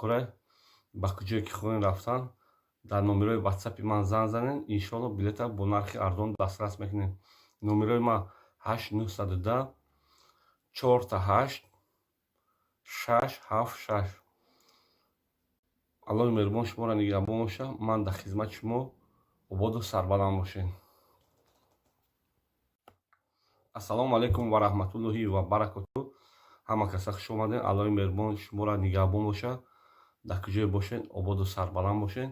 кора, ба куҷое ки хоҳем рафтан, дар номерои ватсапи ман занг занед, иншоалло, билета бо нархи арзон дастрас мекунед. Номерои ман 8 910 4 8 6 7 6. Аллоҳи меҳрубон шуморо нигаҳбон бошад. Ман дар хизмати шумо, ободу сарбаланд бошед. Ассалому алайкум ва раҳматуллоҳи ва баракоту. Ҳама каса хуш омадед. Аллоҳи меҳрубон шуморо нигаҳбон бошад. Дар куҷое бошед, ободу сарбаланд бошед.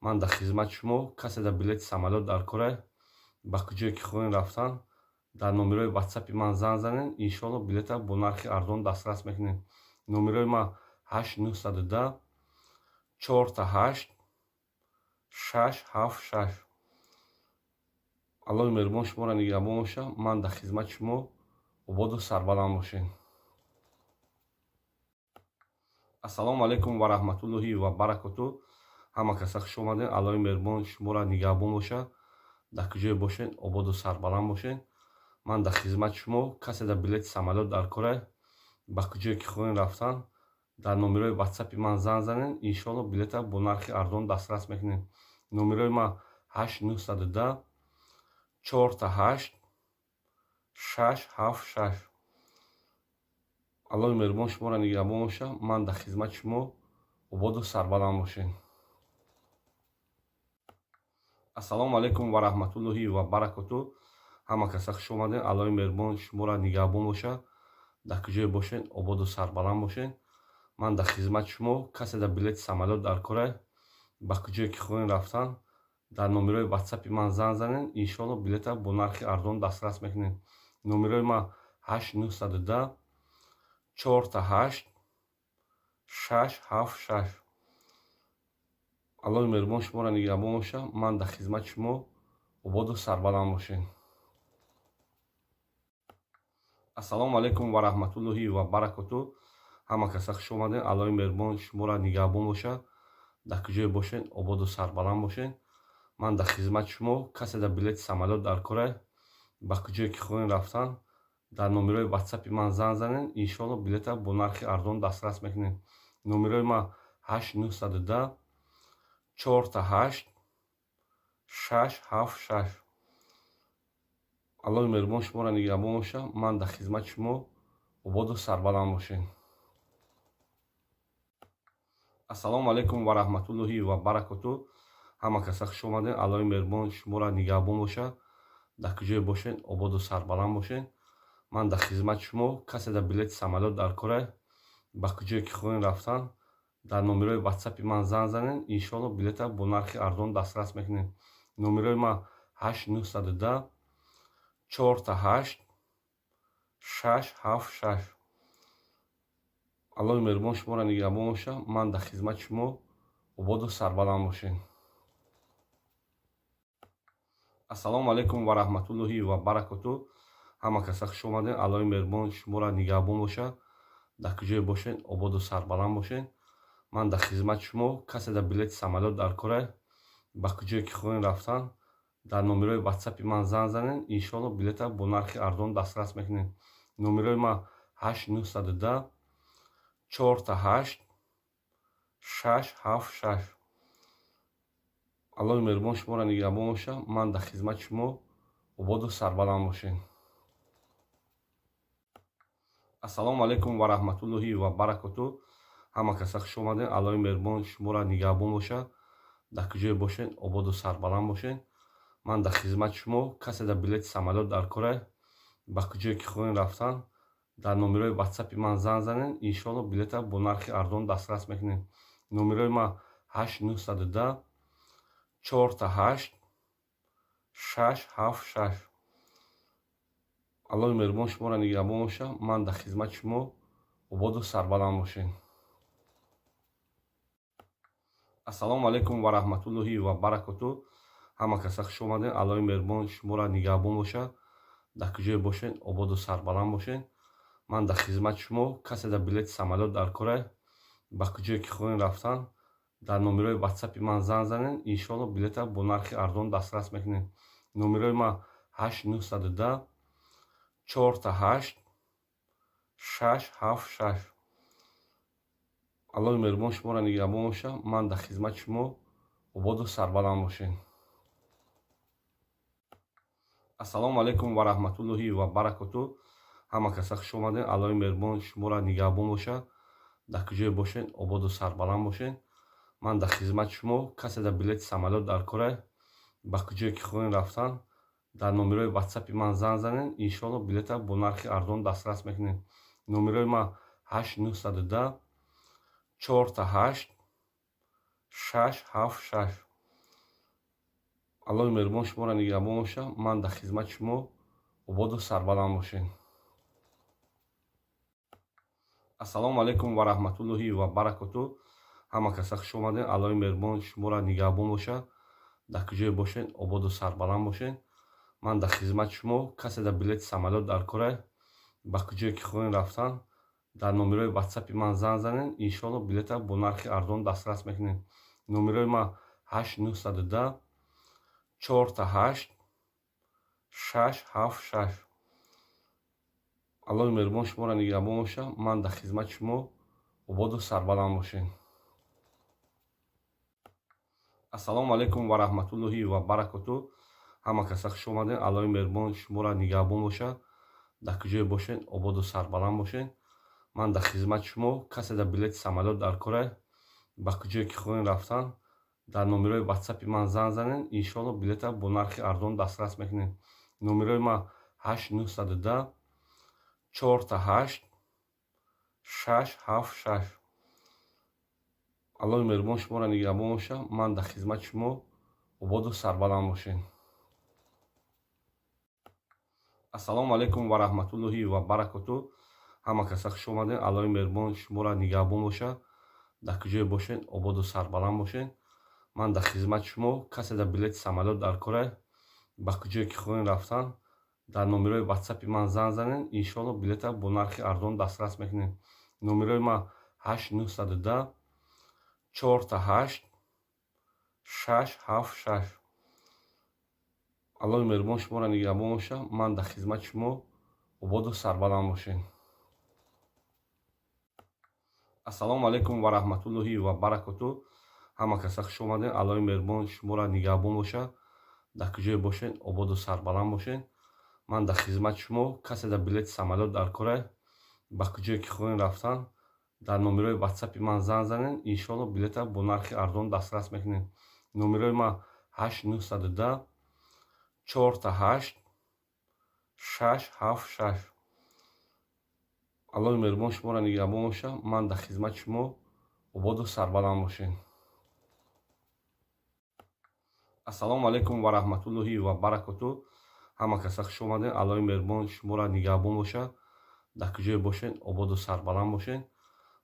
Ман дар хизмати шумо. Касе дар билети самолёт дар кора, ба куҷое ки хоҳем рафтан, дар номерои ватсапи ман занг занед, иншоалло, билета бо нархи арзон дастрас мекунед. Номерои ман 8 910 4 8 6 7 6. Аллоҳи меҳрубон шуморо нигаҳбон бошад. Ман дар хизмати шумо, ободу сарбаланд бошед. Ассалому алайкум ва раҳматуллоҳи ва баракоту. Ҳама каса хуш омадед. Аллоҳи меҳрубон шуморо нигаҳбон бошад. Дар куҷое бошед, ободу сарбаланд бошед. Ман дар хизмати шумо. Касе дар билети самолёт дар кора, ба куҷое ки хоҳем рафтан, дар номерои ватсапи ман занг занед, иншоалло, билета бо нархи арзон дастрас мекунед. Номерои ман 8 910 4 8 6 7 6. Аллоҳи меҳрубон шуморо нигаҳбон бошад. Ман дар хизмати шумо, ободу сарбаланд бошед. Ассалому алайкум ва раҳматуллоҳи ва баракоту. Ҳама каса хуш омадед. Аллоҳи меҳрубон шуморо нигаҳбон бошад. Дар куҷое бошед, ободу сарбаланд бошед. Ман дар хизмати шумо. Касе дар билети самолёт дар кора, ба куҷое ки хоҳем рафтан, дар номерои ватсапи ман занг занед, иншоалло, билета бо нархи арзон дастрас мекунед. Номерои ман 8 910 4 8 6 7 6. Аллоҳи меҳрубон шуморо нигаҳбон бошад. Ман дар хизмати шумо, ободу сарбаланд бошед. Ассалому алайкум ва раҳматуллоҳи ва баракоту. Ҳама каса хуш омадед. Аллоҳи меҳрубон шуморо нигаҳбон бошад. Дар куҷое бошед, ободу сарбаланд бошед. Ман дар хизмати шумо. Касе дар билети самолёт дар кора, ба куҷое ки хоҳем рафтан, дар номерои ватсапи ман занг занед, иншоалло, билета бо нархи арзон дастрас мекунед. Номерои ман 8 910 4 8 6 7 6. Аллоҳи меҳрубон шуморо нигаҳбон бошад. Ман дар хизмати шумо, ободу сарбаланд бошед. Ассалому алайкум ва раҳматуллоҳи ва баракоту. Ҳама каса хуш омадед. Аллоҳи меҳрубон шуморо нигаҳбон бошад. Дар куҷое бошед, ободу сарбаланд бошед. Ман дар хизмати шумо. Касе дар билети самолёт дар кора, ба куҷое ки хоҳем рафтан, дар номерои ватсапи ман занг занед, иншоалло, билета бо нархи арзон дастрас мекунед. Номерои ман 8 910 4 8 6 7 6. Аллоҳи меҳрубон шуморо нигаҳбон бошад. Ман дар хизмати шумо, ободу сарбаланд бошед. Ассалому алайкум ва раҳматуллоҳи ва баракоту. Ҳама каса хуш омадед. Аллоҳи меҳрубон шуморо нигаҳбон бошад. Дар куҷое бошед, ободу сарбаланд бошед. Ман дар хизмати шумо. Касе дар билети самолёт дар кора, ба куҷое ки хоҳем рафтан, дар номерои ватсапи ман занг занед, иншоалло, билета бо нархи арзон дастрас мекунед. Номерои ман 8 910 4 8 6 7 6. Аллоҳи меҳрубон шуморо нигаҳбон бошад. Ман дар хизмати шумо, ободу сарбаланд бошед. Ассалому алайкум ва раҳматуллоҳи ва баракоту. Ҳама каса хуш омадед. Аллоҳи меҳрубон шуморо нигаҳбон бошад. Дар куҷое бошед, ободу сарбаланд бошед. Ман дар хизмати шумо. Касе дар билети самолёт дар кора, ба куҷое ки хоҳем рафтан, дар номерои ватсапи ман занг занед, иншоалло, билета бо нархи арзон дастрас мекунед. Номерои ман 8 910 4 8 6 7 6. Аллоҳи меҳрубон шуморо нигаҳбон бошад. Ман дар хизмати шумо, ободу сарбаланд бошед. Ассалому алайкум ва раҳматуллоҳи ва баракоту. Ҳама каса хуш омадед. Аллоҳи меҳрубон шуморо нигаҳбон бошад. Дар куҷое бошед, ободу сарбаланд бошед. Ман дар хизмати шумо. Касе дар билети самолёт дар кора, ба куҷое ки хоҳем рафтан, дар номерои ватсапи ман занг занед, иншоалло, билета бо нархи арзон дастрас мекунед. Номерои ман 8 910 4 8 6 7 6. Аллоҳи меҳрубон шуморо нигаҳбон боша. Ман дар хизмати шумо, ободу сарбаланд бошед. Ассалому алайкум ва раҳматуллоҳи ва баракоту. Ҳама каса хуш омадед. Аллоҳи меҳрубон шуморо нигаҳбон боша. Дар куҷое бошед, ободу сарбаланд бошед. Ман дар хизмати шумо. Касе дар билети самолёт дар кора, ба куҷое ки хоҳем рафтан, дар номерои ватсапи ман занг занед. Иншоалло, билета бо нархи арзон дастрас мекунед. Номерои ман 8 910 4 8 6 7 6. Аллоҳи меҳрубон шуморо нигаҳбон боша. Ман дар хизмати шумо, ободу сарбаланд бошед. Ассалому алайкум ва раҳматуллоҳи ва баракоту. Ҳама каса хуш омадед. Аллоҳи меҳрубон шуморо нигаҳбон боша. Дар куҷое бошед, ободу сарбаланд бошед. Ман дар хизмати шумо. Касе дар билети самолёт дар кора, ба куҷое ки хоҳем рафтан, дар номерои ватсапи ман занг занед. Иншоалло, билета бо нархи арзон дастрас мекунед. Номерои ман 8 910 4 8 6 7 6. Аллоҳи меҳрубон шуморо нигаҳбон боша. Ман дар хизмати шумо, ободу сарбаланд бошед. Ассалому алайкум ва раҳматуллоҳи ва баракоту. Ҳама каса хуш омадед. Аллоҳи меҳрубон шуморо нигаҳбон боша. Дар куҷое бошед, ободу сарбаланд бошед. Ман дар хизмати шумо. Касе дар билети самолёт дар кора, ба куҷое ки хоҳем рафтан, дар номерои ватсапи ман занг занед. Иншоалло, билета бо нархи арзон дастрас мекунед. Номерои ман 8 910 4 8 6 7 6. Аллоҳи меҳрубон шуморо нигаҳбон боша. Ман дар хизмати шумо, ободу сарбаланд бошед. Ассалому алайкум ва раҳматуллоҳи ва баракоту. Ҳама каса хуш омадед. Аллоҳи меҳрубон шуморо нигаҳбон боша. Дар куҷое бошед, ободу сарбаланд бошед. Ман дар хизмати шумо. Касе дар билети самолёт дар кора, ба куҷое ки хоҳем рафтан, дар номерои ватсапи ман занг занед. Иншоалло, билета бо нархи арзон дастрас мекунед. Номерои ман 8 910 4 8 6 7 6. Аллоҳи меҳрубон шуморо нигаҳбон боша. Ман дар хизмати шумо, ободу сарбаланд бошед. Ассалому алайкум ва раҳматуллоҳи ва баракоту. Ҳама каса хуш омадед. Аллоҳи меҳрубон шуморо нигаҳбон боша. Дар куҷое бошед, ободу сарбаланд бошед. Ман дар хизмати шумо. Касе дар билети самолёт дар кора, ба куҷое ки хоҳем рафтан, дар номерои ватсапи ман занг занед. Иншоалло, билета бо нархи арзон дастрас мекунед. Номерои ман 8 910 4 8 6 7 6. Аллоҳи меҳрубон шуморо нигаҳбон боша. Ман дар хизмати шумо, ободу сарбаланд бошед. Ассалому алайкум ва раҳматуллоҳи ва баракоту. Ҳама каса хуш омадед. Аллоҳи меҳрубон шуморо нигаҳбон боша. Дар куҷое бошед, ободу сарбаланд бошед.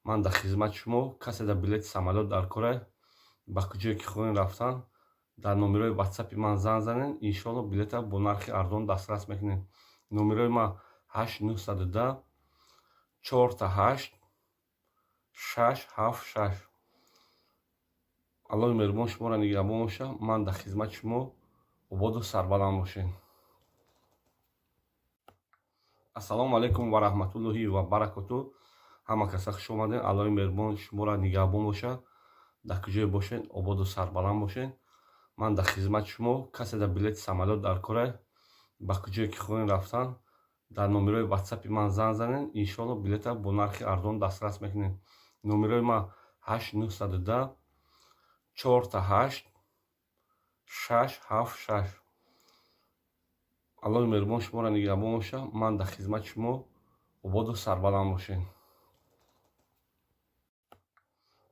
Ман дар хизмати шумо. Касе дар билети самолёт дар кора, ба куҷое ки хоҳем рафтан, дар номерои ватсапи ман занг занед. Иншоалло, билета бо нархи арзон дастрас мекунед. Номерои ман 8 910 4 8 6 7 6. Аллоҳи меҳрубон шуморо нигаҳбон боша. Ман дар хизмати шумо, ободу сарбаланд бошед. Ассалому алайкум ва раҳматуллоҳи ва баракоту. Ҳама каса хуш омадед. Аллоҳи меҳрубон шуморо нигаҳбон боша. Дар куҷое бошед, ободу сарбаланд бошед. Ман дар хизмати шумо. Касе дар билети самолёт дар кора, ба куҷое ки хоҳем рафтан, дар номерои ватсапи ман занг занед. Иншоалло, билета бо нархи арзон дастрас мекунед. Номерои ман 8 910 4 8 6 7 6. Аллоҳи меҳрубон шуморо нигаҳбон боша. Ман дар хизмати шумо, ободу сарбаланд бошед.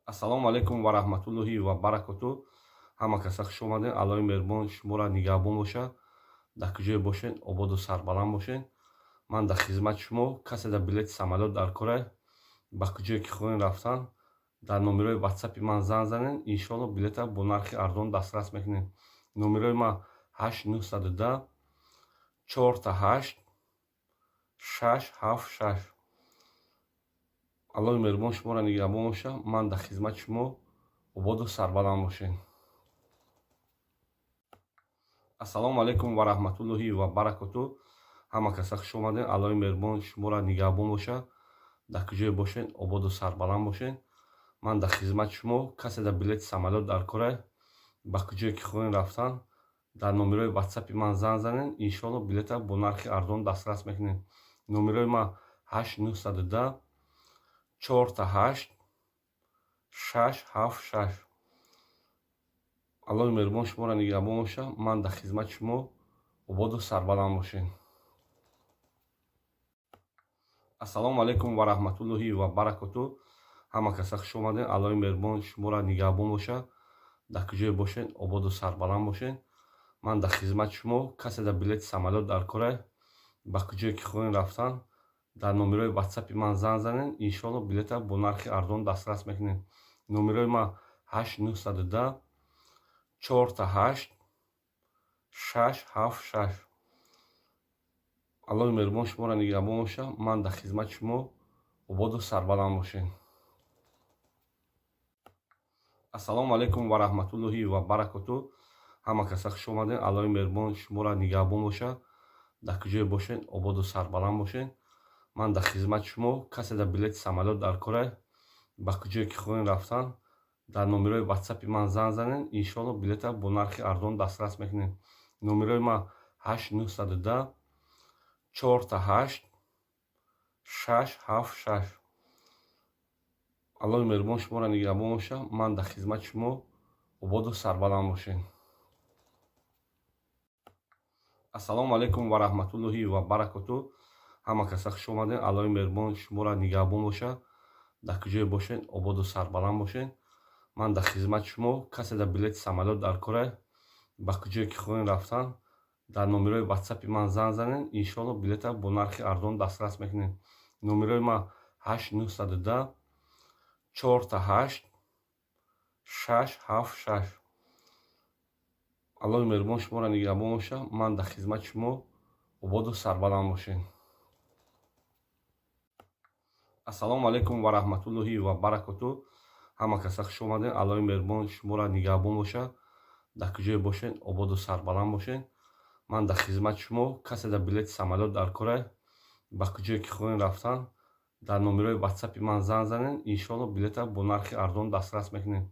Ассалому алайкум ва раҳматуллоҳи ва баракоту. Ҳама каса хуш омадед. Аллоҳи меҳрубон шуморо нигаҳбон боша. Дар куҷое бошед, ободу сарбаланд бошед. Ман дар хизмати шумо. Касе дар билети самолёт дар кора, ба куҷое ки хоҳем рафтан, дар номерои ватсапи ман занг занед. Иншоалло, билета бо нархи арзон дастрас мекунед. Номерои ман 8 910 4 8 6 7 6. Аллоҳи меҳрубон шуморо нигаҳбон боша. Ман дар хизмати шумо, ободу сарбаланд бошед. Ассалому алайкум ва раҳматуллоҳи ва баракоту. Ҳама каса хуш омадед. Аллоҳи меҳрубон шуморо нигаҳбон боша. Дар куҷое бошед, ободу сарбаланд бошед. Ман дар хизмати шумо. Касе дар билети самолёт дар кора, ба куҷое ки хоҳем рафтан, дар номерои ватсапи ман занг занед, иншоалло, билета бо нархи арзон дастрас мекунед. Номерои ман 8 910 4 8 6 7 6. Аллоҳи меҳрубон шуморо нигаҳбон бошад. Ман дар хизмати шумо. Ободу сарбаланд бошед. Ассалому алайкум ва раҳматуллоҳи ва баракоту. Ҳама каса хуш омадед. Аллоҳи меҳрубон шуморо нигаҳбон бошад. Дар куҷое бошед, ободу сарбаланд бошед. Ман дар хизмати шумо. Касе дар билети самолёт дар кора, ба куҷое ки хоҳем рафтан, дар номерои ватсапи ман занг занед, иншоалло, билета бо нархи арзон дастрас мекунед. Номерои ман 8 910 4 8 6 7 6. Аллоҳи меҳрубон шуморо нигаҳбон бошад. Ман дар хизмати шумо. Ободу сарбаланд бошед. Ассалому алайкум ва раҳматуллоҳи ва баракоту. Ҳама каса хуш омадед. Аллоҳи меҳрубон шуморо нигаҳбон бошад. Дар куҷое бошед, ободу сарбаланд бошед. Ман дар хизмати шумо. Касе дар билети самолёт дар кора, ба куҷое ки хоҳем рафтан, дар номерои ватсапи ман занг занед, иншоалло, билета бо нархи арзон дастрас мекунед. Номерои ман 8 910 4 8 6 7 6. Аллоҳи меҳрубон шуморо нигаҳбон бошад. Ман дар хизмати шумо. Ободу сарбаланд бошед. Ассалому алайкум ва раҳматуллоҳи ва баракоту. Ҳама каса хуш омадед. Аллоҳи меҳрубон шуморо нигаҳбон бошад. Дар куҷое бошед, ободу сарбаланд бошед. Ман дар хизмати шумо. Касе дар билети самолёт дар кора, ба куҷое ки хоҳем рафтан, дар номерои ватсапи ман занг занед, иншоалло, билета бо нархи арзон дастрас мекунед. Номерои ман 8 910 4 8 6 7 6. Аллоҳи меҳрубон шуморо нигаҳбон бошад. Ман дар хизмати шумо. Ободу сарбаланд бошед. Ассалому алайкум ва раҳматуллоҳи ва баракоту. Ҳама каса хуш омадед. Аллоҳи меҳрубон шуморо нигаҳбон бошад. Дар куҷое бошед, ободу сарбаланд бошед. Ман дар хизмати шумо. Касе дар билети самолёт дар кора, ба куҷое ки хоҳем рафтан, дар номерои ватсапи ман занг занед, иншоалло, билета бо нархи арзон дастрас мекунед.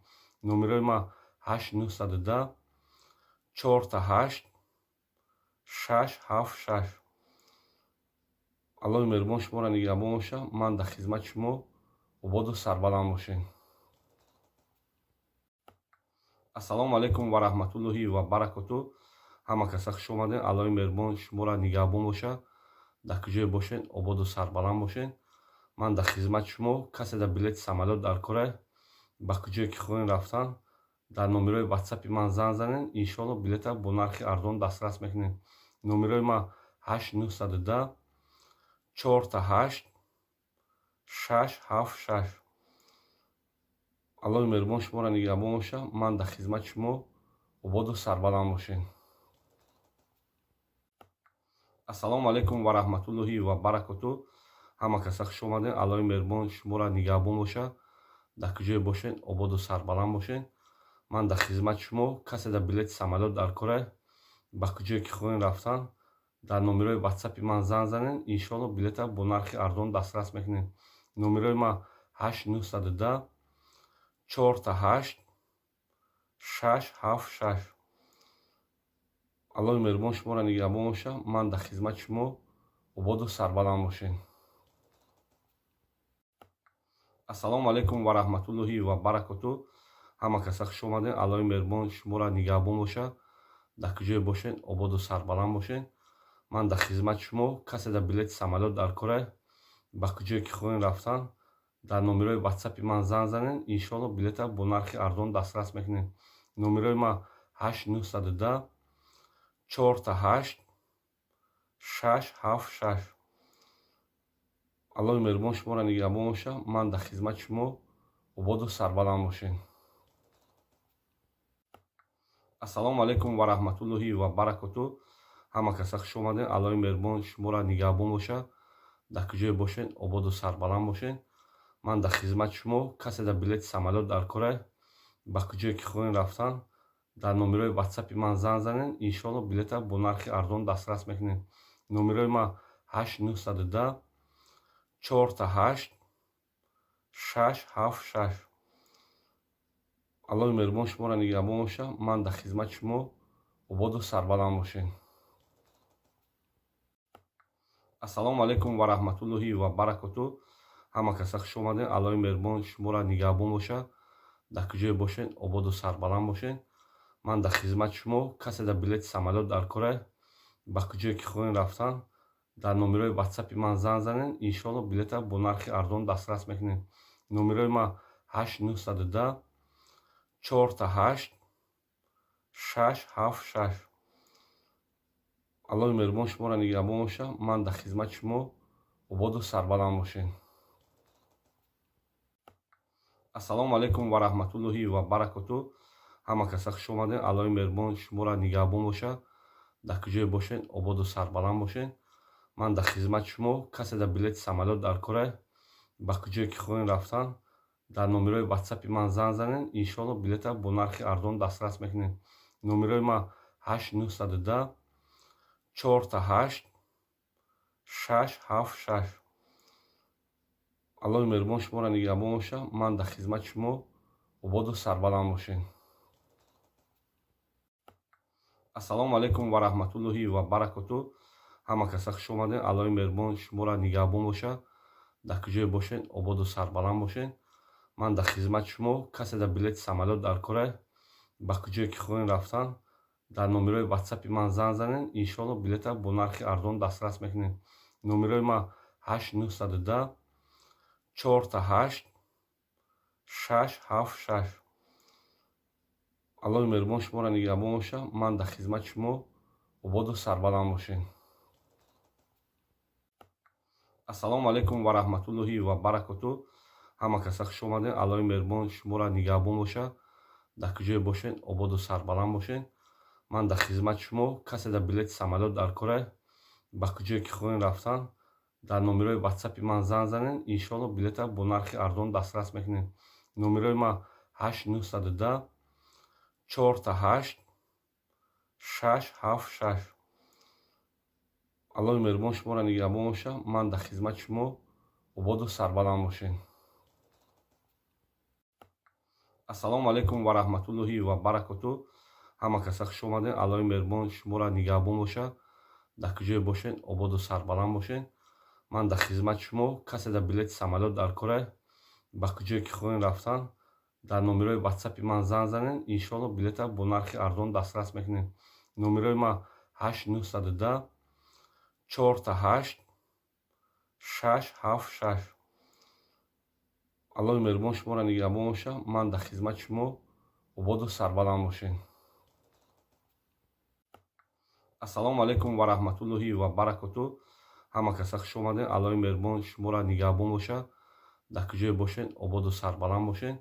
Номерои ман 8 910 4 8 6 7 6. Аллоҳи меҳрубон шуморо нигаҳбон бошад. Ман дар хизмати шумо. Ободу сарбаланд бошед. Ассалому алайкум ва раҳматуллоҳи ва баракоту. Ҳама каса хуш омадед. Аллоҳи меҳрубон шуморо нигаҳбон бошад. Дар куҷое бошед, ободу сарбаланд бошед. Ман дар хизмати шумо. Касе дар билети самолёт дар кора, ба куҷое ки хоҳем рафтан, дар номерои ватсапи ман занг занед, иншоалло, билета бо нархи арзон дастрас мекунед. Номерои ман 8 910 4 8 6 7 6. Аллоҳи меҳрубон шуморо нигаҳбон бошад. Ман дар хизмати шумо. Ободу сарбаланд бошед. Ассалому алайкум ва раҳматуллоҳи ва баракоту. Ҳама каса хуш омадед. Аллоҳи меҳрубон шуморо нигаҳбон бошад. Дар куҷое бошед, ободу сарбаланд бошед. Ман дар хизмати шумо. Касе дар билети самолёт дар кора, ба куҷое ки хоҳем рафтан, дар номерои ватсапи ман занг занед, иншоалло, билета бо нархи арзон дастрас мекунед. Номерои ман 8 910 4 8 6 7 6. Аллоҳи меҳрубон шуморо нигаҳбон бошад. Ман дар хизмати шумо. Ободу сарбаланд бошед. Ассалому алайкум ва раҳматуллоҳи ва баракоту. Ҳама каса хуш омадед. Аллоҳи меҳрубон шуморо нигаҳбон бошад. Дар куҷое бошед, ободу сарбаланд бошед. Ман дар хизмати шумо. Касе дар билети самолёт дар кора, ба куҷое ки хоҳем рафтан, дар номерои ватсапи ман занг занед, иншоалло, билета бо нархи арзон дастрас мекунед. Номерои ман 8 910 4 8 6 7 6. Аллоҳи меҳрубон шуморо нигаҳбон бошад. Ман дар хизмати шумо. Ободу сарбаланд бошед. Ассалому алайкум ва раҳматуллоҳи ва баракоту. Ҳама каса хуш омадед. Аллоҳи меҳрубон шуморо нигаҳбон бошад. Дар куҷое бошед, ободу сарбаланд бошед. Ман дар хизмати шумо. Касе дар билети самолёт дар кора, ба куҷое ки хоҳем рафтан, дар номерои ватсапи ман занг занед, иншоалло, билета бо нархи арзон дастрас мекунед. Номерои ман 8 910 4 8 6 7 6. Аллоҳи меҳрубон шуморо нигаҳбон боша. Ман дар хизмати шумо, ободу сарбаланд бошед. Ассалому алайкум ва раҳматуллоҳи ва баракоту. Ҳама каса хуш омадед. Аллоҳи меҳрубон шуморо нигаҳбон боша. Дар куҷое бошед, ободу сарбаланд бошед. Ман дар хизмати шумо. Касе дар билети самолёт дар кора, ба куҷое ки хоҳем рафтан, дар номерои ватсапи ман занг занед. Иншоалло, билета бо нархи арзон дастрас мекунед. Номерои ман 8 910 4 8 6 7 6. Аллоҳи меҳрубон шуморо нигаҳбон боша. Ман дар хизмати шумо, ободу сарбаланд бошед. Ассалому алайкум ва раҳматуллоҳи ва баракоту. Ҳама каса хуш омадед. Аллоҳи меҳрубон шуморо нигаҳбон боша. Дар куҷое бошед, ободу сарбаланд бошед. Ман дар хизмати шумо. Касе дар билети самолёт дар кора, ба куҷое ки хоҳем рафтан, дар номерои ватсапи ман занг занед. Иншоалло, билета бо нархи арзон дастрас мекунед. Номерои ман 8 910 4 8 6 7 6. Аллоҳи меҳрубон шуморо нигаҳбон боша. Ман дар хизмати шумо, ободу сарбаланд бошед. Ассалому алайкум ва раҳматуллоҳи ва баракоту. Ҳама каса хуш омадед. Аллоҳи меҳрубон шуморо нигаҳбон боша. Дар куҷое бошед, ободу сарбаланд бошед. Ман дар хизмати шумо. Касе дар билети самолёт дар кора, ба куҷое ки хоҳем рафтан, дар номерои ватсапи ман занг занед. Иншоалло, билета бо нархи арзон дастрас мекунед. Номерои ман 8 910 4 8 6 7 6. Аллоҳи меҳрубон шуморо нигаҳбон боша. Ман дар хизмати шумо, ободу сарбаланд бошед. Ассалому алайкум ва раҳматуллоҳи ва баракоту. Ҳама каса хуш омадед. Аллоҳи меҳрубон шуморо нигаҳбон боша. Дар куҷое бошед, ободу сарбаланд бошед. Ман дар хизмати шумо. Касе дар билети самолёт дар кора, ба куҷое ки хоҳем рафтан, дар номерои ватсапи ман занг занед. Иншоалло, билета бо нархи арзон дастрас мекунед. Номерои ман 8 910 4 8 6 7 6. Аллоҳи меҳрубон шуморо нигаҳбон боша. Ман дар хизмати шумо, ободу сарбаланд бошед. Ассалому алайкум ва раҳматуллоҳи ва баракоту. Ҳама каса хуш омадед. Аллоҳи меҳрубон шуморо нигаҳбон боша. Дар куҷое бошед, ободу сарбаланд бошед. Ман дар хизмати шумо. Касе дар билети самолёт дар кора, ба куҷое ки хоҳем рафтан, дар номерои ватсапи ман занг занед. Иншоалло, билета бо нархи арзон дастрас мекунед. Номерои ман 8 910 4 8 6 7 6. Аллоҳи меҳрубон шуморо нигаҳбон боша. Ман дар хизмати шумо, ободу сарбаланд бошед. Ассалому алайкум ва раҳматуллоҳи ва баракоту. Ҳама каса хуш омадед. Аллоҳи меҳрубон шуморо нигаҳбон боша. Дар куҷое бошед, ободу сарбаланд бошед.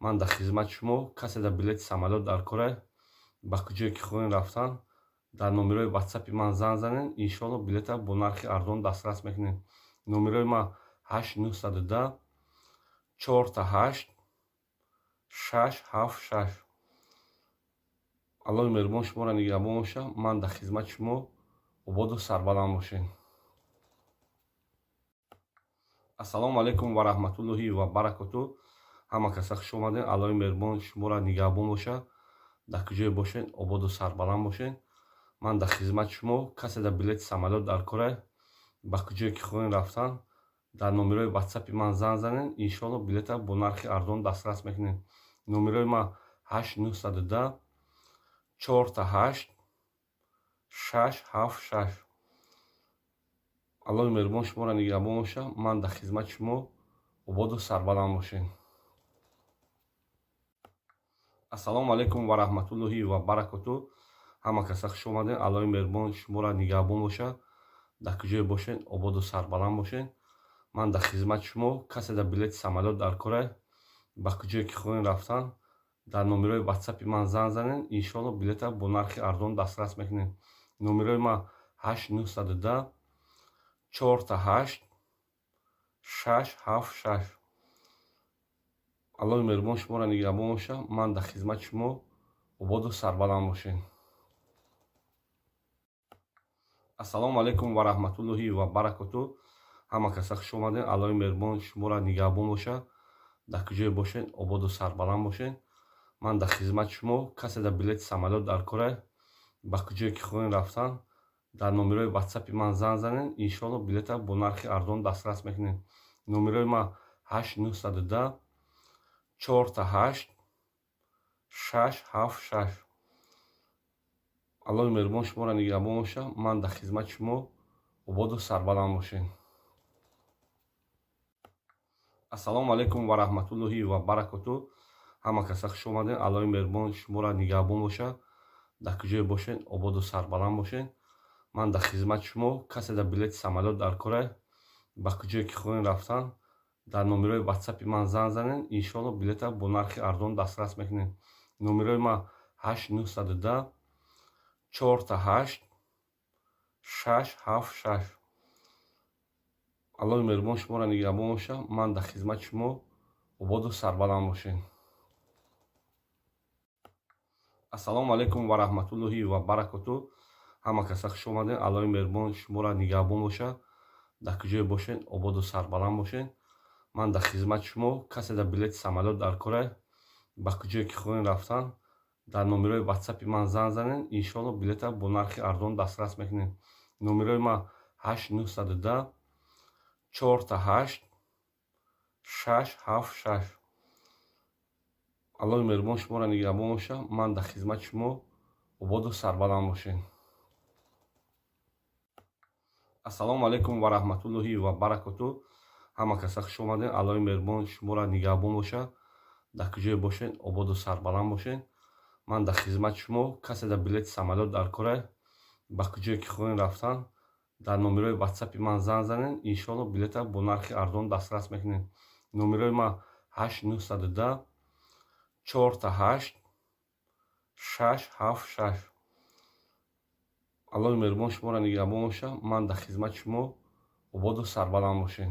Ман дар хизмати шумо. Касе дар билети самолёт дар кора, ба куҷое ки хоҳем рафтан, дар номерои ватсапи ман занг занед. Иншоалло, билета бо нархи арзон дастрас мекунед. Номерои ман 8 910 4 8 6 7 6. Аллоҳи меҳрубон шуморо нигаҳбон боша. Ман дар хизмати шумо, ободу сарбаланд бошед. Ассалому алайкум ва раҳматуллоҳи ва баракоту. Ҳама каса хуш омадед. Аллоҳи меҳрубон шуморо нигаҳбон боша. Дар куҷое бошед, ободу сарбаланд бошед. Ман дар хизмати шумо. Касе дар билети самолёт дар кора, ба куҷое ки хоҳем рафтан, дар номерои ватсапи ман занг занед. Иншоалло, билета бо нархи арзон дастрас мекунед. Номерои ман 8 910 4 8 6 7 6. Аллоҳи меҳрубон шуморо нигаҳбон боша. Ман дар хизмати шумо, ободу сарбаланд бошед. Ассалому алайкум ва раҳматуллоҳи ва баракоту. Ҳама каса хуш омадед. Аллоҳи меҳрубон шуморо нигаҳбон боша. Дар куҷое бошед, ободу сарбаланд бошед. Ман дар хизмати шумо. Касе дар билети самолёт дар кора, ба куҷое ки хоҳем рафтан, дар номерои ватсапи ман занг занед. Иншоалло, билета бо нархи арзон дастрас мекунед. Номерои ман 8 910 4 8 6 7 6. Аллоҳи меҳрубон шуморо нигаҳбон боша. Ман дар хизмати шумо, ободу сарбаланд бошед. Ассалому алайкум ва раҳматуллоҳи ва баракоту. Ҳама каса хуш омадед. Аллоҳи меҳрубон шуморо нигаҳбон боша. Дар куҷое бошед, ободу сарбаланд бошед. Ман дар хизмати шумо. Касе дар билети самолёт дар кора, ба куҷое ки хоҳем рафтан, дар номерои ватсапи ман занг занед, иншоалло, билета бо нархи арзон дастрас мекунед. Номерои ман 8 910 4 8 6 7 6. Аллоҳи меҳрубон шуморо нигаҳбон бошад. Ман дар хизмати шумо. Ободу сарбаланд бошед. Ассалому алайкум ва раҳматуллоҳи ва баракоту. Ҳама каса хуш омадед. Аллоҳи меҳрубон шуморо нигаҳбон бошад. Дар куҷое бошед, ободу сарбаланд бошед. Ман дар хизмати шумо. Касе дар билети самолёт дар кора, ба куҷое ки хоҳем рафтан, дар номерои ватсапи ман занг занед, иншоалло, билета бо нархи арзон дастрас мекунед. Номерои ман 8 910 4 8 6 7 6. Аллоҳи меҳрубон шуморо нигаҳбон бошад. Ман дар хизмати шумо. Ободу сарбаланд бошед. Ассалому алайкум ва раҳматуллоҳи ва баракоту. Ҳама каса хуш омадед. Аллоҳи меҳрубон шуморо нигаҳбон бошад. Дар куҷое бошед, ободу сарбаланд бошед. Ман дар хизмати шумо. Касе дар билети самолёт дар кора, ба куҷое ки хоҳем рафтан, дар номерои ватсапи ман занг занед, иншоалло, билета бо нархи арзон дастрас мекунед. Номерои ман 8 910 4 8 6 7 6. Аллоҳи меҳрубон шуморо нигаҳбон бошад. Ман дар хизмати шумо. Ободу сарбаланд бошед. Ассалому алайкум ва раҳматуллоҳи ва баракоту. Ҳама каса хуш омадед. Аллоҳи меҳрубон шуморо нигаҳбон бошад. Дар куҷое бошед, ободу сарбаланд бошед. Ман дар хизмати шумо. Касе дар билети самолёт дар кора, ба куҷое ки хоҳем рафтан, дар номерои ватсапи ман занг занед, иншоалло, билета бо нархи арзон дастрас мекунед. Номерои ман 8 910 4 8 6 7 6. Аллоҳи меҳрубон шуморо нигаҳбон бошад. Ман дар хизмати шумо. Ободу сарбаланд бошед.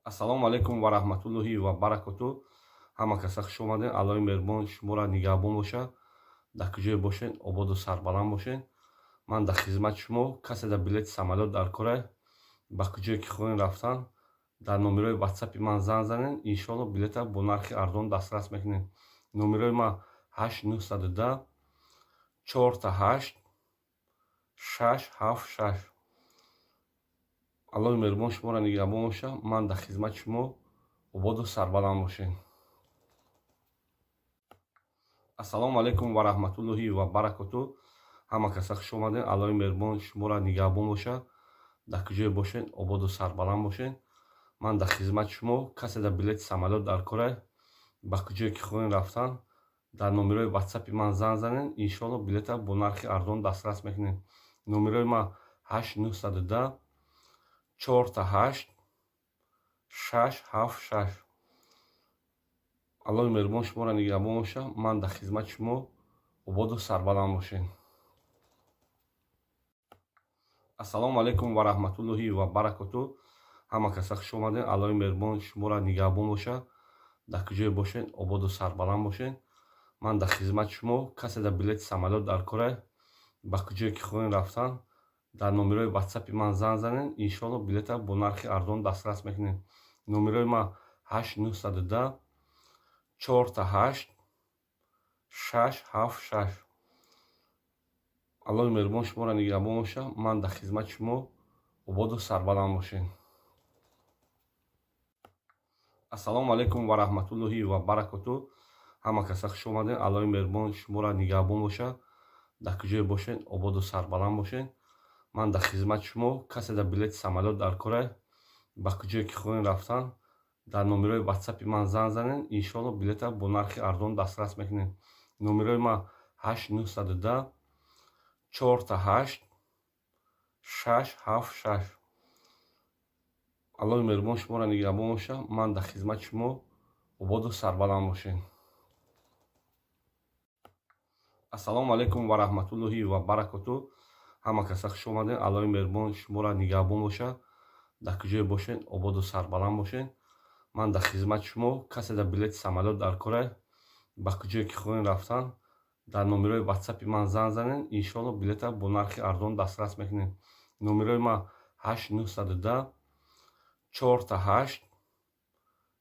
Ассалому алайкум ва раҳматуллоҳи ва баракоту. Ҳама каса хуш омадед. Аллоҳи меҳрубон шуморо нигаҳбон бошад. Дар куҷое бошед, ободу сарбаланд бошед. Ман дар хизмати шумо. Касе дар билети самолёт дар кора, ба куҷое ки хоҳем рафтан, дар номерои ватсапи ман занг занед, иншоалло, билета бо нархи арзон дастрас мекунед. Номерои ман 8 910 4 8 6 7 6. Аллоҳи меҳрубон шуморо нигаҳбон бошад. Ман дар хизмати шумо. Ободу сарбаланд бошед. Ассалому алайкум ва раҳматуллоҳи ва баракоту. Ҳама каса хуш омадед. Аллоҳи меҳрубон шуморо нигаҳбон бошад. Дар куҷое бошед, ободу сарбаланд бошед. Ман дар хизмати шумо. Касе дар билети самолёт дар кора, ба куҷое ки хоҳем рафтан, дар номерои ватсапи ман занг занед, иншоалло, билета бо нархи арзон дастрас мекунед. Номерои ман 8 910 4 8 6 7 6. Аллоҳи меҳрубон шуморо нигаҳбон бошад. Ман дар хизмати шумо. Ободу сарбаланд бошед. Ассалому алайкум ва раҳматуллоҳи ва баракоту. Ҳама каса хуш омадед. Аллоҳи меҳрубон шуморо нигаҳбон бошад. Дар куҷое бошед, ободу сарбаланд бошед. Ман дар хизмати шумо. Касе дар билети самолёт дар кора, ба куҷое ки хоҳем рафтан, дар номерои ватсапи ман занг занед, иншоалло, билета бо нархи арзон дастрас мекунед. Номерои ман 8 910 4 8 6 7 6. Аллоҳи меҳрубон шуморо нигаҳбон бошад. Ман дар хизмати шумо. Ободу сарбаланд бошед. Ассалому алайкум ва раҳматуллоҳи ва баракоту. Ҳама каса хуш омадед. Аллоҳи меҳрубон шуморо нигаҳбон бошад. Дар куҷое бошед, ободу сарбаланд бошед. Ман дар хизмати шумо. Касе дар билети самолёт дар кора, ба куҷое ки хоҳем рафтан, дар номерои ватсапи ман занг занед, иншоалло, билета бо нархи арзон дастрас мекунед. Номерои ман 8 910 4 8 6 7 6. Аллоҳи меҳрубон шуморо нигаҳбон бошад. Ман дар хизмати шумо. Ободу сарбаланд бошед. Ассалому алайкум ва раҳматуллоҳи ва баракоту. Ҳама каса хуш омадед. Аллоҳи меҳрубон шуморо нигаҳбон бошад. Дар куҷое бошед, ободу сарбаланд бошед. Ман дар хизмати шумо. Касе дар билети самолёт дар кора, ба куҷое ки хоҳем рафтан, дар номерои ватсапи ман занг занед, иншоалло, билета бо нархи арзон дастрас мекунед. Номерои ман 8 910 4 8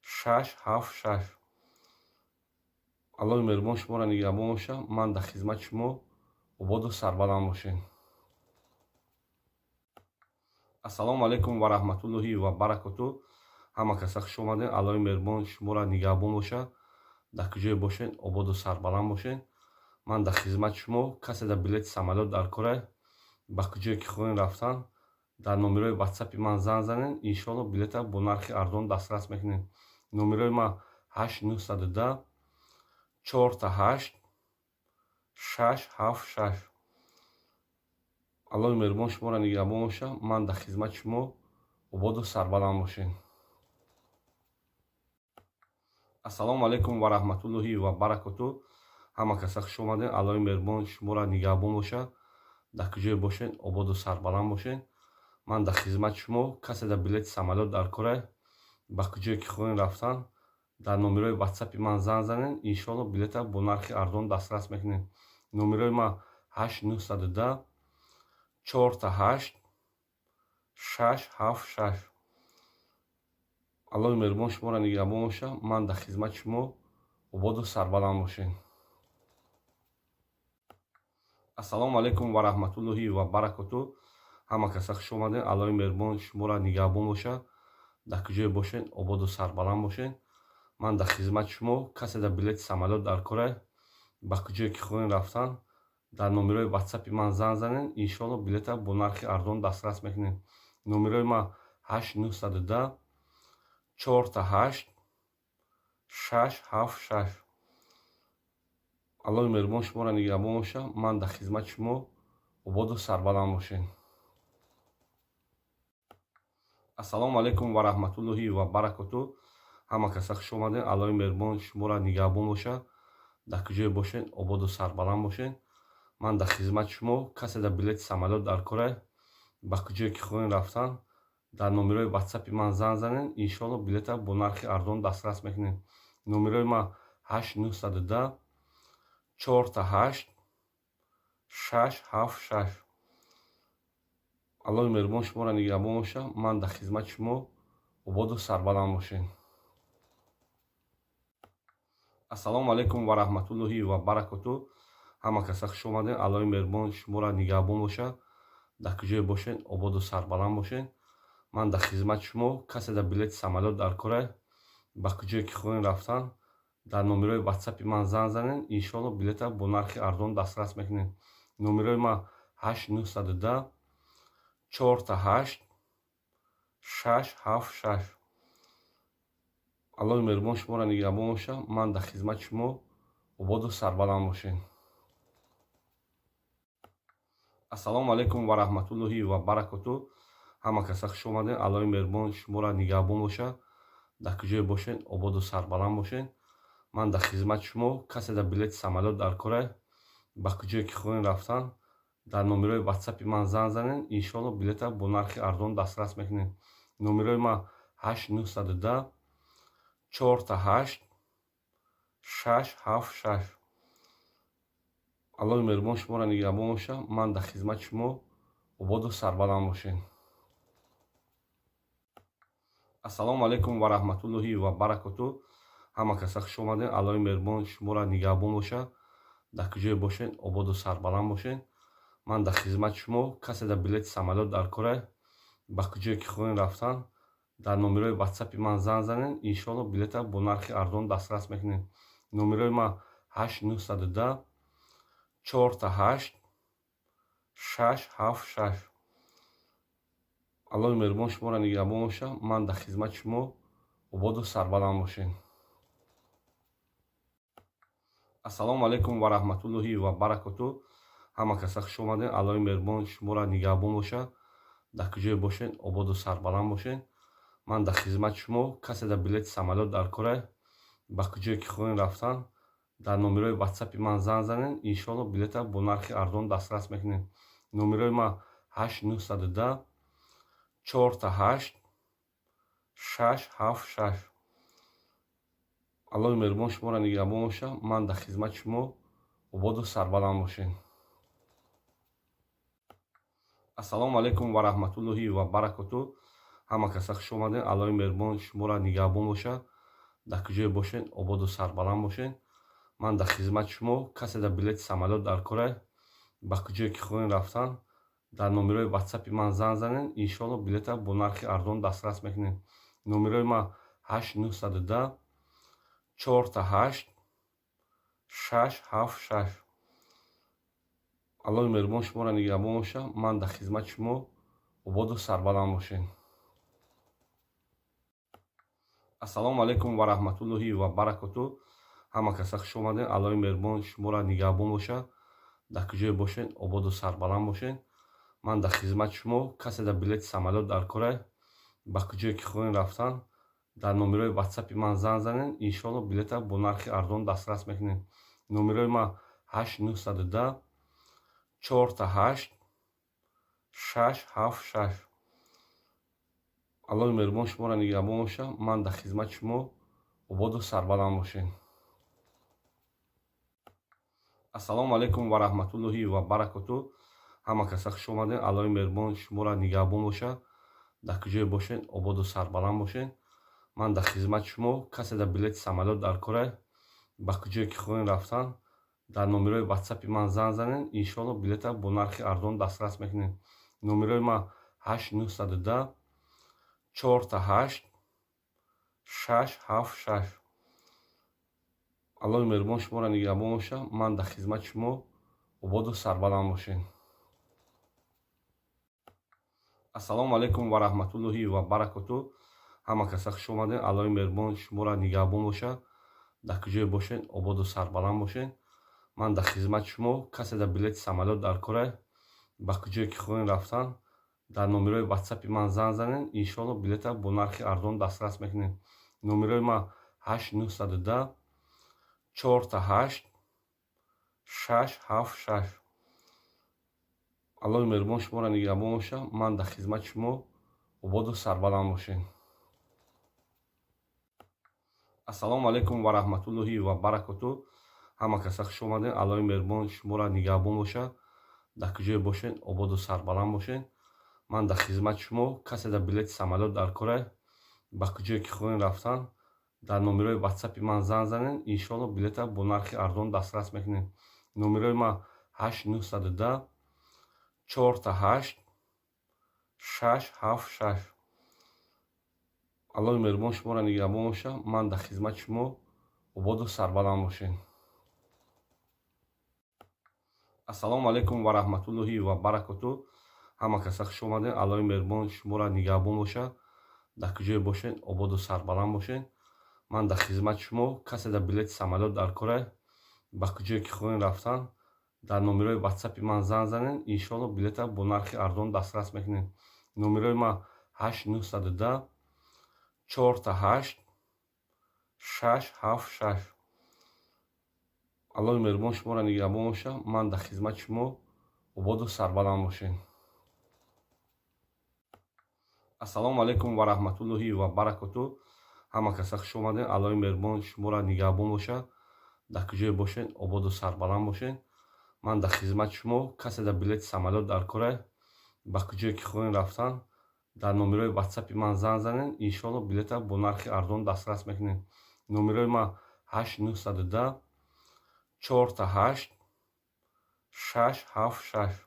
6 7 6. Аллоҳи меҳрубон шуморо нигаҳбон боша. Ман дар хизмати шумо, ободу сарбаланд бошед. Ассалому алайкум ва раҳматуллоҳи ва баракоту. Ҳама каса хуш омадед. Аллоҳи меҳрубон шуморо нигаҳбон боша. Дар куҷое бошед, ободу сарбаланд бошед. Ман дар хизмати шумо. Касе дар билети самолёт дар кора, ба куҷое ки хоҳем рафтан, дар номерои ватсапи ман занг занед. Иншоалло, билета бо нархи арзон дастрас мекунед. Номерои ман 8 910 4 8 6 7 6. Аллоҳи меҳрубон шуморо нигаҳбон боша. Ман дар хизмати шумо, ободу сарбаланд бошед. Ассалому алайкум ва раҳматуллоҳи ва баракоту. Ҳама каса хуш омадед. Аллоҳи меҳрубон шуморо нигаҳбон боша. Дар куҷое бошед, ободу сарбаланд бошед. Ман дар хизмати шумо. Касе дар билети самолёт дар кора, ба куҷое ки хоҳем рафтан, дар номерои ватсапи ман занг занед. Иншоалло, билета бо нархи арзон дастрас мекунед. Номерои ман 8 910 4 8 6 7 6. Аллоҳи меҳрубон шуморо нигаҳбон боша. Ман дар хизмати шумо, ободу сарбаланд бошед. Ассалому алайкум ва раҳматуллоҳи ва баракоту. Ҳама каса хуш омадед. Аллоҳи меҳрубон шуморо нигаҳбон боша. Дар куҷое бошед, ободу сарбаланд бошед. Ман дар хизмати шумо. Касе дар билети самолёт дар кора, ба куҷое ки хоҳем рафтан, дар номерои ватсапи ман занг занед. Иншоалло, билета бо нархи арзон дастрас мекунед. Номерои ман 8 910 4 8 6 7 6. Аллоҳи меҳрубон шуморо нигаҳбон боша. Ман дар хизмати шумо, ободу сарбаланд бошед. Ассалому алайкум ва раҳматуллоҳи ва баракоту. Ҳама каса хуш омадед. Аллоҳи меҳрубон шуморо нигаҳбон боша. Дар куҷое бошед, ободу сарбаланд бошед. Ман дар хизмати шумо. Касе дар билети самолёт дар кора, ба куҷое ки хоҳем рафтан, дар номерои ватсапи ман занг занед. Иншоалло, билета бо нархи арзон дастрас мекунед. Номерои ман 8 910 4 8 6 7 6. Аллоҳи меҳрубон шуморо нигаҳбон боша. Ман дар хизмати шумо, ободу сарбаланд бошед. Ассалому алайкум ва раҳматуллоҳи ва баракоту. Ҳама каса хуш омадед. Аллоҳи меҳрубон шуморо нигаҳбон боша. Дар куҷое бошед, ободу сарбаланд бошед. Ман дар хизмати шумо. Касе дар билети самолёт дар кора, ба куҷое ки хоҳем рафтан, дар номерои ватсапи ман занг занед. Иншоалло, билета бо нархи арзон дастрас мекунед. Номерои ман 8 910 4 8 6 7 6. Аллоҳи меҳрубон шуморо нигаҳбон боша. Ман дар хизмати шумо, ободу сарбаланд бошед. Ассалому алайкум ва раҳматуллоҳи ва баракоту. Ҳама каса хуш омадед. Аллоҳи меҳрубон шуморо нигаҳбон боша. Дар куҷое бошед, ободу сарбаланд бошед. Ман дар хизмати шумо. Касе дар билети самолёт дар кора, ба куҷое ки хоҳем рафтан, дар номерои ватсапи ман занг занед. Иншоалло, билета бо нархи арзон дастрас мекунед. Номерои ман 8 910 4 8 6 7 6. Аллоҳи меҳрубон шуморо нигаҳбон боша. Ман дар хизмати шумо, ободу сарбаланд бошед. Ассалому алайкум ва раҳматуллоҳи ва баракоту. Ҳама каса хуш омадед. Аллоҳи меҳрубон шуморо нигаҳбон боша. Дар куҷое бошед, ободу сарбаланд бошед. Ман дар хизмати шумо. Касе дар билети самолёт дар кора, ба куҷое ки хоҳем рафтан, дар номерои ватсапи ман занг занед. Иншоалло, билета бо нархи арзон дастрас мекунед. Номерои ман 8 910 4 8 6 7 6. Аллоҳи меҳрубон шуморо нигаҳбон боша. Ман дар хизмати шумо, ободу сарбаланд бошед. Ассалому алайкум ва раҳматуллоҳи ва баракоту. Ҳама каса хуш омадед. Аллоҳи меҳрубон шуморо нигаҳбон боша. Дар куҷое бошед, ободу сарбаланд бошед. Ман дар хизмати шумо. Касе дар билети самолёт дар кора, ба куҷое ки хоҳем рафтан, дар номерои ватсапи ман занг занед. Иншоалло, билета бо нархи арзон дастрас мекунед. Номерои ман 8 910 4 8 6 7 6. Аллоҳи меҳрубон шуморо нигаҳбон боша. Ман дар хизмати шумо, ободу сарбаланд бошед. Ассалому алайкум ва раҳматуллоҳи ва баракоту. Ҳама каса хуш омадед. Аллоҳи меҳрубон шуморо нигаҳбон боша. Дар куҷое бошед, ободу сарбаланд бошед. Ман дар хизмати шумо. Касе дар билети самолёт дар кора, ба куҷое ки хоҳем рафтан, дар номерои ватсапи ман занг занед, иншоалло, билета бо нархи арзон дастрас мекунед. Номерои ман 8 910 4 8 6 7 6. Аллоҳи меҳрубон шуморо нигаҳбон бошад. Ман дар хизмати шумо. Ободу сарбаланд бошед. Ассалому алайкум ва раҳматуллоҳи ва баракоту. Ҳама каса хуш омадед. Аллоҳи меҳрубон шуморо нигаҳбон бошад. Дар куҷое бошед, ободу сарбаланд бошед. Ман дар хизмати шумо. Касе дар билети самолёт дар кора, ба куҷое ки хоҳем рафтан, дар номерои ватсапи ман занг занед, иншоалло, билета бо нархи арзон дастрас мекунед. Номерои ман 8 910 4 8 6 7 6. Аллоҳи меҳрубон шуморо нигаҳбон бошад. Ман дар хизмати шумо. Ободу сарбаланд бошед. Ассалому алайкум ва раҳматуллоҳи ва баракоту. Ҳама каса хуш омадед. Аллоҳи меҳрубон шуморо нигаҳбон бошад. Дар куҷое бошед, ободу сарбаланд бошед. Ман дар хизмати шумо. Касе дар билети самолёт дар кора, ба куҷое ки хоҳем рафтан, дар номерои ватсапи ман занг занед, иншоалло, билета бо нархи арзон дастрас мекунед. Номерои ман 8 910 4 8 6 7 6. Аллоҳи меҳрубон шуморо нигаҳбон бошад. Ман дар хизмати шумо. Ободу сарбаланд бошед. Ассалому алайкум ва раҳматуллоҳи ва баракоту. Ҳама каса хуш омадед. Аллоҳи меҳрубон шуморо нигаҳбон бошад. Дар куҷое бошед, ободу сарбаланд бошед. Ман дар хизмати шумо. Касе дар билети самолёт дар кора, ба куҷое ки хоҳем рафтан, дар номерои ватсапи ман занг занед, иншоалло, билета бо нархи арзон дастрас мекунед. Номерои ман 8 910 4 8 6 7 6. Аллоҳи меҳрубон шуморо нигаҳбон бошад. Ман дар хизмати шумо. Ободу сарбаланд бошед. Ассалому алайкум ва раҳматуллоҳи ва баракоту. Ҳама каса хуш омадед. Аллоҳи меҳрубон шуморо нигаҳбон бошад. Дар куҷое бошед, ободу сарбаланд бошед. Ман дар хизмати шумо. Касе дар билети самолёт дар кора, ба куҷое ки хоҳем рафтан, дар номерои ватсапи ман занг занед, иншоалло, билета бо нархи арзон дастрас мекунед. Номерои ман 8 910 4 8 6 7 6. Аллоҳи меҳрубон шуморо нигаҳбон бошад. Ман дар хизмати шумо. Ободу сарбаланд бошед. Ассалому алайкум ва раҳматуллоҳи ва баракоту. Ҳама каса хуш омадед. Аллоҳи меҳрубон шуморо нигаҳбон бошад. Дар куҷое бошед, ободу сарбаланд бошед. Ман дар хизмати шумо. Касе дар билети самолёт дар кора, ба куҷое ки хоҳем рафтан, дар номерои ватсапи ман занг занед, иншоалло, билета бо нархи арзон дастрас мекунед. Номерои ман 8 910 4 8 6 7 6. Аллоҳи меҳрубон шуморо нигаҳбон бошад. Ман дар хизмати шумо. Ободу сарбаланд бошед. Ассалому алайкум ва раҳматуллоҳи ва баракоту. Ҳама каса хуш омадед. Аллоҳи меҳрубон шуморо нигаҳбон бошад. Дар куҷое бошед, ободу сарбаланд бошед. Ман дар хизмати шумо. Касе дар билети самолёт дар кора, ба куҷое ки хоҳем рафтан, дар номерои ватсапи ман занг занед, иншоалло, билета бо нархи арзон дастрас мекунед. Номерои ман 8 910 4 8 6 7 6.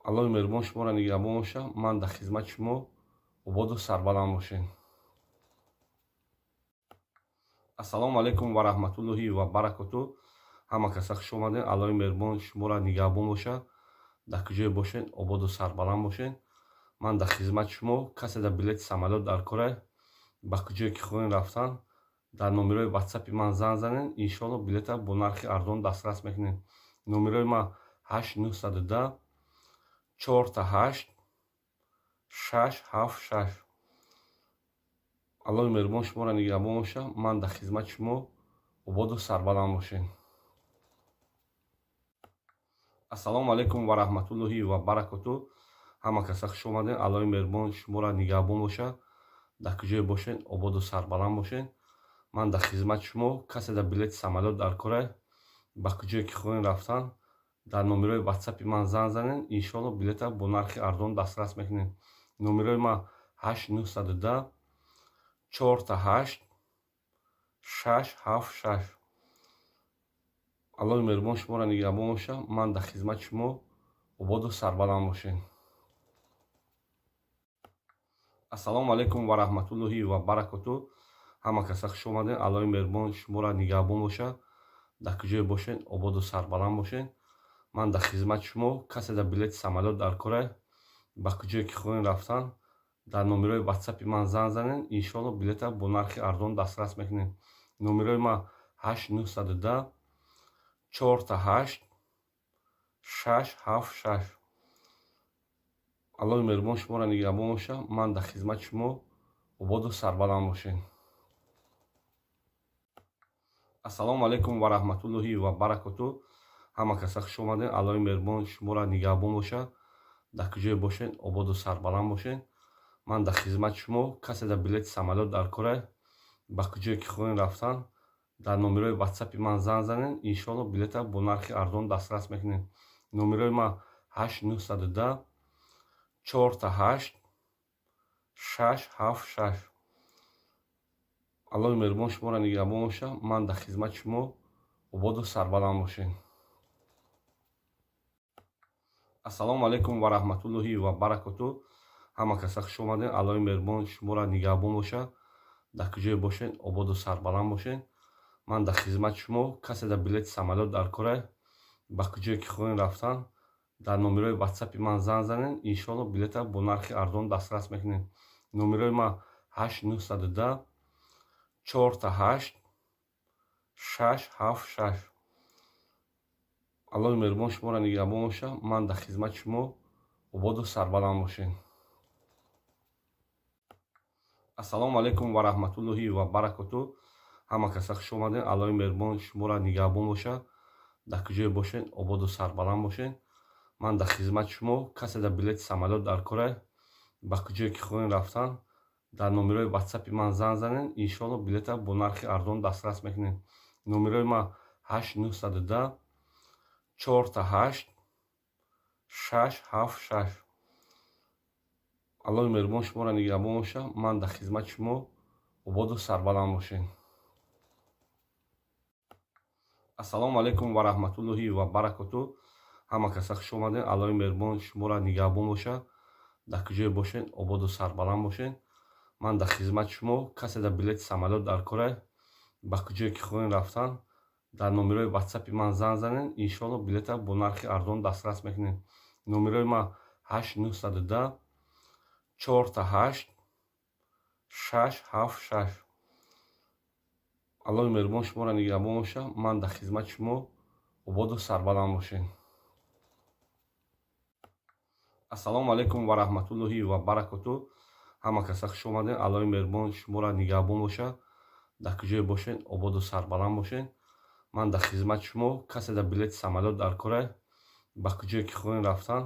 Аллоҳи меҳрубон шуморо нигаҳбон бошад. Ман дар хизмати шумо. Ободу сарбаланд бошед. Ассалому алайкум ва раҳматуллоҳи ва баракоту. Ҳама каса хуш омадед. Аллоҳи меҳрубон шуморо нигаҳбон бошад. Дар куҷое бошед, ободу сарбаланд бошед. Ман дар хизмати шумо. Касе дар билети самолёт дар кора, ба куҷое ки хоҳем рафтан, дар номерои ватсапи ман занг занед, иншоалло, билета бо нархи арзон дастрас мекунед. Номерои ман 8 910 4 8 6 7 6. Аллоҳи меҳрубон шуморо нигаҳбон бошад. Ман дар хизмати шумо. Ободу сарбаланд бошед. Ассалому алайкум ва раҳматуллоҳи ва баракоту. Ҳама каса хуш омадед. Аллоҳи меҳрубон шуморо нигаҳбон бошад. Дар куҷое бошед, ободу сарбаланд бошед. Ман дар хизмати шумо. Касе дар билети самолёт дар кора, ба куҷое ки хоҳем рафтан, дар номерои ватсапи ман занг занед, иншоалло, билета бо нархи арзон дастрас мекунед. Номерои ман 8 910 4 8 6 7 6. Аллоҳи меҳрубон шуморо нигаҳбон боша. Ман дар хизмати шумо, ободу сарбаланд бошед. Ассалому алайкум ва раҳматуллоҳи ва баракоту. Ҳама каса хуш омадед. Аллоҳи меҳрубон шуморо нигаҳбон боша. Дар куҷое бошед, ободу сарбаланд бошед. Ман дар хизмати шумо. Касе дар билети самолёт дар кора, ба куҷое ки хоҳем рафтан, дар номерои ватсапи ман занг занед. Иншоалло, билета бо нархи арзон дастрас мекунем. Номерои ман 8 910 4 8 6 7 6. Аллоҳи меҳрубон шуморо нигаҳбон боша. Ман дар хизмати шумо, ободу сарбаланд бошед. Ассалому алайкум ва раҳматуллоҳи ва баракоту. Ҳама каса хуш омадед. Аллоҳи меҳрубон шуморо нигаҳбон боша. Дар куҷое бошед, ободу сарбаланд бошед. Ман дар хизмати шумо. Касе дар билети самолёт дар кора, ба куҷое ки хоҳем рафтан, дар номерои ватсапи ман занг занед. Иншоалло, билета бо нархи арзон дастрас мекунем. Номерои ман 8 910 4 8 6 7 6. Аллоҳи меҳрубон шуморо нигаҳбон боша. Ман дар хизмати шумо, ободу сарбаланд бошед. Ассалому алайкум ва раҳматуллоҳи ва баракоту. Ҳама каса хуш омадед. Аллоҳи меҳрубон шуморо нигаҳбон боша. Дар куҷое бошед, ободу сарбаланд бошед. Ман дар хизмати шумо. Касе дар билети самолёт дар кора, ба куҷое ки хоҳем рафтан, дар номерои ватсапи ман занг занед. Иншоалло, билета бо нархи арзон дастрас мекунем. Номерои ман 8 910 4 8 6 7 6. Аллоҳи меҳрубон шуморо нигаҳбон боша. Ман дар хизмати шумо, ободу сарбаланд бошед. Ассалому алайкум ва раҳматуллоҳи ва баракоту. Ҳама каса хуш омадед. Аллоҳи меҳрубон шуморо нигаҳбон боша. Дар куҷое бошед, ободу сарбаланд бошед. Ман дар хизмати шумо. Касе дар билети самолёт дар кора, ба куҷое ки хоҳем рафтан, дар номерои ватсапи ман занг занед. Иншоалло, билета бо нархи арзон дастрас мекунем. Номерои ман 8 910 4 8 6 7 6. Аллоҳи меҳрубон шуморо нигаҳбон боша. Ман дар хизмати шумо, ободу сарбаланд бошед. Ассалому алайкум ва раҳматуллоҳи ва баракоту. Ҳама каса хуш омадед. Аллоҳи меҳрубон шуморо нигаҳбон боша. Дар куҷое бошед, ободу сарбаланд бошед. Ман дар хизмати шумо. Касе дар билети самолёт дар кора, ба куҷое ки хоҳем рафтан, дар номерои ватсапи ман занг занед. Иншоалло, билета бо нархи арзон дастрас мекунем. Номерои ман 8 910 4 8 6 7 6. Аллоҳи меҳрубон шуморо нигаҳбон боша. Ман дар хизмати шумо, ободу сарбаланд бошед. Ассалому алайкум ва раҳматуллоҳи ва баракоту. Ҳама каса хуш омадед. Аллоҳи меҳрубон шуморо нигаҳбон боша. Дар куҷое бошед, ободу сарбаланд бошед. Ман дар хизмати шумо. Касе дар билети самолёт дар кора, ба куҷое ки хоҳем рафтан,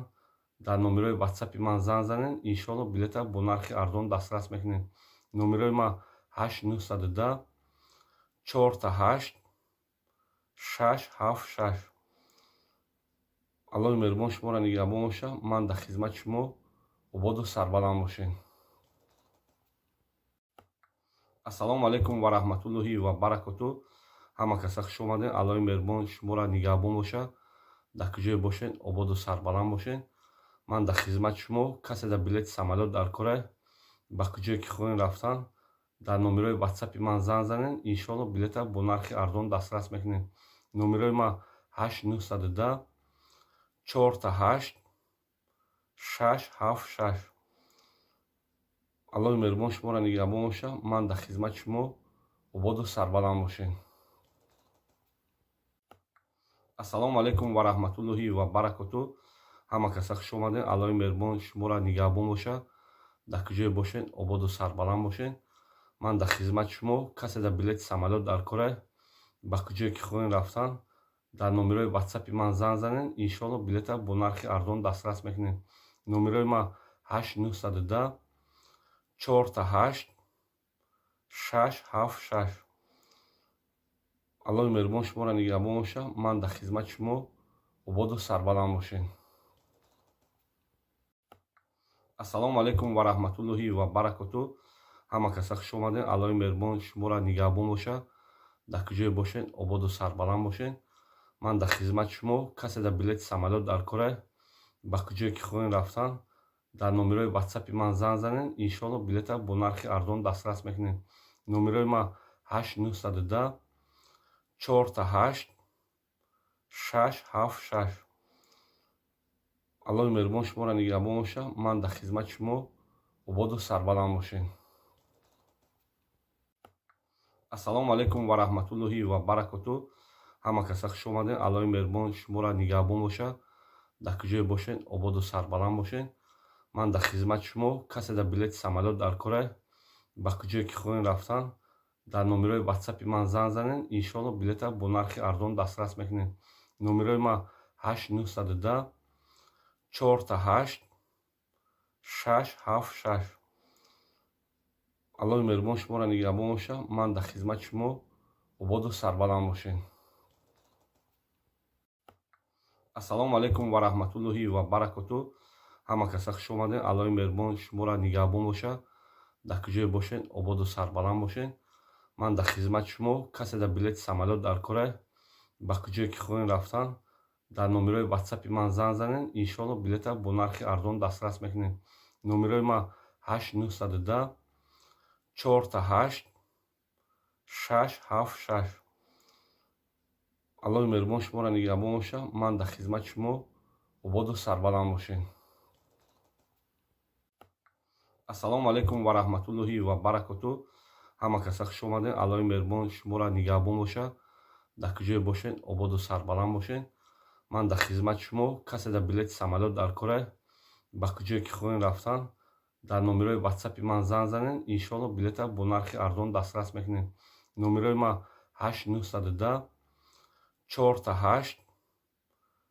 дар номерои ватсапи ман занг занед. Иншоалло, билета бо нархи арзон дастрас мекунем. Номерои ман 8 910 4 8 6 7 6. Аллоҳи меҳрубон шуморо нигаҳбон боша. Ман дар хизмати шумо, ободу сарбаланд бошед. Ассалому алайкум ва раҳматуллоҳи ва баракоту. Ҳама каса хуш омадед. Аллоҳи меҳрубон шуморо нигаҳбон боша. Дар куҷое бошед, ободу сарбаланд бошед. Ман дар хизмати шумо. Касе дар билети самолёт дар кора, ба куҷое ки хоҳем рафтан, дар номерои ватсапи ман занг занед. Иншоалло, билета бо нархи арзон дастрас мекунем. Номерои ман 8 910 4 8 6 7 6. Аллоҳи меҳрубон шуморо нигаҳбон боша. Ман дар хизмати шумо, ободу сарбаланд бошед. Ассалому алайкум ва раҳматуллоҳи ва баракоту. Ҳама каса хуш омадед. Аллоҳи меҳрубон шуморо нигаҳбон боша. Дар куҷое бошед, ободу сарбаланд бошед. Ман дар хизмати шумо. Касе дар билети самолёт дар кора, ба куҷое ки хоҳем рафтан, дар номерои ватсапи ман занг занед. Иншоалло, билета бо нархи арзон дастрас мекунем. Номерои ман 8 910 4 8 6 7 6. Аллоҳи меҳрубон шуморо нигаҳбон боша. Ман дар хизмати шумо, ободу сарбаланд бошед. Ассалому алайкум ва раҳматуллоҳи ва баракоту. Ҳама каса хуш омадед. Аллоҳи меҳрубон шуморо нигаҳбон боша. Дар куҷое бошед, ободу сарбаланд бошед. Ман дар хизмати шумо. Касе дар билети самолёт дар кора, ба куҷое ки хоҳем рафтан, дар номерои ватсапи ман занг занед. Иншоалло, билета бо нархи арзон дастрас мекунед. Номерои ман 8 910 4 8 6 7 6. Аллоҳи меҳрубон шуморо нигаҳбон бошад. Ман дар хизмати шумо. Ободу сарбаланд бошед. Ассалому алайкум ва раҳматуллоҳи ва баракоту. Ҳама каса хуш омадед. Аллоҳи меҳрубон шуморо нигаҳбон бошад. Дар куҷое бошед, ободу сарбаланд бошед. Ман дар хизмати шумо. Касе дар билети самолёт дар кора, ба куҷое ки хоҳем рафтан, дар номерои ватсапи ман занг занед. Иншоалло, билета бо нархи арзон дастрас мекунед. Номерои ман 8 910 4 8 6 7 6. Аллоҳи меҳрубон шуморо нигаҳбон бошад. Ман дар хизмати шумо. Ободу сарбаланд бошед. Ассалому алайкум ва раҳматуллоҳи ва баракоту. Ҳама каса хуш омадед. Аллоҳи меҳрубон шуморо нигаҳбон бошад. Дар куҷое бошед, ободу сарбаланд бошед. Ман дар хизмати шумо. Касе дар билети самолёт дар кора, ба куҷое ки хоҳем рафтан, дар номерои ватсапи ман занг занед. Иншоалло, билета бо нархи арзон дастрас мекунед. Номерои ман 8 910 4 8 6 7 6. Аллоҳи меҳрубон шуморо нигаҳбон бошад. Ман дар хизмати шумо. Ободу сарбаланд бошед. Ассалому алайкум ва раҳматуллоҳи ва баракоту. Ҳама каса хуш омадед. Аллоҳи меҳрубон шуморо нигаҳбон бошад. Дар куҷое бошед, ободу сарбаланд бошед. Ман дар хизмати шумо. Касе дар билети самолёт дар кора, ба куҷое ки хоҳем рафтан, дар номерои ватсапи ман занг занед. Иншоалло, билета бо нархи арзон дастрас мекунед. Номерои ман 8 910 4 8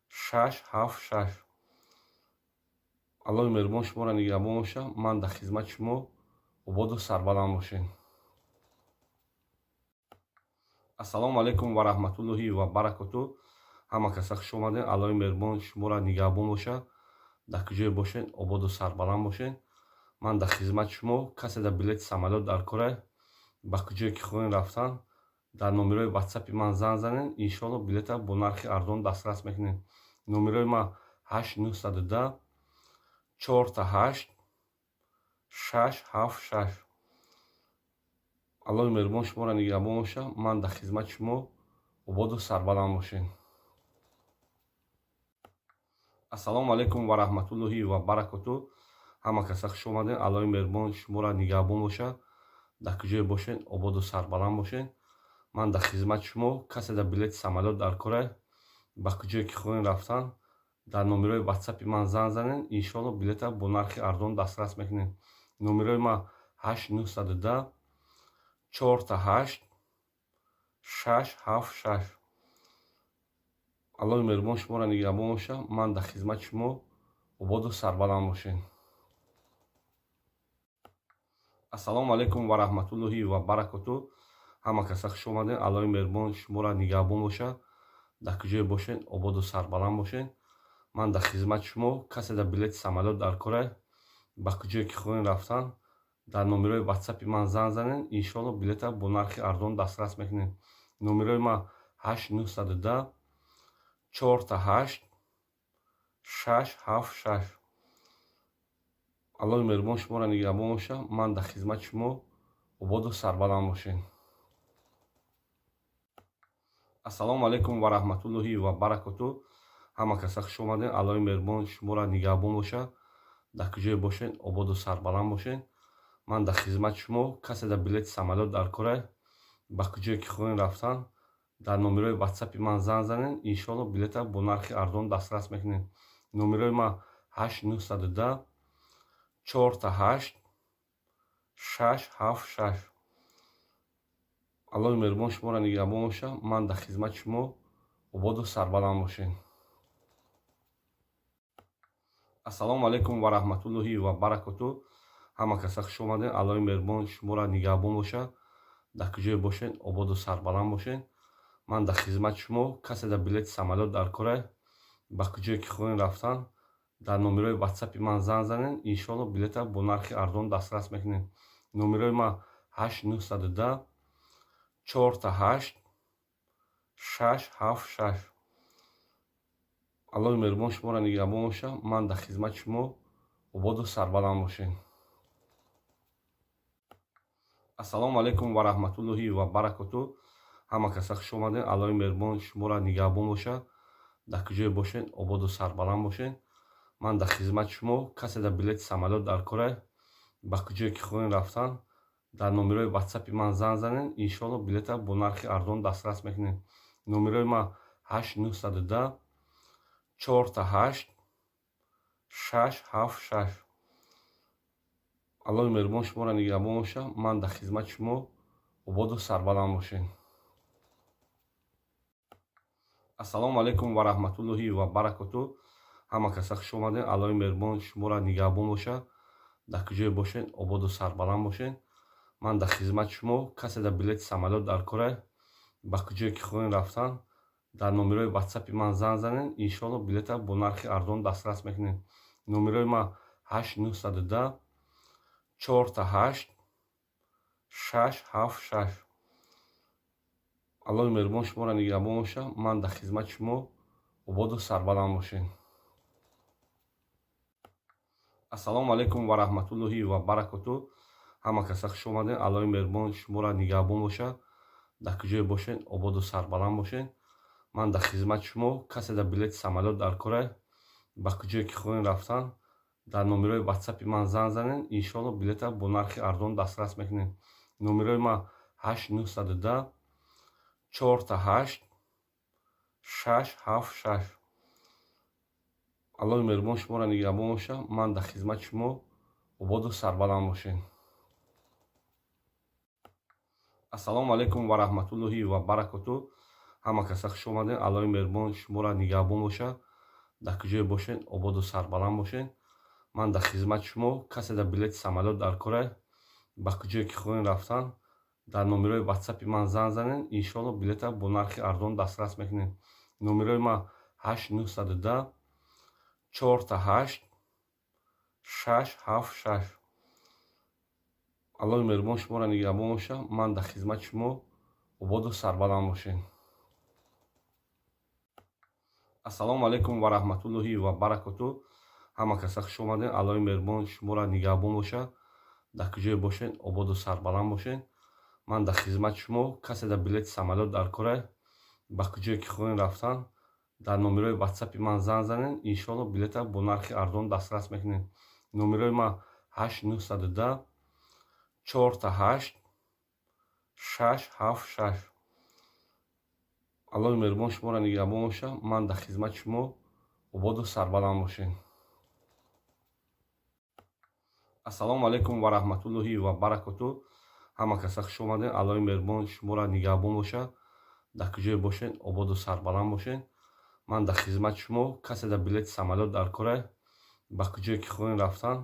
6 7 6. Аллоҳи меҳрубон шуморо нигаҳбон бошад. Ман дар хизмати шумо. Ободу сарбаланд бошед. Ассалому алайкум ва раҳматуллоҳи ва баракоту. Ҳама каса хуш омадед. Аллоҳи меҳрубон шуморо нигаҳбон бошад. Дар куҷое бошед, ободу сарбаланд бошед. Ман дар хизмати шумо. Касе дар билети самолёт дар кора, ба куҷое ки хоҳем рафтан, дар номерои ватсапи ман занг занед. Иншоалло, билета бо нархи арзон дастрас мекунед. Номерои ман 8 910 4 8 6 7 6. Аллоҳи меҳрубон шуморо нигаҳбон бошад. Ман дар хизмати шумо. Ободу сарбаланд бошед. Ассалому алайкум ва раҳматуллоҳи ва баракоту. Ҳама каса хуш омадед. Аллоҳи меҳрубон шуморо нигаҳбон бошад. Дар куҷое бошед, ободу сарбаланд бошед. Ман дар хизмати шумо. Касе дар билети самолёт дар кора, ба куҷое ки хоҳем рафтан, дар номерои ватсапи ман занг занед. Иншоалло, билета бо нархи арзон дастрас мекунед. Номерои ман 8 910 4 8 6 7 6. Аллоҳи меҳрубон шуморо нигаҳбон бошад. Ман дар хизмати шумо. Ободу сарбаланд бошед. Ассалому алайкум ва раҳматуллоҳи ва баракоту. Ҳама каса хуш омадед. Аллоҳи меҳрубон шуморо нигаҳбон бошад. Дар куҷое бошед, ободу сарбаланд бошед. Ман дар хизмати шумо. Касе дар билети самолёт дар кора, ба куҷое ки хоҳем рафтан, дар номерои ватсапи ман занг занед. Иншоалло, билета бо нархи арзон дастрас мекунед. Номерои ман 8 910 4 8 6 7 6. Аллоҳи меҳрубон шуморо нигаҳбон бошад. Ман дар хизмати шумо. Ободу сарбаланд бошед. Ассалому алайкум ва раҳматуллоҳи ва баракоту. Ҳама каса хуш омадед. Аллоҳи меҳрубон шуморо нигаҳбон бошад. Дар куҷое бошед, ободу сарбаланд бошед. Ман дар хизмати шумо. Касе дар билети самолёт дар кора, ба куҷое ки хоҳем рафтан, дар номерои ватсапи ман занг занед. Иншоалло, билета бо нархи арзон дастрас мекунед. Номерои ман 8 910 4 8 6 7 6. Аллоҳи меҳрубон шуморо нигаҳбон бошад. Ман дар хизмати шумо. Ободу сарбаланд бошед. Ассалому алайкум ва раҳматуллоҳи ва баракоту. Ҳама каса хуш омадед. Аллоҳи меҳрубон шуморо нигаҳбон бошад. Дар куҷое бошед, ободу сарбаланд бошед. Ман дар хизмати шумо. Касе дар билети самолёт дар кора, ба куҷое ки хоҳем рафтан, дар номерои ватсапи ман занг занед. Иншоалло, билета бо нархи арзон дастрас мекунед. Номерои ман 8 910 4 8 6 7 6. Аллоҳи меҳрубон шуморо нигаҳбон боша. Ман дар хизмати шумо, ободу сарбаланд бошед. Ассалому алайкум ва раҳматуллоҳи ва баракоту. Ҳама каса хуш омадед. Аллоҳи меҳрубон шуморо нигаҳбон боша. Дар куҷое бошед, ободу сарбаланд бошед. Ман дар хизмати шумо. Касе дар билети самолёт дар кора, ба куҷое ки хоҳем рафтан, дар номерои ватсапи ман занг занед. Иншоалло, билета бо нархи арзон дастрас мекунед. Номерои ман 8 910 4 8 6 7 6. Аллоҳи меҳрубон шуморо нигаҳбон боша. Ман дар хизмати шумо, ободу сарбаланд бошед. Ассалому алайкум ва раҳматуллоҳи ва баракоту. Ҳама каса хуш омадед. Аллоҳи меҳрубон шуморо нигаҳбон боша. Дар куҷое бошед, ободу сарбаланд бошед. Ман дар хизмати шумо. Касе дар билети самолёт дар кора, ба куҷое ки хоҳем рафтан, дар номерои ватсапи ман занг занед. Иншоалло, билета бо нархи арзон дастрас мекунед. Номерои ман 8 910 4 8 6 7 6. Аллоҳи меҳрубон шуморо нигаҳбон боша. Ман дар хизмати шумо, ободу сарбаланд бошед. Ассалому алайкум ва раҳматуллоҳи ва баракоту. Ҳама каса хуш омадед. Аллоҳи меҳрубон шуморо нигаҳбон боша. Дар куҷое бошед, ободу сарбаланд бошед. Ман дар хизмати шумо. Касе дар билети самолёт дар кора, ба куҷое ки хоҳем рафтан, дар номерои ватсапи ман занг занед. Иншоалло, билета бо нархи арзон дастрас мекунед. Номерои ман 8 910 4 8 6 7 6. Аллоҳи меҳрубон шуморо нигаҳбон боша. Ман дар хизмати шумо, ободу сарбаланд бошед. Ассалому алайкум ва раҳматуллоҳи ва баракоту. Ҳама каса хуш омадед. Аллоҳи меҳрубон шуморо нигаҳбон боша. Дар куҷое бошед, ободу сарбаланд бошед. Ман дар хизмати шумо. Касе дар билети самолёт дар кора, ба куҷое ки хоҳем рафтан, дар номерои ватсапи ман занг занед. Иншоалло, билета бо нархи арзон дастрас мекунед. Номерои ман 8 910 4 8 6 7 6. Аллоҳи меҳрубон шуморо нигаҳбон боша. Ман дар хизмати шумо, ободу сарбаланд бошед. Ассалому алайкум ва раҳматуллоҳи ва баракоту. Ҳама каса хуш омадед. Аллоҳи меҳрубон шуморо нигаҳбон боша. Дар куҷое бошед, ободу сарбаланд бошед. Ман дар хизмати шумо. Касе дар билети самолёт дар кора, ба куҷое ки хоҳем рафтан, дар номерои ватсапи ман занг занед. Иншоалло, билета бо нархи арзон дастрас мекунед. Номерои ман 8 910 4 8 6 7 6. Аллоҳи меҳрубон шуморо нигаҳбон боша. Ман дар хизмати шумо, ободу сарбаланд бошед. Ассалому алайкум ва раҳматуллоҳи ва баракоту. Ҳама каса хуш омадед. Аллоҳи меҳрубон шуморо нигаҳбон боша. Дар куҷое бошед, ободу сарбаланд бошед. Ман дар хизмати шумо. Касе дар билети самолёт дар кора, ба куҷое ки хоҳем рафтан,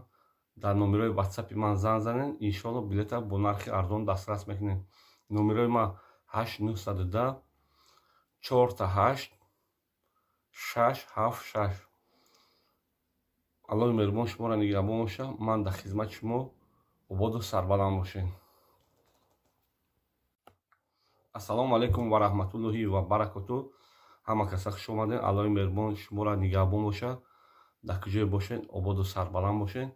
дар номерои ватсапи ман занг занед. Иншоалло, билета бо нархи арзон дастрас мекунед. Номерои ман 8 910 4 8 6 7 6. Аллоҳи меҳрубон шуморо нигаҳбон боша. Ман дар хизмати шумо, ободу сарбаланд бошед. Ассалому алайкум ва раҳматуллоҳи ва баракоту. Ҳама каса хуш омадед. Аллоҳи меҳрубон шуморо нигаҳбон боша. Дар куҷое бошед, ободу сарбаланд бошед.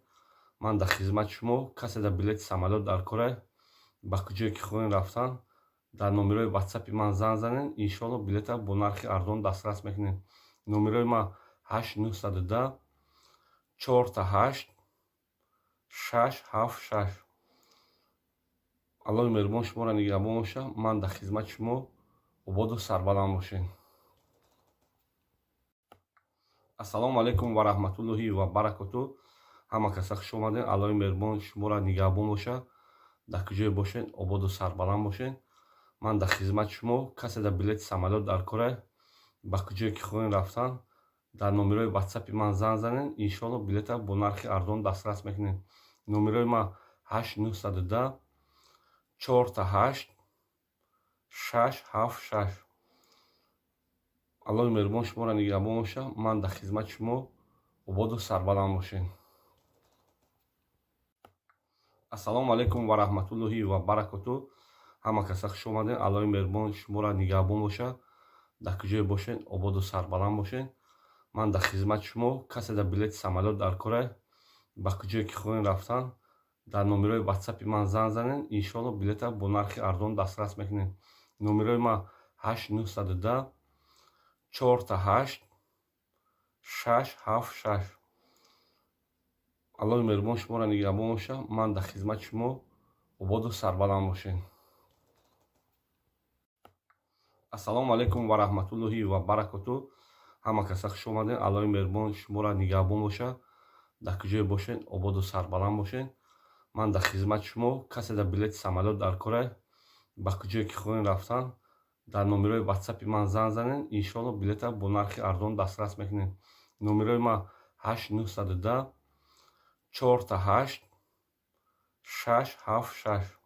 Ман дар хизмати шумо. Касе дар билети самолёт дар кора, ба куҷое ки хоҳем рафтан, дар номерои ватсапи ман занг занед. Иншоалло, билета бо нархи арзон дастрас мекунед. Номерои ман 8 910 4 8 6 7 6. Аллоҳи меҳрубон шуморо нигаҳбон боша. Ман дар хизмати шумо, ободу сарбаланд бошед. Ассалому алайкум ва раҳматуллоҳи ва баракоту. Ҳама каса хуш омадед. Аллоҳи меҳрубон шуморо нигаҳбон боша. Дар куҷое бошед, ободу сарбаланд бошед. Ман дар хизмати шумо. Касе дар билети самолёт дар кора, ба куҷое ки хоҳем рафтан, дар номерои ватсапи ман занг занед. Иншоалло, билета бо нархи арзон дастрас мекунед. Номерои ман 8 910 4 8 6 7 6. Аллоҳи меҳрубон шуморо нигаҳбон боша. Ман дар хизмати шумо, ободу сарбаланд бошед. Ассалому алайкум ва раҳматуллоҳи ва баракоту. Ҳама каса хуш омадед. Аллоҳи меҳрубон шуморо нигаҳбон боша. Дар куҷое бошед, ободу сарбаланд бошед. Ман дар хизмати шумо. Касе дар билети самолёт дар кора, ба куҷое ки хоҳем рафтан, дар номерои ватсапи ман занг занед, иншоалло, билета бо нархи арзон дастрас мекунед. Номерои ман 8 910 4 8 6 7 6. Аллоҳи меҳрубон шуморо нигаҳбон бошад. Ман дар хизмати шумо. Ободу сарбаланд бошед. Ассалому алайкум ва раҳматуллоҳи ва баракоту. Ҳама каса хуш омадед. Аллоҳи меҳрубон шуморо нигаҳбон бошад. Дар куҷое бошед, ободу сарбаланд бошед. Ман дар хизмати шумо. Касе дар билети самолёт дар кора, ба куҷое ки хоҳем рафтан, дар номерои ватсапи ман занг занед, иншоалло, билета бо нархи арзон дастрас мекунед. Номерои ман 8 910 4 8 6 7 6.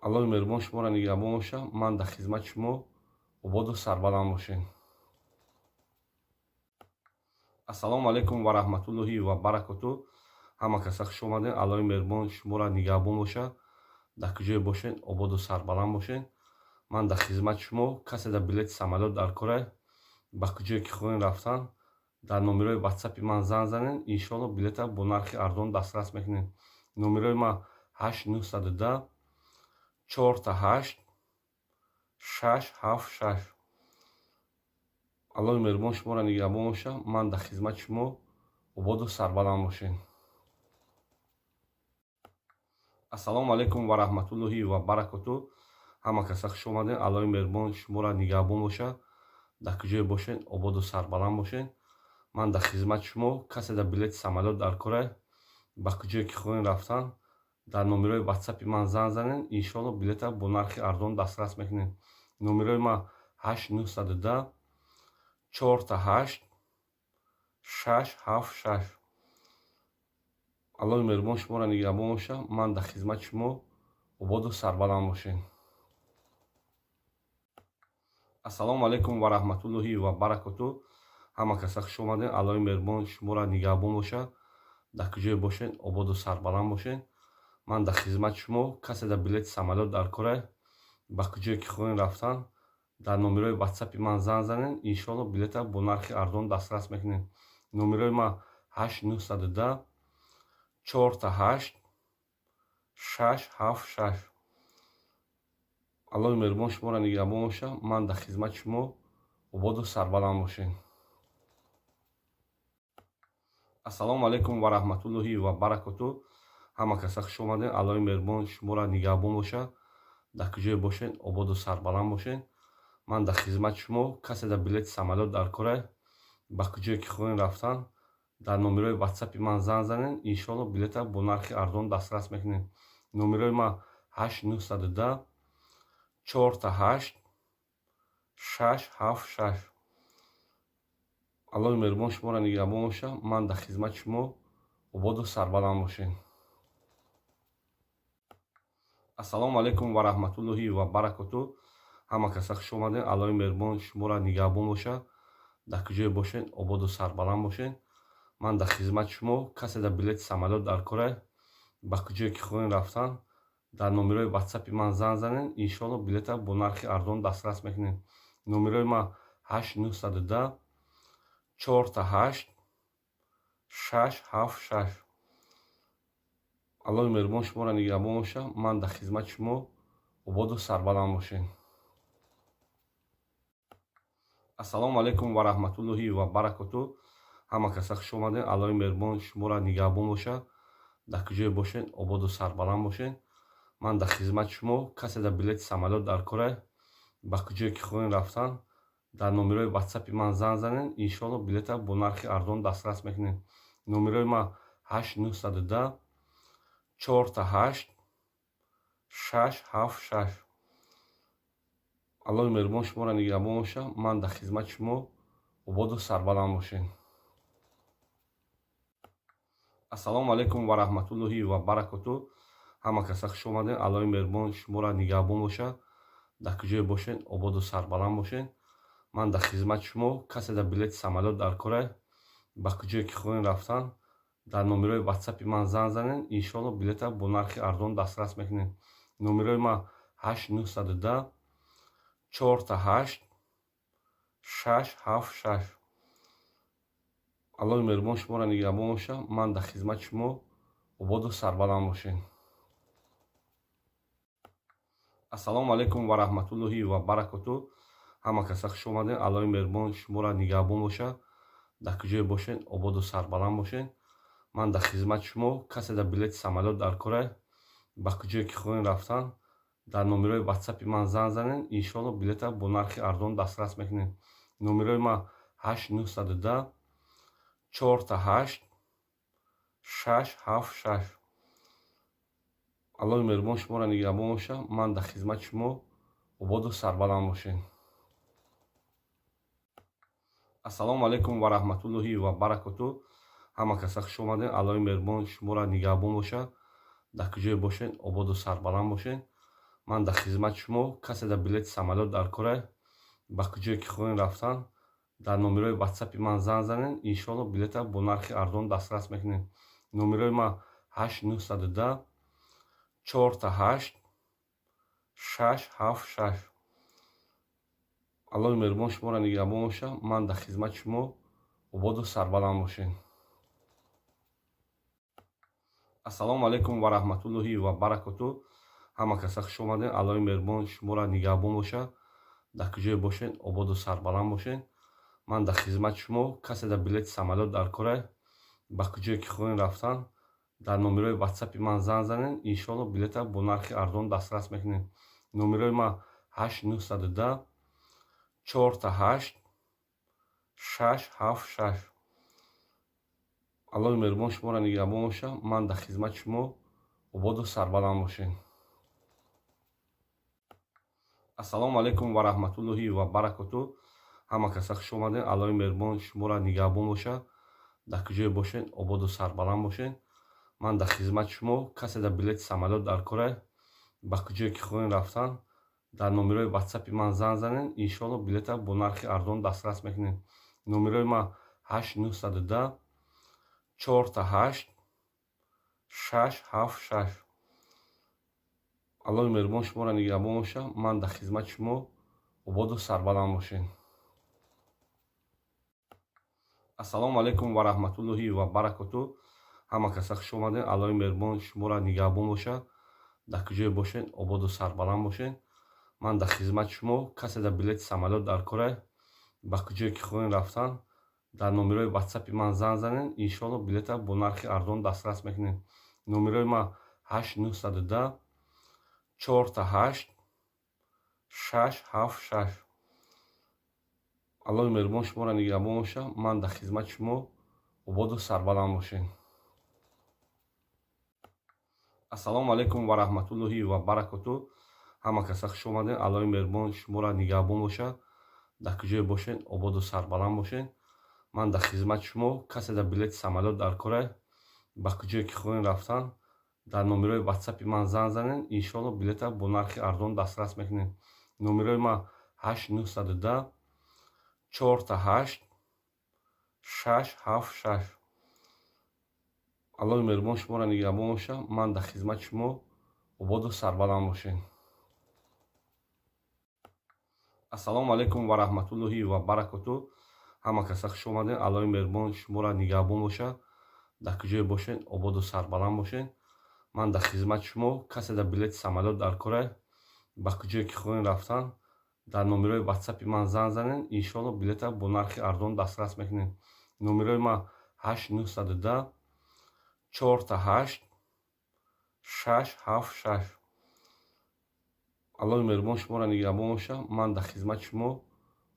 Аллоҳи меҳрубон шуморо нигаҳбон бошад. Ман дар хизмати шумо. Ободу сарбаланд бошед. Ассалому алайкум ва раҳматуллоҳи ва баракоту. Ҳама каса хуш омадед. Аллоҳи меҳрубон шуморо нигаҳбон бошад. Дар куҷое бошед, ободу сарбаланд бошед. Ман дар хизмати шумо. Касе дар билети самолёт дар кора, ба куҷое ки хоҳем рафтан, дар номерои ватсапи ман занг занед, иншоалло, билета бо нархи арзон дастрас мекунед. Номерои ман 8 910 4 8 6 7 6. Аллоҳи меҳрубон шуморо нигаҳбон бошад. Ман дар хизмати шумо. Ободу сарбаланд бошед. Ассалому алайкум ва раҳматуллоҳи ва баракоту. Ҳама каса хуш омадед. Аллоҳи меҳрубон шуморо нигаҳбон бошад. Дар куҷое бошед, ободу сарбаланд бошед. Ман дар хизмати шумо. Касе дар билети самолёт дар кора, ба куҷое ки хоҳем рафтан, дар номерои ватсапи ман занг занед, иншоалло, билета бо нархи арзон дастрас мекунед. Номерои ман 8 910 4 8 6 7 6. Аллоҳи меҳрубон шуморо нигаҳбон бошад. Ман дар хизмати шумо. Ободу сарбаланд бошед. Ассалому алайкум ва раҳматуллоҳи ва баракоту. Ҳама каса хуш омадед. Аллоҳи меҳрубон шуморо нигаҳбон бошад. Дар куҷое бошед, ободу сарбаланд бошед. Ман дар хизмати шумо. Касе дар билети самолёт дар кора, ба куҷое ки хоҳем рафтан, дар номерои ватсапи ман занг занед, иншоалло, билета бо нархи арзон дастрас мекунед. Номерои ман 8 910 4 8 6 7 6. Аллоҳи меҳрубон шуморо нигаҳбон бошад. Ман дар хизмати шумо. Ободу сарбаланд бошед. Ассалому алайкум ва раҳматуллоҳи ва баракоту. Ҳама каса хуш омадед. Аллоҳи меҳрубон шуморо нигаҳбон бошад. Дар куҷое бошед, ободу сарбаланд бошед. Ман дар хизмати шумо. Касе дар билети самолёт дар кора, ба куҷое ки хоҳем рафтан, дар номерои ватсапи ман занг занед, иншоалло, билета бо нархи арзон дастрас мекунед. Номерои ман 8 910 4 8 6 7 6. Аллоҳи меҳрубон шуморо нигаҳбон бошад. Ман дар хизмати шумо. Ободу сарбаланд бошед. Ассалому алайкум ва раҳматуллоҳи ва баракоту. Ҳама каса хуш омадед. Аллоҳи меҳрубон шуморо нигаҳбон бошад. Дар куҷое бошед, ободу сарбаланд бошед. Ман дар хизмати шумо. Касе дар билети самолёт дар кора, ба куҷое ки хоҳем рафтан, дар номерои ватсапи ман занг занед, иншоалло, билета бо нархи арзон дастрас мекунед. Номерои ман 8 910 4 8 6 7 6. Аллоҳи меҳрубон шуморо нигаҳбон бошад. Ман дар хизмати шумо. Ободу сарбаланд бошед. Ассалому алайкум ва раҳматуллоҳи ва баракоту. Ҳама каса хуш омадед. Аллоҳи меҳрубон шуморо нигаҳбон бошад. Дар куҷое бошед, ободу сарбаланд бошед. Ман дар хизмати шумо. Касе дар билети самолёт дар кора, ба куҷое ки хоҳем рафтан, дар номерои ватсапи ман занг занед, иншоалло, билета бо нархи арзон дастрас мекунед. Номерои ман 8 910 4 8 6 7 6. Аллоҳи меҳрубон шуморо нигаҳбон бошад. Ман дар хизмати шумо. Ободу сарбаланд бошед. Ассалому алайкум ва раҳматуллоҳи ва баракоту. Ҳама каса хуш омадед. Аллоҳи меҳрубон шуморо нигаҳбон бошад. Дар куҷое бошед, ободу сарбаланд бошед. Ман дар хизмати шумо. Касе дар билети самолёт дар кора, ба куҷое ки хоҳем рафтан, дар номерои ватсапи ман занг занед, иншоалло, билета бо нархи арзон дастрас мекунед. Номерои ман 8 910 4 8 6 7 6. Аллоҳи меҳрубон шуморо нигаҳбон боша. Ман дар хизмати шумо, ободу сарбаланд бошед. Ассалому алайкум ва раҳматуллоҳи ва баракоту. Ҳама каса хуш омадем. Аллоҳи меҳрубон шуморо нигаҳбон боша. Дар куҷое бошед, ободу сарбаланд бошед. Ман дар хизмати шумо. Касе дар билети самолёт дар кора, ба куҷое ки хоҳем рафтан, дар номерои ватсапи ман занг занед. Иншоалло, билета бо нархи арзон дастрас мекунед. Номерои ман 8 910 4 8 6 7 6. Аллоҳи меҳрубон шуморо нигаҳбон боша. Ман дар хизмати шумо, ободу сарбаланд бошед. Ассалому алайкум ва раҳматуллоҳи ва баракоту. Ҳама каса хуш омадем. Аллоҳи меҳрубон шуморо нигаҳбон боша. Дар куҷое бошед, ободу сарбаланд бошед. Ман дар хизмати шумо. Касе дар билети самолёт дар кора, ба куҷое ки хоҳем рафтан, дар номерои ватсапи ман занг занед. Иншоалло, билета бо нархи арзон дастрас мекунед. Номерои ман 8 910 4 8 6 7 6. Аллоҳи меҳрубон шуморо нигаҳбон боша. Ман дар хизмати шумо, ободу сарбаланд бошед. Ассалому алайкум ва раҳматуллоҳи ва баракоту. Ҳама каса хуш омадем. Аллоҳи меҳрубон шуморо нигаҳбон боша. Дар куҷое бошед, ободу сарбаланд бошед. Ман дар хизмати шумо. Касе дар билети самолёт дар кора, ба куҷое ки хоҳем рафтан, дар номерои ватсапи ман занг занед. Иншоалло, билета бо нархи арзон дастрас мекунед. Номерои ман 8 910 4 8 6 7 6. Аллоҳи меҳрубон шуморо нигаҳбон боша. Ман дар хизмати шумо, ободу сарбаланд бошед. Ассалому алайкум ва раҳматуллоҳи ва баракоту. Ҳама каса хуш омадем. Аллоҳи меҳрубон шуморо нигаҳбон боша. Дар куҷое бошед, ободу сарбаланд бошед. Ман дар хизмати шумо. Касе дар билети самолёт дар кора, ба куҷое ки хоҳем рафтан, дар номерои ватсапи ман занг занед. Иншоалло, билета бо нархи арзон дастрас мекунед. Номерои ман 8 910 4 8 6 7 6. Аллоҳи меҳрубон шуморо нигаҳбон боша. Ман дар хизмати шумо, ободу сарбаланд бошед. Ассалому алайкум ва раҳматуллоҳи ва баракоту. Ҳама каса хуш омадем. Аллоҳи меҳрубон шуморо нигаҳбон боша. Дар куҷое бошед, ободу сарбаланд бошед. Ман дар хизмати шумо. Касе дар билети самолёт дар кора, ба куҷое ки хоҳем рафтан, дар номерои ватсапи ман занг занед. Иншоалло, билета бо нархи арзон дастрас мекунед. Номерои ман 8 910 4 8 6 7 6. Аллоҳи меҳрубон шуморо нигаҳбон боша. Ман дар хизмати шумо, ободу сарбаланд бошед. Ассалому алайкум ва раҳматуллоҳи ва баракоту. Ҳама каса хуш омадем. Аллоҳи меҳрубон шуморо нигаҳбон боша. Дар куҷое бошед, ободу сарбаланд бошед. Ман дар хизмати шумо. Касе дар билети самолёт дар кора, ба куҷое ки хоҳем рафтан, дар номерои ватсапи ман занг занед. Иншоалло, билета бо нархи арзон дастрас мекунед. Номерои ман 8 910 4 8 6 7 6. Аллоҳи меҳрубон шуморо нигаҳбон боша. Ман дар хизмати шумо, ободу сарбаланд бошед. Ассалому алайкум ва раҳматуллоҳи ва баракоту. Ҳама каса хуш омадем. Аллоҳи меҳрубон шуморо нигаҳбон боша. Дар куҷое бошед, ободу сарбаланд бошед. Ман дар хизмати шумо. Касе дар билети самолёт дар кора, ба куҷое ки хоҳем рафтан, дар номерои ватсапи ман занг занед. Иншоалло, билета бо нархи арзон дастрас мекунед. Номерои ман 8 910 4 8 6 7 6. Аллоҳи меҳрубон шуморо нигаҳбон боша. Ман дар хизмати шумо,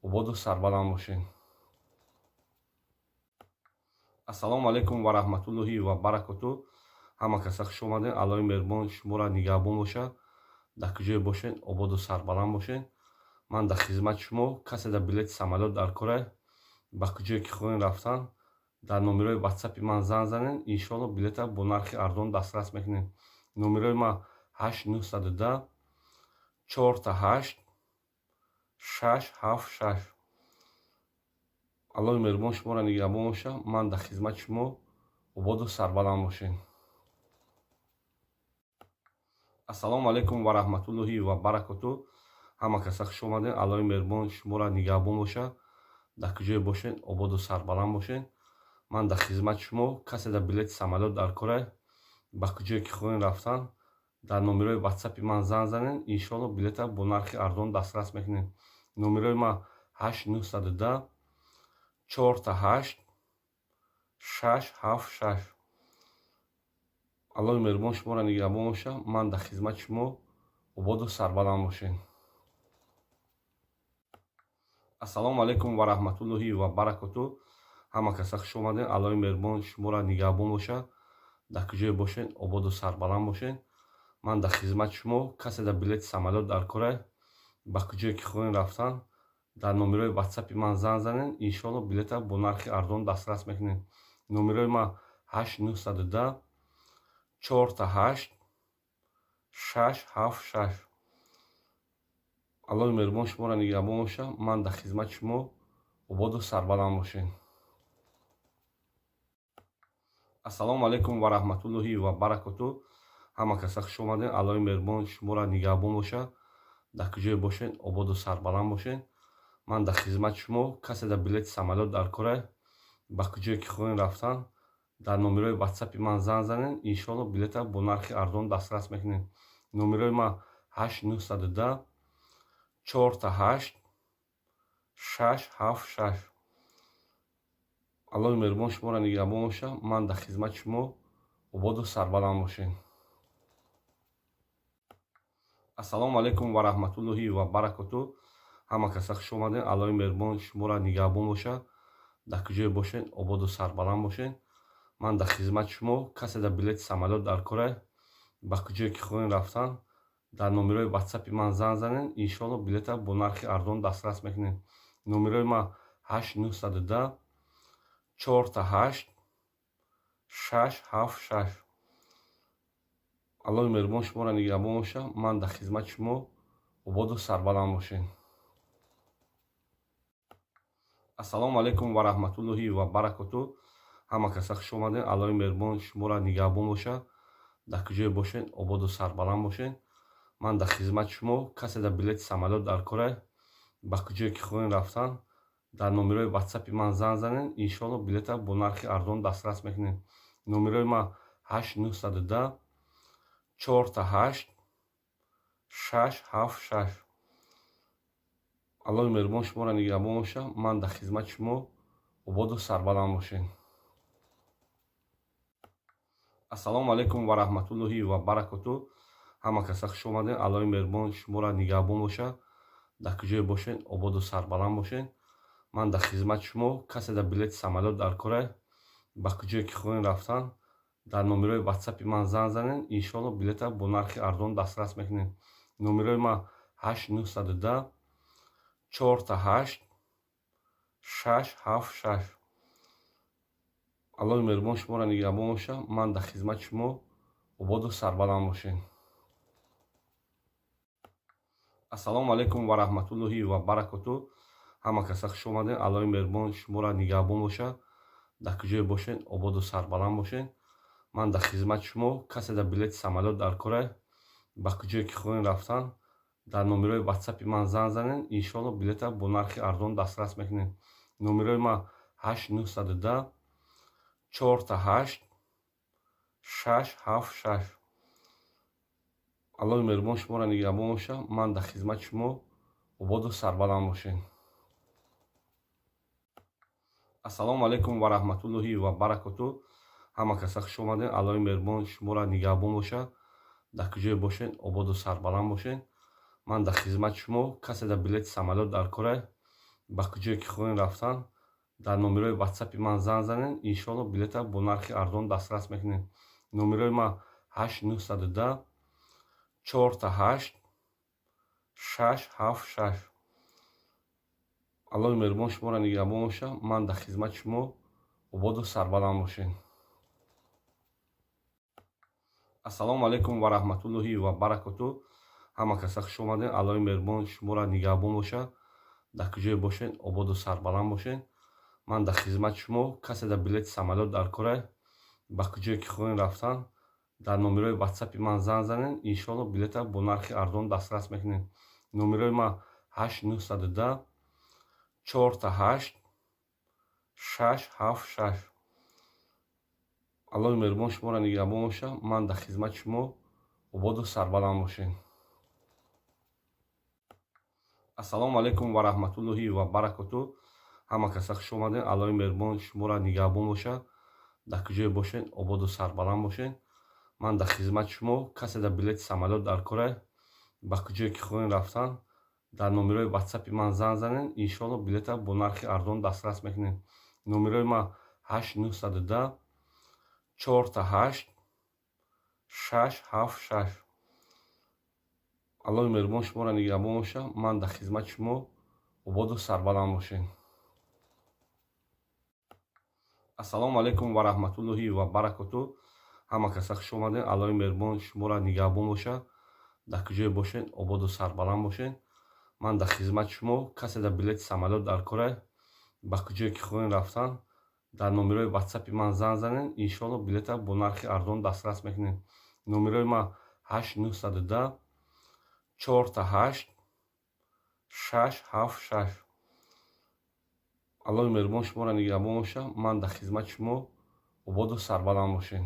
ободу сарбаланд бошед. Ассалому алайкум ва раҳматуллоҳи ва баракоту. Ҳама каса хуш омадем. Аллоҳи меҳрубон шуморо нигаҳбон боша. Дар куҷое бошед, ободу сарбаланд бошед. Ман дар хизмати шумо. Касе дар билети самолёт дар кора, ба куҷое ки хоҳем рафтан, дар номерои ватсапи ман занг занед. Иншоалло, билета бо нархи арзон дастрас мекунед. Номерои ман 8 910 4 8 6 7 6. Аллоҳи меҳрубон шуморо нигаҳбон боша. Ман дар хизмати шумо, ободу сарбаланд бошед. Ассалому алайкум ва раҳматуллоҳи ва баракоту. Ҳама каса хуш омадем. Аллоҳи меҳрубон шуморо нигаҳбон боша. Дар куҷое бошед, ободу сарбаланд бошед. Ман дар хизмати шумо. Касе дар билети самолёт дар корай, ба куҷое ки хоҳем рафтан, дар номерои ватсапи ман занг занед, иншоалло, билета бо нархи арзон дастрас мекунед. Номерои ман 8 910 4 8 6 7 6. Аллоҳи меҳрубон шуморо нигаҳбон бошад. Ман дар хизмати шумо. Ободу сарбаланд бошед. Ассалому алайкум ва раҳматуллоҳи ва баракоту. Ҳама каса хуш омадед. Аллоҳи меҳрубон шуморо нигаҳбон бошад. Дар куҷое бошед, ободу сарбаланд бошед. Ман дар хизмати шумо. Касе дар билети самолёт дар корай, ба куҷое ки хоҳем рафтан, дар номерои ватсапи ман занг занед, иншоалло, билета бо нархи арзон дастрас мекунед. Номерои ман 8 910 4 8 6 7 6. Аллоҳи меҳрубон шуморо нигаҳбон бошад. Ман дар хизмати шумо. Ободу сарбаланд бошед. Ассалому алайкум ва раҳматуллоҳи ва баракоту. Ҳама каса хуш омадед. Аллоҳи меҳрубон шуморо нигаҳбон бошад. Дар куҷое бошед, ободу сарбаланд бошед. Ман дар хизмати шумо. Касе дар билети самолёт дар корай, ба куҷое ки хоҳем рафтан, дар номерои ватсапи ман занг занед, иншоалло, билета бо нархи арзон дастрас мекунед. Номерои ман 8 910 4 8 6 7 6. Аллоҳи меҳрубон шуморо нигаҳбон бошад. Ман дар хизмати шумо. Ободу сарбаланд бошед. Ассалому алайкум ва раҳматуллоҳи ва баракоту. Ҳама каса хуш омадед. Аллоҳи меҳрубон шуморо нигаҳбон бошад. Дар куҷое бошед, ободу сарбаланд бошед. Ман дар хизмати шумо. Касе дар билети самолёт дар корай, ба куҷое ки хоҳем рафтан, дар номерои ватсапи ман занг занед, иншоалло, билета бо нархи арзон дастрас мекунед. Номерои ман 8 910 4 8 6 7 6. Аллоҳи меҳрубон шуморо нигаҳбон бошад. Ман дар хизмати шумо. Ободу сарбаланд бошед. Ассалому алайкум ва раҳматуллоҳи ва баракоту. Ҳама каса хуш омадед. Аллоҳи меҳрубон шуморо нигаҳбон бошад. Дар куҷое бошед, ободу сарбаланд бошед. Ман дар хизмати шумо. Касе дар билети самолёт дар корай, ба куҷое ки хоҳем рафтан, дар номерои ватсапи ман занг занед, иншоалло, билета бо нархи арзон дастрас мекунед. Номерои ман 8 910 4 8 6 7 6. Аллоҳи меҳрубон шуморо нигаҳбон бошад. Ман дар хизмати шумо. Ободу сарбаланд бошед. Ассалому алайкум ва раҳматуллоҳи ва баракоту. Ҳама каса хуш омадед. Аллоҳи меҳрубон шуморо нигаҳбон бошад. Дар куҷое бошед, ободу сарбаланд бошед. Ман дар хизмати шумо. Касе дар билети самолёт дар корай, ба куҷое ки хоҳем рафтан, дар номерои ватсапи ман занг занед, иншоалло, билета бо нархи арзон дастрас мекунед. Номерои ман 8 910 4 8 6 7 6. Аллоҳи меҳрубон шуморо нигаҳбон бошад. Ман дар хизмати шумо. Ободу сарбаланд бошед. Ассалому алайкум ва раҳматуллоҳи ва баракоту. Ҳама каса хуш омадед. Аллоҳи меҳрубон шуморо нигаҳбон бошад. Дар куҷое бошед, ободу сарбаланд бошед. Ман дар хизмати шумо. Касе дар билети самолёт дар корай, ба куҷое ки хоҳем рафтан, дар номерои ватсапи ман занг занед, иншоалло, билета бо нархи арзон дастрас мекунед. Номерои ман 8 910 4 8 6 7 6. Аллоҳи меҳрубон шуморо нигаҳбон бошад. Ман дар хизмати шумо. Ободу сарбаланд бошед. Ассалому алайкум ва раҳматуллоҳи ва баракоту. Ҳама каса хуш омадед. Аллоҳи меҳрубон шуморо нигаҳбон бошад. Дар куҷое бошед, ободу сарбаланд бошед. Ман дар хизмати шумо. Касе дар билети самолёт дар корай, ба куҷое ки хоҳем рафтан, дар номерои ватсапи ман занг занед, иншоалло, билета бо нархи арзон дастрас мекунед. Номерои ман 8 910 4 8 6 7 6. Аллоҳи меҳрубон шуморо нигаҳбон бошад. Ман дар хизмати шумо. Ободу сарбаланд бошед. Ассалому алайкум ва раҳматуллоҳи ва баракоту. Ҳама каса хуш омадед. Аллоҳи меҳрубон шуморо нигаҳбон бошад. Дар куҷое бошед, ободу сарбаланд бошед. Ман дар хизмати шумо. Касе дар билети самолёт дар корай, ба куҷое ки хоҳем рафтан, дар номерои ватсапи ман занг занед, иншоалло, билета бо нархи арзон дастрас мекунед. Номерои ман 8 910 4 8 6 7 6. Аллоҳи меҳрубон шуморо нигаҳбон боша. Ман дар хизмати шумо, ободу сарбаланд бошед. Ассалому алайкум ва раҳматуллоҳи ва баракоту. Ҳама каса хуш омадед. Аллоҳи меҳрубон шуморо нигаҳбон боша. Дар куҷое бошед, ободу сарбаланд бошед. Ман дар хизмати шумо. Касе дар билети самолёт дар кора, ба куҷое ки хоҳем рафтан, дар номерои ватсапи ман занг занед. Иншоалло, билета бо нархи арзон дастрас мекунед. Номерои ман 8910 888 676. Аллоҳи меҳрубон шуморо нигаҳбон боша. Ман дар хизмати шумо, ободу сарбаланд бошед. Ассалому алайкум ва раҳматуллоҳи ва баракоту. Ҳама каса хуш омадед. Аллоҳи меҳрубон шуморо нигаҳбон боша. Дар куҷое бошед, ободу сарбаланд бошед. Ман дар хизмати шумо. Касе дар билети самолёт дар кора, ба куҷое ки хоҳем рафтан, дар номерои ватсапи ман занг занед. Иншоалло, билета бо нархи арзон дастрас мекунед. Номерои ман 8910 888 676. Аллоҳи меҳрубон шуморо нигаҳбон боша. Ман дар хизмати шумо, ободу сарбаланд бошед.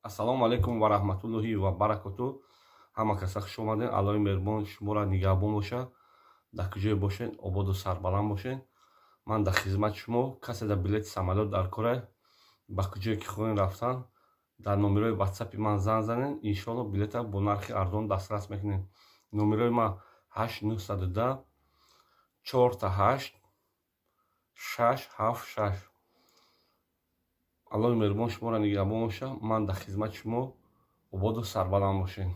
Ассалому алайкум ва раҳматуллоҳи ва баракоту. Ҳама каса хуш омадед. Аллоҳи меҳрубон шуморо нигаҳбон боша. Дар куҷое бошед, ободу сарбаланд бошед. Ман дар хизмати шумо. Касе дар билети самолёт дар кора, ба куҷое ки хоҳем рафтан, дар номерои ватсапи ман занг занед. Иншоалло, билета бо нархи арзон дастрас мекунед. Номерои ман 8910 888 676. Аллоҳи меҳрубон шуморо нигаҳбон боша. Ман дар хизмати шумо, ободу сарбаланд бошед.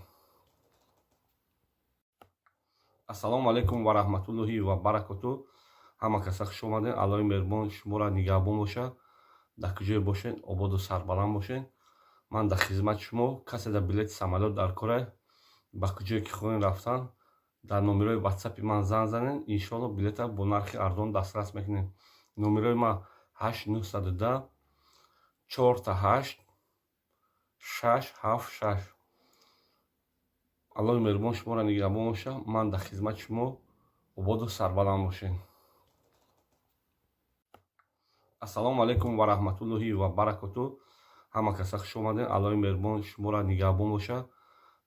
Ассалому алайкум ва раҳматуллоҳи ва баракоту. Ҳама каса хуш омадед. Аллоҳи меҳрубон шуморо нигаҳбон боша. Дар куҷое бошед, ободу сарбаланд бошед. Ман дар хизмати шумо. Касе дар билети самолёт дар кора, ба куҷое ки хоҳем рафтан, дар номерои ватсапи ман занг занед. Иншоалло, билета бо нархи арзон дастрас мекунед. Номерои ман 8910 888 676. Аллоҳи меҳрубон шуморо нигаҳбон боша. Ман дар хизмати шумо, ободу сарбаланд бошед. Ассалому алайкум ва раҳматуллоҳи ва баракоту. Ҳама каса хуш омадед. Аллоҳи меҳрубон шуморо нигаҳбон боша.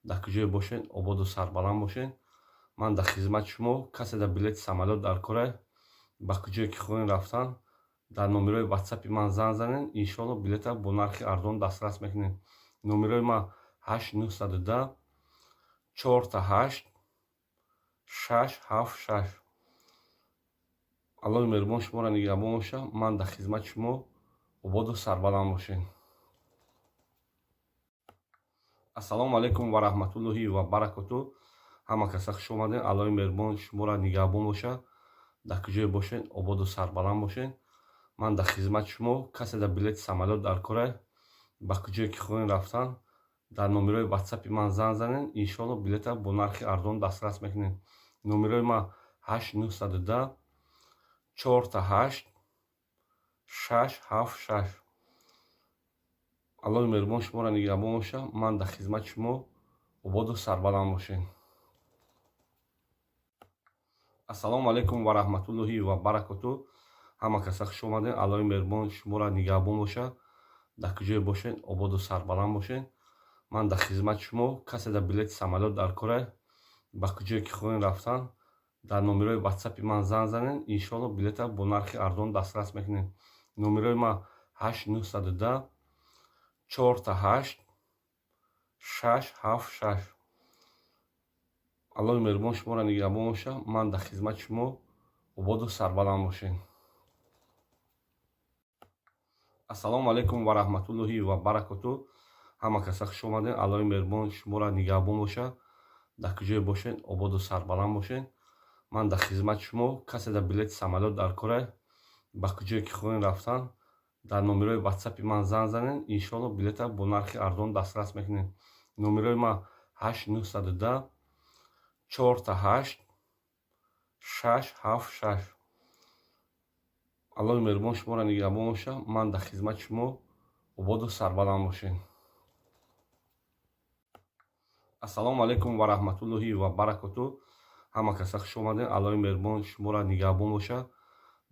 Дар куҷое бошед, ободу сарбаланд бошед. Ман дар хизмати шумо. Касе дар билети самолёт дар кора, ба куҷое ки хоҳем рафтан, дар номерои ватсапи ман занг занед. Иншоалло, билета бо нархи арзон дастрас мекунед. Номерои ман 8910 888 676. Аллоҳи меҳрубон шуморо нигаҳбон боша. Ман дар хизмати шумо, ободу сарбаланд бошед. Ассалому алайкум ва раҳматуллоҳи ва баракоту. Ҳама каса хуш омадед. Аллоҳи меҳрубон шуморо нигаҳбон боша. Дар куҷое бошед, ободу сарбаланд бошед. Ман дар хизмати шумо. Касе дар билети самолёт дар кора, ба куҷое ки хоҳем рафтан, дар номерои ватсапи ман занг занед. Иншоалло, билета бо нархи арзон дастрас мекунед. Номерои ман 8910 888 676. Аллоҳи меҳрубон шуморо нигаҳбон боша. Ман дар хизмати шумо, ободу сарбаланд бошед. Ассалому алайкум ва раҳматуллоҳи ва баракоту. Ҳама каса хуш омадед. Аллоҳи меҳрубон шуморо нигаҳбон боша. Дар куҷое бошед, ободу сарбаланд бошед. Ман дар хизмати шумо. Касе дар билети самолёт дар кора, ба куҷое ки хоҳем рафтан, дар номерои ватсапи ман занг занед. Иншоалло, билета бо нархи арзон дастрас мекунед. Номерои ман 8910 888 676. Аллоҳи меҳрубон шуморо нигаҳбон боша. Ман дар хизмати шумо, ободу сарбаланд бошед. Ассалому алайкум ва раҳматуллоҳи ва баракоту. Ҳама каса хуш омадед. Аллоҳи меҳрубон шуморо нигаҳбон боша. Дар куҷое бошед, ободу сарбаланд бошед. Ман дар хизмати шумо. Касе дар билети самолёт дар кора, ба куҷое ки хоҳем рафтан, дар номерои ватсапи ман занг занед. Иншоалло, билета бо нархи арзон дастрас мекунед. Номерои ман 8910 888 676. Аллоҳи меҳрубон шуморо нигаҳбон боша. Ман дар хизмати шумо, ободу сарбаланд бошед. Ассалому алайкум ва раҳматуллоҳи ва баракоту. Ҳама каса хуш омадед. Аллоҳи меҳрубон шуморо нигаҳбон боша.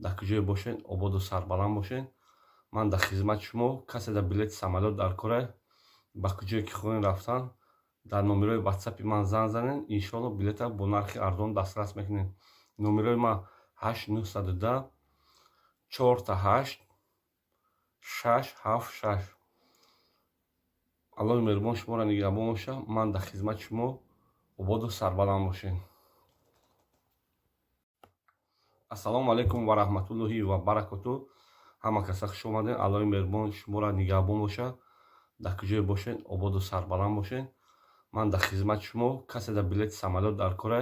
Дар куҷое бошед, ободу сарбаланд бошед. Ман дар хизмати шумо. Касе дар билети самолёт дар кора, ба куҷое ки хоҳем рафтан, дар номерои ватсапи ман занг занед, иншоалло, билета бо нархи арзон дастрас мекунед. Номерои ман 8 910 4 8 6 7 6. Аллоҳи меҳрубон шуморо нигаҳбон бошад. Ман дар хизмати шумо. Ободу сарбаланд бошед. Ассалому алайкум ва раҳматуллоҳи ва баракоту. Ҳама каса хуш омадед. Аллоҳи меҳрубон шуморо нигаҳбон бошад. Дар куҷое бошед, ободу сарбаланд бошед. Ман дар хизмати шумо. Касе дар билети самолёт дар кора,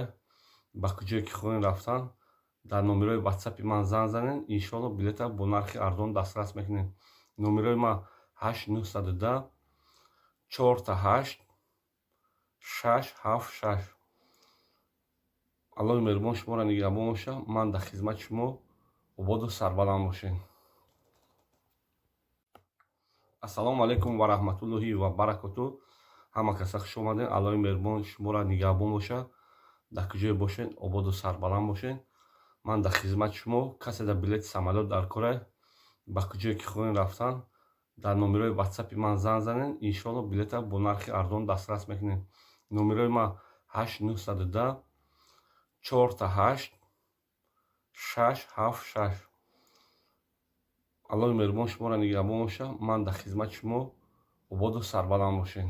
ба куҷое ки хоҳем рафтан, дар номерои ватсапи ман занг занед, иншоалло, билета бо нархи арзон дастрас мекунед. Номерои ман 8 910 4 8 6 7 6. Аллоҳи меҳрубон шуморо нигаҳбон бошад. Ман дар хизмати шумо. Ободу сарбаланд бошед. Ассалому алайкум ва раҳматуллоҳи ва баракоту. Ҳама каса хуш омадед. Аллоҳи меҳрубон шуморо нигаҳбон бошад. Дар куҷое бошед, ободу сарбаланд бошед. Ман дар хизмати шумо. Касе дар билети самолёт дар кора, ба куҷое ки хоҳем рафтан, дар номерои ватсапи ман занг занед, иншоалло, билета бо нархи арзон дастрас мекунед. Номерои ман 8 910 4 8 6 7 6. Аллоҳи меҳрубон шуморо нигаҳбон бошад. Ман дар хизмати шумо. Ободу сарбаланд бошед.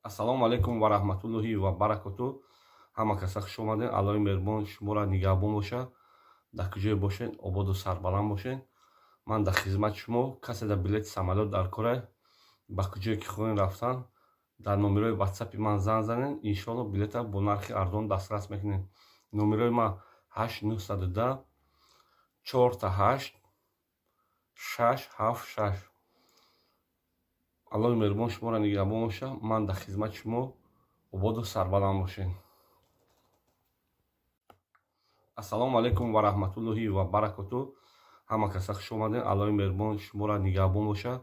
Ассалому алайкум ва раҳматуллоҳи ва баракоту. Ҳама каса хуш омадед. Аллоҳи меҳрубон шуморо нигаҳбон бошад. Дар куҷое бошед, ободу сарбаланд бошед. Ман дар хизмати шумо. Касе дар билети самолёт дар кора, ба куҷое ки хоҳем рафтан, дар номерои ватсапи ман занг занед, иншоалло, билета бо нархи арзон дастрас мекунед. Номерои ман 8 910 4 8 6 7 6. Аллоҳи меҳрубон шуморо нигаҳбон бошад. Ман дар хизмати шумо. Ободу сарбаланд бошед. Ассалому алайкум ва раҳматуллоҳи ва баракоту. Ҳама каса хуш омадед. Аллоҳи меҳрубон шуморо нигаҳбон бошад.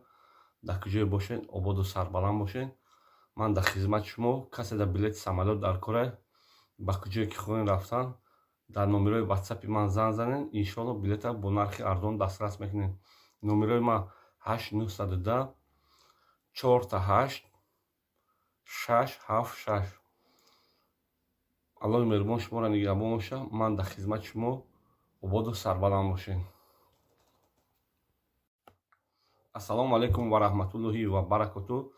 Дар куҷое бошед, ободу сарбаланд бошед. Ман дар хизмати шумо. Касе дар билети самолёт дар кора, ба куҷое ки хоҳем рафтан, дар номерои ватсапи ман занг занед, иншоалло, билета бо нархи арзон дастрас мекунед. Номерои ман 8 910 4 8 6 7 6. Аллоҳи меҳрубон шуморо нигаҳбон бошад. Ман дар хизмати шумо. Ободу сарбаланд бошед. Ассалому алайкум ва раҳматуллоҳи ва баракоту.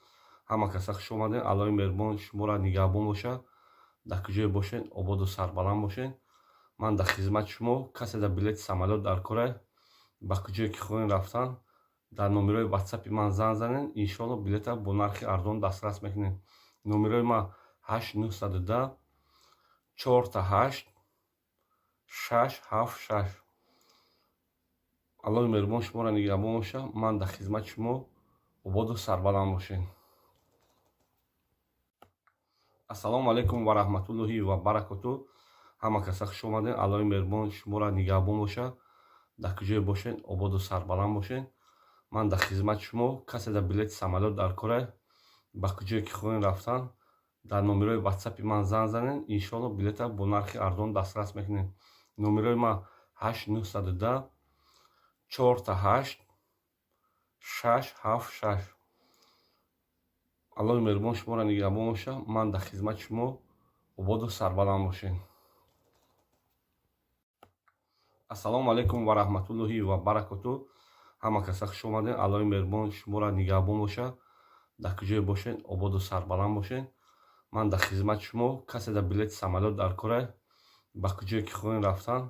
Ҳама каса хуш омадед. Аллоҳи меҳрубон шуморо нигаҳбон бошад. Дар куҷое бошед, ободу сарбаланд бошед. Ман дар хизмати шумо. Касе дар билети самолёт дар кора, ба куҷое ки хоҳем рафтан, дар номерои ватсапи ман занг занед, иншоалло, билета бо нархи арзон дастрас мекунед. Номерои ман 8 910 4 8 6 7 6. Аллоҳи меҳрубон шуморо нигаҳбон бошад. Ман дар хизмати шумо. Ободу сарбаланд бошед. Ассалому алайкум ва раҳматуллоҳи ва баракоту. Ҳама каса хуш омадед. Аллоҳи меҳрубон шуморо нигаҳбон бошад. Дар куҷое бошед, ободу сарбаланд бошед. Ман дар хизмати шумо. Касе дар билети самолёт дар кора, ба куҷое ки хоҳем рафтан, дар номерои ватсапи ман занг занед, иншоалло, билета бо нархи арзон дастрас мекунед. Номерои ман 8 910 4 8 6 7 6. Аллоҳи меҳрубон шуморо нигаҳбон бошад. Ман дар хизмати шумо. Ободу сарбаланд бошед. Ассалому алайкум ва раҳматуллоҳи ва баракоту. Ҳама каса хуш омадед. Аллоҳи меҳрубон шуморо нигаҳбон бошад. Дар куҷое бошед, ободу сарбаланд бошед. Ман дар хизмати шумо. Касе дар билети самолёт дар кора, ба куҷое ки хоҳем рафтан,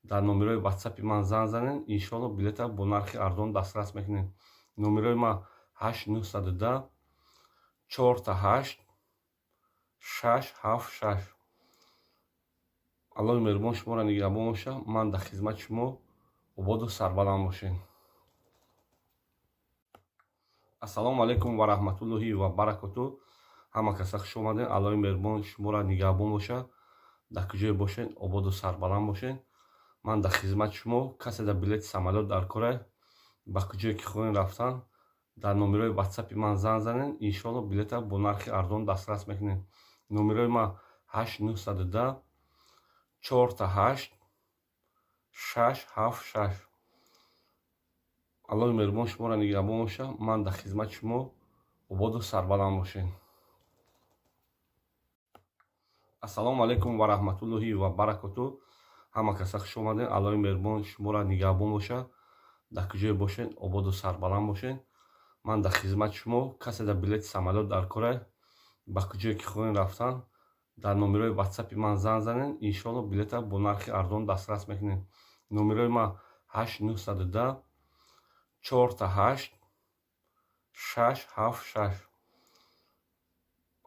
дар номерои ватсапи ман занг занед, иншоалло, билета бо нархи арзон дастрас мекунед. Номерои ман 8 910 4 8 6 7 6. Аллоҳи меҳрубон шуморо нигаҳбон бошад. Ман дар хизмати шумо. Ободу сарбаланд бошед. Ассалому алайкум ва раҳматуллоҳи ва баракоту. Ҳама каса хуш омадед. Аллоҳи меҳрубон шуморо нигаҳбон бошад. Дар куҷое бошед, ободу сарбаланд бошед. Ман дар хизмати шумо. Касе дар билети самолёт дар кора, ба куҷое ки хоҳем рафтан, дар номерои ватсапи ман занг занед, иншоалло, билета бо нархи арзон дастрас мекунед. Номерои ман 8 910 4 8 6 7 6. Аллоҳи меҳрубон шуморо нигаҳбон боша. Ман дар хизмати шумо, ободу сарбаланд бошед. Ассалому алайкум ва раҳматуллоҳи ва баракоту. Ҳама каса хуш омадед. Аллоҳи меҳрубон шуморо нигаҳбон боша. Дар куҷое бошед, ободу сарбаланд бошед. Ман дар хизмати шумо. Касе дар билети самолёт дар кора, ба куҷое ки хоҳем рафтан, дар номерои ватсапи ман занг занед. Иншоалло, билета бо нархи арзон дастрас мекунед. Номерои ман 8910 888 676.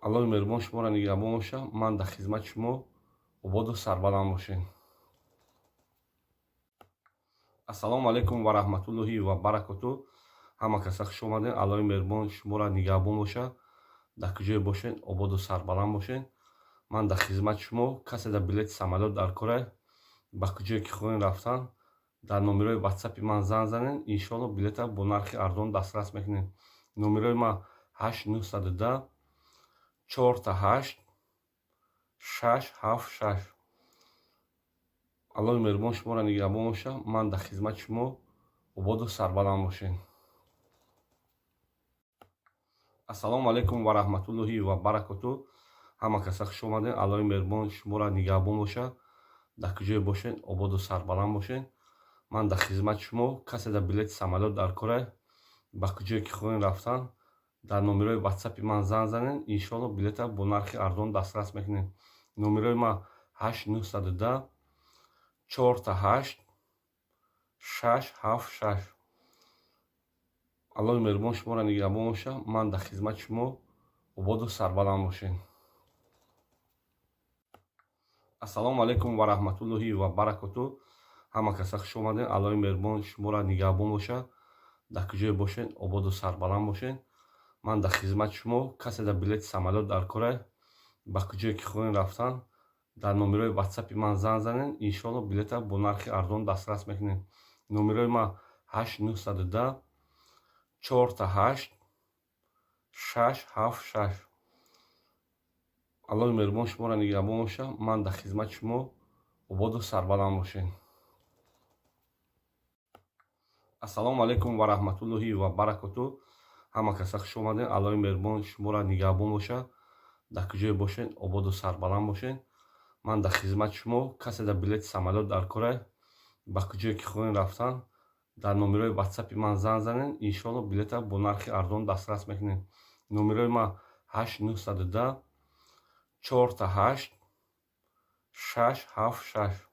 Аллоҳи меҳрубон шуморо нигаҳбон боша. Ман дар хизмати шумо, ободу сарбаланд бошед. Ассалому алайкум ва раҳматуллоҳи ва баракоту. Ҳама каса хуш омадед. Аллоҳи меҳрубон шуморо нигаҳбон боша. Дар куҷое бошед, ободу сарбаланд бошед. Ман дар хизмати шумо. Касе дар билети самолёт дар кора, ба куҷое ки хоҳем рафтан, дар номерои ватсапи ман занг занед. Иншоалло, билета бо нархи арзон дастрас мекунед. Номерои ман 8910 888 676. Аллоҳи меҳрубон шуморо нигаҳбон боша. Ман дар хизмати шумо, ободу сарбаланд бошед. Ассалому алайкум ва раҳматуллоҳи ва баракоту. Ҳама каса хуш омадед. Аллоҳи меҳрубон шуморо нигаҳбон боша. Дар куҷое бошед, ободу сарбаланд бошед. Ман дар хизмати шумо. Касе дар билети самолёт дар кора, ба куҷое ки хоҳем рафтан, дар номерои ватсапи ман занг занед. Иншоалло, билета бо нархи арзон дастрас мекунед. Номерои ман 8910 888 676. Аллоҳи меҳрубон шуморо нигаҳбон боша. Ман дар хизмати шумо, ободу сарбаланд бошед. Ассалому алайкум ва раҳматуллоҳи ва баракоту. Ҳама каса хуш омадед. Аллоҳи меҳрубон шуморо нигаҳбон боша. Дар куҷое бошед, ободу сарбаланд бошед. Ман дар хизмати шумо. Касе дар билети самолёт дар кора, ба куҷое ки хоҳем рафтан, дар номерои ватсапи ман занг занед. Иншоалло, билета бо нархи арзон дастрас мекунед. Номерои ман 8910 888 676. Аллоҳи меҳрубон шуморо нигаҳбон боша. Ман дар хизмати шумо, ободу сарбаланд бошед. Ассалому алайкум ва раҳматуллоҳи ва баракоту. Ҳама каса хуш омадед. Аллоҳи меҳрубон шуморо нигаҳбон боша. Дар куҷое бошед, ободу сарбаланд бошед. Ман дар хизмати шумо. Касе дар билети самолёт дар кора, ба куҷое ки хоҳем рафтан, дар номерои ватсапи ман занг занед. Иншоалло, билета бо нархи арзон дастрас мекунед. Номерои ман 8910 888 676.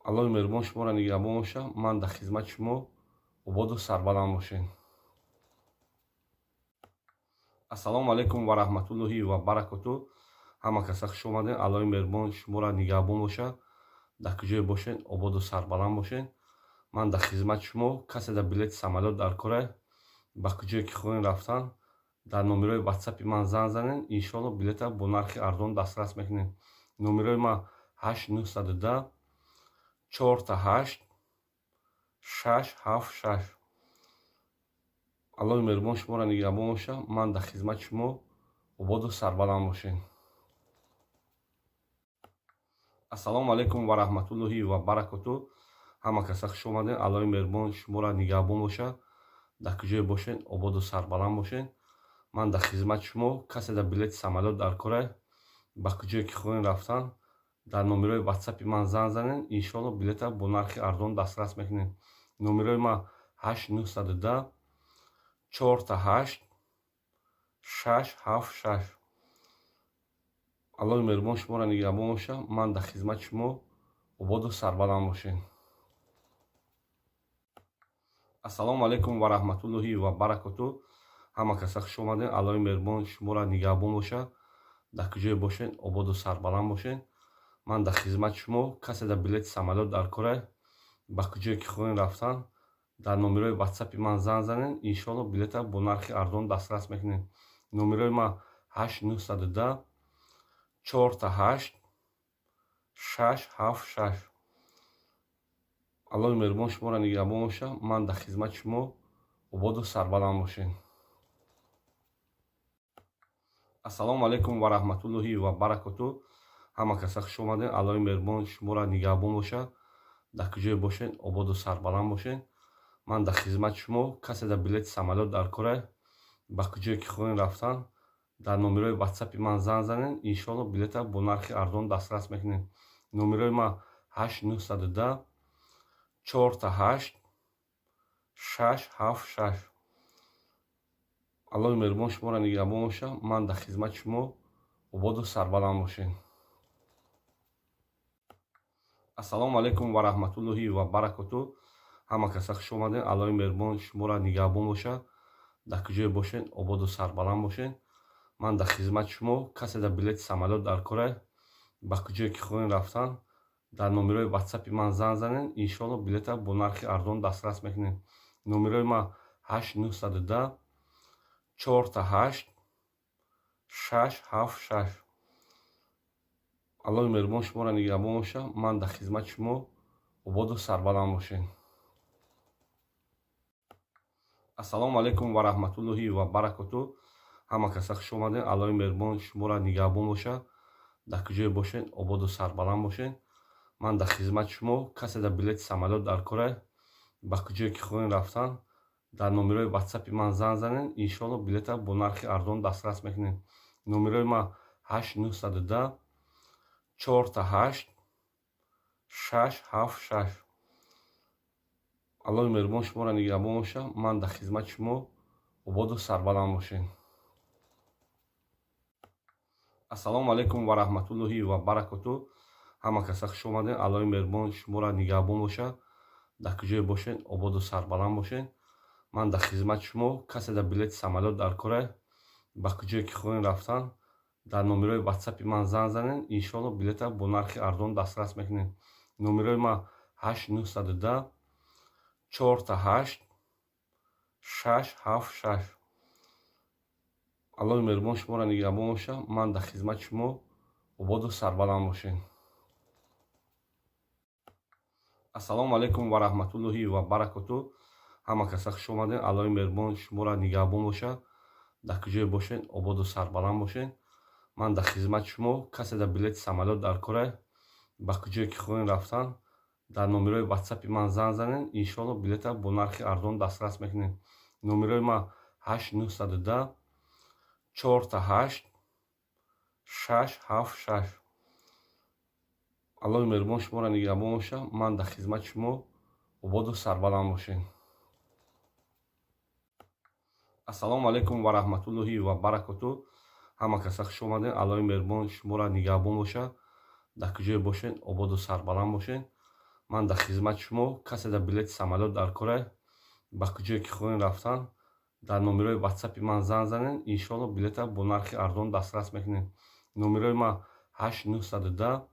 Аллоҳи меҳрубон шуморо нигаҳбон боша. Ман дар хизмати шумо, ободу сарбаланд бошед. Ассалому алайкум ва раҳматуллоҳи ва баракоту. Ҳама каса хуш омадед. Аллоҳи меҳрубон шуморо нигаҳбон боша. Дар куҷое бошед, ободу сарбаланд бошед. Ман дар хизмати шумо. Касе дар билети самолёт дар кора, ба куҷое ки хоҳем рафтан, дар номерои ватсапи ман занг занед. Иншоалло, билета бо нархи арзон дастрас мекунед. Номерои ман 8910 888 676. Аллоҳи меҳрубон шуморо нигаҳбон боша. Ман дар хизмати шумо, ободу сарбаланд бошед. Ассалому алайкум ва раҳматуллоҳи ва баракоту. Ҳама каса хуш омадед. Аллоҳи меҳрубон шуморо нигаҳбон боша. Дар куҷое бошед, ободу сарбаланд бошед. Ман дар хизмати шумо. Касе дар билети самолёт дар кора, ба куҷое ки хоҳем рафтан, дар номерои ватсапи ман занг занед. Иншоалло, билета бо нархи арзон дастрас мекунед. Номерои ман 8910 888 676. Аллоҳи меҳрубон шуморо нигаҳбон боша. Ман дар хизмати шумо, ободу сарбаланд бошед. Ассалому алайкум ва раҳматуллоҳи ва баракоту. Ҳама каса хуш омадед. Аллоҳи меҳрубон шуморо нигаҳбон боша. Дар куҷое бошед, ободу сарбаланд бошед. Ман дар хизмати шумо. Касе дар билети самолёт дар кора, ба куҷое ки хоҳем рафтан, дар номерои ватсапи ман занг занед. Иншоалло, билета бо нархи арзон дастрас мекунед. Номерои ман 8910 888 676. Аллоҳи меҳрубон шуморо нигаҳбон боша. Ман дар хизмати шумо, ободу сарбаланд бошед. Ассалому алайкум ва раҳматуллоҳи ва баракоту. Ҳама каса хуш омадед. Аллоҳи меҳрубон шуморо нигаҳбон боша. Дар куҷое бошед, ободу сарбаланд бошед. Ман дар хизмати шумо. Касе дар билети самолёт дар кора, ба куҷое ки хоҳем рафтан, дар номерои ватсапи ман занг занед, иншоалло, билета бо нархи арзон дастрас мекунед. Номерои ман 8 910 4 8 6 7 6. Аллоҳи меҳрубон шуморо нигаҳбон бошад. Ман дар хизмати шумо. Ободу сарбаланд бошед. Ассалому алайкум ва раҳматуллоҳи ва баракоту. Ҳама каса хуш омадед. Аллоҳи меҳрубон шуморо нигаҳбон бошад. Дар куҷое бошед, ободу сарбаланд бошед. Ман дар хизмати шумо. Касе дар билети самолёт дар кора, ба куҷое ки хоҳем рафтан, дар номерои ватсапи ман занг занед, иншоалло, билета бо нархи арзон дастрас мекунед. Номерои ман 8 910 4 8 6 7 6. Аллоҳи меҳрубон шуморо нигаҳбон бошад. Ман дар хизмати шумо. Ободу сарбаланд бошед. Ассалому алайкум ва раҳматуллоҳи ва баракоту. Ҳама каса хуш омадед. Аллоҳи меҳрубон шуморо нигаҳбон бошад. Дар куҷое бошед, ободу сарбаланд бошед. Ман дар хизмати шумо. Касе дар билети самолёт дар кора, ба куҷое ки хоҳем рафтан, дар номерои ватсапи ман занг занед, иншоалло, билета бо нархи арзон дастрас мекунед. Номерои ман 8 910 4 8 6 7 6. Аллоҳи меҳрубон шуморо нигаҳбон бошад. Ман дар хизмати шумо. Ободу сарбаланд бошед. Ассалому алайкум ва раҳматуллоҳи ва баракоту. Ҳама каса хуш омадед. Аллоҳи меҳрубон шуморо нигаҳбон бошад. Дар куҷое бошед, ободу сарбаланд бошед. Ман дар хизмати шумо. Касе дар билети самолёт дар кора, ба куҷое ки хоҳем рафтан, дар номерои ватсапи ман занг занед, иншоалло, билета бо нархи арзон дастрас мекунед. Номерои ман 8 910 4 8 6 7 6. Аллоҳи меҳрубон шуморо нигаҳбон бошад. Ман дар хизмати шумо. Ободу сарбаланд бошед. Ассалому алайкум ва раҳматуллоҳи ва баракоту. Ҳама каса хуш омадед. Аллоҳи меҳрубон шуморо нигаҳбон бошад. Дар куҷое бошед, ободу сарбаланд бошед. Ман дар хизмати шумо. Касе дар билети самолёт дар кора, ба куҷое ки хоҳем рафтан, дар номерои ватсапи ман занг занед, иншоалло, билета бо нархи арзон дастрас мекунед. Номерои ман 8 910 4 8 6 7 6. Аллоҳи меҳрубон шуморо нигаҳбон бошад. Ман дар хизмати шумо. Ободу сарбаланд бошед. Ассалому алайкум ва раҳматуллоҳи ва баракоту. Ҳама каса хуш омадед. Аллоҳи меҳрубон шуморо нигаҳбон бошад. Дар куҷое бошед, ободу сарбаланд бошед. Ман дар хизмати шумо. Касе дар билети самолёт дар кора, ба куҷое ки хоҳем рафтан, дар номерои ватсапи ман занг занед, иншоалло, билета бо нархи арзон дастрас мекунед. Номерои ман 8 910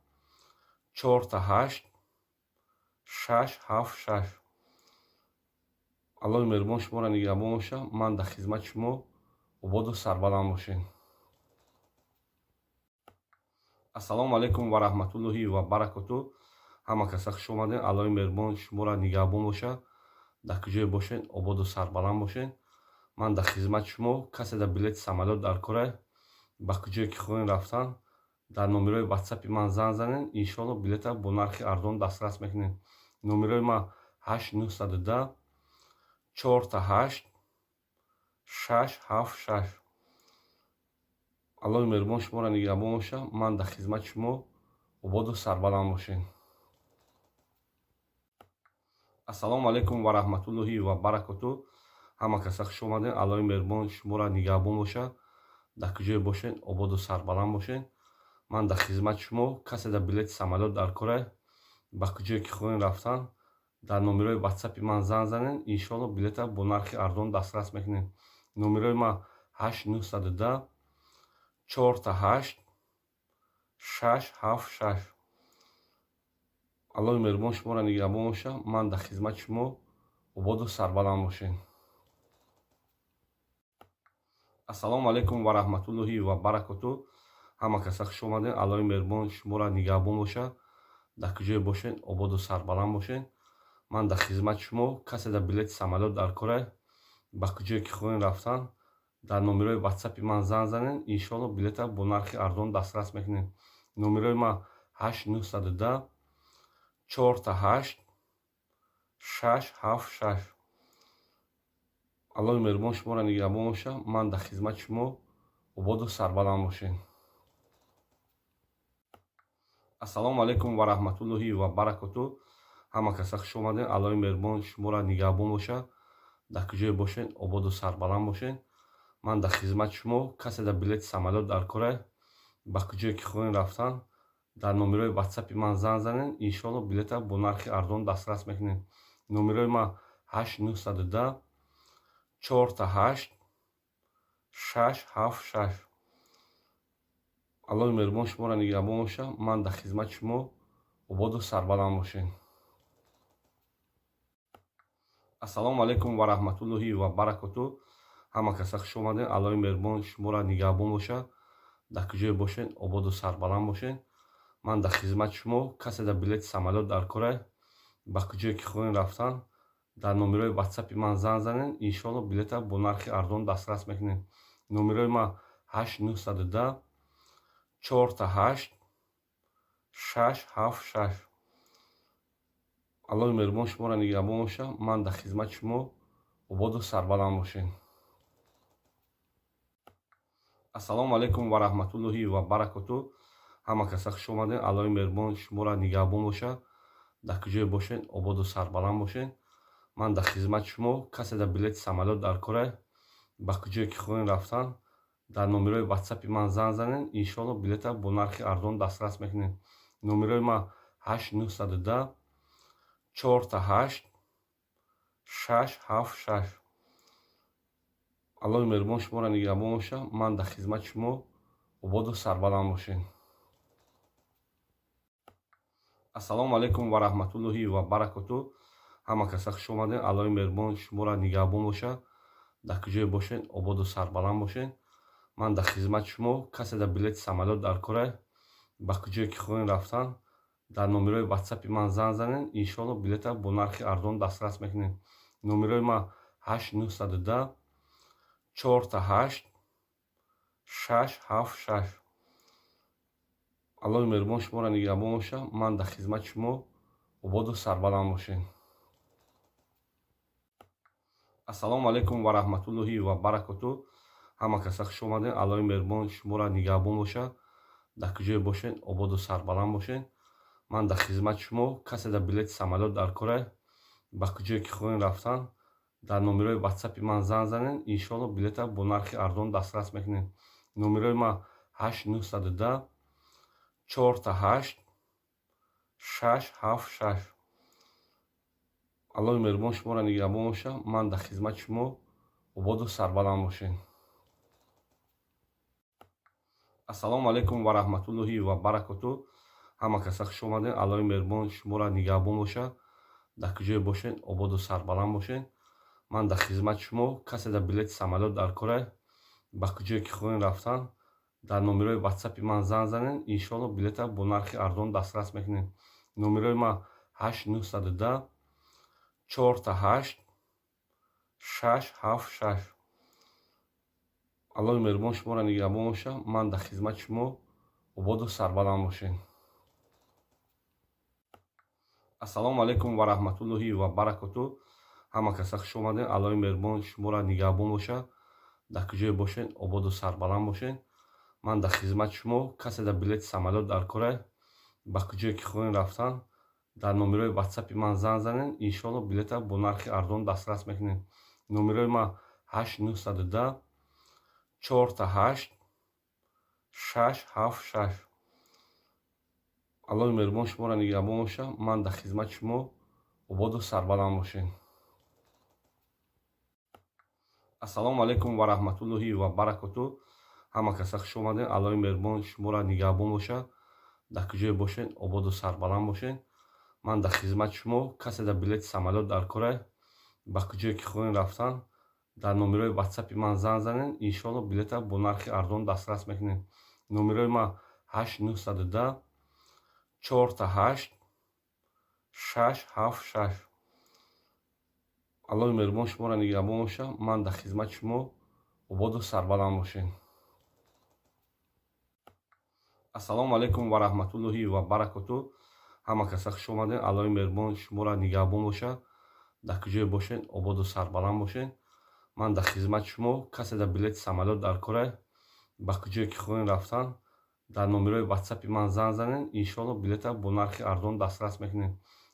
4 8 6 7 6. Аллоҳи меҳрубон шуморо нигаҳбон бошад. Ман дар хизмати шумо. Ободу сарбаланд бошед. Ассалому алайкум ва раҳматуллоҳи ва баракоту. Ҳама каса хуш омадед. Аллоҳи меҳрубон шуморо нигаҳбон бошад. Дар куҷое бошед, ободу сарбаланд бошед. Ман дар хизмати шумо. Касе дар билети самолёт дар кора, ба куҷое ки хоҳем рафтан, дар номерои ватсапи ман занг занед, иншоалло, билета бо нархи арзон дастрас мекунед. Номерои ман 8 910 4 8 6 7 6. Аллоҳи меҳрубон шуморо нигаҳбон бошад. Ман дар хизмати шумо. Ободу сарбаланд бошед. Ассалому алайкум ва раҳматуллоҳи ва баракоту. Ҳама каса хуш омадед. Аллоҳи меҳрубон шуморо нигаҳбон бошад. Дар куҷое бошед, ободу сарбаланд бошед. Ман дар хизмати шумо. Касе дар билети самолёт дар кора, ба куҷое ки хоҳем рафтан, дар номерои ватсапи ман занг занед, иншоалло, билета бо нархи арзон дастрас мекунед. Номерои ман 8 910 4 8 6 7 6. Аллоҳи меҳрубон шуморо нигаҳбон бошад. Ман дар хизмати шумо. Ободу сарбаланд бошед. Ассалому алайкум ва раҳматуллоҳи ва баракоту. Ҳама каса хуш омадед. Аллоҳи меҳрубон шуморо нигаҳбон бошад. Дар куҷое бошед, ободу сарбаланд бошед. Ман дар хизмати шумо. Касе дар билети самолёт дар кора, ба куҷое ки хоҳем рафтан, дар номерои ватсапи ман занг занед, иншоалло, билета бо нархи арзон дастрас мекунед. Номерои ман 8 910 4 8 6 7 6. Аллоҳи меҳрубон шуморо нигаҳбон боша. Ман дар хизмати шумо, ободу сарбаланд бошед. Ассалому алайкум ва раҳматуллоҳи ва баракоту. Ҳама каса хуш омадед. Аллоҳи меҳрубон шуморо нигаҳбон боша. Дар куҷое бошед, ободу сарбаланд бошед. Ман дар хизмати шумо. Касе дар билети самолёт дар кора, ба куҷое ки хоҳем рафтан, дар номерои ватсапи ман занг занед. Иншоалло, билета бо нархи арзон дастрас мекунед. Номерои ман 8 910 4 8 6 7 6. Аллоҳи меҳрубон шуморо нигаҳбон боша. Ман дар хизмати шумо, ободу сарбаланд бошед. Ассалому алайкум ва раҳматуллоҳи ва баракоту. Ҳама каса хуш омадед. Аллоҳи меҳрубон шуморо нигаҳбон боша. Дар куҷое бошед, ободу сарбаланд бошед. Ман дар хизмати шумо. Касе дар билети самолёт дар кора, ба куҷое ки хоҳем рафтан, дар номерои ватсапи ман занг занед. Иншоалло, билета бо нархи арзон дастрас мекунед. Номерои ман 8 910 4 8 6 7 6. Аллоҳи меҳрубон шуморо нигаҳбон боша. Ман дар хизмати шумо, ободу сарбаланд бошед. Ассалому алайкум ва раҳматуллоҳи ва баракоту. Ҳама каса хуш омадед. Аллоҳи меҳрубон шуморо нигаҳбон боша. Дар куҷое бошед, ободу сарбаланд бошед. Ман дар хизмати шумо. Касе дар билети самолёт дар кора, ба куҷое ки хоҳем рафтан, дар номерои ватсапи ман занг занед. Иншоалло, билета бо нархи арзон дастрас мекунед. Номерои ман 8 910 4 8 6 7 6. Аллоҳи меҳрубон шуморо нигаҳбон боша. Ман дар хизмати шумо, ободу сарбаланд бошед. Ассалому алайкум ва раҳматуллоҳи ва баракоту. Ҳама каса хуш омадед. Аллоҳи меҳрубон шуморо нигаҳбон боша. Дар куҷое бошед, ободу сарбаланд бошед. Ман дар хизмати шумо. Касе дар билети самолёт дар кора, ба куҷое ки хоҳем рафтан, дар номерои ватсапи ман занг занед. Иншоалло, билета бо нархи арзон дастрас мекунед. Номерои ман 8 910 4 8 6 7 6. Аллоҳи меҳрубон шуморо нигаҳбон боша. Ман дар хизмати шумо, ободу сарбаланд бошед. Ассалому алайкум ва раҳматуллоҳи ва баракоту. Ҳама каса хуш омадед. Аллоҳи меҳрубон шуморо нигаҳбон боша. Дар куҷое бошед, ободу сарбаланд бошед. Ман дар хизмати шумо. Касе дар билети самолёт дар кора, ба куҷое ки хоҳем рафтан, дар номерои ватсапи ман занг занед. Иншоалло, билета бо нархи арзон дастрас мекунед. Номерои ман 8 910 4 8 6 7 6. Аллоҳи меҳрубон шуморо нигаҳбон боша. Ман дар хизмати шумо, ободу сарбаланд бошед. Ассалому алайкум ва раҳматуллоҳи ва баракоту. Ҳама каса хуш омадед. Аллоҳи меҳрубон шуморо нигаҳбон боша. Дар куҷое бошед, ободу сарбаланд бошед. Ман дар хизмати шумо. Касе дар билети самолёт дар кора, ба куҷое ки хоҳем рафтан, дар номерои ватсапи ман занг занед. Иншоалло, билета бо нархи арзон дастрас мекунед. Номерои ман 8 910 4 8 6 7 6. Аллоҳи меҳрубон шуморо нигаҳбон боша. Ман дар хизмати шумо, ободу сарбаланд бошед. Ассалому алайкум ва раҳматуллоҳи ва баракоту. Ҳама каса хуш омадед. Аллоҳи меҳрубон шуморо нигаҳбон боша. Дар куҷое бошед, ободу сарбаланд бошед. Ман дар хизмати шумо. Касе дар билети самолёт дар кора, ба куҷое ки хоҳем рафтан, дар номерои ватсапи ман занг занед. Иншоалло, билета бо нархи арзон дастрас мекунед. Номерои ман 8 910 4 8 6 7 6. Аллоҳи меҳрубон шуморо нигаҳбон боша. Ман дар хизмати шумо, ободу сарбаланд бошед. Ассалому алайкум ва раҳматуллоҳи ва баракоту. Ҳама каса хуш омадед. Аллоҳи меҳрубон шуморо нигаҳбон боша. Дар куҷое бошед, ободу сарбаланд бошед. Ман дар хизмати шумо. Касе дар билети самолёт дар кора, ба куҷое ки хоҳем рафтан, дар номерои ватсапи ман занг занед. Иншоалло, билета бо нархи арзон дастрас мекунед. Номерои ман 8 910 4 8 6 7 6. Аллоҳи меҳрубон шуморо нигаҳбон боша. Ман дар хизмати шумо, ободу сарбаланд бошед. Ассалому алайкум ва раҳматуллоҳи ва баракоту. Ҳама каса хуш омадед. Аллоҳи меҳрубон шуморо нигаҳбон боша. Дар куҷое бошед, ободу сарбаланд бошед. Ман дар хизмати шумо. Касе дар билети самолёт дар корай, ба куҷое ки хоҳем рафтан, дар номерои ватсапи ман занг занед, иншоалло, билета бо нархи арзон дастрас мекунед.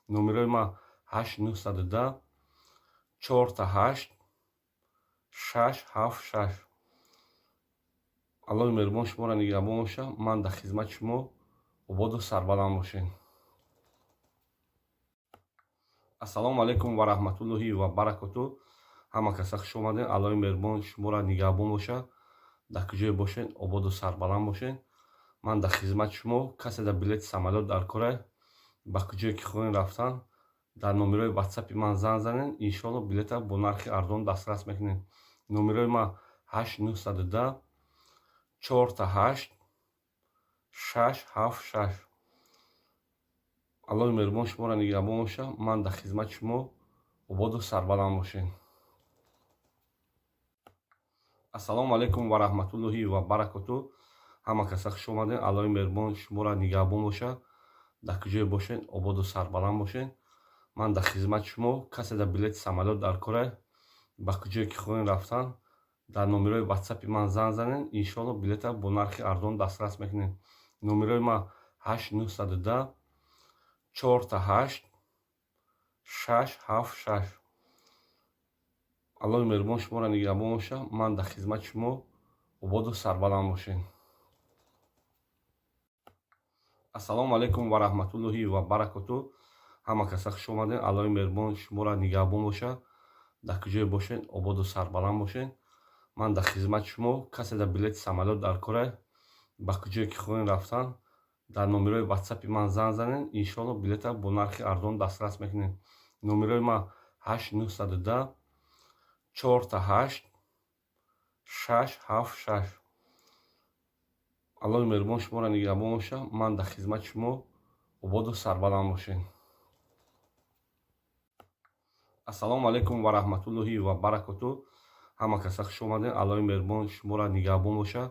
Номерои ман 8 910 4 8 6 7 6. Аллоҳи меҳрубон шуморо нигаҳбон бошад. Ман дар хизмати шумо. Ободу сарбаланд бошед. Ассалому алайкум ва раҳматуллоҳи ва баракоту. Ҳама каса хуш омадед. Аллоҳи меҳрубон шуморо нигаҳбон бошад. Дар куҷое бошед, ободу сарбаланд бошед. Ман дар хизмати шумо. Касе дар билети самолёт дар корай, ба куҷое ки хоҳем рафтан, дар номерои ватсапи ман занг занед, иншоалло, билета бо нархи арзон дастрас мекунед. Номерои ман 8 910 4 8 6 7 6. Аллоҳи меҳрубон шуморо нигаҳбон бошад. Ман дар хизмати шумо. Ободу сарбаланд бошед. Ассалому алайкум ва раҳматуллоҳи ва баракоту. Ҳама каса хуш омадед. Аллоҳи меҳрубон шуморо нигаҳбон бошад. Дар куҷое бошед, ободу сарбаланд бошед. Ман дар хизмати шумо. Касе дар билети самолёт дар корай, ба куҷое ки хоҳем рафтан, дар номерои ватсапи ман занг занед, иншоалло, билета бо нархи арзон дастрас мекунед. Номерои ман 8 910 4 8 6 7 6. Аллоҳи меҳрубон шуморо нигаҳбон бошад. Ман дар хизмати шумо. Ободу сарбаланд бошед. Ассалому алайкум ва раҳматуллоҳи ва баракоту. Ҳама каса хуш омадед. Аллоҳи меҳрубон шуморо нигаҳбон бошад. Дар куҷое бошед, ободу сарбаланд бошед. Ман дар хизмати шумо. Касе дар билети самолёт дар корай, ба куҷое ки хоҳем рафтан, дар номерои ватсапи ман занг занед, иншоалло, билета бо нархи арзон дастрас мекунед. Номерои ман 8 910 4 8 6 7 6. Аллоҳи меҳрубон шуморо нигаҳбон бошад. Ман дар хизмати шумо. Ободу сарбаланд бошед. Ассалому алайкум ва раҳматуллоҳи ва баракоту. Ҳама каса хуш омадед. Аллоҳи меҳрубон шуморо нигаҳбон бошад.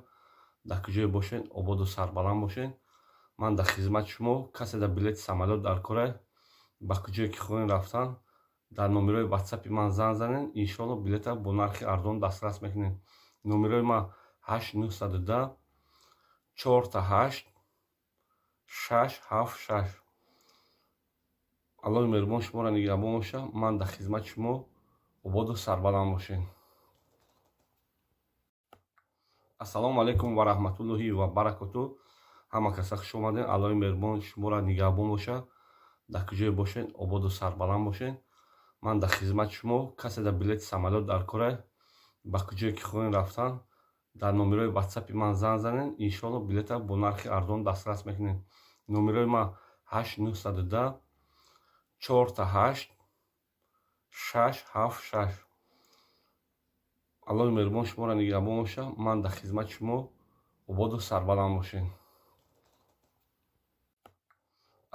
Дар куҷое бошед, ободу сарбаланд бошед. Ман дар хизмати шумо. Касе дар билети самолёт дар корай, ба куҷое ки хоҳем рафтан, дар номерои ватсапи ман занг занед, иншоалло, билета бо нархи арзон дастрас мекунед. Номерои ман 8 910 4 8 6 7 6. Аллоҳи меҳрубон шуморо нигаҳбон бошад. Ман дар хизмати шумо. Ободу сарбаланд бошед. Ассалому алайкум ва раҳматуллоҳи ва баракоту. Ҳама каса хуш омадед. Аллоҳи меҳрубон шуморо нигаҳбон бошад. Дар куҷое бошед, ободу сарбаланд бошед. Ман дар хизмати шумо. Касе дар билети самолёт дар корай, ба куҷое ки хоҳем рафтан, дар номерои ватсапи ман занг занед, иншоалло, билета бо нархи арзон дастрас мекунед. Номерои ман 8 910 4 8 6 7 6. Аллоҳи меҳрубон шуморо нигаҳбон бошад. Ман дар хизмати шумо. Ободу сарбаланд бошед.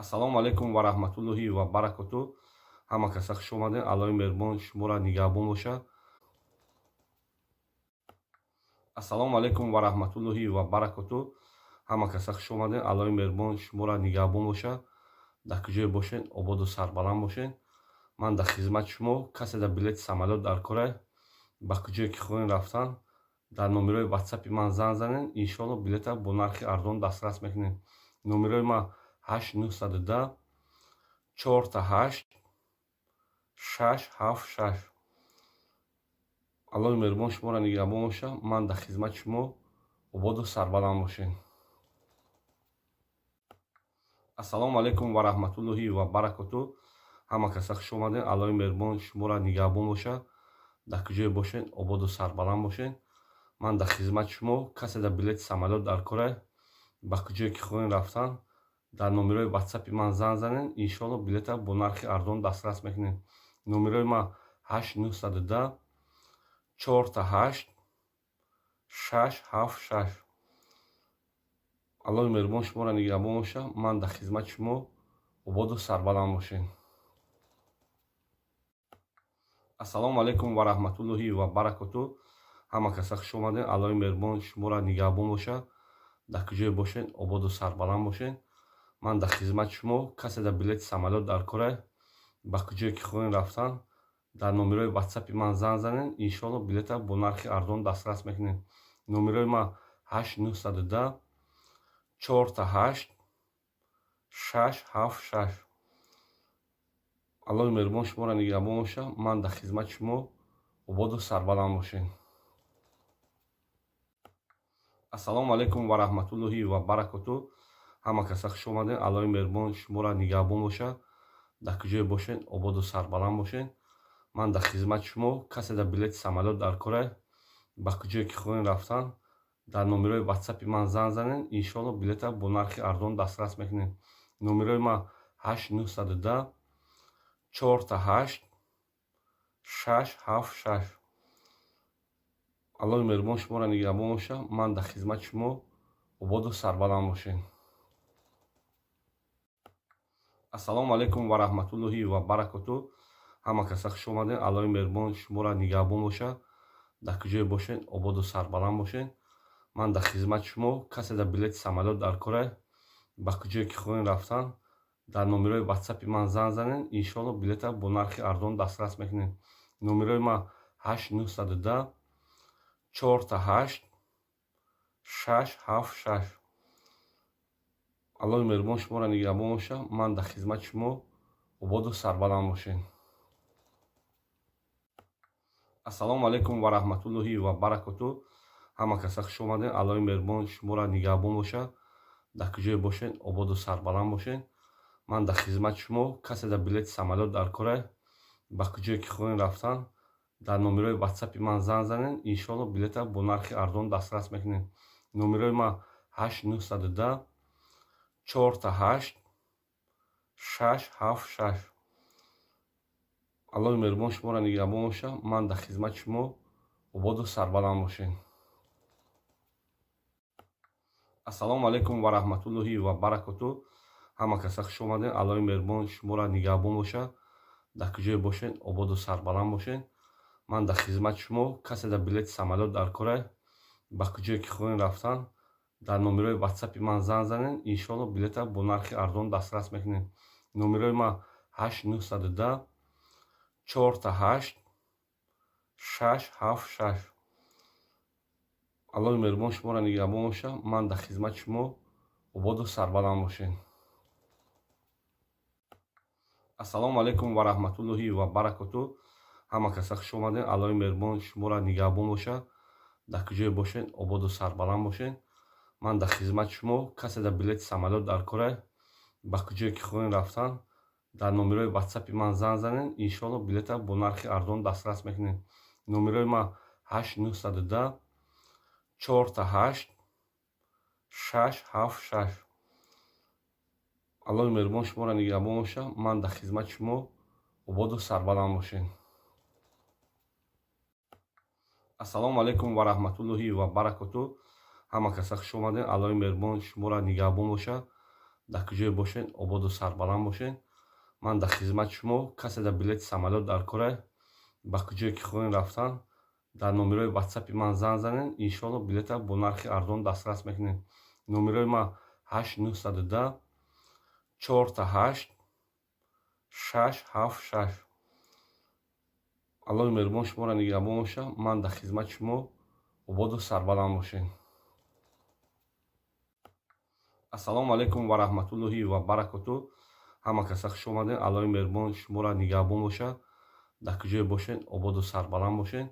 Ассалому алайкум ва раҳматуллоҳи ва баракоту. Ҳама каса хуш омадед. Аллоҳи меҳрубон шуморо нигаҳбон бошад. Ассалому алайкум ва раҳматуллоҳи ва баракоту. Ҳама каса хуш омадед. Аллоҳи меҳрубон шуморо нигаҳбон бошад. Дар куҷое бошед, ободу сарбаланд бошед. Ман дар хизмати шумо. Касе дар билети самолёт дар корай, ба куҷое ки хоҳем рафтан, дар номерои ватсапи ман занг занед, иншоалло, билета бо нархи арзон дастрас мекунед. Номерои ман 8 910 4 8 6 7 6. Аллоҳи меҳрубон шуморо нигаҳбон бошад. Ман дар хизмати шумо. Ободу сарбаланд бошед. Ассалому алайкум ва раҳматуллоҳи ва баракоту. Ҳама каса хуш омадед. Аллоҳи меҳрубон шуморо нигаҳбон бошад. Дар куҷое бошед, ободу сарбаланд бошед. Ман дар хизмати шумо. Касе дар билети самолёт дар корай, ба куҷое ки хоҳем рафтан, дар номерои ватсапи ман занг занед, иншоалло, билета бо нархи арзон дастрас мекунед. Номерои ман 8 910 4 8 6 7 6. Аллоҳи меҳрубон шуморо нигаҳбон бошад. Ман дар хизмати шумо. Ободу сарбаланд бошед. Ассалому алайкум ва раҳматуллоҳи ва баракоту. Ҳама каса хуш омадед. Аллоҳи меҳрубон шуморо нигаҳбон бошад. Дар куҷое бошед, ободу сарбаланд бошед. Ман дар хизмати шумо. Касе дар билети самолёт дар корай, ба куҷое ки хоҳем рафтан, Дар номерои ватсапи ман занг занед, иншоалло, билета бо нархи арзон дастрас мекунед. Номерои ман 8 910 888 676. Аллоҳи меҳрубон шуморо нигаҳбон бошад. Ман дар хизмати шумо, ободу сарбаланд бошед. Ассалому алайкум ва раҳматуллоҳи ва баракоту. Ҳама каса хуш омадед. Аллоҳи меҳрубон шуморо нигаҳбон бошад. Дар куҷое бошед, ободу сарбаланд бошед. Ман дар хизмати шумо. Касе дар билети самолёт дар кора, ба куҷое ки хоҳем рафтан, дар номерои ватсапи ман занг занед, иншоалло, билета бо нархи арзон дастрас мекунед. Номерои ман 8 910 888 676. Аллоҳи меҳрубон шуморо нигаҳбон бошад. Ман дар хизмати шумо, ободу сарбаланд бошед. Ассалому алайкум ва раҳматуллоҳи ва баракоту. Ҳама каса хуш омадед. Аллоҳи меҳрубон шуморо нигаҳбон бошад. Дар куҷое бошед, ободу сарбаланд бошед. Ман дар хизмати шумо. Касе дар билети самолёт дар кора, ба куҷое ки хоҳем рафтан, дар номерои ватсапи ман занг занед, иншоалло, билета бо нархи арзон дастрас мекунед. Номерои ман 8 910 888 676. Аллоҳи меҳрубон шуморо нигаҳбон бошад. Ман дар хизмати шумо, ободу сарбаланд бошед. Ассалому алайкум ва раҳматуллоҳи ва баракоту. Ҳама каса хуш омадед. Аллоҳи меҳрубон шуморо нигаҳбон бошад. Дар куҷое бошед, ободу сарбаланд бошед. Ман дар хизмати шумо. Касе дар билети самолёт дар кора, ба куҷое ки хоҳем рафтан, дар номерои ватсапи ман занг занед, иншоалло, билета бо нархи арзон дастрас мекунед. Номерои ман 8 910 888 676. Аллоҳи меҳрубон шуморо нигаҳбон бошад. Ман дар хизмати шумо, ободу сарбаланд бошед. Ассалому алайкум ва раҳматуллоҳи ва баракоту. Ҳама каса хуш омадед. Аллоҳи меҳрубон шуморо нигаҳбон бошад. Дар куҷое бошед, ободу сарбаланд бошед. Ман дар хизмати шумо. Касе дар билети самолёт дар кора, ба куҷое ки хоҳем рафтан, дар номерои ватсапи ман занг занед, иншоалло, билета бо нархи арзон дастрас мекунед. Номерои ман 8 910 888 676. Аллоҳи меҳрубон шуморо нигаҳбон бошад. Ман дар хизмати шумо, ободу сарбаланд бошед. Ассалому алайкум ва раҳматуллоҳи ва баракоту. Ҳама каса хуш омадед. Аллоҳи меҳрубон шуморо нигаҳбон бошад. Дар куҷое бошед, ободу сарбаланд бошед. Ман дар хизмати шумо. Касе дар билети самолёт дар кора, ба куҷое ки хоҳем рафтан, дар номерои ватсапи ман занг занед, иншоалло, билета бо нархи арзон дастрас мекунед. Номерои ман 8 910 888 676. Аллоҳи меҳрубон шуморо нигаҳбон бошад. Ман дар хизмати шумо, ободу сарбаланд бошед. Ассалому алайкум ва раҳматуллоҳи ва баракоту. Ҳама каса хуш омадед. Аллоҳи меҳрубон шуморо нигаҳбон бошад. Дар куҷое бошед, ободу сарбаланд бошед. Ман дар хизмати шумо. Касе дар билети самолёт дар кора, ба куҷое ки хоҳем рафтан, дар номерои ватсапи ман занг занед, иншоалло, билета бо нархи арзон дастрас мекунед. Номерои ман 8 910 888 676. Аллоҳи меҳрубон шуморо нигаҳбон бошад. Ман дар хизмати шумо, ободу сарбаланд бошед. Ассалому алайкум ва раҳматуллоҳи ва баракоту. Ҳама каса хуш омадед. Аллоҳи меҳрубон шуморо нигаҳбон бошад. Дар куҷое бошед, ободу сарбаланд бошед.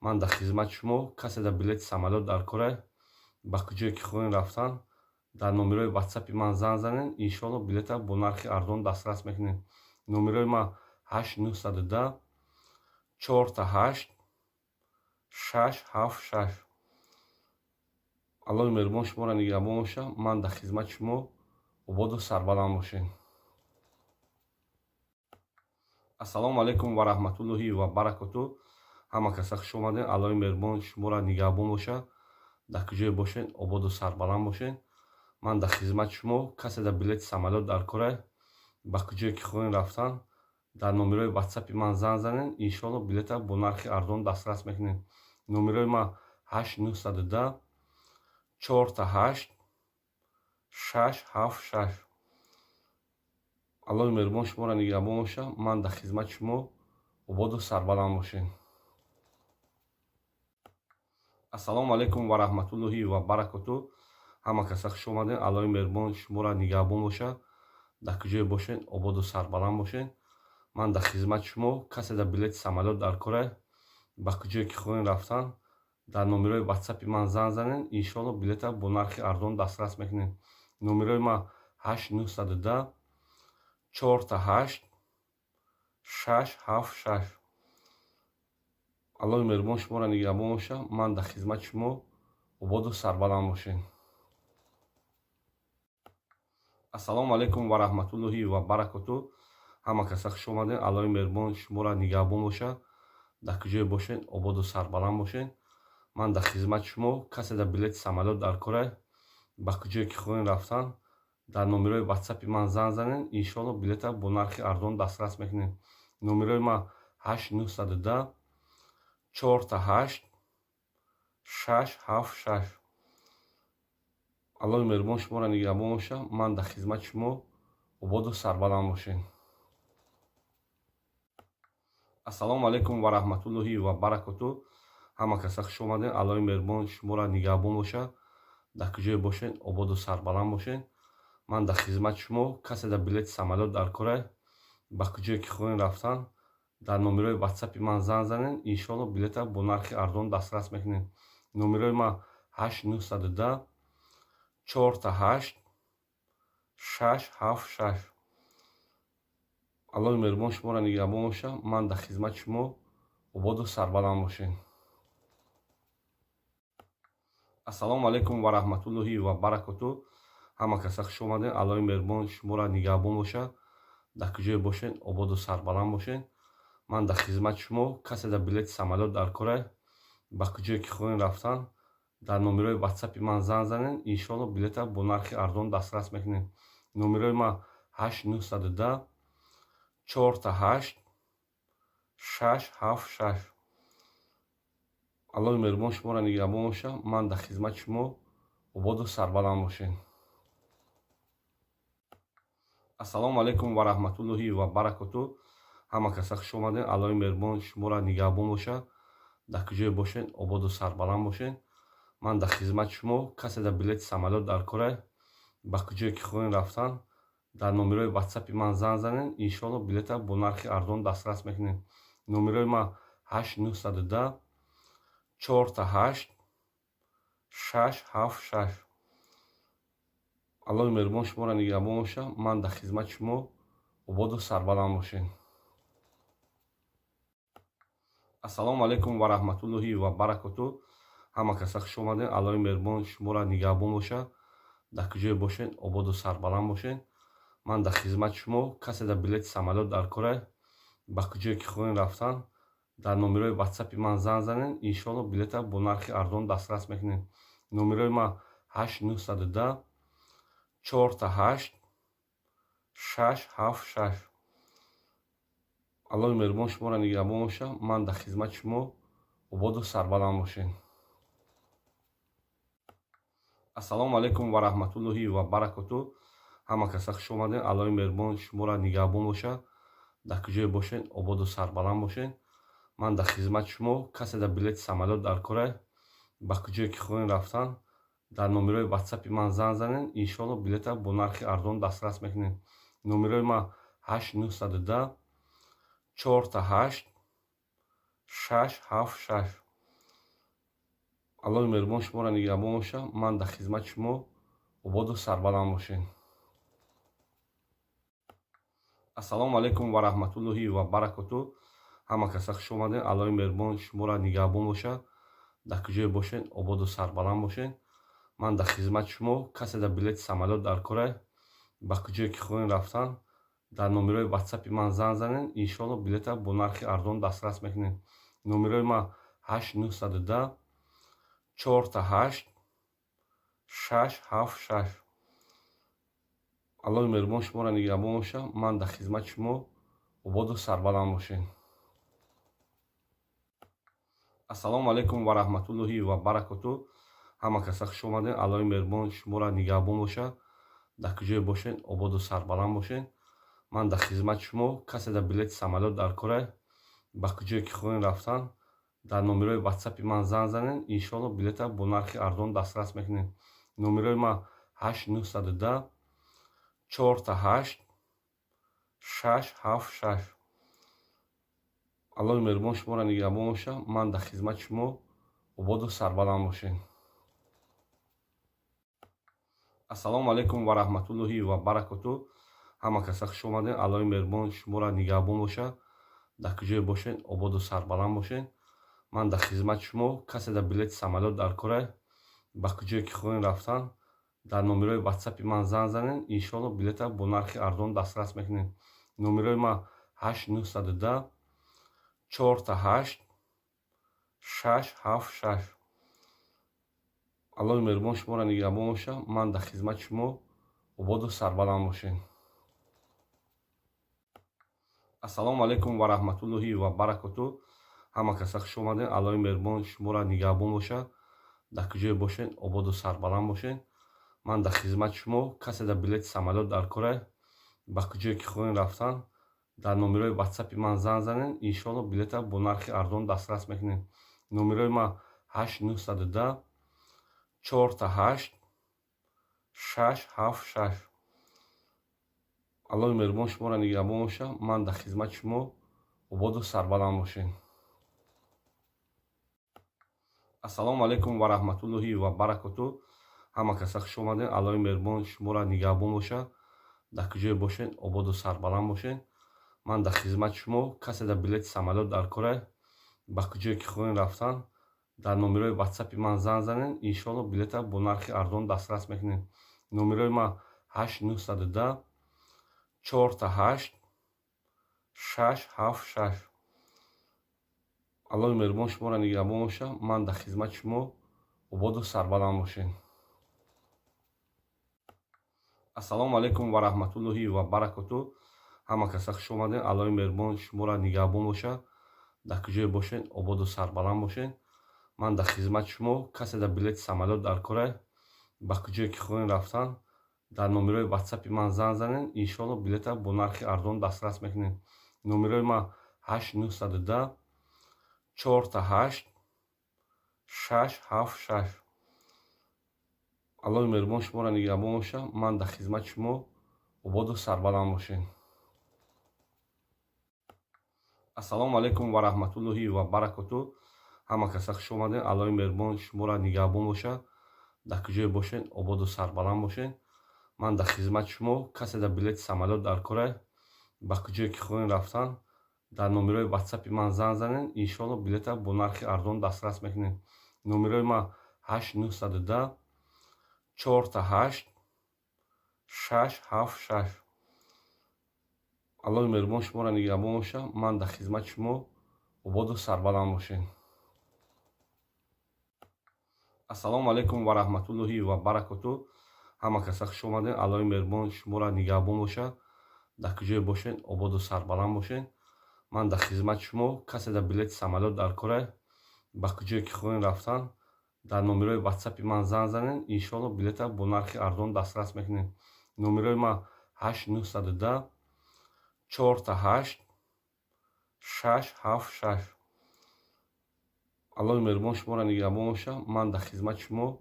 Ман дар хизмати шумо. Касе дар билети самолёт дар кора, ба куҷое ки хоҳем рафтан, дар номерои ватсапи ман занг занед, иншоалло, билета бо нархи арзон дастрас мекунед. Номерои ман 8 910 888 676. Аллоҳи меҳрубон шуморо нигаҳбон бошад. Ман дар хизмати шумо, ободу сарбаланд бошед. Ассалому алайкум ва раҳматуллоҳи ва баракоту. Ҳама каса хуш омадед. Аллоҳи меҳрубон шуморо нигаҳбон бошад. Дар куҷое бошед, ободу сарбаланд бошед. Ман дар хизмати шумо. Касе дар билети самолёт дар кора, ба куҷое ки хоҳем рафтан, дар номерои ватсапи ман занг занед, иншоалло, билета бо нархи арзон дастрас мекунед. Номерои ман 8 910 888 676. Аллоҳи меҳрубон шуморо нигаҳбон бошад. Ман дар хизмати шумо, Ободу сарбаланд бошед. Ассалому алайкум ва раҳматуллоҳи ва баракоту. Ҳама каса хуш омадед. Аллоҳи меҳрубон шуморо нигаҳбон бошад. Дар куҷое бошед, ободу сарбаланд бошед. Ман дар хизмати шумо. Касе дар билети самолёт дар кора, ба куҷое ки хоҳем рафтан, дар номерои ватсапи ман занг занед, иншоалло, билета бо нархи арзон дастрас мекунед. Номерои ман 8 910 4 8 6 7 6. Аллоҳи меҳрубон шуморо нигаҳбон бошад. Ман дар хизмати шумо. Ободу сарбаланд бошед. Ассалому алайкум ва раҳматуллоҳи ва баракоту. Ҳама каса хуш омадед. Аллоҳи меҳрубон шуморо нигаҳбон бошад. Дар куҷое бошед, ободу сарбаланд бошед. Ман дар хизмати шумо. Касе дар билети самолёт дар кора, ба куҷое ки хоҳем рафтан, дар номерои ватсапи ман занг занед, иншоалло, билета бо нархи арзон дастрас мекунед. Номерои ман 8 910 4 8 6 7 6. Аллоҳи меҳрубон шуморо нигаҳбон бошад. Ман дар хизмати шумо. Ободу сарбаланд бошед. Ассалому алайкум ва раҳматуллоҳи ва баракоту. Ҳама каса хуш омадед. Аллоҳи меҳрубон шуморо нигаҳбон бошад. Дар куҷое бошед, ободу сарбаланд бошед. Ман дар хизмати шумо. Касе дар билети самолёт дар кора, ба куҷое ки хоҳем рафтан, дар номерои ватсапи ман занг занед, иншоалло, билета бо нархи арзон дастрас мекунед. Номерои ман 8 910 4 8 6 7 6. Аллоҳи меҳрубон шуморо нигаҳбон бошад. Ман дар хизмати шумо. Ободу сарбаланд бошед. Ассалому алайкум ва раҳматуллоҳи ва баракоту. Ҳама каса хуш омадед. Аллоҳи меҳрубон шуморо нигаҳбон бошад. Дар куҷое бошед, ободу сарбаланд бошед. Ман дар хизмати шумо. Касе дар билети самолёт дар кора, ба куҷое ки хоҳем рафтан, дар номерои ватсапи ман занг занед, иншоалло, билета бо нархи арзон дастрас мекунед. Номерои ман 8 910 4 8 6 7 6. Аллоҳи меҳрубон шуморо нигаҳбон бошад. Ман дар хизмати шумо. Ободу сарбаланд бошед. Ассалому алайкум ва раҳматуллоҳи ва баракоту. Ҳама каса хуш омадед. Аллоҳи меҳрубон шуморо нигаҳбон бошад. Дар куҷое бошед, ободу сарбаланд бошед. Ман дар хизмати шумо. Касе дар билети самолёт дар кора, ба куҷое ки хоҳем рафтан, дар номерои ватсапи ман занг занед, иншоалло, билета бо нархи арзон дастрас мекунед. Номерои ман 8 910 4 8 6 7 6. Аллоҳи меҳрубон шуморо нигаҳбон бошад. Ман дар хизмати шумо. Ободу сарбаланд бошед. Ассалому алайкум ва раҳматуллоҳи ва баракоту. Ҳама каса хуш омадед. Аллоҳи меҳрубон шуморо нигаҳбон бошад. Дар куҷое бошед, ободу сарбаланд бошед. Ман дар хизмати шумо. Касе дар билети самолёт дар кора, ба куҷое ки хоҳем рафтан, дар номерои ватсапи ман занг занед, иншоалло, билета бо нархи арзон дастрас мекунед. Номерои ман 8 910 4 8 6 7 6. Аллоҳи меҳрубон шуморо нигаҳбон бошад. Ман дар хизмати шумо. Ободу сарбаланд бошед. Ассалому алайкум ва раҳматуллоҳи ва баракоту. Ҳама каса хуш омадед. Аллоҳи меҳрубон шуморо нигаҳбон бошад. Дар куҷое бошед, ободу сарбаланд бошед. Ман дар хизмати шумо. Касе дар билети самолёт дар кора, ба куҷое ки хоҳем рафтан, дар номерои ватсапи ман занг занед, иншоалло, билета бо нархи арзон дастрас мекунед. Номерои ман 8 910 4 8 6 7 6. Аллоҳи меҳрубон шуморо нигаҳбон бошад. Ман дар хизмати шумо. Ободу сарбаланд бошед. Ассалому алайкум ва раҳматуллоҳи ва баракоту. Ҳама каса хуш омадед. Аллоҳи меҳрубон шуморо нигаҳбон бошад. Дар куҷое бошед, ободу сарбаланд бошед. Ман дар хизмати шумо. Касе дар билети самолёт дар кора, ба куҷое ки хоҳем рафтан, дар номерои ватсапи ман занг занед, иншоалло, билета бо нархи арзон дастрас мекунед. Номерои ман 8 910 4 8 6 7 6. Аллоҳи меҳрубон шуморо нигаҳбон бошад. Ман дар хизмати шумо. Ободу сарбаланд бошед. Ассалому алайкум ва раҳматуллоҳи ва баракоту. Ҳама каса хуш омадед. Аллоҳи меҳрубон шуморо нигаҳбон бошад. Дар куҷое бошед, ободу сарбаланд бошед. Ман дар хизмати шумо. Касе дар билети самолёт дар кора, Ба куҷое ки хоҳем рафтан, дар номерои ватсапи ман занг занед, иншоалло, билета бо нархи арзон дастрас мекунед. Номерои ман 8 910 888 676. Аллоҳи меҳрубон шуморо нигаҳбон бошад. Ман дар хизмати шумо, ободу сарбаланд бошед. Ассалому алайкум ва раҳматуллоҳи ва баракоту. Ҳама каса хуш омадед. Аллоҳи меҳрубон шуморо нигаҳбон бошад. Дар куҷое бошед, ободу сарбаланд бошед. Ман дар хизмати шумо. Касе дар билети самолёт дар кора, ба куҷое ки хоҳем рафтан, дар номерои ватсапи ман занг занед, иншоалло, билета бо нархи арзон дастрас мекунед. Номерои ман 8 910 888 676. Аллоҳи меҳрубон шуморо нигаҳбон бошад. Ман дар хизмати шумо, ободу сарбаланд бошед. Ассалому алайкум ва раҳматуллоҳи ва баракоту. Ҳама каса хуш омадед. Аллоҳи меҳрубон шуморо нигаҳбон бошад. Дар куҷое бошед, ободу сарбаланд бошед. Ман дар хизмати шумо. Касе дар билети самолёт дар кора, ба куҷое ки хоҳем рафтан, дар номерои ватсапи ман занг занед, иншоалло, билета бо нархи арзон дастрас мекунед. Номерои ман 8 910 888 676. Аллоҳи меҳрубон шуморо нигаҳбон бошад. Ман дар хизмати шумо, ободу сарбаланд бошед. Ассалому алайкум ва раҳматуллоҳи ва баракоту. Ҳама каса хуш омадед. Аллоҳи меҳрубон шуморо нигаҳбон бошад. Дар куҷое бошед, ободу сарбаланд бошед. Ман дар хизмати шумо. Касе дар билети самолёт дар кора, ба куҷое ки хоҳем рафтан, дар номерои ватсапи ман занг занед, иншоалло, билета бо нархи арзон дастрас мекунед. Номерои ман 8 910 888 676. Аллоҳи меҳрубон шуморо нигаҳбон бошад. Ман дар хизмати шумо, ободу сарбаланд бошед. Ассалому алайкум ва раҳматуллоҳи ва баракоту. Ҳама каса хуш омадед. Аллоҳи меҳрубон шуморо нигаҳбон бошад. Дар куҷое бошед, ободу сарбаланд бошед. Ман дар хизмати шумо. Касе дар билети самолёт дар кора, ба куҷое ки хоҳем рафтан, дар номерои ватсапи ман занг занед, иншоалло, билета бо нархи арзон дастрас мекунед. Номерои ман 8 910 888 676. Аллоҳи меҳрубон шуморо нигаҳбон бошад. Ман дар хизмати шумо, ободу сарбаланд бошед. Ассалому алайкум ва раҳматуллоҳи ва баракоту. Ҳама каса хуш омадед. Аллоҳи меҳрубон шуморо нигаҳбон бошад. Дар куҷое бошед, ободу сарбаланд бошед. Ман дар хизмати шумо. Касе дар билети самолёт дар кора, ба куҷое ки хоҳем рафтан, дар номерои ватсапи ман занг занед, иншоалло, билета бо нархи арзон дастрас мекунед. Номерои ман 8 910 888 676. Аллоҳи меҳрубон шуморо нигаҳбон бошад. Ман дар хизмати шумо, ободу сарбаланд бошед. Ассалому алайкум ва раҳматуллоҳи ва баракоту. Ҳама каса хуш омадед. Аллоҳи меҳрубон шуморо нигаҳбон бошад. Дар куҷое бошед, ободу сарбаланд бошед. Ман дар хизмати шумо. Касе дар билети самолёт дар кора, ба куҷое ки хоҳем рафтан, дар номерои ватсапи ман занг занед, иншоалло, билета бо нархи арзон дастрас мекунед. Номерои ман 8 910 888 676. Аллоҳи меҳрубон шуморо нигаҳбон бошад. Ман дар хизмати шумо,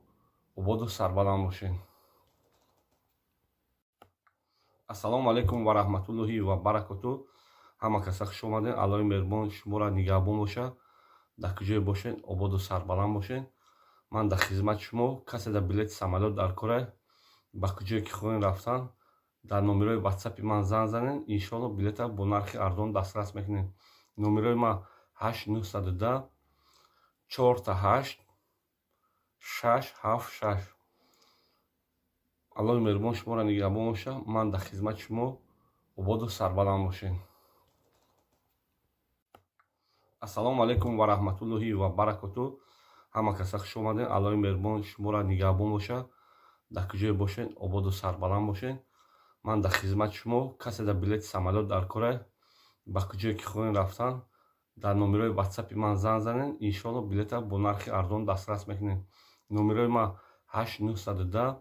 ободу сарбаланд бошед. Ассалому алайкум ва раҳматуллоҳи ва баракоту. Ҳама каса хуш омадед. Аллоҳи меҳрубон шуморо нигаҳбон бошад. Дар куҷое бошед, ободу сарбаланд бошед. Ман дар хизмати шумо. Касе дар билети самолёт дар кора, ба куҷое ки хоҳем рафтан, дар номерои ватсапи ман занг занед, иншоалло, билета бо нархи арзон дастрас мекунед. Номерои ман 8 910 888 676. Аллоҳи меҳрубон шуморо нигаҳбон бошад. Ман дар хизмати шумо, ободу сарбаланд бошед. Ассалому алайкум ва раҳматуллоҳи ва баракоту. Ҳама каса хуш омадед. Аллоҳи меҳрубон шуморо нигаҳбон бошад. Дар куҷое бошед, ободу сарбаланд бошед. Ман дар хизмати шумо. Касе дар билети самолёт дар кора, ба куҷое ки хоҳем рафтан, дар номерои ватсапи ман занг занед, иншоалло, билета бо нархи арзон дастрас мекунед. Номерои ман 8 910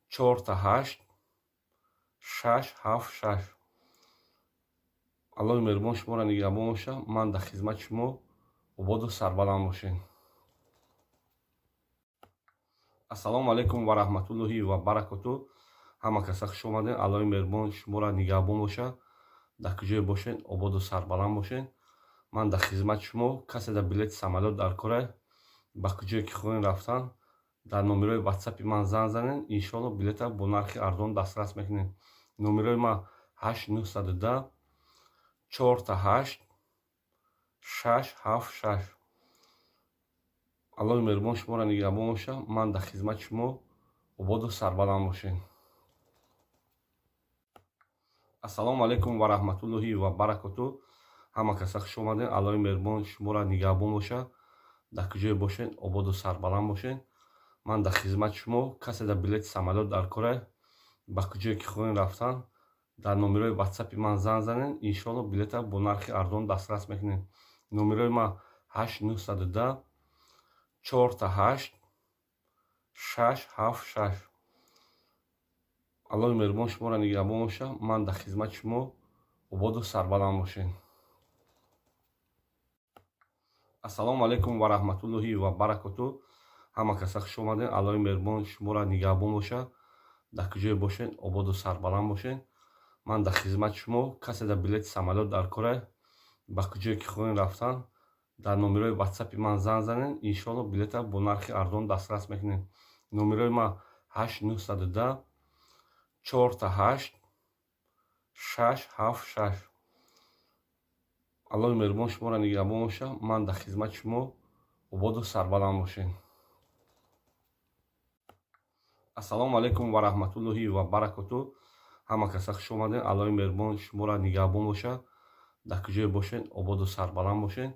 888 676. Аллоҳи меҳрубон шуморо нигаҳбон боша. Ман дар хизмати шумо, ободу сарбаланд бошед. Ассалому алайкум ва раҳматуллоҳи ва баракоту. Ҳама каса хуш омадед. Аллоҳи меҳрубон шуморо нигаҳбон боша. Дар куҷое бошед, ободу сарбаланд бошед. Ман дар хизмати шумо. Касе дар билети самолёт дар кора, ба куҷое ки хоҳем рафтан, дар номерои ватсапи ман занг занед. Иншоалло, билета бо нархи арзон дастрас мекунед. Номерои ман 8910 888 676. Аллоҳи меҳрубон шуморо нигаҳбон боша. Ман дар хизмати шумо, ободу сарбаланд бошед. Ассалому алайкум ва раҳматуллоҳи ва баракоту. Ҳама каса хуш омадед. Аллоҳи меҳрубон шуморо нигаҳбон боша. Дар куҷое бошед, ободу сарбаланд бошед. Ман дар хизмати шумо. Касе дар билети самолёт дар кора, ба куҷое ки хоҳем рафтан, дар номерои ватсапи ман занг занед. Иншоалло, билета бо нархи арзон дастрас мекунед. Номерои ман 8910 888 676. Аллоҳи меҳрубон шуморо нигаҳбон боша. Ман дар хизмати шумо, ободу сарбаланд бошед. Ассалому алайкум ва раҳматуллоҳи ва баракоту. Ҳама каса хуш омадед. Аллоҳи меҳрубон шуморо нигаҳбон боша. Дар куҷое бошед, ободу сарбаланд бошед. Ман дар хизмати шумо. Касе дар билети самолёт дар кора, ба куҷое ки хоҳем рафтан, дар номерои ватсапи ман занг занед. Иншоалло, билета бо нархи арзон дастрас мекунед. Номерои ман 8910 888 676. Аллоҳи меҳрубон шуморо нигаҳбон боша. Ман дар хизмати шумо, ободу сарбаланд бошед. Ассалому алайкум ва раҳматуллоҳи ва баракоту. Ҳама каса хуш омадед. Аллоҳи меҳрубон шуморо нигаҳбон боша. Дар куҷое бошед, ободу сарбаланд бошед.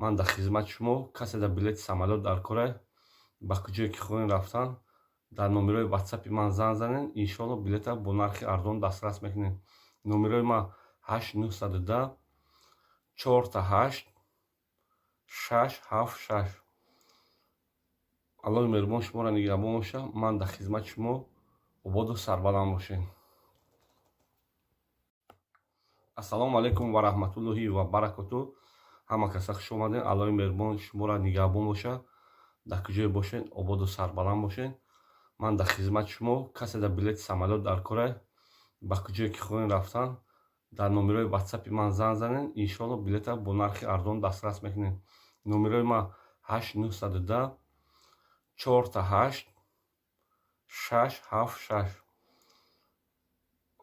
Ман дар хизмати шумо. Касе дар билети самолёт дар кора, ба куҷое ки хоҳем рафтан, дар номерои ватсапи ман занг занед. Иншоалло, билета бо нархи арзон дастрас мекунед. Номерои ман 8910 888 676. Аллоҳи меҳрубон шуморо нигаҳбон боша. Ман дар хизмати шумо, ободу сарбаланд бошед. Ассалому алайкум ва раҳматуллоҳи ва баракоту. Ҳама каса хуш омадед. Аллоҳи меҳрубон шуморо нигаҳбон боша. Дар куҷое бошед, ободу сарбаланд бошед. Ман дар хизмати шумо. Касе дар билети самолёт дар кора, ба куҷое ки хоҳем рафтан, дар номерои ватсапи ман занг занед. Иншоалло, билета бо нархи арзон дастрас мекунед. Номерои ман 8910 888 676.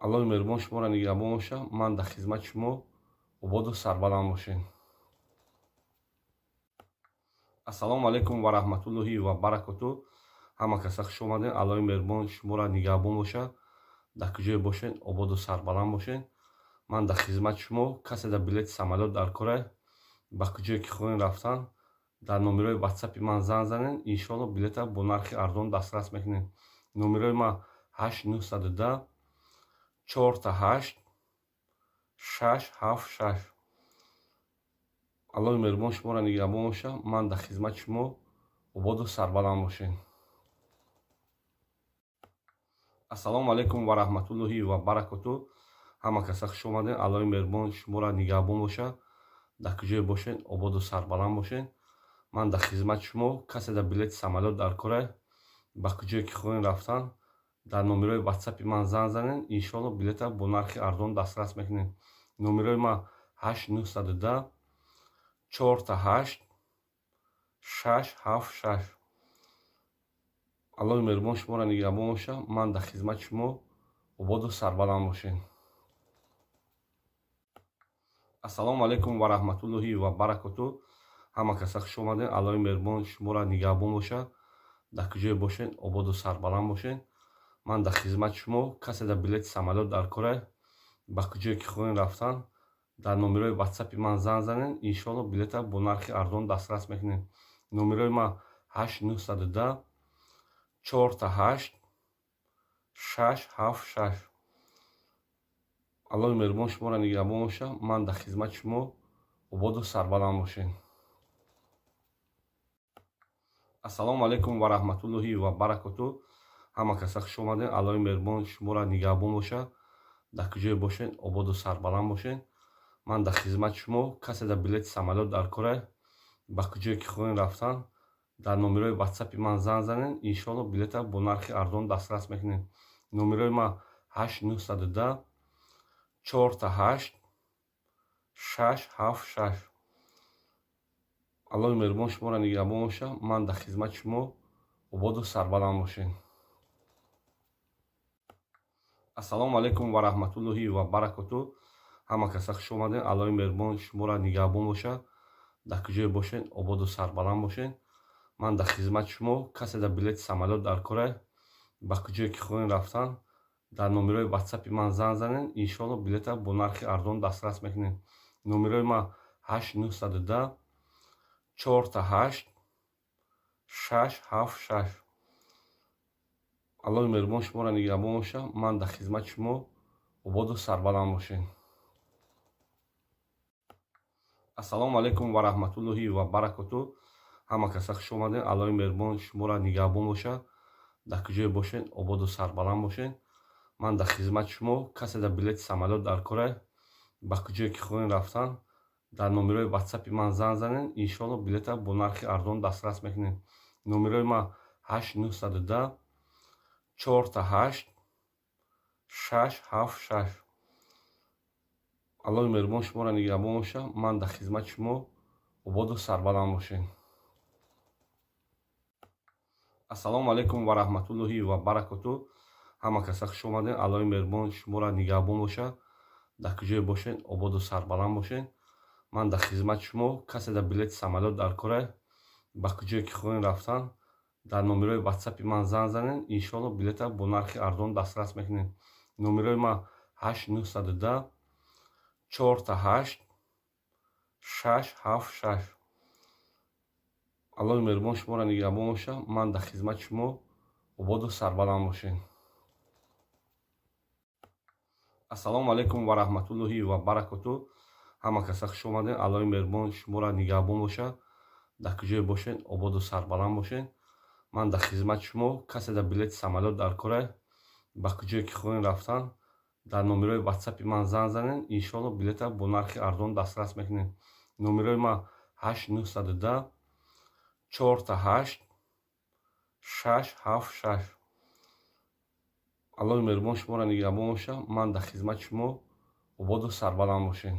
Аллоҳи меҳрубон шуморо нигаҳбон боша. Ман дар хизмати шумо, ободу сарбаланд бошед. Ассалому алайкум ва раҳматуллоҳи ва баракоту. Ҳама каса хуш омадед. Аллоҳи меҳрубон шуморо нигаҳбон боша. Дар куҷое бошед, ободу сарбаланд бошед. Ман дар хизмати шумо. Касе дар билети самолёт дар кора, ба куҷое ки хоҳем рафтан, дар номерои ватсапи ман занг занед. Иншоалло, билета бо нархи арзон дастрас мекунед. Номерои ман 8910 888 676. Аллоҳи меҳрубон шуморо нигаҳбон боша. Ман дар хизмати шумо, ободу сарбаланд бошед. Ассалому алайкум ва раҳматуллоҳи ва баракоту. Ҳама каса хуш омадед. Аллоҳи меҳрубон шуморо нигаҳбон боша. Дар куҷое бошед, ободу сарбаланд бошед. Ман дар хизмати шумо. Касе дар билети самолёт дар кора, ба куҷое ки хоҳем рафтан, дар номерои ватсапи ман занг занед. Иншоалло, билета бо нархи арзон дастрас мекунед. Номерои ман 8910 888 676. Аллоҳи меҳрубон шуморо нигаҳбон боша. Ман дар хизмати шумо, ободу сарбаланд бошед. Ассалому алайкум ва раҳматуллоҳи ва баракоту. Ҳама каса хуш омадед. Аллоҳи меҳрубон шуморо нигаҳбон боша. Дар куҷое бошед, ободу сарбаланд бошед. Ман дар хизмати шумо. Касе дар билети самолёт дар кора, ба куҷое ки хоҳем рафтан, дар номерои ватсапи ман занг занед. Иншоалло, билета бо нархи арзон дастрас мекунед. Номерои ман 8910 888 676. Аллоҳи меҳрубон шуморо нигаҳбон боша. Ман дар хизмати шумо, ободу сарбаланд бошед. Ассалому алайкум ва раҳматуллоҳи ва баракоту. Ҳама каса хуш омадед. Аллоҳи меҳрубон шуморо нигаҳбон боша. Дар куҷое бошед, ободу сарбаланд бошед. Ман дар хизмати шумо. Касе дар билети самолёт дар кора, ба куҷое ки хоҳем рафтан, дар номерои ватсапи ман занг занед, иншоалло, билета бо нархи арзон дастрас мекунед. Номерои ман 8 910 4 8 6 7 6. Аллоҳи меҳрубон шуморо нигаҳбон бошад. Ман дар хизмати шумо. Ободу сарбаланд бошед. Ассалому алайкум ва раҳматуллоҳи ва баракоту. Ҳама каса хуш омадед. Аллоҳи меҳрубон шуморо нигаҳбон бошад. Дар куҷое бошед, ободу сарбаланд бошед. Ман дар хизмати шумо. Касе дар билети самолёт дар кора, ба куҷое ки хоҳем рафтан, дар номерои ватсапи ман занг занед, иншоалло, билета бо нархи арзон дастрас мекунед. Номерои ман 8 910 4 8 6 7 6. Аллоҳи меҳрубон шуморо нигаҳбон бошад. Ман дар хизмати шумо. Ободу сарбаланд бошед. Ассалому алайкум ва раҳматуллоҳи ва баракоту. Ҳама каса хуш омадед. Аллоҳи меҳрубон шуморо нигаҳбон бошад. Дар куҷое бошед, ободу сарбаланд бошед. Ман дар хизмати шумо. Касе дар билети самолёт дар кора, ба куҷое ки хоҳем рафтан, дар номерои ватсапи ман занг занед, иншоалло, билета бо нархи арзон дастрас мекунед. Номерои ман 8 910 4 8 6 7 6. Аллоҳи меҳрубон шуморо нигаҳбон бошад. Ман дар хизмати шумо. Ободу сарбаланд бошед. Ассалому алайкум ва раҳматуллоҳи ва баракоту. Ҳама каса хуш омадед. Аллоҳи меҳрубон шуморо нигаҳбон бошад. Дар куҷое бошед, ободу сарбаланд бошед. Ман дар хизмати шумо. Касе дар билети самолёт дар кора, ба куҷое ки хоҳем рафтан, дар номерои ватсапи ман занг занед, иншоалло, билета бо нархи арзон дастрас мекунед. Номерои ман 8 910 4 8 6 7 6. Аллоҳи меҳрубон шуморо нигаҳбон бошад. Ман дар хизмати шумо. Ободу сарбаланд бошед. Ассалому алайкум ва раҳматуллоҳи ва баракоту. Ҳама каса хуш омадед. Аллоҳи меҳрубон шуморо нигаҳбон бошад. Дар куҷое бошед, ободу сарбаланд бошед. Ман дар хизмати шумо. Касе дар билети самолёт дар кора, ба куҷое ки хоҳем рафтан, дар номерои ватсапи ман занг занед, иншоалло, билета бо нархи арзон дастрас мекунед. Номерои ман 8 910 4 8 6 7 6. Аллоҳи меҳрубон шуморо нигаҳбон бошад. Ман дар хизмати шумо. Ободу сарбаланд бошед.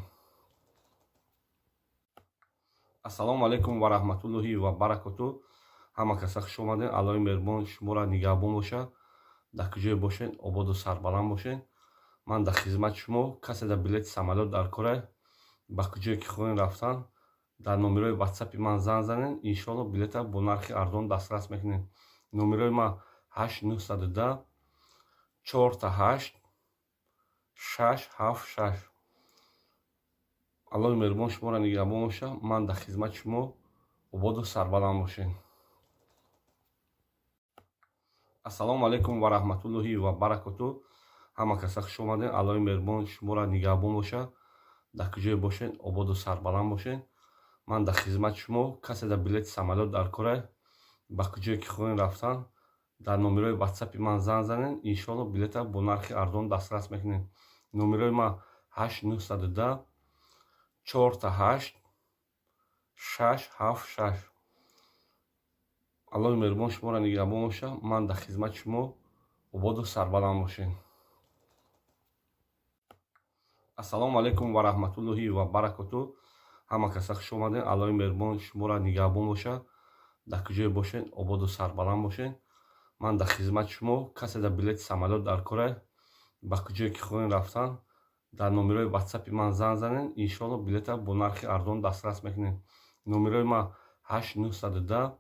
Ассалому алайкум ва раҳматуллоҳи ва баракоту. Ҳама каса хуш омадед. Аллоҳи меҳрубон шуморо нигаҳбон бошад. Дар куҷое бошед, ободу сарбаланд бошед. Ман дар хизмати шумо. Касе дар билети самолёт дар кора, ба куҷое ки хоҳем рафтан, дар номерои ватсапи ман занг занед, иншоалло, билета бо нархи арзон дастрас мекунед. Номерои ман 8 910 4 8 6 7 6. Аллоҳи меҳрубон шуморо нигаҳбон бошад. Ман дар хизмати шумо. Ободу сарбаланд бошед. Ассалому алайкум ва раҳматуллоҳи ва баракоту. Ҳама каса хуш омадед. Аллоҳи меҳрубон шуморо нигаҳбон бошад. Дар куҷое бошед, ободу сарбаланд бошед. Ман дар хизмати шумо. Касе дар билети самолёт дар кора, ба куҷое ки хоҳем рафтан, дар номерои ватсапи ман занг занед, иншоалло, билета бо нархи арзон дастрас мекунед. Номерои ман 8 910 4 8 6 7 6. Аллоҳи меҳрубон шуморо нигаҳбон бошад. Ман дар хизмати шумо. Ободу сарбаланд бошед. Ассалому алайкум ва раҳматуллоҳи ва баракоту. Ҳама каса хуш омадед. Аллоҳи меҳрубон шуморо нигаҳбон бошад. Дар куҷое бошед, ободу сарбаланд бошед. Ман дар хизмати шумо. Касе дар билети самолёт дар кора, ба куҷое ки хоҳем рафтан, дар номерои ватсапи ман занг занед, иншоалло, билета бо нархи арзон дастрас мекунед. Номерои ман 8 910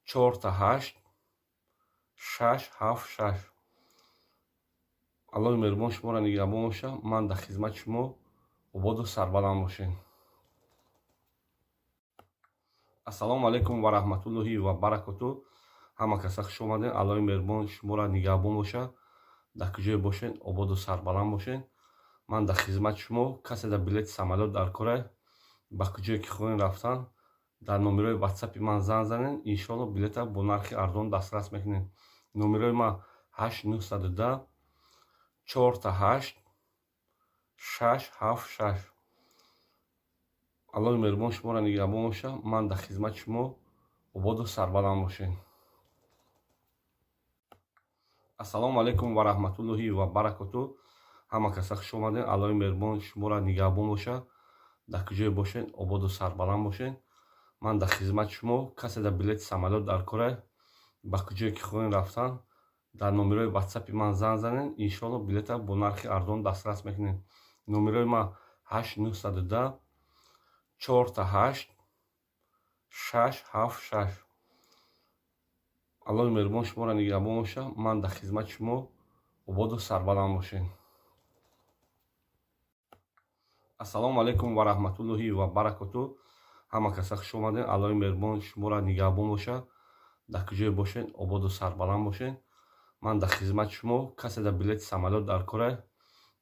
4 8 6 7 6. Аллоҳи меҳрубон шуморо нигаҳбон бошад. Ман дар хизмати шумо. Ободу сарбаланд бошед. Ассалому алайкум ва раҳматуллоҳи ва баракоту. Ҳама каса хуш омадед. Аллоҳи меҳрубон шуморо нигаҳбон бошад. Дар куҷое бошед, ободу сарбаланд бошед. Ман дар хизмати шумо. Касе дар билети самолёт дар кора, ба куҷое ки хоҳем рафтан, дар номерои ватсапи ман занг занед, иншоалло, билета бо нархи арзон дастрас мекунед. Номерои ман 8 910 4 8 6 7 6. Аллоҳи меҳрубон шуморо нигаҳбон боша. Ман дар хизмати шумо, ободу сарбаланд бошед. Ассалому алайкум ва раҳматуллоҳи ва баракоту. Ҳама каса хуш омадед. Аллоҳи меҳрубон шуморо нигаҳбон боша. Дар куҷое бошед, ободу сарбаланд бошед. Ман дар хизмати шумо. Касе дар билети самолёт дар кора, ба куҷое ки хоҳем рафтан, дар номерои ватсапи ман занг занед. Иншоалло, билета бо нархи арзон дастрас мекунед. Номерои ман 8 910 4 8 6 7 6. Аллоҳи меҳрубон шуморо нигаҳбон боша. Ман дар хизмати шумо, ободу сарбаланд бошед. Ассалому алайкум ва раҳматуллоҳи ва баракоту. Ҳама каса хуш омадед. Аллоҳи меҳрубон шуморо нигаҳбон боша. Дар куҷое бошед, ободу сарбаланд бошед. Ман дар хизмати шумо. Касе дар билети самолёт дар кора,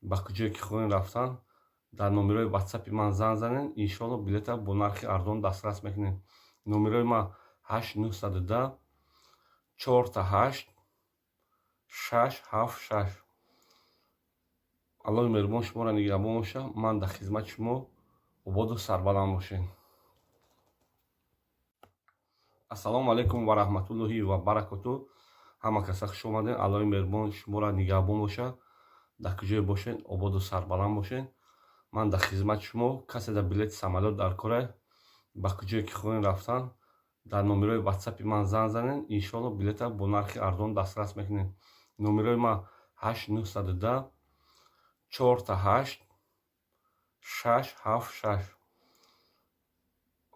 ба куҷое ки хоҳем рафтан, дар номерои ватсапи ман занг занед. Иншоалло, билета бо нархи арзон дастрас мекунед. Номерои ман 8 910 4 8 6 7 6. Аллоҳи меҳрубон шуморо нигаҳбон боша. Ман дар хизмати шумо, ободу сарбаланд бошед. Ассалому алайкум ва раҳматуллоҳи ва баракоту. Ҳама каса хуш омадед. Аллоҳи меҳрубон шуморо нигаҳбон боша. Дар куҷое бошед, ободу сарбаланд бошед. Ман дар хизмати шумо. Касе дар билети самолёт дар кора, ба куҷое ки хоҳем рафтан, дар номерои ватсапи ман занг занед. Иншоалло, билета бо нархи арзон дастрас мекунед. Номерои ман 8 910 4 8 6 7 6.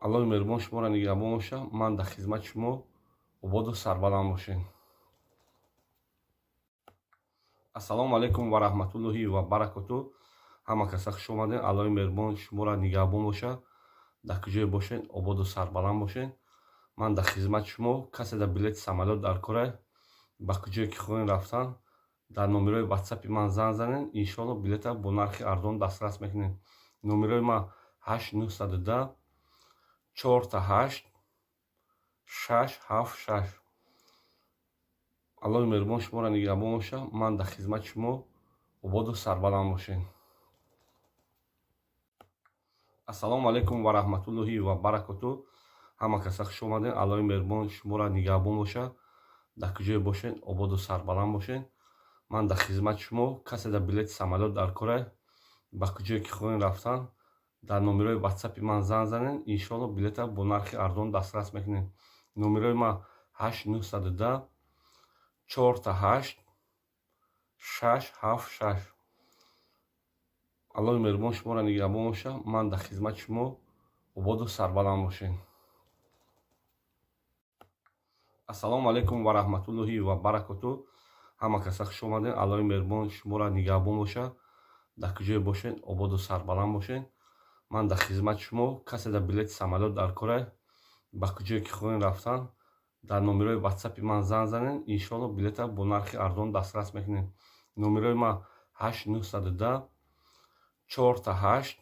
Аллоҳи меҳрубон шуморо нигаҳбон боша. Ман дар хизмати шумо, ободу сарбаланд бошед. Ассалому алайкум ва раҳматуллоҳи ва баракоту. Ҳама каса хуш омадед. Аллоҳи меҳрубон шуморо нигаҳбон боша. Дар куҷое бошед, ободу сарбаланд бошед. Ман дар хизмати шумо. Касе дар билети самолёт дар кора, ба куҷое ки хоҳем рафтан, дар номерои ватсапи ман занг занед. Иншоалло, билета бо нархи арзон дастрас мекунед. Номерои ман 8 910 4 8 6 7 6. Аллоҳи меҳрубон шуморо нигаҳбон боша. Ман дар хизмати шумо, ободу сарбаланд бошед. Ассалому алайкум ва раҳматуллоҳи ва баракоту. Ҳама каса хуш омадед. Аллоҳи меҳрубон шуморо нигаҳбон боша. Дар куҷое бошед, ободу сарбаланд бошед. Ман дар хизмати шумо. Касе дар билети самолёт дар кора, ба куҷое ки хоҳем рафтан, дар номерои ватсапи ман занг занед. Иншоалло, билета бо нархи арзон дастрас мекунед. Номерои ман 8 910 4 8 6 7 6. Аллоҳи меҳрубон шуморо нигаҳбон боша. Ман дар хизмати шумо, ободу сарбаланд бошед. Ассалому алайкум ва раҳматуллоҳи ва баракоту. Ҳама каса хуш омадед. Аллоҳи меҳрубон шуморо нигаҳбон боша. Дар куҷое бошед, ободу сарбаланд бошед. Ман дар хизмати шумо. Касе дар билети самолёт дар кора, ба куҷое ки хоҳем рафтан, дар номерои ватсапи ман занг занед. Иншоалло, билета бо нархи арзон дастрас мекунед. Номерои ман 8 910 4 8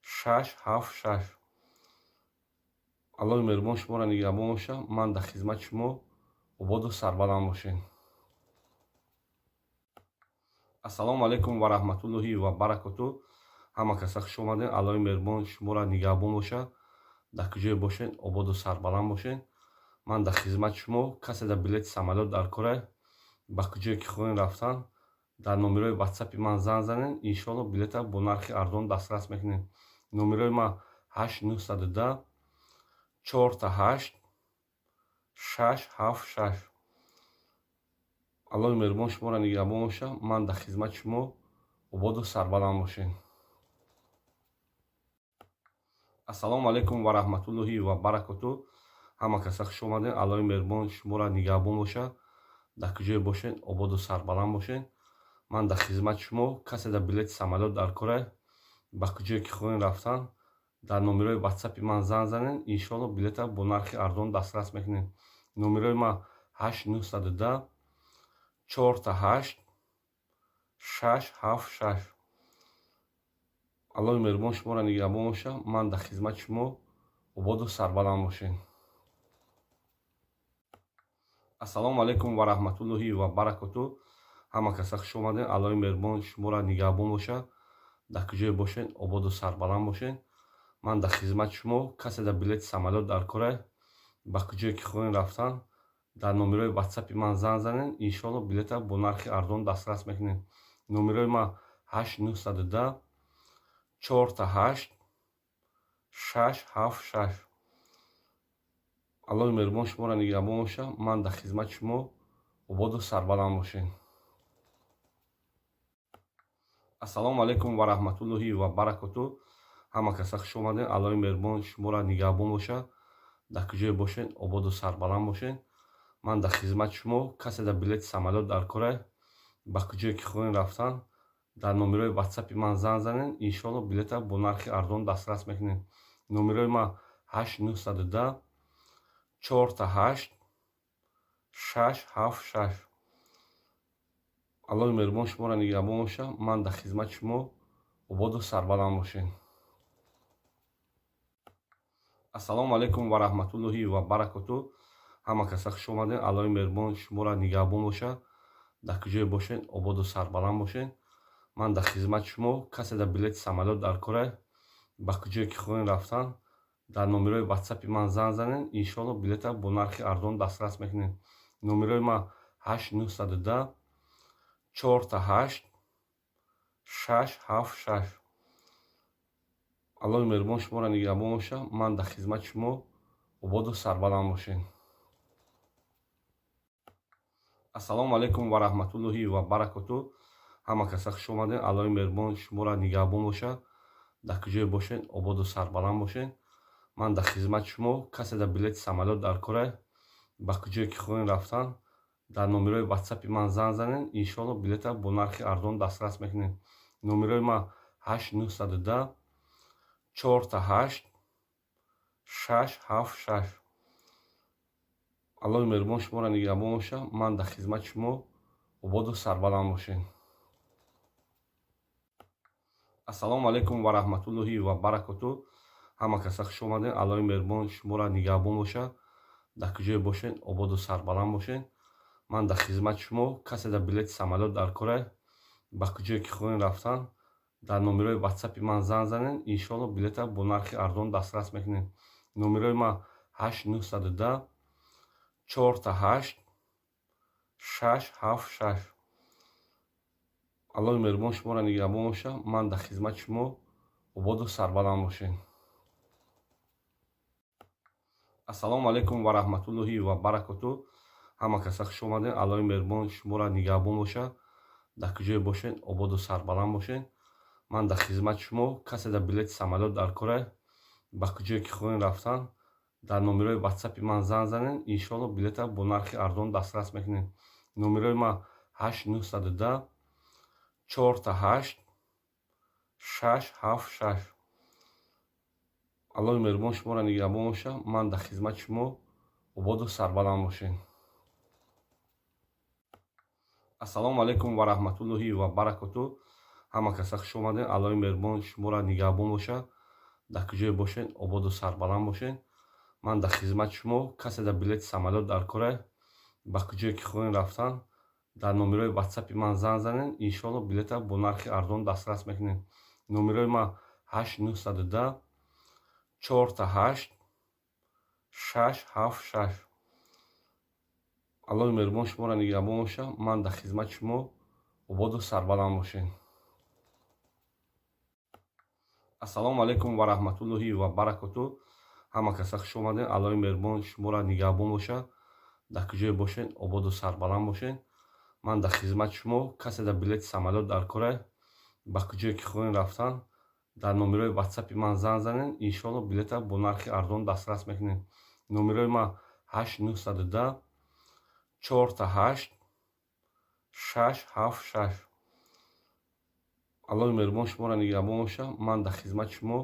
6 7 6. Аллоҳи меҳрубон шуморо нигаҳбон боша. Ман дар хизмати шумо, ободу сарбаланд бошед. Ассалому алайкум ва раҳматуллоҳи ва баракоту. Ҳама каса хуш омадед. Аллоҳи меҳрубон шуморо нигаҳбон боша. Дар куҷое бошед, ободу сарбаланд бошед. Ман дар хизмати шумо. Касе дар билети самолёт дар кора, ба куҷое ки хоҳем рафтан, дар номерои ватсапи ман занг занед. Иншоалло, билета бо нархи арзон дастрас мекунед. Номерои ман 8 910 4 8 6 7 6. Аллоҳи меҳрубон шуморо нигаҳбон боша. Ман дар хизмати шумо, ободу сарбаланд бошед. Ассалому алайкум ва раҳматуллоҳи ва баракоту. Ҳама каса хуш омадед. Аллоҳи меҳрубон шуморо нигаҳбон боша. Дар куҷое бошед, ободу сарбаланд бошед. Ман дар хизмати шумо. Касе дар билети самолёт дар кора, ба куҷое ки хоҳем рафтан, дар номерои ватсапи ман занг занед. Иншоалло, билета бо нархи арзон дастрас мекунед. Номерои ман 8 910 4 8 6 7 6. Аллоҳи меҳрубон шуморо нигаҳбон боша. Ман дар хизмати шумо, ободу сарбаланд бошед. Ассалому алайкум ва раҳматуллоҳи ва баракоту. Ҳама каса хуш омадед. Аллоҳи меҳрубон шуморо нигаҳбон боша. Дар куҷое бошед, ободу сарбаланд бошед. Ман дар хизмати шумо. Касе дар билети самолёт дар кора, ба куҷое ки хоҳем рафтан, дар номерои ватсапи ман занг занед, иншоалло, билета бо нархи арзон дастрас мекунед. Номерои ман 8 910 4 8 6 7 6. Аллоҳи меҳрубон шуморо нигаҳбон бошад. Ман дар хизмати шумо. Ободу сарбаланд бошед. Ассалому алайкум ва раҳматуллоҳи ва баракоту. Ҳама каса хуш омадед. Аллоҳи меҳрубон шуморо нигаҳбон бошад. Дар куҷое бошед, ободу сарбаланд бошед. Ман дар хизмати шумо. Касе дар билети самолёт дар кора, ба куҷое ки хоҳем рафтан, дар номерои ватсапи ман занг занед, иншоалло, билета бо нархи арзон дастрас мекунед. Номерои ман 8 910 4 8 6 7 6. Аллоҳи меҳрубон шуморо нигаҳбон бошад. Ман дар хизмати шумо. Ободу сарбаланд бошед. Ассалому алайкум ва раҳматуллоҳи ва баракоту. Ҳама каса хуш омадед. Аллоҳи меҳрубон шуморо нигаҳбон бошад. Дар куҷое бошед, ободу сарбаланд бошед. Ман дар хизмати шумо. Касе дар билети самолёт дар кора, ба куҷое ки хоҳем рафтан, дар номерои ватсапи ман занг занед, иншоалло, билета бо нархи арзон дастрас мекунед. Номерои ман 8 910 4 8 6 7 6. Аллоҳи меҳрубон шуморо нигаҳбон бошад. Ман дар хизмати шумо. Ободу сарбаланд бошед. Ассалому алайкум ва раҳматуллоҳи ва баракоту. Ҳама каса хуш омадед. Аллоҳи меҳрубон шуморо нигаҳбон бошад. Дар куҷое бошед, ободу сарбаланд бошед. Ман дар хизмати шумо. Касе дар билети самолёт дар кора, ба куҷое ки хоҳем рафтан, дар номерои ватсапи ман занг занед, иншоалло, билета бо нархи арзон дастрас мекунед. Номерои ман 8 910 4 8 6 7 6. Аллоҳи меҳрубон шуморо нигаҳбон бошад. Ман дар хизмати шумо. Ободу сарбаланд бошед. Ассалому алайкум ва раҳматуллоҳи ва баракоту. Ҳама каса хуш омадед. Аллоҳи меҳрубон шуморо нигаҳбон бошад. Дар куҷое бошед, ободу сарбаланд бошед. Ман дар хизмати шумо. Касе дар билети самолёт дар кора, ба куҷое ки хоҳем рафтан, дар номерои ватсапи ман занг занед, иншоалло, билета бо нархи арзон дастрас мекунед. Номерои ман 8 910 4 8 6 7 6. Аллоҳи меҳрубон шуморо нигаҳбон бошад. Ман дар хизмати шумо. Ободу сарбаланд бошед. Ассалому алайкум ва раҳматуллоҳи ва баракоту. Ҳама каса хуш омадед. Аллоҳи меҳрубон шуморо нигаҳбон бошад. Дар куҷое бошед, ободу сарбаланд бошед. Ман дар хизмати шумо. Касе дар билети самолёт дар кора, ба куҷое ки хоҳем рафтан, дар номерои ватсапи ман занг занед, иншоалло, билета бо нархи арзон дастрас мекунед. Номерои ман 8 910 4 8 6 7 6. Аллоҳи меҳрубон шуморо нигаҳбон бошад. Ман дар хизмати шумо. Ободу сарбаланд бошед. Ассалому алайкум ва раҳматуллоҳи ва баракоту. Ҳама каса хуш омадед. Аллоҳи меҳрубон шуморо нигаҳбон бошад. Дар куҷое бошед, ободу сарбаланд бошед. Ман дар хизмати шумо. Касе дар билети самолёт дар кора, ба куҷое ки хоҳем рафтан, дар номерои ватсапи ман занг занед, иншоалло, билета бо нархи арзон дастрас мекунед. Номерои ман 8 910 4 8 6 7 6. Аллоҳи меҳрубон шуморо нигаҳбон бошад. Ман дар хизмати шумо. Ободу сарбаланд бошед. Ассалому алайкум ва раҳматуллоҳи ва баракоту. Ҳама каса хуш омадед. Аллоҳи меҳрубон шуморо нигаҳбон бошад. Дар куҷое бошед, ободу сарбаланд бошед. Ман дар хизмати шумо. Касе дар билети самолёт дар кора, ба куҷое ки хоҳем рафтан, дар номерои ватсапи ман занг занед, иншоалло, билета бо нархи арзон дастрас мекунед. Номерои ман 8 910 4 8 6 7 6. Аллоҳи меҳрубон шуморо нигаҳбон бошад. Ман дар хизмати шумо.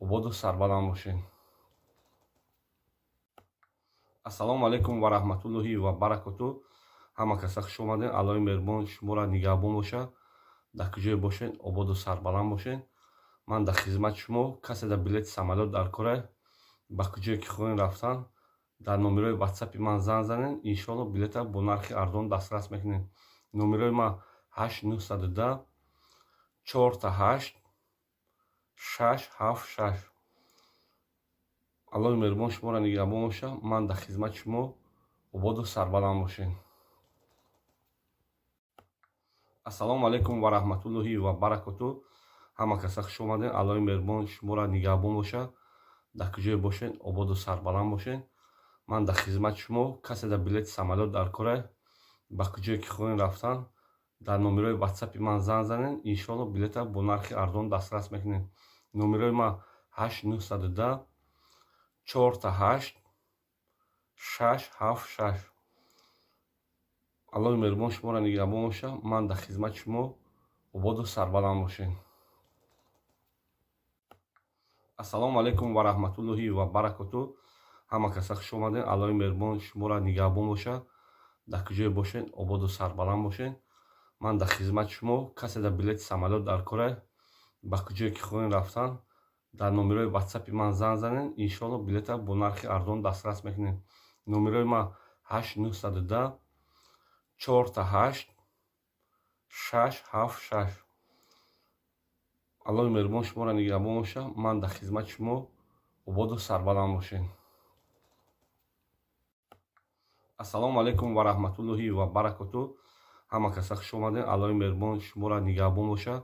Ободу сарбаланд бошед. Ассалому алайкум ва раҳматуллоҳи ва баракоту. Ҳама каса хуш омадед. Аллоҳи меҳрубон шуморо нигаҳбон бошад. Дар куҷое бошед, ободу сарбаланд бошед. Ман дар хизмати шумо. Касе дар билети самолёт дар кора, ба куҷое ки хоҳем рафтан, дар номерои ватсапи ман занг занед, иншоалло, билета бо нархи арзон дастрас мекунед. Номерои ман 8 910 4 8 6 7 6. Аллоҳи меҳрубон шуморо нигаҳбон боша. Ман дар хизмати шумо, ободу сарбаланд бошед. Ассалому алайкум ва раҳматуллоҳи ва баракоту. Ҳама каса хуш омадед. Аллоҳи меҳрубон шуморо нигаҳбон боша. Дар куҷое бошед, ободу сарбаланд бошед. Ман дар хизмати шумо. Касе дар билети самолёт дар кора, ба куҷое ки хоҳем рафтан, дар номерои ватсапи ман занг занед. Иншоалло, билета бо нархи арзон дастрас мекунед. Номерои ман 8 910 4 8 6 7 6. Аллоҳи меҳрубон шуморо нигаҳбон боша. Ман дар хизмати шумо, ободу сарбаланд бошед. Ассалому алайкум ва раҳматуллоҳи ва баракоту. Ҳама каса хуш омадед. Аллоҳи меҳрубон шуморо нигаҳбон боша. Дар куҷое бошед, ободу сарбаланд бошед. Ман дар хизмати шумо. Касе дар билети самолёт дар кора, ба куҷое ки хоҳем рафтан, дар номерои ватсапи ман занг занед. Иншоалло, билета бо нархи арзон дастрас мекунед. Номерои ман 8 910 4 8 6 7 6. Аллоҳи меҳрубон шуморо нигаҳбон боша. Ман дар хизмати шумо, ободу сарбаланд бошед. Ассалому алайкум ва раҳматуллоҳи ва баракоту. Ҳама каса хуш омадед. Аллоҳи меҳрубон шуморо нигаҳбон боша.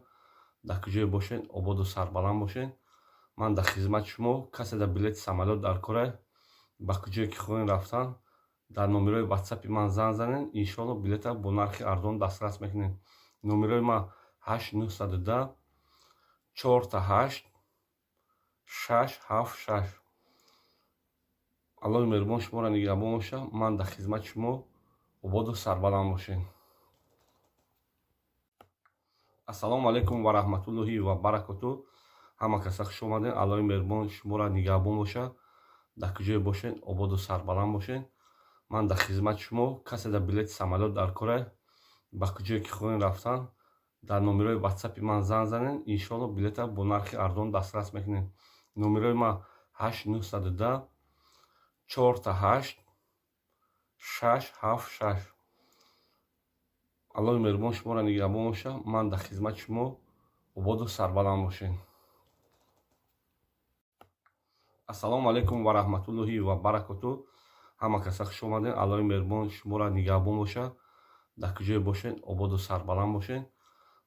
Дар куҷое бошед, ободу сарбаланд бошед. Ман дар хизмати шумо. Касе дар билети самолёт дар кора, ба куҷое ки хоҳем рафтан, дар номерои ватсапи ман занг занед. Иншоалло, билета бо нархи арзон дастрас мекунед. Номерои ман 8 910 4 8 6 7 6. Аллоҳи меҳрубон шуморо нигаҳбон боша. Ман дар хизмати шумо, ободу сарбаланд бошед. Ассалому алайкум ва раҳматуллоҳи ва баракоту. Ҳама каса хуш омадед. Аллоҳи меҳрубон шуморо нигаҳбон боша. Дар куҷое бошед, ободу сарбаланд бошед. Ман дар хизмати шумо. Касе дар билети самолёт дар кора, ба куҷое ки хоҳем рафтан, дар номерои ватсапи ман занг занед. Иншоалло, билета бо нархи арзон дастрас мекунед. Номерои ман 8 910 4 8 6 7 6. Аллоҳи меҳрубон шуморо нигаҳбон боша. Ман дар хизмати шумо, ободу сарбаланд бошед. Ассалому алайкум ва раҳматуллоҳи ва баракоту. Ҳама каса хуш омадед. Аллоҳи меҳрубон шуморо нигаҳбон боша. Дар куҷое бошед, ободу сарбаланд бошед.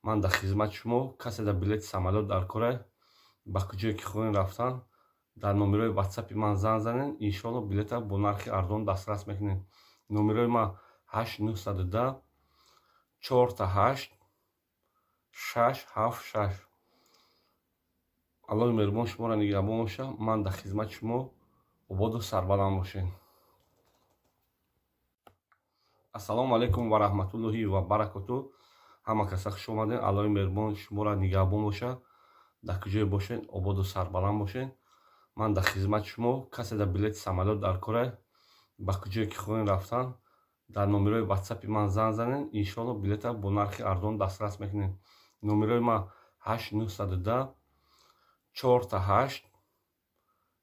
Ман дар хизмати шумо. Касе дар билети самолёт дар кора, ба куҷое ки хоҳем рафтан, дар номерои ватсапи ман занг занед. Иншоалло, билета бо нархи арзон дастрас мекунед. Номерои ман 8 910 4 8 6 7 6. Аллоҳи меҳрубон шуморо нигаҳбон боша. Ман дар хизмати шумо, ободу сарбаланд бошед. Ассалому алайкум ва раҳматуллоҳи ва баракоту. Ҳама каса хуш омадед. Аллоҳи меҳрубон шуморо нигаҳбон боша. Дар куҷое бошед, ободу сарбаланд бошед. Ман дар хизмати шумо. Касе дар билети самолёт дар кора, ба куҷое ки хоҳем рафтан, дар номерои ватсапи ман занг занед. Иншоалло, билета бо нархи арзон дастрас мекунед. Номерои ман 8 910 4 8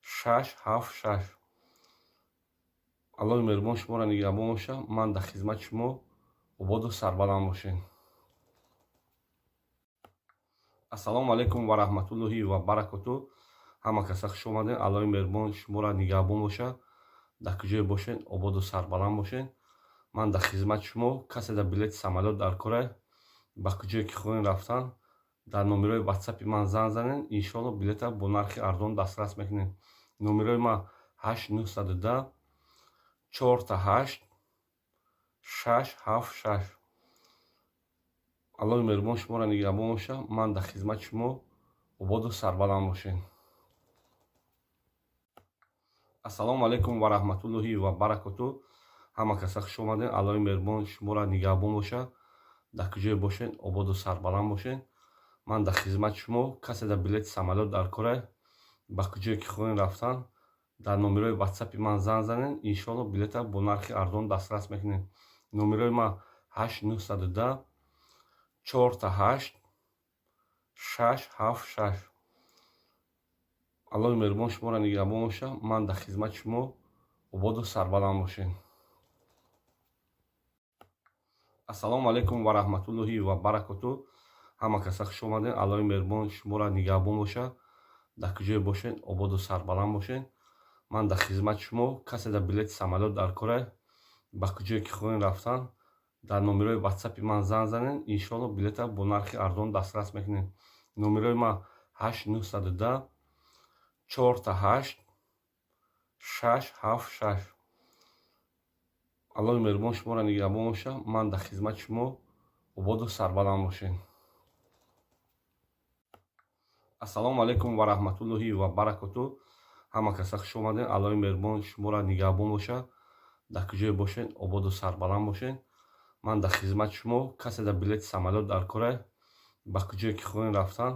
6 7 6. Аллоҳи меҳрубон шуморо нигаҳбон боша. Ман дар хизмати шумо, ободу сарбаланд бошед. Ассалому алайкум ва раҳматуллоҳи ва баракоту. Ҳама каса хуш омадед. Аллоҳи меҳрубон шуморо нигаҳбон боша. Дар куҷое бошед, ободу сарбаланд бошед. Ман дар хизмати шумо. Касе дар билети самолёт дар кора, ба куҷое ки хоҳем рафтан, дар номерои ватсапи ман занг занед. Иншоалло, билета бо нархи арзон дастрас мекунед. Номерои ман 8 910 4 8 6 7 6. Аллоҳи меҳрубон шуморо нигаҳбон боша. Ман дар хизмати шумо, ободу сарбаланд бошед. Ассалому алайкум ва раҳматуллоҳи ва баракоту. Ҳама каса хуш омадед. Аллоҳи меҳрубон шуморо нигаҳбон боша. Дар куҷое бошед, ободу сарбаланд бошед. Ман дар хизмати шумо. Касе дар билети самолёт дар кора, ба куҷое ки хоҳем рафтан, дар номерои ватсапи ман занг занед. Иншоалло, билета бо нархи арзон дастрас мекунед. Номерои ман 8 910 4 8 6 7 6. Аллоҳи меҳрубон шуморо нигаҳбон боша. Ман дар хизмати шумо, ободу сарбаланд бошед. Ассалому алайкум ва раҳматуллоҳи ва баракоту. Ҳама каса хуш омадед. Аллоҳи меҳрубон шуморо нигаҳбон боша. Дар куҷое бошед, ободу сарбаланд бошед. Ман дар хизмати шумо. Касе дар билети самолёт дар кора, ба куҷое ки хоҳем рафтан, дар номерои ватсапи ман занг занед, иншоалло, билета бо нархи арзон дастрас мекунед. Номерои ман 8 910 4 8 6 7 6. Аллоҳи меҳрубон шуморо нигаҳбон бошад. Ман дар хизмати шумо, ободу сарбаланд бошед. Ассалому алайкум ва раҳматуллоҳи ва баракоту. Ҳама каса хуш омадед. Аллоҳи меҳрубон шуморо нигаҳбон бошад. Дар куҷое бошед, ободу сарбаланд бошед. Ман дар хизмати шумо. Касе дар билети самолёт дар кора, ба куҷое ки хоҳем рафтан,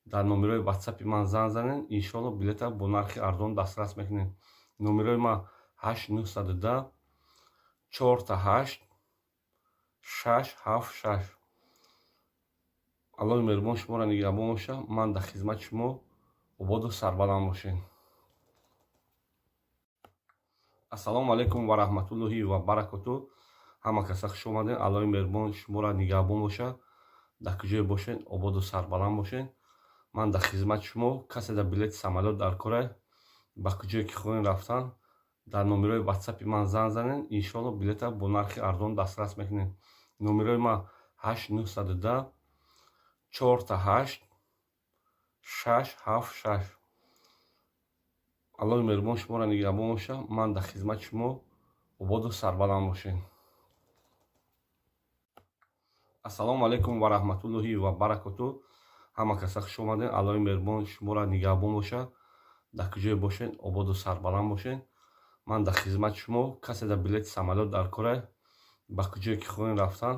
дар номерои ватсапи ман занг занед, иншоалло, билета бо нархи арзон дастрас мекунед. Номерои ман 8 910 4 8 6 7 6. Аллоҳи меҳрубон шуморо нигаҳбон бошад. Ман дар хизмати шумо, ободу сарбаланд бошед. Ассалому алайкум ва раҳматуллоҳи ва баракоту. Ҳама каса хуш омадед. Аллоҳи меҳрубон шуморо нигаҳбон бошад. Дар куҷое бошед, ободу сарбаланд бошед. Ман дар хизмати шумо. Касе дар билети самолёт дар кора, ба куҷое ки хоҳем рафтан, дар номерои ватсапи ман занг занед, иншоалло, билета бо нархи арзон дастрас мекунед. Номерои ман 8 910 4 8 6 7 6. Аллоҳи меҳрубон шуморо нигаҳбон бошад. Ман дар хизмати шумо, ободу сарбаланд бошед. Ассалому алайкум ва раҳматуллоҳи ва баракоту. Ҳама каса хуш омадед. Аллоҳи меҳрубон шуморо нигаҳбон бошад. Дар куҷое бошед, ободу сарбаланд бошед. Ман дар хизмати шумо. Касе дар билети самолёт дар кора, ба куҷое ки хоҳем рафтан,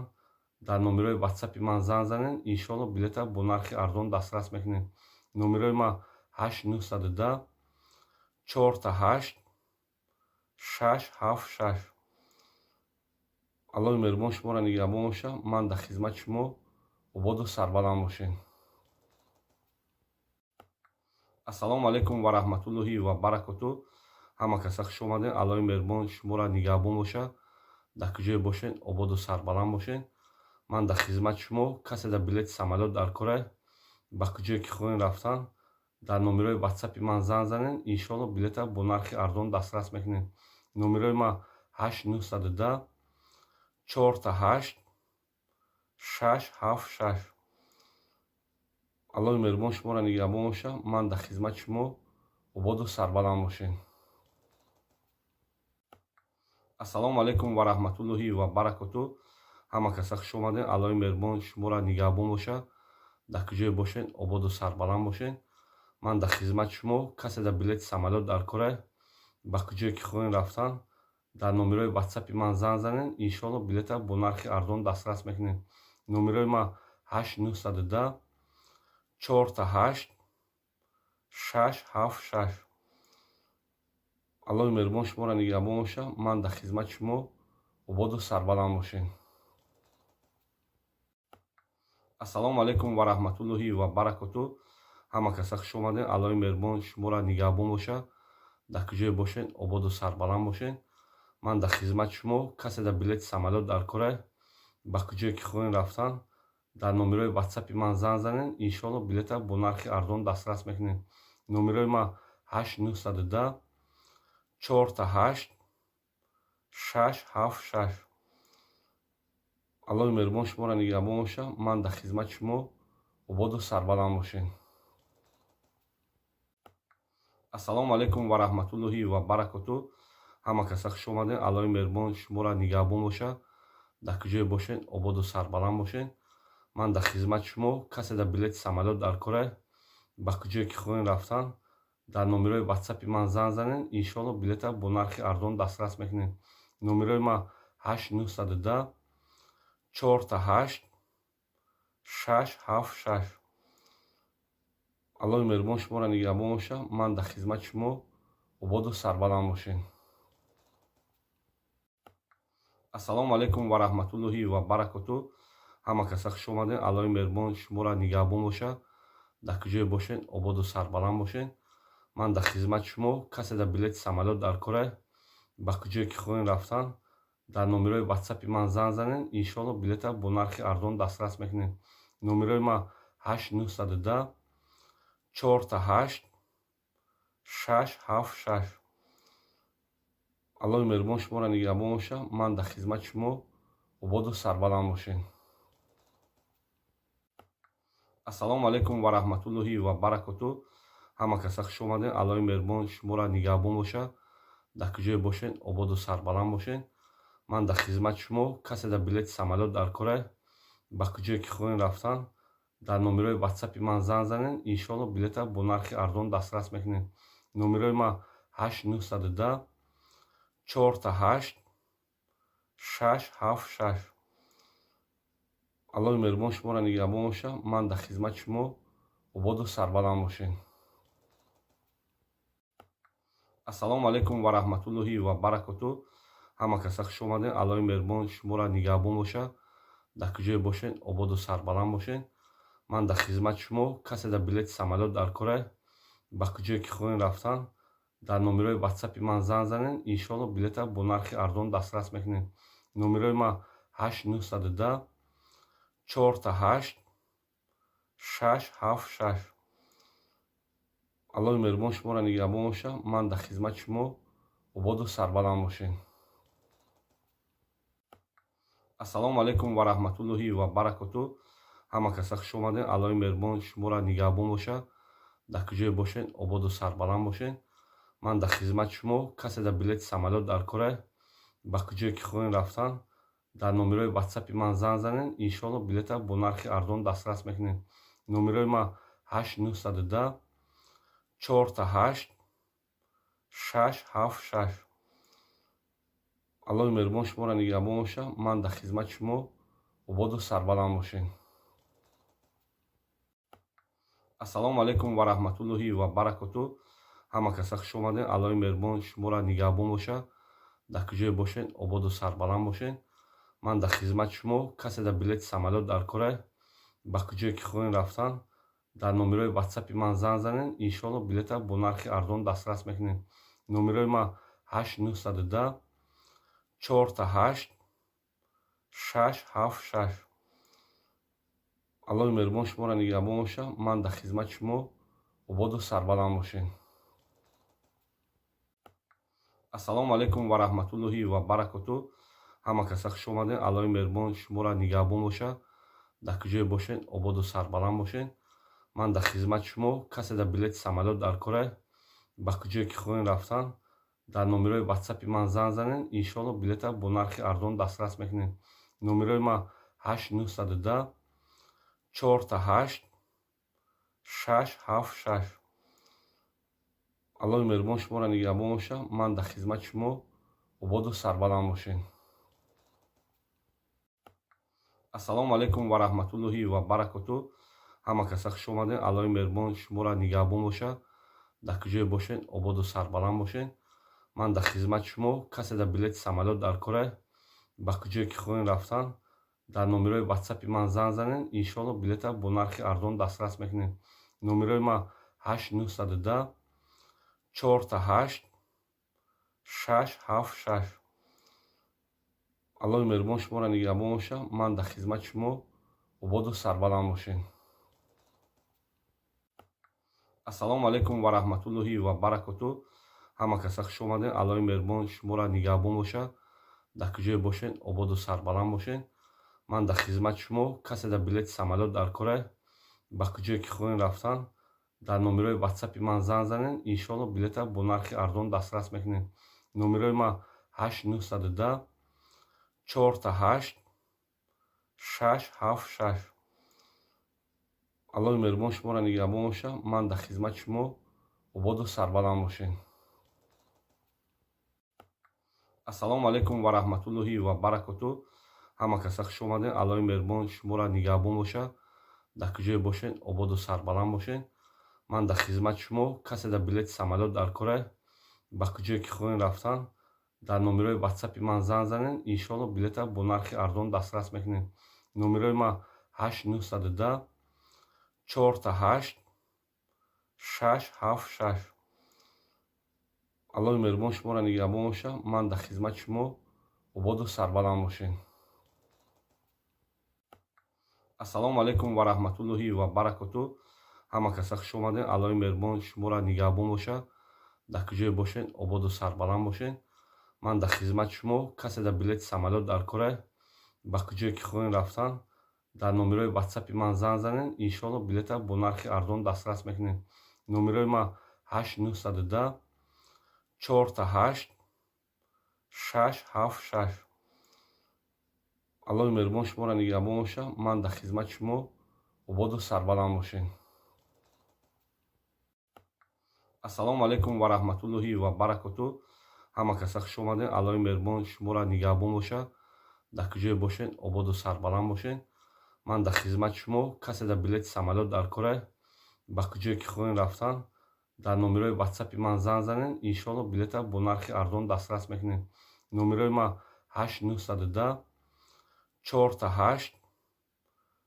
дар номерои ватсапи ман занг занед, иншоалло, билета бо нархи арзон дастрас мекунед. Номерои ман 8 910 4 8 6 7 6. Аллоҳи меҳрубон шуморо нигаҳбон бошад. Ман дар хизмати шумо, ободу сарбаланд бошед. Ассалому алайкум ва раҳматуллоҳи ва баракоту. Ҳама каса хуш омадед. Аллоҳи меҳрубон шуморо нигаҳбон бошад. Дар куҷое бошед, ободу сарбаланд бошед. Ман дар хизмати шумо. Касе дар билети самолёт дар кора, ба куҷое ки хоҳем рафтан, дар номерои ватсапи ман занг занед, иншоалло, билета бо нархи арзон дастрас мекунед. Номерои ман 8 910 4 8 6 7 6. Аллоҳи меҳрубон шуморо нигаҳбон бошад. Ман дар хизмати шумо, ободу сарбаланд бошед. Ассалому алайкум ва раҳматуллоҳи ва баракоту. Ҳама каса хуш омадед. Аллоҳи меҳрубон шуморо нигаҳбон бошад. Дар куҷое бошед, ободу сарбаланд бошед. Ман дар хизмати шумо. Касе дар билети самолёт дар кора, ба куҷое ки хоҳем рафтан, дар номерои ватсапи ман занг занед, иншоалло, билета бо нархи арзон дастрас мекунед. Номерои ман 8 910 4 8 6 7 6. Аллоҳи меҳрубон шуморо нигаҳбон бошад. Ман дар хизмати шумо, ободу сарбаланд бошед. Ассалому алайкум ва раҳматуллоҳи ва баракоту. Ҳама каса хуш омадед. Аллоҳи меҳрубон шуморо нигаҳбон бошад. Дар куҷое бошед, ободу сарбаланд бошед. Ман дар хизмати шумо. Касе дар билети самолёт дар кора, ба куҷое ки хоҳем рафтан, дар номерои ватсапи ман занг занед, иншоалло, билета бо нархи арзон дастрас мекунед. Номерои ман 8 910 4 8 6 7 6. Аллоҳи меҳрубон шуморо нигаҳбон бошад. Ман дар хизмати шумо, ободу сарбаланд бошед. Ассалому алайкум ва раҳматуллоҳи ва баракоту. Ҳама каса хуш омадед. Аллоҳи меҳрубон шуморо нигаҳбон бошад. Дар куҷое бошед, ободу сарбаланд бошед. Ман дар хизмати шумо. Касе дар билети самолёт дар кора, ба куҷое ки хоҳем рафтан, дар номерои ватсапи ман занг занед, иншоалло, билета бо нархи арзон дастрас мекунед. Номерои ман 8 910 4 8 6 7 6. Аллоҳи меҳрубон шуморо нигаҳбон бошад. Ман дар хизмати шумо, ободу сарбаланд бошед. Ассалому алайкум ва раҳматуллоҳи ва баракоту. Ҳама каса хуш омадед. Аллоҳи меҳрубон шуморо нигаҳбон бошад. Дар куҷое бошед, ободу сарбаланд бошед. Ман дар хизмати шумо. Касе дар билети самолёт дар кора, ба куҷое ки хоҳем рафтан, дар номерои ватсапи ман занг занед, иншоалло, билета бо нархи арзон дастрас мекунед. Номерои ман 8 910 4 8 6 7 6. Аллоҳи меҳрубон шуморо нигаҳбон боша. Ман дар хизмати шумо, ободу сарбаланд бошед. Ассалому алайкум ва раҳматуллоҳи ва баракоту. Ҳама каса хуш омадед. Аллоҳи меҳрубон шуморо нигаҳбон боша. Дар куҷое бошед, ободу сарбаланд бошед. Ман дар хизмати шумо. Касе дар билети самолёт дар кора, ба куҷое ки хоҳем рафтан, дар номерои ватсапи ман занг занед. Иншоалло, билета бо нархи арзон дастрас мекунед. Номерои ман 8 910 888 676. Аллоҳи меҳрубон шуморо нигаҳбон боша. Ман дар хизмати шумо, ободу сарбаланд бошед. Ассалому алайкум ва раҳматуллоҳи ва баракоту. Ҳама каса хуш омадед. Аллоҳи меҳрубон шуморо нигаҳбон боша. Дар куҷое бошед, ободу сарбаланд бошед. Ман дар хизмати шумо. Касе дар билети самолёт дар кора, ба куҷое ки хоҳем рафтан, дар номерои ватсапи ман занг занед. Иншоалло, билета бо нархи арзон дастрас мекунед. Номерои ман 8 910 888 676. Аллоҳи меҳрубон шуморо нигаҳбон боша. Ман дар хизмати шумо, ободу сарбаланд бошед. Ассалому алайкум ва раҳматуллоҳи ва баракоту. Ҳама каса хуш омадед. Аллоҳи меҳрубон шуморо нигаҳбон боша. Дар куҷое бошед, ободу сарбаланд бошед. Ман дар хизмати шумо. Касе дар билети самолёт дар кора, ба куҷое ки хоҳем рафтан, дар номерои ватсапи ман занг занед. Иншоалло, билета бо нархи арзон дастрас мекунед. Номерои ман 8 910 888 676. Аллоҳи меҳрубон шуморо нигаҳбон боша. Ман дар хизмати шумо, ободу сарбаланд бошед. Ассалому алайкум ва раҳматуллоҳи ва баракоту. Ҳама каса хуш омадед. Аллоҳи меҳрубон шуморо нигаҳбон боша. Дар куҷое бошед, ободу сарбаланд бошед. Ман дар хизмати шумо. Касе дар билети самолёт дар кора, ба куҷое ки хоҳем рафтан, дар номерои ватсапи ман занг занед. Иншоалло, билета бо нархи арзон дастрас мекунед. Номерои ман 8 910 888 676. Аллоҳи меҳрубон шуморо нигаҳбон боша. Ман дар хизмати шумо, ободу сарбаланд бошед. Ассалому алайкум ва раҳматуллоҳи ва баракоту. Ҳама каса хуш омадед. Аллоҳи меҳрубон шуморо нигаҳбон боша. Дар куҷое бошед, ободу сарбаланд бошед. Ман дар хизмати шумо. Касе дар билети самолёт дар кора, ба куҷое ки хоҳем рафтан, дар номерои ватсапи ман занг занед. Иншоалло, билета бо нархи арзон дастрас мекунед. Номерои ман 8 910 888 676. Аллоҳи меҳрубон шуморо нигаҳбон боша. Ман дар хизмати шумо, ободу сарбаланд бошед. Ассалому алайкум ва раҳматуллоҳи ва баракоту. Ҳама каса хуш омадед. Аллоҳи меҳрубон шуморо нигаҳбон боша. Дар куҷое бошед, ободу сарбаланд бошед. Ман дар хизмати шумо. Касе дар билети самолёт дар кора, ба куҷое ки хоҳем рафтан, дар номерои ватсапи ман занг занед. Иншоалло, билета бо нархи арзон дастрас мекунед. Номерои ман 8 910 888 676. Аллоҳи меҳрубон шуморо нигаҳбон боша. Ман дар хизмати шумо, ободу сарбаланд бошед. Ассалому алайкум ва раҳматуллоҳи ва баракоту. Ҳама каса хуш омадед. Аллоҳи меҳрубон шуморо нигаҳбон боша. Дар куҷое бошед, ободу сарбаланд бошед. Ман дар хизмати шумо. Касе дар билети самолёт дар кора, ба куҷое ки хоҳем рафтан, дар номерои ватсапи ман занг занед. Иншоалло, билета бо нархи арзон дастрас мекунед. Номерои ман 8 910 888 676. Аллоҳи меҳрубон шуморо нигаҳбон боша. Ман дар хизмати шумо, ободу сарбаланд бошед. Ассалому алайкум ва раҳматуллоҳи ва баракоту. Ҳама каса хуш омадед. Аллоҳи меҳрубон шуморо нигаҳбон боша. Дар куҷое бошед, ободу сарбаланд бошед. Ман дар хизмати шумо. Касе дар билети самолёт дар кора, ба куҷое ки хоҳем рафтан, дар номерои ватсапи ман занг занед. Иншоалло, билета бо нархи арзон дастрас мекунед. Номерои ман 8 910 888 676. Аллоҳи меҳрубон шуморо нигаҳбон боша. Ман дар хизмати шумо, ободу сарбаланд бошед. Ассалому алайкум ва раҳматуллоҳи ва баракоту. Ҳама каса хуш омадед. Аллоҳи меҳрубон шуморо нигаҳбон боша. Дар куҷое бошед, ободу сарбаланд бошед. Ман дар хизмати шумо. Касе дар билети самолёт дар кора, ба куҷое ки хоҳем рафтан, дар номерои ватсапи ман занг занед, иншоалло, билета бо нархи арзон дастрас мекунед. Номерои ман 8 910 4 8 6 7 6. Аллоҳи меҳрубон шуморо нигаҳбон бошад. Ман дар хизмати шумо. Ободу сарбаланд бошед. Ассалому алайкум ва раҳматуллоҳи ва баракоту. Ҳама каса хуш омадед. Аллоҳи меҳрубон шуморо нигаҳбон бошад. Дар куҷое бошед, ободу сарбаланд бошед. Ман дар хизмати шумо. Касе дар билети самолёт дар кора, ба куҷое ки хоҳем рафтан, дар номерои ватсапи ман занг занед, иншоалло, билета бо нархи арзон дастрас мекунед. Номерои ман 8 910 4 8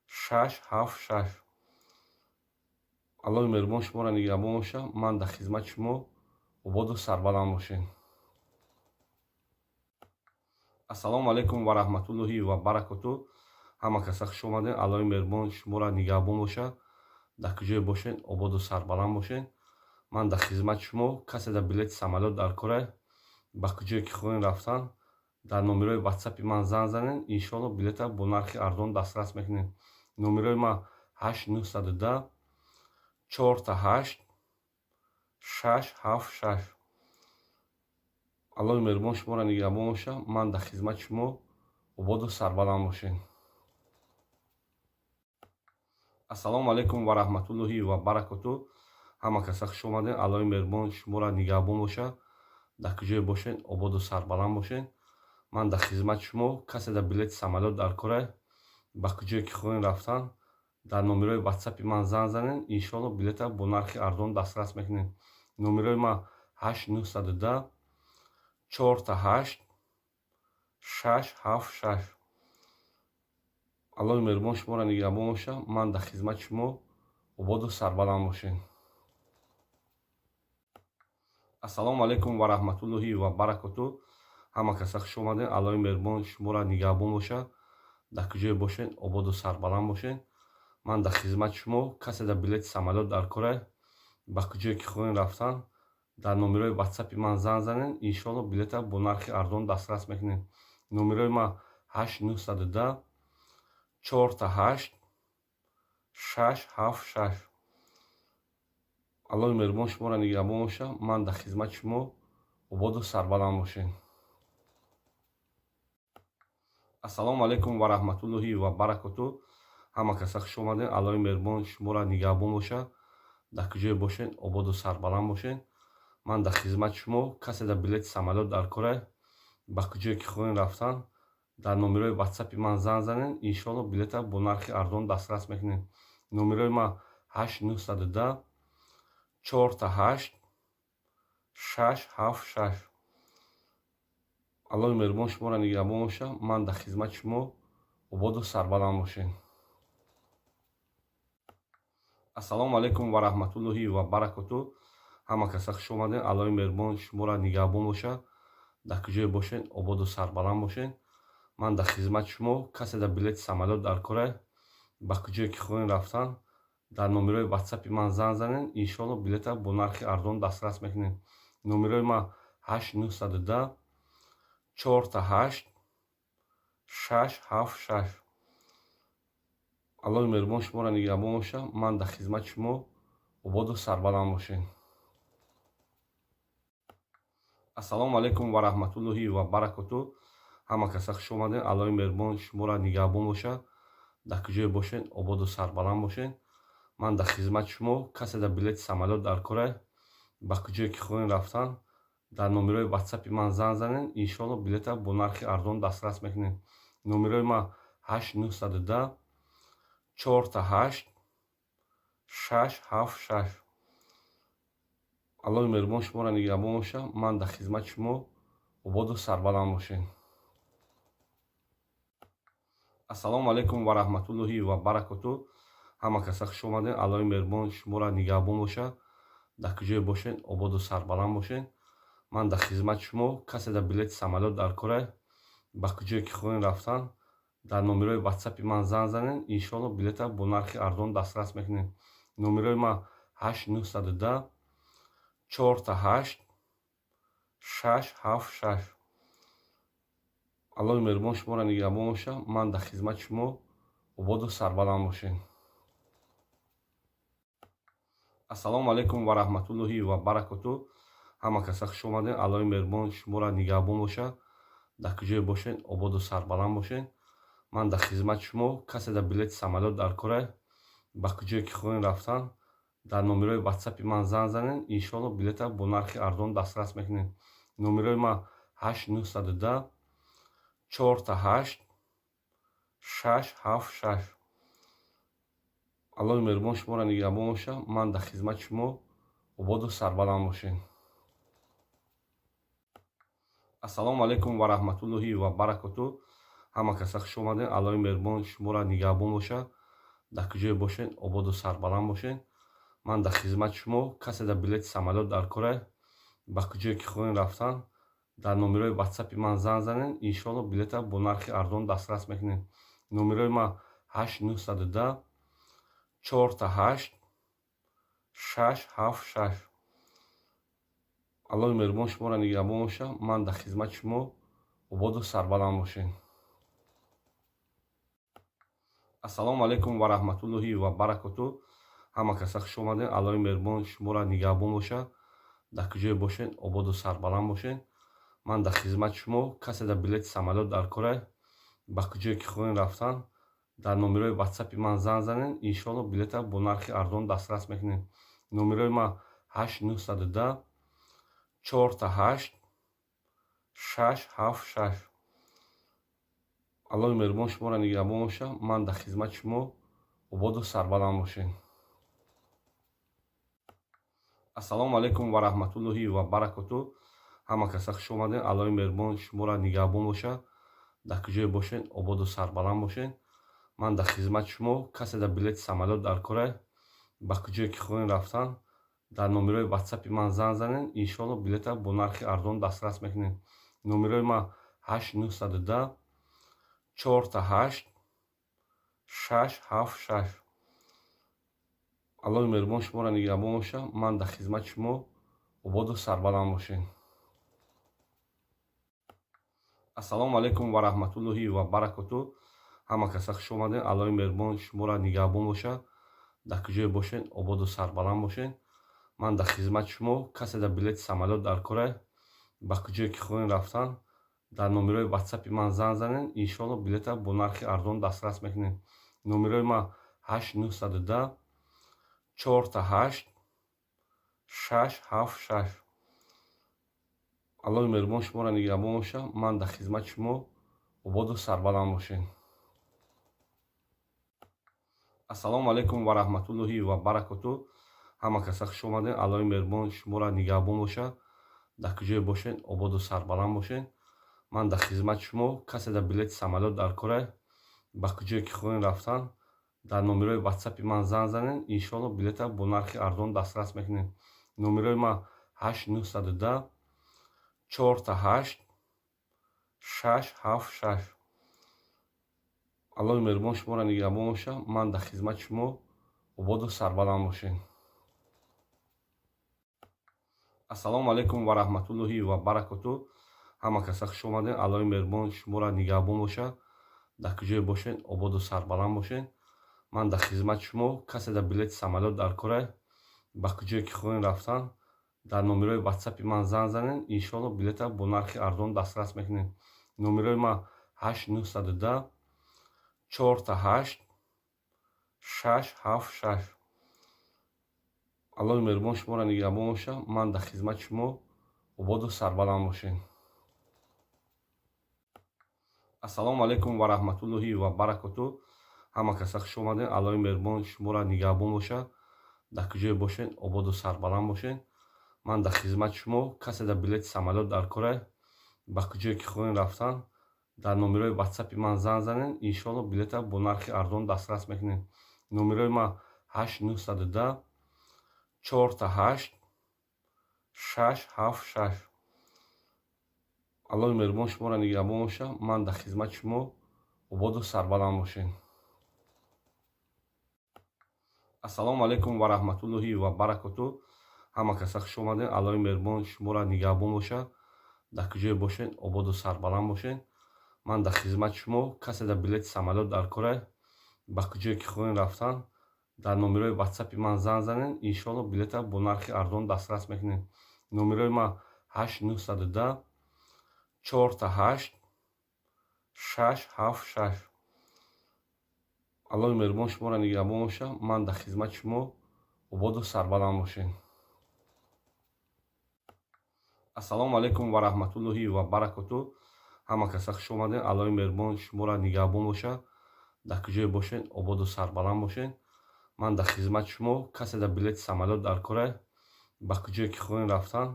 6 7 6. Аллоҳи меҳрубон шуморо нигаҳбон бошад. Ман дар хизмати шумо. Ободу сарбаланд бошед. Ассалому алайкум ва раҳматуллоҳи ва баракоту. Ҳама каса хуш омадед. Аллоҳи меҳрубон шуморо нигаҳбон бошад. Дар куҷое бошед, ободу сарбаланд бошед. Ман дар хизмати шумо. Касе дар билети самолёт дар кора, ба куҷое ки хоҳем рафтан, дар номерои ватсапи ман занг занед, иншоалло, билета бо нархи арзон дастрас мекунед. Номерои ман 8 910 4 8 6 7 6. Аллоҳи меҳрубон шуморо нигаҳбон бошад. Ман дар хизмати шумо. Ободу сарбаланд бошед. Ассалому алайкум ва раҳматуллоҳи ва баракоту. Ҳама каса хуш омадед. Аллоҳи меҳрубон шуморо нигаҳбон бошад. Дар куҷое бошед, ободу сарбаланд бошед. Ман дар хизмати шумо. Касе дар билети самолёт дар кора, ба куҷое ки хоҳем рафтан, дар номерои ватсапи ман занг занед, иншоалло, билета бо нархи арзон дастрас мекунед. Номерои ман 8 910 4 8 6 7 6. Аллоҳи меҳрубон шуморо нигаҳбон бошад. Ман дар хизмати шумо. Ободу сарбаланд бошед. Ассалому алайкум ва раҳматуллоҳи ва баракоту. Ҳама каса хуш омадед. Аллоҳи меҳрубон шуморо нигаҳбон бошад. Дар куҷое бошед, ободу сарбаланд бошед. Ман дар хизмати шумо. Касе дар билети самолёт дар кора, ба куҷое ки хоҳем рафтан, дар номерои ватсапи ман занг занед, иншоалло, билета бо нархи арзон дастрас мекунед. Номерои ман 8 910 4 8 6 7 6. Аллоҳи меҳрубон шуморо нигаҳбон бошад. Ман дар хизмати шумо. Ободу сарбаланд бошед. Ассалому алайкум ва раҳматуллоҳи ва баракоту. Ҳама каса хуш омадед. Аллоҳи меҳрубон шуморо нигаҳбон бошад. Дар куҷое бошед, ободу сарбаланд бошед. Ман дар хизмати шумо. Касе дар билети самолёт дар кора, ба куҷое ки хоҳем рафтан, дар номерои ватсапи ман занг занед, иншоалло, билета бо нархи арзон дастрас мекунед. Номерои ман 8 910 4 8 6 7 6. Аллоҳи меҳрубон шуморо нигаҳбон бошад. Ман дар хизмати шумо. Ободу сарбаланд бошед. Ассалому алайкум ва раҳматуллоҳи ва баракоту. Ҳама каса хуш омадед. Аллоҳи меҳрубон шуморо нигаҳбон бошад. Дар куҷое бошед, ободу сарбаланд бошед. Ман дар хизмати шумо. Касе дар билети самолёт дар кора, ба куҷое ки хоҳем рафтан, дар номерои ватсапи ман занг занед, иншоалло, билета бо нархи арзон дастрас мекунед. Номерои ман 8 910 4 8 6 7 6. Аллоҳи меҳрубон шуморо нигаҳбон бошад. Ман дар хизмати шумо. Ободу сарбаланд бошед. Ассалому алайкум ва раҳматуллоҳи ва баракоту. Ҳама каса хуш омадед. Аллоҳи меҳрубон шуморо нигаҳбон бошад. Дар куҷое бошед, ободу сарбаланд бошед. Ман дар хизмати шумо. Касе дар билети самолёт дар кора, ба куҷое ки хоҳем рафтан, дар номерои ватсапи ман занг занед, иншоалло, билета бо нархи арзон дастрас мекунед. Номерои ман 8 910 4 8 6 7 6. Аллоҳи меҳрубон шуморо нигаҳбон бошад. Ман дар хизмати шумо. Ободу сарбаланд бошед. Ассалому алайкум ва раҳматуллоҳи ва баракоту. Ҳама каса хуш омадед. Аллоҳи меҳрубон шуморо нигаҳбон бошад. Дар куҷое бошед, ободу сарбаланд бошед. Ман дар хизмати шумо. Касе дар билети самолёт дар кора, ба куҷое ки хоҳем рафтан, дар номерои ватсапи ман занг занед, иншоалло, билета бо нархи арзон дастрас мекунед. Номерои ман 8 910 4 8 6 7 6. Аллоҳи меҳрубон шуморо нигаҳбон боша. Ман дар хизмати шумо, ободу сарбаланд бошед. Ассалому алайкум ва раҳматуллоҳи ва баракоту. Ҳама каса хуш омадем. Аллоҳи меҳрубон шуморо нигаҳбон боша. Дар куҷое бошед, ободу сарбаланд бошед. Ман дар хизмати шумо. Касе дар билети самолёт дар кора, ба куҷое ки хоҳем рафтан, дар номерои ватсапи ман занг занед. Иншоалло, билета бо нархи арзон дастрас мекунед. Номерои ман 8 910 4 8 6 7 6. Аллоҳи меҳрубон шуморо нигаҳбон боша. Ман дар хизмати шумо, ободу сарбаланд бошед. Ассалому алайкум ва раҳматуллоҳи ва баракоту. Ҳама каса хуш омадем. Аллоҳи меҳрубон шуморо нигаҳбон боша. Дар куҷое бошед, ободу сарбаланд бошед. Ман дар хизмати шумо. Касе дар билети самолёт дар кора, ба куҷое ки хоҳем рафтан, дар номерои ватсапи ман занг занед. Иншоалло, билета бо нархи арзон дастрас мекунед. Номерои ман 8 910 4 8 6 7 6. Аллоҳи меҳрубон шуморо нигаҳбон боша. Ман дар хизмати шумо, ободу сарбаланд бошед. Ассалому алайкум ва раҳматуллоҳи ва баракоту. Ҳама каса хуш омадем. Аллоҳи меҳрубон шуморо нигаҳбон боша. Дар куҷое бошед, ободу сарбаланд бошед. Ман дар хизмати шумо. Касе дар билети самолёт дар кора, ба куҷое ки хоҳем рафтан, дар номерои ватсапи ман занг занед. Иншоалло, билета бо нархи арзон дастрас мекунед. Номерои ман 8 910 4 8 6 7 6. Аллоҳи меҳрубон шуморо нигаҳбон боша. Ман дар хизмати шумо, ободу сарбаланд бошед. Ассалому алайкум ва раҳматуллоҳи ва баракоту. Ҳама каса хуш омадем. Аллоҳи меҳрубон шуморо нигаҳбон боша. Дар куҷое бошед, ободу сарбаланд бошед. Ман дар хизмати шумо. Касе дар билети самолёт дар кора, ба куҷое ки хоҳем рафтан, дар номерои ватсапи ман занг занед. Иншоалло, билета бо нархи арзон дастрас мекунед. Номерои ман 8 910 4 8 6 7 6. Аллоҳи меҳрубон шуморо нигаҳбон боша. Ман дар хизмати шумо, ободу сарбаланд бошед. Ассалому алайкум ва раҳматуллоҳи ва баракоту. Ҳама каса хуш омадем. Аллоҳи меҳрубон шуморо нигаҳбон боша. Дар куҷое бошед, ободу сарбаланд бошед. Ман дар хизмати шумо. Касе дар билети самолёт дар кора, ба куҷое ки хоҳем рафтан, дар номерои ватсапи ман занг занед. Иншоалло, билета бо нархи арзон дастрас мекунед. Номерои ман 8 910 4 8 6 7 6. Аллоҳи меҳрубон шуморо нигаҳбон боша. Ман дар хизмати шумо, ободу сарбаланд бошед. Ассалому алайкум ва раҳматуллоҳи ва баракоту. Ҳама каса хуш омадем. Аллоҳи меҳрубон шуморо нигаҳбон боша. Дар куҷое бошед, ободу сарбаланд бошед. Ман дар хизмати шумо. Касе дар билети самолёт дар кора, ба куҷое ки хоҳем рафтан, дар номерои ватсапи ман занг занед. Иншоалло, билета бо нархи арзон дастрас мекунед. Номерои ман 8 910 4 8 6 7 6. Аллоҳи меҳрубон шуморо нигаҳбон боша. Ман дар хизмати шумо, ободу сарбаланд бошед. Ассалому алайкум ва раҳматуллоҳи ва баракоту. Ҳама каса хуш омадем. Аллоҳи меҳрубон шуморо нигаҳбон боша. Дар куҷое бошед, ободу сарбаланд бошед. Ман дар хизмати шумо. Касе дар билети самолёт дар кора, ба куҷое ки хоҳем рафтан, дар номерои ватсапи ман занг занед. Иншоалло, билета бо нархи арзон дастрас мекунед. Номерои ман 8 910 4 8 6 7 6. Аллоҳи меҳрубон шуморо нигаҳбон боша. Ман дар хизмати шумо, ободу сарбаланд бошед. Ассалому алайкум ва раҳматуллоҳи ва баракоту. Ҳама каса хуш омадем. Аллоҳи меҳрубон шуморо нигаҳбон боша. Дар куҷое бошед, ободу сарбаланд бошед. Ман дар хизмати шумо. Касе дар билети самолёт дар кора, ба куҷое ки хоҳем рафтан, дар номерои ватсапи ман занг занед. Иншоалло, билета бо нархи арзон дастрас мекунед. Номерои ман 8 910 4 8 6 7 6. Аллоҳи меҳрубон шуморо нигаҳбон боша. Ман дар хизмати шумо, ободу сарбаланд бошед. Ассалому алайкум ва раҳматуллоҳи ва баракоту. Ҳама каса хуш омадем. Аллоҳи меҳрубон шуморо нигаҳбон боша. Дар куҷое бошед, ободу сарбаланд бошед. Ман дар хизмати шумо. Касе дар билети самолёт дар корай, ба куҷое ки хоҳем рафтан, дар номерои ватсапи ман занг занед, иншоалло, билета бо нархи арзон дастрас мекунед. Номерои ман 8 910 4 8 6 7 6. Аллоҳи меҳрубон шуморо нигаҳбон бошад. Ман дар хизмати шумо. Ободу сарбаланд бошед. Ассалому алайкум ва раҳматуллоҳи ва баракоту. Ҳама каса хуш омадед. Аллоҳи меҳрубон шуморо нигаҳбон бошад. Дар куҷое бошед, ободу сарбаланд бошед. Ман дар хизмати шумо. Касе дар билети самолёт дар корай, ба куҷое ки хоҳем рафтан,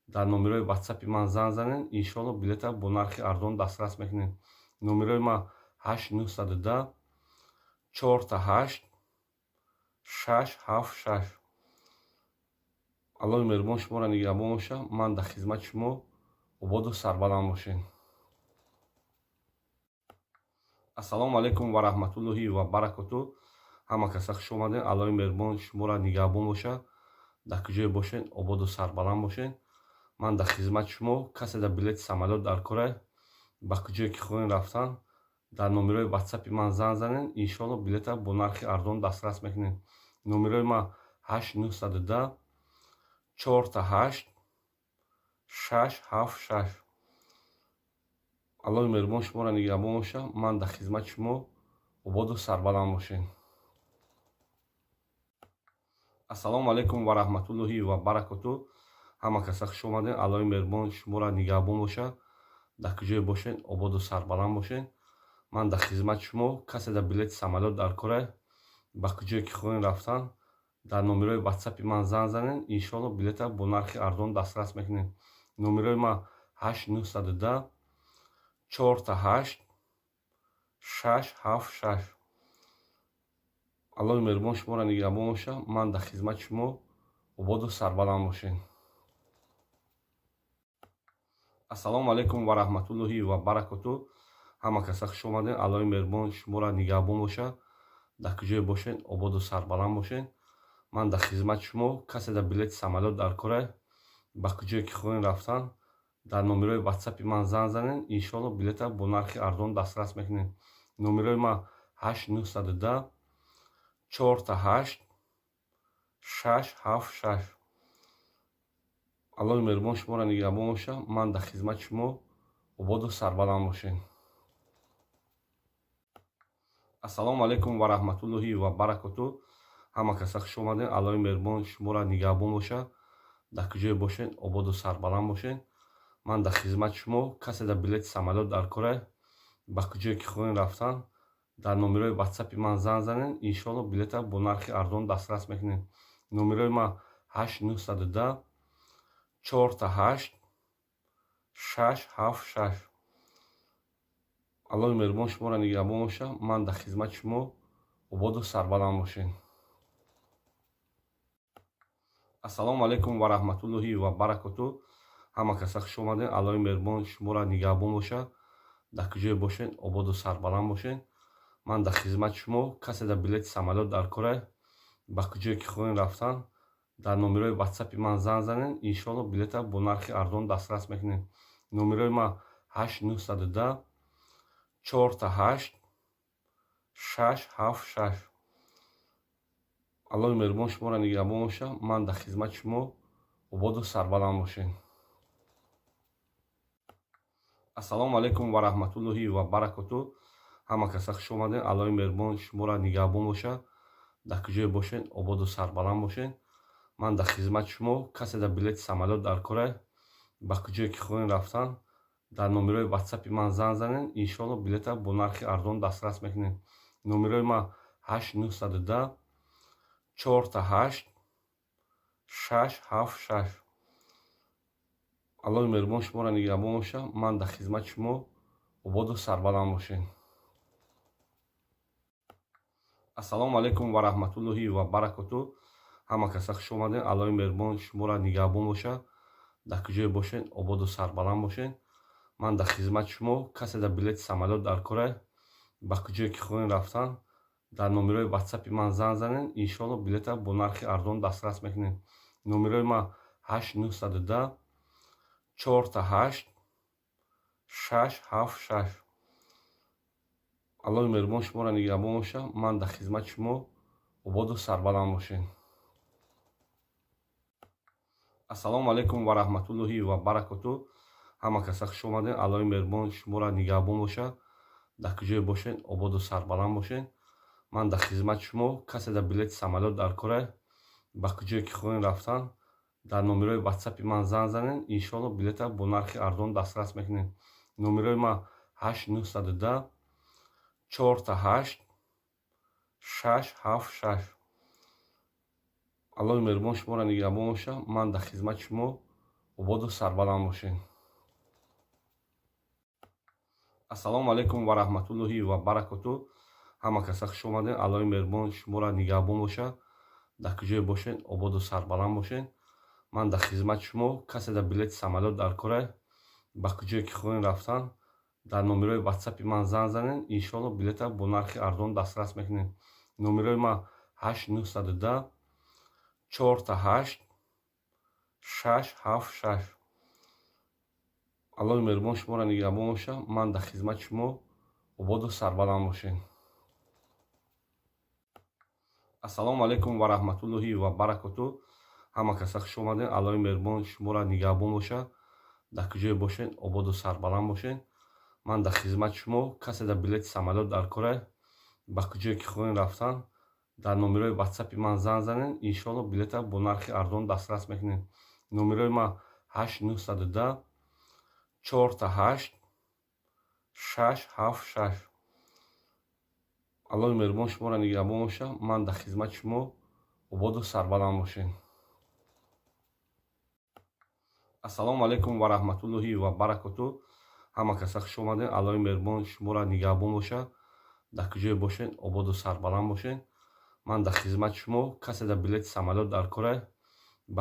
дар номерои ватсапи ман занг занед, иншоалло, билета бо нархи арзон дастрас мекунед. Номерои ман 8 910 4 8 6 7 6. Аллоҳи меҳрубон шуморо нигаҳбон бошад. Ман дар хизмати шумо. Ободу сарбаланд бошед. Ассалому алайкум ва раҳматуллоҳи ва баракоту. Ҳама каса хуш омадед. Аллоҳи меҳрубон шуморо нигаҳбон бошад. Дар куҷое бошед, ободу сарбаланд бошед. Ман дар хизмати шумо. Касе дар билети самолёт дар корай, ба куҷое ки хоҳем рафтан, дар номерои ватсапи ман занг занед, иншоалло, билета бо нархи арзон дастрас мекунед. Номерои ман 8 910 4 8 6 7 6. Аллоҳи меҳрубон шуморо нигаҳбон бошад. Ман дар хизмати шумо. Ободу сарбаланд бошед. Ассалому алайкум ва раҳматуллоҳи ва баракоту. Ҳама каса хуш омадед. Аллоҳи меҳрубон шуморо нигаҳбон бошад. Дар куҷое бошед, ободу сарбаланд бошед. Ман дар хизмати шумо. Касе дар билети самолёт дар корай, ба куҷое ки хоҳем рафтан, дар номерои ватсапи ман занг занед, иншоалло, билета бо нархи арзон дастрас мекунед. Номерои ман 8 910 4 8 6 7 6. Аллоҳи меҳрубон шуморо нигаҳбон бошад. Ман дар хизмати шумо. Ободу сарбаланд бошед. Ассалому алайкум ва раҳматуллоҳи ва баракоту. Ҳама каса хуш омадед. Аллоҳи меҳрубон шуморо нигаҳбон бошад. Дар куҷое бошед, ободу сарбаланд бошед. Ман дар хизмати шумо. Касе дар билети самолёт дар корай, ба куҷое ки хоҳем рафтан, дар номерои ватсапи ман занг занед, иншоалло, билета бо нархи арзон дастрас мекунед. Номерои ман 8 910 4 8 6 7 6. Аллоҳи меҳрубон шуморо нигаҳбон бошад. Ман дар хизмати шумо. Ободу сарбаланд бошед. Ассалому алайкум ва раҳматуллоҳи ва баракоту. Ҳама каса хуш омадед. Аллоҳи меҳрубон шуморо нигаҳбон бошад. Дар куҷое бошед, ободу сарбаланд бошед. Ман дар хизмати шумо. Касе дар билети самолёт дар корай, ба куҷое ки хоҳем рафтан, дар номерои ватсапи ман занг занед, иншоалло, билета бо нархи арзон дастрас мекунед. Номерои ман 8 910 4 8 6 7 6. Аллоҳи меҳрубон шуморо нигаҳбон бошад. Ман дар хизмати шумо. Ободу сарбаланд бошед. Ассалому алайкум ва раҳматуллоҳи ва баракоту. Ҳама каса хуш омадед. Аллоҳи меҳрубон шуморо нигаҳбон бошад. Дар куҷое бошед, ободу сарбаланд бошед. Ман дар хизмати шумо. Касе дар билети самолёт дар корай, ба куҷое ки хоҳем рафтан, дар номерои ватсапи ман занг занед, иншоалло, билета бо нархи арзон дастрас мекунед. Номерои ман 8 910 4 8 6 7 6. Аллоҳи меҳрубон шуморо нигаҳбон бошад. Ман дар хизмати шумо. Ободу сарбаланд бошед. Ассалому алайкум ва раҳматуллоҳи ва баракоту. Ҳама каса хуш омадед. Аллоҳи меҳрубон шуморо нигаҳбон бошад. Дар куҷое бошед, ободу сарбаланд бошед. Ман дар хизмати шумо. Касе дар билети самолёт дар корай, ба куҷое ки хоҳем рафтан, дар номерои ватсапи ман занг занед, иншоалло, билета бо нархи арзон дастрас мекунед. Номерои ман 8 910 4 8 6 7 6. Аллоҳи меҳрубон шуморо нигаҳбон бошад. Ман дар хизмати шумо. Ободу сарбаланд бошед. Ассалому алайкум ва раҳматуллоҳи ва баракоту. Ҳама каса хуш омадед. Аллоҳи меҳрубон шуморо нигаҳбон бошад. Дар куҷое бошед, ободу сарбаланд бошед. Ман дар хизмати шумо. Касе дар билети самолёт дар корай, ба куҷое ки хоҳем рафтан, дар номерои ватсапи ман занг занед, иншоалло, билета бо нархи арзон дастрас мекунед. Номерои ман 8 910 4 8 6 7 6. Аллоҳи меҳрубон шуморо нигаҳбон боша. Ман дар хизмати шумо, ободу сарбаланд бошед. Ассалому алайкум ва раҳматуллоҳи ва баракоту. Ҳама каса хуш омадед. Аллоҳи меҳрубон шуморо нигаҳбон боша. Дар куҷое бошед, ободу сарбаланд бошед. Ман дар хизмати шумо. Касе дар билети самолёт дар кора, ба куҷое ки хоҳем рафтан, дар номерои ватсапи ман занг занед. Иншоалло, билета бо нархи арзон дастрас мекунед. Номерои ман 8 910 4 8 6 7 6. Аллоҳи меҳрубон шуморо нигаҳбон боша. Ман дар хизмати шумо, ободу сарбаланд бошед. Ассалому алайкум ва раҳматуллоҳи ва баракоту. Ҳама каса хуш омадед. Аллоҳи меҳрубон шуморо нигаҳбон боша. Дар куҷое бошед, ободу сарбаланд бошед. Ман дар хизмати шумо. Касе дар билети самолёт дар кора, ба куҷое ки хоҳем рафтан, дар номерои ватсапи ман занг занед. Иншоалло, билета бо нархи арзон дастрас мекунед. Номерои ман 8 910 4 8 6 7 6. Аллоҳи меҳрубон шуморо нигаҳбон боша. Ман дар хизмати шумо, ободу сарбаланд бошед. Ассалому алайкум ва раҳматуллоҳи ва баракоту. Ҳама каса хуш омадед. Аллоҳи меҳрубон шуморо нигаҳбон боша. Дар куҷое бошед, ободу сарбаланд бошед. Ман дар хизмати шумо. Касе дар билети самолёт дар кора, ба куҷое ки хоҳем рафтан, дар номерои ватсапи ман занг занед. Иншоалло, билета бо нархи арзон дастрас мекунед. Номерои ман 8 910 4 8 6 7 6. Аллоҳи меҳрубон шуморо нигаҳбон боша. Ман дар хизмати шумо, ободу сарбаланд бошед. Ассалому алайкум ва раҳматуллоҳи ва баракоту. Ҳама каса хуш омадед. Аллоҳи меҳрубон шуморо нигаҳбон боша. Дар куҷое бошед, ободу сарбаланд бошед. Ман дар хизмати шумо. Касе дар билети самолёт дар кора,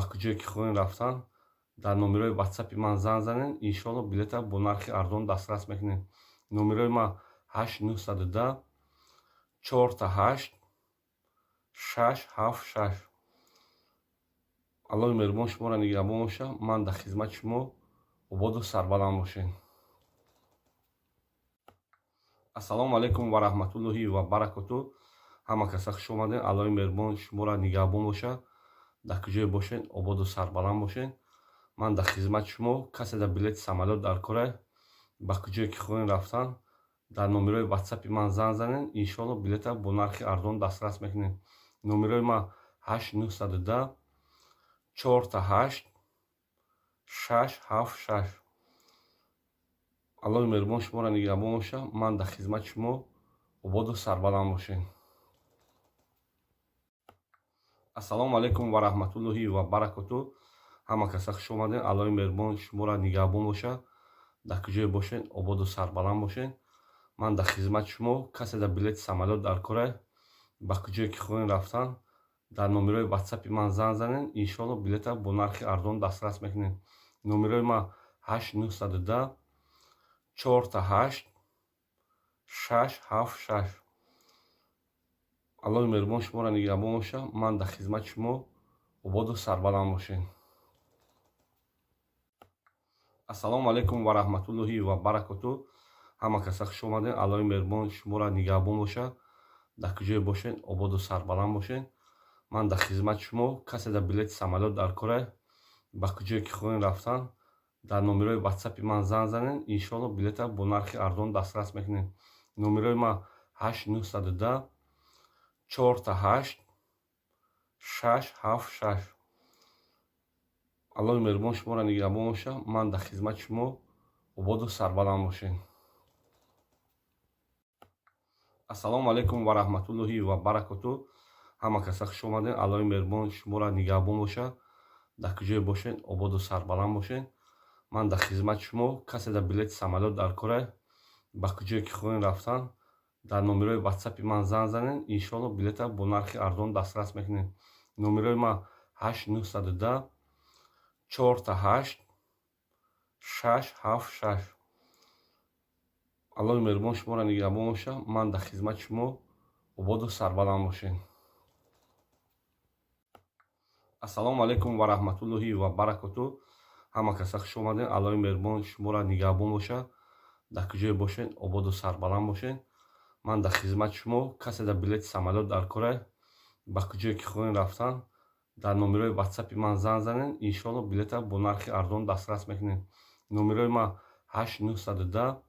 ба куҷое ки хоҳем рафтан, дар номерои ватсапи ман занг занед. Иншоалло, билета бо нархи арзон дастрас мекунед. Номерои ман 8 910 4 8 6 7 6. Аллоҳи меҳрубон шуморо нигаҳбон боша. Ман дар хизмати шумо, ободу сарбаланд бошед. Ассалому алайкум ва раҳматуллоҳи ва баракоту. Ҳама каса хуш омадед. Аллоҳи меҳрубон шуморо нигаҳбон боша. Дар куҷое бошед, ободу сарбаланд бошед. Ман дар хизмати шумо. Касе дар билети самолёт дар кора, ба куҷое ки хоҳем рафтан, дар номерои ватсапи ман занг занед. Иншоалло, билета бо нархи арзон дастрас мекунед. Номерои ман 8 910 4 8 6 7 6. Аллоҳи меҳрубон шуморо нигаҳбон боша. Ман дар хизмати шумо, ободу сарбаланд бошед. Ассалому алайкум ва раҳматуллоҳи ва баракоту. Ҳама каса хуш омадед. Аллоҳи меҳрубон шуморо нигаҳбон боша. Дар куҷое бошед, ободу сарбаланд бошед. Ман дар хизмати шумо. Касе дар билети самолёт дар кора, ба куҷое ки хоҳем рафтан, дар номерои ватсапи ман занг занед. Иншоалло, билета бо нархи арзон дастрас мекунед. Номерои ман 8 910 4 8 6 7 6. Аллоҳи меҳрубон шуморо нигаҳбон боша. Ман дар хизмати шумо, ободу сарбаланд бошед. Ассалому алайкум ва раҳматуллоҳи ва баракоту. Ҳама каса хуш омадед. Аллоҳи меҳрубон шуморо нигаҳбон боша. Дар куҷое бошед, ободу сарбаланд бошед. Ман дар хизмати шумо. Касе дар билети самолёт дар кора, ба куҷое ки хоҳем рафтан, дар номерои ватсапи ман занг занед. Иншоалло, билета бо нархи арзон дастрас мекунед. Номерои ман 8 910 4 8 6 7 6. Аллоҳи меҳрубон шуморо нигаҳбон боша. Ман дар хизмати шумо, ободу сарбаланд бошед. Ассалому алайкум ва раҳматуллоҳи ва баракоту. Ҳама каса хуш омадед. Аллоҳи меҳрубон шуморо нигаҳбон боша. Дар куҷое бошед, ободу сарбаланд бошед. Ман дар хизмати шумо. Касе дар билети самолёт дар кора, ба куҷое ки хоҳем рафтан, дар номерои ватсапи ман занг занед. Иншоалло, билета бо нархи арзон дастрас мекунед. Номерои ман 8 910 4 8 6 7 6. Аллоҳи меҳрубон шуморо нигаҳбон боша. Ман дар хизмати шумо, ободу сарбаланд бошед. Ассалому алайкум ва раҳматуллоҳи ва баракоту. Ҳама каса хуш омадед. Аллоҳи меҳрубон шуморо нигаҳбон боша. Дар куҷое бошед, ободу сарбаланд бошед. Ман дар хизмати шумо. Касе дар билети самолёт дар кора, ба куҷое ки хоҳем рафтан, дар номерои ватсапи ман занг занед, иншоалло, билета бо нархи арзон дастрас мекунед. Номерои ман 8 910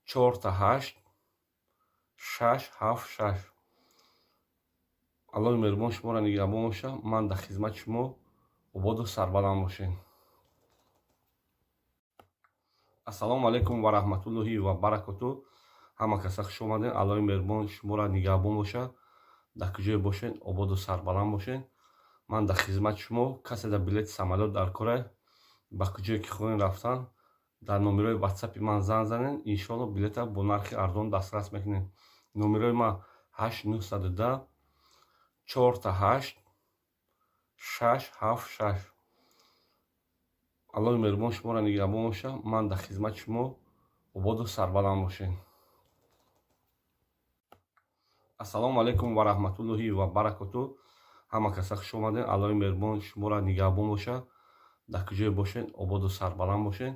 888 676. Аллоҳи меҳрубон шуморо нигаҳбон бошад. Ман дар хизмати шумо. Ободу сарбаланд бошед. Ассалому алайкум ва раҳматуллоҳи ва баракоту. Ҳама каса хуш омадед. Аллоҳи меҳрубон шуморо нигаҳбон бошад. Дар куҷое бошед, ободу сарбаланд бошед. Ман дар хизмати шумо. Касе дар билети самолёт дар кора, ба куҷое ки хоҳем рафтан, дар номерои ватсапи ман занг занед, иншоалло, билета бо нархи арзон дастрас мекунед. Номерои ман 8 910 888 676. Аллоҳи меҳрубон шуморо нигаҳбон бошад. Ман дар хизмати шумо. Ободу сарбаланд бошед. Ассалому алайкум ва раҳматуллоҳи ва баракоту. Ҳама каса хуш омадед. Аллоҳи меҳрубон шуморо нигаҳбон бошад. Дар куҷое бошед, ободу сарбаланд бошед.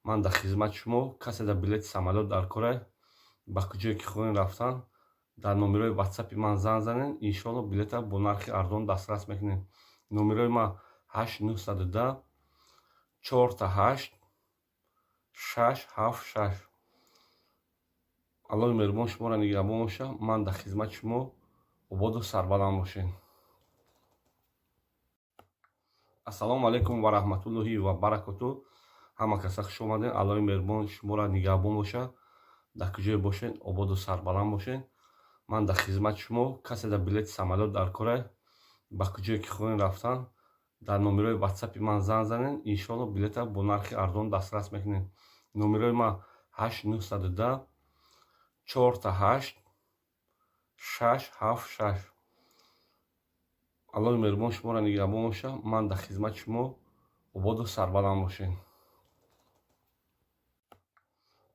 Ман дар хизмати шумо. Касе дар билети самолёт дар кора, ба куҷое ки хоҳем рафтан, дар номерои ватсапи ман занг занед, иншоалло, билета бо нархи арзон дастрас мекунед. Номерои ман 8 910 888 676. Аллоҳи меҳрубон шуморо нигаҳбон бошад. Ман дар хизмати шумо. Ободу сарбаланд бошед. Ассалому алайкум ва раҳматуллоҳи ва баракоту. Ҳама каса хуш омадед. Аллоҳи меҳрубон шуморо нигаҳбон бошад. Дар куҷое бошед, ободу сарбаланд бошед. Ман дар хизмати шумо. Касе дар билети самолёт дар кора, ба куҷое ки хоҳем рафтан, дар номерои ватсапи ман занг занед, иншоалло, билета бо нархи арзон дастрас мекунед. Номерои ман 8 910 888 676. Аллоҳи меҳрубон шуморо нигаҳбон бошад. Ман дар хизмати шумо. Ободу сарбаланд бошед.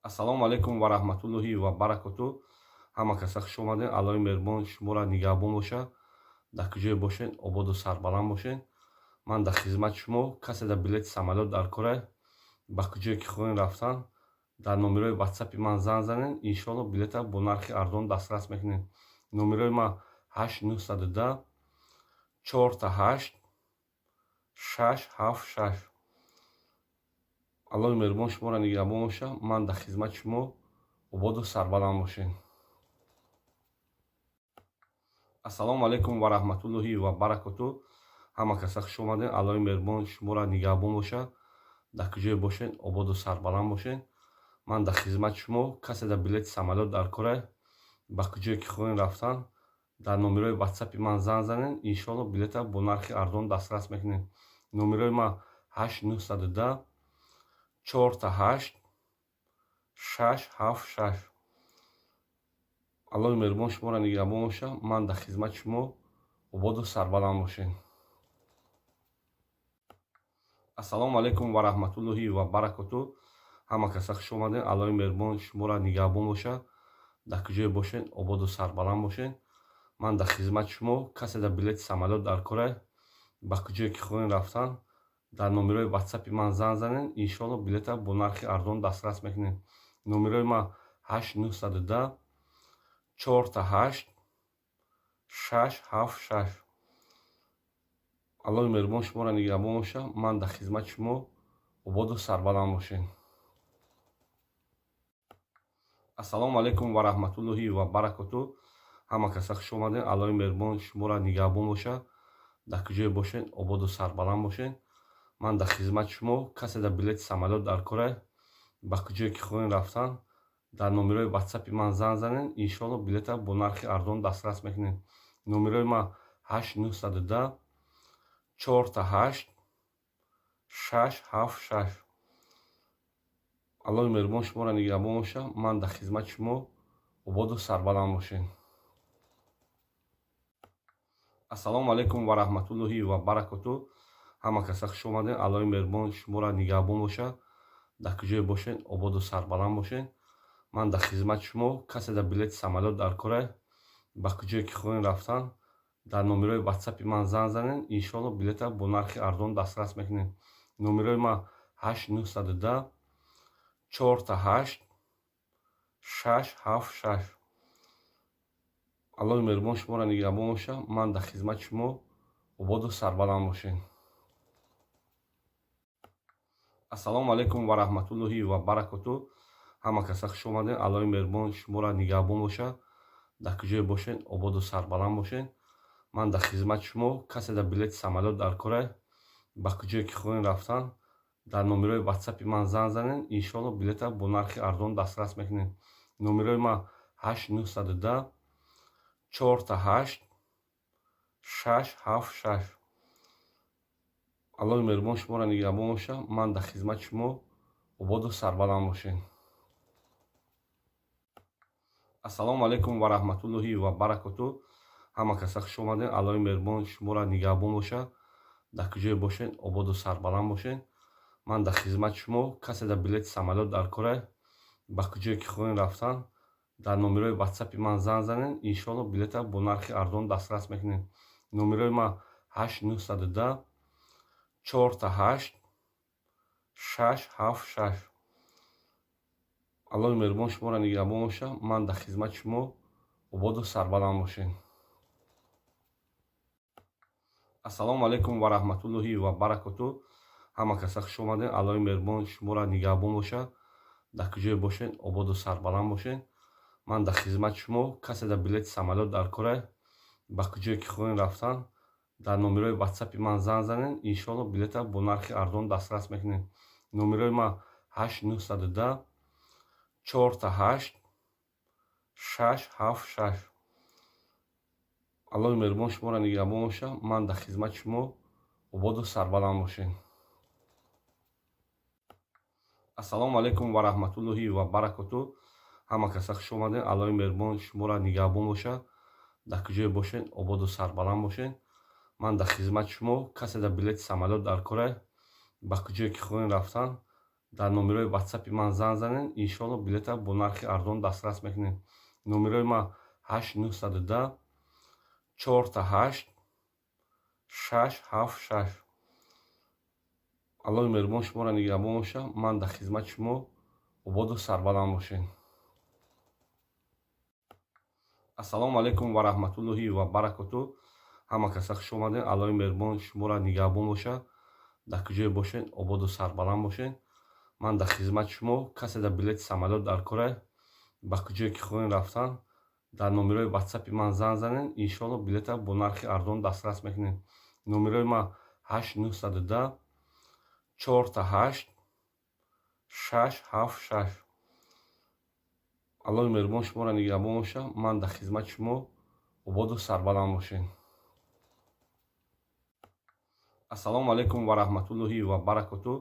Ассалому алайкум ва раҳматуллоҳи ва баракоту. Ҳама каса хуш омадед. Аллоҳи меҳрубон шуморо нигаҳбон бошад. Дар куҷое бошед, ободу сарбаланд бошед. Ман дар хизмати шумо. Касе дар билети самолёт дар кора, ба куҷое ки хоҳем рафтан, дар номерои ватсапи ман занг занед, иншоалло, билета бо нархи арзон дастрас мекунед. Номерои ман 8 910 888 676. Аллоҳи меҳрубон шуморо нигаҳбон бошад. Ман дар хизмати шумо. Ободу сарбаланд бошед. Ассалому алайкум ва раҳматуллоҳи ва баракоту. Ҳама каса хуш омадед. Аллоҳи меҳрубон шуморо нигаҳбон бошад. Дар куҷое бошед, ободу сарбаланд бошед. Ман дар хизмати шумо. Касе дар билети самолёт дар кора, ба куҷое ки хоҳем рафтан, дар номерои ватсапи ман занг занед, иншоалло, билета бо нархи арзон дастрас мекунед. Номерои ман 8 910 888 676. Аллоҳи меҳрубон шуморо нигаҳбон бошад. Ман дар хизмати шумо. Ободу сарбаланд бошед. Ассалому алайкум ва раҳматуллоҳи ва баракоту. Ҳама каса хуш омадед. Аллоҳи меҳрубон шуморо нигаҳбон бошад. Дар куҷое бошед, ободу сарбаланд бошед. Ман дар хизмати шумо. Касе дар билети самолёт дар кора, ба куҷое ки хоҳем рафтан, дар номерои ватсапи ман занг занед, иншоалло, билета бо нархи арзон дастрас мекунед. Номерои ман 8 910 888 676. Аллоҳи меҳрубон шуморо нигаҳбон бошад. Ман дар хизмати шумо. Ободу сарбаланд бошед. Ассалому алайкум ва раҳматуллоҳи ва баракоту. Ҳама каса хуш омадед. Аллоҳи меҳрубон шуморо нигаҳбон бошад. Дар куҷое бошед, ободу сарбаланд бошед. Ман дар хизмати шумо. Касе дар билети самолёт дар кора, ба куҷое ки хоҳем рафтан, дар номерои ватсапи ман занг занед, иншоалло, билета бо нархи арзон дастрас мекунед. Номерои ман 8 910 888 676. Аллоҳи меҳрубон шуморо нигаҳбон бошад. Ман дар хизмати шумо. Ободу сарбаланд бошед. Ассалому алайкум ва раҳматуллоҳи ва баракоту. Ҳама каса хуш омадед. Аллоҳи меҳрубон шуморо нигаҳбон бошад. Дар куҷое бошед, ободу сарбаланд бошед. Ман дар хизмати шумо. Касе дар билети самолёт дар кора, ба куҷое ки хоҳем рафтан, дар номерои ватсапи ман занг занед, иншоалло, билета бо нархи арзон дастрас мекунед. Номерои ман 8 910 888 676. Аллоҳи меҳрубон шуморо нигаҳбон боша. Ман дар хизмати шумо, ободу сарбаланд бошед. Ассалому алайкум ва раҳматуллоҳи ва баракоту. Ҳама каса хуш омадед. Аллоҳи меҳрубон шуморо нигаҳбон боша. Дар куҷое бошед, ободу сарбаланд бошед. Ман дар хизмати шумо. Касе дар билети самолёт дар кора, ба куҷое ки хоҳем рафтан, дар номерои ватсапи ман занг занед. Иншоалло, билета бо нархи арзон дастрас мекунед. Номерои ман 8910 888676. Аллоҳи меҳрубон шуморо нигаҳбон боша. Ман дар хизмати шумо, ободу сарбаланд бошед. Ассалому алайкум ва раҳматуллоҳи ва баракоту. Ҳама каса хуш омадед. Аллоҳи меҳрубон шуморо нигаҳбон боша. Дар куҷое бошед, ободу сарбаланд бошед. Ман дар хизмати шумо. Касе дар билети самолёт дар кора, ба куҷое ки хоҳем рафтан, дар номерои ватсапи ман занг занед. Иншоалло, билета бо нархи арзон дастрас мекунед. Номерои ман 8910 888676. Аллоҳи меҳрубон шуморо нигаҳбон боша. Ман дар хизмати шумо, ободу сарбаланд бошед. Ассалому алайкум ва раҳматуллоҳи ва баракоту. Ҳама каса хуш омадед. Аллоҳи меҳрубон шуморо нигаҳбон боша. Дар куҷое бошед, ободу сарбаланд бошед. Ман дар хизмати шумо. Касе дар билети самолёт дар кора, ба куҷое ки хоҳем рафтан, дар номерои ватсапи ман занг занед. Иншоалло, билета бо нархи арзон дастрас мекунед. Номерои ман 8910 888676. Аллоҳи меҳрубон шуморо нигаҳбон боша. Ман дар хизмати шумо, ободу сарбаланд бошед. Ассалому алайкум ва раҳматуллоҳи ва баракоту. Ҳама каса хуш омадед. Аллоҳи меҳрубон шуморо нигаҳбон боша. Дар куҷое бошед, ободу сарбаланд бошед. Ман дар хизмати шумо. Касе дар билети самолёт дар кора, ба куҷое ки хоҳем рафтан, дар номерои ватсапи ман занг занед. Иншоалло, билета бо нархи арзон дастрас мекунед. Номерои ман 8910 888676. Аллоҳи меҳрубон шуморо нигаҳбон боша. Ман дар хизмати шумо, ободу сарбаланд бошед. Ассалому алайкум ва раҳматуллоҳи ва баракоту. Ҳама каса хуш омадед. Аллоҳи меҳрубон шуморо нигаҳбон боша. Дар куҷое бошед, ободу сарбаланд бошед. Ман дар хизмати шумо. Касе дар билети самолёт дар кора, ба куҷое ки хоҳем рафтан, дар номерои ватсапи ман занг занед. Иншоалло, билета бо нархи арзон дастрас мекунед. Номерои ман 8910 888676. Аллоҳи меҳрубон шуморо нигаҳбон боша. Ман дар хизмати шумо, ободу сарбаланд бошед. Ассалому алайкум ва раҳматуллоҳи ва баракоту.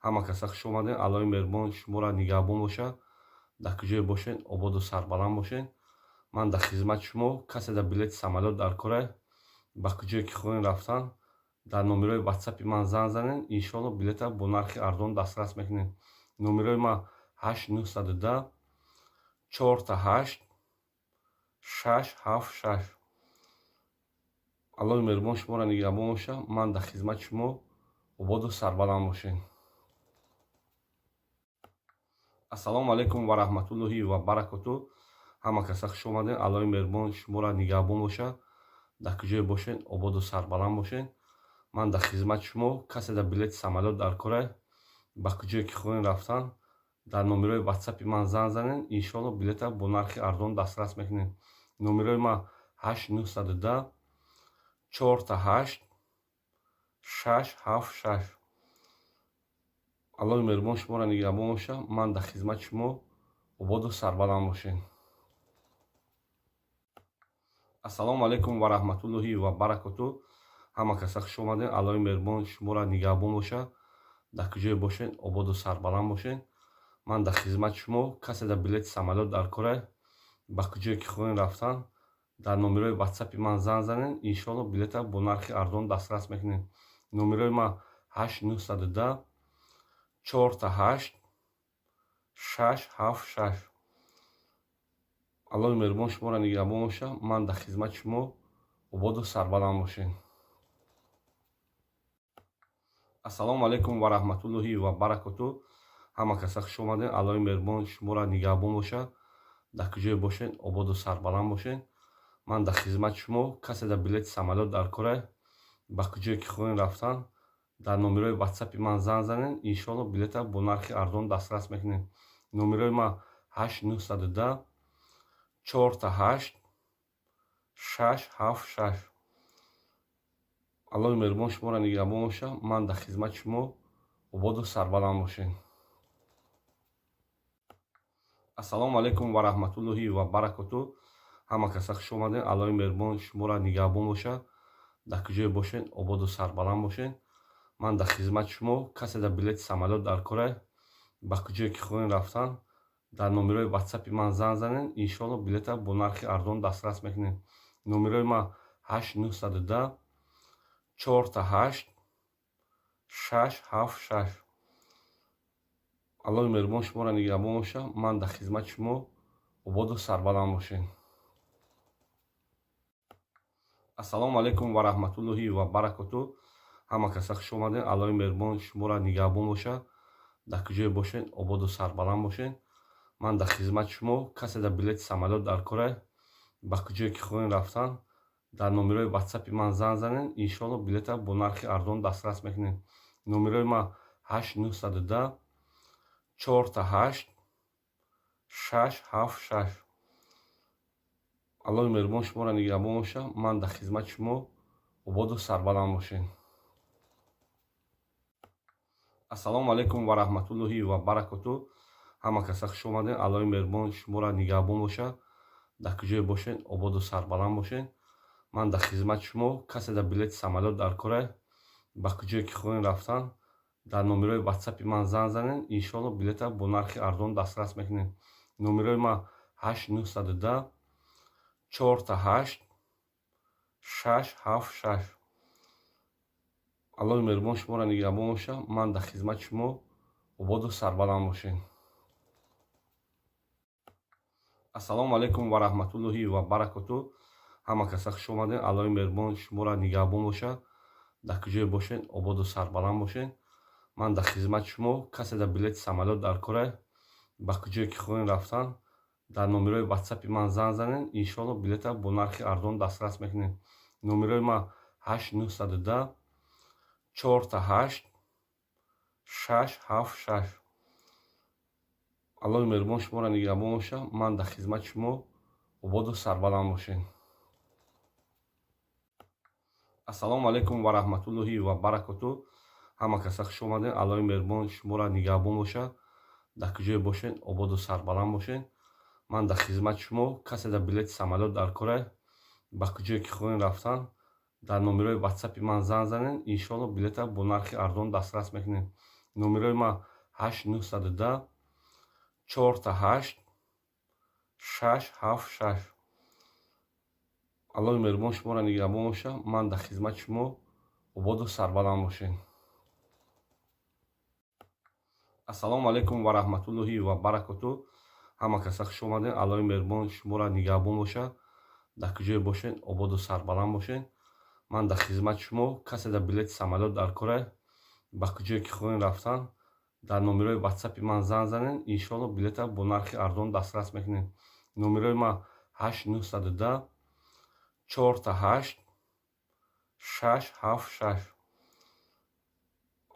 Ҳама каса хуш омадед. Аллоҳи меҳрубон шуморо нигаҳбон боша. Дар куҷое бошед, ободу сарбаланд бошед. Ман дар хизмати шумо. Касе дар билети самолёт дар кора, ба куҷое ки хоҳем рафтан, дар номерои ватсапи ман занг занед. Иншоалло, билета бо нархи арзон дастрас мекунед. Номерои ман 8910 888676. Аллоҳи меҳрубон шуморо нигаҳбон боша. Ман дар хизмати шумо, ободу сарбаланд бошед. Ассалому алайкум ва раҳматуллоҳи ва баракоту. Ҳама каса хуш омадед. Аллоҳи меҳрубон шуморо нигаҳбон боша. Дар куҷое бошед, ободу сарбаланд бошед. Ман дар хизмати шумо. Касе дар билети самолёт дар кора, ба куҷое ки хоҳем рафтан, дар номерои ватсапи ман занг занед. Иншоалло, билета бо нархи арзон дастрас мекунед. Номерои ман 8910 888676. Аллоҳи меҳрубон шуморо нигаҳбон боша. Ман дар хизмати шумо, ободу сарбаланд бошед. Ассалому алайкум ва раҳматуллоҳи ва баракоту. Ҳама каса хуш омадед. Аллоҳи меҳрубон шуморо нигаҳбон боша. Дар куҷое бошед, ободу сарбаланд бошед. Ман дар хизмати шумо. Касе дар билети самолёт дар кора, ба куҷое ки хоҳем рафтан, дар номерои ватсапи ман занг занед. Иншоалло, билета бо нархи арзон дастрас мекунед. Номерои ман 8910 888676. Аллоҳи меҳрубон шуморо нигаҳбон боша. Ман дар хизмати шумо, ободу сарбаланд бошед. Ассалому алайкум ва раҳматуллоҳи ва баракоту. Ҳама каса хуш омадед. Аллоҳи меҳрубон шуморо нигаҳбон боша. Дар куҷое бошед, ободу сарбаланд бошед. Ман дар хизмати шумо. Касе дар билети самолёт дар кора, ба куҷое ки хоҳем рафтан, дар номерои ватсапи ман занг занед, иншоалло, билета бо нархи арзон дастрас мекунем. Номерои ман 8 910 4 8 6 7 6. Аллоҳи меҳрубон шуморо нигаҳбон бошад. Ман дар хизмати шумо. Ободу сарбаланд бошед. Ассалому алайкум ва раҳматуллоҳи ва баракоту. Ҳама каса хуш омадед. Аллоҳи меҳрубон шуморо нигаҳбон бошад. Дар куҷое бошед, ободу сарбаланд бошед. Ман дар хизмати шумо. Касе дар билети самолёт дар кора, ба куҷое ки хоҳем рафтан, дар номерои ватсапи ман занг занед, иншоалло, билета бо нархи арзон дастрас мекунем. Номерои ман 8 910 4 8 6 7 6. Аллоҳи меҳрубон шуморо нигаҳбон бошад. Ман дар хизмати шумо. Ободу сарбаланд бошед. Ассалому алайкум ва раҳматуллоҳи ва баракоту. Ҳама каса хуш омадед. Аллоҳи меҳрубон шуморо нигаҳбон бошад. Дар куҷое бошед, ободу сарбаланд бошед. Ман дар хизмати шумо. Касе дар билети самолёт дар кора, ба куҷое ки хоҳем рафтан, дар номерои ватсапи ман занг занед, иншоалло, билета бо нархи арзон дастрас мекунем. Номерои ман 8 910 4 8 6 7 6. Аллоҳи меҳрубон шуморо нигаҳбон бошад. Ман дар хизмати шумо. Ободу сарбаланд бошед. Ассалому алайкум ва раҳматуллоҳи ва баракоту. Ҳама каса хуш омадед. Аллоҳи меҳрубон шуморо нигаҳбон бошад. Дар куҷое бошед, ободу сарбаланд бошед. Ман дар хизмати шумо. Касе дар билети самолёт дар кора, ба куҷое ки хоҳем рафтан, дар номерои ватсапи ман занг занед, иншоалло, билета бо нархи арзон дастрас мекунем. Номерои ман 8 910 4 8 6 7 6. Аллоҳи меҳрубон шуморо нигаҳбон бошад. Ман дар хизмати шумо. Ободу сарбаланд бошед. Ассалому алайкум ва раҳматуллоҳи ва баракоту. Ҳама каса хуш омадед. Аллоҳи меҳрубон шуморо нигаҳбон бошад. Дар куҷое бошед, ободу сарбаланд бошед. Ман дар хизмати шумо. Касе дар билети самолёт дар кора, ба куҷое ки хоҳем рафтан, дар номерои ватсапи ман занг занед, иншоалло, билета бо нархи арзон дастрас мекунем. Номерои ман 8 910 4 8 6 7 6. Аллоҳи меҳрубон шуморо нигаҳбон бошад. Ман дар хизмати шумо. Ободу сарбаланд бошед. Ассалому алайкум ва раҳматуллоҳи ва баракоту. Ҳама каса хуш омадед. Аллоҳи меҳрубон шуморо нигаҳбон бошад. Дар куҷое бошед, ободу сарбаланд бошед. Ман дар хизмати шумо. Касе дар билети самолёт дар кора, ба куҷое ки хоҳем рафтан, дар номерои ватсапи ман занг занед, иншоалло, билета бо нархи арзон дастрас мекунем. Номерои ман 8 910 4 8 6 7 6. Аллоҳи меҳрубон шуморо нигаҳбон бошад. Ман дар хизмати шумо. Ободу сарбаланд бошед. Ассалому алайкум ва раҳматуллоҳи ва баракоту. Ҳама каса хуш омадед. Аллоҳи меҳрубон шуморо нигаҳбон бошад. Дар куҷое бошед, ободу сарбаланд бошед. Ман дар хизмати шумо. Касе дар билети самолёт дар кора, ба куҷое ки хоҳем рафтан, дар номерои ватсапи ман занг занед, иншоалло, билета бо нархи арзон дастрас мекунем. Номерои ман 8 910 4 8 6 7 6.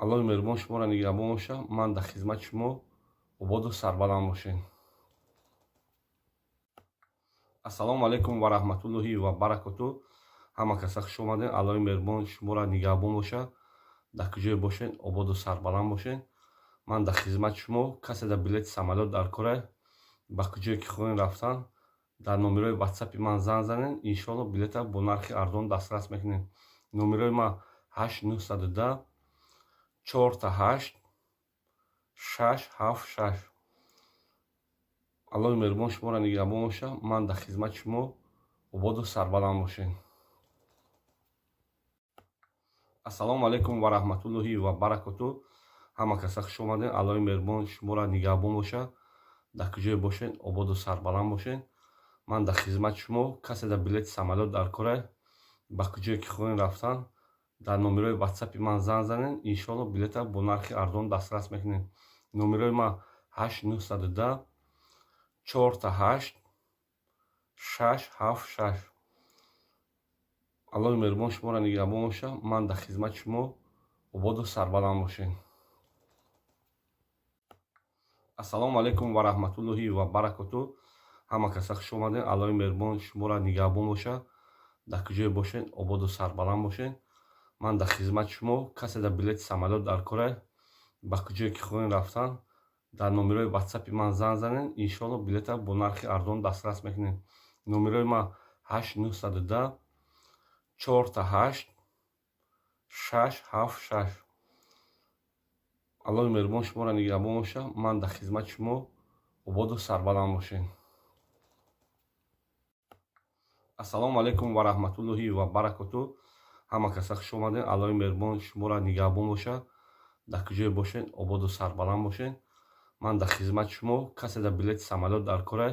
Аллоҳи меҳрубон шуморо нигаҳбон бошад. Ман дар хизмати шумо. Ободу сарбаланд бошед. Ассалому алайкум ва раҳматуллоҳи ва баракоту. Ҳама каса хуш омадед. Аллоҳи меҳрубон шуморо нигаҳбон бошад. Дар куҷое бошед, ободу сарбаланд бошед. Ман дар хизмати шумо. Касе дар билети самолёт дар кора, ба куҷое ки хоҳем рафтан, дар номерои ватсапи ман занг занед, иншоалло, билета бо нархи арзон дастрас мекунем. Номерои ман 8 910 4 8 6 7 6. Аллоҳи меҳрубон шуморо нигаҳбон бошад. Ман дар хизмати шумо. Ободу сарбаланд бошед. Ассалому алайкум ва раҳматуллоҳи ва баракоту. Ҳама каса хуш омадед. Аллоҳи меҳрубон шуморо нигаҳбон бошад. Дар куҷое бошед, ободу сарбаланд бошед. Ман дар хизмати шумо. Касе дар билети самолёт дар кора, ба куҷое ки хоҳем рафтан, дар номерои ватсапи ман занг занед, иншоалло, билета бо нархи арзон дастрас мекунем. Номерои ман 8 910 4 8 6 7 6. Аллоҳи меҳрубон шуморо нигаҳбон боша. Ман дар хизмати шумо, ободу сарбаланд бошед. Ассалому алайкум ва раҳматуллоҳи ва баракоту. Ҳама каса хуш омадед. Аллоҳи меҳрубон шуморо нигаҳбон боша. Дар куҷое бошед, ободу сарбаланд бошед. Ман дар хизмати шумо. Касе дар билети самолёт дар кора, ба куҷое ки хоҳем рафтан, дар номерои ватсапи ман занг занед. Иншоалло, билета бо нархи арзон дастрас мекунед. Номерои ман 8 910 4 8 6 7 6. Аллоҳи меҳрубон шуморо нигаҳбон боша. Ман дар хизмати шумо, ободу сарбаланд бошед. Ассалому алайкум ва раҳматуллоҳи ва баракоту. Ҳама каса хуш омадед. Аллоҳи меҳрубон шуморо нигаҳбон боша. Дар куҷое бошед, ободу сарбаланд бошед. Ман дар хизмати шумо. Касе дар билети самолёт дар кора,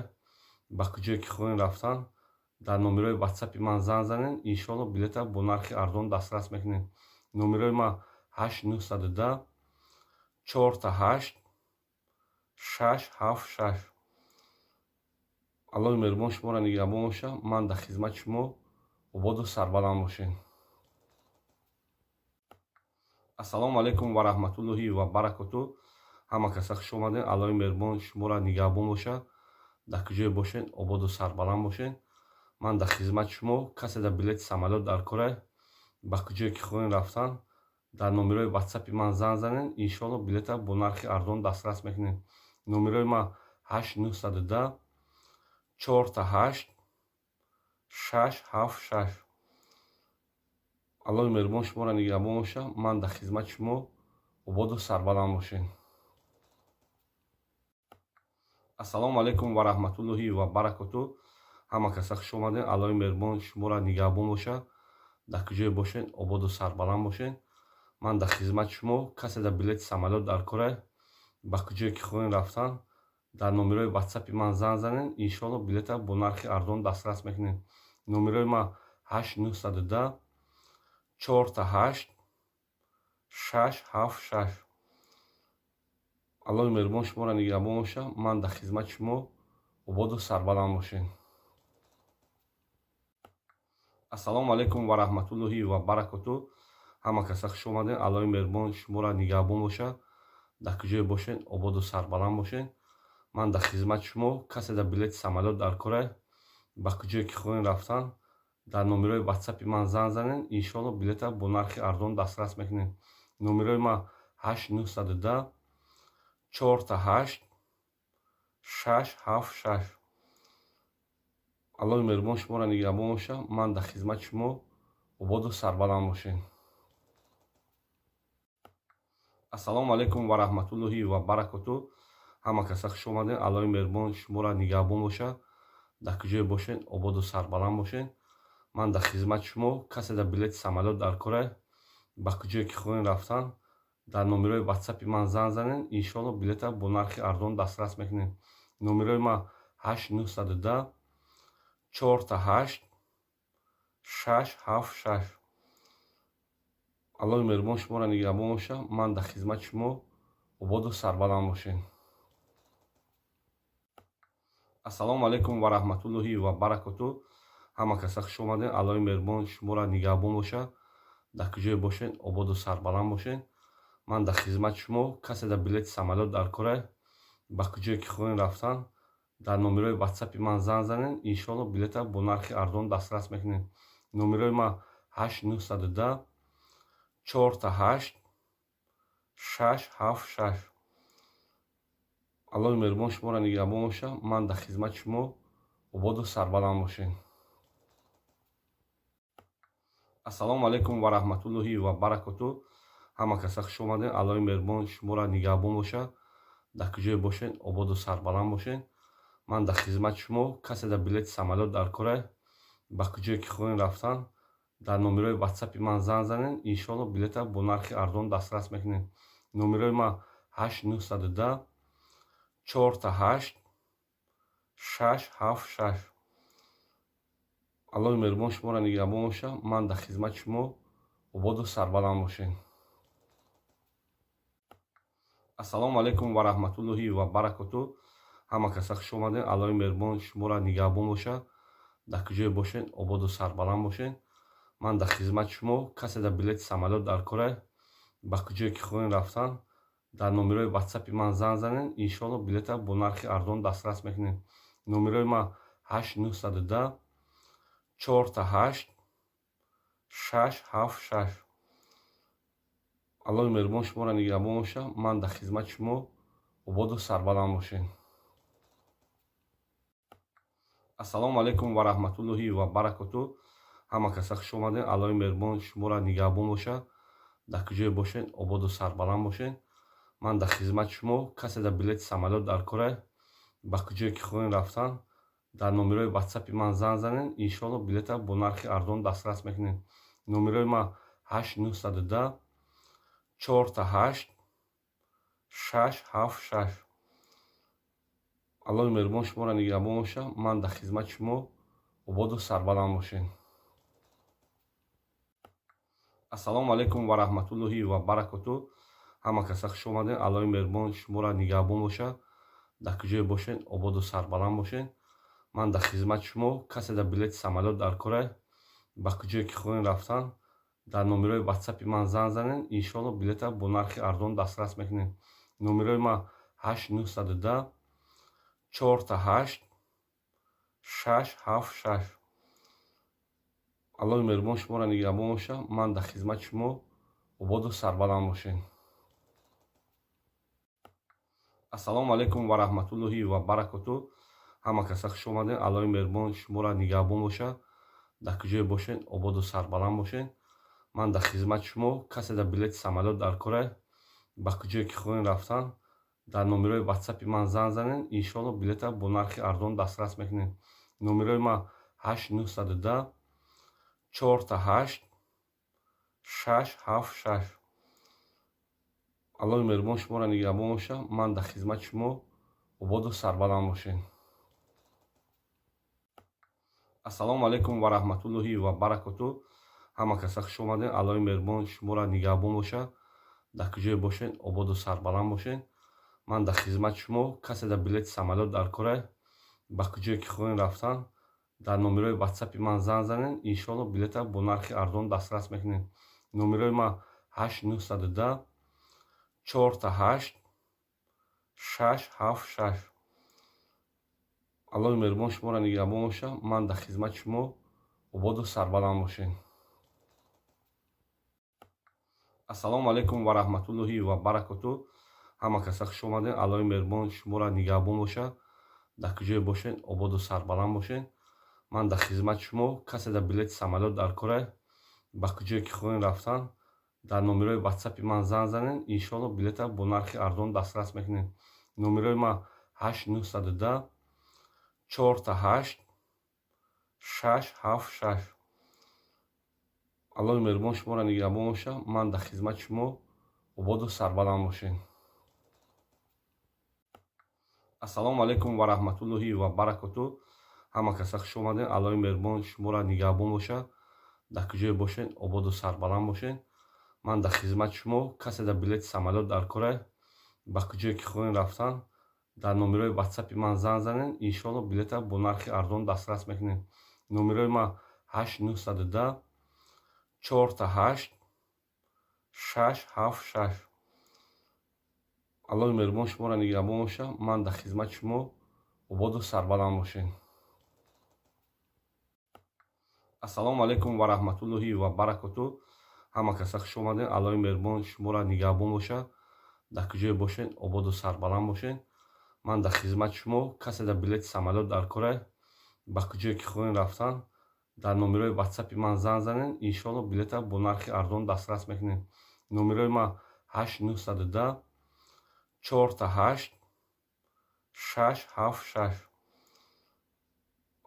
ба куҷое ки хоҳем рафтан, дар номерои ватсапи ман занг занед. Иншоалло, билета бо нархи арзон дастрас мекунед. Номерои ман 8 910 4 8 6 7 6. Аллоҳи меҳрубон шуморо нигаҳбон боша. Ман дар хизмати шумо, ободу сарбаланд бошед. Ассалому алайкум ва раҳматуллоҳи ва баракоту. Ҳама каса хуш омадед. Аллоҳи меҳрубон шуморо нигаҳбон боша. Дар куҷое бошед, ободу сарбаланд бошед. Ман дар хизмати шумо. Касе дар билети самолёт дар кора, ба куҷое ки хоҳем рафтан, дар номерои ватсапи ман занг занед. Иншоалло, билета бо нархи арзон дастрас мекунед. Номерои ман 8 910 4 8 6 7 6. Аллоҳи меҳрубон шуморо нигаҳбон боша. Ман дар хизмати шумо, ободу сарбаланд бошед. Ассалому алайкум ва раҳматуллоҳи ва баракоту. Ҳама каса хуш омадед. Аллоҳи меҳрубон шуморо нигаҳбон боша. Дар куҷое бошед, ободу сарбаланд бошед. Ман дар хизмати шумо. Касе дар билети самолёт дар кора, ба куҷое ки хоҳем рафтан, дар номерои ватсапи ман занг занед. Иншоалло, билета бо нархи арзон дастрас мекунед. Номерои ман 8 910 4 8 6 7 6. Аллоҳи меҳрубон шуморо нигаҳбон боша. Ман дар хизмати шумо, ободу сарбаланд бошед. Ассалому алайкум ва раҳматуллоҳи ва баракоту. Ҳама каса хуш омадед. Аллоҳи меҳрубон шуморо нигаҳбон боша. Дар куҷое бошед, ободу сарбаланд бошед. Ман дар хизмати шумо. Касе дар билети самолёт дар кора, ба куҷое ки хоҳем рафтан, дар номерои ватсапи ман занг занед. Иншоалло, билета бо нархи арзон дастрас мекунед. Номерои ман 8 910 4 8 6 7 6. Аллоҳи меҳрубон шуморо нигаҳбон боша. Ман дар хизмати шумо, ободу сарбаланд бошед. Ассалому алайкум ва раҳматуллоҳи ва баракоту. Ҳама каса хуш омадед. Аллоҳи меҳрубон шуморо нигаҳбон боша. Дар куҷое бошед, ободу сарбаланд бошед. Ман дар хизмати шумо. Касе дар билети самолёт дар кора, ба куҷое ки хоҳем рафтан, дар номерои ватсапи ман занг занед. Иншоалло, билета бо нархи арзон дастрас мекунед. Номерои ман 8 910 4 8 6 7 6. Аллоҳи меҳрубон шуморо нигаҳбон боша. Ман дар хизмати шумо, ободу сарбаланд бошед. Ассалому алайкум ва раҳматуллоҳи ва баракоту. Ҳама каса хуш омадед. Аллоҳи меҳрубон шуморо нигаҳбон боша. Дар куҷое бошед, ободу сарбаланд бошед. Ман дар хизмати шумо. Касе дар билети самолёт дар кора, ба куҷое ки хоҳем рафтан, дар номерои ватсапи ман занг занед. Иншоалло, билета бо нархи арзон дастрас мекунед. Номерои ман 8 910 4 8 6 7 6. Аллоҳи меҳрубон шуморо нигаҳбон боша. Ман дар хизмати шумо, ободу сарбаланд бошед. Ассалому алайкум ва раҳматуллоҳи ва баракоту. Ҳама каса хуш омадед. Аллоҳи меҳрубон шуморо нигаҳбон боша. Дар куҷое бошед, ободу сарбаланд бошед. Ман дар хизмати шумо. Касе дар билети самолёт дар кора, ба куҷое ки хоҳем рафтан, дар номерои ватсапи ман занг занед. Иншоалло, билета бо нархи арзон дастрас мекунед. Номерои ман 8 910 4 8 6 7 6. Аллоҳи меҳрубон шуморо нигаҳбон боша. Ман дар хизмати шумо, ободу сарбаланд бошед. Ассалому алайкум ва раҳматуллоҳи ва баракоту. Ҳама каса хуш омадед. Аллоҳи меҳрубон шуморо нигаҳбон боша. Дар куҷое бошед, ободу сарбаланд бошед. Ман дар хизмати шумо. Касе дар билети самолёт дар кора, ба куҷое ки хоҳем рафтан, дар номерои ватсапи ман занг занед, иншоалло, билета бо нархи арзон дастрас мекунед. Номерои ман 8 910 4 8 6 7 6. Аллоҳи меҳрубон шуморо нигаҳбон бошад. Ман дар хизмати шумо. Ободу сарбаланд бошед. Ассалому алайкум ва раҳматуллоҳи ва баракоту. Ҳама каса хуш омадед. Аллоҳи меҳрубон шуморо нигаҳбон бошад. Дар куҷое бошед, ободу сарбаланд бошед. Ман дар хизмати шумо. Касе дар билети самолёт дар кора, ба куҷое ки хоҳем рафтан, дар номерои ватсапи ман занг занед, иншоалло, билета бо нархи арзон дастрас мекунед. Номерои ман 8 910 4 8 6 7 6. Аллоҳи меҳрубон шуморо нигаҳбон бошад. Ман дар хизмати шумо. Ободу сарбаланд бошед. Ассалому алайкум ва раҳматуллоҳи ва баракоту. Ҳама каса хуш омадед. Аллоҳи меҳрубон шуморо нигаҳбон бошад. Дар куҷое бошед, ободу сарбаланд бошед. Ман дар хизмати шумо. Касе дар билети самолёт дар кора, ба куҷое ки хоҳем рафтан, дар номерои ватсапи ман занг занед, иншоалло, билета бо нархи арзон дастрас мекунед. Номерои ман 8 910 4 8 6 7 6. Аллоҳи меҳрубон шуморо нигаҳбон бошад. Ман дар хизмати шумо. Ободу сарбаланд бошед. Ассалому алайкум ва раҳматуллоҳи ва баракоту. Ҳама каса хуш омадед. Аллоҳи меҳрубон шуморо нигаҳбон бошад. Дар куҷое бошед, ободу сарбаланд бошед. Ман дар хизмати шумо. Касе дар билети самолёт дар кора, ба куҷое ки хоҳем рафтан, дар номерои ватсапи ман занг занед, иншоалло, билета бо нархи арзон дастрас мекунед. Номерои ман 8 910 4 8 6 7 6. Аллоҳи меҳрубон шуморо нигаҳбон бошад. Ман дар хизмати шумо. Ободу сарбаланд бошед. Ассалому алайкум ва раҳматуллоҳи ва баракоту. Ҳама каса хуш омадед. Аллоҳи меҳрубон шуморо нигаҳбон бошад. Дар куҷое бошед, ободу сарбаланд бошед. Ман дар хизмати шумо. Касе дар билети самолёт дар кора, ба куҷое ки хоҳем рафтан, дар номерои ватсапи ман занг занед, иншоалло, билета бо нархи арзон дастрас мекунед. Номерои ман 8 910 4 8 6 7 6. Аллоҳи меҳрубон шуморо нигаҳбон бошад. Ман дар хизмати шумо. Ободу сарбаланд бошед. Ассалому алайкум ва раҳматуллоҳи ва баракоту. Ҳама каса хуш омадед. Аллоҳи меҳрубон шуморо нигаҳбон бошад. Дар куҷое бошед, ободу сарбаланд бошед. Ман дар хизмати шумо. Касе дар билети самолёт дар кора, ба куҷое ки хоҳем рафтан, дар номерои ватсапи ман занг занед, иншоалло, билета бо нархи арзон дастрас мекунед. Номерои ман 8 910 4 8 6 7 6. Аллоҳи меҳрубон шуморо нигаҳбон бошад. Ман дар хизмати шумо. Ободу сарбаланд бошед. Ассалому алайкум ва раҳматуллоҳи ва баракоту. Ҳама каса хуш омадед. Аллоҳи меҳрубон шуморо нигаҳбон бошад. Дар куҷое бошед, ободу сарбаланд бошед. Ман дар хизмати шумо. Касе дар билети самолёт дар кора, ба куҷое ки хоҳем рафтан, дар номерои ватсапи ман занг занед, иншоалло, билета бо нархи арзон дастрас мекунед. Номерои ман 8 910 4 8 6 7 6. Аллоҳи меҳрубон шуморо нигаҳбон бошад. Ман дар хизмати шумо. Ободу сарбаланд бошед. Ассалому алайкум ва раҳматуллоҳи ва баракоту. Ҳама каса хуш омадед. Аллоҳи меҳрубон шуморо нигаҳбон бошад. Дар куҷое бошед, ободу сарбаланд бошед. Ман дар хизмати шумо. Касе дар билети самолёт дар кора, ба куҷое ки хоҳем рафтан, дар номерои ватсапи ман занг занед, иншоалло, билета бо нархи арзон дастрас мекунед. Номерои ман 8 910 4 8 6 7 6.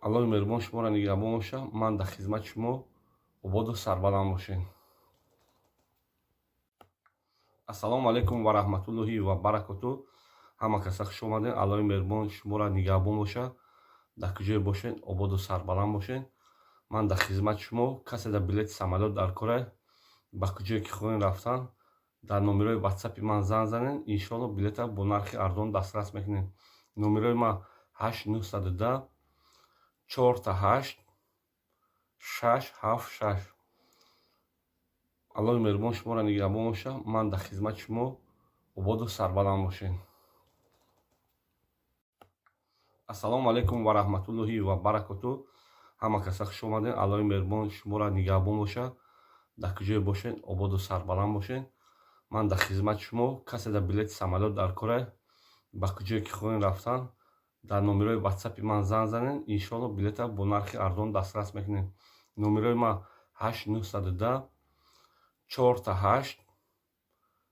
Аллоҳи меҳрубон шуморо нигаҳбон бошад. Ман дар хизмати шумо. Ободу сарбаланд бошед. Ассалому алайкум ва раҳматуллоҳи ва баракоту. Ҳама каса хуш омадед. Аллоҳи меҳрубон шуморо нигаҳбон бошад. Дар куҷое бошед, ободу сарбаланд бошед. Ман дар хизмати шумо. Касе дар билети самолёт дар кора, ба куҷое ки хоҳем рафтан, дар номерои ватсапи ман занг занед, иншоалло, билета бо нархи арзон дастрас мекунед. Номерои ман 8 910 4 8 6 7 6. Аллоҳи меҳрубон шуморо нигаҳбон боша. Ман дар хизмати шумо, ободу сарбаланд бошед. Ассалому алайкум ва раҳматуллоҳи ва баракоту. Ҳама каса хуш омадед. Аллоҳи меҳрубон шуморо нигаҳбон боша. Дар куҷое бошед, ободу сарбаланд бошед. Ман дар хизмати шумо. Касе дар билети самолёт дар кора, ба куҷое ки хоҳем рафтан, дар номерои ватсапи ман занг занед. Иншоалло, билета бо нархи арзон дастрас мекунед. Номерои ман 8 910 4 8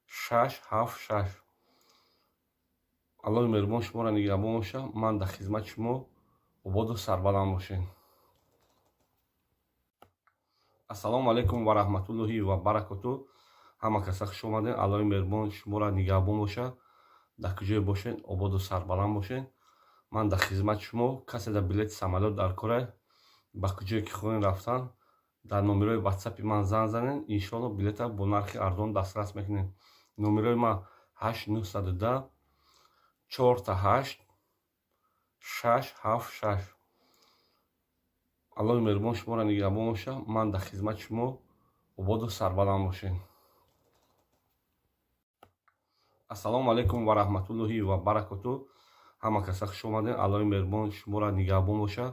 6 7 6. Аллоҳи меҳрубон шуморо нигаҳбон боша. Ман дар хизмати шумо, ободу сарбаланд бошед. Ассалому алайкум ва раҳматуллоҳи ва баракоту. Ҳама каса хуш омадед. Аллоҳи меҳрубон шуморо нигаҳбон боша. Дар куҷое бошед, ободу сарбаланд бошед. Ман дар хизмати шумо. Касе дар билети самолёт дар кора, ба куҷое ки хоҳем рафтан, дар номерои ватсапи ман занг занед. Иншоалло, билета бо нархи арзон дастрас мекунед. Номерои ман 8 910 4 8 6 7 6. Аллоҳи меҳрубон шуморо нигаҳбон боша. Ман дар хизмати шумо, ободу сарбаланд бошед. Ассалому алайкум ва раҳматуллоҳи ва баракоту. Ҳама каса хуш омадед. Аллоҳи меҳрубон шуморо нигаҳбон боша.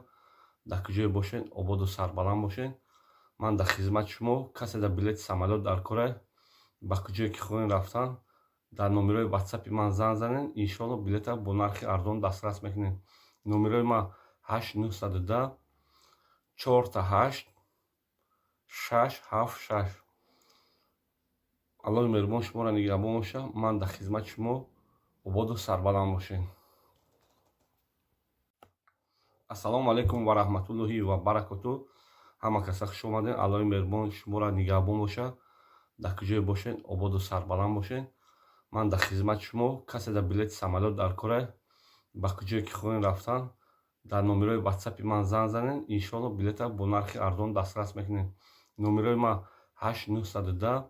Дар куҷое бошед, ободу сарбаланд бошед. Ман дар хизмати шумо. Касе дар билети самолёт дар кора, ба куҷое ки хоҳем рафтан, дар номерои ватсапи ман занг занед. Иншоалло, билета бо нархи арзон дастрас мекунед. Номерои ман 8 910 4 8 6 7 6. Аллоҳи меҳрубон шуморо нигаҳбон боша. Ман дар хизмати шумо, ободу сарбаланд бошед. Ассалому алайкум ва раҳматуллоҳи ва баракоту. Ҳама каса хуш омадед. Аллоҳи меҳрубон шуморо нигаҳбон боша. Дар куҷое бошед, ободу сарбаланд бошед. Ман дар хизмати шумо. Касе дар билети самолёт дар кора, ба куҷое ки хоҳем рафтан, дар номерои ватсапи ман занг занед. Иншоалло, билета бо нархи арзон дастрас мекунед. Номерои ман 8 910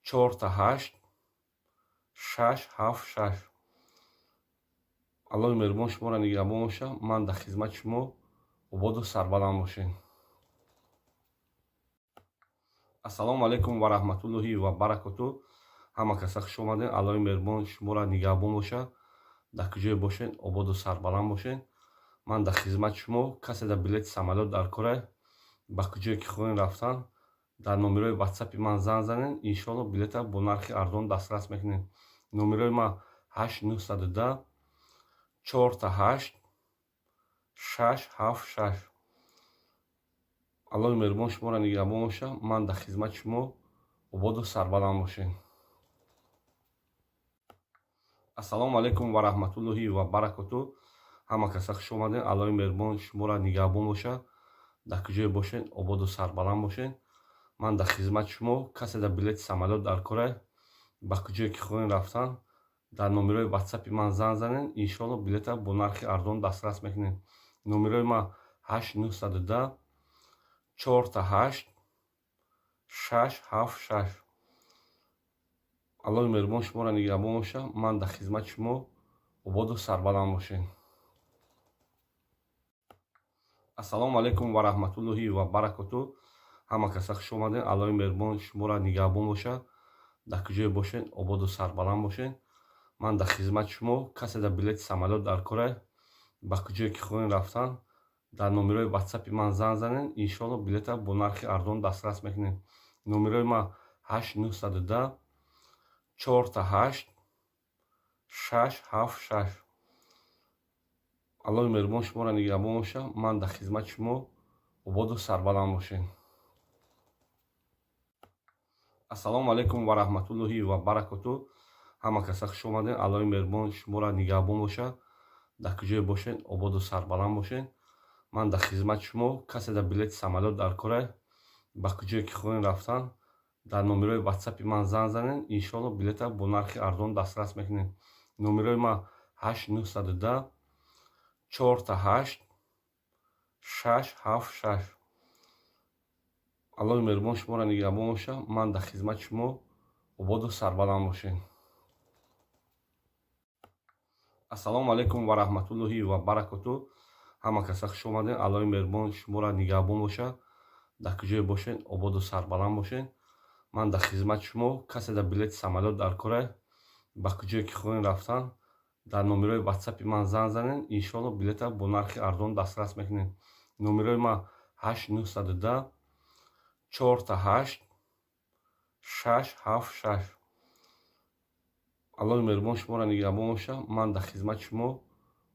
4 8 6 7 6. Аллоҳи меҳрубон шуморо нигаҳбон боша. Ман дар хизмати шумо, ободу сарбаланд бошед. Ассалому алайкум ва раҳматуллоҳи ва баракоту. Ҳама каса хуш омадед. Аллоҳи меҳрубон шуморо нигаҳбон боша. Дар куҷое бошед, ободу сарбаланд бошед. Ман дар хизмати шумо. Касе дар билети самолёт дар кора, ба куҷое ки хоҳем рафтан, дар номерои ватсапи ман занг занед. Иншоалло, билета бо нархи арзон дастрас мекунед. Номерои ман 8 910 4 8 6 7 6. Аллоҳи меҳрубон шуморо нигаҳбон боша. Ман дар хизмати шумо, ободу сарбаланд бошед. Ассалому алайкум ва раҳматуллоҳи ва баракоту. Ҳама каса хуш омадед. Аллоҳи меҳрубон шуморо нигаҳбон боша. Дар куҷое бошед, ободу сарбаланд бошед. Ман дар хизмати шумо. Касе дар билети самолёт дар кора, ба куҷое ки хоҳем рафтан, дар номерои ватсапи ман занг занед. Иншоалло, билета бо нархи арзон дастрас мекунед. Номерои ман 8 910 4 8 6 7 6. Аллоҳи меҳрубон шуморо нигаҳбон боша. Ман дар хизмати шумо, ободу сарбаланд бошед. Ассалому алайкум ва раҳматуллоҳи ва баракоту. Ҳама каса хуш омадед. Аллоҳи меҳрубон шуморо нигаҳбон боша. Дар куҷое бошед, ободу сарбаланд бошед. Ман дар хизмати шумо. Касе дар билети самолёт дар кора, ба куҷое ки хоҳем рафтан, дар номерои ватсапи ман занг занед. Иншоалло, билета бо нархи арзон дастрас мекунед. Номерои ман 8 910 4 8 6 7 6. Аллоҳи меҳрубон шуморо нигаҳбон боша. Ман дар хизмати шумо, ободу сарбаланд бошед. Ассалому алайкум ва раҳматуллоҳи ва баракоту. Ҳама каса хуш омадед. Аллоҳи меҳрубон шуморо нигаҳбон боша. Дар куҷое бошед, ободу сарбаланд бошед. Ман дар хизмати шумо. Касе дар билети самолёт дар кора, ба куҷое ки хоҳем рафтан, дар номерои ватсапи ман занг занед. Иншоалло, билета бо нархи арзон дастрас мекунед. Номерои ман 8 910 4 8 6 7 6. Аллоҳи меҳрубон шуморо нигаҳбон боша. Ман дар хизмати шумо, ободу сарбаланд бошед. Ассалому алайкум ва раҳматуллоҳи ва баракоту. Ҳама каса хуш омадед. Аллоҳи меҳрубон шуморо нигаҳбон боша. Дар куҷое бошед, ободу сарбаланд бошед. Ман дар хизмати шумо. Касе дар билети самолёт дар кора, ба куҷое ки хоҳем рафтан, дар номерои ватсапи ман занг занед, иншоалло, билета бо нархи арзон дастрас мекунед. Номерои ман 8 910 888 676. Аллоҳи меҳрубон шуморо нигаҳбон бошад. Ман дар хизмати шумо,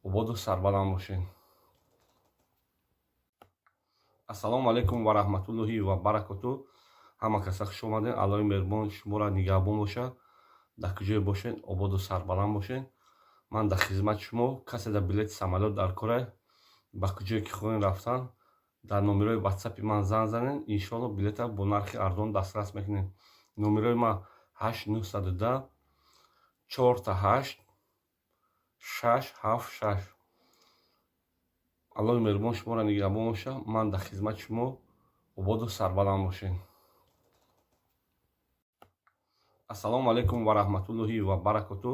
ободу сарбаланд бошед. Ассалому алайкум ва раҳматуллоҳи ва баракоту. Ҳама каса хуш омадед. Аллоҳи меҳрубон шуморо нигаҳбон бошад. Дар куҷое бошед, ободу сарбаланд бошед. Ман дар хизмати шумо. Касе дар билети самолёт дар кора, ба куҷое ки хоҳем рафтан, дар номерои ватсапи ман занг занед, иншоалло, билета бо нархи арзон дастрас мекунед. Номерои ман 8 910 888 676. Аллоҳи меҳрубон шуморо нигаҳбон бошад. Ман дар хизмати шумо, ободу сарбаланд бошед. Ассалому алайкум ва раҳматуллоҳи ва баракоту.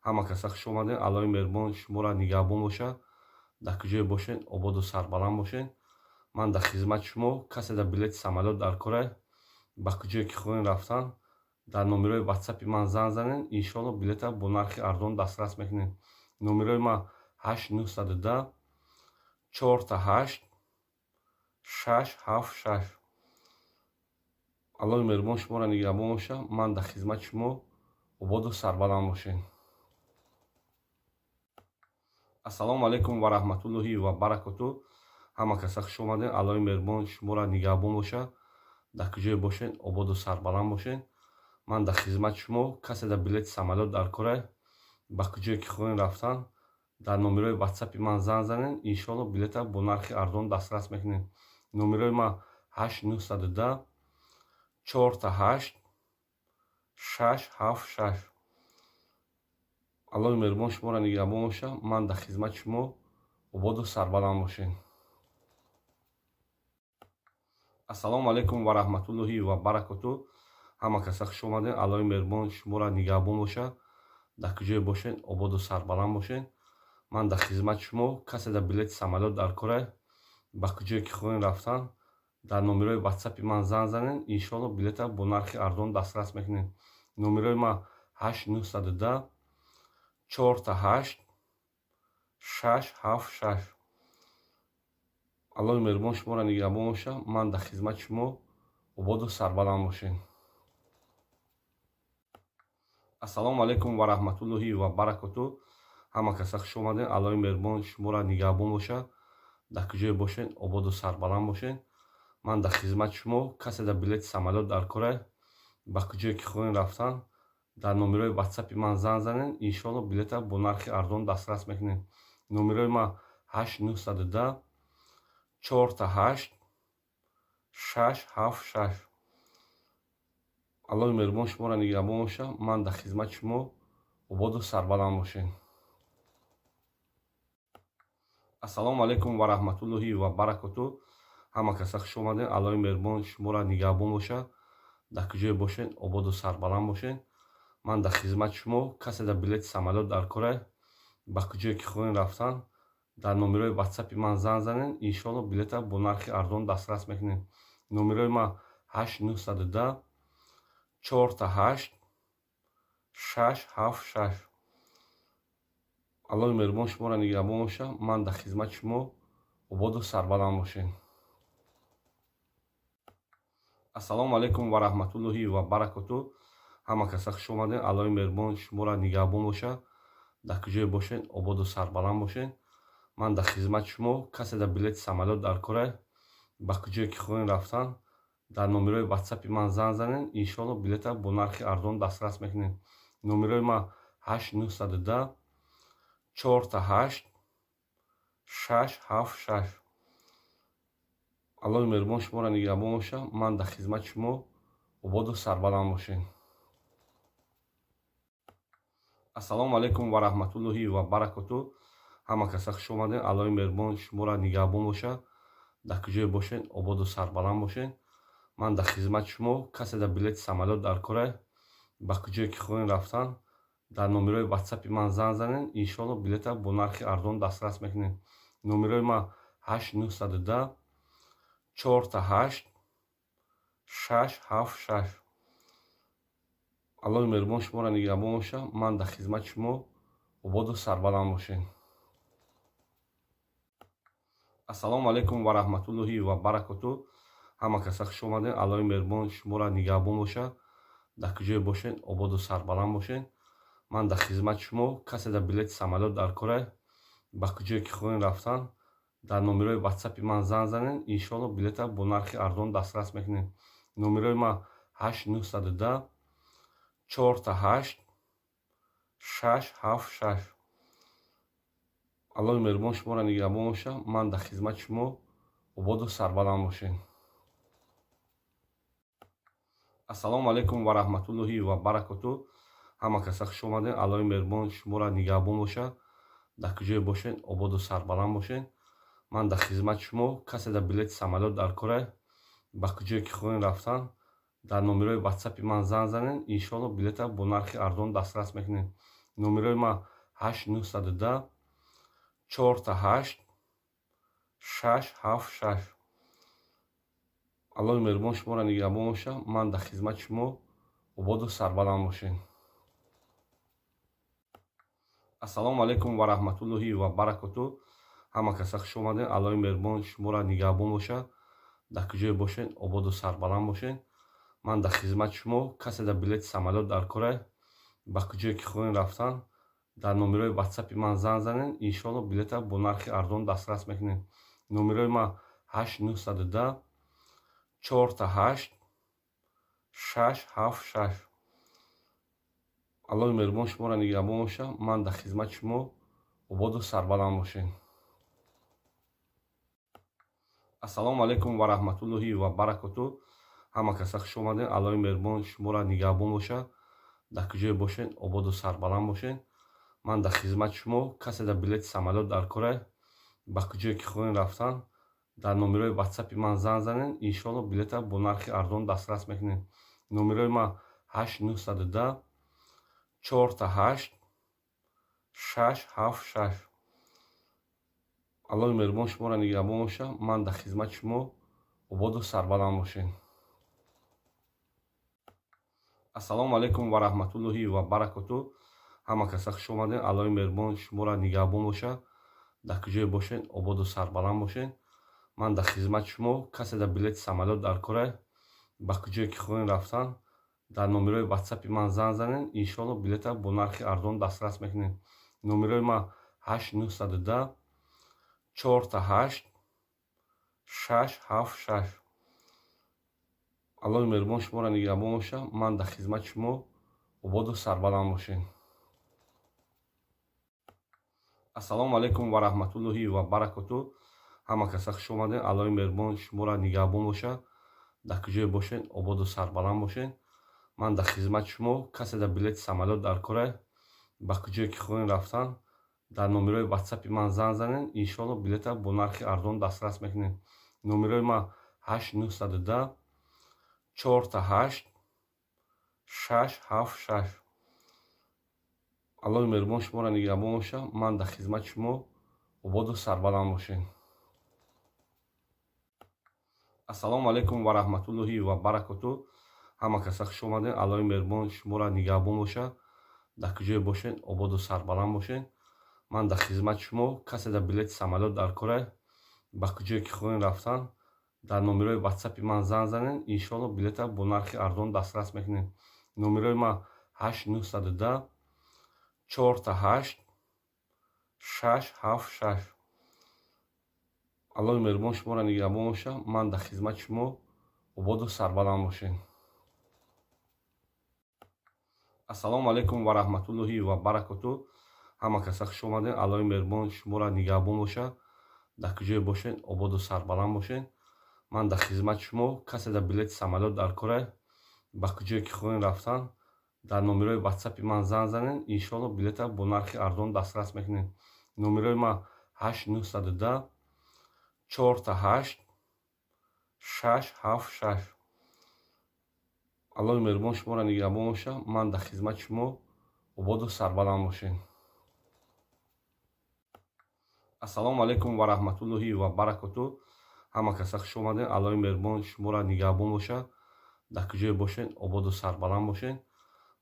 Ҳама каса хуш омадед. Аллоҳи меҳрубон шуморо нигаҳбон бошад. Дар куҷое бошед, ободу сарбаланд бошед. Ман дар хизмати шумо. Касе дар билети самолёт дар кора, ба куҷое ки хоҳем рафтан, дар номерои ватсапи ман занг занед, иншоалло, билета бо нархи арзон дастрас мекунед. Номерои ман 8 910 888 676. Аллоҳи меҳрубон шуморо нигаҳбон бошад. Ман дар хизмати шумо, ободу сарбаланд бошед. Ассалому алайкум ва раҳматуллоҳи ва баракоту. Ҳама каса хуш омадед. Аллоҳи меҳрубон шуморо нигаҳбон бошад. Дар куҷое бошед, ободу сарбаланд бошед. Ман дар хизмати шумо. Касе дар билети самолёт дар кора, ба куҷое ки хоҳем рафтан, дар номерои ватсапи ман занг занед, иншоалло, билета бо нархи арзон дастрас мекунед. Номерои ман 8 910 888 676. Аллоҳи меҳрубон шуморо нигаҳбон бошад. Ман дар хизмати шумо, ободу сарбаланд бошед. Ассалому алайкум ва раҳматуллоҳи ва баракоту. Ҳама каса хуш омадед. Аллоҳи меҳрубон шуморо нигаҳбон бошад. Дар куҷое бошед, ободу сарбаланд бошед. Ман дар хизмати шумо. Касе дар билети самолёт дар кора, ба куҷое ки хоҳем рафтан, дар номерои ватсапи ман занг занед, иншоалло, билета бо нархи арзон дастрас мекунед. Номерои ман 8 910 888 676. Аллоҳи меҳрубон шуморо нигаҳбон бошад. Ман дар хизмати шумо, ободу сарбаланд бошед. Ассалому алайкум ва раҳматуллоҳи ва баракоту. Ҳама каса хуш омадед. Аллоҳи меҳрубон шуморо нигаҳбон бошад. Дар куҷое бошед, ободу сарбаланд бошед. Ман дар хизмати шумо. Касе дар билети самолёт дар кора, ба куҷое ки хоҳем рафтан, дар номерои ватсапи ман занг занед, иншоалло, билета бо нархи арзон дастрас мекунед. Номерои ман 8 910 888 676. Аллоҳи меҳрубон шуморо нигаҳбон бошад. Ман дар хизмати шумо, ободу сарбаланд бошед. Ассалому алайкум ва раҳматуллоҳи ва баракоту. Ҳама каса хуш омадед. Аллоҳи меҳрубон шуморо нигаҳбон бошад. Дар куҷое бошед, ободу сарбаланд бошед. Ман дар хизмати шумо. Касе дар билети самолёт дар кора, ба куҷое ки хоҳем рафтан, дар номерои ватсапи ман занг занед, иншоалло, билета бо нархи арзон дастрас мекунед. Номерои ман 8 910 888 676. Аллоҳи меҳрубон шуморо нигаҳбон бошад. Ман дар хизмати шумо, ободу сарбаланд бошед. Ассалому алайкум ва раҳматуллоҳи ва баракоту. Ҳама каса хуш омадед. Аллоҳи меҳрубон шуморо нигаҳбон бошад. Дар куҷое бошед, ободу сарбаланд бошед. Ман дар хизмати шумо. Касе дар билети самолёт дар кора, ба куҷое ки хоҳем рафтан, дар номерои ватсапи ман занг занед, иншоалло, билета бо нархи арзон дастрас мекунед. Номерои ман 8 910 888 676. Аллоҳи меҳрубон шуморо нигаҳбон бошад. Ман дар хизмати шумо, ободу сарбаланд бошед. Ассалому алайкум ва раҳматуллоҳи ва баракоту. Ҳама каса хуш омадед. Аллоҳи меҳрубон шуморо нигаҳбон бошад. Дар куҷое бошед, ободу сарбаланд бошед. Ман дар хизмати шумо. Касе дар билети самолёт дар кора, ба куҷое ки хоҳем рафтан, дар номерои ватсапи ман занг занед, иншоалло, билета бо нархи арзон дастрас мекунед. Номерои ман 8 910 888 676. Аллоҳи меҳрубон шуморо нигаҳбон боша. Ман дар хизмати шумо, ободу сарбаланд бошед. Ассалому алайкум ва раҳматуллоҳи ва баракоту. Ҳама каса хуш омадед. Аллоҳи меҳрубон шуморо нигаҳбон боша. Дар куҷое бошед, ободу сарбаланд бошед. Ман дар хизмати шумо. Касе дар билети самолёт дар кора, ба куҷое ки хоҳем рафтан, дар номерои ватсапи ман занг занед. Иншоалло, билета бо нархи арзон дастрас мекунед. Номерои ман 8 910 888 676. Аллоҳи меҳрубон шуморо нигаҳбон боша. Ман дар хизмати шумо, ободу сарбаланд бошед. Ассалому алайкум ва раҳматуллоҳи ва баракоту. Ҳама каса хуш омадед. Аллоҳи меҳрубон шуморо нигаҳбон боша. Дар куҷое бошед, ободу сарбаланд бошед. Ман дар хизмати шумо. Касе дар билети самолёт дар кора, ба куҷое ки хоҳем рафтан, дар номерои ватсапи ман занг занед. Иншоалло, билета бо нархи арзон дастрас мекунед. Номерои ман 8 910 888 676. Аллоҳи меҳрубон шуморо нигаҳбон боша. Ман дар хизмати шумо, ободу сарбаланд бошед. Ассалому алайкум ва раҳматуллоҳи ва баракоту. Ҳама каса хуш омадед. Аллоҳи меҳрубон шуморо нигаҳбон боша. Дар куҷое бошед, ободу сарбаланд бошед. Ман дар хизмати шумо. Касе дар билети самолёт дар кора, ба куҷое ки хоҳем рафтан, дар номерои ватсапи ман занг занед. Иншоалло, билета бо нархи арзон дастрас мекунед. Номерои ман 8 910 888 676. Аллоҳи меҳрубон шуморо нигаҳбон боша. Ман дар хизмати шумо, ободу сарбаланд бошед. Ассалому алайкум ва раҳматуллоҳи ва баракоту. Ҳама каса хуш омадед. Аллоҳи меҳрубон шуморо нигаҳбон боша. Дар куҷое бошед, ободу сарбаланд бошед. Ман дар хизмати шумо. Касе дар билети самолёт дар кора, ба куҷое ки хоҳем рафтан, дар номерои ватсапи ман занг занед. Иншоалло, билета бо нархи арзон дастрас мекунед. Номерои ман 8 910 888 676. Аллоҳи меҳрубон шуморо нигаҳбон боша. Ман дар хизмати шумо, ободу сарбаланд бошед. Ассалому алайкум ва раҳматуллоҳи ва баракоту. Ҳама каса хуш омадед. Аллоҳи меҳрубон шуморо нигаҳбон боша. Дар куҷое бошед, ободу сарбаланд бошед. Ман дар хизмати шумо. Касе дар билети самолёт дар кора, ба куҷое ки хоҳем рафтан, дар номерои ватсапи ман занг занед. Иншоалло, билета бо нархи арзон дастрас мекунед. Номерои ман 8 910 888 676. Аллоҳи меҳрубон шуморо нигаҳбон боша. Ман дар хизмати шумо, ободу сарбаланд бошед. Ассалому алайкум ва раҳматуллоҳи ва баракоту. Ҳама каса хуш омадед. Аллоҳи меҳрубон шуморо нигаҳбон боша. Дар куҷое бошед, ободу сарбаланд бошед. Ман дар хизмати шумо. Касе дар билети самолёт дар кора, ба куҷое ки хоҳем рафтан, дар номерои ватсапи ман занг занед. Иншоалло, билета бо нархи арзон дастрас мекунед. Номерои ман 8 910 888 676. Аллоҳи меҳрубон шуморо нигаҳбон боша. Ман дар хизмати шумо, ободу сарбаланд бошед. Ассалому алайкум ва раҳматуллоҳи ва баракоту. Ҳама каса хуш омадед. Аллоҳи меҳрубон шуморо нигаҳбон боша. Дар куҷое бошед, ободу сарбаланд бошед. Ман дар хизмати шумо. Касе дар билети самолёт дар кора, ба куҷое ки хоҳем рафтан, дар номерои ватсапи ман занг занед. Иншоалло, билета бо нархи арзон дастрас мекунед. Номерои ман 8 910 888 676. Аллоҳи меҳрубон шуморо нигаҳбон боша. Ман дар хизмати шумо, ободу сарбаланд бошед. Ассалому алайкум ва раҳматуллоҳи ва баракоту. Ҳама каса хуш омадед. Аллоҳи меҳрубон шуморо нигаҳбон боша. Дар куҷое бошед, ободу сарбаланд бошед. Ман дар хизмати шумо. Касе дар билети самолёт дар кора, ба куҷое ки хоҳем рафтан, дар номерои ватсапи ман занг занед. Иншоалло, билета бо нархи арзон дастрас мекунед. Номерои ман 8 910 888 676. Аллоҳи меҳрубон шуморо нигаҳбон боша. Ман дар хизмати шумо, ободу сарбаланд бошед. Ассалому алайкум ва раҳматуллоҳи ва баракоту. Ҳама каса хуш омадед. Аллоҳи меҳрубон шуморо нигаҳбон боша. Дар куҷое бошед, ободу сарбаланд бошед.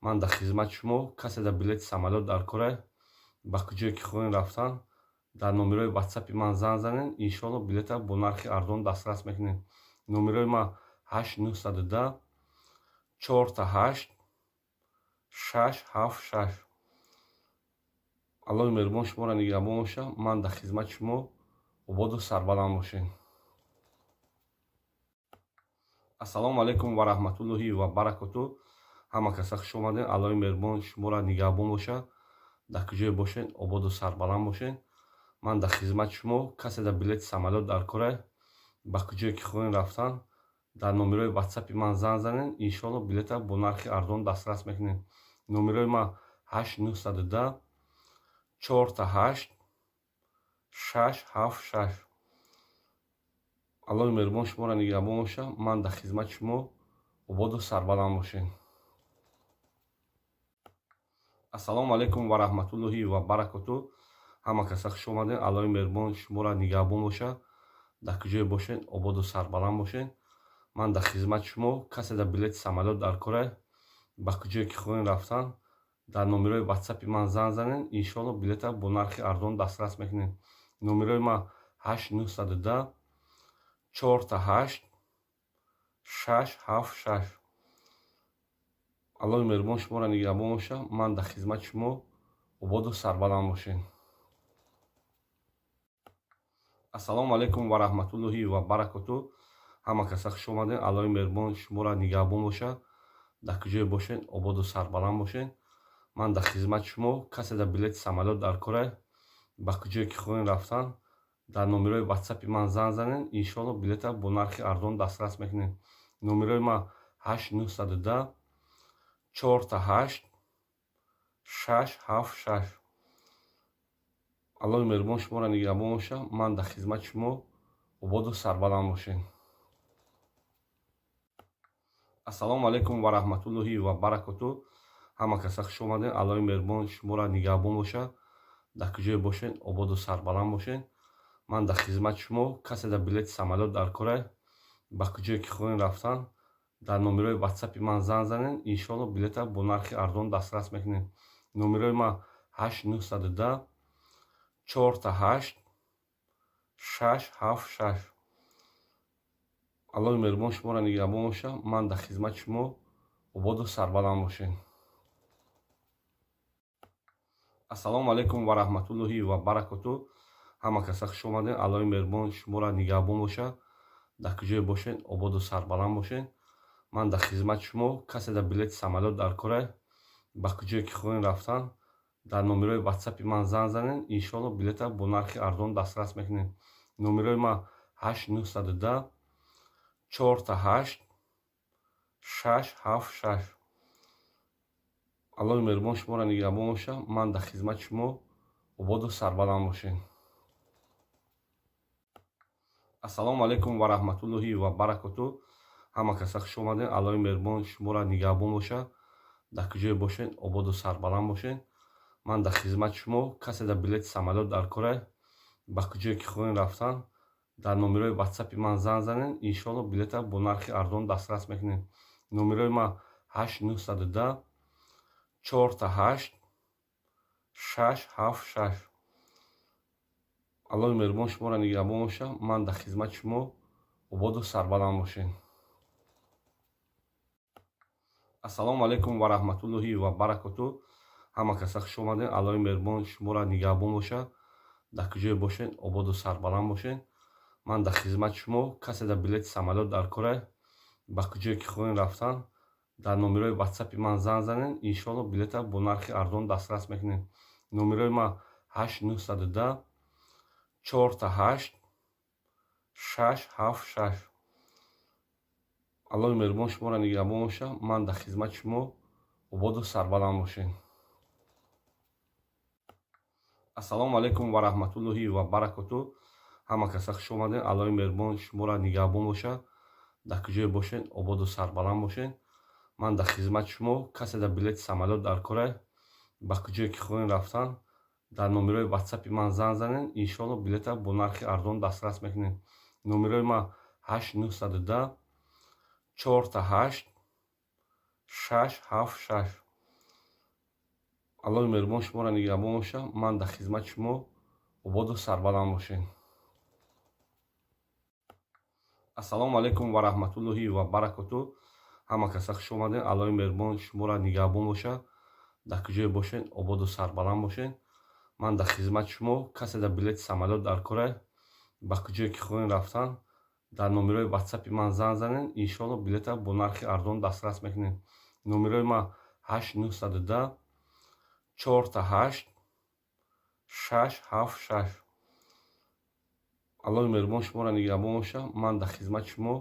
Ман дар хизмати шумо. Касе дар билети самолёт дар кора, ба куҷое ки хоҳем рафтан, дар номерои ватсапи ман занг занед, иншоалло, билета бо нархи арзон дастрас мекунед. Номерои ман 8 910 4 8 6 7 6. Аллоҳи меҳрубон шуморо нигаҳбон бошад. Ман дар хизмати шумо. Ободу сарбаланд бошед. Ассалому алайкум ва раҳматуллоҳи ва баракоту. Ҳама каса хуш омадед. Аллоҳи меҳрубон шуморо нигаҳбон бошад. Дар куҷое бошед, ободу сарбаланд бошед. Ман дар хизмати шумо. Касе дар билети самолёт дар кора, ба куҷое ки хоҳем рафтан, дар номерои ватсапи ман занг занед, иншоалло, билета бо нархи арзон дастрас мекунед. Номерои ман 8 910 4 8 6 7 6. Аллоҳи меҳрубон шуморо нигаҳбон бошад. Ман дар хизмати шумо. Ободу сарбаланд бошед. Ассалому алайкум ва раҳматуллоҳи ва баракоту. Ҳама каса хуш омадед. Аллоҳи меҳрубон шуморо нигаҳбон бошад. Дар куҷое бошед, ободу сарбаланд бошед. Ман дар хизмати шумо. Касе дар билети самолёт дар кора, ба куҷое ки хоҳем рафтан, дар номерои ватсапи ман занг занед, иншоалло, билета бо нархи арзон дастрас мекунед. Номерои ман 8 910 4 8 6 7 6. Аллоҳи меҳрубон шуморо нигаҳбон бошад. Ман дар хизмати шумо. Ободу сарбаланд бошед. Ассалому алайкум ва раҳматуллоҳи ва баракоту. Ҳама каса хуш омадед. Аллоҳи меҳрубон шуморо нигаҳбон бошад. Дар куҷое бошед, ободу сарбаланд бошед. Ман дар хизмати шумо. Касе дар билети самолёт дар кора, ба куҷое ки хоҳем рафтан, дар номерои ватсапи ман занг занед, иншоалло, билета бо нархи арзон дастрас мекунед. Номерои ман 8 910 4 8 6 7 6. Аллоҳи меҳрубон шуморо нигаҳбон бошад. Ман дар хизмати шумо. Ободу сарбаланд бошед. Ассалому алайкум ва раҳматуллоҳи ва баракоту. Ҳама каса хуш омадед. Аллоҳи меҳрубон шуморо нигаҳбон бошад. Дар куҷое бошед, ободу сарбаланд бошед. Ман дар хизмати шумо. Касе дар билети самолёт дар кора, ба куҷое ки хоҳем рафтан, дар номерои ватсапи ман занг занед, иншоалло, билета бо нархи арзон дастрас мекунед. Номерои ман 8 910 4 8 6 7 6. Аллоҳи меҳрубон шуморо нигаҳбон бошад. Ман дар хизмати шумо. Ободу сарбаланд бошед. Ассалому алайкум ва раҳматуллоҳи ва баракоту. Ҳама каса хуш омадед. Аллоҳи меҳрубон шуморо нигаҳбон бошад. Дар куҷое бошед, ободу сарбаланд бошед. Ман дар хизмати шумо. Касе дар билети самолёт дар кора, ба куҷое ки хоҳем рафтан, дар номерои ватсапи ман занг занед, иншоалло, билета бо нархи арзон дастрас мекунед. Номерои ман 8 910 4 8 6 7 6. Аллоҳи меҳрубон шуморо нигаҳбон бошад. Ман дар хизмати шумо. Ободу сарбаланд бошед. Ассалому алайкум ва раҳматуллоҳи ва баракоту. Ҳама каса хуш омадед. Аллоҳи меҳрубон шуморо нигаҳбон бошад. Дар куҷое бошед, ободу сарбаланд бошед. Ман дар хизмати шумо. Касе дар билети самолёт дар кора, ба куҷое ки хоҳем рафтан, дар номерои ватсапи ман занг занед, иншоалло, билета бо нархи арзон дастрас мекунед. Номерои ман 8 910 4 8 6 7 6. Аллоҳи меҳрубон шуморо нигаҳбон бошад. Ман дар хизмати шумо. Ободу сарбаланд бошед. Ассалому алайкум ва раҳматуллоҳи ва баракоту. Ҳама каса хуш омадед. Аллоҳи меҳрубон шуморо нигаҳбон бошад. Дар куҷое бошед, ободу сарбаланд бошед. Ман дар хизмати шумо. Касе дар билети самолёт дар кора, ба куҷое ки хоҳем рафтан, дар номерои ватсапи ман занг занед, иншоалло, билета бо нархи арзон дастрас мекунед. Номерои ман 8 910 4 8 6 7 6. Аллоҳи меҳрубон шуморо нигаҳбон бошад. Ман дар хизмати шумо. Ободу сарбаланд бошед. Ассалому алайкум ва раҳматуллоҳи ва баракоту. Ҳама каса хуш омадед. Аллоҳи меҳрубон шуморо нигаҳбон бошад. Дар куҷое бошед, ободу сарбаланд бошед. Ман дар хизмати шумо. Касе дар билети самолёт дар кора, ба куҷое ки хоҳем рафтан, дар номерои ватсапи ман занг занед, иншоалло, билета бо нархи арзон дастрас мекунед. Номерои ман 8 910 4 8 6 7 6. Аллоҳи меҳрубон шуморо нигаҳбон боша. Ман дар хизмати шумо, ободу сарбаланд бошед. Ассалому алайкум ва раҳматуллоҳи ва баракоту. Ҳама каса хуш омадем. Аллоҳи меҳрубон шуморо нигаҳбон боша. Дар куҷое бошед, ободу сарбаланд бошед. Ман дар хизмати шумо. Касе дар билети самолёт дар кора, ба куҷое ки хоҳем рафтан, дар номерои ватсапи ман занг занед. Иншоалло, билета бо нархи арзон дастрас мекунед. Номерои ман 8 910 4 8 6 7 6. Аллоҳи меҳрубон шуморо нигаҳбон боша. Ман дар хизмати шумо,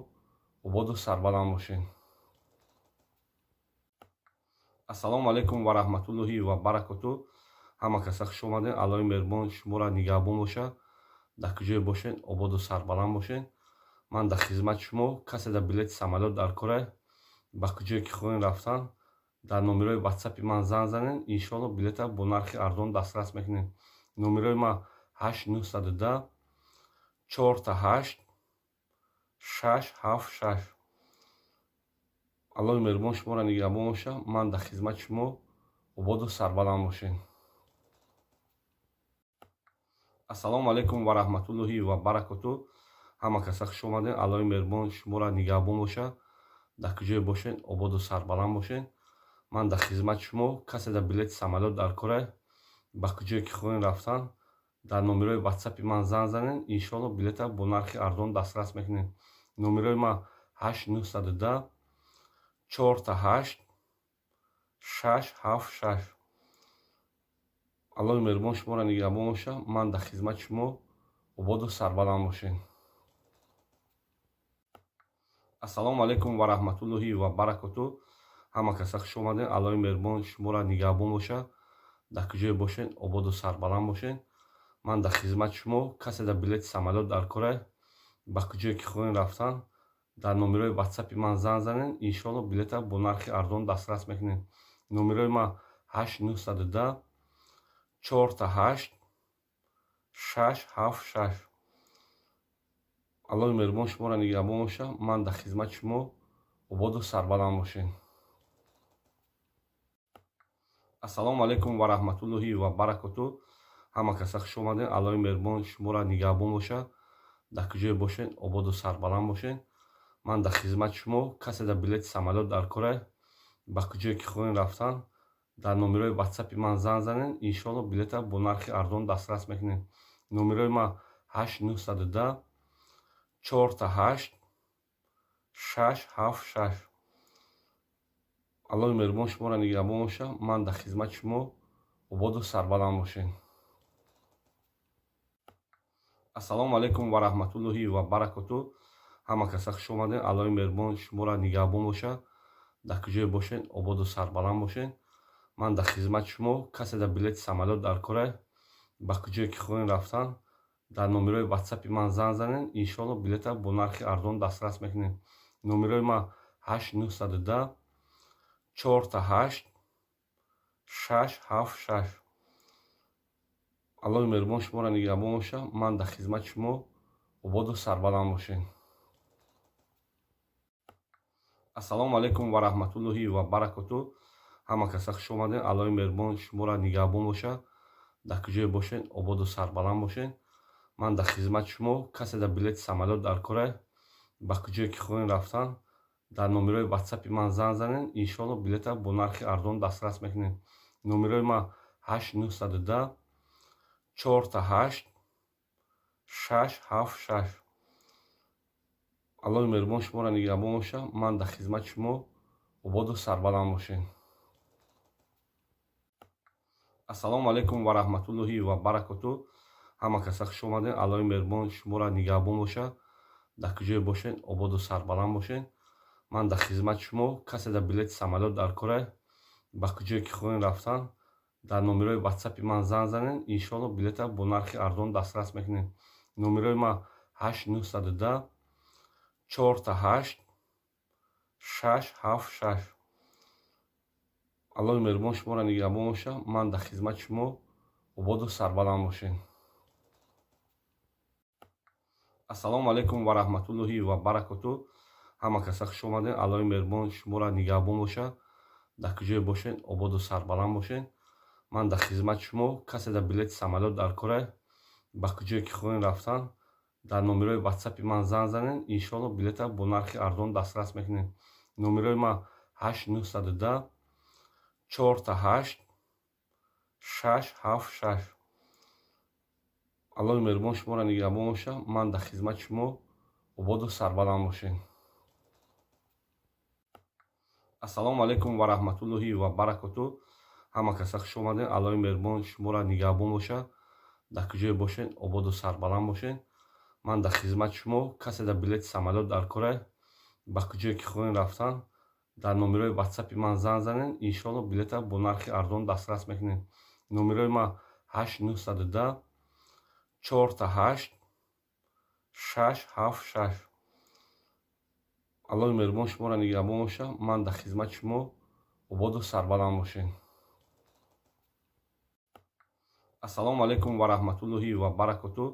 ободу сарбаланд бошед. Ассалому алайкум ва раҳматуллоҳи ва баракоту. Ҳама каса хуш омадем. Аллоҳи меҳрубон шуморо нигаҳбон боша. Дар куҷое бошед, ободу сарбаланд бошед. Ман дар хизмати шумо. Касе дар билети самолёт дар кора, ба куҷое ки хоҳем рафтан, дар номерои ватсапи ман занг занед. Иншоалло, билета бо нархи арзон дастрас мекунед. Номерои ман 8 910 4 8 6 7 6. Аллоҳи меҳрубон шуморо нигаҳбон боша. Ман дар хизмати шумо, ободу сарбаланд бошед. Ассалому алайкум ва раҳматуллоҳи ва баракоту. Ҳама каса хуш омадем. Аллоҳи меҳрубон шуморо нигаҳбон боша. Дар куҷое бошед, ободу сарбаланд бошед. Ман дар хизмати шумо. Касе дар билети самолёт дар кора, ба куҷое ки хоҳем рафтан, дар номерои ватсапи ман занг занед. Иншоалло, билета бо нархи арзон дастрас мекунед. Номерои ман 8 910 4 8 6 7 6. Аллоҳи меҳрубон шуморо нигаҳбон боша. Ман дар хизмати шумо, ободу сарбаланд бошед. Ассалому алайкум ва раҳматуллоҳи ва баракоту. Ҳама каса хуш омадем. Аллоҳи меҳрубон шуморо нигаҳбон боша. Дар куҷое бошед, ободу сарбаланд бошед. Ман дар хизмати шумо. Касе дар билети самолёт дар кора, ба куҷое ки хоҳем рафтан, дар номерои ватсапи ман занг занед. Иншоалло, билета бо нархи арзон дастрас мекунед. Номерои ман 8 910 4 8 6 7 6. Аллоҳи меҳрубон шуморо нигаҳбон боша. Ман дар хизмати шумо, ободу сарбаланд бошед. Ассалому алайкум ва раҳматуллоҳи ва баракоту. Ҳама каса хуш омадем. Аллоҳи меҳрубон шуморо нигаҳбон боша. Дар куҷое бошед, ободу сарбаланд бошед. Ман дар хизмати шумо. Касе дар билети самолёт дар кора, ба куҷое ки хоҳем рафтан, дар номерои ватсапи ман занг занед. Иншоалло, билета бо нархи арзон дастрас мекунед. Номерои ман 8 910 4 8 6 7 6. Аллоҳи меҳрубон шуморо нигаҳбон боша. Ман дар хизмати шумо, ободу сарбаланд бошед. Ассалому алайкум ва раҳматуллоҳи ва баракоту. Ҳама каса хуш омадем. Аллоҳи меҳрубон шуморо нигаҳбон боша. Дар куҷое бошед, ободу сарбаланд бошед. Ман дар хизмати шумо. Касе дар билети самолёт дар кора, ба куҷое ки хоҳем рафтан, дар номерои ватсапи ман занг занед. Иншоалло, билета бо нархи арзон дастрас мекунед. Номерои ман 8 910 4 8 6 7 6. Аллоҳи меҳрубон шуморо нигаҳбон боша. Ман дар хизмати шумо, ободу сарбаланд бошед. Ассалому алайкум ва раҳматуллоҳи ва баракоту. Ҳама каса хуш омадем. Аллоҳи меҳрубон шуморо нигаҳбон боша. Дар куҷое бошед, ободу сарбаланд бошед. Ман дар хизмати шумо. Касе дар билети самолёт дар кора, ба куҷое ки хоҳем рафтан, дар номерои ватсапи ман занг занед. Иншоалло, билета бо нархи арзон дастрас мекунед. Номерои ман 8 910 4 8 6 7 6. Аллоҳи меҳрубон шуморо нигаҳбон боша. Ман дар хизмати шумо, ободу сарбаланд бошед. Ассалому алайкум ва раҳматуллоҳи ва баракоту. Ҳама каса хуш омадем. Аллоҳи меҳрубон шуморо нигаҳбон боша. Дар куҷое бошед, ободу сарбаланд бошед. Ман дар хизмати шумо. Касе дар билети самолёт дар кора, ба куҷое ки хоҳем рафтан, дар номерои ватсапи ман занг занед. Иншоалло, билета бо нархи арзон дастрас мекунед. Номерои ман 8 910 4 8 6 7 6. Аллоҳи меҳрубон шуморо нигаҳбон боша. Ман дар хизмати шумо, ободу сарбаланд бошед. Ассалому алайкум ва раҳматуллоҳи ва баракоту. Ҳама каса хуш омадем. Аллоҳи меҳрубон шуморо нигаҳбон боша. Дар куҷое бошед, ободу сарбаланд бошед. Ман дар хизмати шумо. Касе дар билети самолёт дар кора, ба куҷое ки хоҳем рафтан, дар номерои ватсапи ман занг занед, иншоалло, билета бо нархи арзон дастрас мекунед. Номерои ман 8 910 4 8 6 7 6. Аллоҳи меҳрубон шуморо нигаҳбон бошад. Ман дар хизмати шумо. Ободу сарбаланд бошед. Ассалому алайкум ва раҳматуллоҳи ва баракоту. Ҳама каса хуш омадед. Аллоҳи меҳрубон шуморо нигаҳбон бошад. Дар куҷое бошед, ободу сарбаланд бошед. Ман дар хизмати шумо. Касе дар билети самолёт дар кора, ба куҷое ки хоҳем рафтан, дар номерои ватсапи ман занг занед, иншоалло, билета бо нархи арзон дастрас мекунед. Номерои ман 8 910 4 8 6 7 6. Аллоҳи меҳрубон шуморо нигаҳбон бошад. Ман дар хизмати шумо. Ободу сарбаланд бошед. Ассалому алайкум ва раҳматуллоҳи ва баракоту.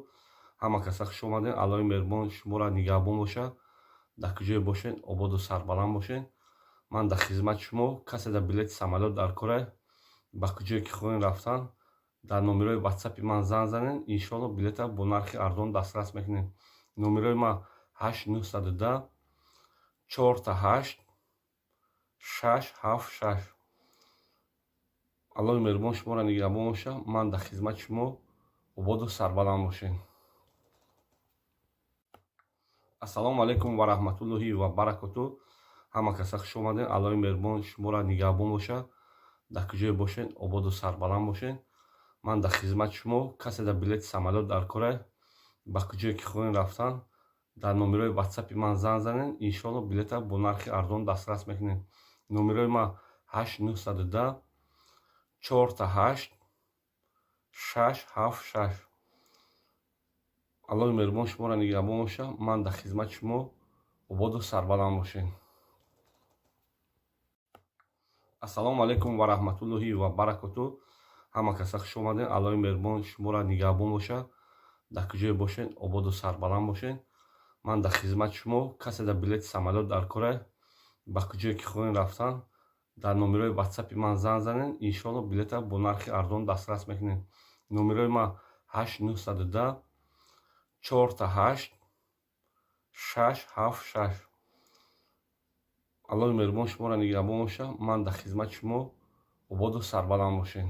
Ҳама каса хуш омадед. Аллоҳи меҳрубон шуморо нигаҳбон бошад. Дар куҷое бошед, ободу сарбаланд бошед. Ман дар хизмати шумо. Касе дар билети самолёт дар кора, ба куҷое ки хоҳем рафтан, дар номерои ватсапи ман занг занед, иншоалло, билета бо нархи арзон дастрас мекунед. Номерои ман 8 910 4 8 6 7 6. Аллоҳи меҳрубон шуморо нигаҳбон бошад. Ман дар хизмати шумо. Ободу сарбаланд бошед. Ассалому алайкум ва раҳматуллоҳи ва баракоту. Ҳама каса хуш омадед. Аллоҳи меҳрубон шуморо нигаҳбон бошад. Дар куҷое бошед, ободу сарбаланд бошед. Ман дар хизмати шумо. Касе дар билети самолёт дар кора, ба куҷое ки хоҳем рафтан, дар номерои ватсапи ман занг занед, иншоалло, билета бо нархи арзон дастрас мекунед. Номерои ман 8 910 4 8 6 7 6. Аллоҳи меҳрубон шуморо нигаҳбон бошад. Ман дар хизмати шумо. Ободу сарбаланд бошед. Ассалому алайкум ва раҳматуллоҳи ва баракоту. Ҳама каса хуш омадед. Аллоҳи меҳрубон шуморо нигаҳбон бошад. Дар куҷое бошед, ободу сарбаланд бошед. Ман дар хизмати шумо. Касе дар билети самолёт дар кора, ба куҷое ки хоҳем рафтан, дар номерои ватсапи ман занг занед, иншоалло, билета бо нархи арзон дастрас мекунед. Номерои ман 8 910 4 8 6 7 6. Аллоҳи меҳрубон шуморо нигаҳбон бошад. Ман дар хизмати шумо. Ободу сарбаланд бошед.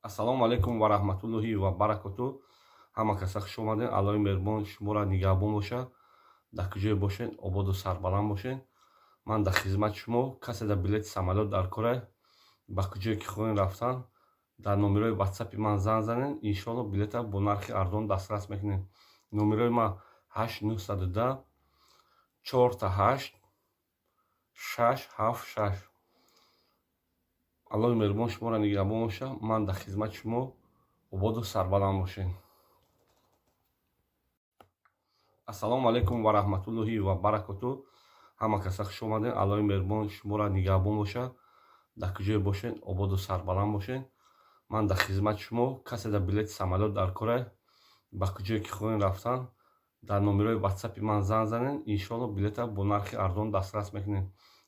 Ассалому алайкум ва раҳматуллоҳи ва баракоту. Ҳама каса хуш омадед. Аллоҳи меҳрубон шуморо нигаҳбон бошад. Дар куҷое бошед, ободу сарбаланд бошед. Ман дар хизмати шумо. Касе дар билети самолёт дар кора, ба куҷое ки хоҳем рафтан, дар номерои ватсапи ман занг занед, иншоалло, билета бо нархи арзон дастрас мекунед. Номерои ман 8 910 4 8 6 7 6. Аллоҳи меҳрубон шуморо нигаҳбон бошад. Ман дар хизмати шумо. Ободу сарбаланд бошед. Ассалому алайкум ва раҳматуллоҳи ва баракоту. Ҳама каса хуш омадед. Аллоҳи меҳрубон шуморо нигаҳбон бошад. Дар куҷое бошед, ободу сарбаланд бошед. Ман дар хизмати шумо. Касе дар билети самолёт дар кора, ба куҷое ки хоҳем рафтан, дар номерои ватсапи ман занг занед, иншоалло, билета бо нархи арзон дастрас мекунед.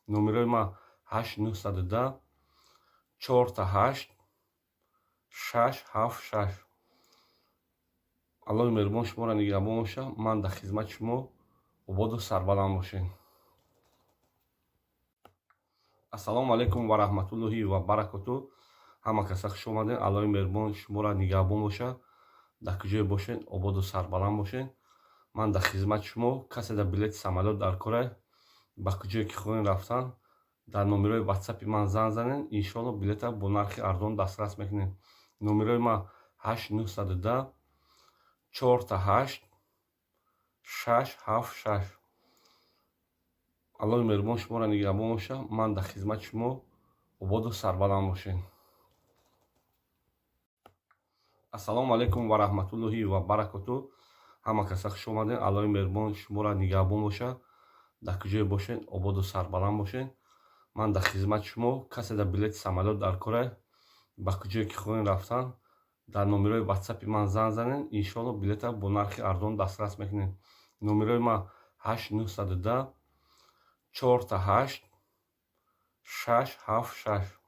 Номерои ман 8 910 4 8 6 7 6. Аллоҳи меҳрубон шуморо нигаҳбон бошад. Ман дар хизмати шумо. Ободу сарбаланд бошед. Ассалому алайкум ва раҳматуллоҳи ва баракоту. Ҳама каса хуш омадед. Аллоҳи меҳрубон шуморо нигаҳбон бошад. Дар куҷое бошед, ободу сарбаланд бошед. Ман дар хизмати шумо. Касе дар билети самолёт дар кора, ба куҷое ки хоҳем рафтан, дар номерои ватсапи ман занг занед, иншоалло, билета бо нархи арзон дастрас мекунед. Номерои ман 8 910 4 8 6 7 6. Аллоҳи меҳрубон шуморо нигаҳбон бошад. Ман дар хизмати шумо. Ободу сарбаланд бошед. Ассалому алайкум ва раҳматуллоҳи ва баракоту. Ҳама каса хуш омадед. Аллоҳи меҳрубон шуморо нигаҳбон бошад. Дар куҷое бошед, ободу сарбаланд бошед. Ман дар хизмати шумо. Касе дар билети самолёт дар кора, ба куҷое ки хоҳем рафтан, дар номерои ватсапи ман занг занед, иншоалло, билета бо нархи арзон дастрас мекунед. Номерои ман 8 910 4 8 6 7 6.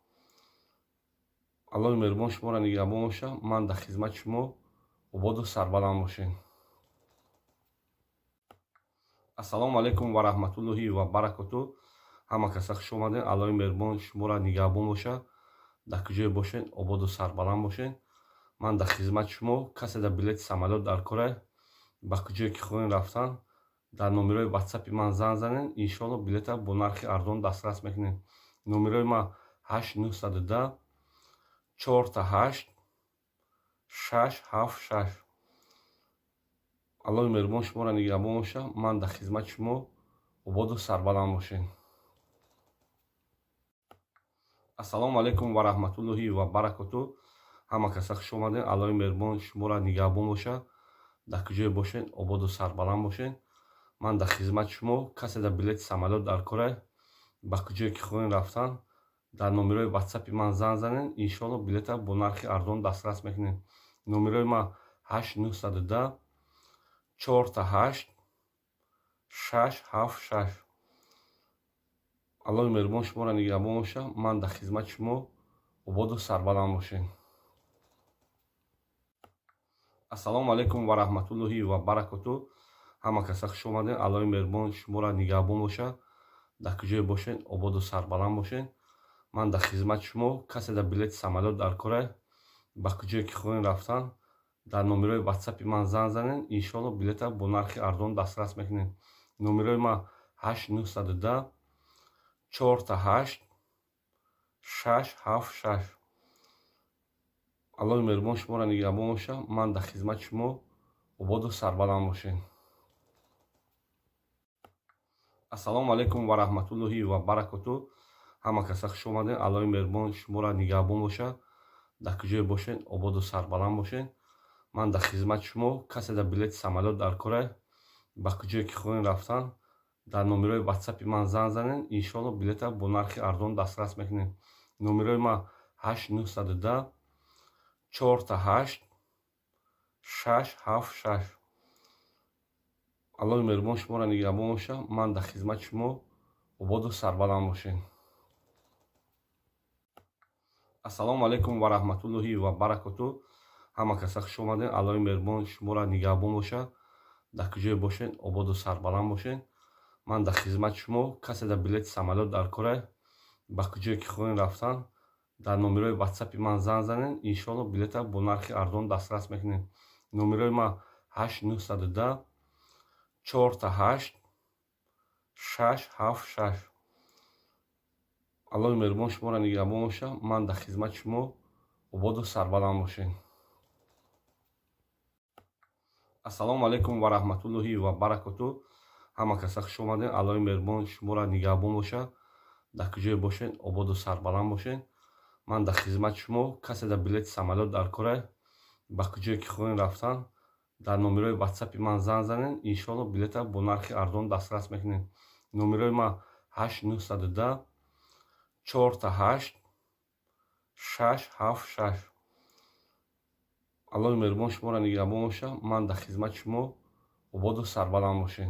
Аллоҳи меҳрубон шуморо нигаҳбон боша. Ман дар хизмати шумо, ободу сарбаланд бошед. Ассалому алайкум ва раҳматуллоҳи ва баракоту. Ҳама каса хуш омадед. Аллоҳи меҳрубон шуморо нигаҳбон боша. Дар куҷое бошед, ободу сарбаланд бошед. Ман дар хизмати шумо. Касе дар билети самолёт дар кора, ба куҷое ки хоҳем рафтан, дар номерои ватсапи ман занг занед. Иншоалло, билета бо нархи арзон дастрас мекунед. Номерои ман 8 910 4 8 6 7 6. Аллоҳи меҳрубон шуморо нигаҳбон боша. Ман дар хизмати шумо, ободу сарбаланд бошед. Ассалому алайкум ва раҳматуллоҳи ва баракоту. Ҳама каса хуш омадед. Аллоҳи меҳрубон шуморо нигаҳбон боша. Дар куҷое бошед, ободу сарбаланд бошед. Ман дар хизмати шумо. Касе дар билети самолёт дар кора, ба куҷое ки хоҳем рафтан, дар номерои ватсапи ман занг занед. Иншоалло, билета бо нархи арзон дастрас мекунед. Номерои ман 8 910 4 8 6 7 6. Аллоҳи меҳрубон шуморо нигаҳбон боша. Ман дар хизмати шумо, ободу сарбаланд бошед. Ассалому алайкум ва раҳматуллоҳи ва баракоту. Ҳама каса хуш омадед. Аллоҳи меҳрубон шуморо нигаҳбон боша. Дар куҷое бошед, ободу сарбаланд бошед. Ман дар хизмати шумо. Касе дар билети самолёт дар кора, ба куҷое ки хоҳем рафтан, дар номерои ватсапи ман занг занед. Иншоалло, билета бо нархи арзон дастрас мекунед. Номерои ман 8 910 4 8 6 7 6. Аллоҳи меҳрубон шуморо нигаҳбон боша. Ман дар хизмати шумо, ободу сарбаланд бошед. Ассалому алайкум ва раҳматуллоҳи ва баракоту. Ҳама каса хуш омадед. Аллоҳи меҳрубон шуморо нигаҳбон боша. Дар куҷое бошед, ободу сарбаланд бошед. Ман дар хизмати шумо. Касе дар билети самолёт дар кора, ба куҷое ки хоҳем рафтан, дар номерои ватсапи ман занг занед. Иншоалло, билета бо нархи арзон дастрас мекунед. Номерои ман 8 910 4 8 6 7 6. Аллоҳи меҳрубон шуморо нигаҳбон боша. Ман дар хизмати шумо, ободу сарбаланд бошед. Ассалому алайкум ва раҳматуллоҳи ва баракоту. Ҳама каса хуш омадед. Аллоҳи меҳрубон шуморо нигаҳбон боша. Дар куҷое бошед, ободу сарбаланд бошед. Ман дар хизмати шумо. Касе дар билети самолёт дар кора, ба куҷое ки хоҳем рафтан, дар номерои ватсапи ман занг занед. Иншоалло, билета бо нархи арзон дастрас мекунед. Номерои ман 8 910 4 8 6 7 6. Аллоҳи меҳрубон шуморо нигаҳбон боша. Ман дар хизмати шумо, ободу сарбаланд бошед. Ассалому алайкум ва раҳматуллоҳи ва баракоту. Ҳама каса хуш омадед. Аллоҳи меҳрубон шуморо нигаҳбон боша. Дар куҷое бошед, ободу сарбаланд бошед. Ман дар хизмати шумо. Касе дар билети самолёт дар кора, ба куҷое ки хоҳем рафтан, дар номерои ватсапи ман занг занед. Иншоалло, билета бо нархи арзон дастрас мекунед. Номерои ман 8 910 4 8 6 7 6. Аллоҳи меҳрубон шуморо нигаҳбон боша. Ман дар хизмати шумо, ободу сарбаланд бошед.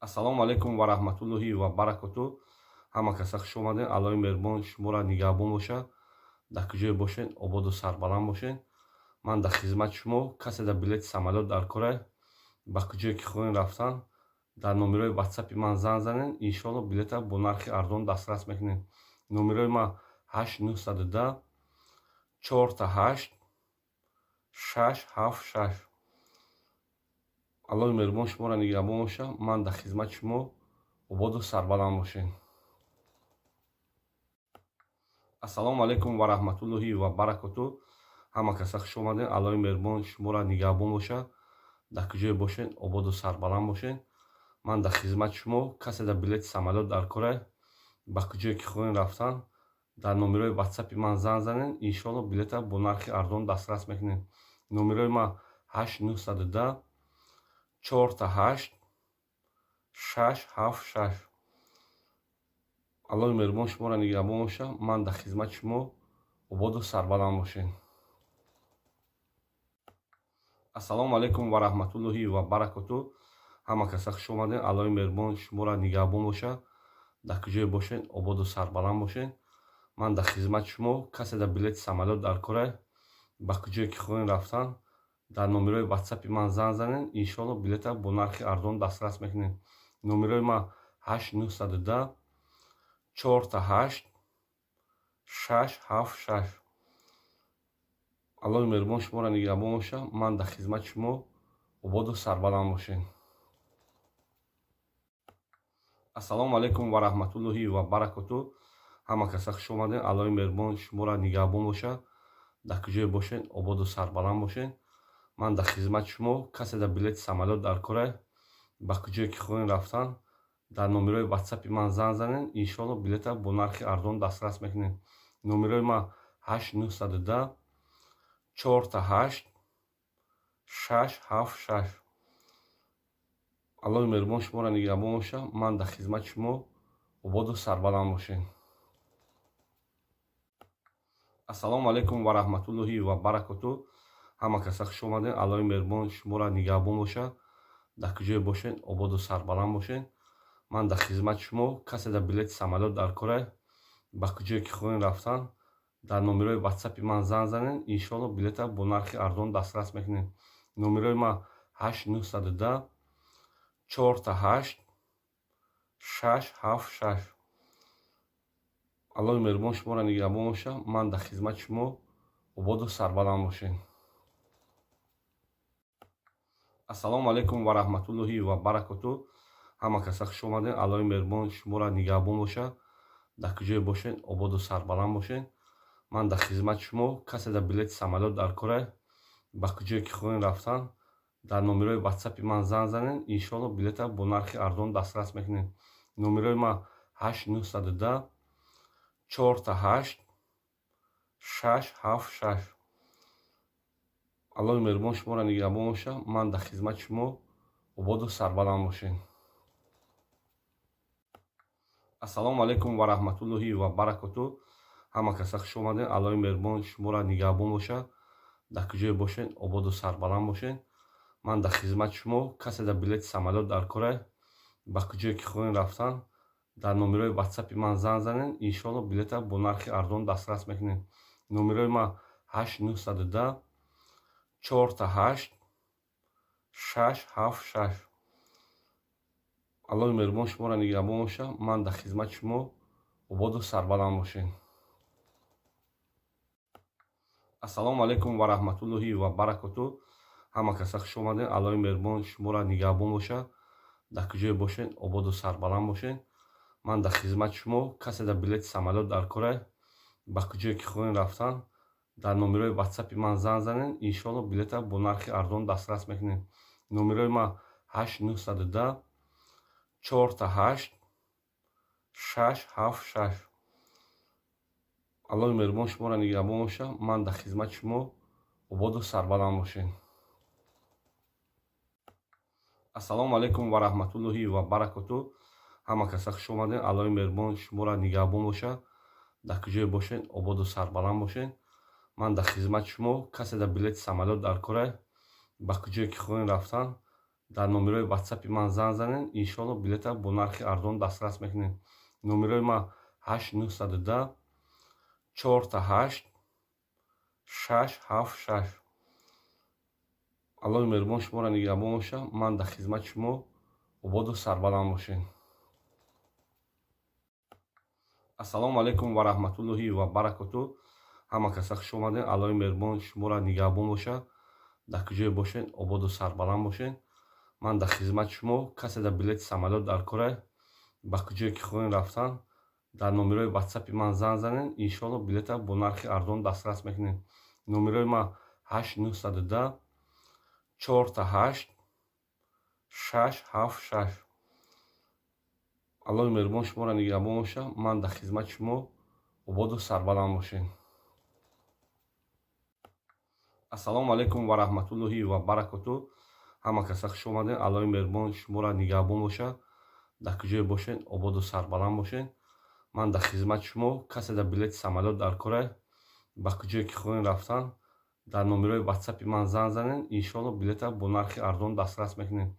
Ассалому алайкум ва раҳматуллоҳи ва баракоту. Ҳама каса хуш омадед. Аллоҳи меҳрубон шуморо нигаҳбон боша. Дар куҷое бошед, ободу сарбаланд бошед. Ман дар хизмати шумо. Касе дар билети самолёт дар кора, ба куҷое ки хоҳем рафтан, дар номерои ватсапи ман занг занед. Иншоалло, билета бо нархи арзон дастрас мекунед. Номерои ман 8 910 4 8 6 7 6. Аллоҳи меҳрубон шуморо нигаҳбон боша. Ман дар хизмати шумо, ободу сарбаланд бошед. Ассалому алайкум ва раҳматуллоҳи ва баракоту. Ҳама каса хуш омадед. Аллоҳи меҳрубон шуморо нигаҳбон боша. Дар куҷое бошед, ободу сарбаланд бошед. Ман дар хизмати шумо. Касе дар билети самолёт дар кора, ба куҷое ки хоҳем рафтан, дар номерои ватсапи ман занг занед. Иншоалло, билета бо нархи арзон дастрас мекунед. Номерои ман 8 910 4 8 6 7 6. Аллоҳи меҳрубон шуморо нигаҳбон боша. Ман дар хизмати шумо, ободу сарбаланд бошед. Ассалому алайкум ва раҳматуллоҳи ва баракоту. Ҳама каса хуш омадед. Аллоҳи меҳрубон шуморо нигаҳбон боша. Дар куҷое бошед, ободу сарбаланд бошед. Ман дар хизмати шумо. Касе дар билети самолёт дар кора, ба куҷое ки хоҳем рафтан, дар номерои ватсапи ман занг занед, иншоалло, билета бо нархи арзон дастрас мекунед. Номерои ман 8 910 4 8 6 7 6. Аллоҳи меҳрубон шуморо нигаҳбон бошад. Ман дар хизмати шумо. Ободу сарбаланд бошед. Ассалому алайкум ва раҳматуллоҳи ва баракоту. Ҳама каса хуш омадед. Аллоҳи меҳрубон шуморо нигаҳбон бошад. Дар куҷое бошед, ободу сарбаланд бошед. Ман дар хизмати шумо. Касе дар билети самолёт дар кора, ба куҷое ки хоҳем рафтан, дар номерои ватсапи ман занг занед, иншоалло, билета бо нархи арзон дастрас мекунед. Номерои ман 8 910 4 8 6 7 6. Аллоҳи меҳрубон шуморо нигаҳбон бошад. Ман дар хизмати шумо. Ободу сарбаланд бошед. Ассалому алайкум ва раҳматуллоҳи ва баракоту. Ҳама каса хуш омадед. Аллоҳи меҳрубон шуморо нигаҳбон бошад. Дар куҷое бошед, ободу сарбаланд бошед. Ман дар хизмати шумо. Касе дар билети самолёт дар кора, ба куҷое ки хоҳем рафтан, дар номерои ватсапи ман занг занед, иншоалло, билета бо нархи арзон дастрас мекунед. Номерои ман 8 910 4 8 6 7 6. Аллоҳи меҳрубон шуморо нигаҳбон бошад. Ман дар хизмати шумо. Ободу сарбаланд бошед. Ассалому алайкум ва раҳматуллоҳи ва баракоту. Ҳама каса хуш омадед. Аллоҳи меҳрубон шуморо нигаҳбон бошад. Дар куҷое бошед, ободу сарбаланд бошед. Ман дар хизмати шумо. Касе дар билети самолёт дар кора, ба куҷое ки хоҳем рафтан, дар номерои ватсапи ман занг занед, иншоалло, билета бо нархи арзон дастрас мекунед. Номерои ман 8 910 4 8 6 7 6. Аллоҳи меҳрубон шуморо нигаҳбон бошад. Ман дар хизмати шумо. Ободу сарбаланд бошед. Ассалому алайкум ва раҳматуллоҳи ва баракоту. Ҳама каса хуш омадед. Аллоҳи меҳрубон шуморо нигаҳбон бошад. Дар куҷое бошед, ободу сарбаланд бошед. Ман дар хизмати шумо. Касе дар билети самолёт дар кора, ба куҷое ки хоҳем рафтан, дар номерои ватсапи ман занг занед, иншоалло, билета бо нархи арзон дастрас мекунед. Номерои ман 8 910 4 8 6 7 6. Аллоҳи меҳрубон шуморо нигаҳбон бошад. Ман дар хизмати шумо. Ободу сарбаланд бошед. Ассалому алайкум ва раҳматуллоҳи ва баракоту. Ҳама каса хуш омадед. Аллоҳи меҳрубон шуморо нигаҳбон бошад. Дар куҷое бошед, ободу сарбаланд бошед. Ман дар хизмати шумо. Касе дар билети самолёт дар кора, ба куҷое ки хоҳем рафтан, дар номерои ватсапи ман занг занед, иншоалло, билета бо нархи арзон дастрас мекунед. Номерои ман 8 910 4 8 6 7 6. Аллоҳи меҳрубон шуморо нигаҳбон бошад. Ман дар хизмати шумо. Ободу сарбаланд бошед. Ассалому алайкум ва раҳматуллоҳи ва баракоту. Ҳама каса хуш омадед. Аллоҳи меҳрубон шуморо нигаҳбон бошад. Дар куҷое бошед, ободу сарбаланд бошед. Ман дар хизмати шумо. Касе дар билети самолёт дар кора, ба куҷое ки хоҳем рафтан, дар номерои ватсапи ман занг занед, иншоалло, билета бо нархи арзон дастрас мекунед. Номерои ман 8 910 4 8 6 7 6. Аллоҳи меҳрубон шуморо нигаҳбон бошад. Ман дар хизмати шумо. Ободу сарбаланд бошед. Ассалому алайкум ва раҳматуллоҳи ва баракоту. Ҳама каса хуш омадед. Аллоҳи меҳрубон шуморо нигаҳбон бошад. Дар куҷое бошед, ободу сарбаланд бошед. Ман дар хизмати шумо. Касе дар билети самолёт дар кора, ба куҷое ки хоҳем рафтан, дар номерои ватсапи ман занг занед, иншоалло, билета бо нархи арзон дастрас мекунед. Номерои ман 8 910 4 8 6 7 6. Аллоҳи меҳрубон шуморо нигаҳбон бошад. Ман дар хизмати шумо. Ободу сарбаланд бошед. Ассалому алайкум ва раҳматуллоҳи ва баракоту. Ҳама каса хуш омадед. Аллоҳи меҳрубон шуморо нигаҳбон бошад. Дар куҷое бошед, ободу сарбаланд бошед. Ман дар хизмати шумо. Касе дар билети самолёт дар кора, ба куҷое ки хоҳем рафтан, дар номерои ватсапи ман занг занед, иншоалло, билета бо нархи арзон дастрас мекунед.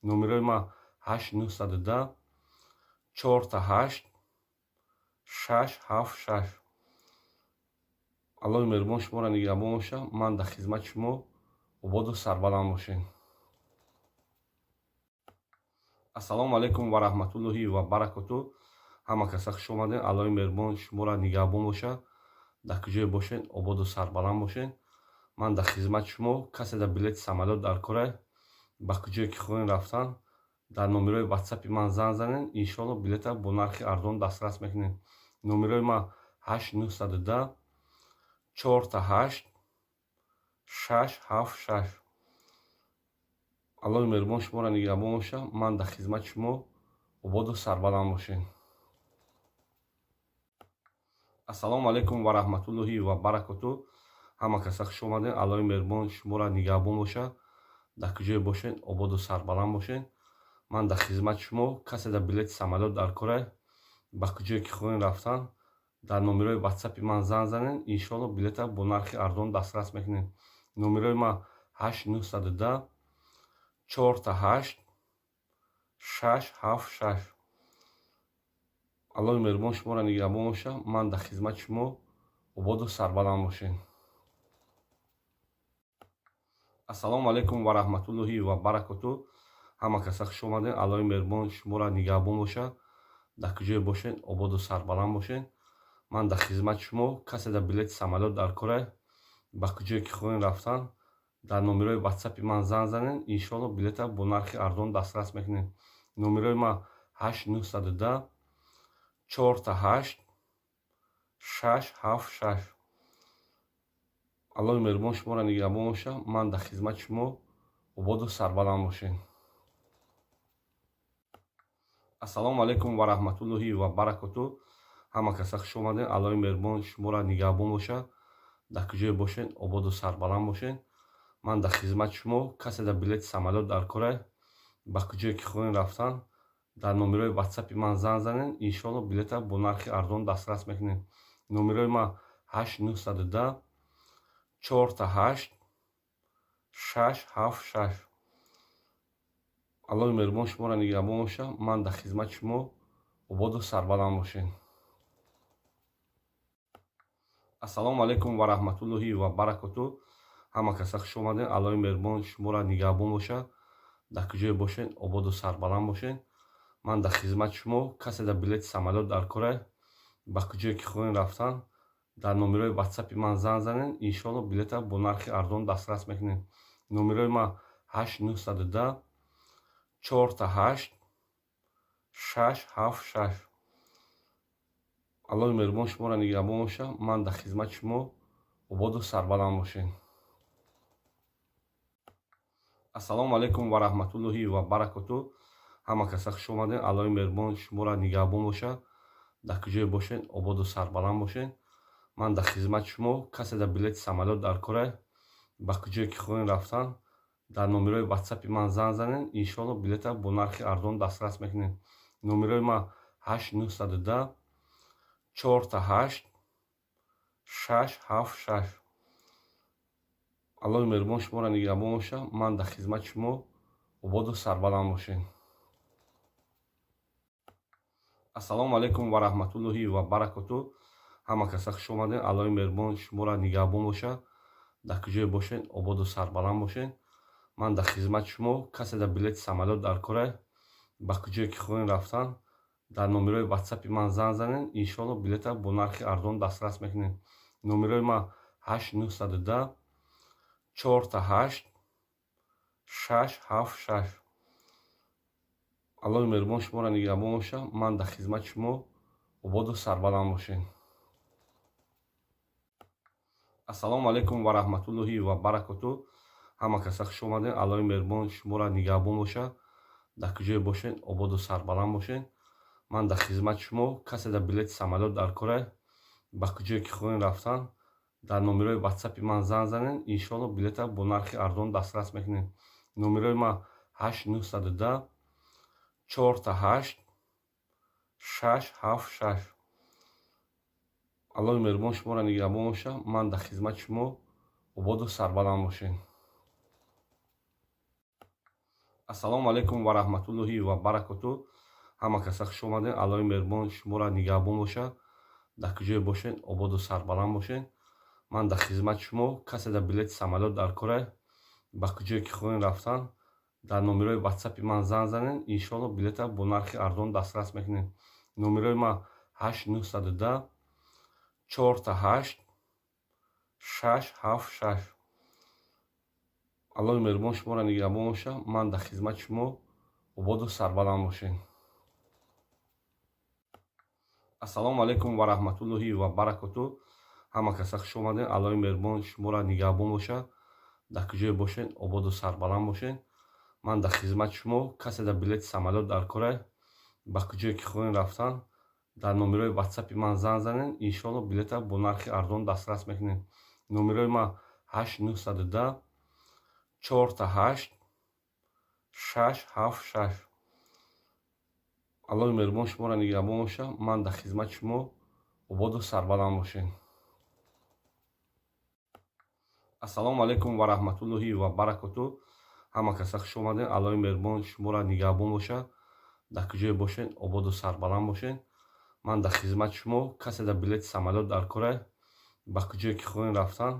Номерои ман 8 910 4 8 6 7 6. Аллоҳи меҳрубон шуморо нигаҳбон боша. Ман дар хизмати шумо, ободу сарбаланд бошед. Ассалому алайкум ва раҳматуллоҳи ва баракоту. Ҳама каса хуш омадед. Аллоҳи меҳрубон шуморо нигаҳбон боша. Дар куҷое бошед, ободу сарбаланд бошед. Ман дар хизмати шумо. Касе дар билети самолёт дар кора, ба куҷое ки хоҳем рафтан, дар номерои ватсапи ман занг занед. Иншоалло, билета бо нархи арзон дастрас мекунед. Номерои ман 8910 888 676. Аллоҳи меҳрубон шуморо нигаҳбон боша. Ман дар хизмати шумо, ободу сарбаланд бошед. Ассалому алайкум ва раҳматуллоҳи ва баракоту. Ҳама каса хуш омадед. Аллоҳи меҳрубон шуморо нигаҳбон боша. Дар куҷое бошед, ободу сарбаланд бошед. Ман дар хизмати шумо. Касе дар билети самолёт дар кора, ба куҷое ки хоҳем рафтан, дар номерои ватсапи ман занг занед. Иншоалло, билета бо нархи арзон дастрас мекунед. Номерои ман 8910 888 676. Аллоҳи меҳрубон шуморо нигаҳбон боша. Ман дар хизмати шумо, ободу сарбаланд бошед. Ассалому алайкум ва раҳматуллоҳи ва баракоту. Ҳама каса хуш омадед. Аллоҳи меҳрубон шуморо нигаҳбон боша. Дар куҷое бошед, ободу сарбаланд бошед. Ман дар хизмати шумо. Касе дар билети самолёт дар кора, ба куҷое ки хоҳем рафтан, дар номерои ватсапи ман занг занед. Иншоалло, билета бо нархи арзон дастрас мекунед. Номерои ман 8910 888 676. Аллоҳи меҳрубон шуморо нигаҳбон боша. Ман дар хизмати шумо, ободу сарбаланд бошед. Ассалому алайкум ва раҳматуллоҳи ва баракоту. Ҳама каса хуш омадед. Аллоҳи меҳрубон шуморо нигаҳбон боша. Дар куҷое бошед, ободу сарбаланд бошед. Ман дар хизмати шумо. Касе дар билети самолёт дар кора, ба куҷое ки хоҳем рафтан, дар номерои ватсапи ман занг занед. Иншоалло, билета бо нархи арзон дастрас мекунед. Номерои ман 8910 888 676. Аллоҳи меҳрубон шуморо нигаҳбон боша. Ман дар хизмати шумо, ободу сарбаланд бошед. Ассалому алайкум ва раҳматуллоҳи ва баракоту. Ҳама каса хуш омадед. Аллоҳи меҳрубон шуморо нигаҳбон боша. Дар куҷое бошед, ободу сарбаланд бошед. Ман дар хизмати шумо. Касе дар билети самолёт дар кора, ба куҷое ки хоҳем рафтан, дар номерои ватсапи ман занг занед. Иншоалло, билета бо нархи арзон дастрас мекунед. Номерои ман 8910 888 676. Аллоҳи меҳрубон шуморо нигаҳбон боша. Ман дар хизмати шумо, ободу сарбаланд бошед. Ассалому алайкум ва раҳматуллоҳи ва баракоту. Ҳама каса хуш омадед. Аллоҳи меҳрубон шуморо нигаҳбон боша. Дар куҷое бошед, ободу сарбаланд бошед. Ман дар хизмати шумо. Касе дар билети самолёт дар кора, ба куҷое ки хоҳем рафтан, дар номерои ватсапи ман занг занед. Иншоалло, билета бо нархи арзон дастрас мекунед. Номерои ман 8910 888 676. Аллоҳи меҳрубон шуморо нигаҳбон боша. Ман дар хизмати шумо, ободу сарбаланд бошед. Ассалому алайкум ва раҳматуллоҳи ва баракоту. Ҳама каса хуш омадед. Аллоҳи меҳрубон шуморо нигаҳбон боша. Дар куҷое бошед, ободу сарбаланд бошед. Ман дар хизмати шумо. Касе дар билети самолёт дар кора, ба куҷое ки хоҳем рафтан, дар номерои ватсапи ман занг занед. Иншоалло, билета бо нархи арзон дастрас мекунед. Номерои ман 8910 888 676. Аллоҳи меҳрубон шуморо нигаҳбон боша. Ман дар хизмати шумо, ободу сарбаланд бошед. Ассалому алайкум ва раҳматуллоҳи ва баракоту. Ҳама каса хуш омадед. Аллоҳи меҳрубон шуморо нигаҳбон боша. Дар куҷое бошед, ободу сарбаланд бошед. Ман дар хизмати шумо. Касе дар билети самолёт дар кора, ба куҷое ки хоҳем рафтан, дар номерои ватсапи ман занг занед. Иншоалло, билета бо нархи арзон дастрас мекунед. Номерои ман 8910 888 676. Аллоҳи меҳрубон шуморо нигаҳбон боша. Ман дар хизмати шумо, ободу сарбаланд бошед. Ассалому алайкум ва раҳматуллоҳи ва баракоту. Ҳама каса хуш омадед. Аллоҳи меҳрубон шуморо нигаҳбон боша. Дар куҷое бошед, ободу сарбаланд бошед. Ман дар хизмати шумо. Касе дар билети самолёт дар кора, ба куҷое ки хоҳем рафтан, дар номерои ватсапи ман занг занед, иншоалло, билета бо нархи арзон дастрас мекунед. Номерои ман 8 910 4 8 6 7 6. Аллоҳи меҳрубон шуморо нигаҳбон бошад. Ман дар хизмати шумо. Ободу сарбаланд бошед. Ассалому алайкум ва раҳматуллоҳи ва баракоту. Ҳама каса хуш омадед. Аллоҳи меҳрубон шуморо нигаҳбон бошад. Дар куҷое бошед, ободу сарбаланд бошед. Ман дар хизмати шумо. Касе дар билети самолёт дар кора, ба куҷое ки хоҳем рафтан, дар номерои ватсапи ман занг занед, иншоалло, билета бо нархи арзон дастрас мекунед. Номерои ман 8 910 4 8 6 7 6. Аллоҳи меҳрубон шуморо нигаҳбон бошад. Ман дар хизмати шумо. Ободу сарбаланд бошед. Ассалому алайкум ва раҳматуллоҳи ва баракоту. Ҳама каса хуш омадед. Аллоҳи меҳрубон шуморо нигаҳбон бошад. Дар куҷое бошед, ободу сарбаланд бошед. Ман дар хизмати шумо. Касе дар билети самолёт дар кора, ба куҷое ки хоҳем рафтан,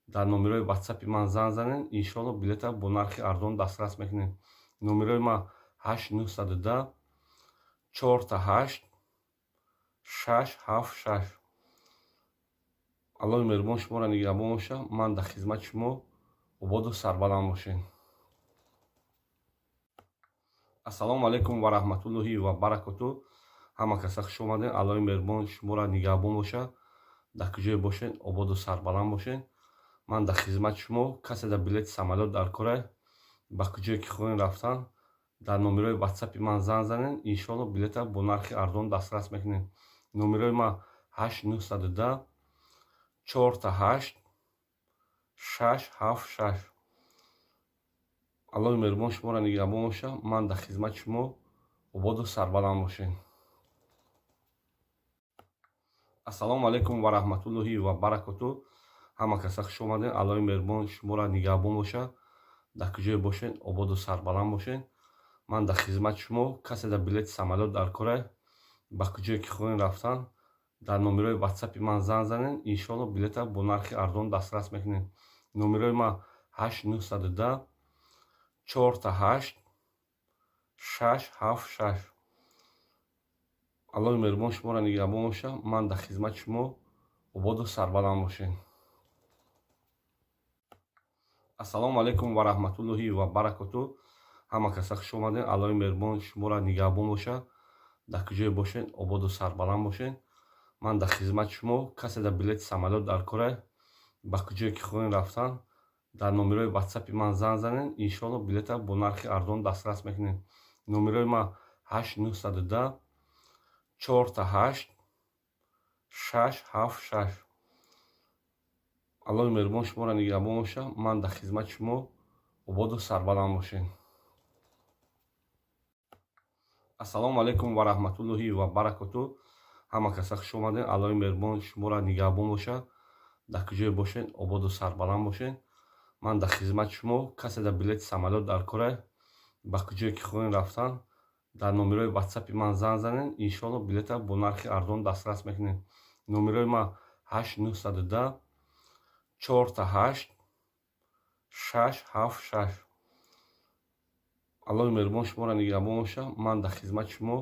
дар номерои ватсапи ман занг занед, иншоалло, билета бо нархи арзон дастрас мекунед. Номерои ман 8 910 4 8 6 7 6. Аллоҳи меҳрубон шуморо нигаҳбон бошад. Ман дар хизмати шумо. Ободу сарбаланд бошед. Ассалому алайкум ва раҳматуллоҳи ва баракоту. Ҳама каса хуш омадед. Аллоҳи меҳрубон шуморо нигаҳбон бошад. Дар куҷое бошед, ободу сарбаланд бошед. Ман дар хизмати шумо. Касе дар билети самолёт дар кора, ба куҷое ки хоҳем рафтан, дар номерои ватсапи ман занг занед, иншоалло, билета бо нархи арзон дастрас мекунед. Номерои ман 8 910 4 8 6 7 6. Аллоҳи меҳрубон шуморо нигаҳбон бошад. Ман дар хизмати шумо. Ободу сарбаланд бошед. Ассалому алайкум ва раҳматуллоҳи ва баракоту. Ҳама каса хуш омадед. Аллоҳи меҳрубон шуморо нигаҳбон бошад. Дар куҷое бошед, ободу сарбаланд бошед. Ман дар хизмати шумо. Касе дар билети самолёт дар кора, ба куҷое ки хоҳем рафтан, дар номерои ватсапи ман занг занед, иншоалло, билета бо нархи арзон дастрас мекунед. Номерои ман 8 910 4 8 6 7 6. Аллоҳи меҳрубон шуморо нигаҳбон бошад. Ман дар хизмати шумо. Ободу сарбаланд бошед. Ассалому алайкум ва раҳматуллоҳи ва баракоту. Ҳама каса хуш омадед. Аллоҳи меҳрубон шуморо нигаҳбон бошад. Дар куҷое бошед, ободу сарбаланд бошед. Ман дар хизмати шумо. Касе дар билети самолёт дар кора, ба куҷое ки хоҳем рафтан, дар номерои ватсапи ман занг занед, иншоалло, билета бо нархи арзон дастрас мекунед. Номерои ман 8 910 4 8 6 7 6. Аллоҳи меҳрубон шуморо нигаҳбон бошад. Ман дар хизмати шумо. Ободу сарбаланд бошед. Ассалому алайкум ва раҳматуллоҳи ва баракоту. Ҳама каса хуш омадед. Аллоҳи меҳрубон шуморо нигаҳбон бошад. Дар куҷое бошед, ободу сарбаланд бошед. Ман дар хизмати шумо. Касе дар билети самолёт дар кора, ба куҷое ки хоҳем рафтан, дар номерои ватсапи ман занг занед, иншоалло, билета бо нархи арзон дастрас мекунед. Номерои ман 8 910 4 8 6 7 6. Аллоҳи меҳрубон шуморо нигаҳбон бошад. Ман дар хизмати шумо.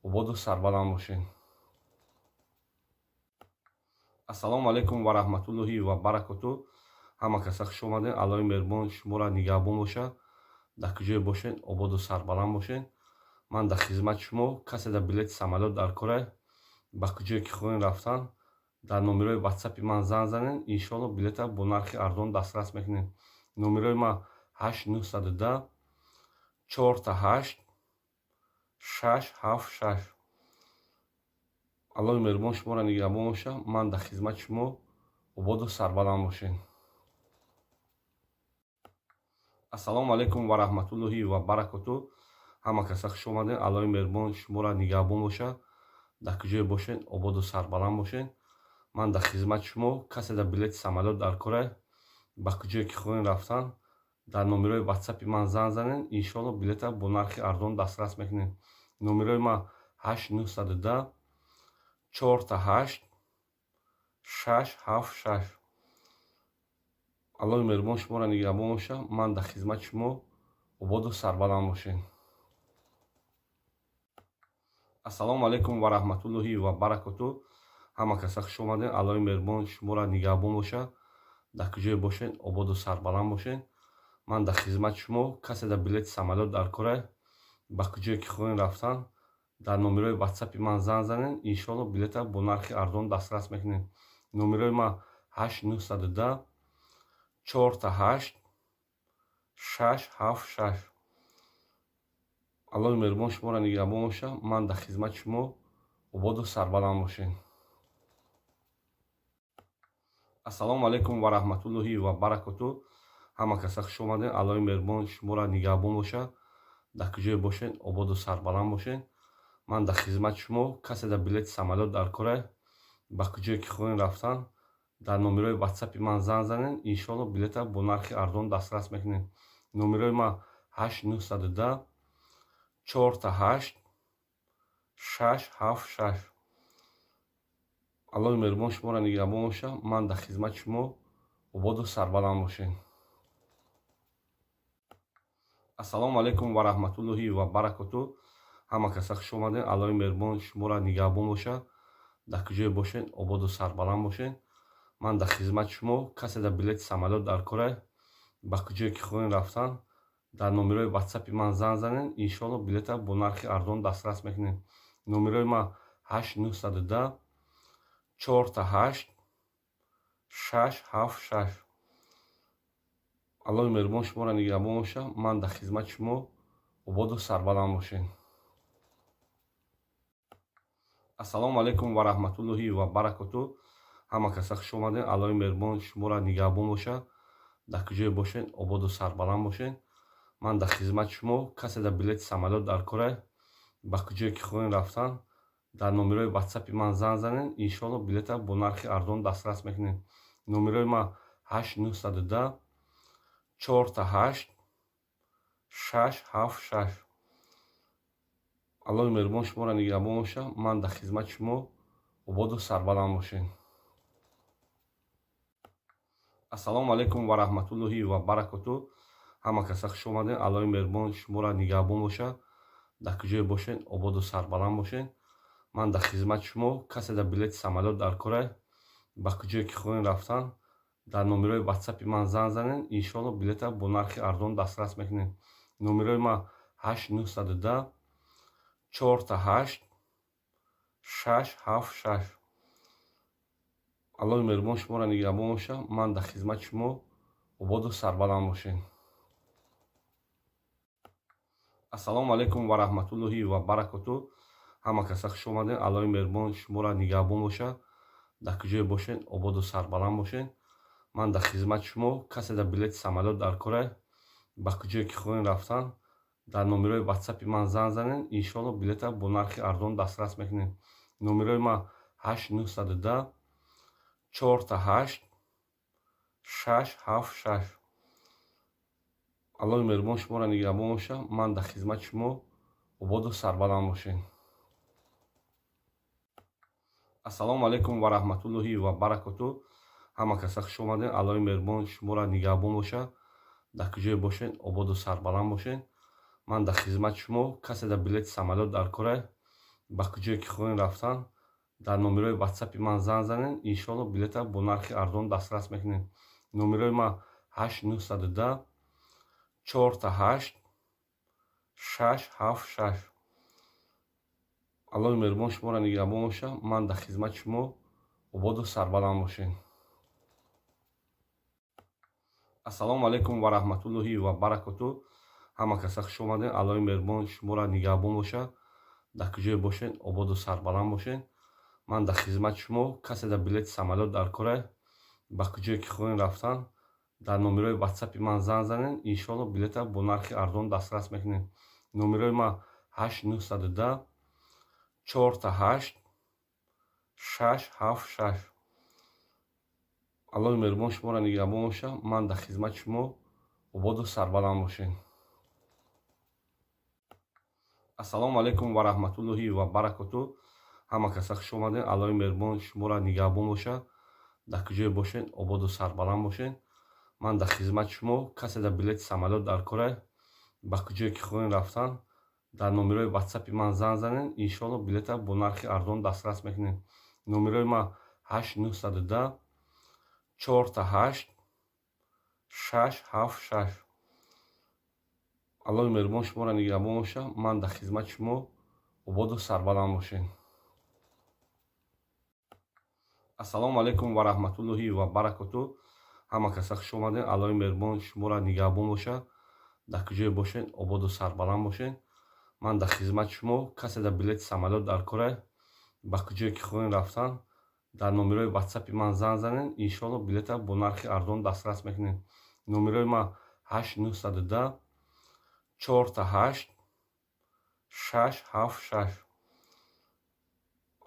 Ободу сарбаланд бошед. Ассалому алайкум ва раҳматуллоҳи ва баракоту. Ҳама каса хуш омадед. Аллоҳи меҳрубон шуморо нигаҳбон бошад. Дар куҷое бошед, ободу сарбаланд бошед. Ман дар хизмати шумо. Касе дар билети самолёт дар кора, ба куҷое ки хоҳем рафтан, дар номерои ватсапи ман занг занед, иншоалло, билета бо нархи арзон дастрас мекунед. Номерои ман 8 910 4 8 6 7 6. Аллоҳи меҳрубон шуморо нигаҳбон бошад. Ман дар хизмати шумо. Ободу сарбаланд бошед. Ассалому алайкум ва раҳматуллоҳи ва баракоту. Ҳама каса хуш омадед. Аллоҳи меҳрубон шуморо нигаҳбон бошад. Дар куҷое бошед, ободу сарбаланд бошед. Ман дар хизмати шумо. Касе дар билети самолёт дар кора, ба куҷое ки хоҳем рафтан, дар номерои ватсапи ман занг занед, иншоалло, билета бо нархи арзон дастрас мекунед. Номерои ман 8 910 4 8 6 7 6. Аллоҳи меҳрубон шуморо нигаҳбон боша. Ман дар хизмати шумо, ободу сарбаланд бошед. Ассалому алайкум ва раҳматуллоҳи ва баракоту. Ҳама каса хуш омадед. Аллоҳи меҳрубон шуморо нигаҳбон боша. Дар куҷое бошед, ободу сарбаланд бошед. Ман дар хизмати шумо. Касе дар билети самолёт дар кора, ба куҷое ки хоҳем рафтан, дар номерои ватсапи ман занг занед. Иншоалло, билета бо нархи арзон дастрас мекунед. Номерои ман 8 910 4 8 6 7 6. Аллоҳи меҳрубон шуморо нигаҳбон боша. Ман дар хизмати шумо, ободу сарбаланд бошед. Ассалому алайкум ва раҳматуллоҳи ва баракоту. Ҳама каса хуш омадед. Аллоҳи меҳрубон шуморо нигаҳбон боша. Дар куҷое бошед, ободу сарбаланд бошед. Ман дар хизмати шумо. Касе дар билети самолёт дар кора, ба куҷое ки хоҳем рафтан, дар номерои ватсапи ман занг занед. Иншоалло, билета бо нархи арзон дастрас мекунед. Номерои ман 8 910 4 8 6 7 6. Аллоҳи меҳрубон шуморо нигаҳбон боша. Ман дар хизмати шумо, ободу сарбаланд бошед. Ассалому алайкум ва раҳматуллоҳи ва баракоту. Ҳама каса хуш омадед. Аллоҳи меҳрубон шуморо нигаҳбон боша. Дар куҷое бошед, ободу сарбаланд бошед. Ман дар хизмати шумо. Касе дар билети самолёт дар кора, ба куҷое ки хоҳем рафтан, дар номерои ватсапи ман занг занед. Иншоалло, билета бо нархи арзон дастрас мекунед. Номерои ман 8 910 4 8 6 7 6. Аллоҳи меҳрубон шуморо нигаҳбон боша. Ман дар хизмати шумо, ободу сарбаланд бошед. Ассалому алайкум ва раҳматуллоҳи ва баракоту. Ҳама каса хуш омадед. Аллоҳи меҳрубон шуморо нигаҳбон боша. Дар куҷое бошед, ободу сарбаланд бошед. Ман дар хизмати шумо. Касе дар билети самолёт дар кора, ба куҷое ки хоҳем рафтан, дар номерои ватсапи ман занг занед. Иншоалло, билета бо нархи арзон дастрас мекунед. Номерои ман 8 910 4 8 6 7 6. Аллоҳи меҳрубон шуморо нигаҳбон боша. Ман дар хизмати шумо, ободу сарбаланд бошед. Ассалому алайкум ва раҳматуллоҳи ва баракоту. Ҳама каса хуш омадед. Аллоҳи меҳрубон шуморо нигаҳбон боша. Дар куҷое бошед, ободу сарбаланд бошед. Ман дар хизмати шумо. Касе дар билети самолёт дар кора, ба куҷое ки хоҳем рафтан, дар номерои ватсапи ман занг занед. Иншоалло, билета бо нархи арзон дастрас мекунед. Номерои ман 8 910 4 8 6 7 6. Аллоҳи меҳрубон шуморо нигаҳбон боша. Ман дар хизмати шумо, ободу сарбаланд бошед. Ассалому алайкум ва раҳматуллоҳи ва баракоту. Ҳама каса хуш омадед. Аллоҳи меҳрубон шуморо нигаҳбон боша. Дар куҷое бошед, ободу сарбаланд бошед. Ман дар хизмати шумо. Касе дар билети самолёт дар кора, ба куҷое ки хоҳем рафтан, дар номерои ватсапи ман занг занед. Иншоалло, билета бо нархи арзон дастрас мекунед. Номерои ман 8 910 4 8 6 7 6. Аллоҳи меҳрубон шуморо нигаҳбон боша. Ман дар хизмати шумо, ободу сарбаланд бошед. Ассалому алайкум ва раҳматуллоҳи ва баракоту. Ҳама каса хуш омадед. Аллоҳи меҳрубон шуморо нигаҳбон боша. Дар куҷое бошед, ободу сарбаланд бошед. Ман дар хизмати шумо. Касе дар билети самолёт дар кора, ба куҷое ки хоҳем рафтан, дар номерои ватсапи ман занг занед. Иншоалло, билета бо нархи арзон дастрас мекунед. Номерои ман 8 910 4 8 6 7 6. Аллоҳи меҳрубон шуморо нигаҳбон боша. Ман дар хизмати шумо, ободу сарбаланд бошед. Ассалому алайкум ва раҳматуллоҳи ва баракоту. Ҳама каса хуш омадед. Аллоҳи меҳрубон шуморо нигаҳбон боша. Дар куҷое бошед, ободу сарбаланд бошед. Ман дар хизмати шумо. Касе дар билети самолёт дар кора, ба куҷое ки хоҳем рафтан, дар номерои ватсапи ман занг занед. Иншоалло, билета бо нархи арзон дастрас мекунед. Номерои ман 8 910 4 8 6 7 6. Аллоҳи меҳрубон шуморо нигаҳбон боша. Ман дар хизмати шумо, ободу сарбаланд бошед. Ассалому алайкум ва раҳматуллоҳи ва баракоту. Ҳама каса хуш омадед. Аллоҳи меҳрубон шуморо нигаҳбон боша. Дар куҷое бошед, ободу сарбаланд бошед. Ман дар хизмати шумо. Касе дар билети самолёт дар кора, ба куҷое ки хоҳем рафтан, дар номерои ватсапи ман занг занед, иншоалло, билета бо нархи арзон дастрас мекунед. Номерои ман 8 910 4 8 6 7 6. Аллоҳи меҳрубон шуморо нигаҳбон бошад. Ман дар хизмати шумо. Ободу сарбаланд бошед. Ассалому алайкум ва раҳматуллоҳи ва баракоту. Ҳама каса хуш омадед. Аллоҳи меҳрубон шуморо нигаҳбон бошад. Дар куҷое бошед, ободу сарбаланд бошед. Ман дар хизмати шумо. Касе дар билети самолёт дар кора, ба куҷое ки хоҳем рафтан, дар номерои ватсапи ман занг занед, иншоалло, билета бо нархи арзон дастрас мекунед. Номерои ман 8 910 4 8 6 7 6.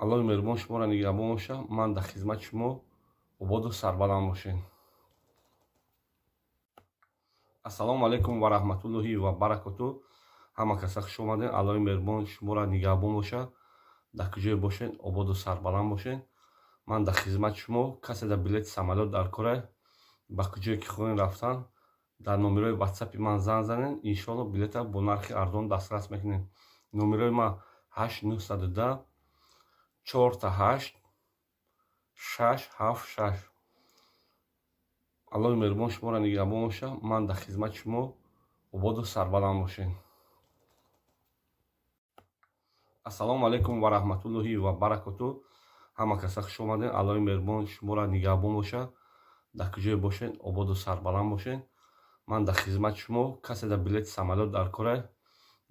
Аллоҳи меҳрубон шуморо нигаҳбон бошад. Ман дар хизмати шумо. Ободу сарбаланд бошед. Ассалому алайкум ва раҳматуллоҳи ва баракоту. Ҳама каса хуш омадед. Аллоҳи меҳрубон шуморо нигаҳбон бошад. Дар куҷое бошед, ободу сарбаланд бошед. Ман дар хизмати шумо. Касе дар билети самолёт дар кора, ба куҷое ки хоҳем рафтан, дар номерои ватсапи ман занг занед, иншоалло, билета бо нархи арзон дастрас мекунед. Номерои ман 8 910 4 8 6 7 6. Аллоҳи меҳрубон шуморо нигаҳбон бошад. Ман дар хизмати шумо. Ободу сарбаланд бошед. Ассалому алайкум ва раҳматуллоҳи ва баракоту. Ҳама каса хуш омадед. Аллоҳи меҳрубон шуморо нигаҳбон бошад. Дар куҷое бошед, ободу сарбаланд бошед. Ман дар хизмати шумо. Касе дар билети самолёт дар кора,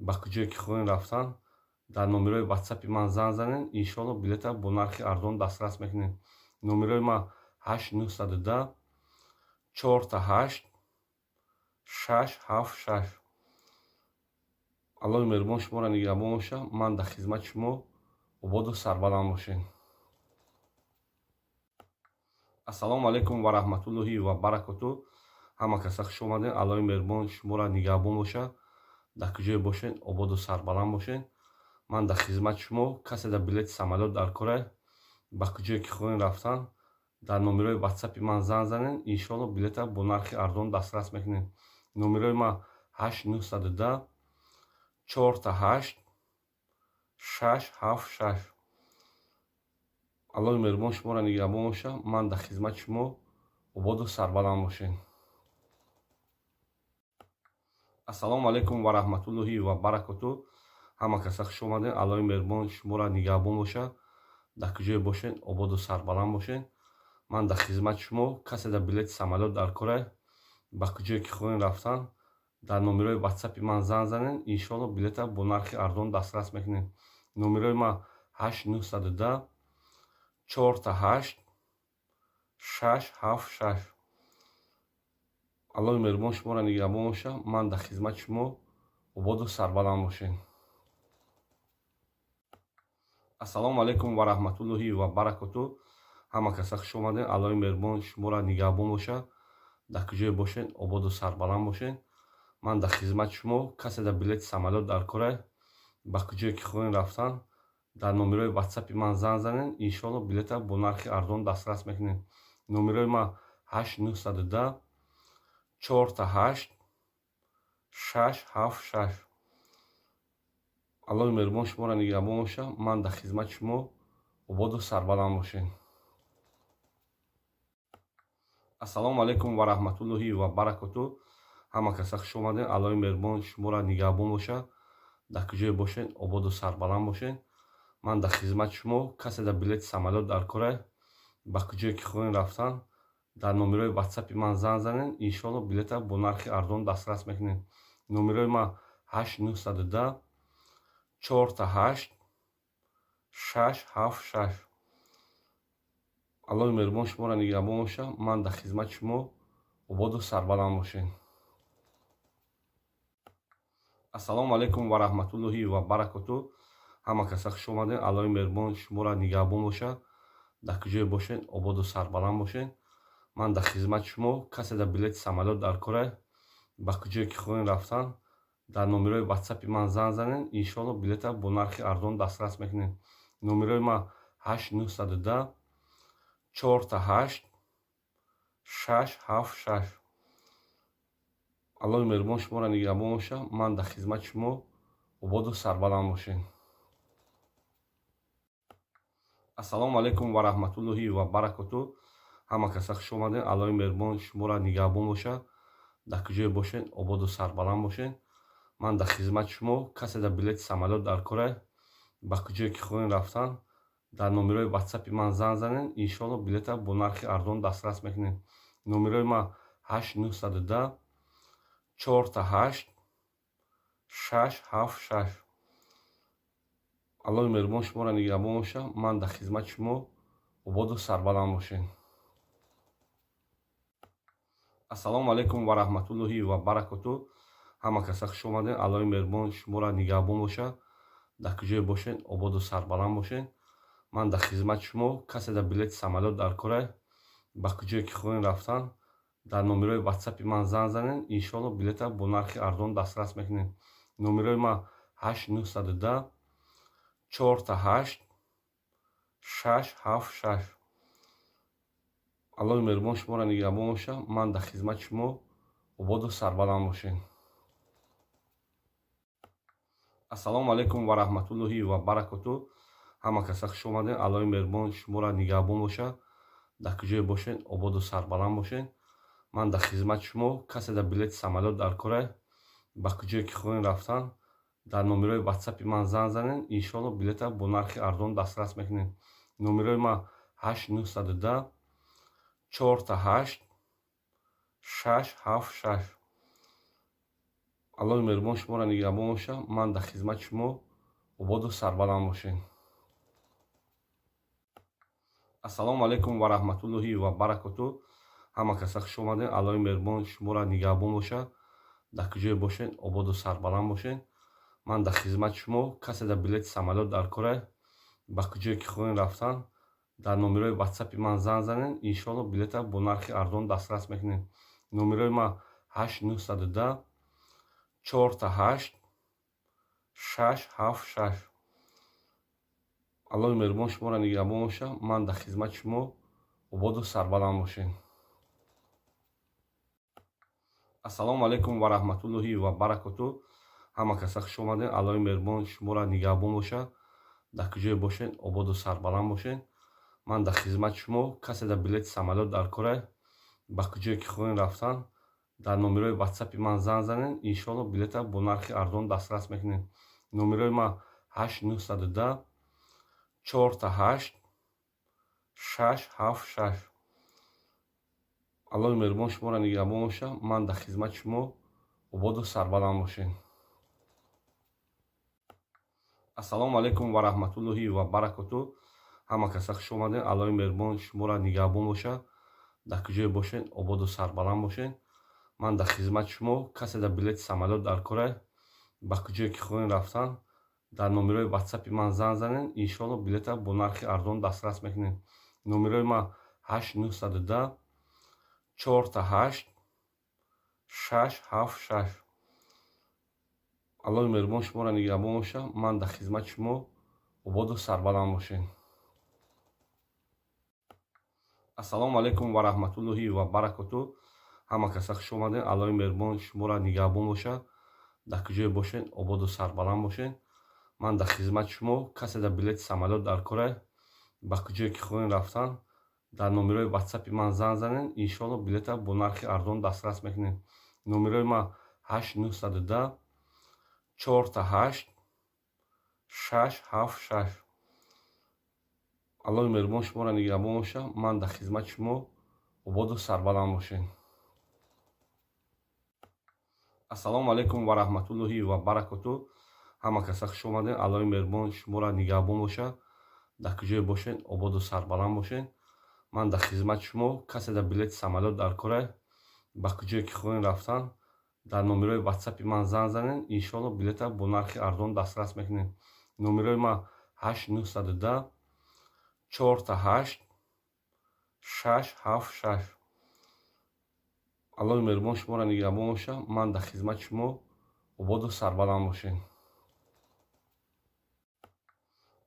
ба куҷое ки хоҳем рафтан, дар номерои ватсапи ман занг занед, иншоалло, билета бо нархи арзон дастрас мекунед. Номерои ман 8 910 4 8 6 7 6. Аллоҳи меҳрубон шуморо нигаҳбон бошад. Ман дар хизмати шумо. Ободу сарбаланд бошед. Ассалому алайкум ва раҳматуллоҳи ва баракоту. Ҳама каса хуш омадед. Аллоҳи меҳрубон шуморо нигаҳбон бошад. Дар куҷое бошед, ободу сарбаланд бошед. Ман дар хизмати шумо. Касе дар билети самолёт дар кора, ба куҷое ки хоҳем рафтан, дар номерои ватсапи ман занг занед, иншоалло, билета бо нархи арзон дастрас мекунед. Номерои ман 8 910 4 8 6 7 6. Аллоҳи меҳрубон шуморо нигаҳбон бошад. Ман дар хизмати шумо. Ободу сарбаланд бошед. Ассалому алайкум ва раҳматуллоҳи ва баракоту. Ҳама каса хуш омадед. Аллоҳи меҳрубон шуморо нигаҳбон бошад. Дар куҷое бошед, ободу сарбаланд бошед. Ман дар хизмати шумо. Касе дар билети самолёт дар кора, ба куҷое ки хоҳем рафтан, дар номерои ватсапи ман занг занед, иншоалло, билета бо нархи арзон дастрас мекунед. Номерои ман 8 910 4 8 6 7 6. Аллоҳи меҳрубон шуморо нигаҳбон бошад. Ман дар хизмати шумо. Ободу сарбаланд бошед. Ассалому алайкум ва раҳматуллоҳи ва баракоту. Ҳама каса хуш омадед. Аллоҳи меҳрубон шуморо нигаҳбон бошад. Дар куҷое бошед, ободу сарбаланд бошед. Ман дар хизмати шумо. Касе дар билети самолёт дар кора, ба куҷое ки хоҳем рафтан, дар номерои ватсапи ман занг занед, иншоалло, билета бо нархи арзон дастрас мекунед. Номерои ман 8 910 4 8 6 7 6. Аллоҳи меҳрубон шуморо нигаҳбон бошад. Ман дар хизмати шумо. Ободу сарбаланд бошед. Ассалому алайкум ва раҳматуллоҳи ва баракоту. Ҳама каса хуш омадед. Аллоҳи меҳрубон шуморо нигаҳбон бошад. Дар куҷое бошед, ободу сарбаланд бошед. Ман дар хизмати шумо. Касе дар билети самолёт дар кора, ба куҷое ки хоҳем рафтан, дар номерои ватсапи ман занг занед, иншоалло, билета бо нархи арзон дастрас мекунед. Номерои ман 8 910 4 8 6 7 6. Аллоҳи меҳрубон шуморо нигаҳбон бошад. Ман дар хизмати шумо. Ободу сарбаланд бошед. Ассалому алайкум ва раҳматуллоҳи ва баракоту. Ҳама каса хуш омадед. Аллоҳи меҳрубон шуморо нигаҳбон бошад. Дар куҷое бошед, ободу сарбаланд бошед. Ман дар хизмати шумо. Касе дар билети самолёт дар кора, ба куҷое ки хоҳем рафтан, дар номерои ватсапи ман занг занед, иншоалло, билета бо нархи арзон дастрас мекунед. Номерои ман 8 910 4 8 6 7 6. Аллоҳи меҳрубон шуморо нигаҳбон боша. Ман дар хизмати шумо, ободу сарбаланд бошед. Ассалому алайкум ва раҳматуллоҳи ва баракоту. Ҳама каса хуш омадед. Аллоҳи меҳрубон шуморо нигаҳбон боша. Дар куҷое бошед, ободу сарбаланд бошед. Ман дар хизмати шумо. Касе дар билети самолёт дар кора, ба куҷое ки хоҳем рафтан, дар номерои ватсапи ман занг занед. Иншоалло, билета бо нархи арзон дастрас мекунед. Номерои ман 8 910 4 8 6 7 6. Аллоҳи меҳрубон шуморо нигаҳбон боша. Ман дар хизмати шумо, ободу сарбаланд бошед. Ассалому алайкум ва раҳматуллоҳи ва баракоту. Ҳама каса хуш омадед. Аллоҳи меҳрубон шуморо нигаҳбон боша. Дар куҷое бошед, ободу сарбаланд бошед. Ман дар хизмати шумо. Касе дар билети самолёт дар кора, ба куҷое ки хоҳем рафтан, дар номерои ватсапи ман занг занед. Иншоалло, билета бо нархи арзон дастрас мекунед. Номерои ман 8 910 4 8 6 7 6. Аллоҳи меҳрубон шуморо нигаҳбон боша. Ман дар хизмати шумо, ободу сарбаланд бошед. Ассалому алайкум ва раҳматуллоҳи ва баракоту. Ҳама каса хуш омадед. Аллоҳи меҳрубон шуморо нигаҳбон боша. Дар куҷое бошед, ободу сарбаланд бошед. Ман дар хизмати шумо. Касе дар билети самолёт дар кора, ба куҷое ки хоҳем рафтан, дар номерои ватсапи ман занг занед. Иншоалло, билета бо нархи арзон дастрас мекунед. Номерои ман 8 910 4 8 6 7 6. Аллоҳи меҳрубон шуморо нигаҳбон боша. Ман дар хизмати шумо, ободу сарбаланд бошед. Ассалому алайкум ва раҳматуллоҳи ва баракоту. Ҳама каса хуш омадед. Аллоҳи меҳрубон шуморо нигаҳбон боша. Дар куҷое бошед, ободу сарбаланд бошед. Ман дар хизмати шумо. Касе дар билети самолёт дар кора, ба куҷое ки хоҳем рафтан, дар номерои ватсапи ман занг занед. Иншоалло, билета бо нархи арзон дастрас мекунед. Номерои ман 8 910 4 8 6 7 6. Аллоҳи меҳрубон шуморо нигаҳбон боша. Ман дар хизмати шумо, ободу сарбаланд бошед. Ассалому алайкум ва раҳматуллоҳи ва баракоту. Ҳама каса хуш омадед. Аллоҳи меҳрубон шуморо нигаҳбон боша. Дар куҷое бошед, ободу сарбаланд бошед. Ман дар хизмати шумо. Касе дар билети самолёт дар кора, ба куҷое ки хоҳем рафтан, дар номерои ватсапи ман занг занед. Иншоалло, билета бо нархи арзон дастрас мекунед. Номерои ман 8 910 4 8 6 7 6. Аллоҳи меҳрубон шуморо нигаҳбон боша. Ман дар хизмати шумо, ободу сарбаланд бошед. Ассалому алайкум ва раҳматуллоҳи ва баракоту. Ҳама каса хуш омадед. Аллоҳи меҳрубон шуморо нигаҳбон боша. Дар куҷое бошед, ободу сарбаланд бошед. Ман дар хизмати шумо. Касе дар билети самолёт дар кора, ба куҷое ки хоҳем рафтан, дар номерои ватсапи ман занг занед. Иншоалло, билета бо нархи арзон дастрас мекунед. Номерои ман 8 910 4 8 6 7 6. Аллоҳи меҳрубон шуморо нигаҳбон боша. Ман дар хизмати шумо, ободу сарбаланд бошед. Ассалому алайкум ва раҳматуллоҳи ва баракоту. Ҳама каса хуш омадед. Аллоҳи меҳрубон шуморо нигаҳбон боша. Дар куҷое бошед, ободу сарбаланд бошед. Ман дар хизмати шумо. Касе дар билети самолёт дар кора, ба куҷое ки хоҳем рафтан, дар номерои ватсапи ман занг занед. Иншоалло, билета бо нархи арзон дастрас мекунед. Номерои ман 8 910 4 8 6 7 6. Аллоҳи меҳрубон шуморо нигаҳбон боша. Ман дар хизмати шумо, ободу сарбаланд бошед. Ассалому алайкум ва раҳматуллоҳи ва баракоту. Ҳама каса хуш омадед. Аллоҳи меҳрубон шуморо нигаҳбон боша. Дар куҷое бошед, ободу сарбаланд бошед. Ман дар хизмати шумо. Касе дар билети самолёт дар кора, ба куҷое ки хоҳем рафтан, дар номерои ватсапи ман занг занед. Иншоалло, билета бо нархи арзон дастрас мекунед. Номерои ман 8 910 4 8 6 7 6. Аллоҳи меҳрубон шуморо нигаҳбон боша. Ман дар хизмати шумо, ободу сарбаланд бошед.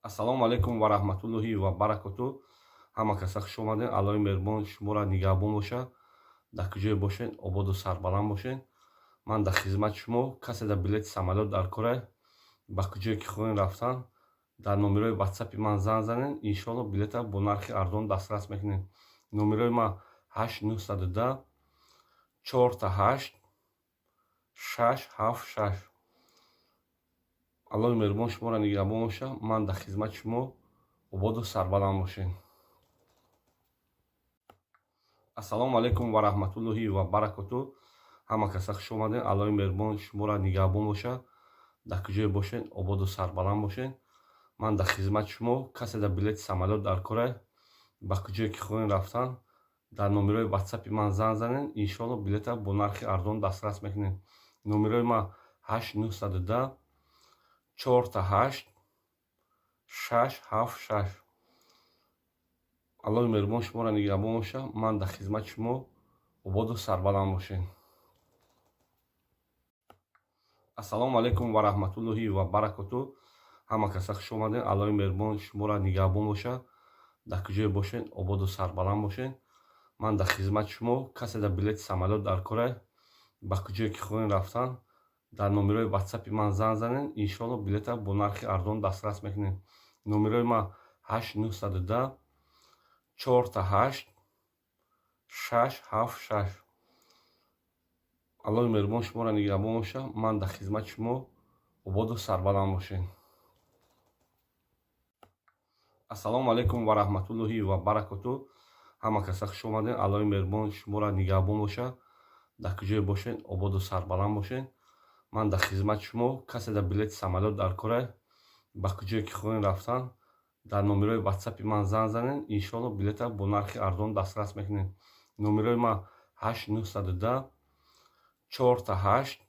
Ассалому алайкум ва раҳматуллоҳи ва баракоту. Ҳама каса хуш омадед. Аллоҳи меҳрубон шуморо нигаҳбон боша. Дар куҷое бошед, ободу сарбаланд бошед. Ман дар хизмати шумо. Касе дар билети самолёт дар кора, ба куҷое ки хоҳем рафтан, дар номерои ватсапи ман занг занед, иншоалло, билета бо нархи арзон дастрас мекунед. Номерои ман 8 910 4 8 6 7 6. Аллоҳи меҳрубон шуморо нигаҳбон бошад. Ман дар хизмати шумо. Ободу сарбаланд бошед. Ассалому алайкум ва раҳматуллоҳи ва баракоту. Ҳама каса хуш омадед. Аллоҳи меҳрубон шуморо нигаҳбон бошад. Дар куҷое бошед, ободу сарбаланд бошед. Ман дар хизмати шумо. Касе дар билети самолёт дар кора, ба куҷое ки хоҳем рафтан, дар номерои ватсапи ман занг занед, иншоалло, билета бо нархи арзон дастрас мекунед. Номерои ман 8 910 4 8 6 7 6. Аллоҳи меҳрубон шуморо нигаҳбон бошад. Ман дар хизмати шумо. Ободу сарбаланд бошед. Ассалому алайкум ва раҳматуллоҳи ва баракоту. Ҳама каса хуш омадед. Аллоҳи меҳрубон шуморо нигаҳбон бошад. Дар куҷое бошед, ободу сарбаланд бошед. Ман дар хизмати шумо. Касе дар билети самолёт дар кора, ба куҷое ки хоҳем рафтан, дар номерои ватсапи ман занг занед, иншоалло, билета бо нархи арзон дастрас мекунед. Номерои ман 8 910 4 8 6 7 6. Аллоҳи меҳрубон шуморо нигаҳбон бошад. Ман дар хизмати шумо. Ободу сарбаланд бошед. Ассалому алайкум ва раҳматуллоҳи ва баракоту. Ҳама каса хуш омадед. Аллоҳи меҳрубон шуморо нигаҳбон бошад. Дар куҷое бошед, ободу сарбаланд бошед. Ман дар хизмати шумо. Касе дар билети самолёт дар кора, ба куҷое ки хоҳем рафтан, дар номерои ватсапи ман занг занед, иншоалло, билета бо нархи арзон дастрас мекунед. Номерои ман 8 910 4 8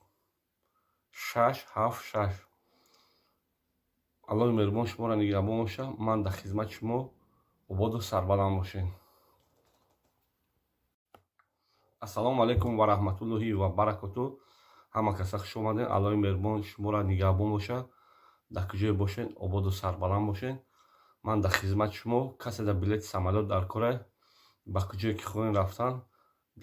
6 7 6. Аллоҳи меҳрубон шуморо нигаҳбон бошад. Ман дар хизмати шумо. Ободу сарбаланд бошед. Ассалому алайкум ва раҳматуллоҳи ва баракоту. Ҳама каса хуш омадед. Аллоҳи меҳрубон шуморо нигаҳбон бошад. Дар куҷое бошед, ободу сарбаланд бошед. Ман дар хизмати шумо. Касе дар билети самолёт дар кора, ба куҷое ки хоҳем рафтан,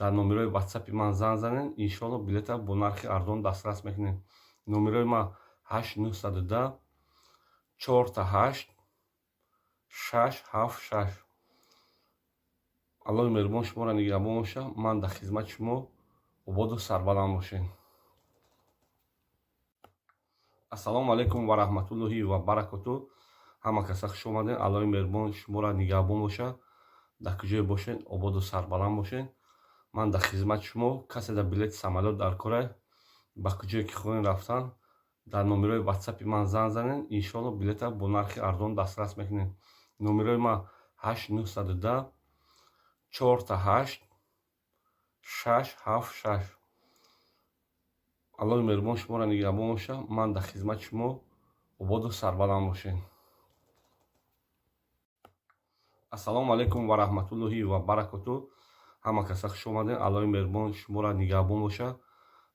дар номерои ватсапи ман занг занед, иншоалло, билета бо нархи арзон дастрас мекунед. Номерои ман 8 910 4 8 6 7 6. Аллоҳи меҳрубон шуморо нигаҳбон бошад. Ман дар хизмати шумо. Ободу сарбаланд бошед. Ассалому алайкум ва раҳматуллоҳи ва баракоту. Ҳама каса хуш омадед. Аллоҳи меҳрубон шуморо нигаҳбон бошад. Дар куҷое бошед, ободу сарбаланд бошед. Ман дар хизмати шумо. Касе дар билети самолёт дар кора, ба куҷое ки хоҳем рафтан, дар номерои ватсапи ман занг занед, иншоалло, билета бо нархи арзон дастрас мекунед. Номерои ман 8 910 4 8 6 7 6. Аллоҳи меҳрубон шуморо нигаҳбон бошад. Ман дар хизмати шумо. Ободу сарбаланд бошед. Ассалому алайкум ва раҳматуллоҳи ва баракоту. Ҳама каса хуш омадед. Аллоҳи меҳрубон шуморо нигаҳбон бошад.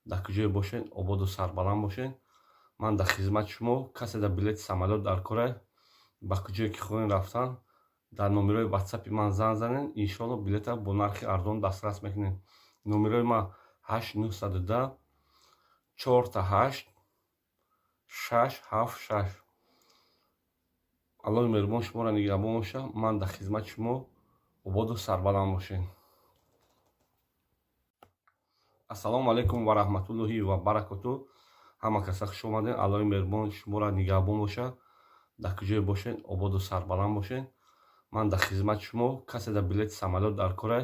Дар куҷое бошед, ободу сарбаланд бошед. Ман дар хизмати шумо. Касе дар билети самолёт дар кора, ба куҷое ки хоҳем рафтан, дар номерои ватсапи ман занг занед, иншоалло, билета бо нархи арзон дастрас мекунед. Номерои ман 8 910 4 8 6 7 6. Аллоҳи меҳрубон шуморо нигаҳбон бошад. Ман дар хизмати шумо. Ободу сарбаланд бошед. Ассалому алайкум ва раҳматуллоҳи ва баракоту. Ҳама каса хуш омадед. Аллоҳи меҳрубон шуморо нигаҳбон бошад. Дар куҷое бошед, ободу сарбаланд бошед. Ман дар хизмати шумо. Касе дар билети самолёт дар кора,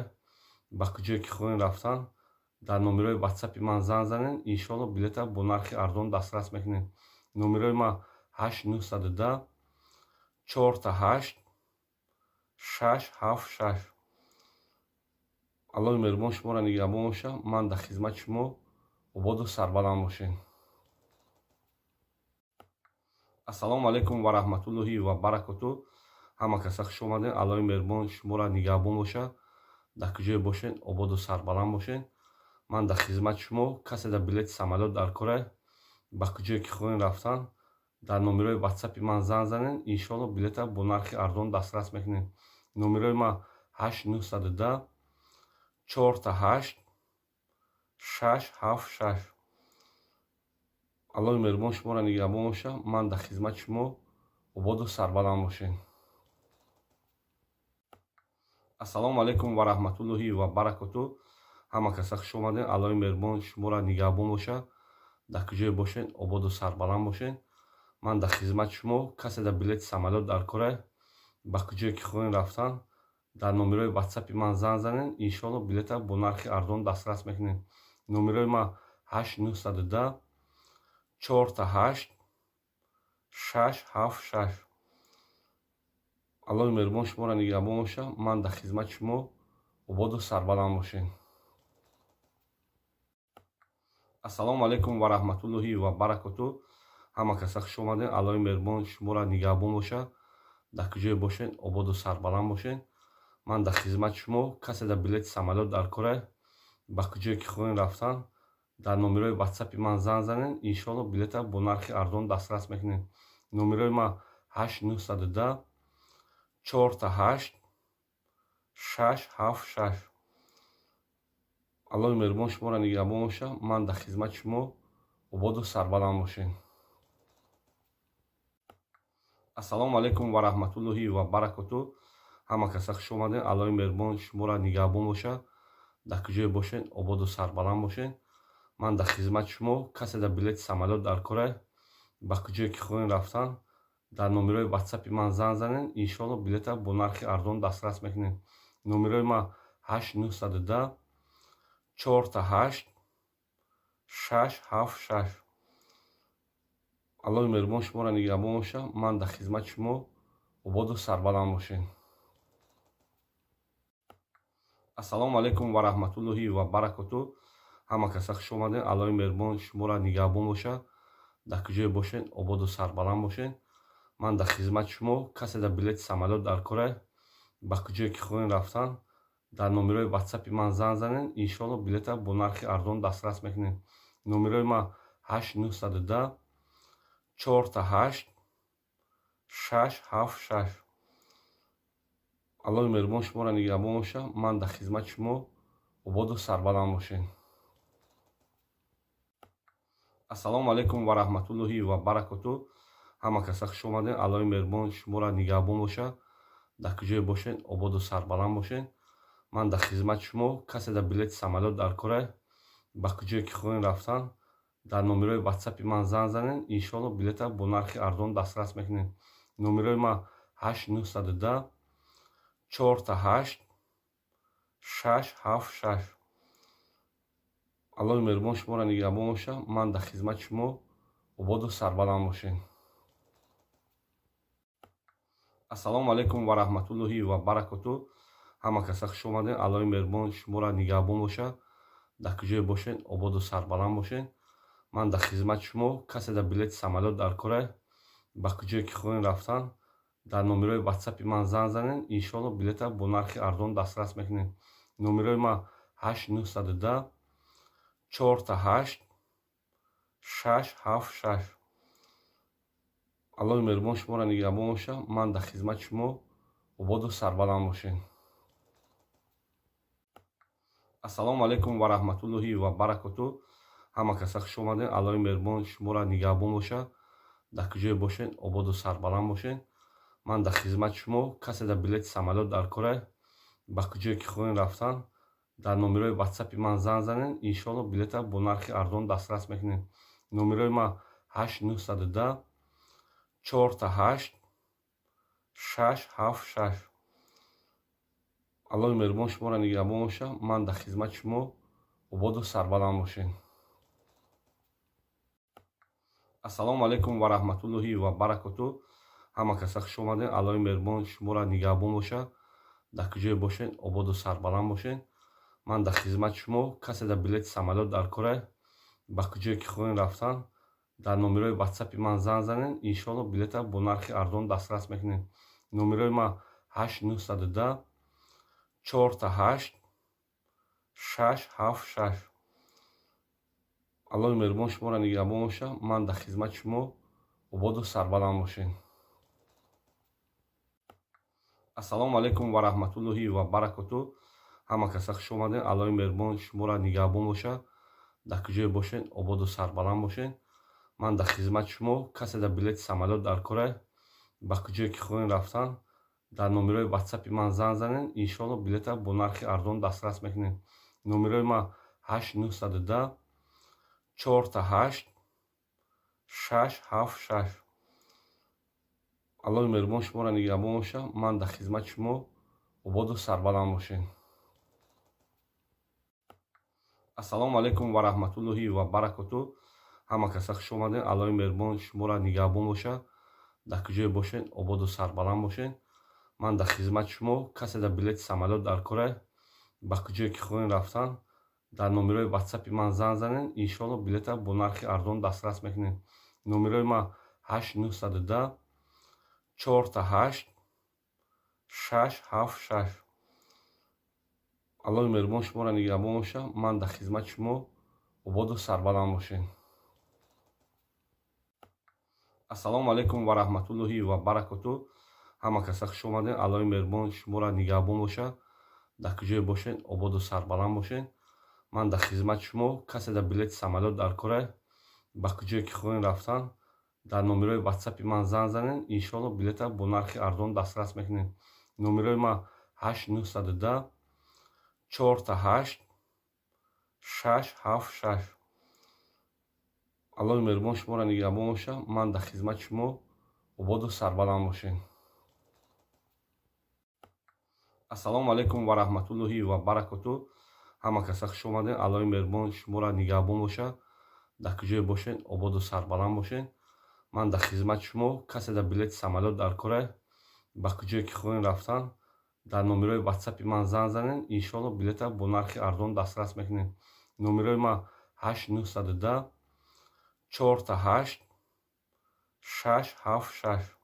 ба куҷое ки хоҳем рафтан, дар номерои ватсапи ман занг занед, иншоалло, билета бо нархи арзон дастрас мекунед. Номерои ман 8 910 4 8 6 7 6. Аллоҳи меҳрубон шуморо нигаҳбон бошад. Ман дар хизмати шумо. Ободу сарбаланд бошед. Ассалому алайкум ва раҳматуллоҳи ва баракоту. Ҳама каса хуш омадед. Аллоҳи меҳрубон шуморо нигаҳбон бошад. Дар куҷое бошед, ободу сарбаланд бошед. Ман дар хизмати шумо. Касе дар билети самолёт дар кора, ба куҷое ки хоҳем рафтан, дар номерои ватсапи ман занг занед, иншоалло, билета бо нархи арзон дастрас мекунед. Номерои ман 8 910 4 8 6 7 6. Аллоҳи меҳрубон шуморо нигаҳбон боша. Ман дар хизмати шумо, ободу сарбаланд бошед. Ассалому алайкум ва раҳматуллоҳи ва баракоту. Ҳама каса хуш омадед. Аллоҳи меҳрубон шуморо нигаҳбон боша. Дар куҷое бошед, ободу сарбаланд бошед. Ман дар хизмати шумо. Касе дар билети самолёт дар кора, ба куҷое ки хоҳем рафтан, дар номерои ватсапи ман занг занед. Иншоалло, билета бо нархи арзон дастрас мекунед. Номерои ман 8 910 4 8 6 7 6. Аллоҳи меҳрубон шуморо нигаҳбон боша. Ман дар хизмати шумо, ободу сарбаланд бошед. Ассалому алайкум ва раҳматуллоҳи ва баракоту. Ҳама каса хуш омадед. Аллоҳи меҳрубон шуморо нигаҳбон боша. Дар куҷое бошед, ободу сарбаланд бошед. Ман дар хизмати шумо. Касе дар билети самолёт дар кора, ба куҷое ки хоҳем рафтан, дар номерои ватсапи ман занг занед. Иншоалло, билета бо нархи арзон дастрас мекунед. Номерои ман 8 910 4 8 6 7 6. Аллоҳи меҳрубон шуморо нигаҳбон боша. Ман дар хизмати шумо, ободу сарбаланд бошед. Ассалому алайкум ва раҳматуллоҳи ва баракоту. Ҳама каса хуш омадед. Аллоҳи меҳрубон шуморо нигаҳбон боша. Дар куҷое бошед, ободу сарбаланд бошед. Ман дар хизмати шумо. Касе дар билети самолёт дар кора, ба куҷое ки хоҳем рафтан, дар номерои ватсапи ман занг занед. Иншоалло, билета бо нархи арзон дастрас мекунед. Номерои ман 8 910 4 8 6 7 6. Аллоҳи меҳрубон шуморо нигаҳбон боша. Ман дар хизмати шумо, ободу сарбаланд бошед. Ассалому алайкум ва раҳматуллоҳи ва баракоту. Ҳама каса хуш омадед. Аллоҳи меҳрубон шуморо нигаҳбон боша. Дар куҷое бошед, ободу сарбаланд бошед. Ман дар хизмати шумо. Касе дар билети самолёт дар кора, ба куҷое ки хоҳем рафтан, дар номерои ватсапи ман занг занед. Иншоалло, билета бо нархи арзон дастрас мекунед. Номерои ман 8 910 4 8 6 7 6. Аллоҳи меҳрубон шуморо нигаҳбон боша. Ман дар хизмати шумо, ободу сарбаланд бошед. Ассалому алайкум ва раҳматуллоҳи ва баракоту. Ҳама каса хуш омадед. Аллоҳи меҳрубон шуморо нигаҳбон боша. Дар куҷое бошед, ободу сарбаланд бошед. Ман дар хизмати шумо. Касе дар билети самолёт дар кора, ба куҷое ки хоҳем рафтан, дар номерои ватсапи ман занг занед. Иншоалло, билета бо нархи арзон дастрас мекунед. Номерои ман 8 910 4 8 6 7 6. Аллоҳи меҳрубон шуморо нигаҳбон боша. Ман дар хизмати шумо, ободу сарбаланд бошед. Ассалому алайкум ва раҳматуллоҳи ва баракоту. Ҳама каса хуш омадед. Аллоҳи меҳрубон шуморо нигаҳбон боша. Дар куҷое бошед, ободу сарбаланд бошед. Ман дар хизмати шумо. Касе дар билети самолёт дар кора, ба куҷое ки хоҳем рафтан, дар номерои ватсапи ман занг занед. Иншоалло, билета бо нархи арзон дастрас мекунед. Номерои ман 8 910 4 8 6 7 6. Аллоҳи меҳрубон шуморо нигаҳбон боша. Ман дар хизмати шумо, ободу сарбаланд бошед. Ассалому алайкум ва раҳматуллоҳи ва баракоту. Ҳама каса хуш омадед. Аллоҳи меҳрубон шуморо нигаҳбон боша. Дар куҷое бошед, ободу сарбаланд бошед. Ман дар хизмати шумо. Касе дар билети самолёт дар кора, ба куҷое ки хоҳем рафтан, дар номерои ватсапи ман занг занед. Иншоалло, билета бо нархи арзон дастрас мекунед. Номерои ман 8 910 4 8 6 7 6. Аллоҳи меҳрубон шуморо нигаҳбон боша. Ман дар хизмати шумо, ободу сарбаланд бошед. Ассалому алайкум ва раҳматуллоҳи ва баракоту. Ҳама каса хуш омадед. Аллоҳи меҳрубон шуморо нигаҳбон боша. Дар куҷое бошед, ободу сарбаланд бошед. Ман дар хизмати шумо. Касе дар билети самолёт дар кора, ба куҷое ки хоҳем рафтан, дар номерои ватсапи ман занг занед. Иншоалло, билета бо нархи арзон дастрас мекунед. Номерои ман 8 910 4 8 6 7 6. Аллоҳи меҳрубон шуморо нигаҳбон боша. Ман дар хизмати шумо, ободу сарбаланд бошед. Ассалому алайкум ва раҳматуллоҳи ва баракоту. Ҳама каса хуш омадед. Аллоҳи меҳрубон шуморо нигаҳбон боша. Дар куҷое бошед, ободу сарбаланд бошед. Ман дар хизмати шумо. Касе дар билети самолёт дар кора, ба куҷое ки хоҳем рафтан, дар номерои ватсапи ман занг занед, иншоалло, билета бо нархи арзон дастрас мекунед. Номерои ман 8 910 4 8 6 7 6. Аллоҳи меҳрубон шуморо нигаҳбон бошад. Ман дар хизмати шумо. Ободу сарбаланд бошед. Ассалому алайкум ва раҳматуллоҳи ва баракоту. Ҳама каса хуш омадед. Аллоҳи меҳрубон шуморо нигаҳбон бошад. Дар куҷое бошед, ободу сарбаланд бошед. Ман дар хизмати шумо. Касе дар билети самолёт дар кора, ба куҷое ки хоҳем рафтан, дар номерои ватсапи ман занг занед, иншоалло, билета бо нархи арзон дастрас мекунед. Номерои ман 8 910 4 8 6 7 6. Аллоҳи меҳрубон шуморо нигаҳбон бошад. Ман дар хизмати шумо. Ободу сарбаланд бошед. Ассалому алайкум ва раҳматуллоҳи ва баракоту. Ҳама каса хуш омадед. Аллоҳи меҳрубон шуморо нигаҳбон бошад. Дар куҷое бошед, ободу сарбаланд бошед. Ман дар хизмати шумо. Касе дар билети самолёт дар кора, ба куҷое ки хоҳем рафтан, дар номерои ватсапи ман занг занед, иншоалло, билета бо нархи арзон дастрас мекунед. Номерои ман 8 910 4 8 6 7 6. Аллоҳи меҳрубон шуморо нигаҳбон бошад. Ман дар хизмати шумо. Ободу сарбаланд бошед. Ассалому алайкум ва раҳматуллоҳи ва баракоту. Ҳама каса хуш омадед. Аллоҳи меҳрубон шуморо нигаҳбон бошад. Дар куҷое бошед, ободу сарбаланд бошед. Ман дар хизмати шумо. Касе дар билети самолёт дар кора, ба куҷое ки хоҳем рафтан, дар номерои ватсапи ман занг занед, иншоалло, билета бо нархи арзон дастрас мекунед. Номерои ман 8 910 4 8 6 7 6.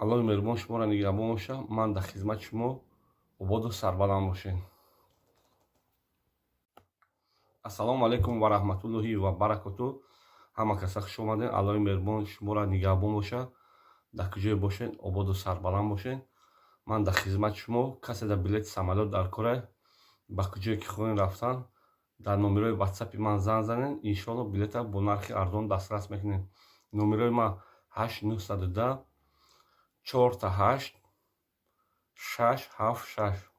Аллоҳи меҳрубон шуморо нигаҳбон бошад. Ман дар хизмати шумо. Ободу сарбаланд бошед. Ассалому алайкум ва раҳматуллоҳи ва баракоту. Ҳама каса хуш омадед. Аллоҳи меҳрубон шуморо нигаҳбон бошад. Дар куҷое бошед, ободу сарбаланд бошед. Ман дар хизмати шумо. Касе дар билети самолёт дар кора, ба куҷое ки хоҳем рафтан, дар номерои ватсапи ман занг занед, иншоалло, билета бо нархи арзон дастрас мекунед. Номерои ман 8 910 4 8 6 7 6.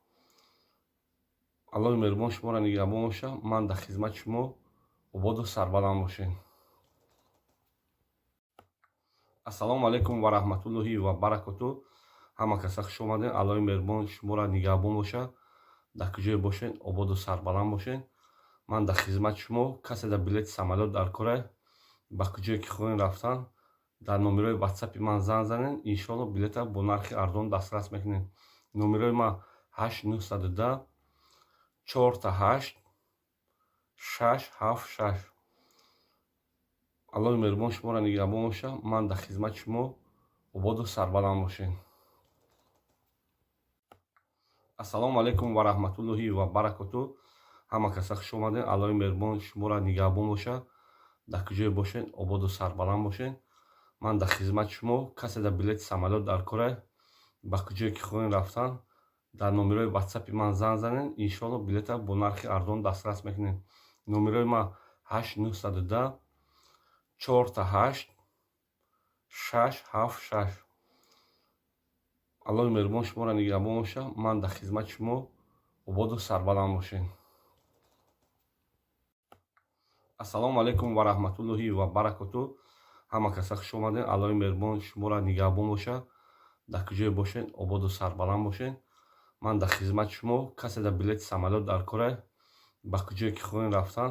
Аллоҳи меҳрубон шуморо нигаҳбон бошад. Ман дар хизмати шумо. Ободу сарбаланд бошед. Ассалому алайкум ва раҳматуллоҳи ва баракоту. Ҳама каса хуш омадед. Аллоҳи меҳрубон шуморо нигаҳбон бошад. Дар куҷое бошед, ободу сарбаланд бошед. Ман дар хизмати шумо. Касе дар билети самолёт дар кора, ба куҷое ки хоҳем рафтан, дар номерои ватсапи ман занг занед, иншоалло, билета бо нархи арзон дастрас мекунед. Номерои ман 8 910 4 8 6 7 6. Аллоҳи меҳрубон шуморо нигаҳбон бошад. Ман дар хизмати шумо. Ободу сарбаланд бошед. Ассалому алайкум ва раҳматуллоҳи ва баракоту. Ҳама каса хуш омадед. Аллоҳи меҳрубон шуморо нигаҳбон бошад. Дар куҷое бошед, ободу сарбаланд бошед. Ман дар хизмати шумо. Касе дар билети самолёт дар кора, ба куҷое ки хоҳем рафтан, дар номерои ватсапи ман занг занед, иншоалло, билета бо нархи арзон дастрас мекунед. Номерои ман 8 910 4 8 6 7 6. Аллоҳи меҳрубон шуморо нигаҳбон бошад. Ман дар хизмати шумо. Ободу сарбаланд бошед. Ассалому алайкум ва раҳматуллоҳи ва баракоту. Ҳама каса хуш омадед. Аллоҳи меҳрубон шуморо нигаҳбон бошад. Дар куҷое бошед, ободу сарбаланд бошед. Ман дар хизмати шумо. Касе дар билети самолёт дар кора, ба куҷое ки хоҳем рафтан,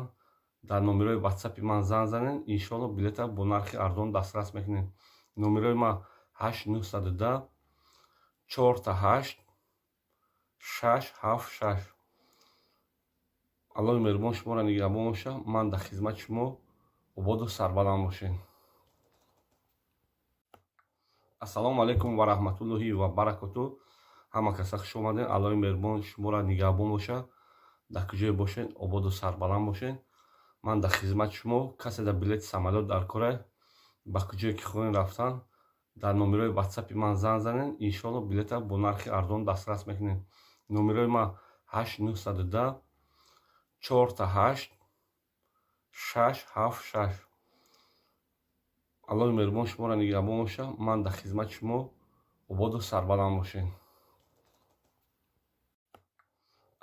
дар номерои ватсапи ман занг занед, иншоалло, билета бо нархи арзон дастрас мекунед. Номерои ман 8 910 4 8 6 7 6. Аллоҳи меҳрубон шуморо нигаҳбон бошад. Ман дар хизмати шумо. Ободу сарбаланд бошед. Ассалому алайкум ва раҳматуллоҳи ва баракоту. Ҳама каса хуш омадед. Аллоҳи меҳрубон шуморо нигаҳбон бошад. Дар куҷое бошед, ободу сарбаланд бошед. Ман дар хизмати шумо. Касе дар билети самолёт дар кора, ба куҷое ки хоҳем рафтан, дар номерои ватсапи ман занг занед, иншоалло, билета бо нархи арзон дастрас мекунед. Номерои ман 8 910 4 8 6 7 6. Аллоҳи меҳрубон шуморо нигаҳбон боша. Ман дар хизмати шумо, ободу сарбаланд бошед.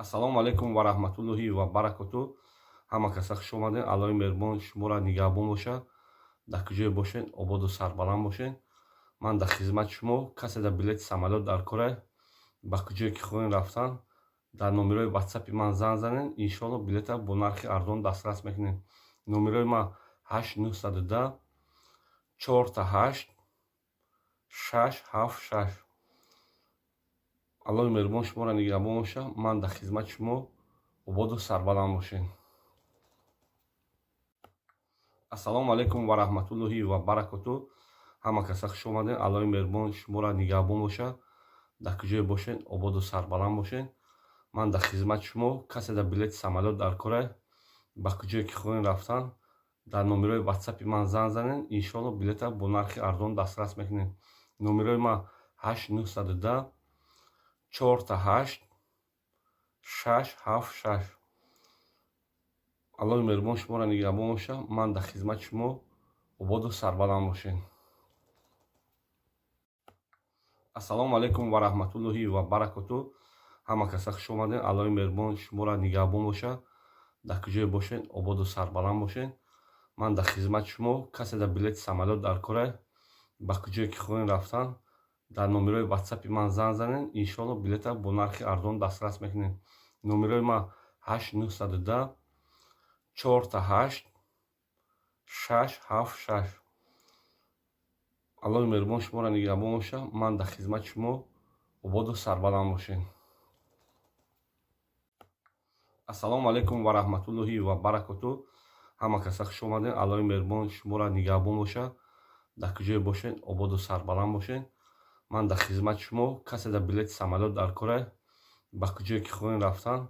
Ассалому алайкум ва раҳматуллоҳи ва баракоту. Ҳама каса хуш омадед. Аллоҳи меҳрубон шуморо нигаҳбон боша. Дар куҷое бошед, ободу сарбаланд бошед. Ман дар хизмати шумо. Касе дар билети самолёт дар кора, ба куҷое ки хоҳем рафтан, дар номерои ватсапи ман занг занед. Иншоалло, билета бо нархи арзон дастрас мекунед. Номерои ман 8 910 4 8 6 7 6. Аллоҳи меҳрубон шуморо нигаҳбон боша. Ман дар хизмати шумо, ободу сарбаланд бошед. Ассалому алайкум ва раҳматуллоҳи ва баракоту. Ҳама каса хуш омадед. Аллоҳи меҳрубон шуморо нигаҳбон боша. Дар куҷое бошед, ободу сарбаланд бошед. Ман дар хизмати шумо. Касе дар билети самолёт дар кора, ба куҷое ки хоҳем рафтан, дар номерои ватсапи ман занг занед. Иншоалло, билета бо нархи арзон дастрас мекунед. Номерои ман 8 910 4 8 6 7 6. Аллоҳи меҳрубон шуморо нигаҳбон боша. Ман дар хизмати шумо, ободу сарбаланд бошед. Ассалому алайкум ва раҳматуллоҳи ва баракоту. Ҳама каса хуш омадед. Аллоҳи меҳрубон шуморо нигаҳбон боша. Дар куҷое бошед, ободу сарбаланд бошед. Ман дар хизмати шумо. Касе дар билети самолёт дар кора, ба куҷое ки хоҳем рафтан, дар номерои ватсапи ман занг занед. Иншоалло, билета бо нархи арзон дастрас мекунед. Номерои ман 8 910 4 8 6 7 6. Аллоҳи меҳрубон шуморо нигаҳбон боша. Ман дар хизмати шумо, ободу сарбаланд бошед. Ассалому алайкум ва раҳматуллоҳи ва баракоту. Ҳама каса хуш омадед. Аллоҳи меҳрубон шуморо нигаҳбон боша. Дар куҷое бошед, ободу сарбаланд бошед. Ман дар хизмати шумо. Касе дар билети самолёт дар кора, ба куҷое ки хоҳем рафтан,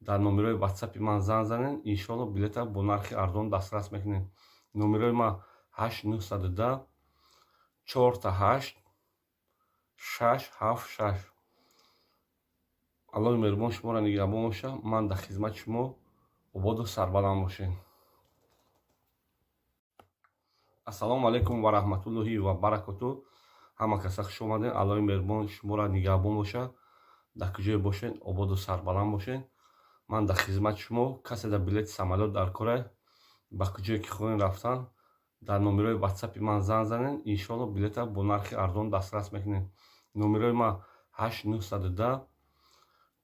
дар номерои ватсапи ман занг занед. Иншоалло, билета бо нархи арзон дастрас мекунед. Номерои ман 8 910 4 8 6 7 6. Аллоҳи меҳрубон шуморо нигаҳбон боша. Ман дар хизмати шумо, ободу сарбаланд бошед. Ассалому алайкум ва раҳматуллоҳи ва баракоту. Ҳама каса хуш омадед. Аллоҳи меҳрубон шуморо нигаҳбон боша. Дар куҷое бошед, ободу сарбаланд бошед. Ман дар хизмати шумо. Касе дар билети самолёт дар кора, ба куҷое ки хоҳем рафтан, дар номерои ватсапи ман занг занед. Иншоалло, билета бо нархи арзон дастрас мекунед. Номерои ман 8 910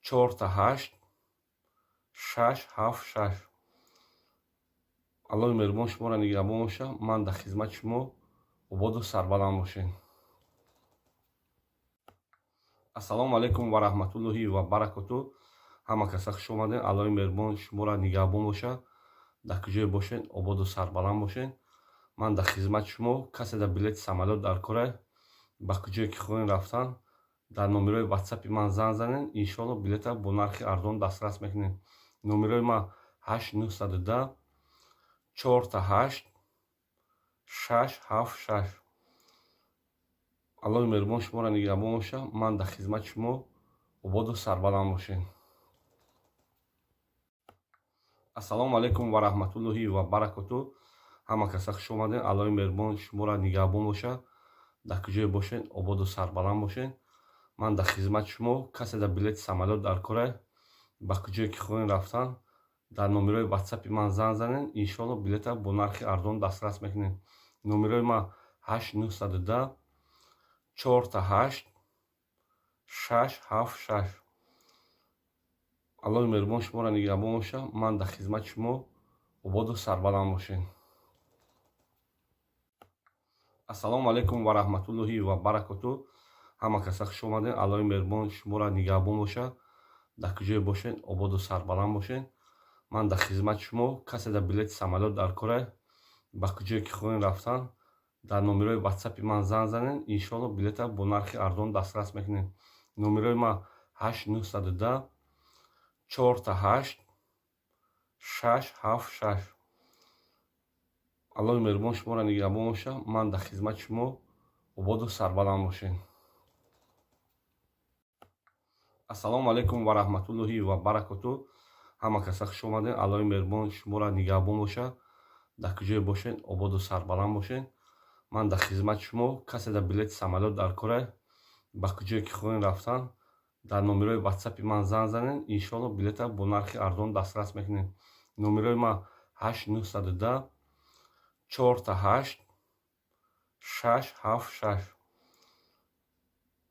4 8 6 7 6. Аллоҳи меҳрубон шуморо нигаҳбон боша. Ман дар хизмати шумо, ободу сарбаланд бошед. Ассалому алайкум ва раҳматуллоҳи ва баракоту. Ҳама каса хуш омадед. Аллоҳи меҳрубон шуморо нигаҳбон боша. Дар куҷое бошед, ободу сарбаланд бошед. Ман дар хизмати шумо. Касе дар билети самолёт дар кора, ба куҷое ки хоҳем рафтан, дар номерои ватсапи ман занг занед. Иншоалло, билета бо нархи арзон дастрас мекунед. Номерои ман 8 910 4 8 6 7 6. Аллоҳи меҳрубон шуморо нигаҳбон боша. Ман дар хизмати шумо, ободу сарбаланд бошед. Ассалому алайкум ва раҳматуллоҳи ва баракоту. Ҳама каса хуш омадед. Аллоҳи меҳрубон шуморо нигаҳбон боша. Дар куҷое бошед, ободу сарбаланд бошед. Ман дар хизмати шумо. Касе дар билети самолёт дар кора, ба куҷое ки хоҳем рафтан, дар номерои ватсапи ман занг занед. Иншоалло, билета бо нархи арзон дастрас мекунед. Номерои ман 8 910 4 8 6 7 6. Аллоҳи меҳрубон шуморо нигаҳбон боша. Ман дар хизмати шумо, ободу сарбаланд бошед. Ассалому алайкум ва раҳматуллоҳи ва баракоту. Ҳама каса хуш омадед. Аллоҳи меҳрубон шуморо нигаҳбон боша. Дар куҷое бошед, ободу сарбаланд бошед. Ман дар хизмати шумо. Касе дар билети самолёт дар кора, ба куҷое ки хоҳем рафтан, дар номерои ватсапи ман занг занед. Иншоалло, билета бо нархи арзон дастрас мекунед. Номерои ман 8 910 4 8 6 7 6. Аллоҳи меҳрубон шуморо нигаҳбон боша. Ман дар хизмати шумо, ободу сарбаланд бошед. Ассалому алайкум ва раҳматуллоҳи ва баракоту. Ҳама каса хуш омадед. Аллоҳи меҳрубон шуморо нигаҳбон боша. Дар куҷое бошед, ободу сарбаланд бошед. Ман дар хизмати шумо. Касе дар билети самолёт дар кора, ба куҷое ки хоҳем рафтан, дар номерои ватсапи ман занг занед, иншоалло, билета бо нархи арзон дастрас мекунед. Номерои ман 8 910 4 8 6 7 6.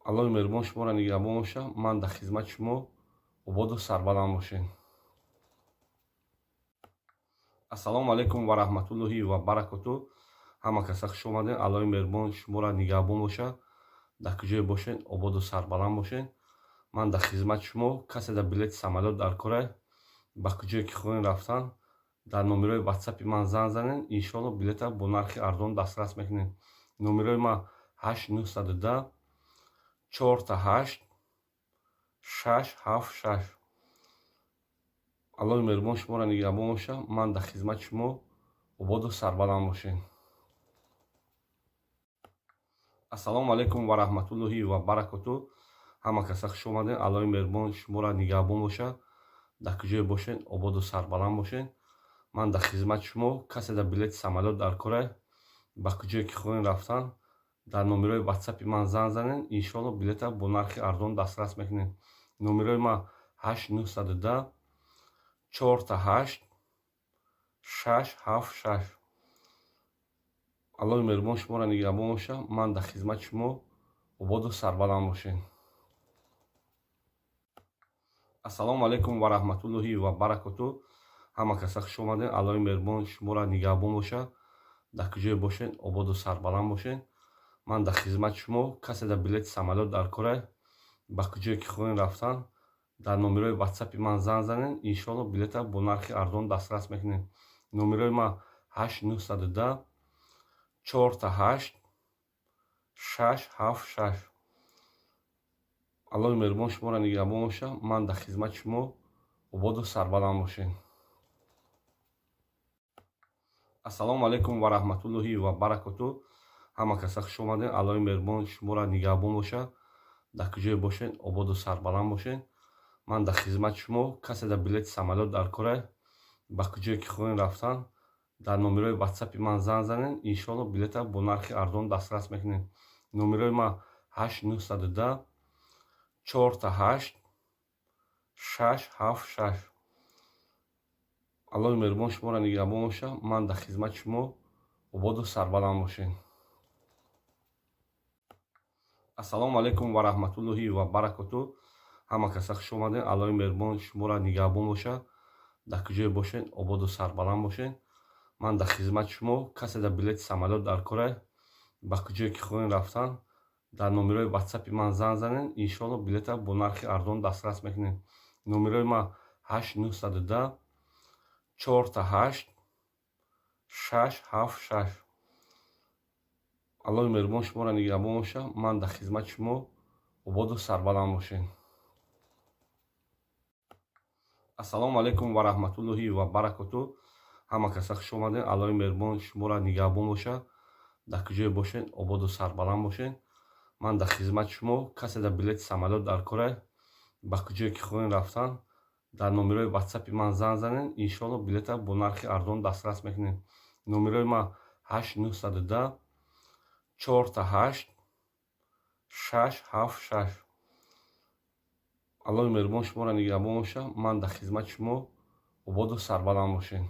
Аллоҳи меҳрубон шуморо нигаҳбон бошад. Ман дар хизмати шумо. Ободу сарбаланд бошед. Ассалому алайкум ва раҳматуллоҳи ва баракоту. Ҳама каса хуш омадед. Аллоҳи меҳрубон шуморо нигаҳбон бошад. Дар куҷое бошед, ободу сарбаланд бошед. Ман дар хизмати шумо. Касе дар билети самолёт дар кора, ба куҷое ки хоҳем рафтан, дар номерои ватсапи ман занг занед, иншоалло, билета бо нархи арзон дастрас мекунед. Номерои ман 8 910 4 8 6 7 6. Аллоҳи меҳрубон шуморо нигаҳбон бошад. Ман дар хизмати шумо. Ободу сарбаланд бошед. Ассалому алайкум ва раҳматуллоҳи ва баракоту. Ҳама каса хуш омадед. Аллоҳи меҳрубон шуморо нигаҳбон бошад. Дар куҷое бошед, ободу сарбаланд бошед. Ман дар хизмати шумо. Касе дар билети самолёт дар кора, ба куҷое ки хоҳем рафтан, дар номерои ватсапи ман занг занед, иншоалло, билета бо нархи арзон дастрас мекунед. Номерои ман 8 910 4 8 6 7 6. Аллоҳи меҳрубон шуморо нигаҳбон бошад. Ман дар хизмати шумо. Ободу сарбаланд бошед. Ассалому алайкум ва раҳматуллоҳи ва баракоту. Ҳама каса хуш омадед. Аллоҳи меҳрубон шуморо нигаҳбон бошад. Дар куҷое бошед, ободу сарбаланд бошед. Ман дар хизмати шумо. Касе дар билети самолёт дар кора, ба куҷое ки хоҳем рафтан, дар номерои ватсапи ман занг занед, иншоалло, билета бо нархи арзон дастрас мекунед. Номерои ман 8 910 4 8 6 7 6. Аллоҳи меҳрубон шуморо нигаҳбон бошад. Ман дар хизмати шумо. Ободу сарбаланд бошед. Ассалому алайкум ва раҳматуллоҳи ва баракоту. Ҳама каса хуш омадед. Аллоҳи меҳрубон шуморо нигаҳбон бошад. Дар куҷое бошед, ободу сарбаланд бошед. Ман дар хизмати шумо. Касе дар билети самолёт дар кора, ба куҷое ки хоҳем рафтан, дар номерои ватсапи ман занг занед, иншоалло, билета бо нархи арзон дастрас мекунед. Номерои ман 8 910 4 8 6 7 6. Аллоҳи меҳрубон шуморо нигаҳбон бошад. Ман дар хизмати шумо. Ободу сарбаланд бошед. Ассалому алайкум ва раҳматуллоҳи ва баракоту. Ҳама каса хуш омадед. Аллоҳи меҳрубон шуморо нигаҳбон бошад. Дар куҷое бошед, ободу сарбаланд бошед. Ман дар хизмати шумо. Касе дар билети самолёт дар кора, ба куҷое ки хоҳем рафтан, дар номерои ватсапи ман занг занед, иншоалло, билета бо нархи арзон дастрас мекунед. Номерои ман 8 910 4 8 6 7 6. Аллоҳи меҳрубон шуморо нигаҳбон бошад. Ман дар хизмати шумо. Ободу сарбаланд бошед. Ассалому алайкум ва раҳматуллоҳи ва баракоту. Ҳама каса хуш омадед. Аллоҳи меҳрубон шуморо нигаҳбон бошад. Дар куҷое бошед, ободу сарбаланд бошед. Ман дар хизмати шумо. Касе дар билети самолёт дар кора, ба куҷое ки хоҳем рафтан, дар номерои ватсапи ман занг занед, иншоалло, билета бо нархи арзон дастрас мекунед. Номерои ман 8 910 4 8 6 7 6. Аллоҳи меҳрубон шуморо нигаҳбон бошад. Ман дар хизмати шумо. Ободу сарбаланд бошед.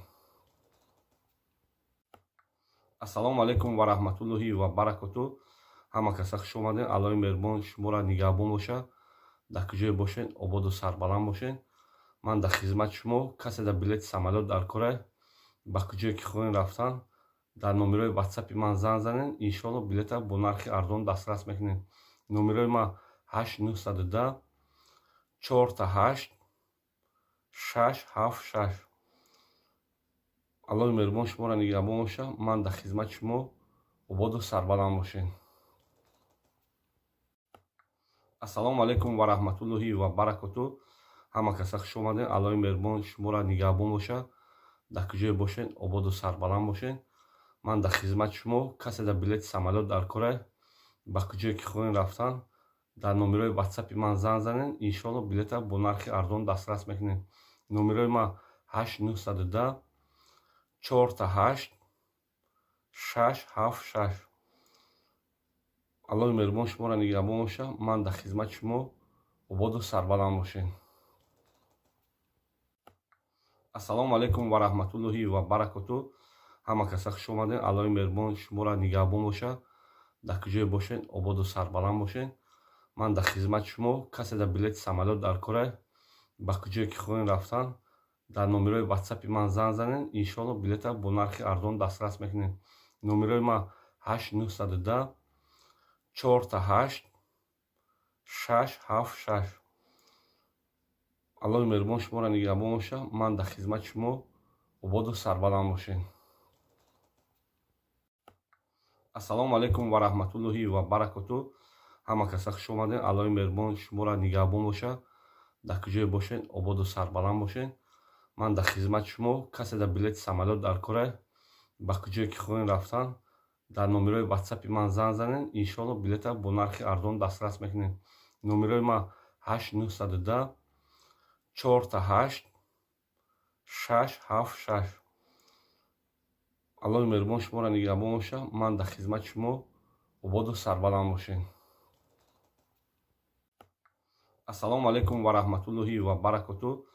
Ассалому алайкум ва раҳматуллоҳи ва баракоту. Ҳама каса хуш омадед. Аллоҳи меҳрубон шуморо нигаҳбон бошад. Дар куҷое бошед, ободу сарбаланд бошед. Ман дар хизмати шумо. Касе дар билети самолёт дар кора, ба куҷое ки хоҳем рафтан, дар номерои ватсапи ман занг занед, иншоалло, билета бо нархи арзон дастрас мекунед. Номерои ман 8 910 4 8 6 7 6. Аллоҳи меҳрубон шуморо нигаҳбон бошад. Ман дар хизмати шумо. Ободу сарбаланд бошед. Ассалому алайкум ва раҳматуллоҳи ва баракоту. Ҳама каса хуш омадед. Аллоҳи меҳрубон шуморо нигаҳбон бошад. Дар куҷое бошед, ободу сарбаланд бошед. Ман дар хизмати шумо. Касе дар билети самолёт дар кора, ба куҷое ки хоҳем рафтан, дар номерои ватсапи ман занг занед, иншоалло, билета бо нархи арзон дастрас мекунед. Номерои ман 8 910 4 8 6 7 6. Аллоҳи меҳрубон шуморо нигаҳбон боша. Ман дар хизмати шумо, ободу сарбаланд бошед. Ассалому алайкум ва раҳматуллоҳи ва баракоту. Ҳама каса хуш омадед. Аллоҳи меҳрубон шуморо нигаҳбон боша. Дар куҷое бошед, ободу сарбаланд бошед. Ман дар хизмати шумо. Касе дар билети самолёт дар кора, ба куҷое ки хоҳем рафтан, дар номерои ватсапи ман занг занед. Иншоалло, билета бо нархи арзон дастрас мекунед. Номерои ман 8 910 4 8 6 7 6. Аллоҳи меҳрубон шуморо нигаҳбон боша. Ман дар хизмати шумо, ободу сарбаланд бошед. Ассалому алайкум ва раҳматуллоҳи ва баракоту. Ҳама каса хуш омадед. Аллоҳи меҳрубон шуморо нигаҳбон боша. Дар куҷое бошед, ободу сарбаланд бошед. Ман дар хизмати шумо. Касе дар билети самолёт дар кора, ба куҷое ки хоҳем рафтан, дар номерои ватсапи ман занг занед. Иншоалло, билета бо нархи арзон дастрас мекунед. Номерои ман 8 910 4 8 6 7 6. Аллоҳи меҳрубон шуморо нигаҳбон боша. Ман дар хизмати шумо, ободу сарбаланд бошед. Ассалому алайкум ва раҳматуллоҳи ва баракоту.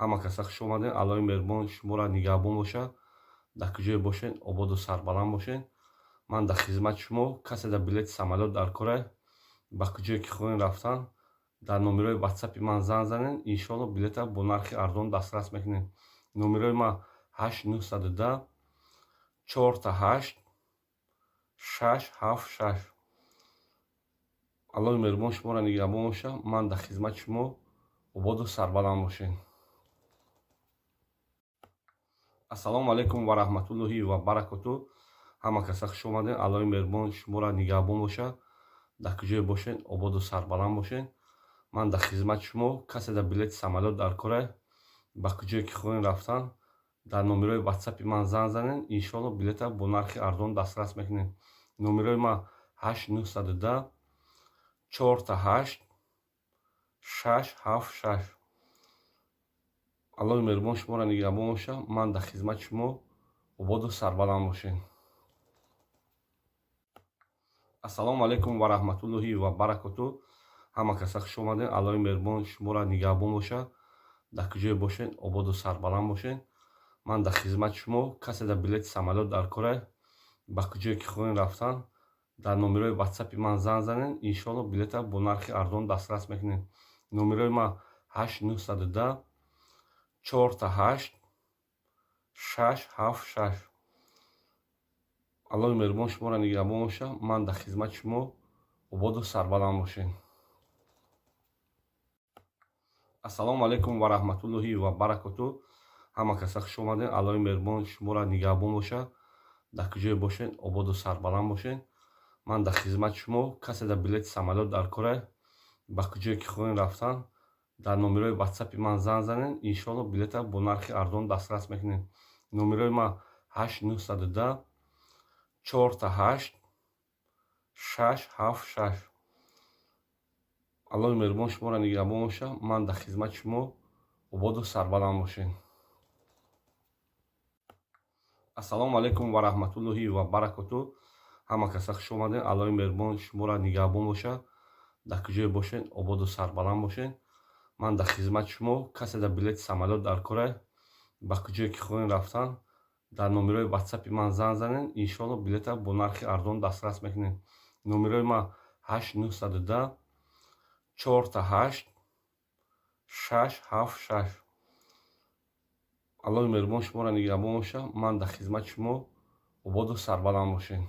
Ҳама каса хуш омадед. Аллоҳи меҳрубон шуморо нигаҳбон боша. Дар куҷое бошед, ободу сарбаланд бошед. Ман дар хизмати шумо. Касе дар билети самолёт дар кора, ба куҷое ки хоҳем рафтан, дар номерои ватсапи ман занг занед. Иншоалло, билета бо нархи арзон дастрас мекунед. Номерои ман 8 910 4 8 6 7 6. Аллоҳи меҳрубон шуморо нигаҳбон боша. Ман дар хизмати шумо, ободу сарбаланд бошед. Ассалому алайкум ва раҳматуллоҳи ва баракоту. Ҳама каса хуш омадед. Аллоҳи меҳрубон шуморо нигаҳбон боша. Дар куҷое бошед, ободу сарбаланд бошед. Ман дар хизмати шумо. Касе дар билети самолёт дар кора, ба куҷое ки хоҳем рафтан, дар номерои ватсапи ман занг занед. Иншоалло, билета бо нархи арзон дастрас мекунед. Номерои ман 8 910 4 8 6 7 6. Аллоҳи меҳрубон шуморо нигаҳбон боша. Ман дар хизмати шумо, ободу сарбаланд бошед. Ассалому алайкум ва раҳматуллоҳи ва баракоту. Ҳама каса хуш омадед. Аллоҳи меҳрубон шуморо нигаҳбон боша. Дар куҷое бошед, ободу сарбаланд бошед. Ман дар хизмати шумо. Касе дар билети самолёт дар кора, ба куҷое ки хоҳем рафтан, дар номерои ватсапи ман занг занед. Иншоалло, билета бо нархи арзон дастрас мекунед. Номерои ман 8 910 4 8 6 7 6. Аллоҳи меҳрубон шуморо нигаҳбон боша. Ман дар хизмати шумо, ободу сарбаланд бошед. Ассалому алайкум ва раҳматуллоҳи ва баракоту. Ҳама каса хуш омадед. Аллоҳи меҳрубон шуморо нигаҳбон боша. Дар куҷое бошед, ободу сарбаланд бошед. Ман дар хизмати шумо. Касе дар билети самолёт дар кора, ба куҷое ки хоҳем рафтан, дар номерои ватсапи ман занг занед. Иншоалло, билета бо нархи арзон дастрас мекунед. Номерои ман 8 910 4 8 6 7 6. Аллоҳи меҳрубон шуморо нигаҳбон боша. Ман дар хизмати шумо, ободу сарбаланд бошед. Ассалому алайкум ва раҳматуллоҳи ва баракоту. Ҳама каса хуш омадед. Аллоҳи меҳрубон шуморо нигаҳбон боша. Дар куҷое бошед, ободу сарбаланд бошед. Ман дар хизмати шумо. Касе дар билети самолёт дар кора, ба куҷое ки хоҳем рафтан, дар номерои ватсапи ман занг занед. Иншоалло, билета бо нархи арзон дастрас мекунед. Номерои ман 8 910 4 8 6 7 6. Аллоҳи меҳрубон шуморо нигаҳбон боша. Ман дар хизмати шумо, ободу сарбаланд бошед.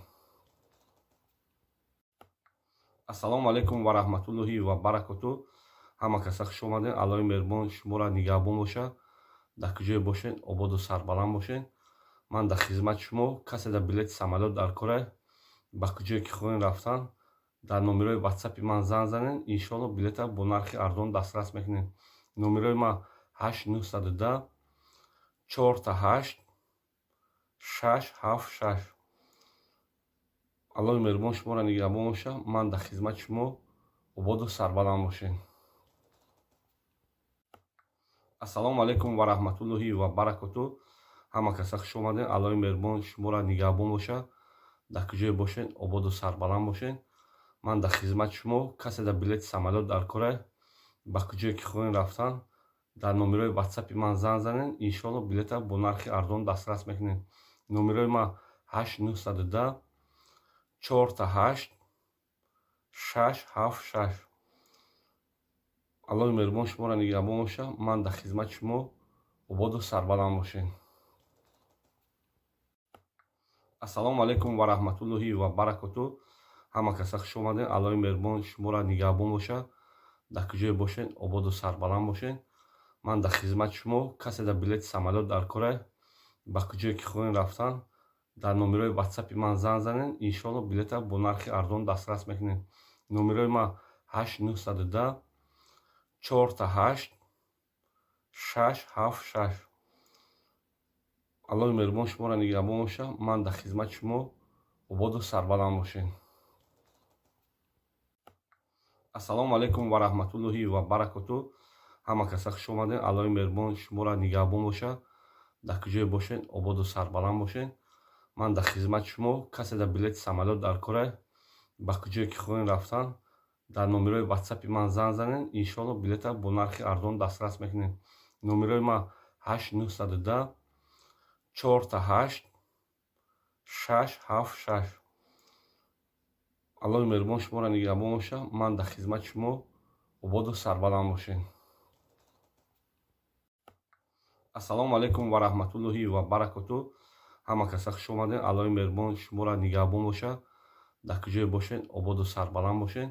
Ассалому алайкум ва раҳматуллоҳи ва баракоту. Ҳама каса хуш омадед. Аллоҳи меҳрубон шуморо нигаҳбон боша. Дар куҷое бошед, ободу сарбаланд бошед. Ман дар хизмати шумо. Касе дар билети самолёт дар кора, ба куҷое ки хоҳем рафтан, дар номерои ватсапи ман занг занед. Иншоалло, билета бо нархи арзон дастрас мекунед. Номерои ман 8 910 4 8 6 7 6. Аллоҳи меҳрубон шуморо нигаҳбон боша. Ман дар хизмати шумо, ободу сарбаланд бошед. Ассалому алайкум ва раҳматуллоҳи ва баракоту. Ҳама каса хуш омадед. Аллоҳи меҳрубон шуморо нигаҳбон боша. Дар куҷое бошед, ободу сарбаланд бошед. Ман дар хизмати шумо. Касе дар билети самолёт дар кора, ба куҷое ки хоҳем рафтан, дар номерои ватсапи ман занг занед, иншоалло, билета бо нархи арзон дастрас мекунед. Номерои ман 8 910 888 676. Аллоҳи меҳрубон шуморо нигаҳбон бошад. Ман дар хизмати шумо. Ободу сарбаланд бошед. Ассалому алайкум ва раҳматуллоҳи ва баракоту. Ҳама каса хуш омадед. Аллоҳи меҳрубон шуморо нигаҳбон бошад. Дар куҷое бошед, ободу сарбаланд бошед. Ман дар хизмати шумо. Касе дар билети самолёт дар кора, ба куҷое ки хоҳем рафтан, дар номерои ватсапи ман занг занед, иншоалло, билета бо нархи арзон дастрас мекунед. Номерои ман 8 910 888 676. Аллоҳи меҳрубон шуморо нигаҳбон бошад. Ман дар хизмати шумо. Ободу сарбаланд бошед. Ассалому алайкум ва раҳматуллоҳи ва баракоту. Ҳама каса хуш омадед. Аллоҳи меҳрубон шуморо нигаҳбон бошад. Дар куҷое бошед, ободу сарбаланд бошед. Ман дар хизмати шумо. Касе дар билети самолёт дар кора, ба куҷое ки хоҳем рафтан, дар номерои ватсапи ман занг занед, иншоалло, билета бо нархи арзон дастрас мекунед. Номерои ман 8 910 888 676. Аллоҳи меҳрубон шуморо нигаҳбон бошад. Ман дар хизмати шумо. Ободу сарбаланд бошед. Ассалому алайкум ва раҳматуллоҳи ва баракоту. Ҳама каса хуш омадед. Аллоҳи меҳрубон шуморо нигаҳбон бошад. Дар куҷое бошед, ободу сарбаланд бошед.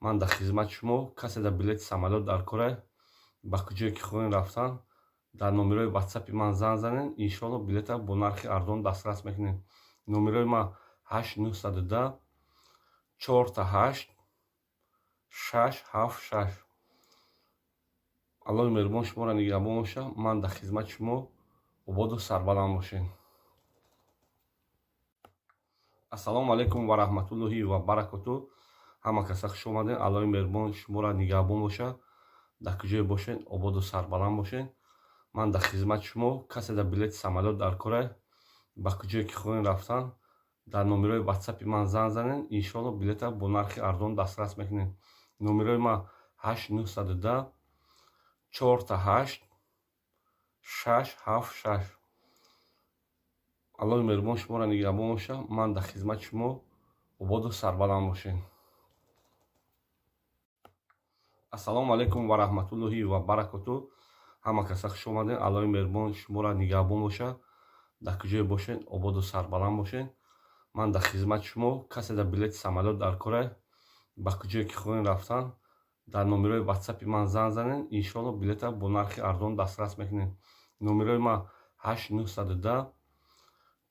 Ман дар хизмати шумо. Касе дар билети самолёт дар кора, ба куҷое ки хоҳем рафтан, дар номерои ватсапи ман занг занед, иншоалло, билета бо нархи арзон дастрас мекунед. Номерои ман 8 910 888 676. Аллоҳи меҳрубон шуморо нигаҳбон бошад. Ман дар хизмати шумо. Ободу сарбаланд бошед. Ассалому алайкум ва раҳматуллоҳи ва баракоту. Ҳама каса хуш омадед. Аллоҳи меҳрубон шуморо нигаҳбон бошад. Дар куҷое бошед, ободу сарбаланд бошед. Ман дар хизмати шумо. Касе дар билети самолёт дар кора, ба куҷое ки хоҳем рафтан, дар номерои ватсапи ман занг занед, иншоалло, билета бо нархи арзон дастрас мекунед. Номерои ман 8 910 888 676. Аллоҳи меҳрубон шуморо нигаҳбон бошад. Ман дар хизмати шумо. Ободу сарбаланд бошед. Ассалому алайкум ва раҳматуллоҳи ва баракоту. Ҳама каса хуш омадед. Аллоҳи меҳрубон шуморо нигаҳбон бошад. Дар куҷое бошед, ободу сарбаланд бошед. Ман дар хизмати шумо. Касе дар билети самолёт дар кора, ба куҷое ки хоҳем рафтан, дар номерои ватсапи ман занг занед, иншоалло, билета бо нархи арзон дастрас мекунед. Номерои ман 8 910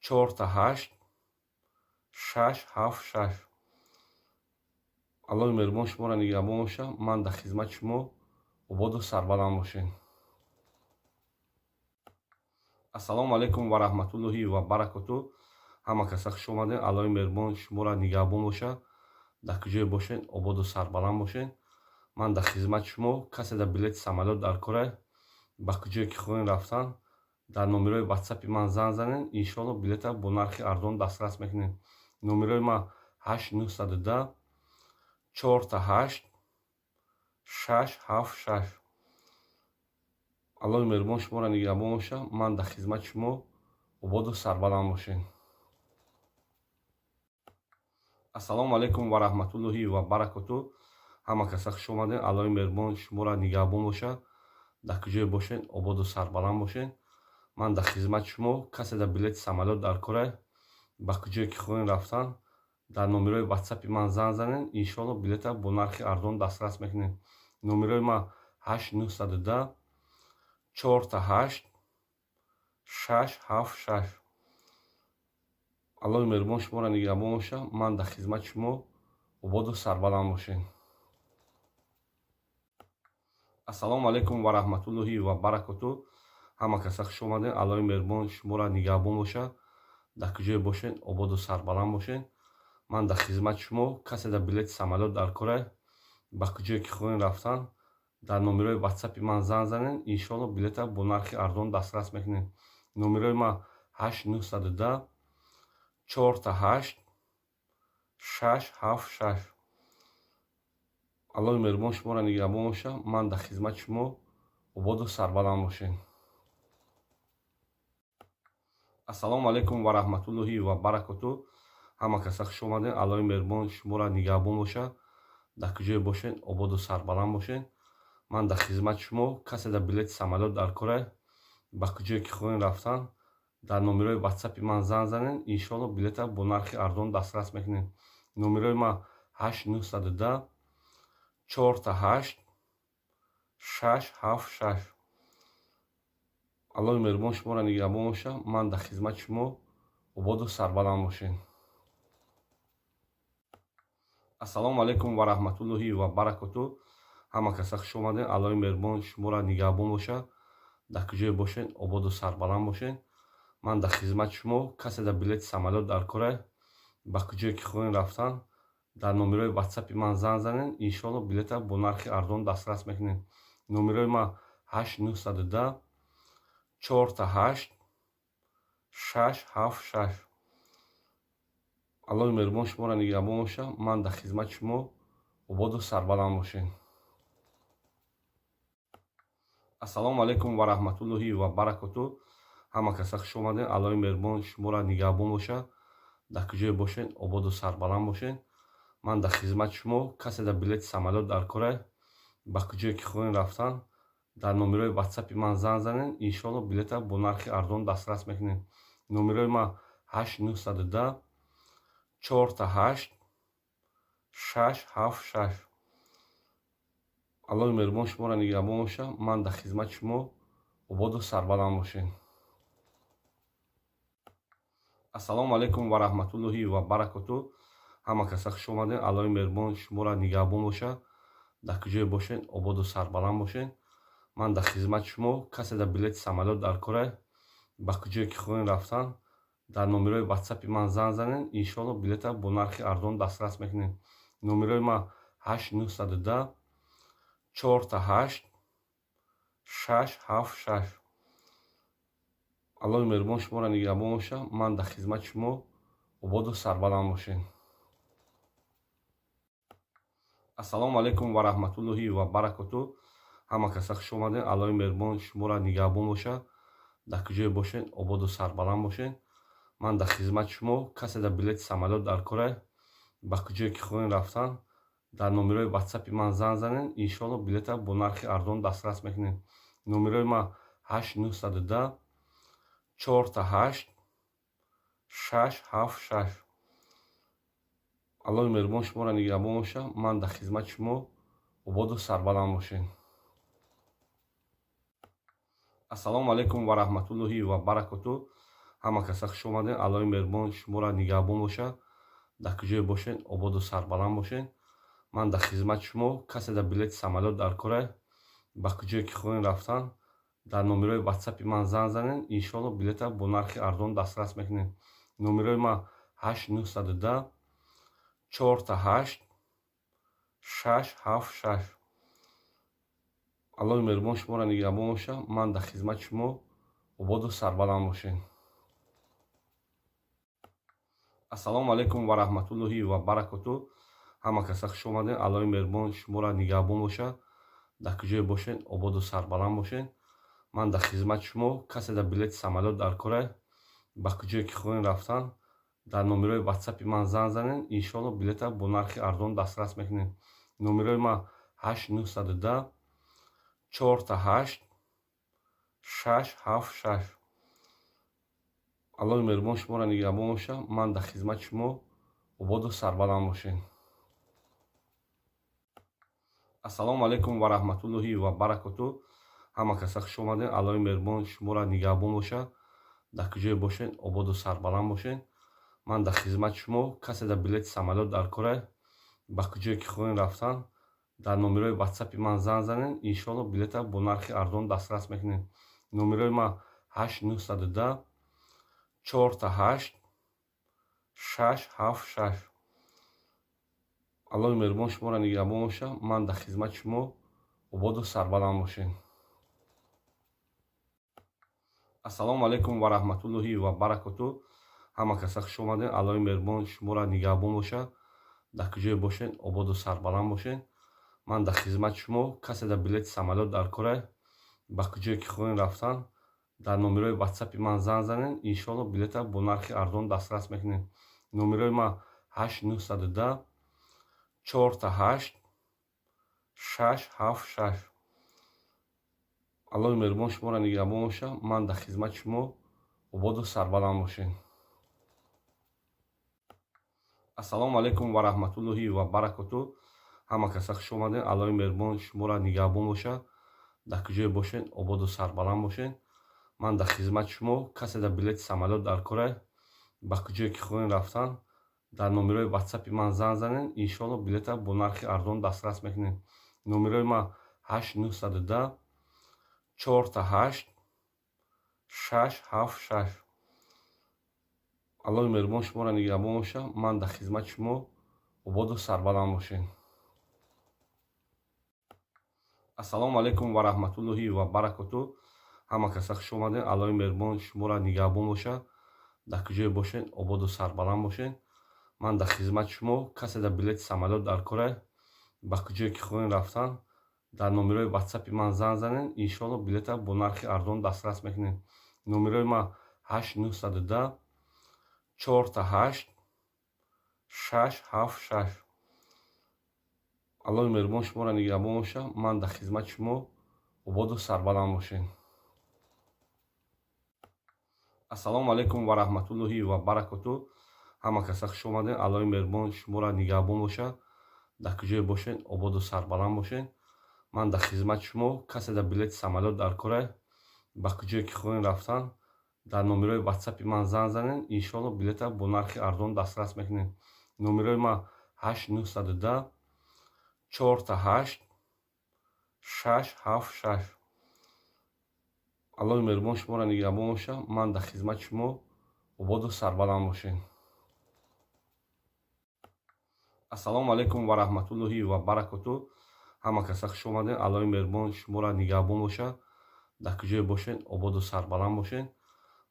888 676. Аллоҳи меҳрубон шуморо нигаҳбон бошад. Ман дар хизмати шумо. Ободу сарбаланд бошед. Ассалому алайкум ва раҳматуллоҳи ва баракоту. Ҳама каса хуш омадед. Аллоҳи меҳрубон шуморо нигаҳбон бошад. Дар куҷое бошед, ободу сарбаланд бошед. Ман дар хизмати шумо. Касе дар билети самолёт дар кора, ба куҷое ки хоҳем рафтан, дар номерои ватсапи ман занг занед, иншоалло, билета бо нархи арзон дастрас мекунед. Номерои ман 8 910 888 676. Аллоҳи меҳрубон шуморо нигаҳбон бошад. Ман дар хизмати шумо. Ободу сарбаланд бошед. Ассалому алайкум ва раҳматуллоҳи ва баракоту. Ҳама каса хуш омадед. Аллоҳи меҳрубон шуморо нигаҳбон бошад. Дар куҷое бошед, ободу сарбаланд бошед. Ман дар хизмати шумо. Касе дар билети самолёт дар кора, ба куҷое ки хоҳем рафтан, дар номерои ватсапи ман занг занед, иншоалло, билета бо нархи арзон дастрас мекунед. Номерои ман 8 910 888 676. Аллоҳи меҳрубон шуморо нигаҳбон бошад. Ман дар хизмати шумо. Ободу сарбаланд бошед. Ассалому алайкум ва раҳматуллоҳи ва баракоту. Ҳама каса хуш омадед. Аллоҳи меҳрубон шуморо нигаҳбон бошад. Дар куҷое бошед, ободу сарбаланд бошед. Ман дар хизмати шумо. Касе дар билети самолёт дар кора, ба куҷое ки хоҳем рафтан, дар номерои ватсапи ман занг занед, иншоалло, билета бо нархи арзон дастрас мекунед. Номерои ман 8 910 888 676. Аллоҳи меҳрубон шуморо нигаҳбон боша. Ман дар хизмати шумо, ободу сарбаланд бошед. Ассалому алайкум ва раҳматуллоҳи ва баракоту. Ҳама каса хуш омадем. Аллоҳи меҳрубон шуморо нигаҳбон боша. Дар куҷое бошед, ободу сарбаланд бошед. Ман дар хизмати шумо. Касе дар билети самолёт дар кора, ба куҷое ки хоҳем рафтан, дар номерои ватсапи ман занг занед. Иншоалло, билета бо нархи арзон дастрас мекунед. Номерои ман 8 910 888 676. Аллоҳи меҳрубон шуморо нигаҳбон боша. Ман дар хизмати шумо, ободу сарбаланд бошед. Ассалому алайкум ва раҳматуллоҳи ва баракоту. Ҳама каса хуш омадем. Аллоҳи меҳрубон шуморо нигаҳбон боша. Дар куҷое бошед, ободу сарбаланд бошед. Ман дар хизмати шумо. Касе дар билети самолёт дар кора, ба куҷое ки хоҳем рафтан, дар номерои ватсапи ман занг занед. Иншоалло, билета бо нархи арзон дастрас мекунед. Номерои ман 8 910 888 676. Аллоҳи меҳрубон шуморо нигаҳбон боша. Ман дар хизмати шумо, ободу сарбаланд бошед. Ассалому алайкум ва раҳматуллоҳи ва баракоту. Ҳама каса хуш омадем. Аллоҳи меҳрубон шуморо нигаҳбон боша. Дар куҷое бошед, ободу сарбаланд бошед. Ман дар хизмати шумо. Касе дар билети самолёт дар кора, ба куҷое ки хоҳем рафтан, дар номерои ватсапи ман занг занед. Иншоалло, билета бо нархи арзон дастрас мекунед. Номерои ман 8 910 888 676. Аллоҳи меҳрубон шуморо нигаҳбон боша. Ман дар хизмати шумо, ободу сарбаланд бошед. Ассалому алайкум ва раҳматуллоҳи ва баракоту. Ҳама каса хуш омадем. Аллоҳи меҳрубон шуморо нигаҳбон боша. Дар куҷое бошед, ободу сарбаланд бошед. Ман дар хизмати шумо. Касе дар билети самолёт дар кора, ба куҷое ки хоҳем рафтан, дар номерои ватсапи ман занг занед. Иншоалло, билета бо нархи арзон дастрас мекунед. Номерои ман 8 910 888 676. Аллоҳи меҳрубон шуморо нигаҳбон боша. Ман дар хизмати шумо, ободу сарбаланд бошед. Ассалому алайкум ва раҳматуллоҳи ва баракоту. Ҳама каса хуш омадем. Аллоҳи меҳрубон шуморо нигаҳбон боша. Дар куҷое бошед, ободу сарбаланд бошед. Ман дар хизмати шумо. Касе дар билети самолёт дар кора, ба куҷое ки хоҳем рафтан, дар номерои ватсапи ман занг занед. Иншоалло, билета бо нархи арзон дастрас мекунед. Номерои ман 8 910 888 676. Аллоҳи меҳрубон шуморо нигаҳбон боша. Ман дар хизмати шумо, ободу сарбаланд бошед. Ассалому алайкум ва раҳматуллоҳи ва баракоту. Ҳама каса хуш омадем. Аллоҳи меҳрубон шуморо нигаҳбон боша. Дар куҷое бошед, ободу сарбаланд бошед. Ман дар хизмати шумо. Касе дар билети самолёт дар кора, ба куҷое ки хоҳем рафтан, дар номерои ватсапи ман занг занед. Иншоалло, билета бо нархи арзон дастрас мекунед. Номерои ман 8 910 888 676. Аллоҳи меҳрубон шуморо нигаҳбон боша. Ман дар хизмати шумо, ободу сарбаланд бошед. Ассалому алайкум ва раҳматуллоҳи ва баракоту. Ҳама каса хуш омадем. Аллоҳи меҳрубон шуморо нигаҳбон боша. Дар куҷое бошед, ободу сарбаланд бошед. Ман дар хизмати шумо. Касе дар билети самолёт дар кора, ба куҷое ки хоҳем рафтан, дар номерои ватсапи ман занг занед. Иншоалло, билета бо нархи арзон дастрас мекунед. Номерои ман 8 910 888 676. Аллоҳи меҳрубон шуморо нигаҳбон боша. Ман дар хизмати шумо, ободу сарбаланд бошед. Ассалому алайкум ва раҳматуллоҳи ва баракоту. Ҳама каса хуш омадем. Аллоҳи меҳрубон шуморо нигаҳбон боша. Дар куҷое бошед, ободу сарбаланд бошед. Ман дар хизмати шумо. Касе дар билети самолёт дар кора, ба куҷое ки хоҳем рафтан, дар номерои ватсапи ман занг занед. Иншоалло, билета бо нархи арзон дастрас мекунед. Номерои ман 8 910 888 676. Аллоҳи меҳрубон шуморо нигаҳбон боша. Ман дар хизмати шумо, ободу сарбаланд бошед. Ассалому алайкум ва раҳматуллоҳи ва баракоту. Ҳама каса хуш омадем. Аллоҳи меҳрубон шуморо нигаҳбон боша. Дар куҷое бошед, ободу сарбаланд бошед. Ман дар хизмати шумо. Касе дар билети самолёт дар кора, ба куҷое ки хоҳем рафтан, дар номерои ватсапи ман занг занед, иншоалло, билета бо нархи арзон дастрас мекунем. Номерои ман 8 910 888 676. Аллоҳи меҳрубон шуморо нигаҳбон бошад. Ман дар хизмати шумо. Ободу сарбаланд бошед. Ассалому алайкум ва раҳматуллоҳи ва баракоту. Ҳама каса хуш омадед. Аллоҳи меҳрубон шуморо нигаҳбон бошад. Дар куҷое бошед, ободу сарбаланд бошед. Ман дар хизмати шумо. Касе дар билети самолёт дар кора, ба куҷое ки хоҳем рафтан, дар номерои ватсапи ман занг занед, иншоалло, билета бо нархи арзон дастрас мекунем. Номерои ман 8 910 888 676. Аллоҳи меҳрубон шуморо нигаҳбон бошад. Ман дар хизмати шумо. Ободу сарбаланд бошед. Ассалому алайкум ва раҳматуллоҳи ва баракоту. Ҳама каса хуш омадед. Аллоҳи меҳрубон шуморо нигаҳбон бошад. Дар куҷое бошед, ободу сарбаланд бошед. Ман дар хизмати шумо. Касе дар билети самолёт дар кора, ба куҷое ки хоҳем рафтан, дар номерои ватсапи ман занг занед, иншоалло, билета бо нархи арзон дастрас мекунем. Номерои ман 8 910 888 676. Аллоҳи меҳрубон шуморо нигаҳбон бошад. Ман дар хизмати шумо. Ободу сарбаланд бошед. Ассалому алайкум ва раҳматуллоҳи ва баракоту. Ҳама каса хуш омадед. Аллоҳи меҳрубон шуморо нигаҳбон бошад. Дар куҷое бошед, ободу сарбаланд бошед. Ман дар хизмати шумо. Касе дар билети самолёт дар кора, ба куҷое ки хоҳем рафтан, дар номерои ватсапи ман занг занед, иншоалло, билета бо нархи арзон дастрас мекунем. Номерои ман 8 910 888 676. Аллоҳи меҳрубон шуморо нигаҳбон бошад. Ман дар хизмати шумо. Ободу сарбаланд бошед. Ассалому алайкум ва раҳматуллоҳи ва баракоту. Ҳама каса хуш омадед. Аллоҳи меҳрубон шуморо нигаҳбон бошад. Дар куҷое бошед, ободу сарбаланд бошед.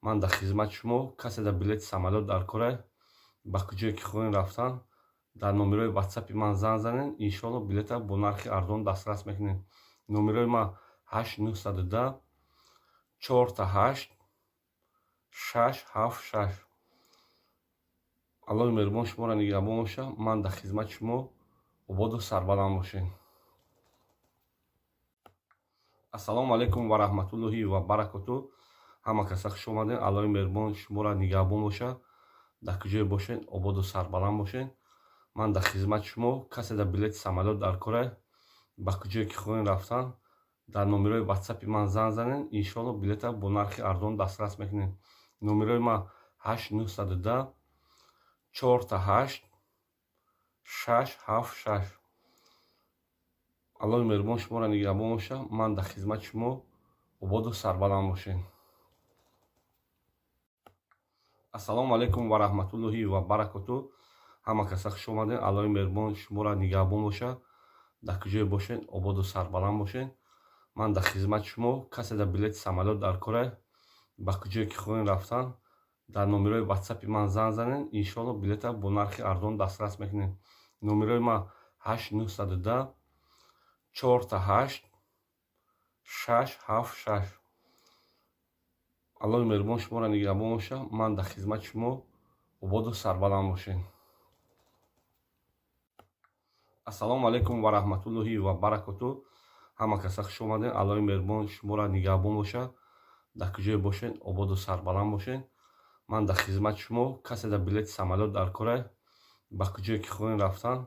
Ман дар хизмати шумо. Касе дар билети самолёт дар кора, ба куҷое ки хоҳем рафтан, дар номерои ватсапи ман занг занед, иншоалло, билета бо нархи арзон дастрас мекунем. Номерои ман 8 910 888 676. Аллоҳи меҳрубон шуморо нигаҳбон бошад. Ман дар хизмати шумо. Ободу сарбаланд бошед. Ассалому алайкум ва раҳматуллоҳи ва баракоту. Ҳама каса хуш омадед. Аллоҳи меҳрубон шуморо нигаҳбон бошад. Дар куҷое бошед, ободу сарбаланд бошед. Ман дар хизмати шумо. Касе дар билети самолёт дар кора, ба куҷое ки хоҳем рафтан, дар номерои ватсапи ман занг занед, иншоалло, билета бо нархи арзон дастрас мекунем. Номерои ман 8 910 888 676. Аллоҳи меҳрубон шуморо нигаҳбон бошад. Ман дар хизмати шумо. Ободу сарбаланд бошед. Ассалому алайкум ва раҳматуллоҳи ва баракоту. Ҳама каса хуш омадед. Аллоҳи меҳрубон шуморо нигаҳбон бошад. Дар куҷое бошед, ободу сарбаланд бошед. Ман дар хизмати шумо. Касе дар билети самолёт дар кора, ба куҷое ки хоҳем рафтан, дар номерои ватсапи ман занг занед, иншоалло, билета бо нархи арзон дастрас мекунем. Номерои ман 8 910 888 676. Аллоҳи меҳрубон шуморо нигаҳбон бошад. Ман дар хизмати шумо. Ободу сарбаланд бошед. Ассалому алайкум ва раҳматуллоҳи ва баракоту. Ҳама каса хуш омадед. Аллоҳи меҳрубон шуморо нигаҳбон бошад. Дар куҷое бошед, ободу сарбаланд бошед. Ман дар хизмати шумо. Касе дар билети самолёт дар кора, ба куҷое ки хоҳем рафтан,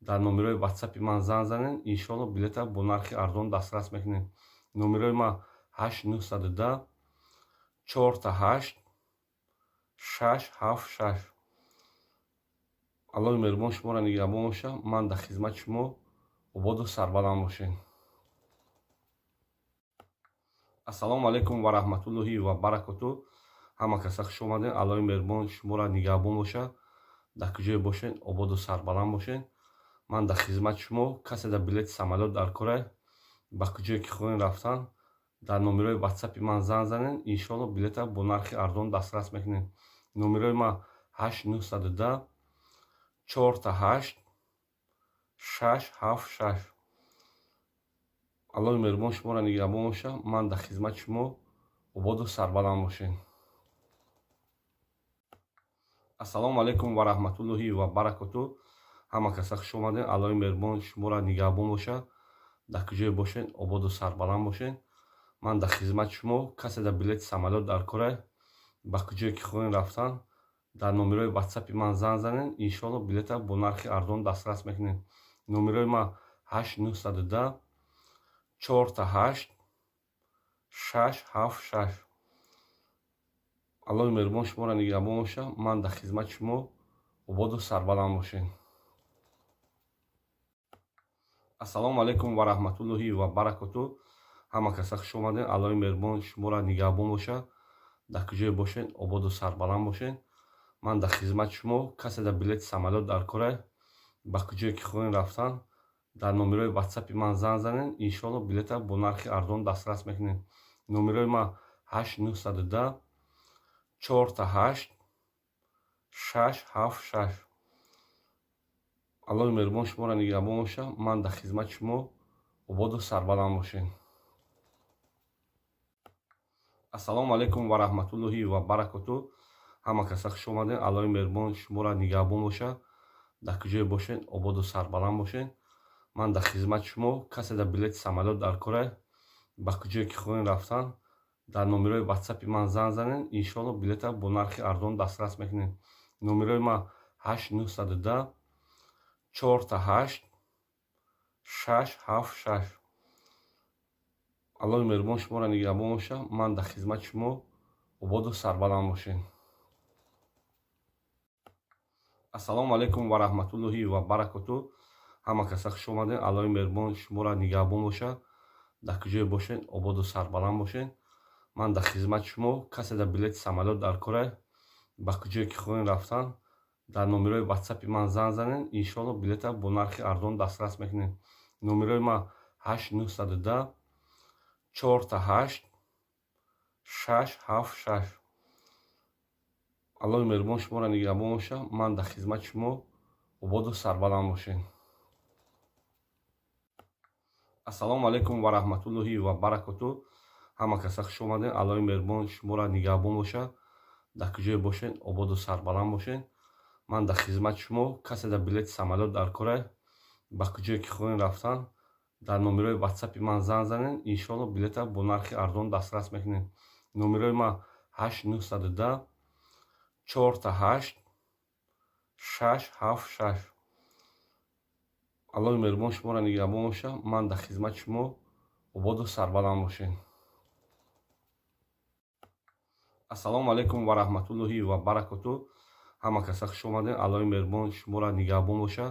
дар номерои ватсапи ман занг занед, иншоалло, билета бо нархи арзон дастрас мекунем. Номерои ман 8 910 888 676. Аллоҳи меҳрубон шуморо нигаҳбон бошад. Ман дар хизмати шумо. Ободу сарбаланд бошед. Ассалому алайкум ва раҳматуллоҳи ва баракоту. Ҳама каса хуш омадед. Аллоҳи меҳрубон шуморо нигаҳбон бошад. Дар куҷое бошед, ободу сарбаланд бошед. Ман дар хизмати шумо. Касе дар билети самолёт дар кора, ба куҷое ки хоҳем рафтан, дар номерои ватсапи ман занг занед, иншоалло, билета бо нархи арзон дастрас мекунем. Номерои ман 8 910 888 676. Аллоҳи меҳрубон шуморо нигаҳбон боша. Ман дар хизмати шумо, ободу сарбаланд бошед. Ассалому алайкум ва раҳматуллоҳи ва баракоту. Ҳама каса хуш омадед. Аллоҳи меҳрубон шуморо нигаҳбон боша. Дар куҷое бошед, ободу сарбаланд бошед. Ман дар хизмати шумо. Касе дар билети самолёт дар кора, ба куҷое ки хоҳем рафтан, дар номерои ватсапи ман занг занед. Иншоалло, билета бо нархи арзон дастрас мекунед. Номерои ман 8 910 4 8 6 7 6. Аллоҳи меҳрубон шуморо нигаҳбон боша. Ман дар хизмати шумо, ободу сарбаланд бошед. Ассалому алайкум ва раҳматуллоҳи ва баракоту. Ҳама каса хуш омадед. Аллоҳи меҳрубон шуморо нигаҳбон боша. Дар куҷое бошед, ободу сарбаланд бошед. Ман дар хизмати шумо. Касе дар билети самолёт дар кора, ба куҷое ки хоҳем рафтан, дар номерои ватсапи ман занг занед. Иншоалло, билета бо нархи арзон дастрас мекунед. Номерои ман 8 910 4 8 6 7 6. Аллоҳи меҳрубон шуморо нигаҳбон боша. Ман дар хизмати шумо, ободу сарбаланд бошед. Ассалому алайкум ва раҳматуллоҳи ва баракоту. Ҳама каса хуш омадед. Аллоҳи меҳрубон шуморо нигаҳбон боша. Дар куҷое бошед, ободу сарбаланд бошед. Ман дар хизмати шумо. Касе дар билети самолёт дар кора, ба куҷое ки хоҳем рафтан, дар номерои ватсапи ман занг занед. Иншоалло, билета бо нархи арзон дастрас мекунед. Номерои ман 8 910 4 8 6 7 6. Аллоҳи меҳрубон шуморо нигаҳбон боша. Ман дар хизмати шумо, ободу сарбаланд бошед. Ассалому алайкум ва раҳматуллоҳи ва баракоту. Ҳама каса хуш омадед. Аллоҳи меҳрубон шуморо нигаҳбон боша. Дар куҷое бошед, ободу сарбаланд бошед. Ман дар хизмати шумо. Касе дар билети самолёт дар кора, ба куҷое ки хоҳем рафтан, дар номерои ватсапи ман занг занед. Иншоалло, билета бо нархи арзон дастрас мекунед. Номерои ман 8 910 4 8 6 7 6. Аллоҳи меҳрубон шуморо нигаҳбон боша. Ман дар хизмати шумо, ободу сарбаланд бошед. Ассалому алайкум ва раҳматуллоҳи ва баракоту. Ҳама каса хуш омадед. Аллоҳи меҳрубон шуморо нигаҳбон боша. Дар куҷое бошед, ободу сарбаланд бошед. Ман дар хизмати шумо. Касе дар билети самолёт дар кора, ба куҷое ки хоҳем рафтан, дар номерои ватсапи ман занг занед. Иншоалло, билета бо нархи арзон дастрас мекунед. Номерои ман 8 910 4 8 6 7 6. Аллоҳи меҳрубон шуморо нигаҳбон боша. Ман дар хизмати шумо, ободу сарбаланд бошед. Ассалому алайкум ва раҳматуллоҳи ва баракоту. Ҳама каса хуш омадед. Аллоҳи меҳрубон шуморо нигаҳбон боша.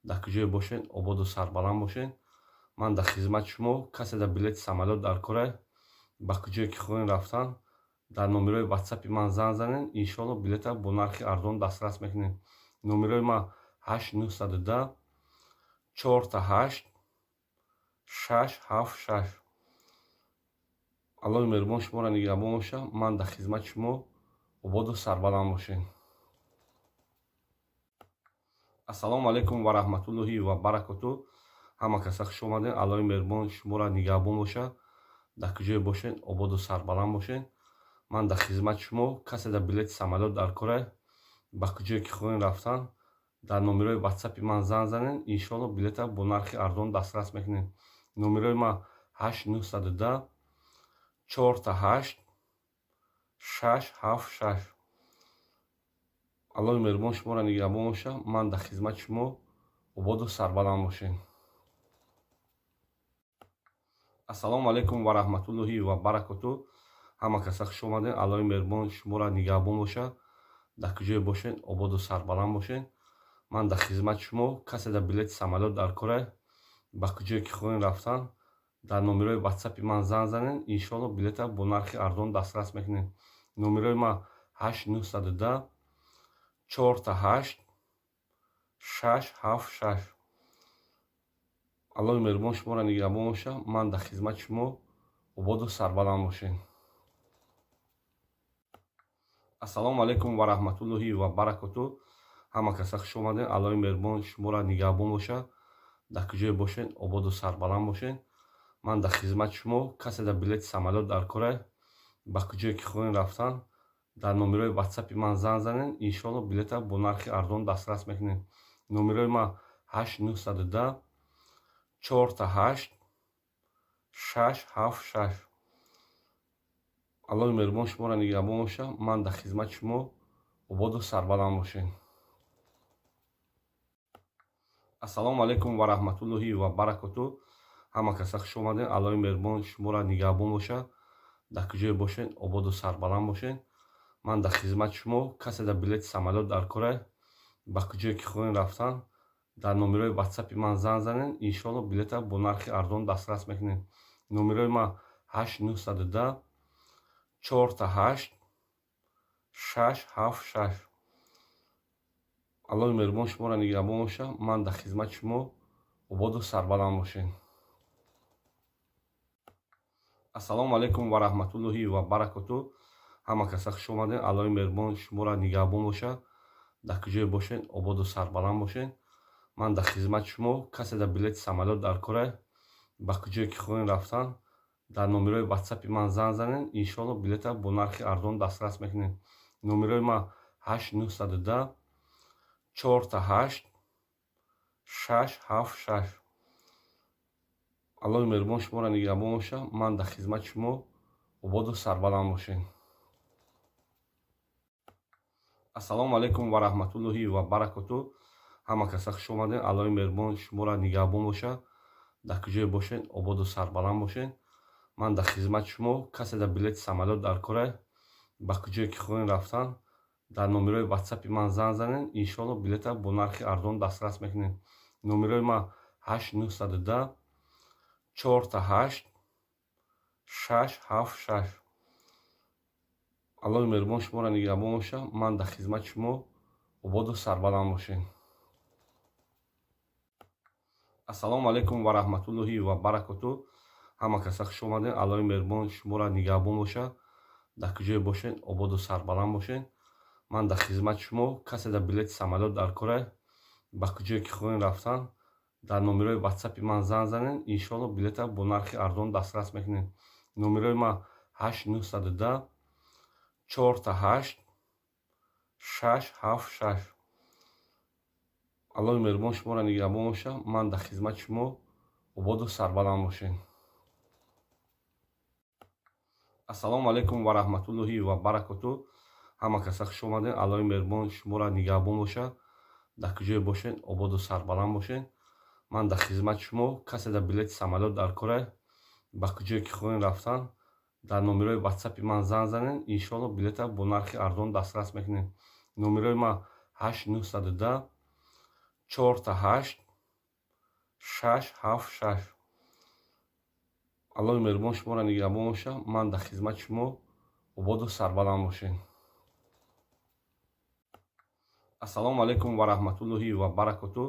Дар куҷое бошед, ободу сарбаланд бошед. Ман дар хизмати шумо. Касе дар билети самолёт дар кора, ба куҷое ки хоҳем рафтан, дар номерои ватсапи ман занг занед. Иншоалло, билета бо нархи арзон дастрас мекунед. Номерои ман 8 910 4 8 6 7 6. Аллоҳи меҳрубон шуморо нигаҳбон боша. Ман дар хизмати шумо, ободу сарбаланд бошед. Ассалому алайкум ва раҳматуллоҳи ва баракоту. Ҳама каса хуш омадед. Аллоҳи меҳрубон шуморо нигаҳбон боша. Дар куҷое бошед, ободу сарбаланд бошед. Ман дар хизмати шумо. Касе дар билети самолёт дар кора, ба куҷое ки хоҳем рафтан, дар номерои ватсапи ман занг занед. Иншоалло, билета бо нархи арзон дастрас мекунед. Номерои ман 8 910 4 8 6 7 6. Аллоҳи меҳрубон шуморо нигаҳбон боша. Ман дар хизмати шумо, ободу сарбаланд бошед. Ассалому алайкум ва раҳматуллоҳи ва баракоту. Ҳама каса хуш омадед. Аллоҳи меҳрубон шуморо нигаҳбон боша. Дар куҷое бошед, ободу сарбаланд бошед. Ман дар хизмати шумо. Касе дар билети самолёт дар кора, ба куҷое ки хоҳем рафтан, дар номерои ватсапи ман занг занед. Иншоалло, билета бо нархи арзон дастрас мекунед. Номерои ман 8 910 4 8 6 7 6. Аллоҳи меҳрубон шуморо нигаҳбон боша. Ман дар хизмати шумо, ободу сарбаланд бошед. Ассалому алайкум ва раҳматуллоҳи ва баракоту. Ҳама каса хуш омадед. Аллоҳи меҳрубон шуморо нигаҳбон боша. Дар куҷое бошед, ободу сарбаланд бошед. Ман дар хизмати шумо. Касе дар билети самолёт дар кора, ба куҷое ки хоҳем рафтан, дар номерои ватсапи ман занг занед, иншоалло, билета бо нархи арзон дастрас мекунед. Номерои ман 8 910 4 8 6 7 6. Аллоҳи меҳрубон шуморо нигаҳбон бошад. Ман дар хизмати шумо. Ободу сарбаланд бошед. Ассалому алайкум ва раҳматуллоҳи ва баракоту. Ҳама каса хуш омадед. Аллоҳи меҳрубон шуморо нигаҳбон бошад. Дар куҷое бошед, ободу сарбаланд бошед. Ман дар хизмати шумо. Касе дар билети самолёт дар кора, ба куҷое ки хоҳем рафтан, дар номерои ватсапи ман занг занед, иншоалло, билета бо нархи арзон дастрас мекунед. Номерои ман 8 910 4 8 6 7 6. Аллоҳи меҳрубон шуморо нигаҳбон бошад. Ман дар хизмати шумо. Ободу сарбаланд бошед. Ассалому алайкум ва раҳматуллоҳи ва баракоту. Ҳама каса хуш омадед. Аллоҳи меҳрубон шуморо нигаҳбон бошад. Дар куҷое бошед, ободу сарбаланд бошед. Ман дар хизмати шумо. Касе дар билети самолёт дар кора, ба куҷое ки хоҳем рафтан, дар номерои ватсапи ман занг занед, иншоалло, билета бо нархи арзон дастрас мекунед. Номерои ман 8 910 4 8 6 7 6. Аллоҳи меҳрубон шуморо нигаҳбон бошад. Ман дар хизмати шумо. Ободу сарбаланд бошед. Ассалому алайкум ва раҳматуллоҳи ва баракоту. Ҳама каса хуш омадед. Аллоҳи меҳрубон шуморо нигаҳбон бошад. Дар куҷое бошед, ободу сарбаланд бошед. Ман дар хизмати шумо. Касе дар билети самолёт дар кора, ба куҷое ки хоҳем рафтан, дар номерои ватсапи ман занг занед, иншоалло, билета бо нархи арзон дастрас мекунед. Номерои ман 8 910 4 8 6 7 6. Аллоҳи меҳрубон шуморо нигаҳбон бошад. Ман дар хизмати шумо. Ободу сарбаланд бошед. Ассалому алайкум ва раҳматуллоҳи ва баракоту. Ҳама каса хуш омадед. Аллоҳи меҳрубон шуморо нигаҳбон бошад. Дар куҷое бошед, ободу сарбаланд бошед. Ман дар хизмати шумо. Касе дар билети самолёт дар кора, ба куҷое ки хоҳем рафтан, дар номерои ватсапи ман занг занед, иншоалло, билета бо нархи арзон дастрас мекунед. Номерои ман 8 910 4 8 6 7 6. Аллоҳи меҳрубон шуморо нигаҳбон бошад. Ман дар хизмати шумо. Ободу сарбаланд бошед. Ассалому алайкум ва раҳматуллоҳи ва баракоту. Ҳама каса хуш омадед. Аллоҳи меҳрубон шуморо нигаҳбон бошад. Дар куҷое бошед, ободу сарбаланд бошед. Ман дар хизмати шумо. Касе дар билети самолёт дар кора, ба куҷое ки хоҳем рафтан, дар номерои ватсапи ман занг занед, иншоалло, билета бо нархи арзон дастрас мекунед. Номерои ман 8 910 4 8 6 7 6. Аллоҳи меҳрубон шуморо нигаҳбон бошад. Ман дар хизмати шумо. Ободу сарбаланд бошед. Ассалому алайкум ва раҳматуллоҳи ва баракоту.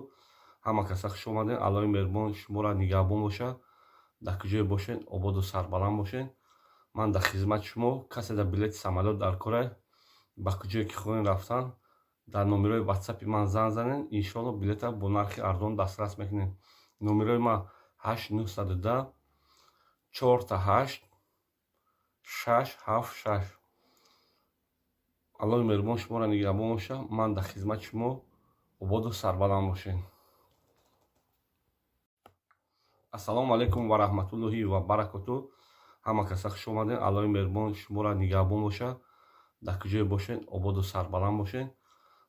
Ҳама каса хуш омадед. Аллоҳи меҳрубон шуморо нигаҳбон бошад. Дар куҷое бошед, ободу сарбаланд бошед. Ман дар хизмати шумо. Касе дар билети самолёт дар кора, ба куҷое ки хоҳем рафтан, дар номерои ватсапи ман занг занед, иншоалло, билета бо нархи арзон дастрас мекунед. Номерои ман 8 910 4 8 6 7 6. Аллоҳи меҳрубон шуморо нигаҳбон бошад. Ман дар хизмати шумо. Ободу сарбаланд бошед. Ассалому алайкум ва раҳматуллоҳи ва баракоту. Ҳама каса хуш омадед. Аллоҳи меҳрубон шуморо нигаҳбон бошад. Дар куҷое бошед, ободу сарбаланд бошед.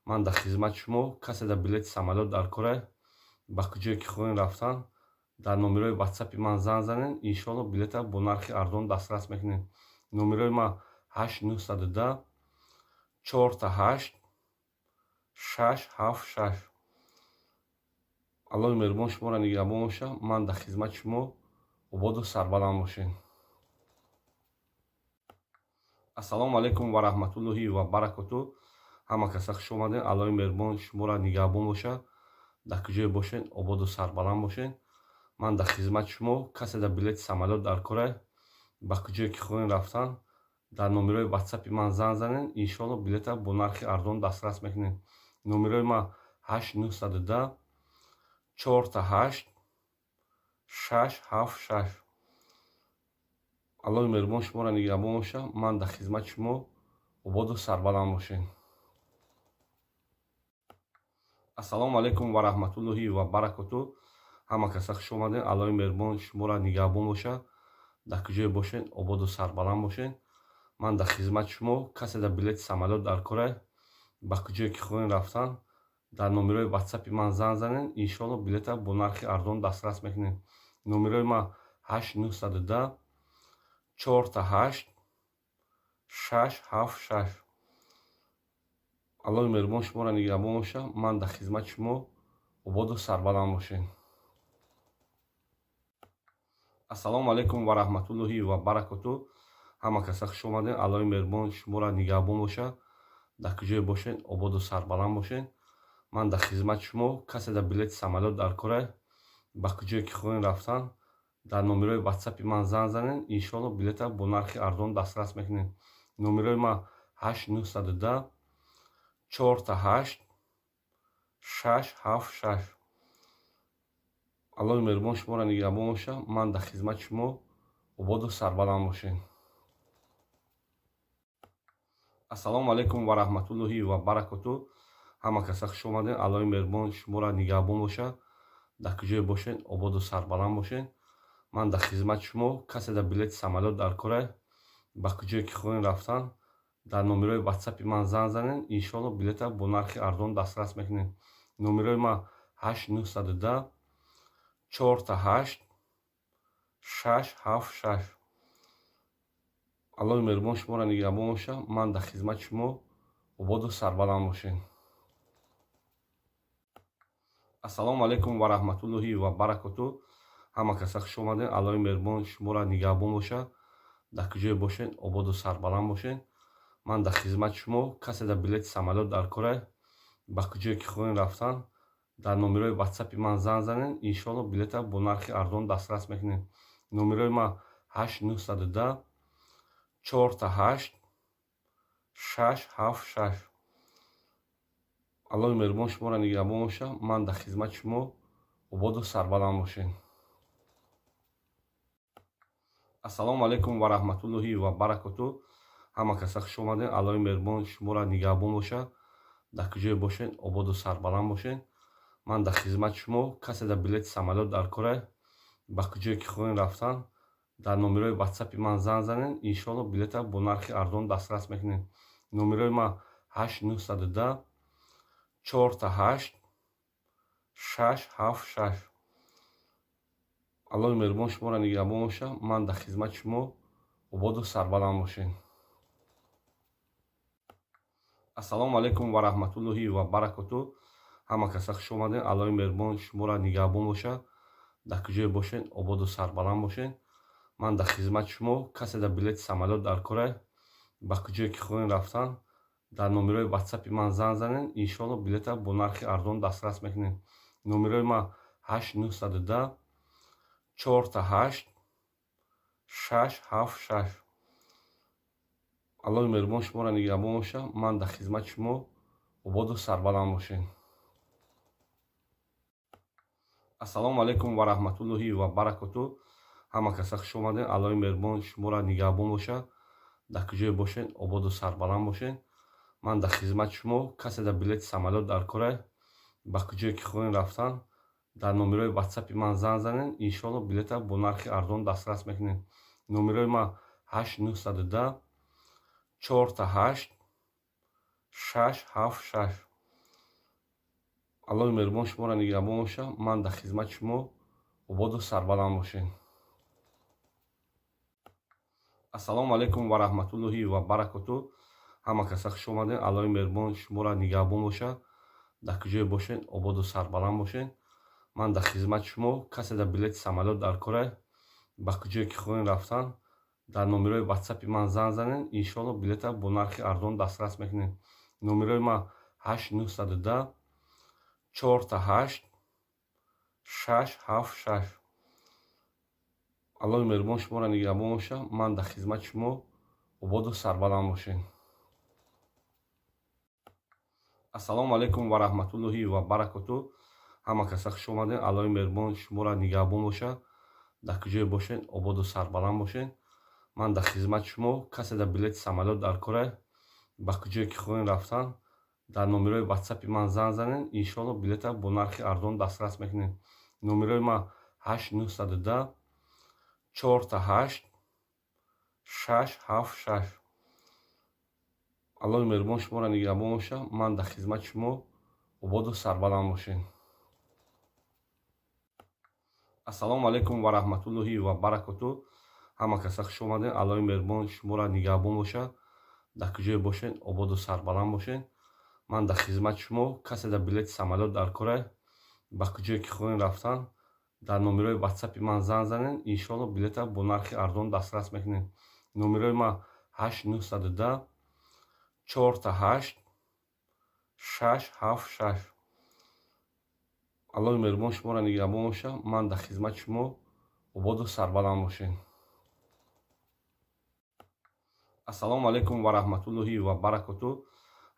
Ман дар хизмати шумо. Касе дар билети самолёт дар кора, ба куҷое ки хоҳем рафтан, дар номерои ватсапи ман занг занед, иншоалло, билета бо нархи арзон дастрас мекунед. Номерои ман 8 910 4 8 6 7 6. Аллоҳи меҳрубон шуморо нигаҳбон бошад. Ман дар хизмати шумо. Ободу сарбаланд бошед. Ассалому алайкум ва раҳматуллоҳи ва баракоту. Ҳама каса хуш омадед. Аллоҳи меҳрубон шуморо нигаҳбон бошад. Дар куҷое бошед, ободу сарбаланд бошед. Ман дар хизмати шумо. Касе дар билети самолёт дар кора, ба куҷое ки хоҳем рафтан, дар номерои ватсапи ман занг занед, иншоалло, билета бо нархи арзон дастрас мекунед. Номерои ман 8 910 4 8 6 7 6. Аллоҳи меҳрубон шуморо нигаҳбон боша. Ман дар хизмати шумо, ободу сарбаланд бошед. Ассалому алайкум ва раҳматуллоҳи ва баракоту. Ҳама каса хуш омадед. Аллоҳи меҳрубон шуморо нигаҳбон боша. Дар куҷое бошед, ободу сарбаланд бошед. Ман дар хизмати шумо. Касе дар билети самолёт дар кора, ба куҷое ки хоҳем рафтан, дар номерои ватсапи ман занг занед. Иншоалло, билета бо нархи арзон дастрас мекунед. Номерои ман 8 910 4 8 6 7 6. Аллоҳи меҳрубон шуморо нигаҳбон боша. Ман дар хизмати шумо, ободу сарбаланд бошед. Ассалому алайкум ва раҳматуллоҳи ва баракоту. Ҳама каса хуш омадед. Аллоҳи меҳрубон шуморо нигаҳбон боша. Дар куҷое бошед, ободу сарбаланд бошед. Ман дар хизмати шумо. Касе дар билети самолёт дар кора, ба куҷое ки хоҳем рафтан, дар номерои ватсапи ман занг занед. Иншоалло, билета бо нархи арзон дастрас мекунед. Номерои ман 8 910 4 8 6 7 6. Аллоҳи меҳрубон шуморо нигаҳбон боша. Ман дар хизмати шумо, ободу сарбаланд бошед. Ассалому алайкум ва раҳматуллоҳи ва баракоту. Ҳама каса хуш омадед. Аллоҳи меҳрубон шуморо нигаҳбон боша. Дар куҷое бошед, ободу сарбаланд бошед. Ман дар хизмати шумо. Касе дар билети самолёт дар кора, ба куҷое ки хоҳем рафтан, дар номерои ватсапи ман занг занед. Иншоалло, билета бо нархи арзон дастрас мекунед. Номерои ман 8 910 4 8 6 7 6. Аллоҳи меҳрубон шуморо нигаҳбон боша. Ман дар хизмати шумо, ободу сарбаланд бошед. Ассалому алайкум ва раҳматуллоҳи ва баракоту. Ҳама каса хуш омадед. Аллоҳи меҳрубон шуморо нигаҳбон боша. Дар куҷое бошед, ободу сарбаланд бошед. Ман дар хизмати шумо. Касе дар билети самолёт дар кора, ба куҷое ки хоҳем рафтан, дар номерои ватсапи ман занг занед. Иншоалло, билета бо нархи арзон дастрас мекунед. Номерои ман 8 910 4 8 6 7 6. Аллоҳи меҳрубон шуморо нигаҳбон боша. Ман дар хизмати шумо, ободу сарбаланд бошед. Ассалому алайкум ва раҳматуллоҳи ва баракоту. Ҳама каса хуш омадед. Аллоҳи меҳрубон шуморо нигаҳбон боша. Дар куҷое бошед, ободу сарбаланд бошед. Ман дар хизмати шумо. Касе дар билети самолёт дар кора, ба куҷое ки хоҳем рафтан, дар номерои ватсапи ман занг занед. Иншоалло, билета бо нархи арзон дастрас мекунед. Номерои ман 8 910 4 8 6 7 6. Аллоҳи меҳрубон шуморо нигаҳбон боша. Ман дар хизмати шумо, ободу сарбаланд бошед. Ассалому алайкум ва раҳматуллоҳи ва баракоту. Ҳама каса хуш омадед. Аллоҳи меҳрубон шуморо нигаҳбон боша. Дар куҷое бошед, ободу сарбаланд бошед. Ман дар хизмати шумо. Касе дар билети самолёт дар кора, ба куҷое ки хоҳем рафтан, дар номерои ватсапи ман занг занед. Иншоалло, билета бо нархи арзон дастрас мекунед. Номерои ман 8 910 4 8 6 7 6. Аллоҳи меҳрубон шуморо нигаҳбон боша. Ман дар хизмати шумо, ободу сарбаланд бошед. Ассалому алайкум ва раҳматуллоҳи ва баракоту. Ҳама каса хуш омадед. Аллоҳи меҳрубон шуморо нигаҳбон боша. Дар куҷое бошед, ободу сарбаланд бошед. Ман дар хизмати шумо. Касе дар билети самолёт дар кора, ба куҷое ки хоҳем рафтан, дар номерои ватсапи ман занг занед. Иншоалло, билета бо нархи арзон дастрас мекунед. Номерои ман 8 910 4 8 6 7 6. Аллоҳи меҳрубон шуморо нигаҳбон боша. Ман дар хизмати шумо, ободу сарбаланд бошед. Ассалому алайкум ва раҳматуллоҳи ва баракоту. Ҳама каса хуш омадед. Аллоҳи меҳрубон шуморо нигаҳбон боша. Дар куҷое бошед, ободу сарбаланд бошед. Ман дар хизмати шумо. Касе дар билети самолёт дар кора, ба куҷое ки хоҳем рафтан, дар номерои ватсапи ман занг занед. Иншоалло, билета бо нархи арзон дастрас мекунед. Номерои ман 8 910 4 8 6 7 6. Аллоҳи меҳрубон шуморо нигаҳбон боша. Ман дар хизмати шумо, ободу сарбаланд бошед. Ассалому алайкум ва раҳматуллоҳи ва баракоту. Ҳама каса хуш омадед. Аллоҳи меҳрубон шуморо нигаҳбон боша. Дар куҷое бошед, ободу сарбаланд бошед. Ман дар хизмати шумо. Касе дар билети самолёт дар кора, ба куҷое ки хоҳем рафтан, дар номерои ватсапи ман занг занед, иншоалло, билета бо нархи арзон дастрас мекунед. Номерои ман 8 910 4 8 6 7 6. Аллоҳи меҳрубон шуморо нигаҳбон бошад. Ман дар хизмати шумо. Ободу сарбаланд бошед. Ассалому алайкум ва раҳматуллоҳи ва баракоту. Ҳама каса хуш омадед. Аллоҳи меҳрубон шуморо нигаҳбон бошад. Дар куҷое бошед, ободу сарбаланд бошед. Ман дар хизмати шумо. Касе дар билети самолёт дар кора, ба куҷое ки хоҳем рафтан, дар номерои ватсапи ман занг занед, иншоалло, билета бо нархи арзон дастрас мекунед. Номерои ман 8 910 4 8 6 7 6. Аллоҳи меҳрубон шуморо нигаҳбон бошад. Ман дар хизмати шумо. Ободу сарбаланд бошед. Ассалому алайкум ва раҳматуллоҳи ва баракоту.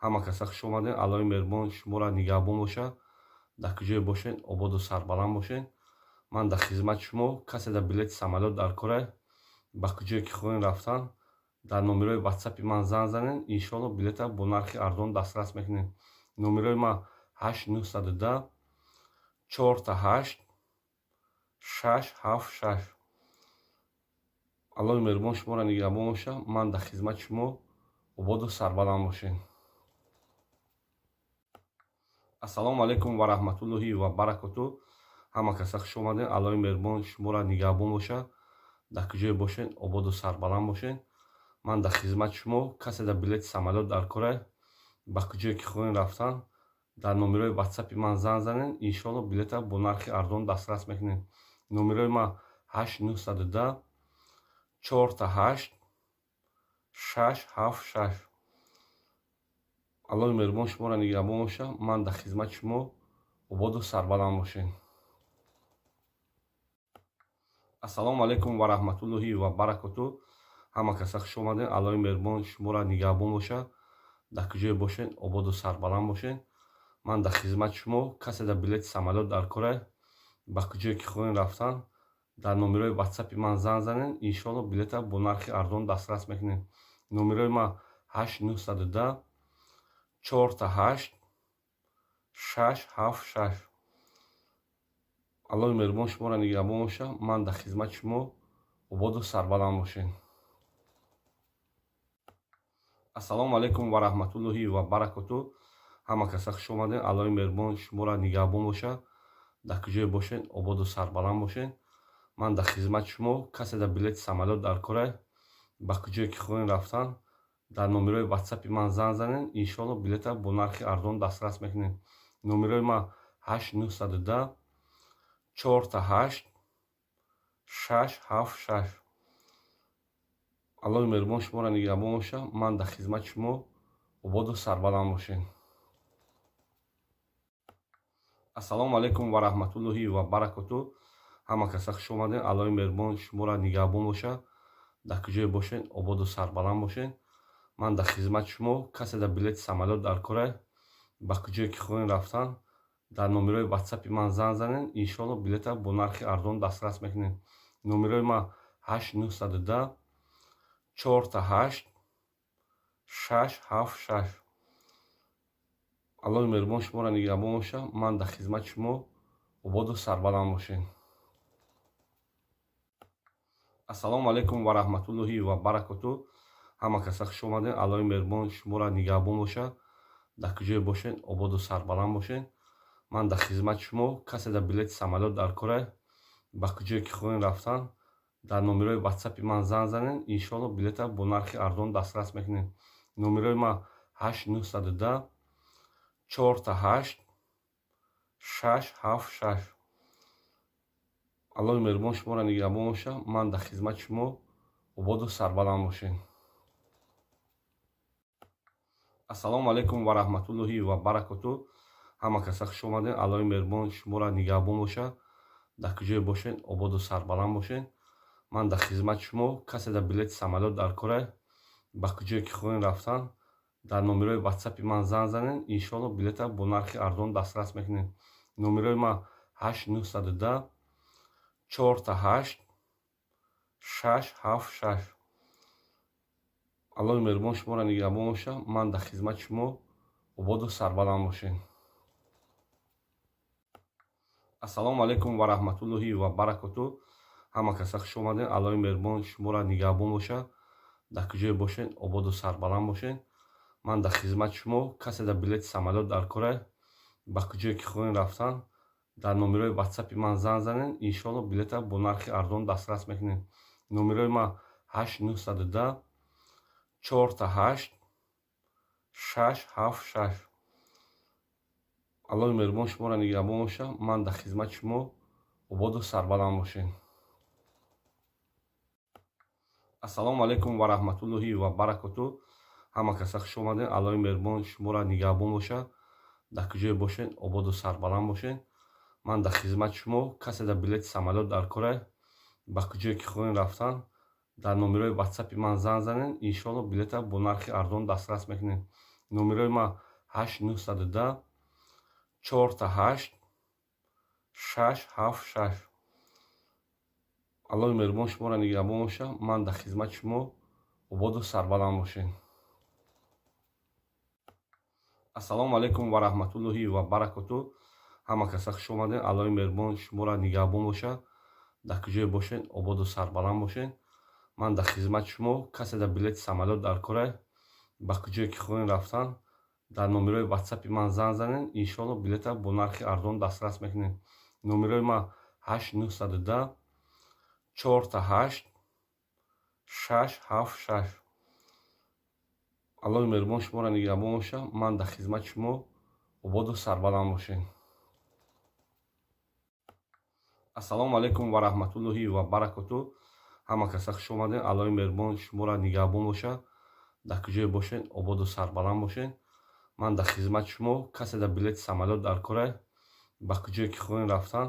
Ҳама каса хуш омадед. Аллоҳи меҳрубон шуморо нигаҳбон бошад. Дар куҷое бошед, ободу сарбаланд бошед. Ман дар хизмати шумо. Касе дар билети самолёт дар кора, ба куҷое ки хоҳем рафтан, дар номерои ватсапи ман занг занед, иншоалло, билета бо нархи арзон дастрас мекунед. Номерои ман 8 910 4 8 6 7 6. Аллоҳи меҳрубон шуморо нигаҳбон бошад. Ман дар хизмати шумо. Ободу сарбаланд бошед. Ассалому алайкум ва раҳматуллоҳи ва баракоту. Ҳама каса хуш омадед. Аллоҳи меҳрубон шуморо нигаҳбон бошад. Дар куҷое бошед, ободу сарбаланд бошед. Ман дар хизмати шумо. Касе дар билети самолёт дар кора, ба куҷое ки хоҳем рафтан, дар номерои ватсапи ман занг занед, иншоалло, билета бо нархи арзон дастрас мекунед. Номерои ман 8 910 4 8 6 7 6. Аллоҳи меҳрубон шуморо нигаҳбон бошад. Ман дар хизмати шумо. Ободу сарбаланд бошед. Ассалому алайкум ва раҳматуллоҳи ва баракоту. Ҳама каса хуш омадед. Аллоҳи меҳрубон шуморо нигаҳбон бошад. Дар куҷое бошед, ободу сарбаланд бошед. Ман дар хизмати шумо. Касе дар билети самолёт дар кора, ба куҷое ки хоҳем рафтан, дар номерои ватсапи ман занг занед, иншоалло, билета бо нархи арзон дастрас мекунед. Номерои ман 8 910 4 8 6 7 6. Аллоҳи меҳрубон шуморо нигаҳбон бошад. Ман дар хизмати шумо. Ободу сарбаланд бошед. Ассалому алайкум ва раҳматуллоҳи ва баракоту. Ҳама каса хуш омадед. Аллоҳи меҳрубон шуморо нигаҳбон бошад. Дар куҷое бошед, ободу сарбаланд бошед. Ман дар хизмати шумо. Касе дар билети самолёт дар кора, ба куҷое ки хоҳем рафтан, дар номерои ватсапи ман занг занед, иншоалло, билета бо нархи арзон дастрас мекунед. Номерои ман 8 910 4 8 6 7 6. Аллоҳи меҳрубон шуморо нигаҳбон бошад. Ман дар хизмати шумо. Ободу сарбаланд бошед. Ассалому алайкум ва раҳматуллоҳи ва баракоту. Ҳама каса хуш омадед. Аллоҳи меҳрубон шуморо нигаҳбон бошад. Дар куҷое бошед, ободу сарбаланд бошед. Ман дар хизмати шумо. Касе дар билети самолёт дар кора, ба куҷое ки хоҳем рафтан, дар номерои ватсапи ман занг занед, иншоалло, билета бо нархи арзон дастрас мекунед. Номерои ман 8 910 4 8 6 7 6. Аллоҳи меҳрубон шуморо нигаҳбон бошад. Ман дар хизмати шумо. Ободу сарбаланд бошед. Ассалому алайкум ва раҳматуллоҳи ва баракоту. Ҳама каса хуш омадед. Аллоҳи меҳрубон шуморо нигаҳбон бошад. Дар куҷое бошед, ободу сарбаланд бошед. Ман дар хизмати шумо. Касе дар билети самолёт дар кора, ба куҷое ки хоҳем рафтан, дар номерои ватсапи ман занг занед, иншоалло, билета бо нархи арзон дастрас мекунед. Номерои ман 8 910 4 8 6 7 6. Аллоҳи меҳрубон шуморо нигаҳбон бошад. Ман дар хизмати шумо. Ободу сарбаланд бошед. Ассалому алайкум ва раҳматуллоҳи ва баракоту. Ҳама каса хуш омадед. Аллоҳи меҳрубон шуморо нигаҳбон бошад. Дар куҷое бошед, ободу сарбаланд бошед. Ман дар хизмати шумо. Касе дар билети самолёт дар кора, ба куҷое ки хоҳем рафтан, дар номерои ватсапи ман занг занед, иншоалло, билета бо нархи арзон дастрас мекунед. Номерои ман 8 910 4 8 6 7 6. Аллоҳи меҳрубон шуморо нигаҳбон боша. Ман дар хизмати шумо, ободу сарбаланд бошед. Ассалому алайкум ва раҳматуллоҳи ва баракоту. Ҳама каса хуш омадед. Аллоҳи меҳрубон шуморо нигаҳбон боша. Дар куҷое бошед, ободу сарбаланд бошед. Ман дар хизмати шумо. Касе дар билети самолёт дар кора, ба куҷое ки хоҳем рафтан, дар номерои ватсапи ман занг занед. Иншоалло, билета бо нархи арзон дастрас мекунед. Номерои ман 8 910 4 8 6 7 6. Аллоҳи меҳрубон шуморо нигаҳбон боша. Ман дар хизмати шумо, ободу сарбаланд бошед. Ассалому алайкум ва раҳматуллоҳи ва баракоту. Ҳама каса хуш омадед. Аллоҳи меҳрубон шуморо нигаҳбон боша. Дар куҷое бошед, ободу сарбаланд бошед. Ман дар хизмати шумо. Касе дар билети самолёт дар кора, ба куҷое ки хоҳем рафтан, дар номерои ватсапи ман занг занед. Иншоалло, билета бо нархи арзон дастрас мекунед. Номерои ман 8 910 4 8 6 7 6. Аллоҳи меҳрубон шуморо нигаҳбон боша. Ман дар хизмати шумо, ободу сарбаланд бошед. Ассалому алайкум ва раҳматуллоҳи ва баракоту. Ҳама каса хуш омадед. Аллоҳи меҳрубон шуморо нигаҳбон боша. Дар куҷое бошед, ободу сарбаланд бошед. Ман дар хизмати шумо. Касе дар билети самолёт дар кора, ба куҷое ки хоҳем рафтан, дар номерои ватсапи ман занг занед. Иншоалло, билета бо нархи арзон дастрас мекунед. Номерои ман 8 910 4 8 6 7 6. Аллоҳи меҳрубон шуморо нигаҳбон боша. Ман дар хизмати шумо, ободу сарбаланд бошед. Ассалому алайкум ва раҳматуллоҳи ва баракоту. Ҳама каса хуш омадед. Аллоҳи меҳрубон шуморо нигаҳбон боша. Дар куҷое бошед, ободу сарбаланд бошед. Ман дар хизмати шумо. Касе дар билети самолёт дар кора, ба куҷое ки хоҳем рафтан,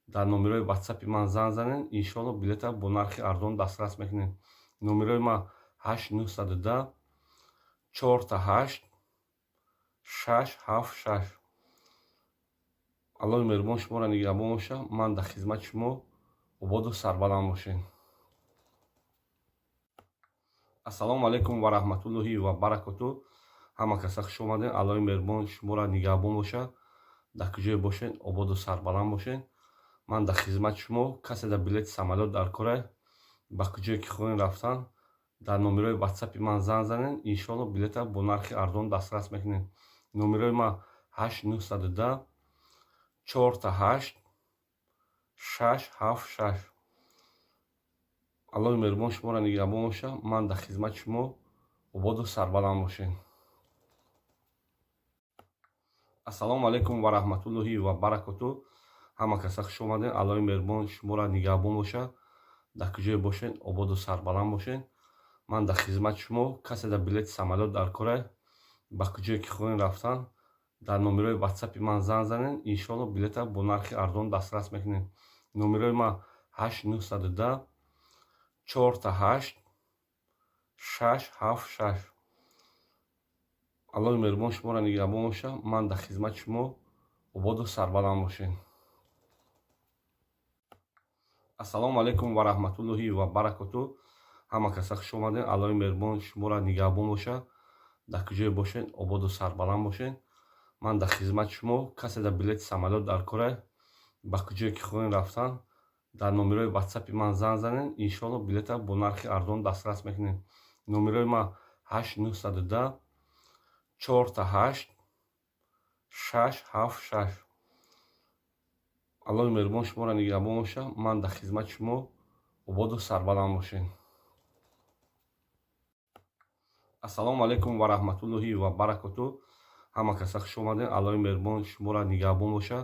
дар номерои ватсапи ман занг занед. Иншоалло, билета бо нархи арзон дастрас мекунед. Номерои ман 8 910 4 8 6 7 6. Аллоҳи меҳрубон шуморо нигаҳбон боша. Ман дар хизмати шумо, ободу сарбаланд бошед. Ассалому алайкум ва раҳматуллоҳи ва баракоту. Ҳама каса хуш омадед. Аллоҳи меҳрубон шуморо нигаҳбон боша. Дар куҷое бошед, ободу сарбаланд бошед. Ман дар хизмати шумо. Касе дар билети самолёт дар кора, ба куҷое ки хоҳем рафтан, дар номерои ватсапи ман занг занед. Иншоалло, билета бо нархи арзон дастрас мекунед. Номерои ман 8 910 4 8 6 7 6. Аллоҳи меҳрубон шуморо нигаҳбон боша. Ман дар хизмати шумо, ободу сарбаланд бошед. Ассалому алайкум ва раҳматуллоҳи ва баракоту. Ҳама каса хуш омадед. Аллоҳи меҳрубон шуморо нигаҳбон боша. Дар куҷое бошед, ободу сарбаланд бошед. Ман дар хизмати шумо. Касе дар билети самолёт дар кора, ба куҷое ки хоҳем рафтан, дар номерои ватсапи ман занг занед. Иншоалло, билета бо нархи арзон дастрас мекунед. Номерои ман 8 910 4 8 6 7 6. Аллоҳи меҳрубон шуморо нигаҳбон боша. Ман дар хизмати шумо, ободу сарбаланд бошед. Ассалому алайкум ва раҳматуллоҳи ва баракоту. Ҳама каса хуш омадед. Аллоҳи меҳрубон шуморо нигаҳбон боша. Дар куҷое бошед, ободу сарбаланд бошед. Ман дар хизмати шумо. Касе дар билети самолёт дар кора, ба куҷое ки хоҳем рафтан, дар номерои ватсапи ман занг занед. Иншоалло, билета бо нархи арзон дастрас мекунед. Номерои ман 8 910 4 8 6 7 6. Аллоҳи меҳрубон шуморо нигаҳбон боша. Ман дар хизмати шумо, ободу сарбаланд бошед. Ассалому алайкум ва раҳматуллоҳи ва баракоту. Ҳама каса хуш омадед. Аллоҳи меҳрубон шуморо нигаҳбон боша.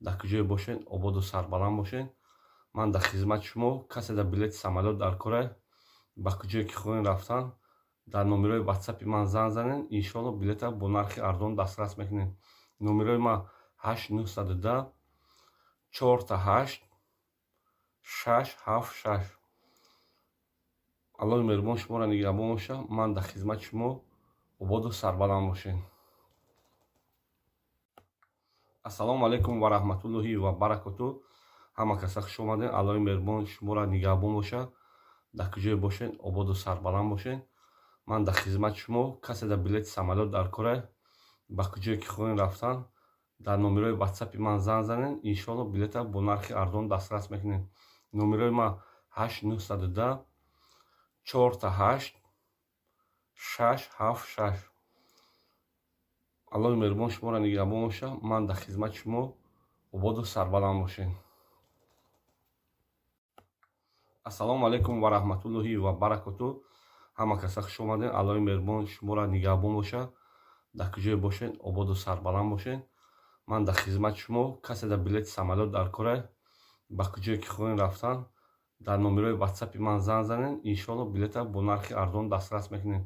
Дар куҷое бошед, ободу сарбаланд бошед. Ман дар хизмати шумо. Касе дар билети самолёт дар кора, ба куҷое ки хоҳем рафтан, дар номерои ватсапи ман занг занед. Иншоалло, билета бо нархи арзон дастрас мекунед. Номерои ман 8 910 4 8 6 7 6. Аллоҳи меҳрубон шуморо нигаҳбон боша. Ман дар хизмати шумо, ободу сарбаланд бошед. Ассалому алайкум ва раҳматуллоҳи ва баракоту. Ҳама каса хуш омадед. Аллоҳи меҳрубон шуморо нигаҳбон боша. Дар куҷое бошед, ободу сарбаланд бошед. Ман дар хизмати шумо. Касе дар билети самолёт дар кора, ба куҷое ки хоҳем рафтан, дар номерои ватсапи ман занг занед, иншоалло, билета бо нархи арзон дастрас мекунед. Номерои ман 8 910 4 8 6 7 6. Аллоҳи меҳрубон шуморо нигаҳбон бошад. Ман дар хизмати шумо, ободу сарбаланд бошед. Ассалому алайкум ва раҳматуллоҳи ва баракоту. Ҳама каса хуш омадед. Аллоҳи меҳрубон шуморо нигаҳбон бошад. Дар куҷое бошед, ободу сарбаланд бошед. Ман дар хизмати шумо. Касе дар билети самолёт дар кора, ба куҷое ки хоҳем рафтан, дар номерои ватсапи ман занг занед, иншоалло, билета бо нархи арзон дастрас мекунед.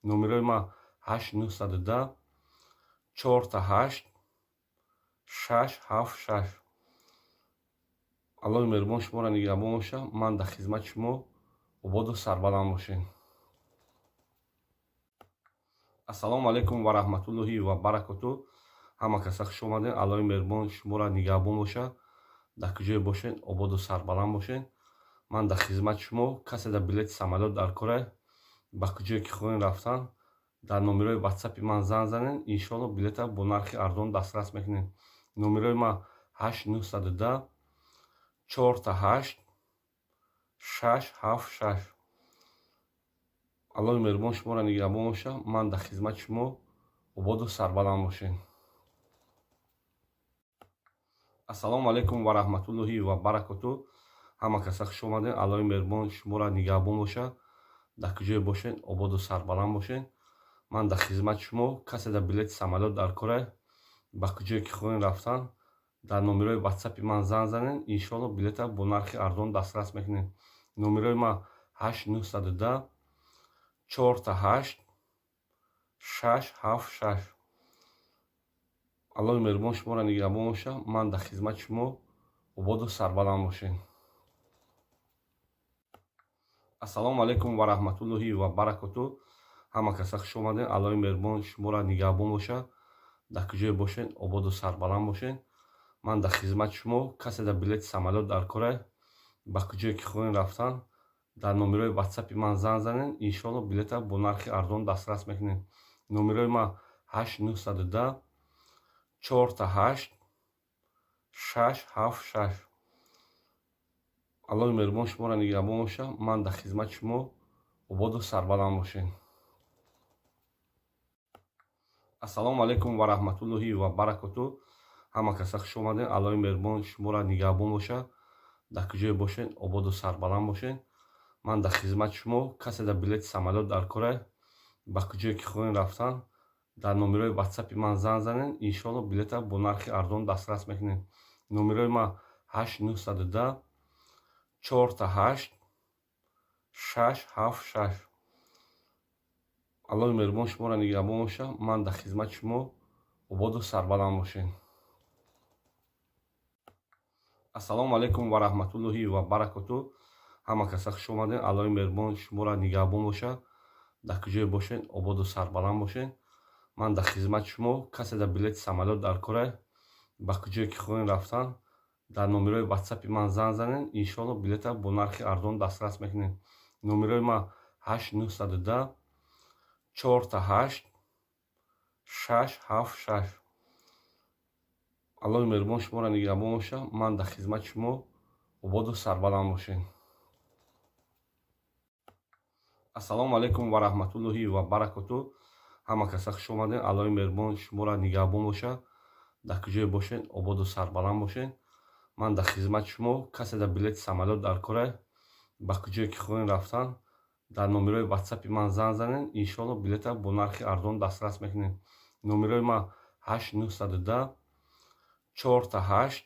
Номерои ман 8 910 4 8 6 7 6. Аллоҳи меҳрубон шуморо нигаҳбон бошад. Ман дар хизмати шумо, ободу сарбаланд бошед. Ассалому алайкум ва раҳматуллоҳи ва баракоту. Ҳама каса хуш омадед. Аллоҳи меҳрубон шуморо нигаҳбон бошад. Дар куҷое бошед, ободу сарбаланд бошед. Ман дар хизмати шумо. Касе дар билети самолёт дар кора, ба куҷое ки хоҳем рафтан, дар номерои ватсапи ман занг занед, иншоалло, билета бо нархи арзон дастрас мекунед. Номерои ман 8 910 4 8 6 7 6. Аллоҳи меҳрубон шуморо нигаҳбон бошад. Ман дар хизмати шумо, ободу сарбаланд бошед. Ассалому алайкум ва раҳматуллоҳи ва баракоту. Ҳама каса хуш омадед. Аллоҳи меҳрубон шуморо нигаҳбон бошад. Дар куҷое бошед, ободу сарбаланд бошед. Ман дар хизмати шумо. Касе дар билети самолёт дар кора, ба куҷое ки хоҳем рафтан, дар номерои ватсапи ман занг занед, иншоалло, билета бо нархи арзон дастрас мекунед. Номерои ман 8 910 4 8 6 7 6. Аллоҳи меҳрубон шуморо нигаҳбон бошад. Ман дар хизмати шумо, ободу сарбаланд бошед. Ассалому алайкум ва раҳматуллоҳи ва баракоту. Ҳама каса хуш омадед. Аллоҳи меҳрубон шуморо нигаҳбон бошад. Дар куҷое бошед, ободу сарбаланд бошед. Ман дар хизмати шумо. Касе дар билети самолёт дар кора, ба куҷое ки хоҳем рафтан, дар номерои ватсапи ман занг занед, иншоалло, билета бо нархи арзон дастрас мекунед. Номерои ман 8 910 4 8 6 7 6. Аллоҳи меҳрубон шуморо нигаҳбон бошад. Ман дар хизмати шумо, ободу сарбаланд бошед. Ассалому алайкум ва раҳматуллоҳи ва баракоту. Ҳама каса хуш омадед. Аллоҳи меҳрубон шуморо нигаҳбон бошад. Дар куҷое бошед, ободу сарбаланд бошед. Ман дар хизмати шумо. Касе дар билети самолёт дар кора, ба куҷое ки хоҳем рафтан, дар номерои ватсапи ман занг занед, иншоалло, билета бо нархи арзон дастрас мекунед. Номерои ман 8 910 4 8 6 7 6. Аллоҳи меҳрубон шуморо нигаҳбон бошад. Ман дар хизмати шумо, ободу сарбаланд бошед. Ассалому алайкум ва раҳматуллоҳи ва баракоту. Ҳама каса хуш омадед. Аллоҳи меҳрубон шуморо нигаҳбон бошад. Дар куҷое бошед, ободу сарбаланд бошед. Ман дар хизмати шумо. Касе дар билети самолёт дар кора, ба куҷое ки хоҳем рафтан, дар номерои ватсапи ман занг занед, иншоалло, билета бо нархи арзон дастрас мекунед. Номерои ман 8 910 4 8 6 7 6. Аллоҳи меҳрубон шуморо нигаҳбон бошад. Ман дар хизмати шумо, ободу сарбаланд бошед. Ассалому алайкум ва раҳматуллоҳи ва баракоту. Ҳама каса хуш омадед. Аллоҳи меҳрубон шуморо нигаҳбон бошад. Дар куҷое бошед, ободу сарбаланд бошед. Ман дар хизмати шумо. Касе дар билети самолёт дар кора, ба куҷое ки хоҳем рафтан, дар номерои ватсапи ман занг занед, иншоалло, билета бо нархи арзон дастрас мекунед. Номерои ман 8 910 4 8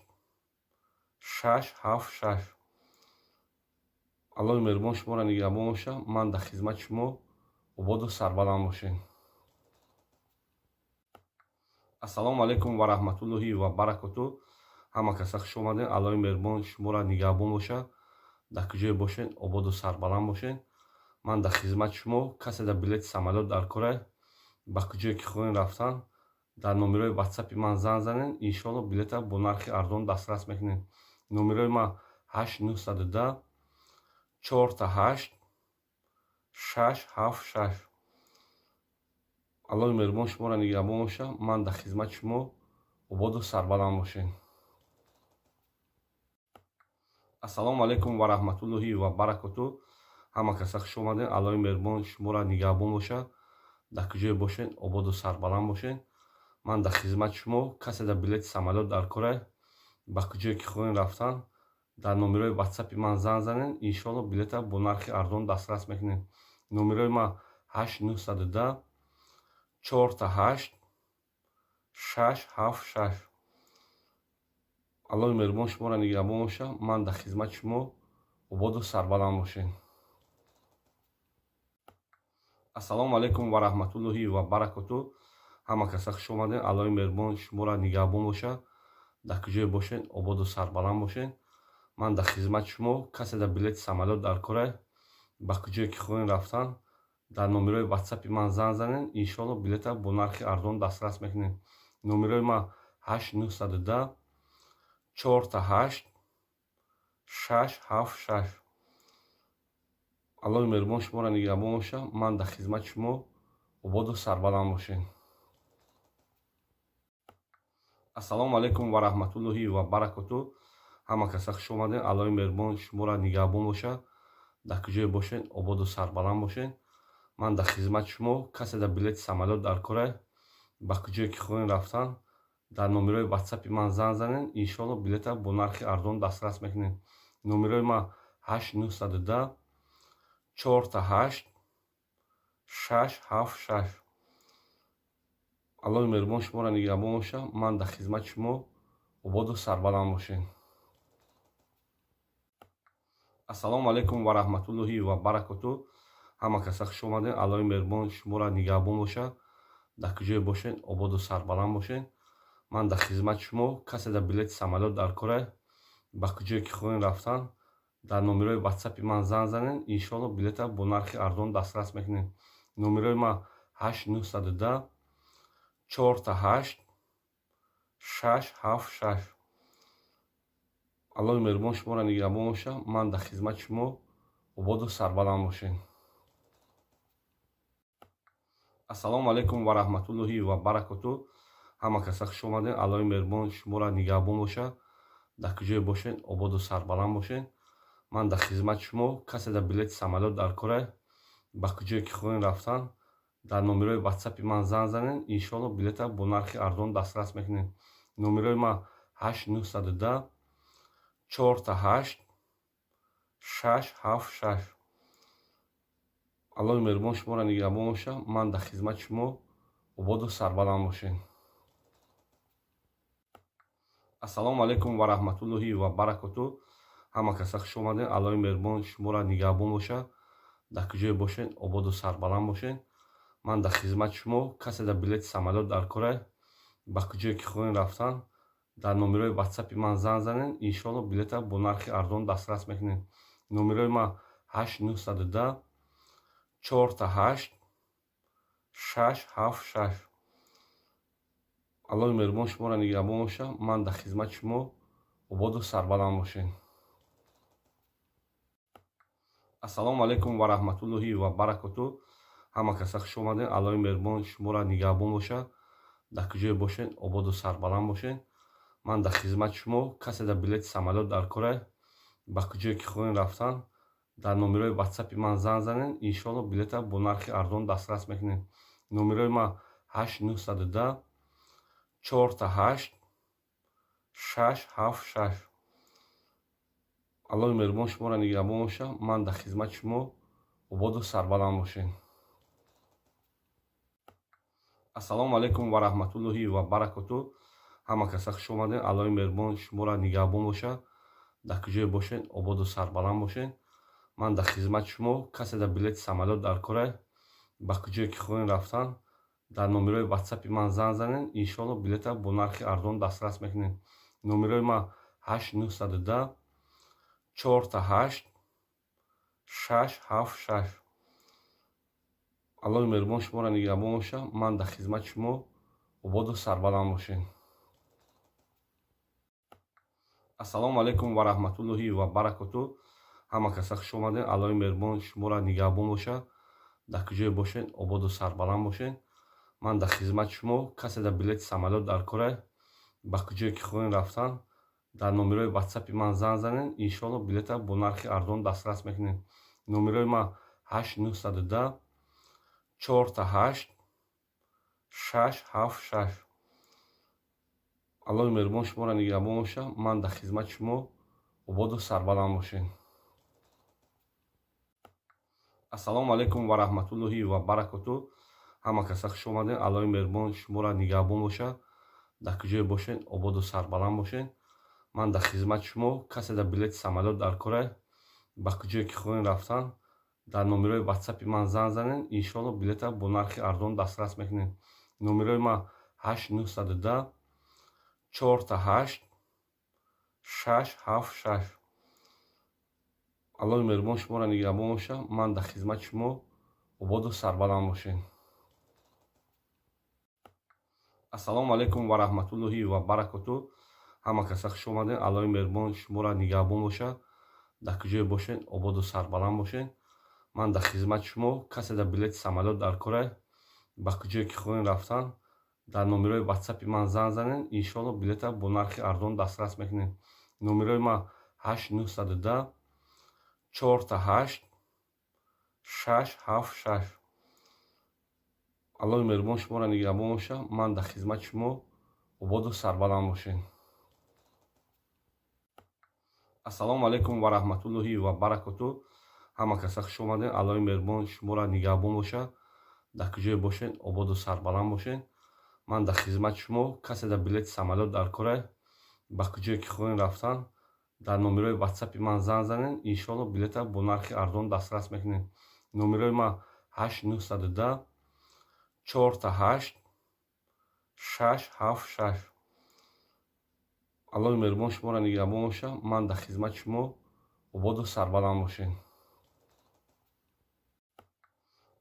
6 7 6. Аллоҳи меҳрубон шуморо нигаҳбон бошад. Ман дар хизмати шумо, ободу сарбаланд бошед. Ассалому алайкум ва раҳматуллоҳи ва баракоту. Ҳама каса хуш омадед. Аллоҳи меҳрубон шуморо нигаҳбон бошад. Дар куҷое бошед, ободу сарбаланд бошед. Ман дар хизмати шумо. Касе дар билети самолёт дар кора, ба куҷое ки хоҳем рафтан, дар номерои ватсапи ман занг занед, иншоалло, билета бо нархи арзон дастрас мекунед. Номерои ман 8 910 4 8 6 7 6. Аллоҳи меҳрубон шуморо нигаҳбон боша. Ман дар хизмати шумо, ободу сарбаланд бошед. Ассалому алайкум ва раҳматуллоҳи ва баракоту. Ҳама каса хуш омадед. Аллоҳи меҳрубон шуморо нигаҳбон боша. Дар куҷое бошед, ободу сарбаланд бошед. Ман дар хизмати шумо. Касе дар билети самолёт дар кора, ба куҷое ки хоҳем рафтан, дар номерои ватсапи ман занг занед. Иншоалло, билета бо нархи арзон дастрас мекунед. Номерои ман 8 910 4 8 6 7 6. Аллоҳи меҳрубон шуморо нигаҳбон боша. Ман дар хизмати шумо, ободу сарбаланд бошед. Ассалому алайкум ва раҳматуллоҳи ва баракоту. Ҳама каса хуш омадед. Аллоҳи меҳрубон шуморо нигаҳбон боша. Дар куҷое бошед, ободу сарбаланд бошед. Ман дар хизмати шумо. Касе дар билети самолёт дар кора, ба куҷое ки хоҳем рафтан, дар номерои ватсапи ман занг занед. Иншоалло, билета бо нархи арзон дастрас мекунед. Номерои ман 8 910 4 8 6 7 6. Аллоҳи меҳрубон шуморо нигаҳбон боша. Ман дар хизмати шумо, ободу сарбаланд бошед. Ассалому алайкум ва раҳматуллоҳи ва баракоту. Ҳама каса хуш омадед. Аллоҳи меҳрубон шуморо нигаҳбон боша. Дар куҷое бошед, ободу сарбаланд бошед. Ман дар хизмати шумо. Касе дар билети самолёт дар кора, ба куҷое ки хоҳем рафтан, дар номерои ватсапи ман занг занед. Иншоалло, билета бо нархи арзон дастрас мекунед. Номерои ман 8 910 4 8 6 7 6. Аллоҳи меҳрубон шуморо нигаҳбон боша. Ман дар хизмати шумо, ободу сарбаланд бошед. Ассалому алайкум ва раҳматуллоҳи ва баракоту. Ҳама каса хуш омадед. Аллоҳи меҳрубон шуморо нигаҳбон боша. Дар куҷое бошед, ободу сарбаланд бошед. Ман дар хизмати шумо. Касе дар билети самолёт дар кора, ба куҷое ки хоҳем рафтан, дар номерои ватсапи ман занг занед. Иншоалло, билета бо нархи арзон дастрас мекунед. Номерои ман 8 910 4 8 6 7 6. Аллоҳи меҳрубон шуморо нигаҳбон боша. Ман дар хизмати шумо, ободу сарбаланд бошед. Ассалому алайкум ва раҳматуллоҳи ва баракоту. Ҳама каса хуш омадед. Аллоҳи меҳрубон шуморо нигаҳбон боша. Дар куҷое бошед, ободу сарбаланд бошед. Ман дар хизмати шумо. Касе дар билети самолёт дар кора, ба куҷое ки хоҳем рафтан, дар номерои ватсапи ман занг занед. Иншоалло, билета бо нархи арзон дастрас мекунед. Номерои ман 8 910 4 8 6 7 6. Аллоҳи меҳрубон шуморо нигаҳбон боша. Ман дар хизмати шумо, ободу сарбаланд бошед. Ассалому алайкум ва раҳматуллоҳи ва баракоту. Ҳама каса хуш омадед. Аллоҳи меҳрубон шуморо нигаҳбон боша. Дар куҷое бошед, ободу сарбаланд бошед. Ман дар хизмати шумо. Касе дар билети самолёт дар кора, ба куҷое ки хоҳем рафтан, дар номерои ватсапи ман занг занед. Иншоалло, билета бо нархи арзон дастрас мекунед. Номерои ман 8 910 4 8 6 7 6. Аллоҳи меҳрубон шуморо нигаҳбон боша. Ман дар хизмати шумо, ободу сарбаланд бошед. Ассалому алайкум ва раҳматуллоҳи ва баракоту. Ҳама каса хуш омадед. Аллоҳи меҳрубон шуморо нигаҳбон боша. Дар куҷое бошед, ободу сарбаланд бошед. Ман дар хизмати шумо. Касе дар билети самолёт дар кора, ба куҷое ки хоҳем рафтан, дар номерои ватсапи ман занг занед. Иншоалло, билета бо нархи арзон дастрас мекунед. Номерои ман 8 910 4 8 6 7 6. Аллоҳи меҳрубон шуморо нигаҳбон боша. Ман дар хизмати шумо, ободу сарбаланд бошед. Ассалому алайкум ва раҳматуллоҳи ва баракоту. Ҳама каса хуш омадед. Аллоҳи меҳрубон шуморо нигаҳбон боша. Дар куҷое бошед, ободу сарбаланд бошед. Ман дар хизмати шумо. Касе дар билети самолёт дар кора, ба куҷое ки хоҳем рафтан, дар номерои ватсапи ман занг занед. Иншоалло, билета бо нархи арзон дастрас мекунед. Номерои ман 8 910 4 8 6 7 6. Аллоҳи меҳрубон шуморо нигаҳбон боша. Ман дар хизмати шумо, ободу сарбаланд бошед. Ассалому алайкум ва раҳматуллоҳи ва баракоту. Ҳама каса хуш омадед. Аллоҳи меҳрубон шуморо нигаҳбон боша. Дар куҷое бошед, ободу сарбаланд бошед. Ман дар хизмати шумо. Касе дар билети самолёт дар кора, ба куҷое ки хоҳем рафтан, дар номерои ватсапи ман занг занед, иншоалло, билета бо нархи арзон дастрас мекунед. Номерои ман 8 910 4 8 6 7 6. Аллоҳи меҳрубон шуморо нигаҳбон бошад. Ман дар хизмати шумо. Ободу сарбаланд бошед. Ассалому алайкум ва раҳматуллоҳи ва баракоту. Ҳама каса хуш омадед. Аллоҳи меҳрубон шуморо нигаҳбон бошад. Дар куҷое бошед, ободу сарбаланд бошед. Ман дар хизмати шумо. Касе дар билети самолёт дар кора, ба куҷое ки хоҳем рафтан, дар номерои ватсапи ман занг занед, иншоалло, билета бо нархи арзон дастрас мекунед. Номерои ман 8 910 4 8 6 7 6. Аллоҳи меҳрубон шуморо нигаҳбон бошад. Ман дар хизмати шумо. Ободу сарбаланд бошед. Ассалому алайкум ва раҳматуллоҳи ва баракоту. Ҳама каса хуш омадед. Аллоҳи меҳрубон шуморо нигаҳбон бошад. Дар куҷое бошед, ободу сарбаланд бошед. Ман дар хизмати шумо. Касе дар билети самолёт дар кора, ба куҷое ки хоҳем рафтан, дар номерои ватсапи ман занг занед, иншоалло, билета бо нархи арзон дастрас мекунед. Номерои ман 8 910 4 8 6 7 6. Аллоҳи меҳрубон шуморо нигаҳбон бошад. Ман дар хизмати шумо. Ободу сарбаланд бошед. Ассалому алайкум ва раҳматуллоҳи ва баракоту. Ҳама каса хуш омадед. Аллоҳи меҳрубон шуморо нигаҳбон бошад. Дар куҷое бошед, ободу сарбаланд бошед. Ман дар хизмати шумо. Касе дар билети самолёт дар кора, ба куҷое ки хоҳем рафтан, дар номерои ватсапи ман занг занед, иншоалло, билета бо нархи арзон дастрас мекунед. Номерои ман 8 910 4 8 6 7 6. Аллоҳи меҳрубон шуморо нигаҳбон бошад. Ман дар хизмати шумо. Ободу сарбаланд бошед.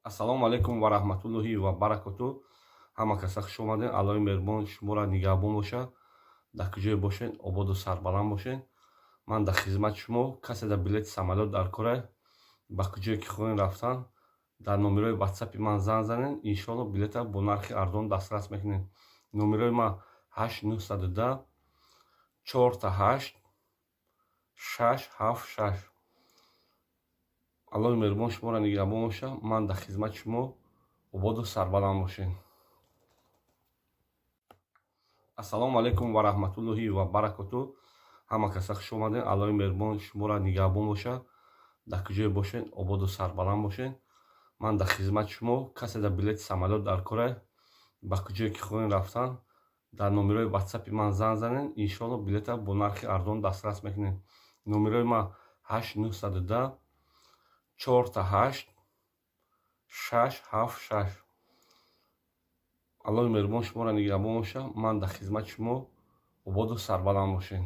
Ассалому алайкум ва раҳматуллоҳи ва баракоту. Ҳама каса хуш омадед. Аллоҳи меҳрубон шуморо нигаҳбон бошад. Дар куҷое бошед, ободу сарбаланд бошед. Ман дар хизмати шумо. Касе дар билети самолёт дар кора, ба куҷое ки хоҳем рафтан, дар номерои ватсапи ман занг занед, иншоалло, билета бо нархи арзон дастрас мекунед. Номерои ман 8 910 4 8 6 7 6. Аллоҳи меҳрубон шуморо нигаҳбон бошад. Ман дар хизмати шумо. Ободу сарбаланд бошед. Ассалому алайкум ва раҳматуллоҳи ва баракоту. Ҳама каса хуш омадед. Аллоҳи меҳрубон шуморо нигаҳбон бошад. Дар куҷое бошед, ободу сарбаланд бошед. Ман дар хизмати шумо. Касе дар билети самолёт дар кора, ба куҷое ки хоҳем рафтан, дар номерои ватсапи ман занг занед, иншоалло, билета бо нархи арзон дастрас мекунед. Номерои ман 8 910 4 8 6 7 6. Аллоҳи меҳрубон шуморо нигаҳбон бошад. Ман дар хизмати шумо. Ободу сарбаланд бошед.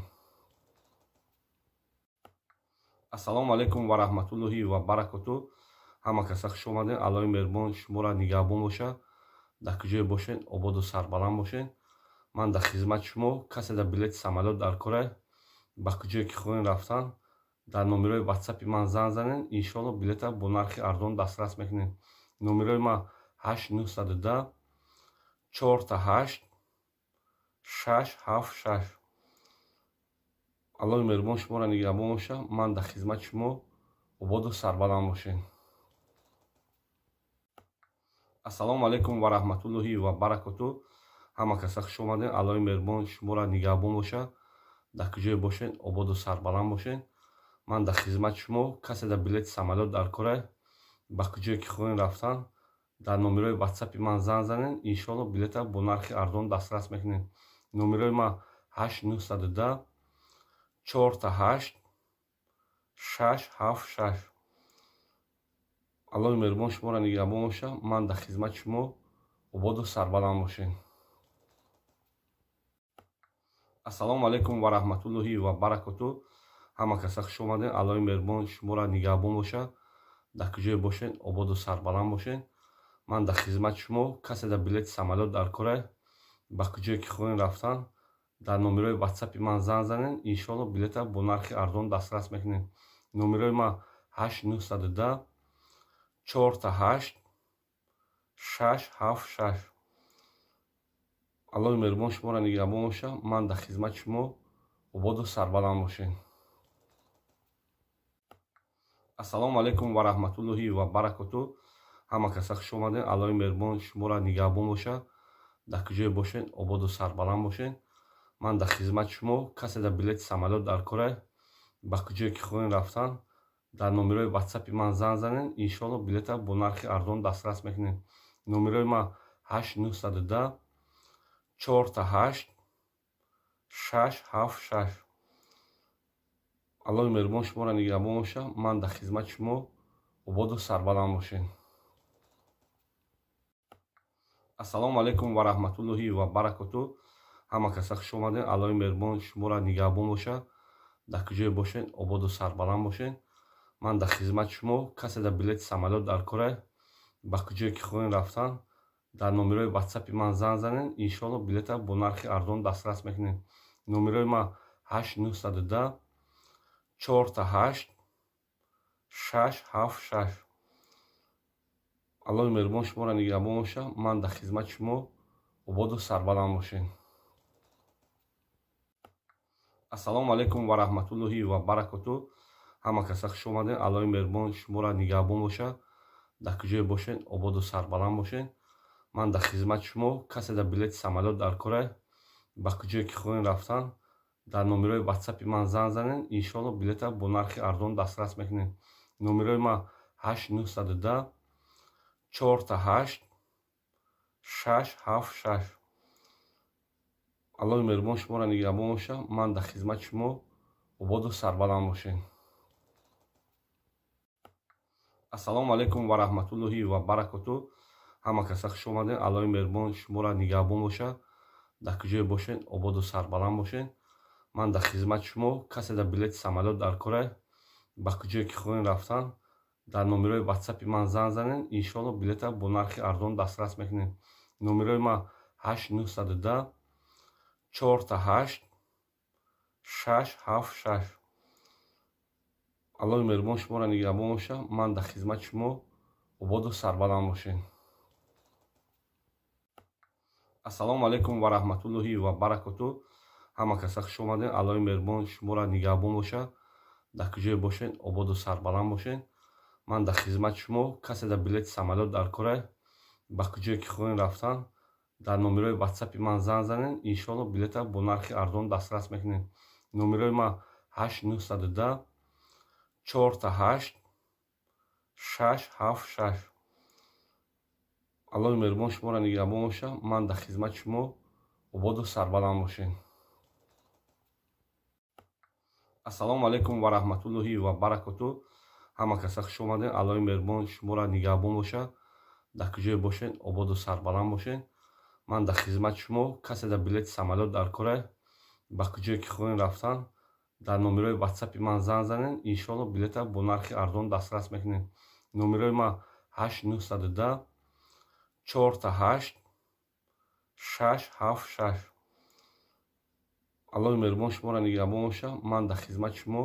Ассалому алайкум ва раҳматуллоҳи ва баракоту. Ҳама каса хуш омадед. Аллоҳи меҳрубон шуморо нигаҳбон бошад. Дар куҷое бошед, ободу сарбаланд бошед. Ман дар хизмати шумо. Касе дар билети самолёт дар кора, ба куҷое ки хоҳем рафтан, дар номерои ватсапи ман занг занед, иншоалло, билета бо нархи арзон дастрас мекунед. Номерои ман 8 910 4 8 6 7 6. Аллоҳи меҳрубон шуморо нигаҳбон бошад. Ман дар хизмати шумо. Ободу сарбаланд бошед. Ассалому алайкум ва раҳматуллоҳи ва баракоту. Ҳама каса хуш омадед. Аллоҳи меҳрубон шуморо нигаҳбон бошад. Дар куҷое бошед, ободу сарбаланд бошед. Ман дар хизмати шумо. Касе дар билети самолёт дар кора, ба куҷое ки хоҳем рафтан, дар номерои ватсапи ман занг занед, иншоалло, билета бо нархи арзон дастрас мекунед. Номерои ман 8 910 4 8 6 7 6. Аллоҳи меҳрубон шуморо нигаҳбон бошад. Ман дар хизмати шумо. Ободу сарбаланд бошед. Ассалому алайкум ва раҳматуллоҳи ва баракоту. Ҳама каса хуш омадед. Аллоҳи меҳрубон шуморо нигаҳбон бошад. Дар куҷое бошед, ободу сарбаланд бошед. Ман дар хизмати шумо. Касе дар билети самолёт дар кора, ба куҷое ки хоҳем рафтан, дар номерои ватсапи ман занг занед, иншоалло, билета бо нархи арзон дастрас мекунед. Номерои ман 8 910 4 8 6 7 6. Аллоҳи меҳрубон шуморо нигаҳбон боша. Ман дар хизмати шумо, ободу сарбаланд бошед. Ассалому алайкум ва раҳматуллоҳи ва баракоту. Ҳама каса хуш омадед. Аллоҳи меҳрубон шуморо нигаҳбон боша. Дар куҷое бошед, ободу сарбаланд бошед. Ман дар хизмати шумо. Касе дар билети самолёт дар кора, ба куҷое ки хоҳем рафтан, дар номерои ватсапи ман занг занед. Иншоалло, билета бо нархи арзон дастрас мекунед. Номерои ман 8 910 4 8 6 7 6. Аллоҳи меҳрубон шуморо нигаҳбон боша. Ман дар хизмати шумо, ободу сарбаланд бошед. Ассалому алайкум ва раҳматуллоҳи ва баракоту. Ҳама каса хуш омадед. Аллоҳи меҳрубон шуморо нигаҳбон боша. Дар куҷое бошед, ободу сарбаланд бошед. Ман дар хизмати шумо. Касе дар билети самолёт дар кора, ба куҷое ки хоҳем рафтан, дар номерои ватсапи ман занг занед. Иншоалло, билета бо нархи арзон дастрас мекунед. Номерои ман 8 910 4 8 6 7 6. Аллоҳи меҳрубон шуморо нигаҳбон боша. Ман дар хизмати шумо, ободу сарбаланд бошед. Ассалому алайкум ва раҳматуллоҳи ва баракоту. Ҳама каса хуш омадед. Аллоҳи меҳрубон шуморо нигаҳбон боша. Дар куҷое бошед, ободу сарбаланд бошед. Ман дар хизмати шумо. Касе дар билети самолёт дар кора, ба куҷое ки хоҳем рафтан, дар номерои ватсапи ман занг занед. Иншоалло, билета бо нархи арзон дастрас мекунед. Номерои ман 8 910 4 8 6 7 6. Аллоҳи меҳрубон шуморо нигаҳбон боша. Ман дар хизмати шумо, ободу сарбаланд бошед. Ассалому алайкум ва раҳматуллоҳи ва баракоту. Ҳама каса хуш омадед. Аллоҳи меҳрубон шуморо нигаҳбон боша. Дар куҷое бошед, ободу сарбаланд бошед. Ман дар хизмати шумо. Касе дар билети самолёт дар кора, ба куҷое ки хоҳем рафтан, дар номерои ватсапи ман занг занед. Иншоалло, билета бо нархи арзон дастрас мекунед. Номерои ман 8 910 4 8 6 7 6. Аллоҳи меҳрубон шуморо нигаҳбон боша. Ман дар хизмати шумо, ободу сарбаланд бошед. Ассалому алайкум ва раҳматуллоҳи ва баракоту. Ҳама каса хуш омадед. Аллоҳи меҳрубон шуморо нигаҳбон боша. Дар куҷое бошед, ободу сарбаланд бошед. Ман дар хизмати шумо. Касе дар билети самолёт дар кора, ба куҷое ки хоҳем рафтан, дар номерои ватсапи ман занг занед. Иншоалло, билета бо нархи арзон дастрас мекунед. Номерои ман 8 910 4 8 6 7 6. Аллоҳи меҳрубон шуморо нигаҳбон боша. Ман дар хизмати шумо, ободу сарбаланд бошед. Ассалому алайкум ва раҳматуллоҳи ва баракоту. Ҳама каса хуш омадед. Аллоҳи меҳрубон шуморо нигаҳбон боша. Дар куҷое бошед, ободу сарбаланд бошед. Ман дар хизмати шумо. Касе дар билети самолёт дар кора, ба куҷое ки хоҳем рафтан, дар номерои ватсапи ман занг занед. Иншоалло, билета бо нархи арзон дастрас мекунед. Номерои ман 8 910 4 8 6 7 6. Аллоҳи меҳрубон шуморо нигаҳбон боша. Ман дар хизмати шумо,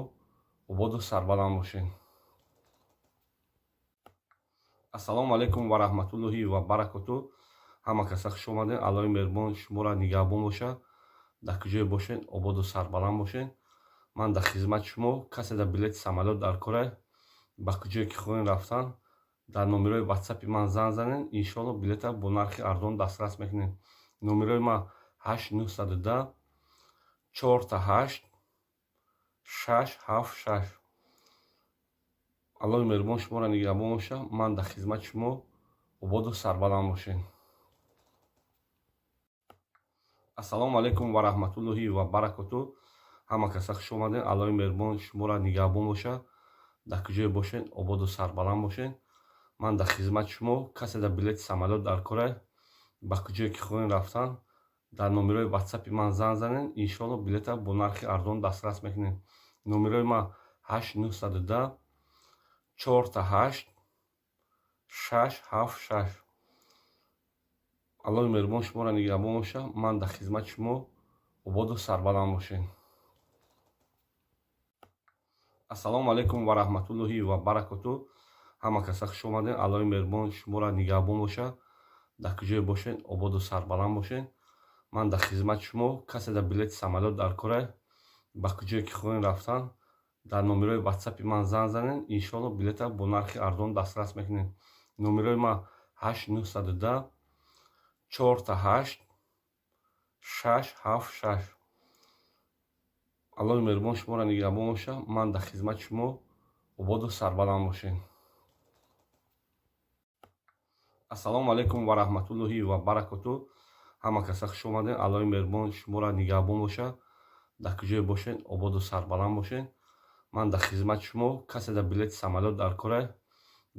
ободу сарбаланд бошед. Ассалому алайкум ва раҳматуллоҳи ва баракоту. Ҳама каса хуш омадед. Аллоҳи меҳрубон шуморо нигаҳбон боша. Дар куҷое бошед, ободу сарбаланд бошед. Ман дар хизмати шумо. Касе дар билети самолёт дар кора, ба куҷое ки хоҳем рафтан, дар номерои ватсапи ман занг занед. Иншоалло, билета бо нархи арзон дастрас мекунед. Номерои ман 8 910 4 8 6 7 6. Аллоҳи меҳрубон шуморо нигаҳбон боша. Ман дар хизмати шумо, ободу сарбаланд бошед. Ассалому алайкум ва раҳматуллоҳи ва баракоту. Ҳама каса хуш омадед. Аллоҳи меҳрубон шуморо нигаҳбон боша. Дар куҷое бошед, ободу сарбаланд бошед. Ман дар хизмати шумо. Касе дар билети самолёт дар кора, ба куҷое ки хоҳем рафтан, дар номерои ватсапи ман занг занед. Иншоалло, билета бо нархи арзон дастрас мекунед. Номерои ман 8 910 4 8 6 7 6. Аллоҳи меҳрубон шуморо нигаҳбон боша. Ман дар хизмати шумо, ободу сарбаланд бошед. Ассалому алайкум ва раҳматуллоҳи ва баракоту. Ҳама каса хуш омадед. Аллоҳи меҳрубон шуморо нигаҳбон боша. Дар куҷое бошед, ободу сарбаланд бошед. Ман дар хизмати шумо. Касе дар билети самолёт дар кора, ба куҷое ки хоҳем рафтан, дар номерои ватсапи ман занг занед, иншоалло, билета бо нархи арзон дастрас мекунед. Номерои ман 8 910 4 8 6 7 6. Аллоҳи меҳрубон шуморо нигаҳбон бошад. Ман дар хизмати шумо. Ободу сарбаланд бошед. Ассалому алайкум ва раҳматуллоҳи ва баракоту. Ҳама каса хуш омадед. Аллоҳи меҳрубон шуморо нигаҳбон бошад. Дар куҷое бошед, ободу сарбаланд бошед. Ман дар хизмати шумо. Касе дар билети самолёт дар кора,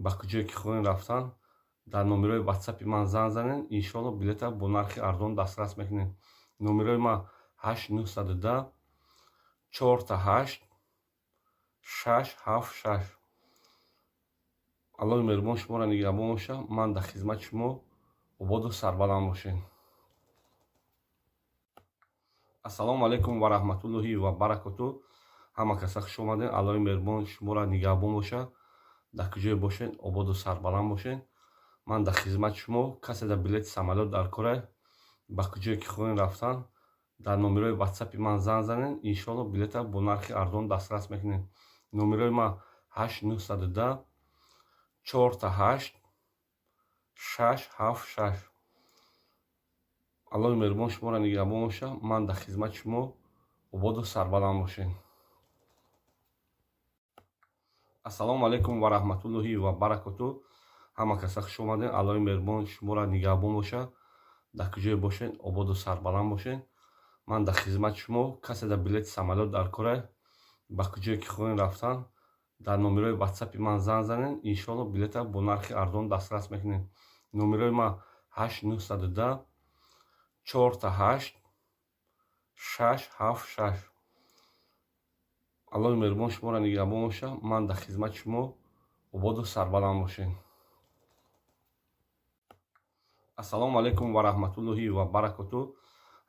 ба куҷое ки хоҳем рафтан, дар номерои ватсапи ман занг занед, иншоалло, билета бо нархи арзон дастрас мекунед. Номерои ман 8 910 4 8 6 7 6. Аллоҳи меҳрубон шуморо нигаҳбон бошад. Ман дар хизмати шумо. Ободу сарбаланд бошед. Ассалому алайкум ва раҳматуллоҳи ва баракоту. Ҳама каса хуш омадед. Аллоҳи меҳрубон шуморо нигаҳбон бошад. Дар куҷое бошед, ободу сарбаланд бошед. Ман дар хизмати шумо. Касе дар билети самолёт дар кора, ба куҷое ки хоҳем рафтан, дар номерои ватсапи ман занг занед, иншоалло, билета бо нархи арзон дастрас мекунед. Номерои ман 8 910 4 8 6 7 6. Аллоҳи меҳрубон шуморо нигаҳбон бошад. Ман дар хизмати шумо. Ободу сарбаланд бошед. Ассалому алайкум ва раҳматуллоҳи ва баракоту. Ҳама каса хуш омадед. Аллоҳи меҳрубон шуморо нигаҳбон бошад. Дар куҷое бошед, ободу сарбаланд бошед. Ман дар хизмати шумо. Касе дар билети самолёт дар кора, ба куҷое ки хоҳем рафтан, дар номерои ватсапи ман занг занед, иншоалло, билета бо нархи арзон дастрас мекунед. Номерои ман 8 910 4 8 6 7 6. Аллоҳи меҳрубон шуморо нигаҳбон бошад. Ман дар хизмати шумо. Ободу сарбаланд бошед. Ассалому алайкум ва раҳматуллоҳи ва баракоту.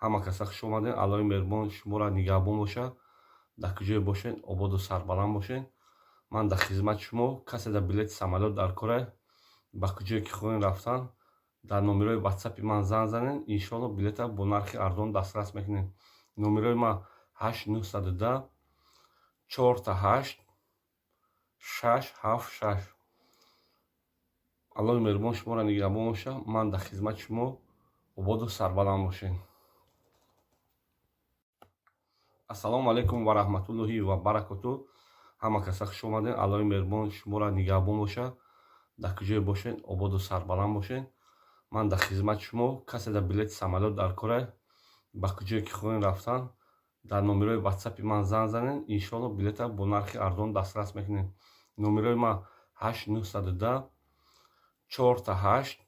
Ҳама каса хуш омадед. Аллоҳи меҳрубон шуморо нигаҳбон бошад. Дар куҷое бошед, ободу сарбаланд бошед. Ман дар хизмати шумо. Касе дар билети самолёт дар кора, ба куҷое ки хоҳем рафтан, дар номерои ватсапи ман занг занед, иншоалло, билета бо нархи арзон дастрас мекунед. Номерои ман 8 910 4 8 6 7 6. Аллоҳи меҳрубон шуморо нигаҳбон бошад. Ман дар хизмати шумо. Ободу сарбаланд бошед. Ассалому алайкум ва раҳматуллоҳи ва баракоту. Ҳама каса хуш омадед. Аллоҳи меҳрубон шуморо нигаҳбон бошад. Дар куҷое бошед, ободу сарбаланд бошед. Ман дар хизмати шумо. Касе дар билети самолёт дар кора, ба куҷое ки хоҳем рафтан, дар номерои ватсапи ман занг занед, иншоалло, билета бо нархи арзон дастрас мекунед. Номерои ман 8 910 4 8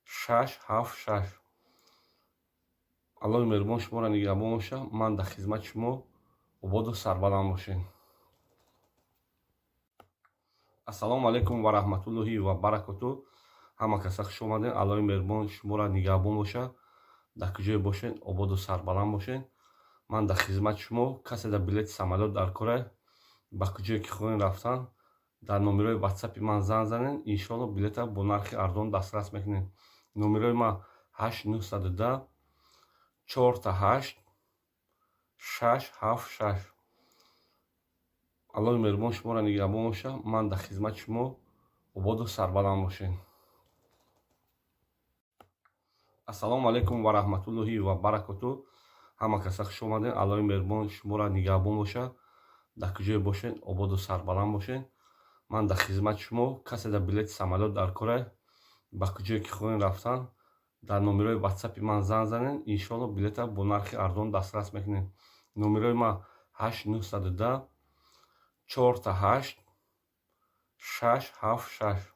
6 7 6. Аллоҳи меҳрубон шуморо нигаҳбон бошад. Ман дар хизмати шумо. Ободу сарбаланд бошед. Ассалому алайкум ва раҳматуллоҳи ва баракоту. Ҳама каса хуш омадед. Аллоҳи меҳрубон шуморо нигаҳбон бошад. Дар куҷое бошед, ободу сарбаланд бошед. Ман дар хизмати шумо. Касе дар билети самолёт дар кора, ба куҷое ки хоҳем рафтан, дар номерои ватсапи ман занг занед, иншоалло, билета бо нархи арзон дастрас мекунед. Номерои ман 8 910 4 8 6 7 6. Аллоҳи меҳрубон шуморо нигаҳбон бошад. Ман дар хизмати шумо. Ободу сарбаланд бошед. Ассалому алайкум ва раҳматуллоҳи ва баракоту. Ҳама каса хуш омадед. Аллоҳи меҳрубон шуморо нигаҳбон бошад. Дар куҷое бошед, ободу сарбаланд бошед. Ман дар хизмати шумо. Касе дар билети самолёт дар кора, ба куҷое ки хоҳем рафтан, дар номерои ватсапи ман занг занед, иншоалло, билета бо нархи арзон дастрас мекунед. Номерои ман 8 910 4 8 6 7 6.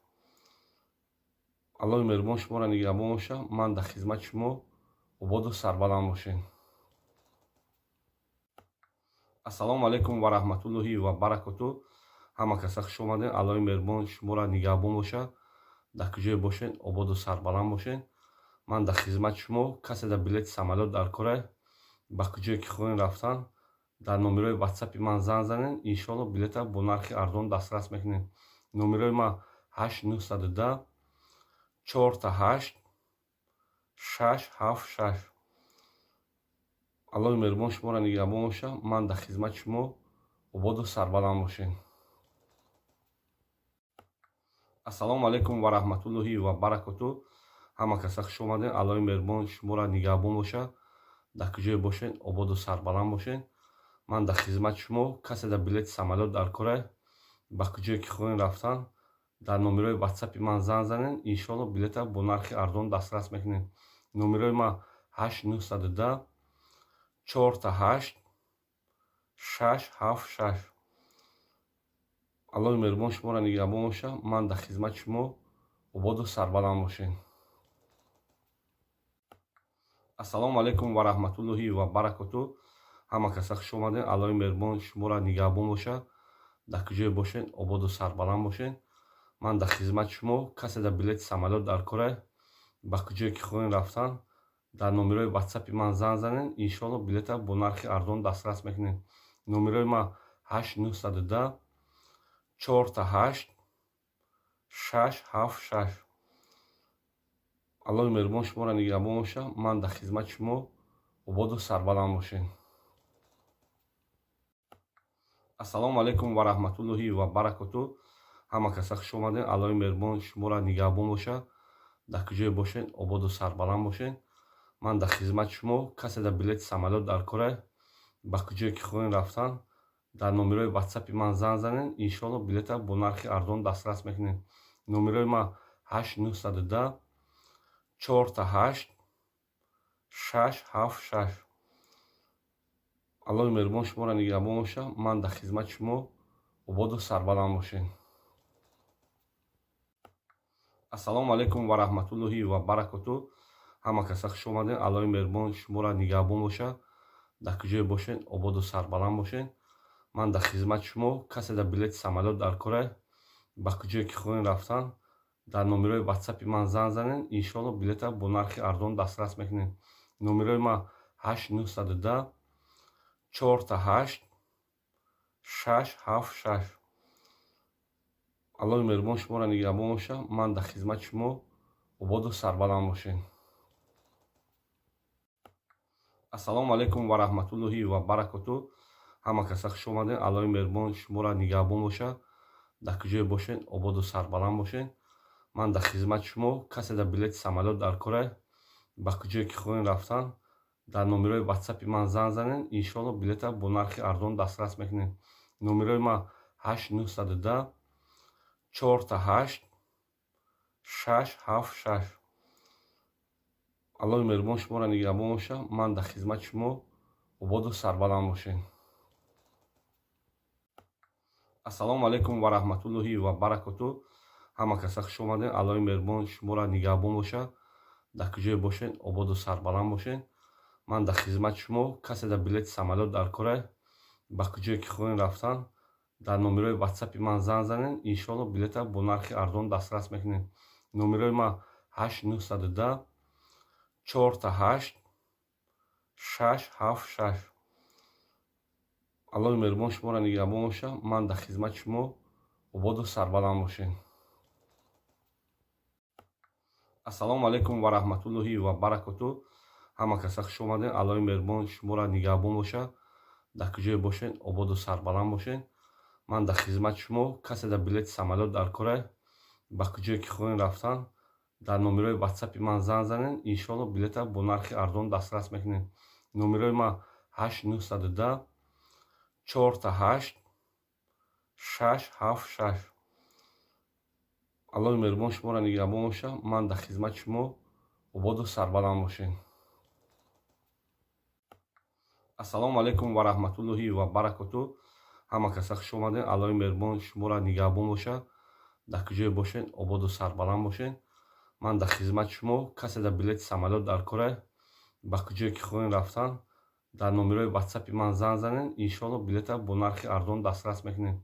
Аллоҳи меҳрубон шуморо нигаҳбон бошад. Ман дар хизмати шумо. Ободу сарбаланд бошед. Ассалому алайкум ва раҳматуллоҳи ва баракоту. Ҳама каса хуш омадед. Аллоҳи меҳрубон шуморо нигаҳбон бошад. Дар куҷое бошед, ободу сарбаланд бошед. Ман дар хизмати шумо. Касе дар билети самолёт дар кора, ба куҷое ки хоҳем рафтан, дар номерои ватсапи ман занг занед, иншоалло, билета бо нархи арзон дастрас мекунед. Номерои ман 8 910 4 8 6 7 6. Аллоҳи меҳрубон шуморо нигаҳбон боша. Ман дар хизмати шумо, ободу сарбаланд бошед. Ассалому алайкум ва раҳматуллоҳи ва баракоту. Ҳама каса хуш омадем. Аллоҳи меҳрубон шуморо нигаҳбон боша. Дар куҷое бошед, ободу сарбаланд бошед. Ман дар хизмати шумо. Касе дар билети самолёт дар кора, ба куҷое ки хоҳем рафтан, дар номерои ватсапи ман занг занед. Иншоалло, билета бо нархи арзон дастрас мекунед. Номерои ман 8 910 4 8 6 7 6. Аллоҳи меҳрубон шуморо нигаҳбон боша. Ман дар хизмати шумо, ободу сарбаланд бошед. Ассалому алайкум ва раҳматуллоҳи ва баракоту. Ҳама каса хуш омадем. Аллоҳи меҳрубон шуморо нигаҳбон боша. Дар куҷое бошед, ободу сарбаланд бошед. Ман дар хизмати шумо. Касе дар билети самолёт дар кора, ба куҷое ки хоҳем рафтан, дар номерои ватсапи ман занг занед. Иншоалло, билета бо нархи арзон дастрас мекунед. Номерои ман 8 910 4 8 6 7 6. Аллоҳи меҳрубон шуморо нигаҳбон боша. Ман дар хизмати шумо, ободу сарбаланд бошед. Ассалому алайкум ва раҳматуллоҳи ва баракоту. Ҳама каса хуш омадем. Аллоҳи меҳрубон шуморо нигаҳбон боша. Дар куҷое бошед, ободу сарбаланд бошед. Ман дар хизмати шумо. Касе дар билети самолёт дар кора, ба куҷое ки хоҳем рафтан, дар номерои ватсапи ман занг занед. Иншоалло, билета бо нархи арзон дастрас мекунед. Номерои ман 8 910 4 8 6 7 6. Аллоҳи меҳрубон шуморо нигаҳбон боша. Ман дар хизмати шумо, ободу сарбаланд бошед. Ассалому алайкум ва раҳматуллоҳи ва баракоту. Ҳама каса хуш омадем. Аллоҳи меҳрубон шуморо нигаҳбон боша. Дар куҷое бошед, ободу сарбаланд бошед. Ман дар хизмати шумо. Касе дар билети самолёт дар кора, ба куҷое ки хоҳем рафтан, дар номерои ватсапи ман занг занед. Иншоалло, билета бо нархи арзон дастрас мекунед. Номерои ман 8 910 4 8 6 7 6. Аллоҳи меҳрубон шуморо нигаҳбон боша. Ман дар хизмати шумо, ободу сарбаланд бошед. Ассалому алайкум ва раҳматуллоҳи ва баракоту. Ҳама каса хуш омадем. Аллоҳи меҳрубон шуморо нигаҳбон боша. Дар куҷое бошед, ободу сарбаланд бошед. Ман дар хизмати шумо. Касе дар билети самолёт дар кора, ба куҷое ки хоҳем рафтан, дар номерои ватсапи ман занг занед. Иншоалло, билета бо нархи арзон дастрас мекунед. Номерои ман 8 910 4 8 6 7 6. Аллоҳи меҳрубон шуморо нигаҳбон боша. Ман дар хизмати шумо, ободу сарбаланд бошед. Ассалому алайкум ва раҳматуллоҳи ва баракоту. Ҳама каса хуш омадем. Аллоҳи меҳрубон шуморо нигаҳбон боша. Дар куҷое бошед, ободу сарбаланд бошед. Ман дар хизмати шумо. Касе дар билети самолёт дар кора, ба куҷое ки хоҳем рафтан, дар номерои ватсапи ман занг занед. Иншоалло, билета бо нархи арзон дастрас мекунед. Номерои ман 8 910 4 8 6 7 6. Аллоҳи меҳрубон шуморо нигаҳбон боша. Ман дар хизмати шумо, ободу сарбаланд бошед. Ассалому алайкум ва раҳматуллоҳи ва баракоту. Ҳама каса хуш омадем. Аллоҳи меҳрубон шуморо нигаҳбон боша. Дар куҷое бошед, ободу сарбаланд бошед. Ман дар хизмати шумо. Касе дар билети самолёт дар кора, ба куҷое ки хоҳем рафтан, дар номерои ватсапи ман занг занед. Иншоалло, билета бо нархи арзон дастрас мекунед. Номерои ман 8 910 4 8 6 7 6. Аллоҳи меҳрубон шуморо нигаҳбон боша. Ман дар хизмати шумо, ободу сарбаланд бошед. Ассалому алайкум ва раҳматуллоҳи ва баракоту. Ҳама каса хуш омадем. Аллоҳи меҳрубон шуморо нигаҳбон боша. Дар куҷое бошед, ободу сарбаланд бошед. Ман дар хизмати шумо. Касе дар билети самолёт дар кора, ба куҷое ки хоҳем рафтан, дар номерои ватсапи ман занг занед. Иншоалло, билета бо нархи арзон дастрас мекунед.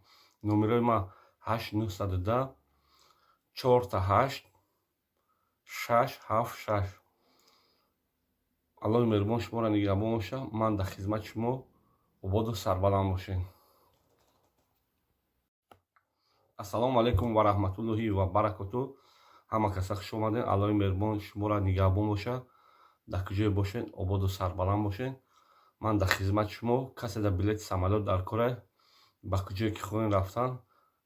Номерои ман 8 910 4 8 6 7 6. Аллоҳи меҳрубон шуморо нигаҳбон боша. Ман дар хизмати шумо, ободу сарбаланд бошед. Ассалому алайкум ва раҳматуллоҳи ва баракоту. Ҳама каса хуш омадем. Аллоҳи меҳрубон шуморо нигаҳбон боша. Дар куҷое бошед, ободу сарбаланд бошед. Ман дар хизмати шумо. Касе дар билети самолёт дар кора, ба куҷое ки хоҳем рафтан,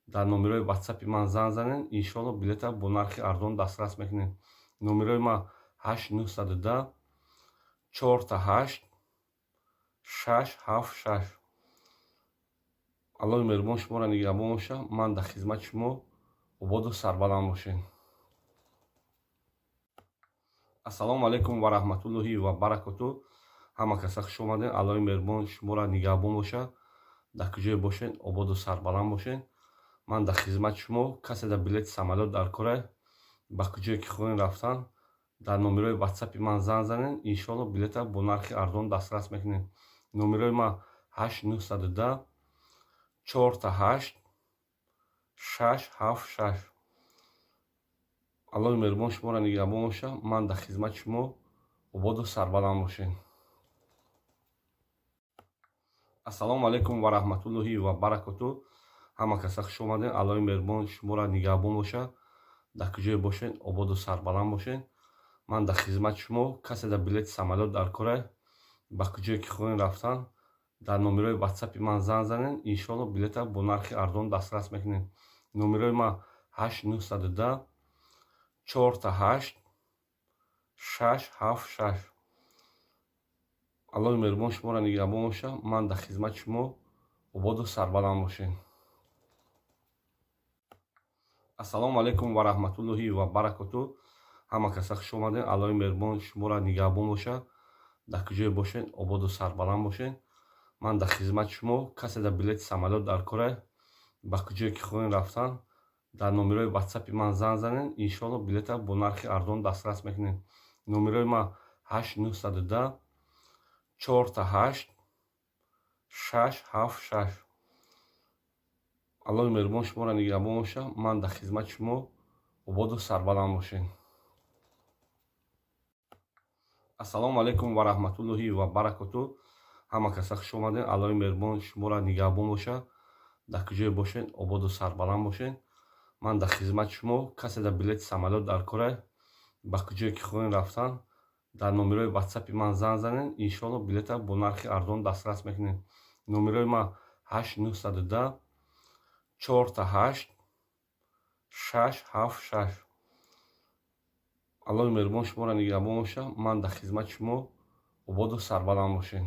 дар номерои ватсапи ман занг занед, иншоалло, билета бо нархи арзон дастрас мекунед. Номерои ман 8 910 4 8 6 7 6. Аллоҳи меҳрубон шуморо нигаҳбон бошад. Ман дар хизмати шумо. Ободу сарбаланд бошед. Ассалому алайкум ва раҳматуллоҳи ва баракоту. Ҳама каса хуш омадед. Аллоҳи меҳрубон шуморо нигаҳбон бошад. Дар куҷое бошед, ободу сарбаланд бошед. Ман дар хизмати шумо. Касе дар билети самолёт дар кора, ба куҷое ки хоҳем рафтан, дар номерои ватсапи ман занг занед, иншоалло, билета бо нархи арзон дастрас мекунед. Номерои ман 8 910 4 8 6 7 6. Аллоҳи меҳрубон шуморо нигаҳбон бошад. Ман дар хизмати шумо. Ободу сарбаланд бошед. Ассалому алайкум ва раҳматуллоҳи ва баракоту. Ҳама каса хуш омадед. Аллоҳи меҳрубон шуморо нигаҳбон бошад. Дар куҷое бошед, ободу сарбаланд бошед. Ман дар хизмати шумо. Касе дар билети самолёт дар кора, ба куҷое ки хоҳем рафтан, дар номерои ватсапи ман занг занед, иншоалло, билета бо нархи арзон дастрас мекунед. Номерои ман 8 910 4 8 6 7 6. Аллоҳи меҳрубон шуморо нигаҳбон бошад. Ман дар хизмати шумо. Ободу сарбаланд бошед. Ассалому алайкум ва раҳматуллоҳи ва баракоту. Ҳама каса хуш омадед. Аллоҳи меҳрубон шуморо нигаҳбон бошад. Дар куҷое бошед, ободу сарбаланд бошед. Ман дар хизмати шумо. Касе дар билети самолёт дар кора, ба куҷое ки хоҳем рафтан, дар номерои ватсапи ман занг занед, иншоалло, билета бо нархи арзон дастрас мекунед. Номерои ман 8 910 4 8 6 7 6. Аллоҳи меҳрубон шуморо нигаҳбон бошад. Ман дар хизмати шумо. Ободу сарбаланд бошед. Ассалому алайкум ва раҳматуллоҳи ва баракоту. Ҳама каса хуш омадед. Аллоҳи меҳрубон шуморо нигаҳбон бошад. Дар куҷое бошед, ободу сарбаланд бошед. Ман дар хизмати шумо. Касе дар билети самолёт дар кора, ба куҷое ки хоҳем рафтан, дар номерои ватсапи ман занг занед, иншоалло, билета бо нархи арзон дастрас мекунед. Номерои ман 8 910 4 8 6 7 6. Аллоҳи меҳрубон шуморо нигаҳбон бошад. Ман дар хизмати шумо. Ободу сарбаланд бошед.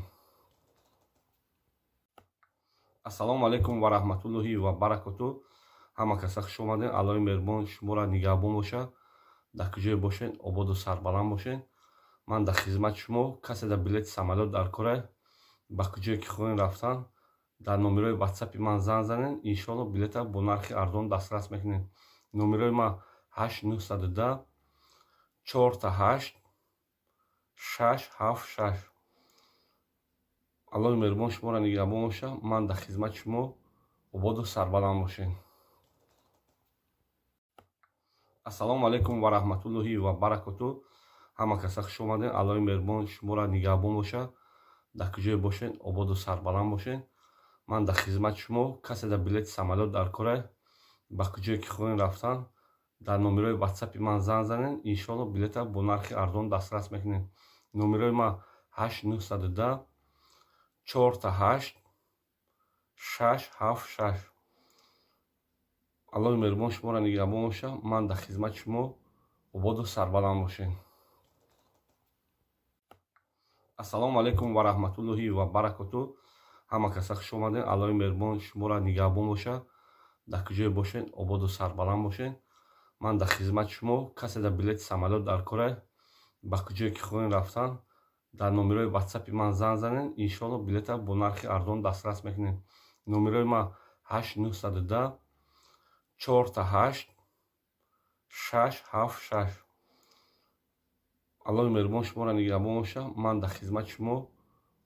Ассалому алайкум ва раҳматуллоҳи ва баракоту. Ҳама каса хуш омадед. Аллоҳи меҳрубон шуморо нигаҳбон бошад. Дар куҷое бошед, ободу сарбаланд бошед. Ман дар хизмати шумо. Касе дар билети самолёт дар кора, ба куҷое ки хоҳем рафтан, дар номерои ватсапи ман занг занед, иншоалло, билета бо нархи арзон дастрас мекунед. Номерои ман 8 910 4 8 6 7 6. Аллоҳи меҳрубон шуморо нигаҳбон бошад. Ман дар хизмати шумо. Ободу сарбаланд бошед. Ассалому алайкум ва раҳматуллоҳи ва баракоту. Ҳама каса хуш омадед. Аллоҳи меҳрубон шуморо нигаҳбон бошад. Дар куҷое бошед, ободу сарбаланд бошед. Ман дар хизмати шумо. Касе дар билети самолёт дар кора, ба куҷое ки хоҳем рафтан, дар номерои ватсапи ман занг занед, иншоалло, билета бо нархи арзон дастрас мекунед. Номерои ман 8 910 4 8 6 7 6. Аллоҳи меҳрубон шуморо нигаҳбон бошад. Ман дар хизмати шумо. Ободу сарбаланд бошед. Ассалому алайкум ва раҳматуллоҳи ва баракоту. Ҳама каса хуш омадед. Аллоҳи меҳрубон шуморо нигаҳбон бошад. Дар куҷое бошед, ободу сарбаланд бошед. Ман дар хизмати шумо. Касе дар билети самолёт дар кора, ба куҷое ки хоҳем рафтан, дар номерои ватсапи ман занг занед, иншоалло, билета бо нархи арзон дастрас мекунед. Номерои ман 8 910 4 8 6 7 6. Аллоҳи меҳрубон шуморо нигаҳбон бошад. Ман дар хизмати шумо.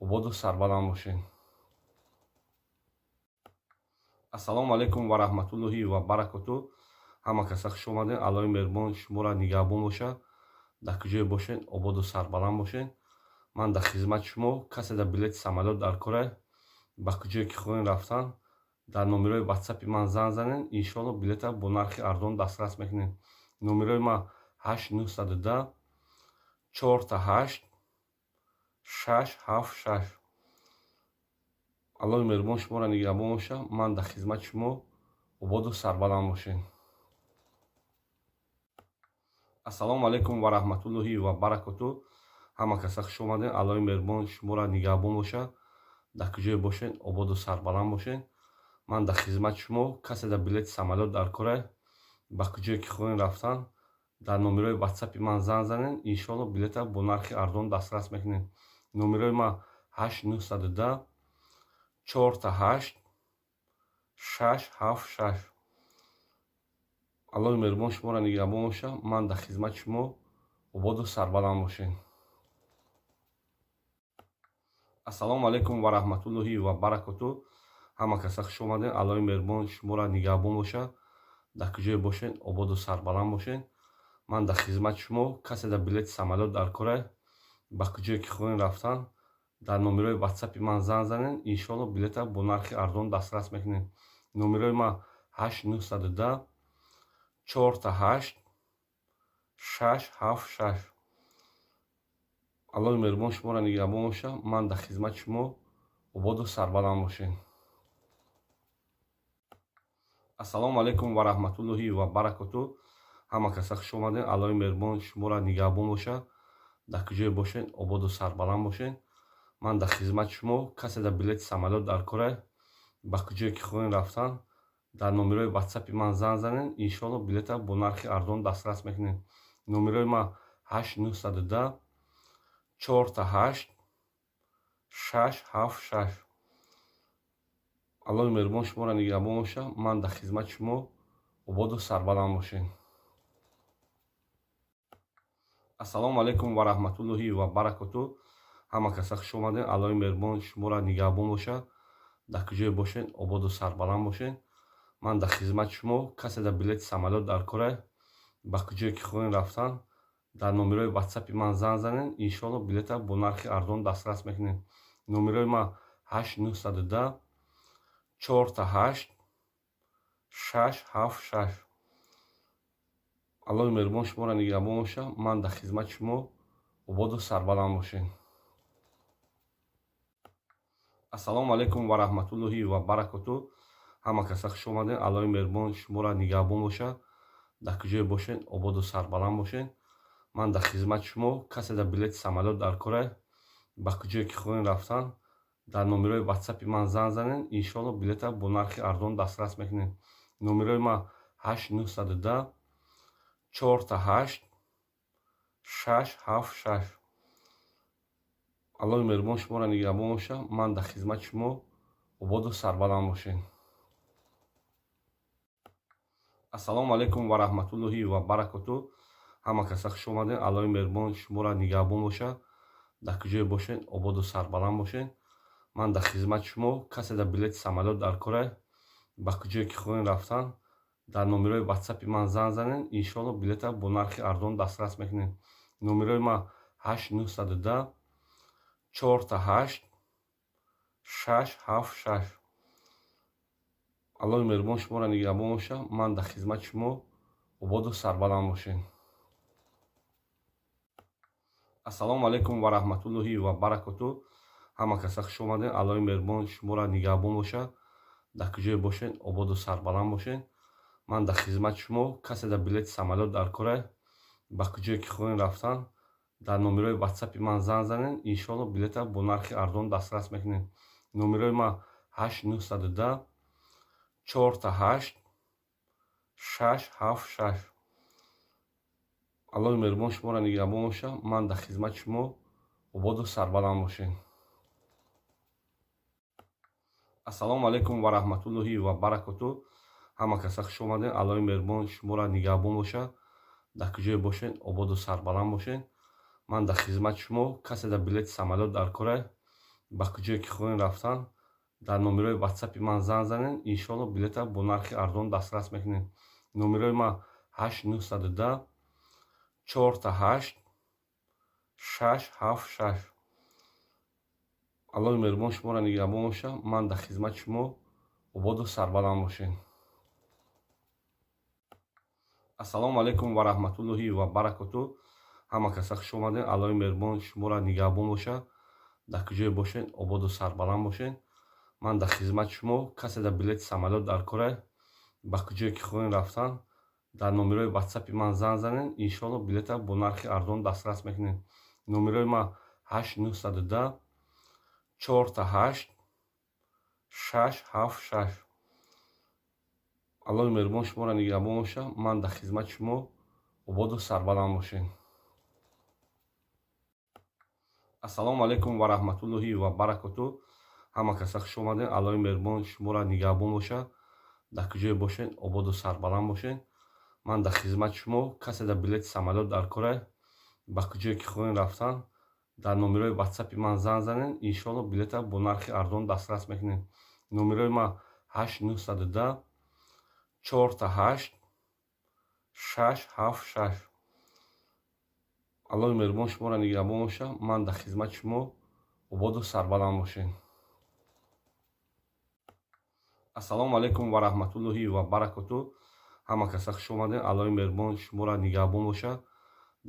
Ободу сарбаланд бошед. Ассалому алайкум ва раҳматуллоҳи ва баракоту. Ҳама каса хуш омадед. Аллоҳи меҳрубон шуморо нигаҳбон бошад. Дар куҷое бошед, ободу сарбаланд бошед. Ман дар хизмати шумо. Касе дар билети самолёт дар кора, ба куҷое ки хоҳем рафтан, дар номерои ватсапи ман занг занед, иншоалло, билета бо нархи арзон дастрас мекунед. Номерои ман 8 910 4 8 6 7 6. Аллоҳи меҳрубон шуморо нигаҳбон боша. Ман дар хизмати шумо, ободу сарбаланд бошед. Ассалому алайкум ва раҳматуллоҳи ва баракоту. Ҳама каса хуш омадем. Аллоҳи меҳрубон шуморо нигаҳбон боша. Дар куҷое бошед, ободу сарбаланд бошед. Ман дар хизмати шумо. Касе дар билети самолёт дар кора, ба куҷое ки хоҳем рафтан, дар номерои ватсапи ман занг занед. Иншоалло, билета бо нархи арзон дастрас мекунед. Номерои ман 8910 888 676. Аллоҳи меҳрубон шуморо нигаҳбон боша. Ман дар хизмати шумо, ободу сарбаланд бошед. Ассалому алайкум ва раҳматуллоҳи ва баракоту. Ҳама каса хуш омадем. Аллоҳи меҳрубон шуморо нигаҳбон боша. Дар куҷое бошед, ободу сарбаланд бошед. Ман дар хизмати шумо. Касе дар билети самолёт дар кора, ба куҷое ки хоҳем рафтан, дар номерои ватсапи ман занг занед. Иншоалло, билета бо нархи арзон дастрас мекунед. Номерои ман 8910 888 676. Аллоҳи меҳрубон шуморо нигаҳбон боша. Ман дар хизмати шумо, ободу сарбаланд бошед. Ассалому алайкум ва раҳматуллоҳи ва баракоту. Ҳама каса хуш омадем. Аллоҳи меҳрубон шуморо нигаҳбон боша. Дар куҷое бошед, ободу сарбаланд бошед. Ман дар хизмати шумо. Касе дар билети самолёт дар кора, ба куҷое ки хоҳем рафтан, дар номерои ватсапи ман занг занед. Иншоалло, билета бо нархи арзон дастрас мекунед. Номерои ман 8910 888 676. Аллоҳи меҳрубон шуморо нигаҳбон боша. Ман дар хизмати шумо, ободу сарбаланд бошед. Ассалому алайкум ва раҳматуллоҳи ва баракоту. Ҳама каса хуш омадем. Аллоҳи меҳрубон шуморо нигаҳбон боша. Дар куҷое бошед, ободу сарбаланд бошед. Ман дар хизмати шумо. Касе дар билети самолёт дар кора, ба куҷое ки хоҳем рафтан, дар номерои ватсапи ман занг занед. Иншоалло, билета бо нархи арзон дастрас мекунед. Номерои ман 8910 888 676. Аллоҳи меҳрубон шуморо нигаҳбон боша. Ман дар хизмати шумо, ободу сарбаланд бошед. Ассалому алайкум ва раҳматуллоҳи ва баракоту. Ҳама каса хуш омадем. Аллоҳи меҳрубон шуморо нигаҳбон боша. Дар куҷое бошед, ободу сарбаланд бошед. Ман дар хизмати шумо. Касе дар билети самолёт дар кора, ба куҷое ки хоҳем рафтан, дар номерои ватсапи ман занг занед. Иншоалло, билета бо нархи арзон дастрас мекунед. Номерои ман 8910 888 676. Аллоҳи меҳрубон шуморо нигаҳбон боша. Ман дар хизмати шумо, ободу сарбаланд бошед. Ассалому алайкум ва раҳматуллоҳи ва баракоту. Ҳама каса хуш омадем. Аллоҳи меҳрубон шуморо нигаҳбон боша. Дар куҷое бошед, ободу сарбаланд бошед. Ман дар хизмати шумо. Касе дар билети самолёт дар кора, ба куҷое ки хоҳем рафтан, дар номерои ватсапи ман занг занед. Иншоалло, билета бо нархи арзон дастрас мекунед. Номерои ман 8910 888 676. Аллоҳи меҳрубон шуморо нигаҳбон боша. Ман дар хизмати шумо, ободу сарбаланд бошед. Ассалому алайкум ва раҳматуллоҳи ва баракоту. Ҳама каса хуш омадем. Аллоҳи меҳрубон шуморо нигаҳбон боша. Дар куҷое бошед, ободу сарбаланд бошед. Ман дар хизмати шумо. Касе дар билети самолёт дар кора, ба куҷое ки хоҳем рафтан, дар номерои ватсапи ман занг занед. Иншоалло, билета бо нархи арзон дастрас мекунед. Номерои ман 8910 888 676. Аллоҳи меҳрубон шуморо нигаҳбон боша. Ман дар хизмати шумо, ободу сарбаланд бошед. Ассалому алайкум ва раҳматуллоҳи ва баракоту. Ҳама каса хуш омадем. Аллоҳи меҳрубон шуморо нигаҳбон боша. Дар куҷое бошед, ободу сарбаланд бошед. Ман дар хизмати шумо. Касе дар билети самолёт дар кора, ба куҷое ки хоҳем рафтан, дар номерои ватсапи ман занг занед. Иншоалло, билета бо нархи арзон дастрас мекунед. Номерои ман 8910 888 676. Аллоҳи меҳрубон шуморо нигаҳбон боша. Ман дар хизмати шумо, ободу сарбаланд бошед. Ассалому алайкум ва раҳматуллоҳи ва баракоту. Ҳама каса хуш омадем. Аллоҳи меҳрубон шуморо нигаҳбон боша. Дар куҷое бошед, ободу сарбаланд бошед. Ман дар хизмати шумо. Касе дар билети самолёт дар кора, ба куҷое ки хоҳем рафтан, дар номерои ватсапи ман занг занед, иншоалло, билета бо нархи арзон дастрас мекунед. Номерои ман 8 910 4 8 6 7 6. Аллоҳи меҳрубон шуморо нигаҳбон бошад. Ман дар хизмати шумо. Ободу сарбаланд бошед. Ассалому алайкум ва раҳматуллоҳи ва баракоту. Ҳама каса хуш омадед. Аллоҳи меҳрубон шуморо нигаҳбон бошад. Дар куҷое бошед, ободу сарбаланд бошед. Ман дар хизмати шумо. Касе дар билети самолёт дар кора, ба куҷое ки хоҳем рафтан, дар номерои ватсапи ман занг занед, иншоалло, билета бо нархи арзон дастрас мекунед. Номерои ман 8 910 4 8 6 7 6. Аллоҳи меҳрубон шуморо нигаҳбон бошад. Ман дар хизмати шумо. Ободу сарбаланд бошед. Ассалому алайкум ва раҳматуллоҳи ва баракоту. Ҳама каса хуш омадед. Аллоҳи меҳрубон шуморо нигаҳбон бошад.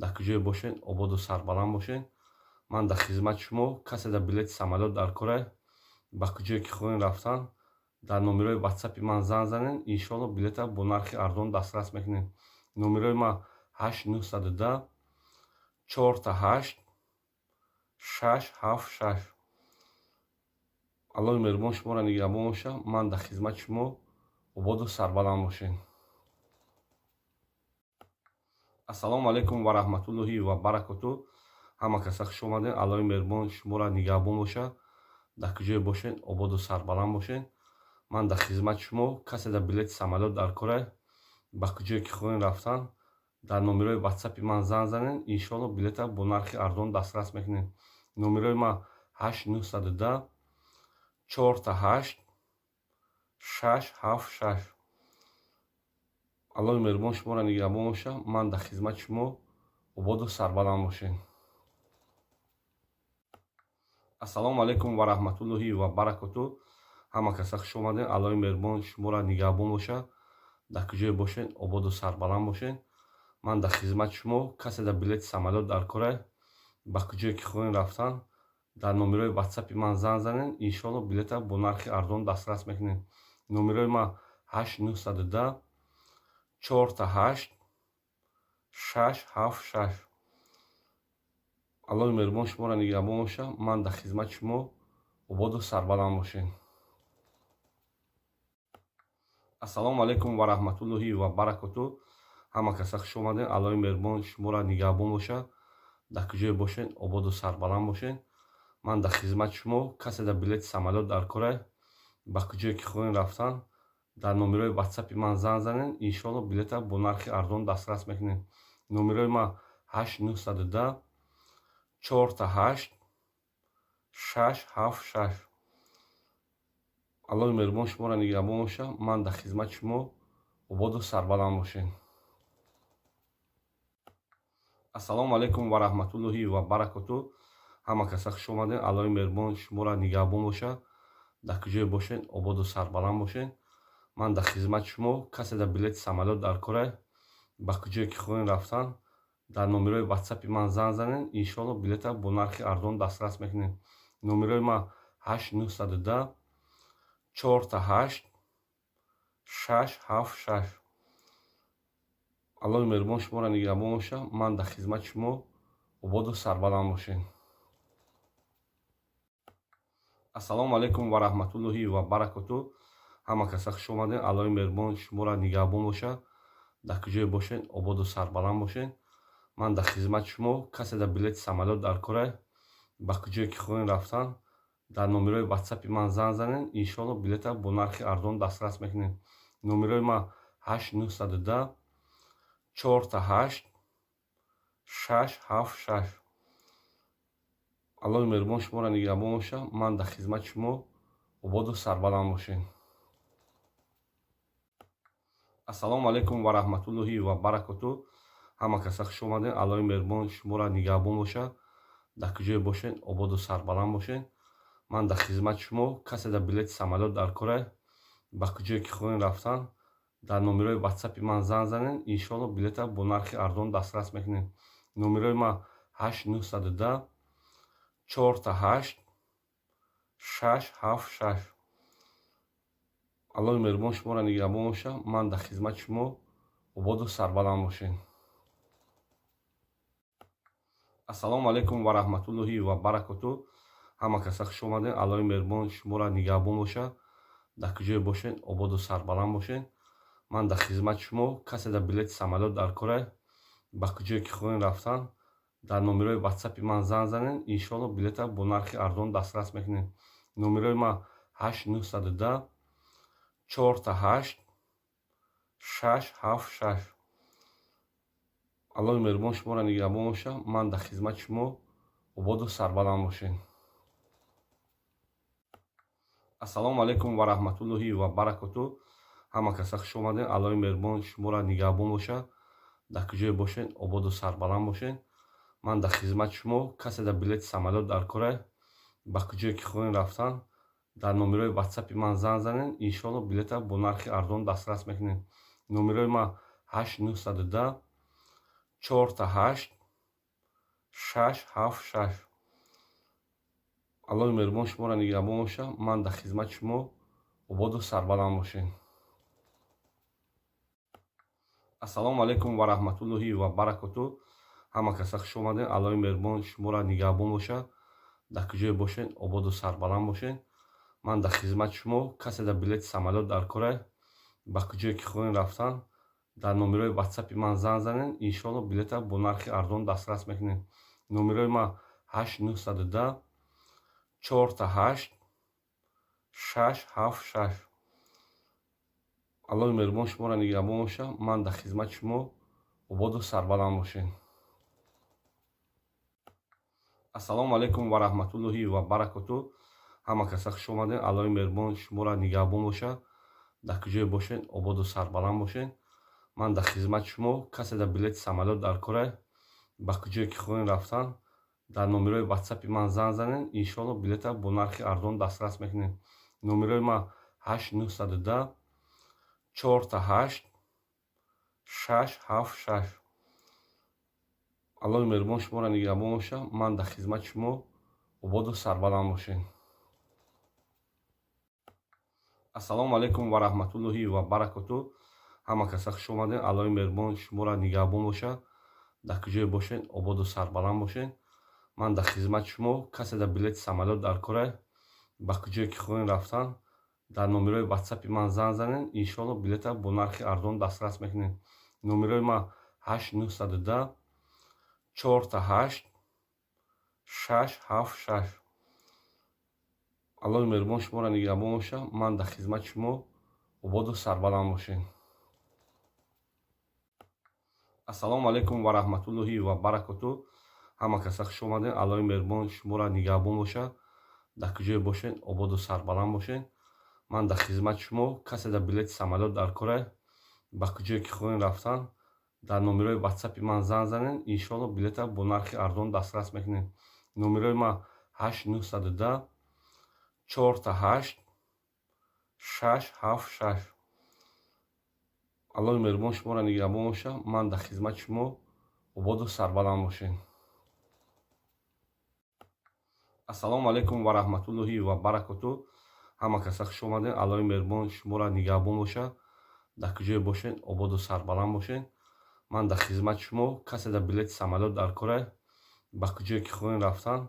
Дар куҷое бошед, ободу сарбаланд бошед. Ман дар хизмати шумо. Касе дар билети самолёт дар кора, ба куҷое ки хоҳем рафтан, дар номерои ватсапи ман занг занед, иншоалло, билета бо нархи арзон дастрас мекунед. Номерои ман 8 910 4 8 6 7 6. Аллоҳи меҳрубон шуморо нигаҳбон бошад. Ман дар хизмати шумо. Ободу сарбаланд бошед. Ассалому алайкум ва раҳматуллоҳи ва баракоту. Ҳама каса хуш омадед. Аллоҳи меҳрубон шуморо нигаҳбон бошад. Дар куҷое бошед, ободу сарбаланд бошед. Ман дар хизмати шумо. Касе дар билети самолёт дар кора, ба куҷое ки хоҳем рафтан, дар номерои ватсапи ман занг занед, иншоалло, билета бо нархи арзон дастрас мекунед. Номерои ман 8 910 4 8 6 7 6. Аллоҳи меҳрубон шуморо нигаҳбон бошад. Ман дар хизмати шумо. Ободу сарбаланд бошед. Ассалому алайкум ва раҳматуллоҳи ва баракоту. Ҳама каса хуш омадед. Аллоҳи меҳрубон шуморо нигаҳбон бошад. Дар куҷое бошед, ободу сарбаланд бошед. Ман дар хизмати шумо. Касе дар билети самолёт дар кора, ба куҷое ки хоҳем рафтан, дар номерои ватсапи ман занг занед, иншоалло, билета бо нархи арзон дастрас мекунед. Номерои ман 8 910 4 8 6 7 6. Аллоҳи меҳрубон шуморо нигаҳбон бошад. Ман дар хизмати шумо. Ободу сарбаланд бошед. Ассалому алайкум ва раҳматуллоҳи ва баракоту. Ҳама каса хуш омадед. Аллоҳи меҳрубон шуморо нигаҳбон бошад. Дар куҷое бошед, ободу сарбаланд бошед. Ман дар хизмати шумо. Касе дар билети самолёт дар кора, ба куҷое ки хоҳем рафтан, дар номерои ватсапи ман занг занед, иншоалло, билета бо нархи арзон дастрас мекунед. Номерои ман 8 910 4 8 6 7 6. Аллоҳи меҳрубон шуморо нигаҳбон бошад. Ман дар хизмати шумо. Ободу сарбаланд бошед. Ассалому алайкум ва раҳматуллоҳи ва баракоту. Ҳама каса хуш омадед. Аллоҳи меҳрубон шуморо нигаҳбон бошад. Дар куҷое бошед, ободу сарбаланд бошед. Ман дар хизмати шумо. Касе дар билети самолёт дар кора, ба куҷое ки хоҳем рафтан, дар номерои ватсапи ман занг занед, иншоалло, билета бо нархи арзон дастрас мекунед. Номерои ман 8 910 4 8 6 7 6. Аллоҳи меҳрубон шуморо нигаҳбон бошад. Ман дар хизмати шумо. Ободу сарбаланд бошед. Ассалому алайкум ва раҳматуллоҳи ва баракоту. Ҳама каса хуш омадед. Аллоҳи меҳрубон шуморо нигаҳбон бошад. Дар куҷое бошед, ободу сарбаланд бошед. Ман дар хизмати шумо. Касе дар билети самолёт дар кора, ба куҷое ки хоҳем рафтан, дар номерои ватсапи ман занг занед, иншоалло, билета бо нархи арзон дастрас мекунед. Номерои ман 8 910 4 8 6 7 6. Аллоҳи меҳрубон шуморо нигаҳбон бошад. Ман дар хизмати шумо. Ободу сарбаланд бошед. Ассалому алайкум ва раҳматуллоҳи ва баракоту. Ҳама каса хуш омадед. Аллоҳи меҳрубон шуморо нигаҳбон бошад. Дар куҷое бошед, ободу сарбаланд бошед. Ман дар хизмати шумо. Касе дар билети самолёт дар кора, ба куҷое ки хоҳем рафтан, дар номерои ватсапи ман занг занед, иншоалло, билета бо нархи арзон дастрас мекунед. Номерои ман 8 910 4 8 6 7 6. Аллоҳи меҳрубон шуморо нигаҳбон боша. Ман дар хизмати шумо, ободу сарбаланд бошед. Ассалому алайкум ва раҳматуллоҳи ва баракоту. Ҳама каса хуш омадед. Аллоҳи меҳрубон шуморо нигаҳбон боша. Дар куҷое бошед, ободу сарбаланд бошед. Ман дар хизмати шумо. Касе дар билети самолёт дар кора, ба куҷое ки хоҳем рафтан, дар номерои ватсапи ман занг занед. Иншоалло, билета бо нархи арзон дастрас мекунед. Номерои ман 8 910 4 8 6 7 6. Аллоҳи меҳрубон шуморо нигаҳбон боша. Ман дар хизмати шумо, ободу сарбаланд бошед. Ассалому алайкум ва раҳматуллоҳи ва баракоту. Ҳама каса хуш омадед. Аллоҳи меҳрубон шуморо нигаҳбон боша. Дар куҷое бошед, ободу сарбаланд бошед. Ман дар хизмати шумо. Касе дар билети самолёт дар кора, ба куҷое ки хоҳем рафтан, дар номерои ватсапи ман занг занед. Иншоалло, билета бо нархи арзон дастрас мекунед. Номерои ман 8 910 4 8 6 7 6. Аллоҳи меҳрубон шуморо нигаҳбон боша. Ман дар хизмати шумо, ободу сарбаланд бошед. Ассалому алайкум ва раҳматуллоҳи ва баракоту. Ҳама каса хуш омадед. Аллоҳи меҳрубон шуморо нигаҳбон боша. Дар куҷое бошед, ободу сарбаланд бошед. Ман дар хизмати шумо. Касе дар билети самолёт дар кора, ба куҷое ки хоҳем рафтан, дар номерои ватсапи ман занг занед. Иншоалло, билета бо нархи арзон дастрас мекунед. Номерои ман 8 910 4 8 6 7 6. Аллоҳи меҳрубон шуморо нигаҳбон боша. Ман дар хизмати шумо, ободу сарбаланд бошед. Ассалому алайкум ва раҳматуллоҳи ва баракоту. Ҳама каса хуш омадед. Аллоҳи меҳрубон шуморо нигаҳбон боша. Дар куҷое бошед, ободу сарбаланд бошед. Ман дар хизмати шумо. Касе дар билети самолёт дар кора, ба куҷое ки хоҳем рафтан, дар номерои ватсапи ман занг занед. Иншоалло, билета бо нархи арзон дастрас мекунед. Номерои ман 8 910 4 8 6 7 6. Аллоҳи меҳрубон шуморо нигаҳбон боша. Ман дар хизмати шумо, ободу сарбаланд бошед. Ассалому алайкум ва раҳматуллоҳи ва баракоту. Ҳама каса хуш омадед. Аллоҳи меҳрубон шуморо нигаҳбон боша. Дар куҷое бошед, ободу сарбаланд бошед. Ман дар хизмати шумо. Касе дар билети самолёт дар кора, ба куҷое ки хоҳем рафтан, дар номерои ватсапи ман занг занед. Иншоалло, билета бо нархи арзон дастрас мекунед. Номерои ман 8 910 4 8 6 7 6. Аллоҳи меҳрубон шуморо нигаҳбон боша. Ман дар хизмати шумо, ободу сарбаланд бошед. Ассалому алайкум ва раҳматуллоҳи ва баракоту. Ҳама каса хуш омадед. Аллоҳи меҳрубон шуморо нигаҳбон боша. Дар куҷое бошед, ободу сарбаланд бошед. Ман дар хизмати шумо. Касе дар билети самолёт дар кора, ба куҷое ки хоҳем рафтан, дар номерои ватсапи ман занг занед. Иншоалло, билета бо нархи арзон дастрас мекунед. Номерои ман 8 910 4 8 6 7 6. Аллоҳи меҳрубон шуморо нигаҳбон боша. Ман дар хизмати шумо, ободу сарбаланд бошед. Ассалому алайкум ва раҳматуллоҳи ва баракоту. Ҳама каса хуш омадед. Аллоҳи меҳрубон шуморо нигаҳбон боша. Дар куҷое бошед, ободу сарбаланд бошед. Ман дар хизмати шумо. Касе дар билети самолёт дар кора, ба куҷое ки хоҳем рафтан,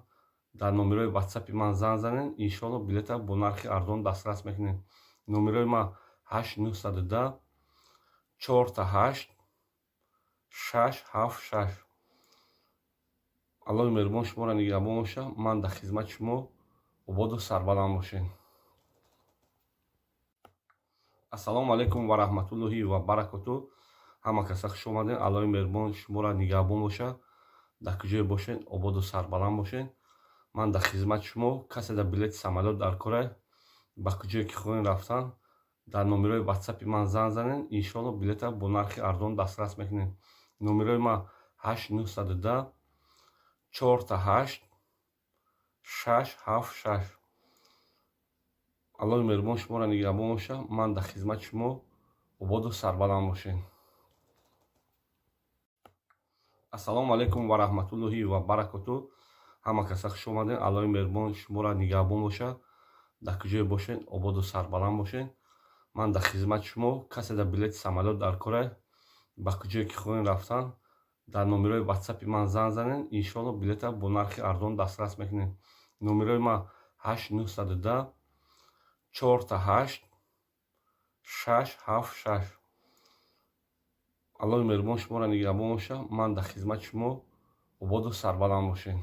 дар номерои ватсапи ман занг занед. Иншоалло, билета бо нархи арзон дастрас мекунед. Номерои ман 8 910 4 8 6 7 6. Аллоҳи меҳрубон шуморо нигаҳбон боша. Ман дар хизмати шумо, ободу сарбаланд бошед. Ассалому алайкум ва раҳматуллоҳи ва баракоту. Ҳама каса хуш омадед. Аллоҳи меҳрубон шуморо нигаҳбон боша. Дар куҷое бошед, ободу сарбаланд бошед. Ман дар хизмати шумо. Касе дар билети самолёт дар кора, ба куҷое ки хоҳем рафтан, дар номерои ватсапи ман занг занед. Иншоалло, билета бо нархи арзон дастрас мекунед. Номерои ман 8 910 4 8 6 7 6. Аллоҳи меҳрубон шуморо нигаҳбон боша. Ман дар хизмати шумо, ободу сарбаланд бошед. Ассалому алайкум ва раҳматуллоҳи ва баракоту. Ҳама каса хуш омадед. Аллоҳи меҳрубон шуморо нигаҳбон боша. Дар куҷое бошед, ободу сарбаланд бошед. Ман дар хизмати шумо. Касе дар билети самолёт дар кора, ба куҷое ки хоҳем рафтан, дар номерои ватсапи ман занг занед, иншоалло, билета бо нархи арзон дастрас мекунед. Номерои ман 8 910 888 676. Аллоҳи меҳрубон шуморо нигаҳбон бошад. Ман дар хизмати шумо. Ободу сарбаланд бошед.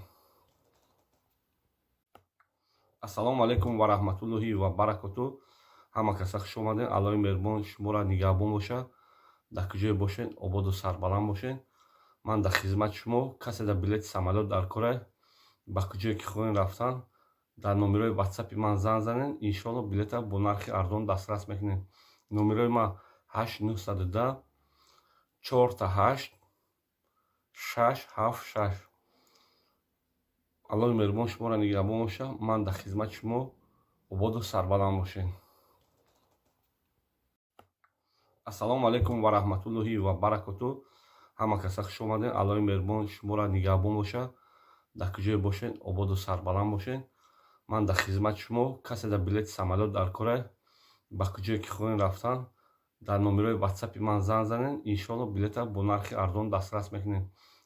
Ассалому алайкум ва раҳматуллоҳи ва баракоту. Ҳама каса хуш омадед. Аллоҳи меҳрубон шуморо нигаҳбон бошад. Дар куҷое бошед, ободу сарбаланд бошед. Ман дар хизмати шумо. Касе дар билети самолёт дар кора, ба куҷое ки хоҳем рафтан, дар номерои ватсапи ман занг занед, иншоалло, билета бо нархи арзон дастрас мекунед. Номерои ман 8 910 888 676. Аллоҳи меҳрубон шуморо нигаҳбон бошад. Ман дар хизмати шумо. Ободу сарбаланд бошед. Ассалому алайкум ва раҳматуллоҳи ва баракоту. Ҳама каса хуш омадед. Аллоҳи меҳрубон шуморо нигаҳбон бошад. Дар куҷое бошед, ободу сарбаланд бошед. Ман дар хизмати шумо. Касе дар билети самолёт дар кора, ба куҷое ки хоҳем рафтан, дар номерои ватсапи ман занг занед, иншоалло, билета бо нархи арзон дастрас мекунед.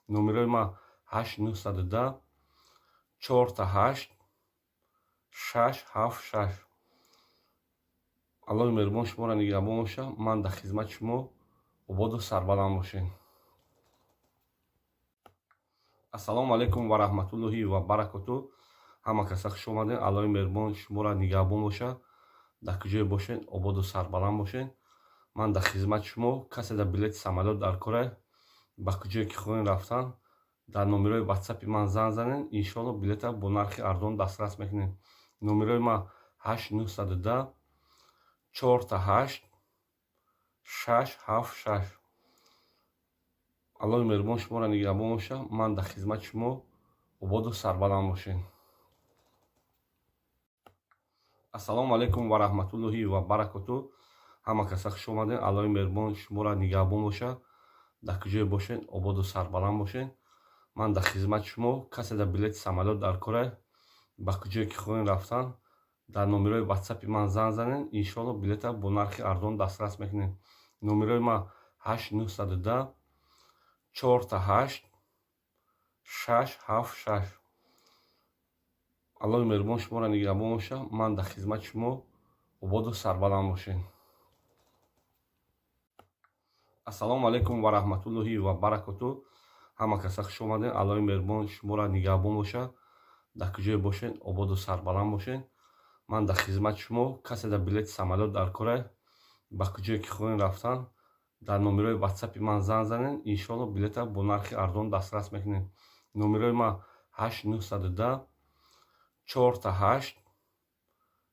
Номерои ман 8 910 888 676. Аллоҳи меҳрубон шуморо нигаҳбон бошад. Ман дар хизмати шумо. Ободу сарбаланд бошед. Ассалому алайкум ва раҳматуллоҳи ва баракоту. Ҳама каса хуш омадед. Аллоҳи меҳрубон шуморо нигаҳбон бошад. Дар куҷое бошед, ободу сарбаланд бошед. Ман дар хизмати шумо. Касе дар билети самолёт дар кора, ба куҷое ки хоҳем рафтан, дар номерои ватсапи ман занг занед, иншоалло, билета бо нархи арзон дастрас мекунед. Номерои ман 8 910 888 676. Аллоҳи меҳрубон шуморо нигаҳбон бошад. Ман дар хизмати шумо. Ободу сарбаланд бошед. Ассалому алайкум ва раҳматуллоҳи ва баракоту. Ҳама каса хуш омадед. Аллоҳи меҳрубон шуморо нигаҳбон бошад. Дар куҷое бошед, ободу сарбаланд бошед. Ман дар хизмати шумо. Касе дар билети самолёт дар кора, ба куҷое ки хоҳем рафтан, дар номерои ватсапи ман занг занед, иншоалло, билета бо нархи арзон дастрас мекунед. Номерои ман 8 910 888 676. Аллоҳи меҳрубон шуморо нигаҳбон бошад. Ман дар хизмати шумо. Ободу сарбаланд бошед. Ассалому алайкум ва раҳматуллоҳи ва баракоту. Ҳама каса хуш омадед. Аллоҳи меҳрубон шуморо нигаҳбон бошад. Дар куҷое бошед, ободу сарбаланд бошед. Ман дар хизмати шумо. Касе дар билети самолёт дар кора, ба куҷое ки хоҳем рафтан, дар номерои ватсапи ман занг занед, иншоалло, билета бо нархи арзон дастрас мекунед. Номерои ман 8 910 888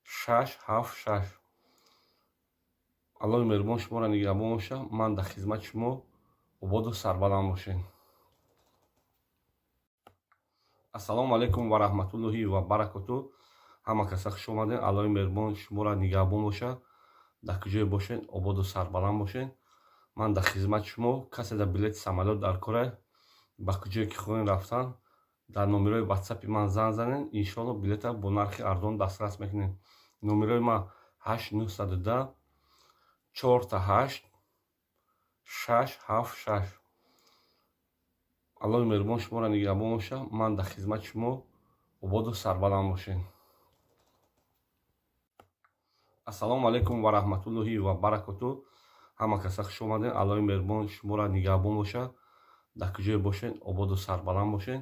676. Аллоҳи меҳрубон шуморо нигаҳбон бошад. Ман дар хизмати шумо. Ободу сарбаланд бошед. Ассалому алайкум ва раҳматуллоҳи ва баракоту. Ҳама каса хуш омадед. Аллоҳи меҳрубон шуморо нигаҳбон бошад. Дар куҷое бошед, ободу сарбаланд бошед. Ман дар хизмати шумо. Касе дар билети самолёт дар кора, ба куҷое ки хоҳем рафтан, дар номерои ватсапи ман занг занед, иншоалло, билета бо нархи арзон дастрас мекунед. Номерои ман 8 910 888 676. Аллоҳи меҳрубон шуморо нигаҳбон бошад. Ман дар хизмати шумо. Ободу сарбаланд бошед. Ассалому алайкум ва раҳматуллоҳи ва баракоту. Ҳама каса хуш омадед. Аллоҳи меҳрубон шуморо нигаҳбон бошад. Дар куҷое бошед, ободу сарбаланд бошед.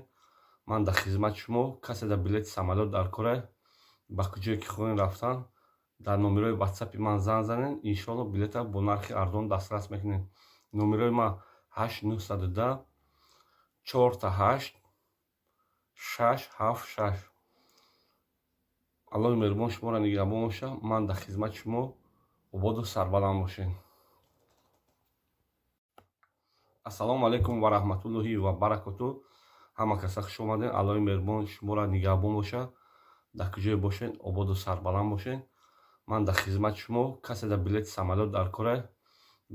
Ман дар хизмати шумо. Касе дар билети самолёт дар кора, ба куҷое ки хоҳем рафтан, дар номерои ватсапи ман занг занед, иншоалло, билета бо нархи арзон дастрас мекунед. Номерои ман 8 910 888 676. Аллоҳи меҳрубон шуморо нигаҳбон бошад. Ман дар хизмати шумо. Ободу сарбаланд бошед. Ассалому алайкум ва раҳматуллоҳи ва баракоту. Ҳама каса хуш омадед. Аллоҳи меҳрубон шуморо нигаҳбон бошад. Дар куҷое бошед, ободу сарбаланд бошед. Ман дар хизмати шумо. Касе дар билети самолёт дар кора,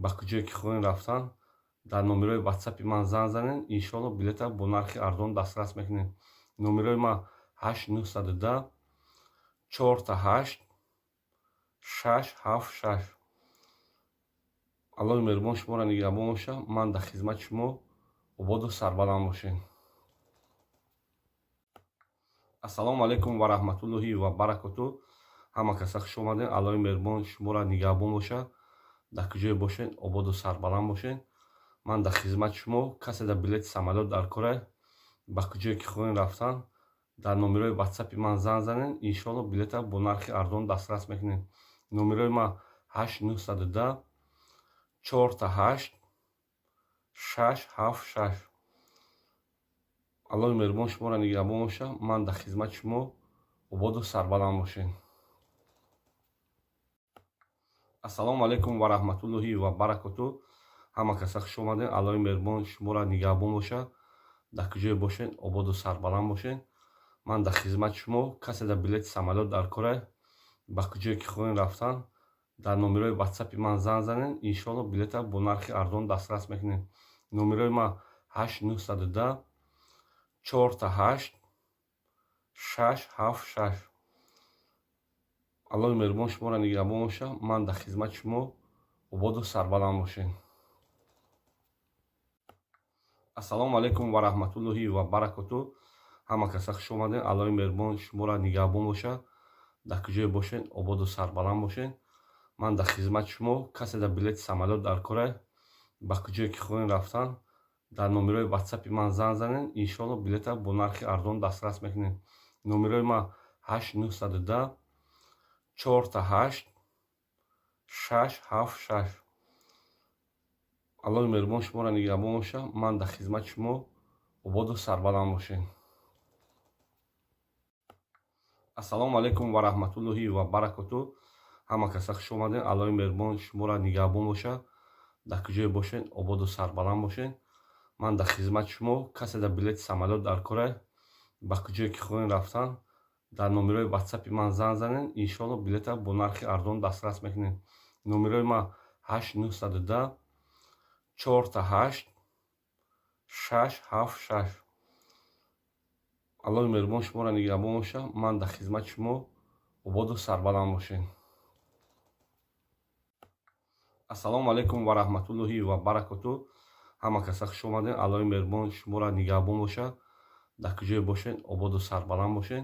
ба куҷое ки хоҳем рафтан, дар номерои ватсапи ман занг занед, иншоалло, билета бо нархи арзон дастрас мекунед. Номерои ман 8 910 888 676. Аллоҳи меҳрубон шуморо нигаҳбон боша. Ман дар хизмати шумо, ободу сарбаланд бошед. Ассалому алайкум ва раҳматуллоҳи ва баракоту. Ҳама каса хуш омадед. Аллоҳи меҳрубон шуморо нигаҳбон боша. Дар куҷое бошед, ободу сарбаланд бошед. Ман дар хизмати шумо. Касе дар билети самолёт дар кора, ба куҷое ки хоҳем рафтан, дар номерои ватсапи ман занг занед. Иншоалло, билета бо нархи арзон дастрас мекунед. Номерои ман 8 910 4 8 6 7 6. Аллоҳи меҳрубон шуморо нигаҳбон боша. Ман дар хизмати шумо, ободу сарбаланд бошед. Ассалому алайкум ва раҳматуллоҳи ва баракоту. Ҳама каса хуш омадед. Аллоҳи меҳрубон шуморо нигаҳбон боша. Дар куҷое бошед, ободу сарбаланд бошед. Ман дар хизмати шумо. Касе дар билети самолёт дар кора, ба куҷое ки хоҳем рафтан, дар номерои ватсапи ман занг занед. Иншоалло, билета бо нархи арзон дастрас мекунед. Номерои ман 8 910 4 8 6 7 6. Аллоҳи меҳрубон шуморо нигаҳбон боша. Ман дар хизмати шумо, ободу сарбаланд бошед. Ассалому алайкум ва раҳматуллоҳи ва баракоту. Ҳама каса хуш омадед. Аллоҳи меҳрубон шуморо нигаҳбон боша. Дар куҷое бошед, ободу сарбаланд бошед. Ман дар хизмати шумо. Касе дар билети самолёт дар кора, ба куҷое ки хоҳем рафтан, дар номерои ватсапи ман занг занед. Иншоалло, билета бо нархи арзон дастрас мекунед. Номерои ман 8 910 4 8 6 7 6. Аллоҳи меҳрубон шуморо нигаҳбон боша. Ман дар хизмати шумо, ободу сарбаланд бошед. Ассалому алайкум ва раҳматуллоҳи ва баракоту. Ҳама каса хуш омадед. Аллоҳи меҳрубон шуморо нигаҳбон боша. Дар куҷое бошед, ободу сарбаланд бошед. Ман дар хизмати шумо. Касе дар билети самолёт дар кора, ба куҷое ки хоҳем рафтан, дар номерои ватсапи ман занг занед. Иншоалло, билета бо нархи арзон дастрас мекунед. Номерои ман 8 910 4 8 6 7 6. Аллоҳи меҳрубон шуморо нигаҳбон боша. Ман дар хизмати шумо, ободу сарбаланд бошед. Ассалому алайкум ва раҳматуллоҳи ва баракоту. Ҳама каса хуш омадед. Аллоҳи меҳрубон шуморо нигаҳбон боша. Дар куҷое бошед, ободу сарбаланд бошед.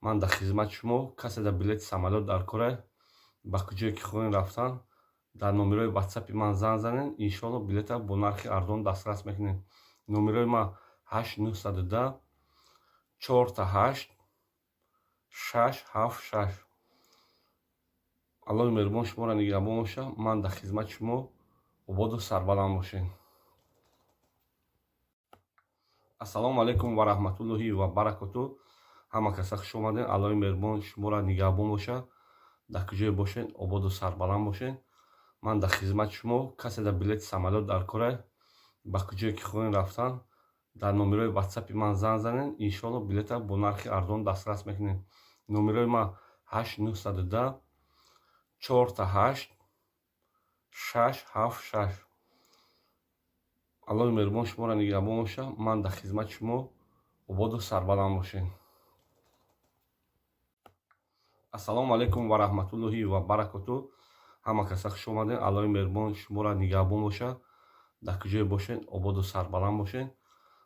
Ман дар хизмати шумо. Касе дар билети самолёт дар кора, ба куҷое ки хоҳем рафтан, дар номерои ватсапи ман занг занед. Иншоалло, билета бо нархи арзон дастрас мекунед. Номерои ман 8 910 4 8 6 7 6. Аллоҳи меҳрубон шуморо нигаҳбон боша. Ман дар хизмати шумо, ободу сарбаланд бошед. Ассалому алайкум ва раҳматуллоҳи ва баракоту. Ҳама каса хуш омадед. Аллоҳи меҳрубон шуморо нигаҳбон боша. Дар куҷое бошед, ободу сарбаланд бошед. Ман дар хизмати шумо. Касе дар билети самолёт дар кора, ба куҷое ки хоҳем рафтан, дар номерои ватсапи ман занг занед. Иншоалло, билета бо нархи арзон дастрас мекунед. Номерои ман 8 910 4 8 6 7 6. Аллоҳи меҳрубон шуморо нигаҳбон боша. Ман дар хизмати шумо, ободу сарбаланд бошед. Ассалому алайкум ва раҳматуллоҳи ва баракоту. Ҳама каса хуш омадед. Аллоҳи меҳрубон шуморо нигаҳбон боша. Дар куҷое бошед, ободу сарбаланд бошед.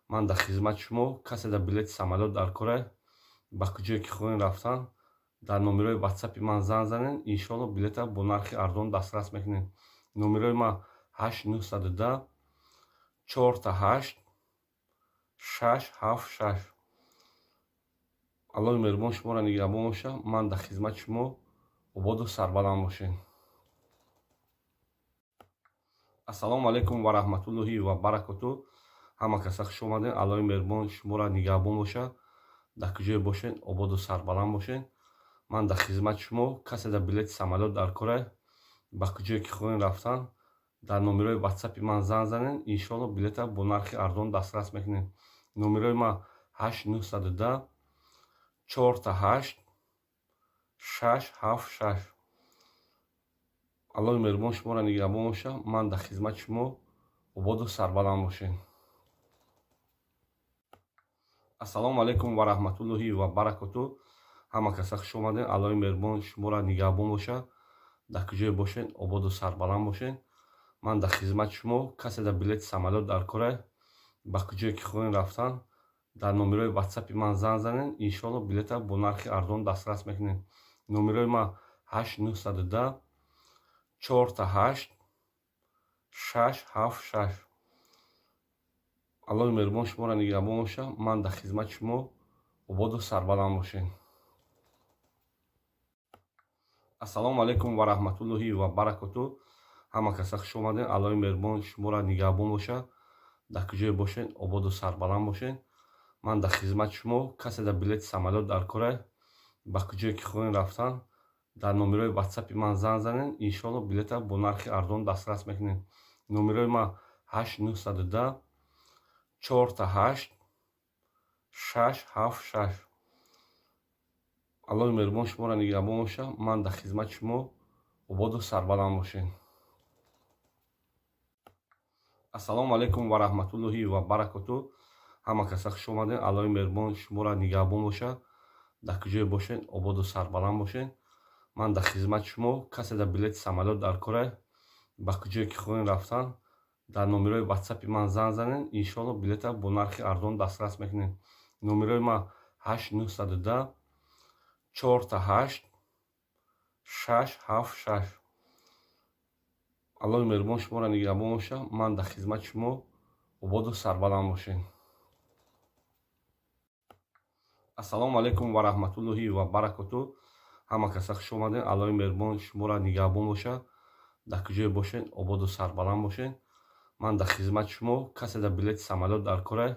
Ман дар хизмати шумо. Касе дар билети самолёт дар кора, ба куҷое ки хоҳем рафтан, дар номерои ватсапи ман занг занед. Иншоалло, билета бо нархи арзон дастрас мекунед. Номерои ман 8 910 4 8 6 7 6. Аллоҳи меҳрубон шуморо нигаҳбон боша. Ман дар хизмати шумо, ободу сарбаланд бошед. Ассалому алайкум ва раҳматуллоҳи ва баракоту. Ҳама каса хуш омадед. Аллоҳи меҳрубон шуморо нигаҳбон боша. Дар куҷое бошед, ободу сарбаланд бошед. Ман дар хизмати шумо. Касе дар билети самолёт дар кора, ба куҷое ки хоҳем рафтан, дар номерои ватсапи ман занг занед. Иншоалло, билета бо нархи арзон дастрас мекунед. Номерои ман 8 910 4 8 6 7 6. Аллоҳи меҳрубон шуморо нигаҳбон боша. Ман дар хизмати шумо, ободу сарбаланд бошед. Ассалому алайкум ва раҳматуллоҳи ва баракоту. Ҳама каса хуш омадед. Аллоҳи меҳрубон шуморо нигаҳбон боша. Дар куҷое бошед, ободу сарбаланд бошед. Ман дар хизмати шумо. Касе дар билети самолёт дар кора, ба куҷое ки хоҳем рафтан, дар номерои ватсапи ман занг занед, иншоалло, билета бо нархи арзон дастрас мекунед. Номерои ман 8 910 4 8 6 7 6. Аллоҳи меҳрубон шуморо нигаҳбон бошад. Ман дар хизмати шумо. Ободу сарбаланд бошед. Ассалому алайкум ва раҳматуллоҳи ва баракоту. Ҳама каса хуш омадед. Аллоҳи меҳрубон шуморо нигаҳбон бошад. Дар куҷое бошед, ободу сарбаланд бошед. Ман дар хизмати шумо. Касе дар билети самолёт дар кора, ба куҷое ки хоҳем рафтан, дар номерои ватсапи ман занг занед, иншоалло, билета бо нархи арзон дастрас мекунед. Номерои ман 8 910 4 8 6 7 6. Аллоҳи меҳрубон шуморо нигаҳбон бошад. Ман дар хизмати шумо. Ободу сарбаланд бошед. Ассалому алайкум ва раҳматуллоҳи ва баракоту. Ҳама каса хуш омадед. Аллоҳи меҳрубон шуморо нигаҳбон бошад. Дар куҷое бошед, ободу сарбаланд бошед. Ман дар хизмати шумо. Касе дар билети самолёт дар кора, ба куҷое ки хоҳем рафтан, дар номерои ватсапи ман занг занед, иншоалло, билета бо нархи арзон дастрас мекунед. Номерои ман 8 910 4 8 6 7 6. Аллоҳи меҳрубон шуморо нигаҳбон бошад. Ман дар хизмати шумо. Ободу сарбаланд бошед. Ассалому алайкум ва раҳматуллоҳи ва баракоту. Ҳама каса хуш омадед. Аллоҳи меҳрубон шуморо нигаҳбон бошад. Дар куҷое бошед, ободу сарбаланд бошед. Ман дар хизмати шумо. Касе дар билети самолёт дар кора,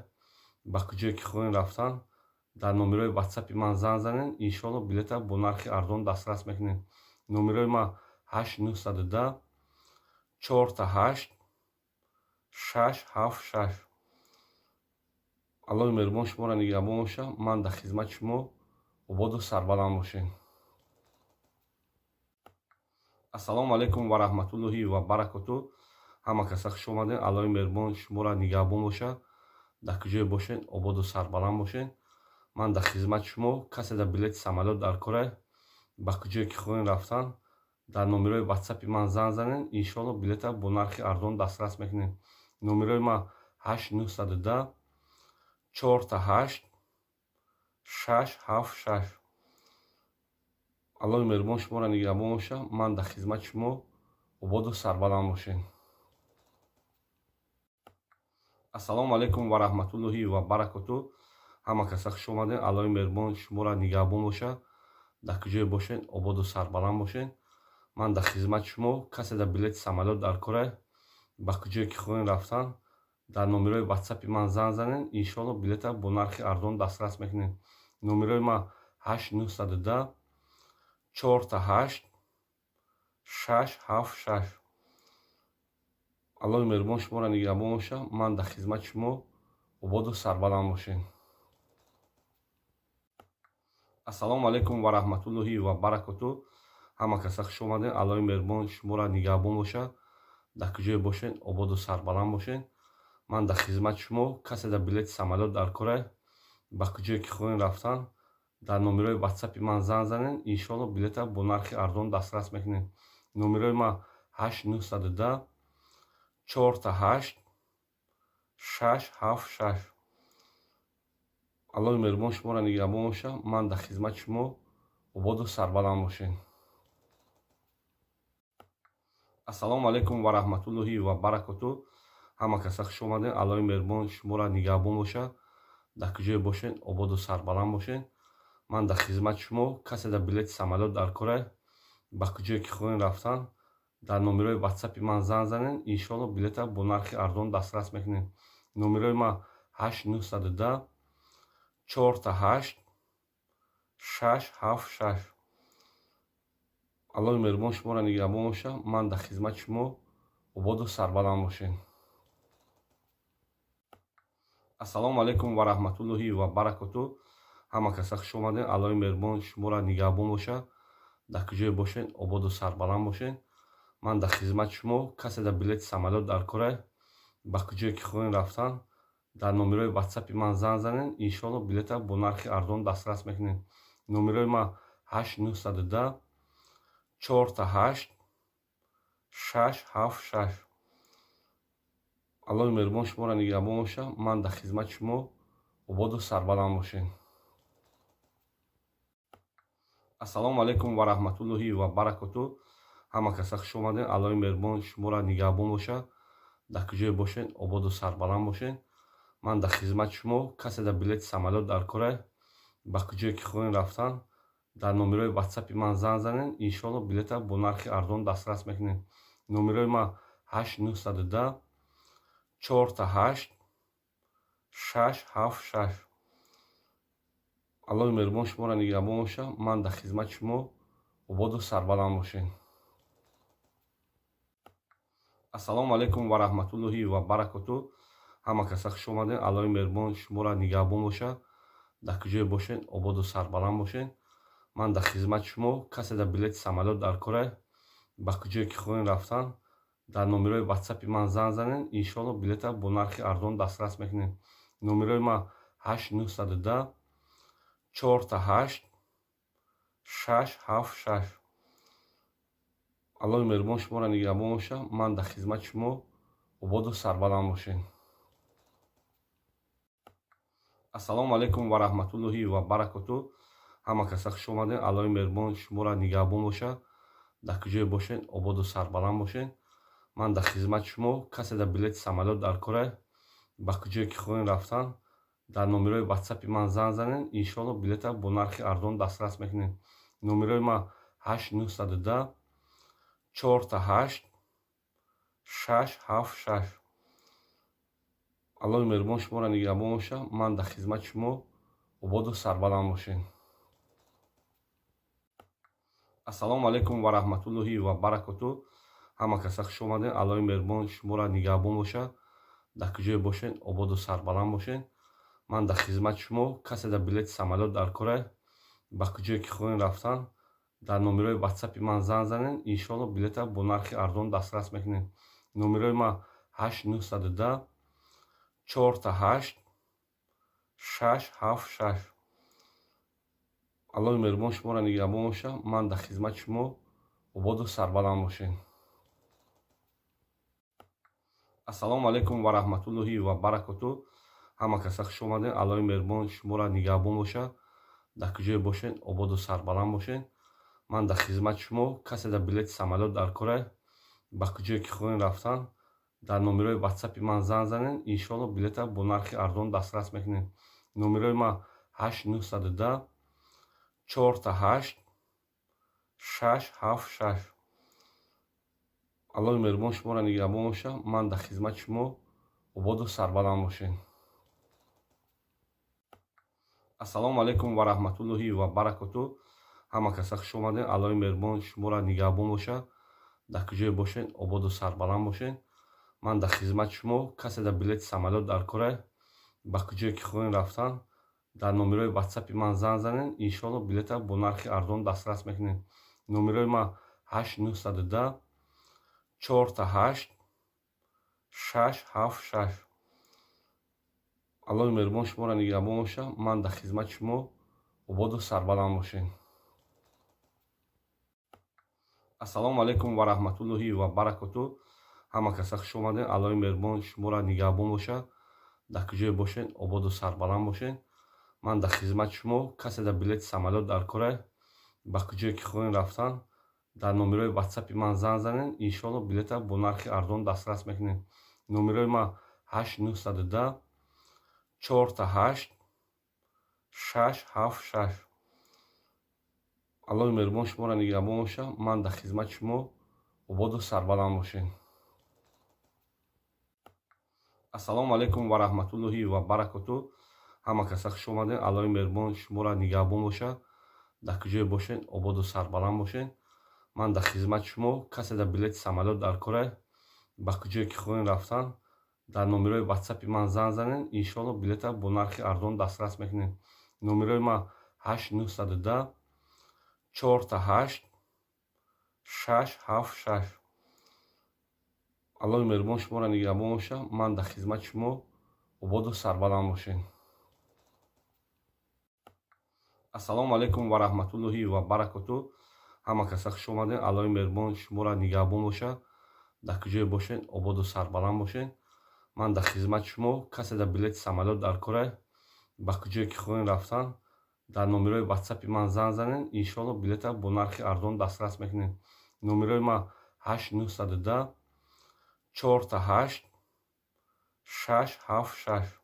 ба куҷое ки хоҳем рафтан, дар номерои ватсапи ман занг занед, иншоалло, билета бо нархи арзон дастрас мекунед. Номерои ман 8 910 4 8 6 7 6. Аллоҳи меҳрубон шуморо нигаҳбон бошад. Ман дар хизмати шумо. Ободу сарбаланд бошед. Ассалому алайкум ва раҳматуллоҳи ва баракоту. Ҳама каса хуш омадед. Аллоҳи меҳрубон шуморо нигаҳбон бошад. Дар куҷое бошед, ободу сарбаланд бошед. Ман дар хизмати шумо. Касе дар билети самолёт дар кора, ба куҷое ки хоҳем рафтан, дар номерои ватсапи ман занг занед, иншоалло, билета бо нархи арзон дастрас мекунед. Номерои ман 8 910 4 8 6 7 6. Аллоҳи меҳрубон шуморо нигаҳбон бошад. Ман дар хизмати шумо. Ободу сарбаланд бошед. Ассалому алайкум ва раҳматуллоҳи ва баракоту. Ҳама каса хуш омадед. Аллоҳи меҳрубон шуморо нигаҳбон бошад. Дар куҷое бошед, ободу сарбаланд бошед. Ман дар хизмати шумо. Касе дар билети самолёт дар кора, ба куҷое ки хоҳем рафтан, дар номерои ватсапи ман занг занед, иншоалло, билета бо нархи арзон дастрас мекунед. Номерои ман 8 910 4 8 6 7 6. Аллоҳи меҳрубон шуморо нигаҳбон бошад. Ман дар хизмати шумо. Ободу сарбаланд бошед. Ассалому алайкум ва раҳматуллоҳи ва баракоту. Ҳама каса хуш омадед. Аллоҳи меҳрубон шуморо нигаҳбон бошад. Дар куҷое бошед, ободу сарбаланд бошед. Ман дар хизмати шумо. Касе дар билети самолёт дар кора, ба куҷое ки хоҳем рафтан, дар номерои ватсапи ман занг занед, иншоалло, билета бо нархи арзон дастрас мекунед. Номерои ман 8 910 4 8 6 7 6. Аллоҳи меҳрубон шуморо нигаҳбон бошад. Ман дар хизмати шумо. Ободу сарбаланд бошед. Ассалому алайкум ва раҳматуллоҳи ва баракоту. Ҳама каса хуш омадед. Аллоҳи меҳрубон шуморо нигаҳбон бошад. Дар куҷое бошед, ободу сарбаланд бошед. Ман дар хизмати шумо. Касе дар билети самолёт дар кора, ба куҷое ки хоҳем рафтан, дар номерои ватсапи ман занг занед, иншоалло, билета бо нархи арзон дастрас мекунед. Номерои ман 8 910 4 8 6 7 6. Аллоҳи меҳрубон шуморо нигаҳбон бошад. Ман дар хизмати шумо. Ободу сарбаланд бошед. Ассалому алайкум ва раҳматуллоҳи ва баракоту. Ҳама каса хуш омадед. Аллоҳи меҳрубон шуморо нигаҳбон бошад. Дар куҷое бошед, ободу сарбаланд бошед. Ман дар хизмати шумо. Касе дар билети самолёт дар кора, ба куҷое ки хоҳем рафтан, дар номерои ватсапи ман занг занед, иншоалло, билета бо нархи арзон дастрас мекунед. Номерои ман 8 910 4 8 6 7 6. Аллоҳи меҳрубон шуморо нигаҳбон боша. Ман дар хизмати шумо, ободу сарбаланд бошед. Ассалому алайкум ва раҳматуллоҳи ва баракоту. Ҳама каса хуш омадед. Аллоҳи меҳрубон шуморо нигаҳбон боша. Дар куҷое бошед, ободу сарбаланд бошед. Ман дар хизмати шумо. Касе дар билети самолёт дар кора, ба куҷое ки хоҳем рафтан, дар номерои ватсапи ман занг занед. Иншоалло, билета бо нархи арзон дастрас мекунед. Номерои ман 8 910 4 8 6 7 6. Аллоҳи меҳрубон шуморо нигаҳбон боша. Ман дар хизмати шумо, ободу сарбаланд бошед. Ассалому алайкум ва раҳматуллоҳи ва баракоту. Ҳама каса хуш омадед. Аллоҳи меҳрубон шуморо нигаҳбон боша. Дар куҷое бошед, ободу сарбаланд бошед. Ман дар хизмати шумо. Касе дар билети самолёт дар кора, ба куҷое ки хоҳем рафтан, дар номерои ватсапи ман занг занед. Иншоалло, билета бо нархи арзон дастрас мекунед. Номерои ман 8 910 4 8 6 7 6. Аллоҳи меҳрубон шуморо нигаҳбон боша. Ман дар хизмати шумо, ободу сарбаланд бошед. Ассалому алайкум ва раҳматуллоҳи ва баракоту. Ҳама каса хуш омадед. Аллоҳи меҳрубон шуморо нигаҳбон боша. Дар куҷое бошед, ободу сарбаланд бошед. Ман дар хизмати шумо. Касе дар билети самолёт дар кора, ба куҷое ки хоҳем рафтан, дар номерои ватсапи ман занг занед. Иншоалло, билета бо нархи арзон дастрас мекунед. Номерои ман 8 910 4 8 6 7 6. Аллоҳи меҳрубон шуморо нигаҳбон боша. Ман дар хизмати шумо, ободу сарбаланд бошед. Ассалому алайкум ва раҳматуллоҳи ва баракоту. Ҳама каса хуш омадед. Аллоҳи меҳрубон шуморо нигаҳбон боша. Дар куҷое бошед, ободу сарбаланд бошед. Ман дар хизмати шумо. Касе дар билети самолёт дар кора, ба куҷое ки хоҳем рафтан, дар номерои ватсапи ман занг занед. Иншоалло, билета бо нархи арзон дастрас мекунед. Номерои ман 8 910 4 8 6 7 6. Аллоҳи меҳрубон шуморо нигаҳбон боша. Ман дар хизмати шумо, ободу сарбаланд бошед. Ассалому алайкум ва раҳматуллоҳи ва баракоту. Ҳама каса хуш омадед. Аллоҳи меҳрубон шуморо нигаҳбон боша. Дар куҷое бошед, ободу сарбаланд бошед. Ман дар хизмати шумо. Касе дар билети самолёт дар кора, ба куҷое ки хоҳем рафтан, дар номерои ватсапи ман занг занед. Иншоалло, билета бо нархи арзон дастрас мекунед. Номерои ман 8 910 4 8 6 7 6. Аллоҳи меҳрубон шуморо нигаҳбон боша. Ман дар хизмати шумо, ободу сарбаланд бошед. Ассалому алайкум ва раҳматуллоҳи ва баракоту. Ҳама каса хуш омадед. Аллоҳи меҳрубон шуморо нигаҳбон боша. Дар куҷое бошед, ободу сарбаланд бошед. Ман дар хизмати шумо. Касе дар билети самолёт дар кора, ба куҷое ки хоҳем рафтан, дар номерои ватсапи ман занг занед. Иншоалло, билета бо нархи арзон дастрас мекунед. Номерои ман 8 910 4 8 6 7 6. Аллоҳи меҳрубон шуморо нигаҳбон боша. Ман дар хизмати шумо, ободу сарбаланд бошед. Ассалому алайкум ва раҳматуллоҳи ва баракоту. Ҳама каса хуш омадед. Аллоҳи меҳрубон шуморо нигаҳбон боша. Дар куҷое бошед, ободу сарбаланд бошед. Ман дар хизмати шумо. Касе дар билети самолёт дар кора, ба куҷое ки хоҳем рафтан, дар номерои ватсапи ман занг занед. Иншоалло, билета бо нархи арзон дастрас мекунед. Номерои ман 8 910 4 8 6 7 6. Аллоҳи меҳрубон шуморо нигаҳбон боша. Ман дар хизмати шумо, ободу сарбаланд бошед. Ассалому алайкум ва раҳматуллоҳи ва баракоту. Ҳама каса хуш омадед. Аллоҳи меҳрубон шуморо нигаҳбон боша. Дар куҷое бошед, ободу сарбаланд бошед. Ман дар хизмати шумо. Касе дар билети самолёт дар кора, ба куҷое ки хоҳем рафтан, дар номерои ватсапи ман занг занед. Иншоалло, билета бо нархи арзон дастрас мекунед. Номерои ман 8 910 4 8 6 7 6. Аллоҳи меҳрубон шуморо нигаҳбон боша. Ман дар хизмати шумо, ободу сарбаланд бошед. Ассалому алайкум ва раҳматуллоҳи ва баракоту. Ҳама каса хуш омадед. Аллоҳи меҳрубон шуморо нигаҳбон боша. Дар куҷое бошед, ободу сарбаланд бошед. Ман дар хизмати шумо. Касе дар билети самолёт дар кора, ба куҷое ки хоҳем рафтан, дар номерои ватсапи ман занг занед, иншоалло, билета бо нархи арзон дастрас мекунед. Номерои ман 8 910 888 676.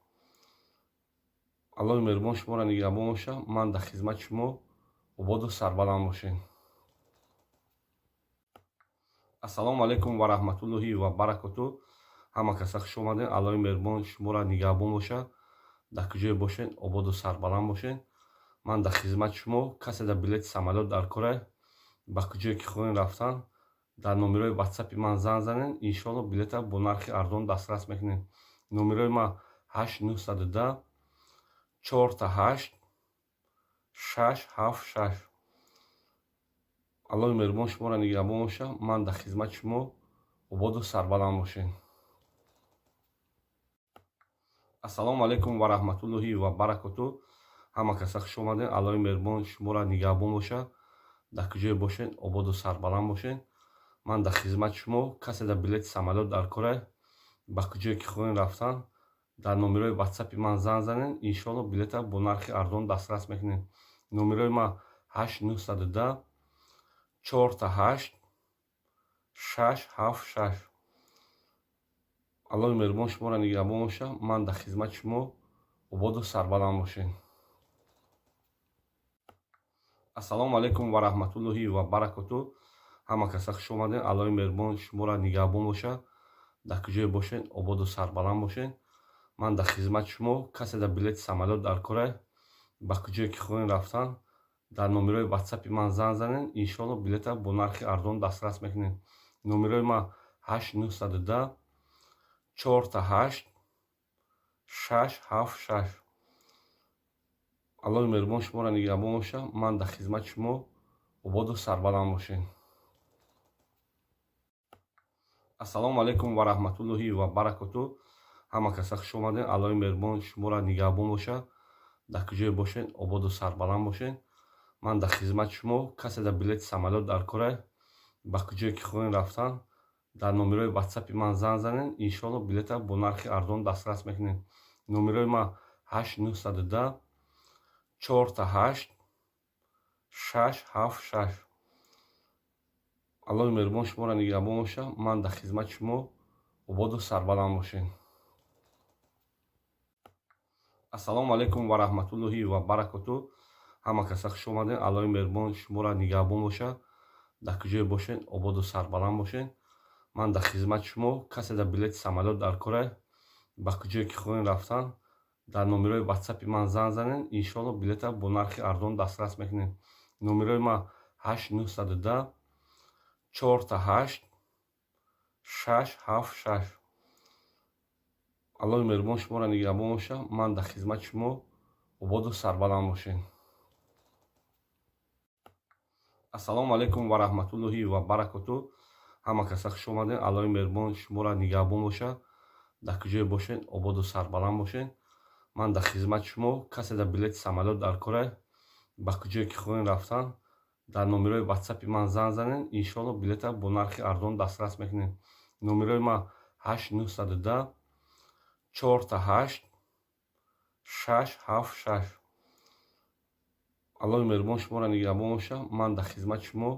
Аллоҳи меҳрубон шуморо нигаҳбон бошад. Ман дар хизмати шумо, ободу сарбаланд бошед. Ассалому алайкум ва раҳматуллоҳи ва баракоту. Ҳама каса хуш омадед. Аллоҳи меҳрубон шуморо нигаҳбон бошад. Дар куҷое бошед, ободу сарбаланд бошед. Ман дар хизмати шумо. Касе дар билети самолёт дар кора, ба куҷое ки хоҳем рафтан, дар номерои ватсапи ман занг занед, иншоалло, билета бо нархи арзон дастрас мекунед. Номерои ман 8 910 888 676. Аллоҳи меҳрубон шуморо нигаҳбон бошад. Ман дар хизмати шумо, ободу сарбаланд бошед. Ассалому алайкум ва раҳматуллоҳи ва баракоту. Ҳама каса хуш омадед. Аллоҳи меҳрубон шуморо нигаҳбон бошад. Дар куҷое бошед, ободу сарбаланд бошед. Ман дар хизмати шумо. Касе дар билети самолёт дар кора, ба куҷое ки хоҳем рафтан, дар номерои ватсапи ман занг занед, иншоалло, билета бо нархи арзон дастрас мекунед. Номерои ман 8 910 888 676. Аллоҳи меҳрубон шуморо нигаҳбон бошад. Ман дар хизмати шумо, ободу сарбаланд бошед. Ассалому алайкум ва раҳматуллоҳи ва баракоту. Ҳама каса хуш омадед. Аллоҳи меҳрубон шуморо нигаҳбон бошад. Дар куҷое бошед, ободу сарбаланд бошед. Ман дар хизмати шумо. Касе дар билети самолёт дар кора, ба куҷое ки хоҳем рафтан, дар номерои ватсапи ман занг занед, иншоалло, билета бо нархи арзон дастрас мекунед. Номерои ман 8 910 888 676. Аллоҳи меҳрубон шуморо нигаҳбон бошад. Ман дар хизмати шумо, ободу сарбаланд бошед. Ассалому алайкум ва раҳматуллоҳи ва баракоту. Ҳама каса хуш омадед. Аллоҳи меҳрубон шуморо нигаҳбон бошад. Дар куҷое бошед, ободу сарбаланд бошед. Ман дар хизмати шумо. Касе дар билети самолёт дар кора, ба куҷое ки хоҳем рафтан, дар номерои ватсапи ман занг занед, иншоалло, билета бо нархи арзон дастрас мекунед. Номерои ман 8 910 888 676. Аллоҳи меҳрубон шуморо нигаҳбон бошад. Ман дар хизмати шумо, ободу сарбаланд бошед. Ассалому алайкум ва раҳматуллоҳи ва баракоту. Ҳама каса хуш омадед. Аллоҳи меҳрубон шуморо нигаҳбон бошад. Дар куҷое бошед, ободу сарбаланд бошед. Ман дар хизмати шумо. Касе дар билети самолёт дар кора, ба куҷое ки хоҳем рафтан, дар номерои ватсапи ман занг занед, иншоалло, билета бо нархи арзон дастрас мекунед. Номерои ман 8 910 888 676. Аллоҳи меҳрубон шуморо нигаҳбон бошад. Ман дар хизмати шумо, ободу сарбаланд бошед. Ассалому алайкум ва раҳматуллоҳи ва баракоту. Ҳама каса хуш омадед. Аллоҳи меҳрубон шуморо нигаҳбон бошад. Дар куҷое бошед, ободу сарбаланд бошед. Ман дар хизмати шумо. Касе дар билети самолёт дар кора, ба куҷое ки хоҳем рафтан, дар номерои ватсапи ман занг занед, иншоалло, билета бо нархи арзон дастрас мекунед. Номерои ман 8 910 888 676. Аллоҳи меҳрубон шуморо нигаҳбон бошад. Ман дар хизмати шумо,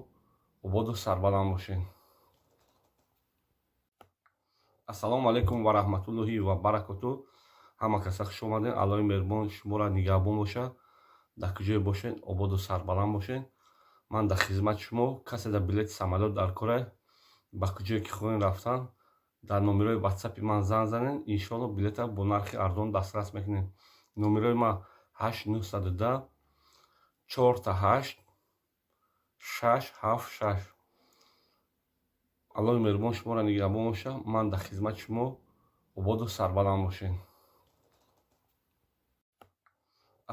ободу сарбаланд бошед. Ассалому алайкум ва раҳматуллоҳи ва баракоту. Ҳама каса хуш омадед. Аллоҳи меҳрубон шуморо нигаҳбон бошад. Дар куҷое бошед, ободу сарбаланд бошед. Ман дар хизмати шумо. Касе дар билети самолёт дар кора, ба куҷое ки хоҳем рафтан, дар номерои ватсапи ман занг занед, иншоалло, билета бо нархи арзон дастрас мекунед. Номерои ман 8 910 888 676. Аллоҳи меҳрубон шуморо нигаҳбон бошад. Ман дар хизмати шумо, ободу сарбаланд бошед.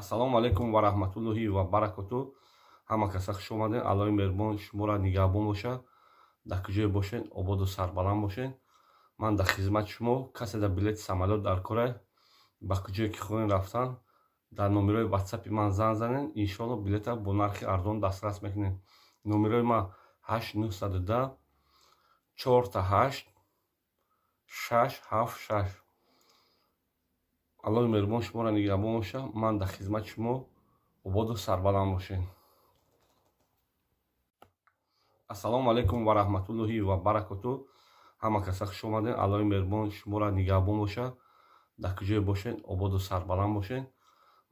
Ассалому алайкум ва раҳматуллоҳи ва баракоту. Ҳама каса хуш омадед. Аллоҳи меҳрубон шуморо нигаҳбон бошад. Дар куҷое бошед, ободу сарбаланд бошед. Ман дар хизмати шумо. Касе дар билети самолёт дар кора, ба куҷое ки хоҳем рафтан, дар номерои ватсапи ман занг занед, иншоалло, билета бо нархи арзон дастрас мекунед. Номерои ман 8 910 888 676. Аллоҳи меҳрубон шуморо нигаҳбон боша. Ман дар хизмати шумо, ободу сарбаланд бошед. Ассалому алайкум ва раҳматуллоҳи ва баракоту. Ҳама каса хуш омадем. Аллоҳи меҳрубон шуморо нигаҳбон боша. Дар куҷое бошед, ободу сарбаланд бошед.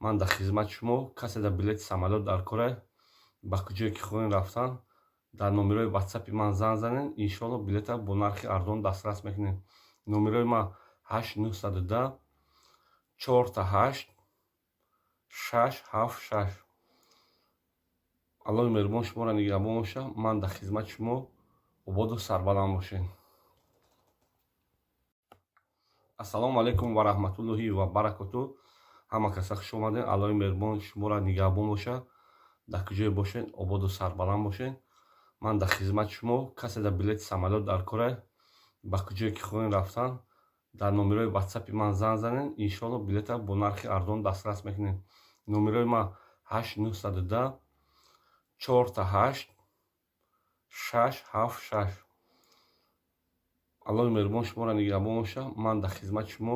Ман дар хизмати шумо. Касе дар билети самолёт дар кора, ба куҷое ки хоҳем рафтан, дар номерои ватсапи ман занг занед. Иншоалло, билета бо нархи арзон дастрас мекунем. Номерои ман 8 910 888 676. Аллоҳи меҳрубон шуморо нигаҳбон боша. Ман дар хизмати шумо, ободу сарбаланд бошед. Ассалому алайкум ва раҳматуллоҳи ва баракоту. Ҳама каса хуш омадем. Аллоҳи меҳрубон шуморо нигаҳбон боша. Дар куҷое бошед, ободу сарбаланд бошед. Ман дар хизмати шумо. Касе дар билети самолёт дар кора, ба куҷое ки хоҳем рафтан, дар номерои ватсапи ман занг занед. Иншоалло, билета бо нархи арзон дастрас мекунем. Номерои ман 8 910 888 676. Аллоҳи меҳрубон шуморо нигаҳбон боша. Ман дар хизмати шумо,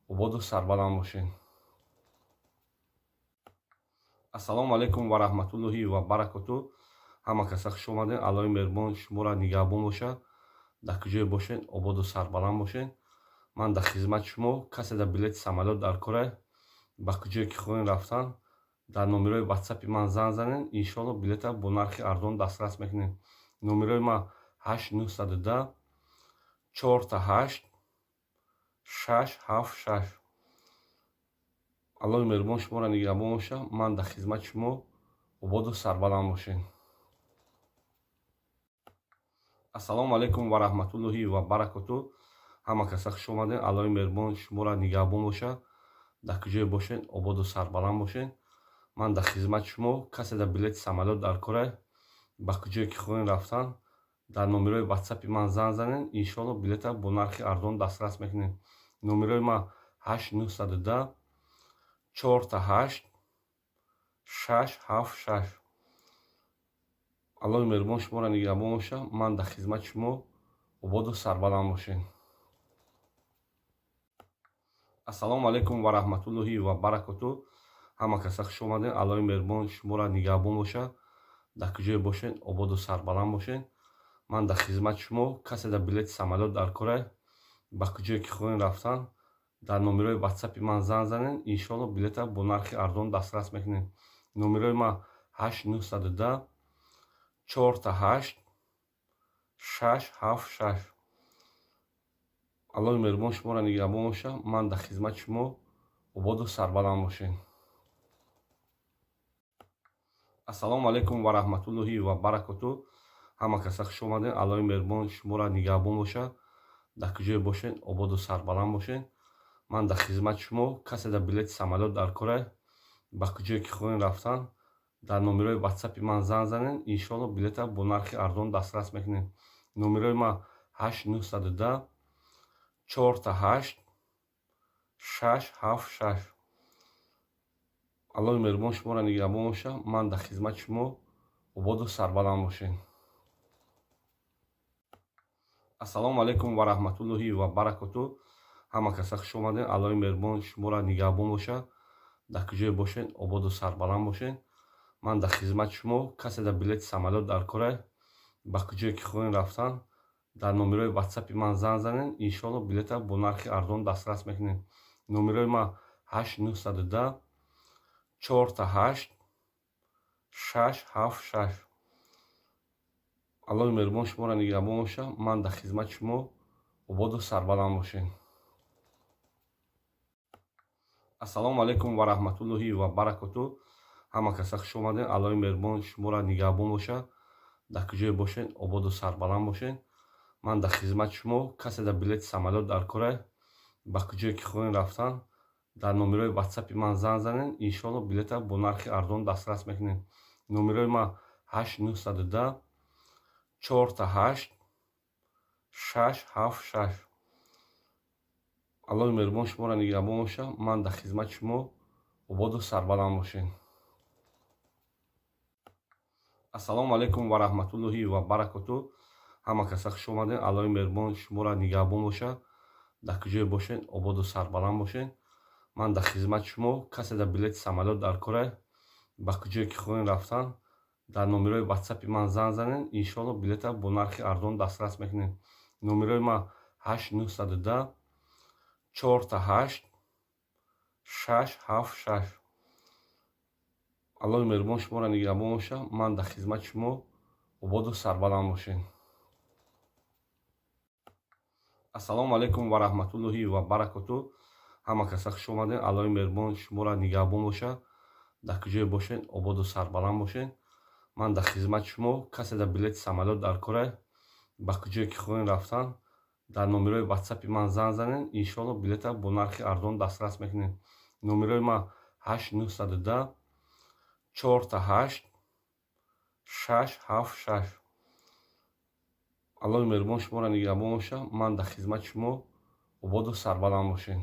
ободу сарбаланд бошед. Ассалому алайкум ва раҳматуллоҳи ва баракоту. Ҳама каса хуш омадем. Аллоҳи меҳрубон шуморо нигаҳбон боша. Дар куҷое бошед, ободу сарбаланд бошед. Ман дар хизмати шумо. Касе дар билети самолёт дар кора, ба куҷое ки хоҳем рафтан, дар номерои ватсапи ман занг занед. Иншоалло, билета бо нархи арзон дастрас мекунем. Номерои ман 8 910 888 676. Аллоҳи меҳрубон шуморо нигаҳбон боша. Ман дар хизмати шумо, ободу сарбаланд бошед. Ассалому алайкум ва раҳматуллоҳи ва баракоту. Ҳама каса хуш омадем. Аллоҳи меҳрубон шуморо нигаҳбон боша. Дар куҷое бошед, ободу сарбаланд бошед. Ман дар хизмати шумо. Касе дар билети самолёт дар кора, ба куҷое ки хоҳем рафтан, дар номерои ватсапи ман занг занед. Иншоалло, билета бо нархи арзон дастрас мекунем. Номерои ман 8 910 888 676. Аллоҳи меҳрубон шуморо нигаҳбон боша. Ман дар хизмати шумо, ободу сарбаланд бошед. Ассалому алайкум ва раҳматуллоҳи ва баракоту. Ҳама каса хуш омадем. Аллоҳи меҳрубон шуморо нигаҳбон боша. Дар куҷое бошед, ободу сарбаланд бошед. Ман дар хизмати шумо. Касе дар билети самолёт дар кора, ба куҷое ки хоҳем рафтан, дар номерои ватсапи ман занг занед. Иншоалло, билета бо нархи арзон дастрас мекунем. Номерои ман 8 910 888 676. Аллоҳи меҳрубон шуморо нигаҳбон боша. Ман дар хизмати шумо, ободу сарбаланд бошед. Ассалому алайкум ва раҳматуллоҳи ва баракоту. Ҳама каса хуш омадем. Аллоҳи меҳрубон шуморо нигаҳбон боша. Дар куҷое бошед, ободу сарбаланд бошед. Ман дар хизмати шумо. Касе дар билети самолёт дар кора, ба куҷое ки хоҳем рафтан, дар номерои ватсапи ман занг занед. Иншоалло, билета бо нархи арзон дастрас мекунем. Номерои ман 8 910 888 676. Аллоҳи меҳрубон шуморо нигаҳбон боша. Ман дар хизмати шумо, ободу сарбаланд бошед. Ассалому алайкум ва раҳматуллоҳи ва баракоту. Ҳама каса хуш омадем. Аллоҳи меҳрубон шуморо нигаҳбон боша. Дар куҷое бошед, ободу сарбаланд бошед. Ман дар хизмати шумо. Касе дар билети самолёт дар кора, ба куҷое ки хоҳем рафтан, дар номерои ватсапи ман занг занед. Иншоалло, билета бо нархи арзон дастрас мекунем. Номерои ман 8 910 888 676. Аллоҳи меҳрубон шуморо нигаҳбон боша. Ман дар хизмати шумо, ободу сарбаланд бошед. Ассалому алайкум ва раҳматуллоҳи ва баракоту. Ҳама каса хуш омадем. Аллоҳи меҳрубон шуморо нигаҳбон боша. Дар куҷое бошед, ободу сарбаланд бошед. Ман дар хизмати шумо. Касе дар билети самолёт дар кора, ба куҷое ки хоҳем рафтан, дар номерои ватсапи ман занг занед. Иншоалло, билета бо нархи арзон дастрас мекунем. Номерои ман 8 910 888 676. Аллоҳи меҳрубон шуморо нигаҳбон боша. Ман дар хизмати шумо, ободу сарбаланд бошед. Ассалому алайкум ва раҳматуллоҳи ва баракоту. Ҳама каса хуш омадем. Аллоҳи меҳрубон шуморо нигаҳбон боша. Дар куҷое бошед, ободу сарбаланд бошед. Ман дар хизмати шумо. Касе дар билети самолёт дар кора, ба куҷое ки хоҳем рафтан, дар номерои ватсапи ман занг занед, иншоалло, билета бо нархи арзон дастрас мекунед. Номерои ман 8 910 4 8 6 7 6. Аллоҳи меҳрубон шуморо нигаҳбон бошад. Ман дар хизмати шумо. Ободу сарбаланд бошед. Ассалому алайкум ва раҳматуллоҳи ва баракоту. Ҳама каса хуш омадед. Аллоҳи меҳрубон шуморо нигаҳбон бошад. Дар куҷое бошед, ободу сарбаланд бошед. Ман дар хизмати шумо. Касе дар билети самолёт дар кора, ба куҷое ки хоҳем рафтан, дар номерои ватсапи ман занг занед, иншоалло, билета бо нархи арзон дастрас мекунед. Номерои ман 8 910 4 8 6 7 6. Аллоҳи меҳрубон шуморо нигаҳбон бошад. Ман дар хизмати шумо. Ободу сарбаланд бошед.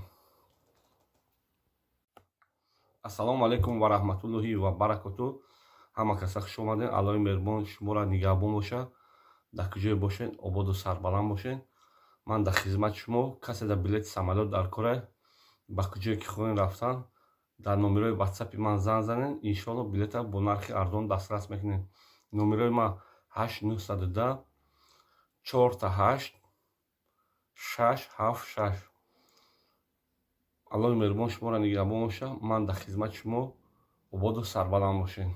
Ассалому алайкум ва раҳматуллоҳи ва баракоту. Ҳама каса хуш омадед. Аллоҳи меҳрубон шуморо нигаҳбон бошад. Дар куҷое бошед, ободу сарбаланд бошед. Ман дар хизмати шумо. Касе дар билети самолёт дар кора, ба куҷое ки хоҳем рафтан, дар номерои ватсапи ман занг занед, иншоалло, билета бо нархи арзон дастрас мекунед. Номерои ман 8 910 4 8 6 7 6. Аллоҳи меҳрубон шуморо нигаҳбон бошад. Ман дар хизмати шумо. Ободу сарбаланд бошед.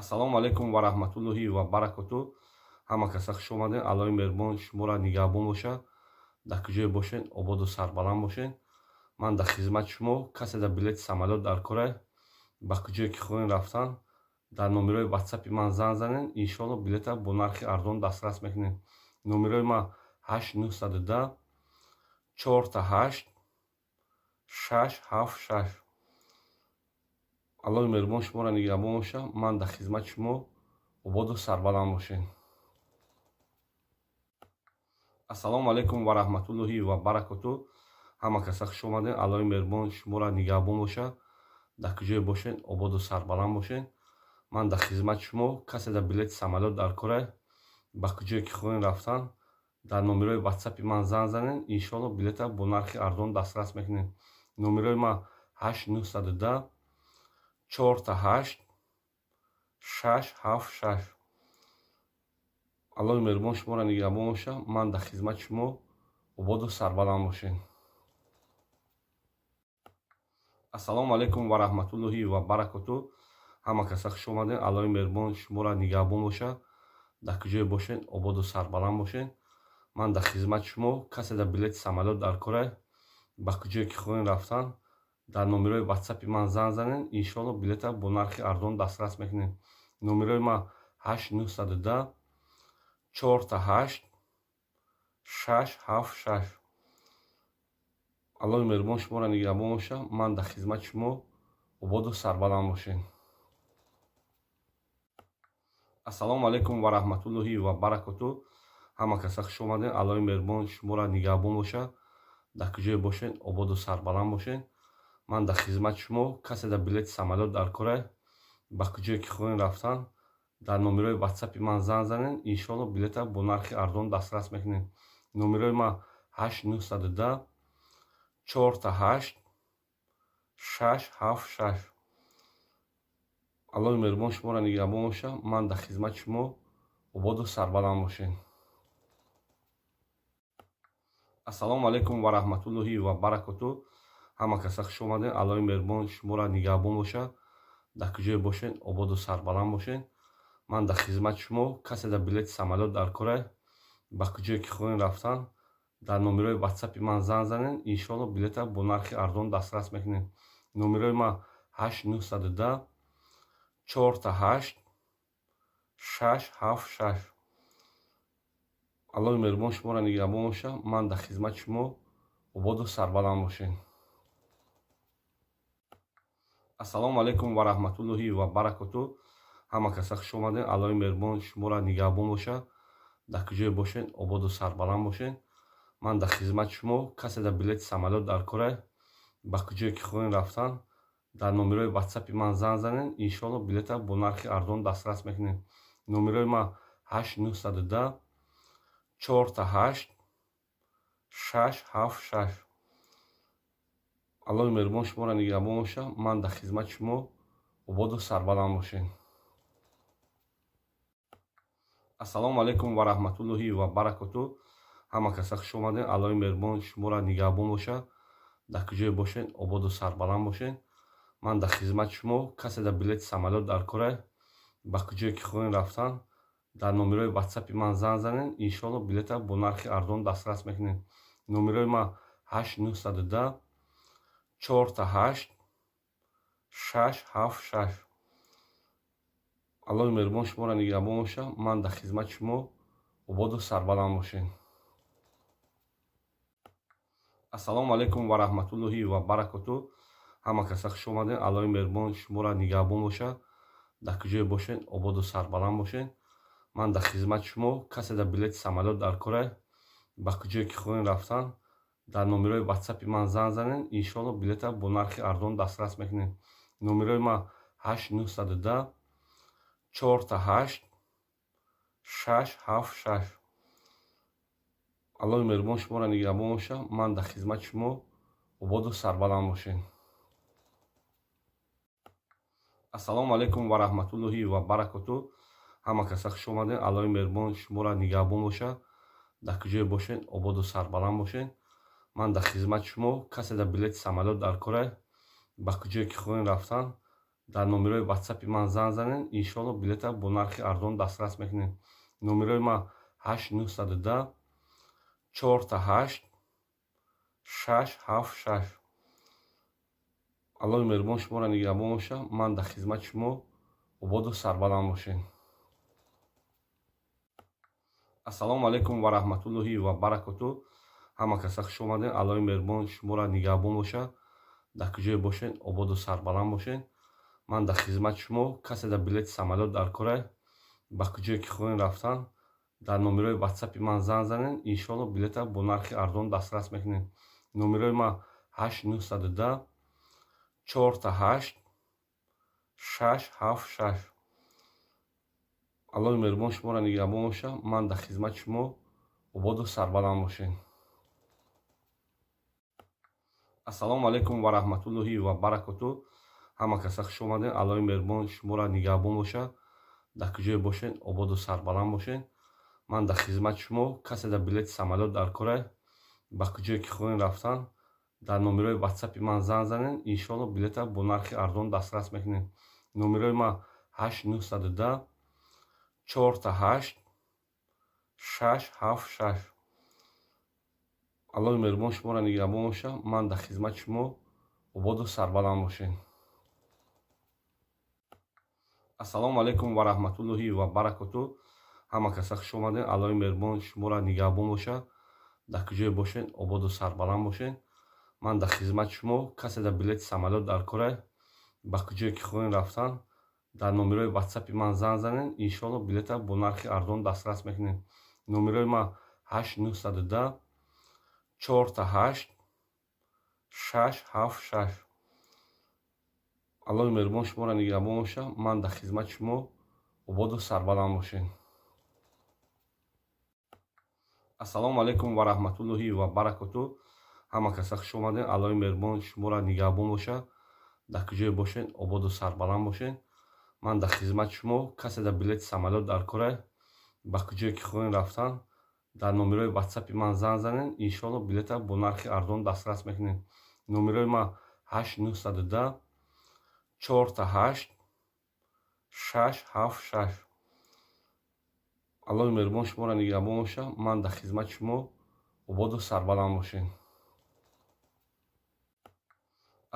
Ассалому алайкум ва раҳматуллоҳи ва баракоту. Ҳама каса хуш омадед. Аллоҳи меҳрубон шуморо нигаҳбон бошад. Дар куҷое бошед, ободу сарбаланд бошед. Ман дар хизмати шумо. Касе дар билети самолёт дар кора, ба куҷое ки хоҳем рафтан, дар номерои ватсапи ман занг занед, иншоалло, билета бо нархи арзон дастрас мекунед. Номерои ман 8 910 4 8 6 7 6. Аллоҳи меҳрубон шуморо нигаҳбон бошад. Ман дар хизмати шумо. Ободу сарбаланд бошед. Ассалому алайкум ва раҳматуллоҳи ва баракоту. Ҳама каса хуш омадед. Аллоҳи меҳрубон шуморо нигаҳбон бошад. Дар куҷое бошед, ободу сарбаланд бошед. Ман дар хизмати шумо. Касе дар билети самолёт дар кора, ба куҷое ки хоҳем рафтан, дар номерои ватсапи ман занг занед, иншоалло, билета бо нархи арзон дастрас мекунед. Номерои ман 8 910 4 8 6 7 6. Аллоҳи меҳрубон шуморо нигаҳбон бошад. Ман дар хизмати шумо. Ободу сарбаланд бошед. Ассалому алайкум ва раҳматуллоҳи ва баракоту. Ҳама каса хуш омадед. Аллоҳи меҳрубон шуморо нигаҳбон бошад. Дар куҷое бошед, ободу сарбаланд бошед. Ман дар хизмати шумо. Касе дар билети самолёт дар кора, ба куҷое ки хоҳем рафтан, дар номерои ватсапи ман занг занед, иншоалло, билета бо нархи арзон дастрас мекунед. Номерои ман 8 910 4 8 6 7 6. Аллоҳи меҳрубон шуморо нигаҳбон бошад. Ман дар хизмати шумо. Ободу сарбаланд бошед. Ассалому алайкум ва раҳматуллоҳи ва баракоту. Ҳама каса хуш омадед. Аллоҳи меҳрубон шуморо нигаҳбон бошад. Дар куҷое бошед, ободу сарбаланд бошед. Ман дар хизмати шумо. Касе дар билети самолёт дар кора, ба куҷое ки хоҳем рафтан, дар номерои ватсапи ман занг занед, иншоалло, билета бо нархи арзон дастрас мекунед. Номерои ман 8 910 4 8 6 7 6. Аллоҳи меҳрубон шуморо нигаҳбон бошад. Ман дар хизмати шумо. Ободу сарбаланд бошед. Ассалому алайкум ва раҳматуллоҳи ва баракоту. Ҳама каса хуш омадед. Аллоҳи меҳрубон шуморо нигаҳбон бошад. Дар куҷое бошед, ободу сарбаланд бошед. Ман дар хизмати шумо. Касе дар билети самолёт дар кора, ба куҷое ки хоҳем рафтан, дар номерои ватсапи ман занг занед, иншоалло, билета бо нархи арзон дастрас мекунед. Номерои ман 8 910 4 8 6 7 6. Аллоҳи меҳрубон шуморо нигаҳбон бошад. Ман дар хизмати шумо. Ободу сарбаланд бошед. Ассалому алайкум ва раҳматуллоҳи ва баракоту. Ҳама каса хуш омадед. Аллоҳи меҳрубон шуморо нигаҳбон бошад. Дар куҷое бошед, ободу сарбаланд бошед. Ман дар хизмати шумо. Касе дар билети самолёт дар кора, ба куҷое ки хоҳем рафтан, дар номерои ватсапи ман занг занед, иншоалло, билета бо нархи арзон дастрас мекунед. Номерои ман 8 910 4 8 6 7 6. Аллоҳи меҳрубон шуморо нигаҳбон боша. Ман дар хизмати шумо, ободу сарбаланд бошед. Ассалому алайкум ва раҳматуллоҳи ва баракоту. Ҳама каса хуш омадем. Аллоҳи меҳрубон шуморо нигаҳбон боша. Дар куҷое бошед, ободу сарбаланд бошед. Ман дар хизмати шумо. Касе дар билети самолёт дар кора, ба куҷое ки хоҳем рафтан, дар номерои ватсапи ман занг занед. Иншоалло, билета бо нархи арзон дастрас мекунед. Номерои ман 8 910 4 8 6 7 6. Аллоҳи меҳрубон шуморо нигаҳбон боша. Ман дар хизмати шумо, ободу сарбаланд бошед. Ассалому алайкум ва раҳматуллоҳи ва баракоту. Ҳама каса хуш омадем. Аллоҳи меҳрубон шуморо нигаҳбон боша. Дар куҷое бошед, ободу сарбаланд бошед. Ман дар хизмати шумо. Касе дар билети самолёт дар кора, ба куҷое ки хоҳем рафтан, дар номерои ватсапи ман занг занед. Иншоалло, билета бо нархи арзон дастрас мекунед. Номерои ман 8 910 4 8 6 7 6. Аллоҳи меҳрубон шуморо нигаҳбон боша. Ман дар хизмати шумо, ободу сарбаланд бошед. Ассалому алайкум ва раҳматуллоҳи ва баракоту. Ҳама каса хуш омадем. Аллоҳи меҳрубон шуморо нигаҳбон боша. Дар куҷое бошед, ободу сарбаланд бошед. Ман дар хизмати шумо. Касе дар билети самолёт дар кора, ба куҷое ки хоҳем рафтан, дар номерои ватсапи ман занг занед. Иншоалло, билета бо нархи арзон дастрас мекунед. Номерои ман 8 910 4 8 6 7 6. Аллоҳи меҳрубон шуморо нигаҳбон боша. Ман дар хизмати шумо, ободу сарбаланд бошед. Ассалому алайкум ва раҳматуллоҳи ва баракоту. Ҳама каса хуш омадем. Аллоҳи меҳрубон шуморо нигаҳбон боша. Дар куҷое бошед, ободу сарбаланд бошед. Ман дар хизмати шумо. Касе дар билети самолёт дар кора, ба куҷое ки хоҳем рафтан, дар номерои ватсапи ман занг занед. Иншоалло, билета бо нархи арзон дастрас мекунед. Номерои ман 8 910 4 8 6 7 6. Аллоҳи меҳрубон шуморо нигаҳбон боша. Ман дар хизмати шумо, ободу сарбаланд бошед. Ассалому алайкум ва раҳматуллоҳи ва баракоту. Ҳама каса хуш омадем. Аллоҳи меҳрубон шуморо нигаҳбон боша. Дар куҷое бошед, ободу сарбаланд бошед. Ман дар хизмати шумо. Касе дар билети самолёт дар кора, ба куҷое ки хоҳем рафтан, дар номерои ватсапи ман занг занед. Иншоалло, билета бо нархи арзон дастрас мекунед. Номерои ман 8 910 4 8 6 7 6. Аллоҳи меҳрубон шуморо нигаҳбон боша. Ман дар хизмати шумо, ободу сарбаланд бошед. Ассалому алайкум ва раҳматуллоҳи ва баракоту. Ҳама каса хуш омадем. Аллоҳи меҳрубон шуморо нигаҳбон боша. Дар куҷое бошед, ободу сарбаланд бошед. Ман дар хизмати шумо. Касе дар билети самолёт дар кора, ба куҷое ки хоҳем рафтан, дар номерои ватсапи ман занг занед. Иншоалло, билета бо нархи арзон дастрас мекунед. Номерои ман 8 910 4 8 6 7 6. Аллоҳи меҳрубон шуморо нигаҳбон боша. Ман дар хизмати шумо, ободу сарбаланд бошед. Ассалому алайкум ва раҳматуллоҳи ва баракоту. Ҳама каса хуш омадем. Аллоҳи меҳрубон шуморо нигаҳбон боша. Дар куҷое бошед, ободу сарбаланд бошед. Ман дар хизмати шумо. Касе дар билети самолёт дар кора, ба куҷое ки хоҳем рафтан, дар номерои ватсапи ман занг занед. Иншоалло, билета бо нархи арзон дастрас мекунед. Номерои ман 8 910 4 8 6 7 6. Аллоҳи меҳрубон шуморо нигаҳбон боша. Ман дар хизмати шумо, ободу сарбаланд бошед.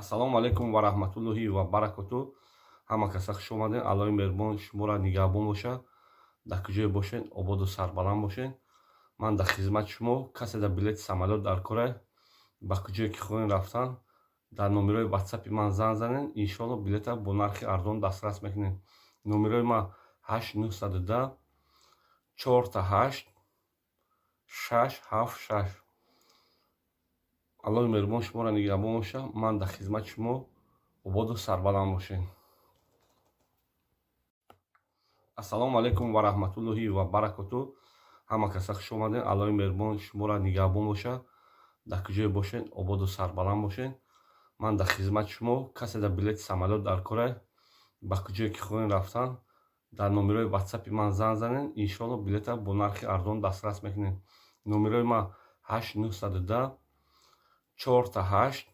Ассалому алайкум ва раҳматуллоҳи ва баракоту. Ҳама каса хуш омадем. Аллоҳи меҳрубон шуморо нигаҳбон боша. Дар куҷое бошед, ободу сарбаланд бошед. Ман дар хизмати шумо. Касе дар билети самолёт дар кора, ба куҷое ки хоҳем рафтан, дар номерои ватсапи ман занг занед. Иншоалло, билета бо нархи арзон дастрас мекунед. Номерои ман 8 910 4 8 6 7 6. Аллоҳи меҳрубон шуморо нигаҳбон боша. Ман дар хизмати шумо, ободу сарбаланд бошед. Ассалому алайкум ва раҳматуллоҳи ва баракоту. Ҳама каса хуш омадем. Аллоҳи меҳрубон шуморо нигаҳбон боша. Дар куҷое бошед, ободу сарбаланд бошед. Ман дар хизмати шумо. Касе дар билети самолёт дар корай, ба куҷое ки хоҳем рафтан, дар номерои ватсапи ман занг занед, иншоалло, билета бо нархи арзон дастрас мекунед. Номерои ман 8 910 4 8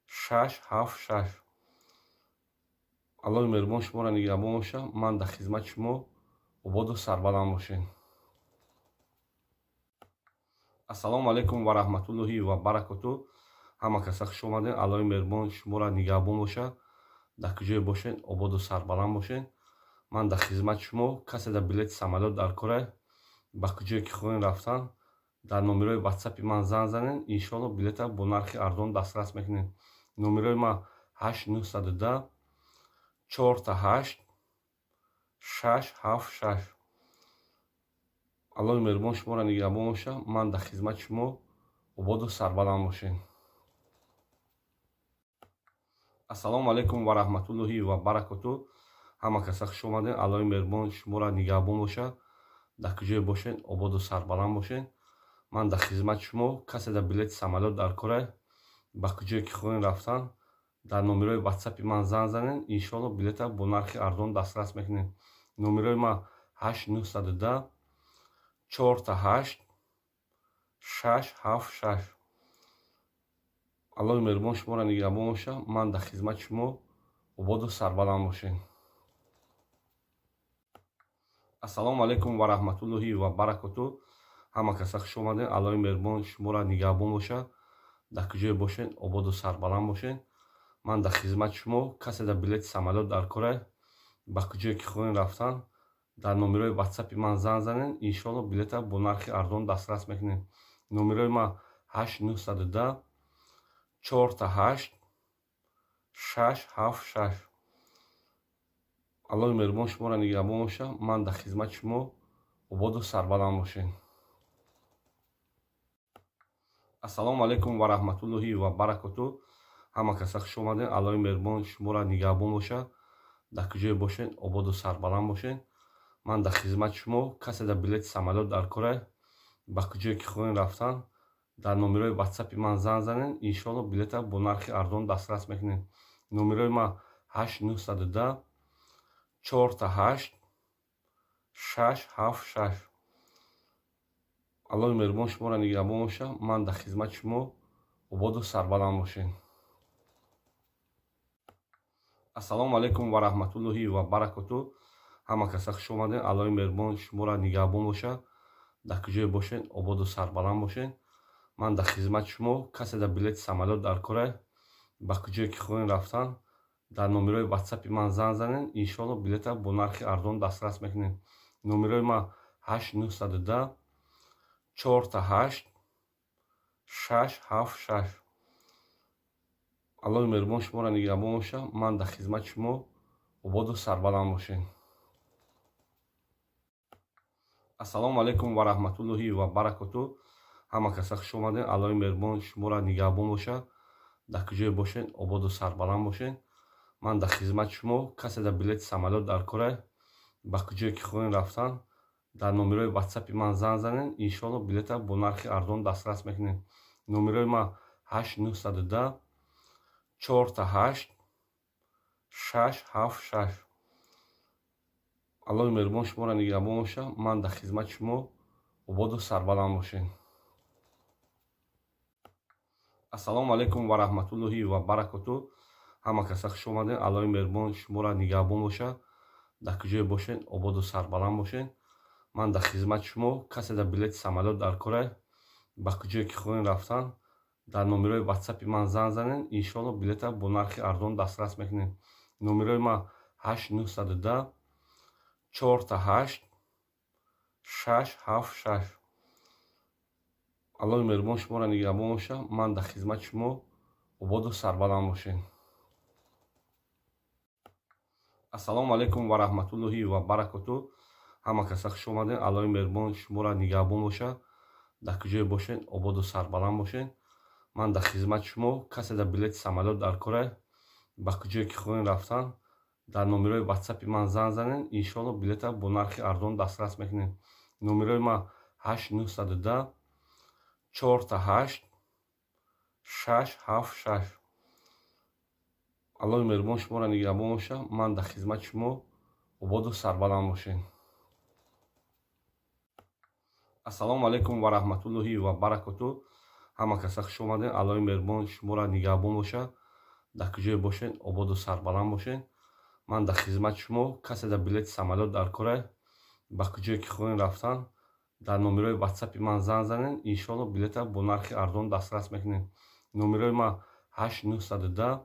6 7 6. Аллоҳи меҳрубон шуморо нигаҳбон бошад. Ман дар хизмати шумо, ободу сарбаланд бошед. Ассалому алайкум ва раҳматуллоҳи ва баракоту. Ҳама каса хуш омадед. Аллоҳи меҳрубон шуморо нигаҳбон бошад. Дар куҷое бошед, ободу сарбаланд бошед. Ман дар хизмати шумо. Касе дар билети самолёт дар корай, ба куҷое ки хоҳем рафтан, дар номерои ватсапи ман занг занед, иншоалло, билета бо нархи арзон дастрас мекунед. Номерои ман 8 910 4 8 6 7 6. Аллоҳи меҳрубон шуморо нигаҳбон бошад. Ман дар хизмати шумо, ободу сарбаланд бошед. Ассалому алайкум ва раҳматуллоҳи ва баракоту. Ҳама каса хуш омадед. Аллоҳи меҳрубон шуморо нигаҳбон бошад. Дар куҷое бошед, ободу сарбаланд бошед. Ман дар хизмати шумо. Касе дар билети самолёт дар корай, ба куҷое ки хоҳем рафтан, дар номерои ватсапи ман занг занед, иншоалло, билета бо нархи арзон дастрас мекунед. Номерои ман 8 910 4 8 6 7 6. Аллоҳи меҳрубон шуморо нигаҳбон бошад. Ман дар хизмати шумо, ободу сарбаланд бошед. Ассалому алайкум ва раҳматуллоҳи ва баракоту. Ҳама каса хуш омадед. Аллоҳи меҳрубон шуморо нигаҳбон бошад. Дар куҷое бошед, ободу сарбаланд бошед. Ман дар хизмати шумо. Касе дар билети самолёт дар корай, ба куҷое ки хоҳем рафтан, дар номерои ватсапи ман занг занед, иншоалло, билета бо нархи арзон дастрас мекунед. Номерои ман 8 910 4 8 6 7 6. Аллоҳи меҳрубон шуморо нигаҳбон бошад. Ман дар хизмати шумо, ободу сарбаланд бошед. Ассалому алайкум ва раҳматуллоҳи ва баракоту. Ҳама каса хуш омадед. Аллоҳи меҳрубон шуморо нигаҳбон бошад. Дар куҷое бошед, ободу сарбаланд бошед. Ман дар хизмати шумо. Касе дар билети самолёт дар корай, ба куҷое ки хоҳем рафтан, дар номерои ватсапи ман занг занед, иншоалло, билета бо нархи арзон дастрас мекунед. Номерои ман 8 910 4 8 6 7 6. Аллоҳи меҳрубон шуморо нигаҳбон бошад. Ман дар хизмати шумо, ободу сарбаланд бошед. Ассалому алайкум ва раҳматуллоҳи ва баракоту. Ҳама каса хуш омадед. Аллоҳи меҳрубон шуморо нигаҳбон бошад. Дар куҷое бошед, ободу сарбаланд бошед. Ман дар хизмати шумо. Касе дар билети самолёт дар корай, ба куҷое ки хоҳем рафтан, дар номерои ватсапи ман занг занед, иншоалло, билета бо нархи арзон дастрас мекунед. Номерои ман 8 910 4 8 6 7 6. Аллоҳи меҳрубон шуморо нигаҳбон бошад. Ман дар хизмати шумо, ободу сарбаланд бошед. Ассалому алайкум ва раҳматуллоҳи ва баракоту. Ҳама каса хуш омадед. Аллоҳи меҳрубон шуморо нигаҳбон бошад. Дар куҷое бошед, ободу сарбаланд бошед. Ман дар хизмати шумо. Касе дар билети самолёт дар корай, ба куҷое ки хоҳем рафтан, дар номерои ватсапи ман занг занед, иншоалло, билета бо нархи арзон дастрас мекунед. Номерои ман 8 910 4 8 6 7 6. Аллоҳи меҳрубон шуморо нигаҳбон бошад. Ман дар хизмати шумо, ободу сарбаланд бошед. Ассалому алайкум ва раҳматуллоҳи ва баракоту. Ҳама каса хуш омадед. Аллоҳи меҳрубон шуморо нигаҳбон бошад. Дар куҷое бошед, ободу сарбаланд бошед. Ман дар хизмати шумо. Касе дар билети самолёт дар корай, ба куҷое ки хоҳем рафтан, дар номерои ватсапи ман занг занед, иншоалло, билета бо нархи арзон дастрас мекунед. Номерои ман 8 910 4 8 6 7 6. Аллоҳи меҳрубон шуморо нигаҳбон бошад. Ман дар хизмати шумо, ободу сарбаланд бошед. Ассалому алайкум ва раҳматуллоҳи ва баракоту. Ҳама каса хуш омадед. Аллоҳи меҳрубон шуморо нигаҳбон бошад. Дар куҷое бошед, ободу сарбаланд бошед. Ман дар хизмати шумо. Касе дар билети самолёт дар корай, ба куҷое ки хоҳем рафтан, дар номерои ватсапи ман занг занед, иншоалло, билета бо нархи арзон дастрас мекунед. Номерои ман 8 910 4 8 6 7 6. Аллоҳи меҳрубон шуморо нигаҳбон боша. Ман дар хизмати шумо, ободу сарбаланд бошед. Ассалому алайкум ва раҳматуллоҳи ва баракоту. Ҳама каса хуш омадед. Аллоҳи меҳрубон шуморо нигаҳбон боша. Дар куҷое бошед, ободу сарбаланд бошед. Ман дар хизмати шумо. Касе дар билети самолёт дар кора, ба куҷое ки хоҳем рафтан, дар номерои ватсапи ман занг занед. Иншоалло, билета бо нархи арзон дастрас мекунед. Номерои ман 8910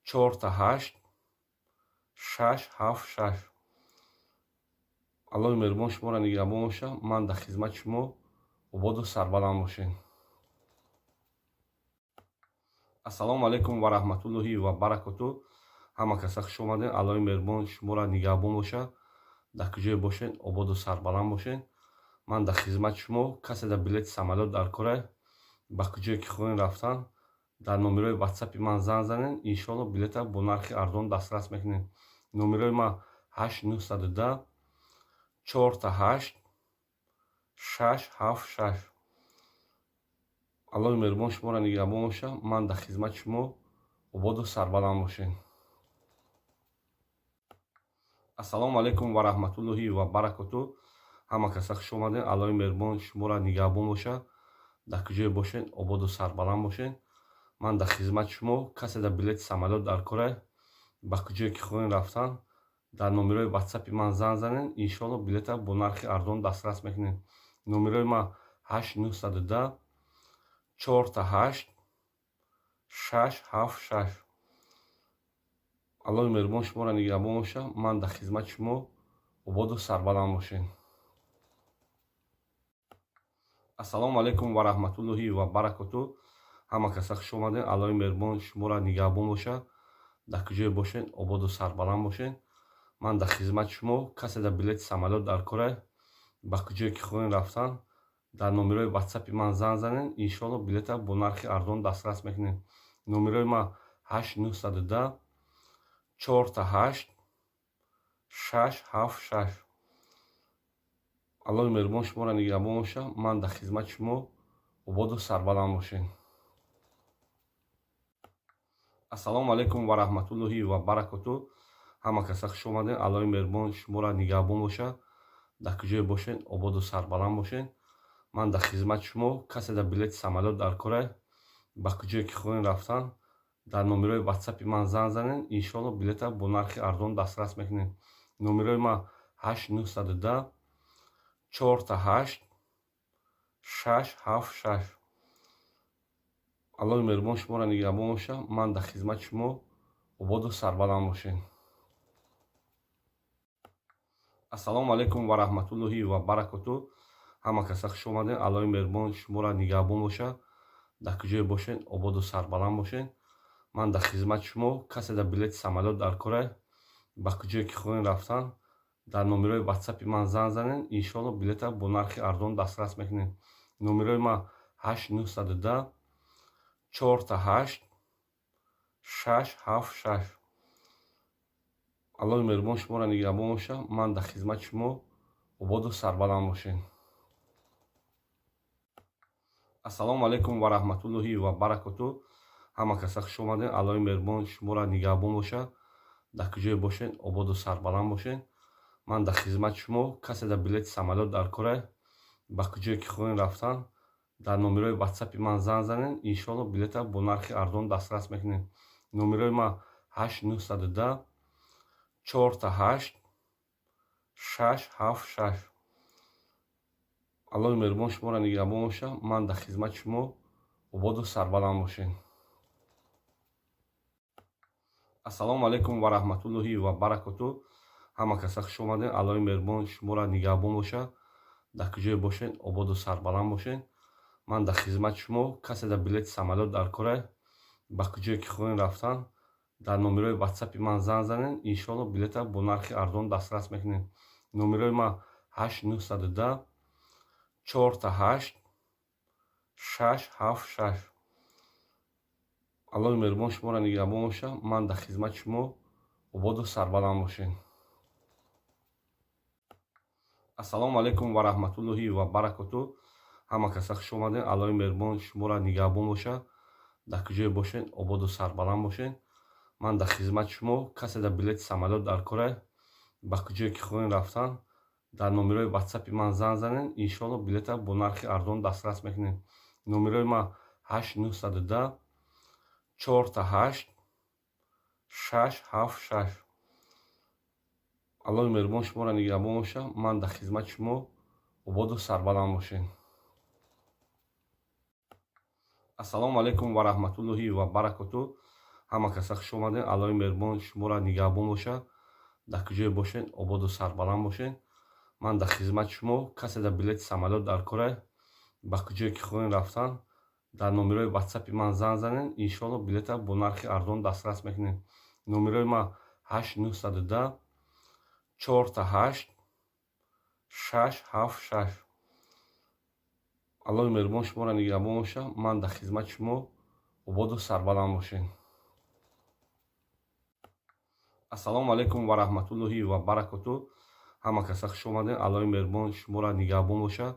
888 676. Аллоҳи меҳрубон шуморо нигаҳбон боша. Ман дар хизмати шумо, ободу сарбаланд бошед. Ассалому алайкум ва раҳматуллоҳи ва баракоту. Ҳама каса хуш омадед. Аллоҳи меҳрубон шуморо нигаҳбон боша. Дар куҷое бошед, ободу сарбаланд бошед. Ман дар хизмати шумо. Касе дар билети самолёт дар кора, ба куҷое ки хоҳем рафтан, дар номерои ватсапи ман занг занед. Иншоалло, билета бо нархи арзон дастрас мекунед. Номерои ман 8910 888 676. Аллоҳи меҳрубон шуморо нигаҳбон боша. Ман дар хизмати шумо, ободу сарбаланд бошед. Ассалому алайкум ва раҳматуллоҳи ва баракоту. Ҳама каса хуш омадед. Аллоҳи меҳрубон шуморо нигаҳбон боша. Дар куҷое бошед, ободу сарбаланд бошед. Ман дар хизмати шумо. Касе дар билети самолёт дар кора, ба куҷое ки хоҳем рафтан, дар номерои ватсапи ман занг занед. Иншоалло, билета бо нархи арзон дастрас мекунед. Номерои ман 8910 888 676. Аллоҳи меҳрубон шуморо нигаҳбон боша. Ман дар хизмати шумо, ободу сарбаланд бошед. Ассалому алайкум ва раҳматуллоҳи ва баракоту. Ҳама каса хуш омадед. Аллоҳи меҳрубон шуморо нигаҳбон боша. Дар куҷое бошед, ободу сарбаланд бошед. Ман дар хизмати шумо. Касе дар билети самолёт дар кора, ба куҷое ки хоҳем рафтан, дар номерои ватсапи ман занг занед. Иншоалло, билета бо нархи арзон дастрас мекунед. Номерои ман 8910 888 676. Аллоҳи меҳрубон шуморо нигаҳбон боша. Ман дар хизмати шумо, ободу сарбаланд бошед. Ассалому алайкум ва раҳматуллоҳи ва баракоту. Ҳама каса хуш омадед. Аллоҳи меҳрубон шуморо нигаҳбон боша. Дар куҷое бошед, ободу сарбаланд бошед. Ман дар хизмати шумо. Касе дар билети самолёт дар кора, ба куҷое ки хоҳем рафтан, дар номерои ватсапи ман занг занед. Иншоалло, билета бо нархи арзон дастрас мекунед. Номерои ман 8910 888 676. Аллоҳи меҳрубон шуморо нигаҳбон боша. Ман дар хизмати шумо, ободу сарбаланд бошед. Ассалому алайкум ва раҳматуллоҳи ва баракоту. Ҳама каса хуш омадед. Аллоҳи меҳрубон шуморо нигаҳбон боша. Дар куҷое бошед, ободу сарбаланд бошед. Ман дар хизмати шумо. Касе дар билети самолёт дар кора, ба куҷое ки хоҳем рафтан, дар номерои ватсапи ман занг занед. Иншоалло, билета бо нархи арзон дастрас мекунед. Номерои ман 8910 888 676. Аллоҳи меҳрубон шуморо нигаҳбон боша. Ман дар хизмати шумо, ободу сарбаланд бошед. Ассалому алайкум ва раҳматуллоҳи ва баракоту. Ҳама каса хуш омадед. Аллоҳи меҳрубон шуморо нигаҳбон боша. Дар куҷое бошед, ободу сарбаланд бошед. Ман дар хизмати шумо. Касе дар билети самолёт дар кора, ба куҷое ки хоҳем рафтан, дар номерои ватсапи ман занг занед. Иншоалло, билета бо нархи арзон дастрас мекунед. Номерои ман 8910 888 676. Аллоҳи меҳрубон шуморо нигаҳбон боша. Ман дар хизмати шумо, ободу сарбаланд бошед. Ассалому алайкум ва раҳматуллоҳи ва баракоту. Ҳама каса хуш омадед. Аллоҳи меҳрубон шуморо нигаҳбон боша. Дар куҷое бошед, ободу сарбаланд бошед. Ман дар хизмати шумо. Касе дар билети самолёт дар кора, ба куҷое ки хоҳем рафтан, дар номерои ватсапи ман занг занед. Иншоалло, билета бо нархи арзон дастрас мекунед. Номерои ман 8910 888 676. Аллоҳи меҳрубон шуморо нигаҳбон боша. Ман дар хизмати шумо, ободу сарбаланд бошед. Ассалому алайкум ва раҳматуллоҳи ва баракоту. Ҳама каса хуш омадед. Аллоҳи меҳрубон шуморо нигаҳбон боша. Дар куҷое бошед, ободу сарбаланд бошед. Ман дар хизмати шумо. Касе дар билети самолёт дар кора, ба куҷое ки хоҳем рафтан, дар номерои ватсапи ман занг занед, иншоалло, билета бо нархи арзон дастрас мекунед. Номерои ман 8 910 4 8 6 7 6. Аллоҳи меҳрубон шуморо нигаҳбон бошад. Ман дар хизмати шумо. Ободу сарбаланд бошед. Ассалому алайкум ва раҳматуллоҳи ва баракоту. Ҳама каса хуш омадед. Аллоҳи меҳрубон шуморо нигаҳбон бошад. Дар куҷое бошед, ободу сарбаланд бошед. Ман дар хизмати шумо. Касе дар билети самолёт дар кора, ба куҷое ки хоҳем рафтан, дар номерои ватсапи ман занг занед, иншоалло, билета бо нархи арзон дастрас мекунед. Номерои ман 8 910 4 8 6 7 6. Аллоҳи меҳрубон шуморо нигаҳбон бошад. Ман дар хизмати шумо. Ободу сарбаланд бошед. Ассалому алайкум ва раҳматуллоҳи ва баракоту. Ҳама каса хуш омадед. Аллоҳи меҳрубон шуморо нигаҳбон бошад.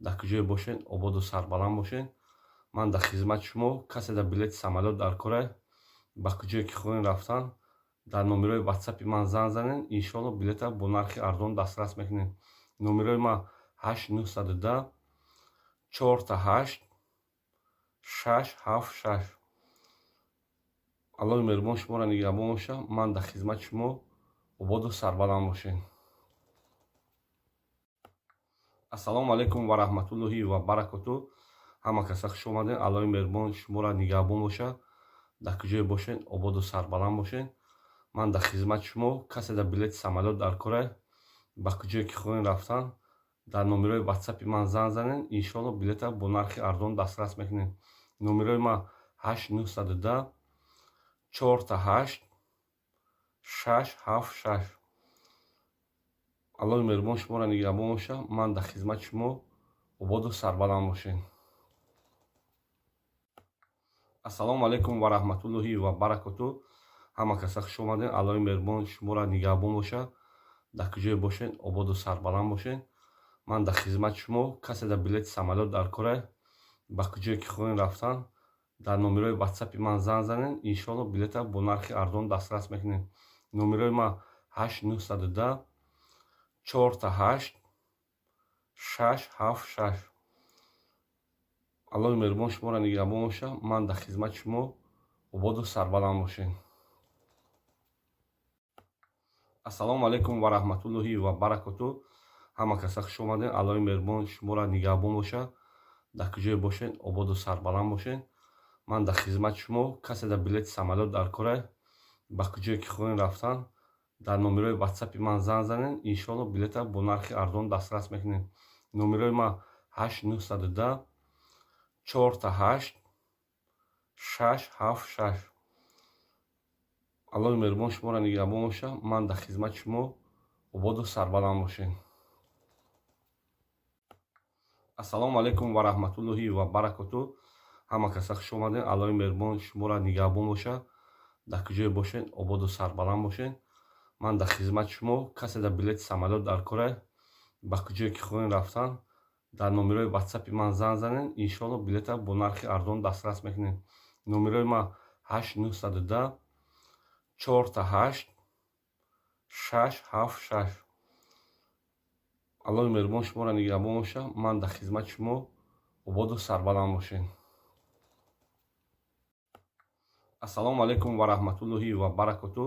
Дар куҷое бошед, ободу сарбаланд бошед. Ман дар хизмати шумо. Касе дар билети самолёт дар кора, ба куҷое ки хоҳем рафтан, дар номерои ватсапи ман занг занед, иншоалло, билета бо нархи арзон дастрас мекунед. Номерои ман 8 910 4 8 6 7 6. Аллоҳи меҳрубон шуморо нигаҳбон бошад. Ман дар хизмати шумо. Ободу сарбаланд бошед. Ассалому алайкум ва раҳматуллоҳи ва баракоту. Ҳама каса хуш омадед. Аллоҳи меҳрубон шуморо нигаҳбон бошад. Дар куҷое бошед, ободу сарбаланд бошед. Ман дар хизмати шумо. Касе дар билети самолёт дар кора, ба куҷое ки хоҳем рафтан, дар номерои ватсапи ман занг занед, иншоалло, билета бо нархи арзон дастрас мекунед. Номерои ман 8 910 4 8 6 7 6. Аллоҳи меҳрубон шуморо нигаҳбон бошад. Ман дар хизмати шумо. Ободу сарбаланд бошед. Ассалому алайкум ва раҳматуллоҳи ва баракоту. Ҳама каса хуш омадед. Аллоҳи меҳрубон шуморо нигаҳбон бошад. Дар куҷое бошед, ободу сарбаланд бошед. Ман дар хизмати шумо. Касе дар билети самолёт дар кора, ба куҷое ки хоҳем рафтан, дар номерои ватсапи ман занг занед, иншоалло, билета бо нархи арзон дастрас мекунед. Номерои ман 8 910 4 8 6 7 6. Аллоҳи меҳрубон шуморо нигаҳбон бошад. Ман дар хизмати шумо. Ободу сарбаланд бошед. Ассалому алайкум ва раҳматуллоҳи ва баракоту. Ҳама каса хуш омадед. Аллоҳи меҳрубон шуморо нигаҳбон бошад. Дар куҷое бошед, ободу сарбаланд бошед. Ман дар хизмати шумо. Касе дар билети самолёт дар кора, ба куҷое ки хоҳем рафтан, дар номерои ватсапи ман занг занед, иншоалло, билета бо нархи арзон дастрас мекунед. Номерои ман 8 910 4 8 6 7 6. Аллоҳи меҳрубон шуморо нигаҳбон бошад. Ман дар хизмати шумо. Ободу сарбаланд бошед. Ассалому алайкум ва раҳматуллоҳи ва баракоту. Ҳама каса хуш омадед. Аллоҳи меҳрубон шуморо нигаҳбон бошад. Дар куҷое бошед, ободу сарбаланд бошед. Ман дар хизмати шумо. Касе дар билети самолёт дар кора, ба куҷое ки хоҳем рафтан, дар номерои ватсапи ман занг занед, иншоалло, билета бо нархи арзон дастрас мекунед. Номерои ман 8 910 4 8 6 7 6. Аллоҳи меҳрубон шуморо нигаҳбон бошад. Ман дар хизмати шумо. Ободу сарбаланд бошед. Ассалому алайкум ва раҳматуллоҳи ва баракоту.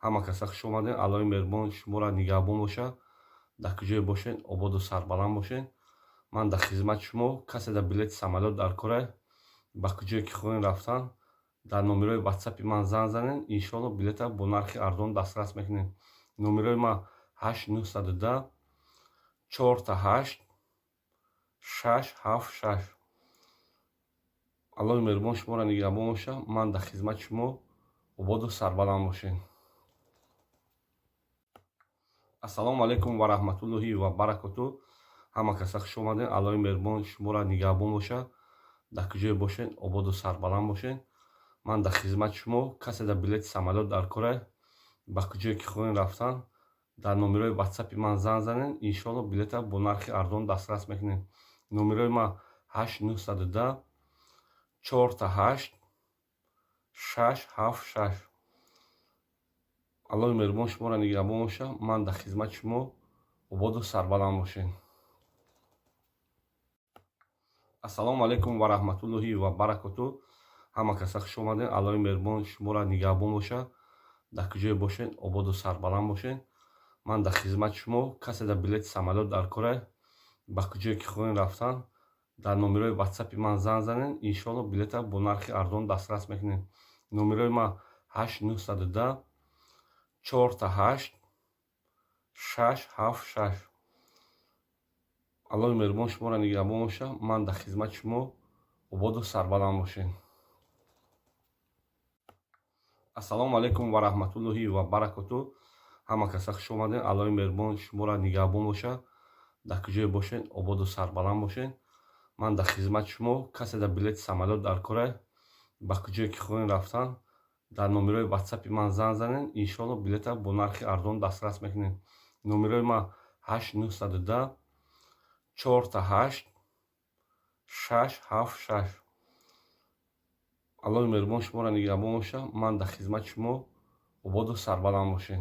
Ҳама каса хуш омадед. Аллоҳи меҳрубон шуморо нигаҳбон бошад. Дар куҷое бошед, ободу сарбаланд бошед. Ман дар хизмати шумо. Касе дар билети самолёт дар кора, ба куҷое ки хоҳем рафтан, дар номерои ватсапи ман занг занед, иншоалло, билета бо нархи арзон дастрас мекунед. Номерои ман 8 910 4 8 6 7 6. Аллоҳи меҳрубон шуморо нигаҳбон бошад. Ман дар хизмати шумо. Ободу сарбаланд бошед. Ассалому алайкум ва раҳматуллоҳи ва баракоту. Ҳама каса хуш омадед. Аллоҳи меҳрубон шуморо нигаҳбон бошад. Дар куҷое бошед, ободу сарбаланд бошед. Ман дар хизмати шумо. Касе дар билети самолёт дар кора, ба куҷое ки хоҳем рафтан, дар номерои ватсапи ман занг занед, иншоалло, билета бо нархи арзон дастрас мекунед. Номерои ман 8 910 4 8 6 7 6. Аллоҳи меҳрубон шуморо нигаҳбон боша. Ман дар хизмати шумо, ободу сарбаланд бошед. Ассалому алайкум ва раҳматуллоҳи ва баракоту. Ҳама каса хуш омадед. Аллоҳи меҳрубон шуморо нигаҳбон боша. Дар куҷое бошед, ободу сарбаланд бошед. Ман дар хизмати шумо. Касе дар билети самолёт дар кора, ба куҷое ки хоҳем рафтан, дар номерои ватсапи ман занг занед. Иншоалло, билета бо нархи арзон дастрас мекунед. Номерои ман 8 910 4 8 6 7 6. Аллоҳи меҳрубон шуморо нигаҳбон боша. Ман дар хизмати шумо, ободу сарбаланд бошед. Ассалому алайкум ва раҳматуллоҳи ва баракоту. Ҳама каса хуш омадед. Аллоҳи меҳрубон шуморо нигаҳбон боша. Дар куҷое бошед, ободу сарбаланд бошед. Ман дар хизмати шумо. Касе дар билети самолёт дар кора, ба куҷое ки хоҳем рафтан, дар номерои ватсапи ман занг занед. Иншоалло, билета бо нархи арзон дастрас мекунед. Номерои ман 8 910 4 8 6 7 6. Аллоҳи меҳрубон шуморо нигаҳбон боша. Ман дар хизмати шумо, ободу сарбаланд бошед.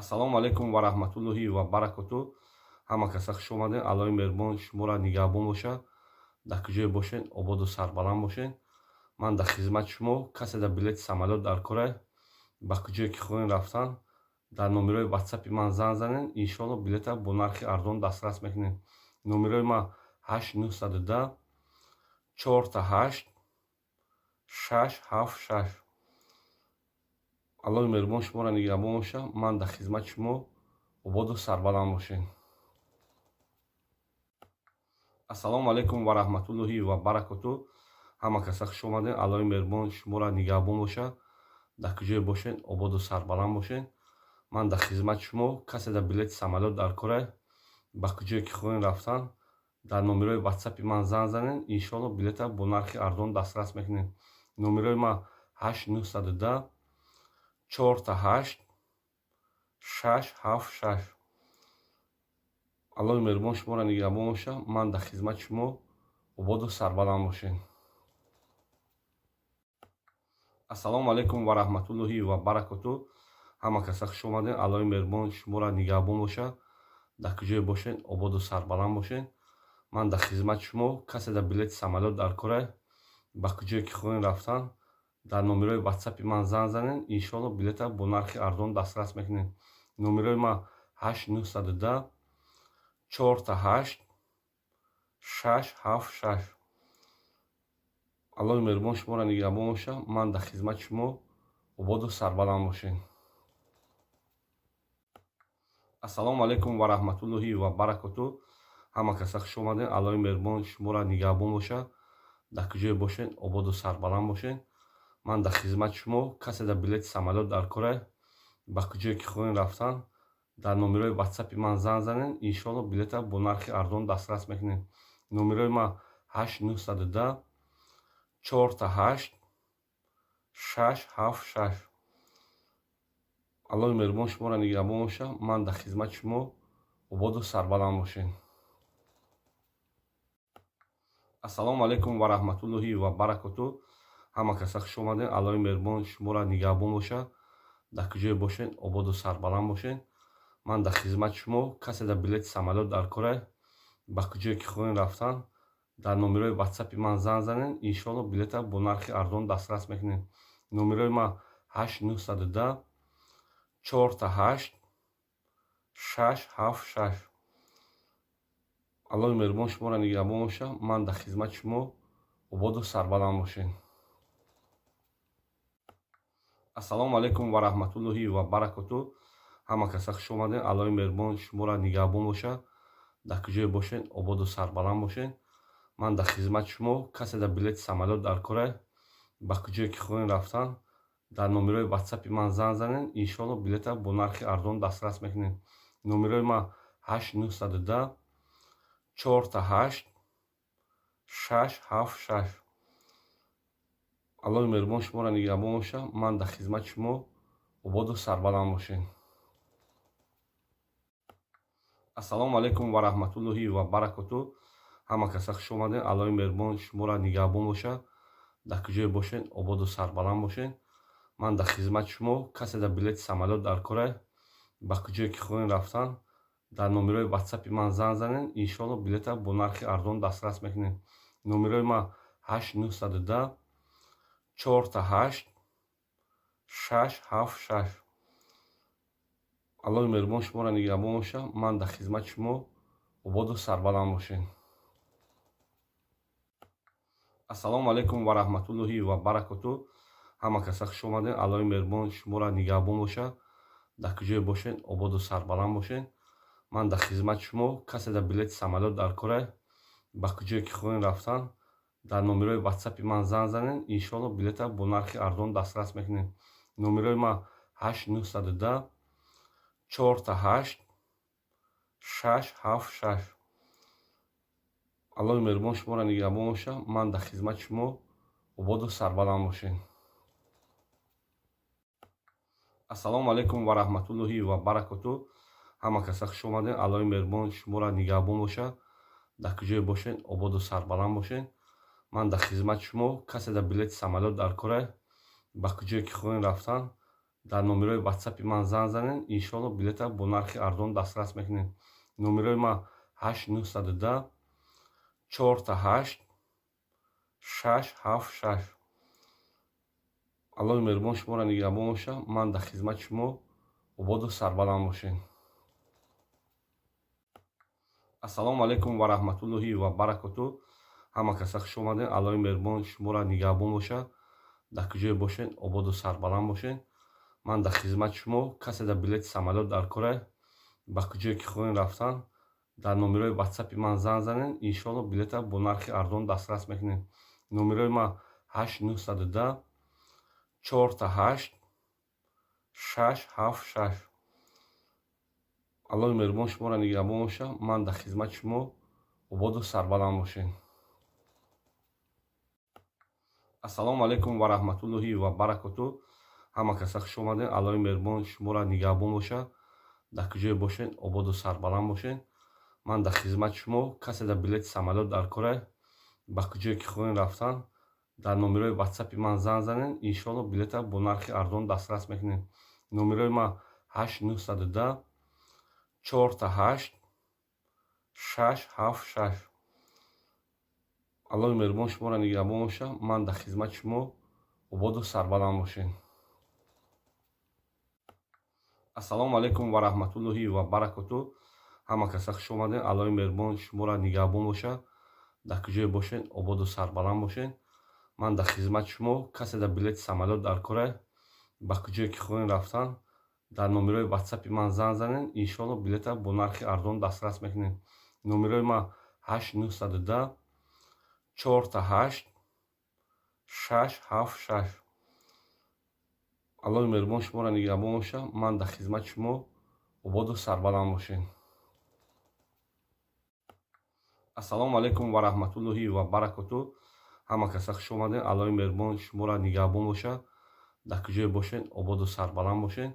Ассалому алайкум ва раҳматуллоҳи ва баракоту. Ҳама каса хуш омадед. Аллоҳи меҳрубон шуморо нигаҳбон боша. Дар куҷое бошед, ободу сарбаланд бошед. Ман дар хизмати шумо. Касе дар билети самолёт дар кора, ба куҷое ки хоҳем рафтан, дар номерои ватсапи ман занг занед. Иншоалло, билета бо нархи арзон дастрас мекунед. Номерои ман 8 910 4 8 6 7 6. Аллоҳи меҳрубон шуморо нигаҳбон боша. Ман дар хизмати шумо, ободу сарбаланд бошед. Ассалому алайкум ва раҳматуллоҳи ва баракоту. Ҳама каса хуш омадед. Аллоҳи меҳрубон шуморо нигаҳбон боша. Дар куҷое бошед, ободу сарбаланд бошед. Ман дар хизмати шумо. Касе дар билети самолёт дар кора, ба куҷое ки хоҳем рафтан, дар номерои ватсапи ман занг занед. Иншоалло, билета бо нархи арзон дастрас мекунед. Номерои ман 8 910 4 8 6 7 6. Аллоҳи меҳрубон шуморо нигаҳбон боша. Ман дар хизмати шумо, ободу сарбаланд бошед. Ассалому алайкум ва раҳматуллоҳи ва баракоту. Ҳама каса хуш омадед. Аллоҳи меҳрубон шуморо нигаҳбон боша. Дар куҷое бошед, ободу сарбаланд бошед. Ман дар хизмати шумо. Касе дар билети самолёт дар кора, ба куҷое ки хоҳем рафтан, дар номерои ватсапи ман занг занед. Иншоалло, билета бо нархи арзон дастрас мекунед. Номерои ман 8 910 4 8 6 7 6. Аллоҳи меҳрубон шуморо нигаҳбон боша. Ман дар хизмати шумо, ободу сарбаланд бошед. Ассалому алайкум ва раҳматуллоҳи ва баракоту. Ҳама каса хуш омадед. Аллоҳи меҳрубон шуморо нигаҳбон боша. Дар куҷое бошед, ободу сарбаланд бошед. Ман дар хизмати шумо. Касе дар билети самолёт дар кора, ба куҷое ки хоҳем рафтан, дар номерои ватсапи ман занг занед. Иншоалло, билета бо нархи арзон дастрас мекунед. Номерои ман 8 910 4 8 6 7 6. Аллоҳи меҳрубон шуморо нигаҳбон боша. Ман дар хизмати шумо, ободу сарбаланд бошед. Ассалому алайкум ва раҳматуллоҳи ва баракоту. Ҳама каса хуш омадед. Аллоҳи меҳрубон шуморо нигаҳбон боша. Дар куҷое бошед, ободу сарбаланд бошед. Ман дар хизмати шумо. Касе дар билети самолёт дар кора, ба куҷое ки хоҳем рафтан, дар номерои ватсапи ман занг занед. Иншоалло, билета бо нархи арзон дастрас мекунед. Номерои ман 8 910 4 8 6 7 6. Аллоҳи меҳрубон шуморо нигаҳбон боша. Ман дар хизмати шумо, ободу сарбаланд бошед. Ассалому алайкум ва раҳматуллоҳи ва баракоту. Ҳама каса хуш омадед. Аллоҳи меҳрубон шуморо нигаҳбон боша. Дар куҷое бошед, ободу сарбаланд бошед. Ман дар хизмати шумо. Касе дар билети самолёт дар кора, ба куҷое ки хоҳем рафтан, дар номерои ватсапи ман занг занед. Иншоалло, билета бо нархи арзон дастрас мекунед. Номерои ман 8 910 4 8 6 7 6. Аллоҳи меҳрубон шуморо нигаҳбон боша. Ман дар хизмати шумо, ободу сарбаланд бошед. Ассалому алайкум ва раҳматуллоҳи ва баракоту. Ҳама каса хуш омадед. Аллоҳи меҳрубон шуморо нигаҳбон боша. Дар куҷое бошед, ободу сарбаланд бошед. Ман дар хизмати шумо. Касе дар билети самолёт дар кора, ба куҷое ки хоҳем рафтан, дар номерои ватсапи ман занг занед, иншоалло, билета бо нархи арзон дастрас мекунем. Номерои ман 8 910 4 8 6 7 6. Аллоҳи меҳрубон шуморо нигаҳбон бошад. Ман дар хизмати шумо. Ободу сарбаланд бошед. Ассалому алайкум ва раҳматуллоҳи ва баракоту. Ҳама каса хуш омадед. Аллоҳи меҳрубон шуморо нигаҳбон бошад. Дар куҷое бошед, ободу сарбаланд бошед. Ман дар хизмати шумо. Касе дар билети самолёт дар кора, ба куҷое ки хоҳем рафтан, дар номерои ватсапи ман занг занед, иншоалло, билета бо нархи арзон дастрас мекунем. Номерои ман 8 910 4 8 6 7 6. Аллоҳи меҳрубон шуморо нигаҳбон бошад. Ман дар хизмати шумо. Ободу сарбаланд бошед. Ассалому алайкум ва раҳматуллоҳи ва баракоту. Ҳама каса хуш омадед. Аллоҳи меҳрубон шуморо нигаҳбон бошад. Дар куҷое бошед, ободу сарбаланд бошед. Ман дар хизмати шумо. Касе дар билети самолёт дар кора, ба куҷое ки хоҳем рафтан, дар номерои ватсапи ман занг занед, иншоалло, билета бо нархи арзон дастрас мекунем. Номерои ман 8 910 4 8 6 7 6. Аллоҳи меҳрубон шуморо нигаҳбон бошад. Ман дар хизмати шумо. Ободу сарбаланд бошед. Ассалому алайкум ва раҳматуллоҳи ва баракоту. Ҳама каса хуш омадед. Аллоҳи меҳрубон шуморо нигаҳбон бошад. Дар куҷое бошед, ободу сарбаланд бошед. Ман дар хизмати шумо. Касе дар билети самолёт дар кора, ба куҷое ки хоҳем рафтан, дар номерои ватсапи ман занг занед, иншоалло, билета бо нархи арзон дастрас мекунем. Номерои ман 8 910 4 8 6 7 6. Аллоҳи меҳрубон шуморо нигаҳбон бошад. Ман дар хизмати шумо. Ободу сарбаланд бошед. Ассалому алайкум ва раҳматуллоҳи ва баракоту. Ҳама каса хуш омадед. Аллоҳи меҳрубон шуморо нигаҳбон бошад. Дар куҷое бошед, ободу сарбаланд бошед. Ман дар хизмати шумо. Касе дар билети самолёт дар кора, ба куҷое ки хоҳем рафтан, дар номерои ватсапи ман занг занед, иншоалло, билета бо нархи арзон дастрас мекунем. Номерои ман 8 910 4 8 6 7 6. Аллоҳи меҳрубон шуморо нигаҳбон бошад. Ман дар хизмати шумо. Ободу сарбаланд бошед. Ассалому алайкум ва раҳматуллоҳи ва баракоту. Ҳама каса хуш омадед. Аллоҳи меҳрубон шуморо нигаҳбон бошад. Дар куҷое бошед, ободу сарбаланд бошед. Ман дар хизмати шумо. Касе дар билети самолёт дар кора, ба куҷое ки хоҳем рафтан, дар номерои ватсапи ман занг занед, иншоалло, билета бо нархи арзон дастрас мекунем. Номерои ман 8 910 4 8 6 7 6. Аллоҳи меҳрубон шуморо нигаҳбон бошад. Ман дар хизмати шумо. Ободу сарбаланд бошед. Ассалому алайкум ва раҳматуллоҳи ва баракоту. Ҳама каса хуш омадед. Аллоҳи меҳрубон шуморо нигаҳбон бошад. Дар куҷое бошед, ободу сарбаланд бошед.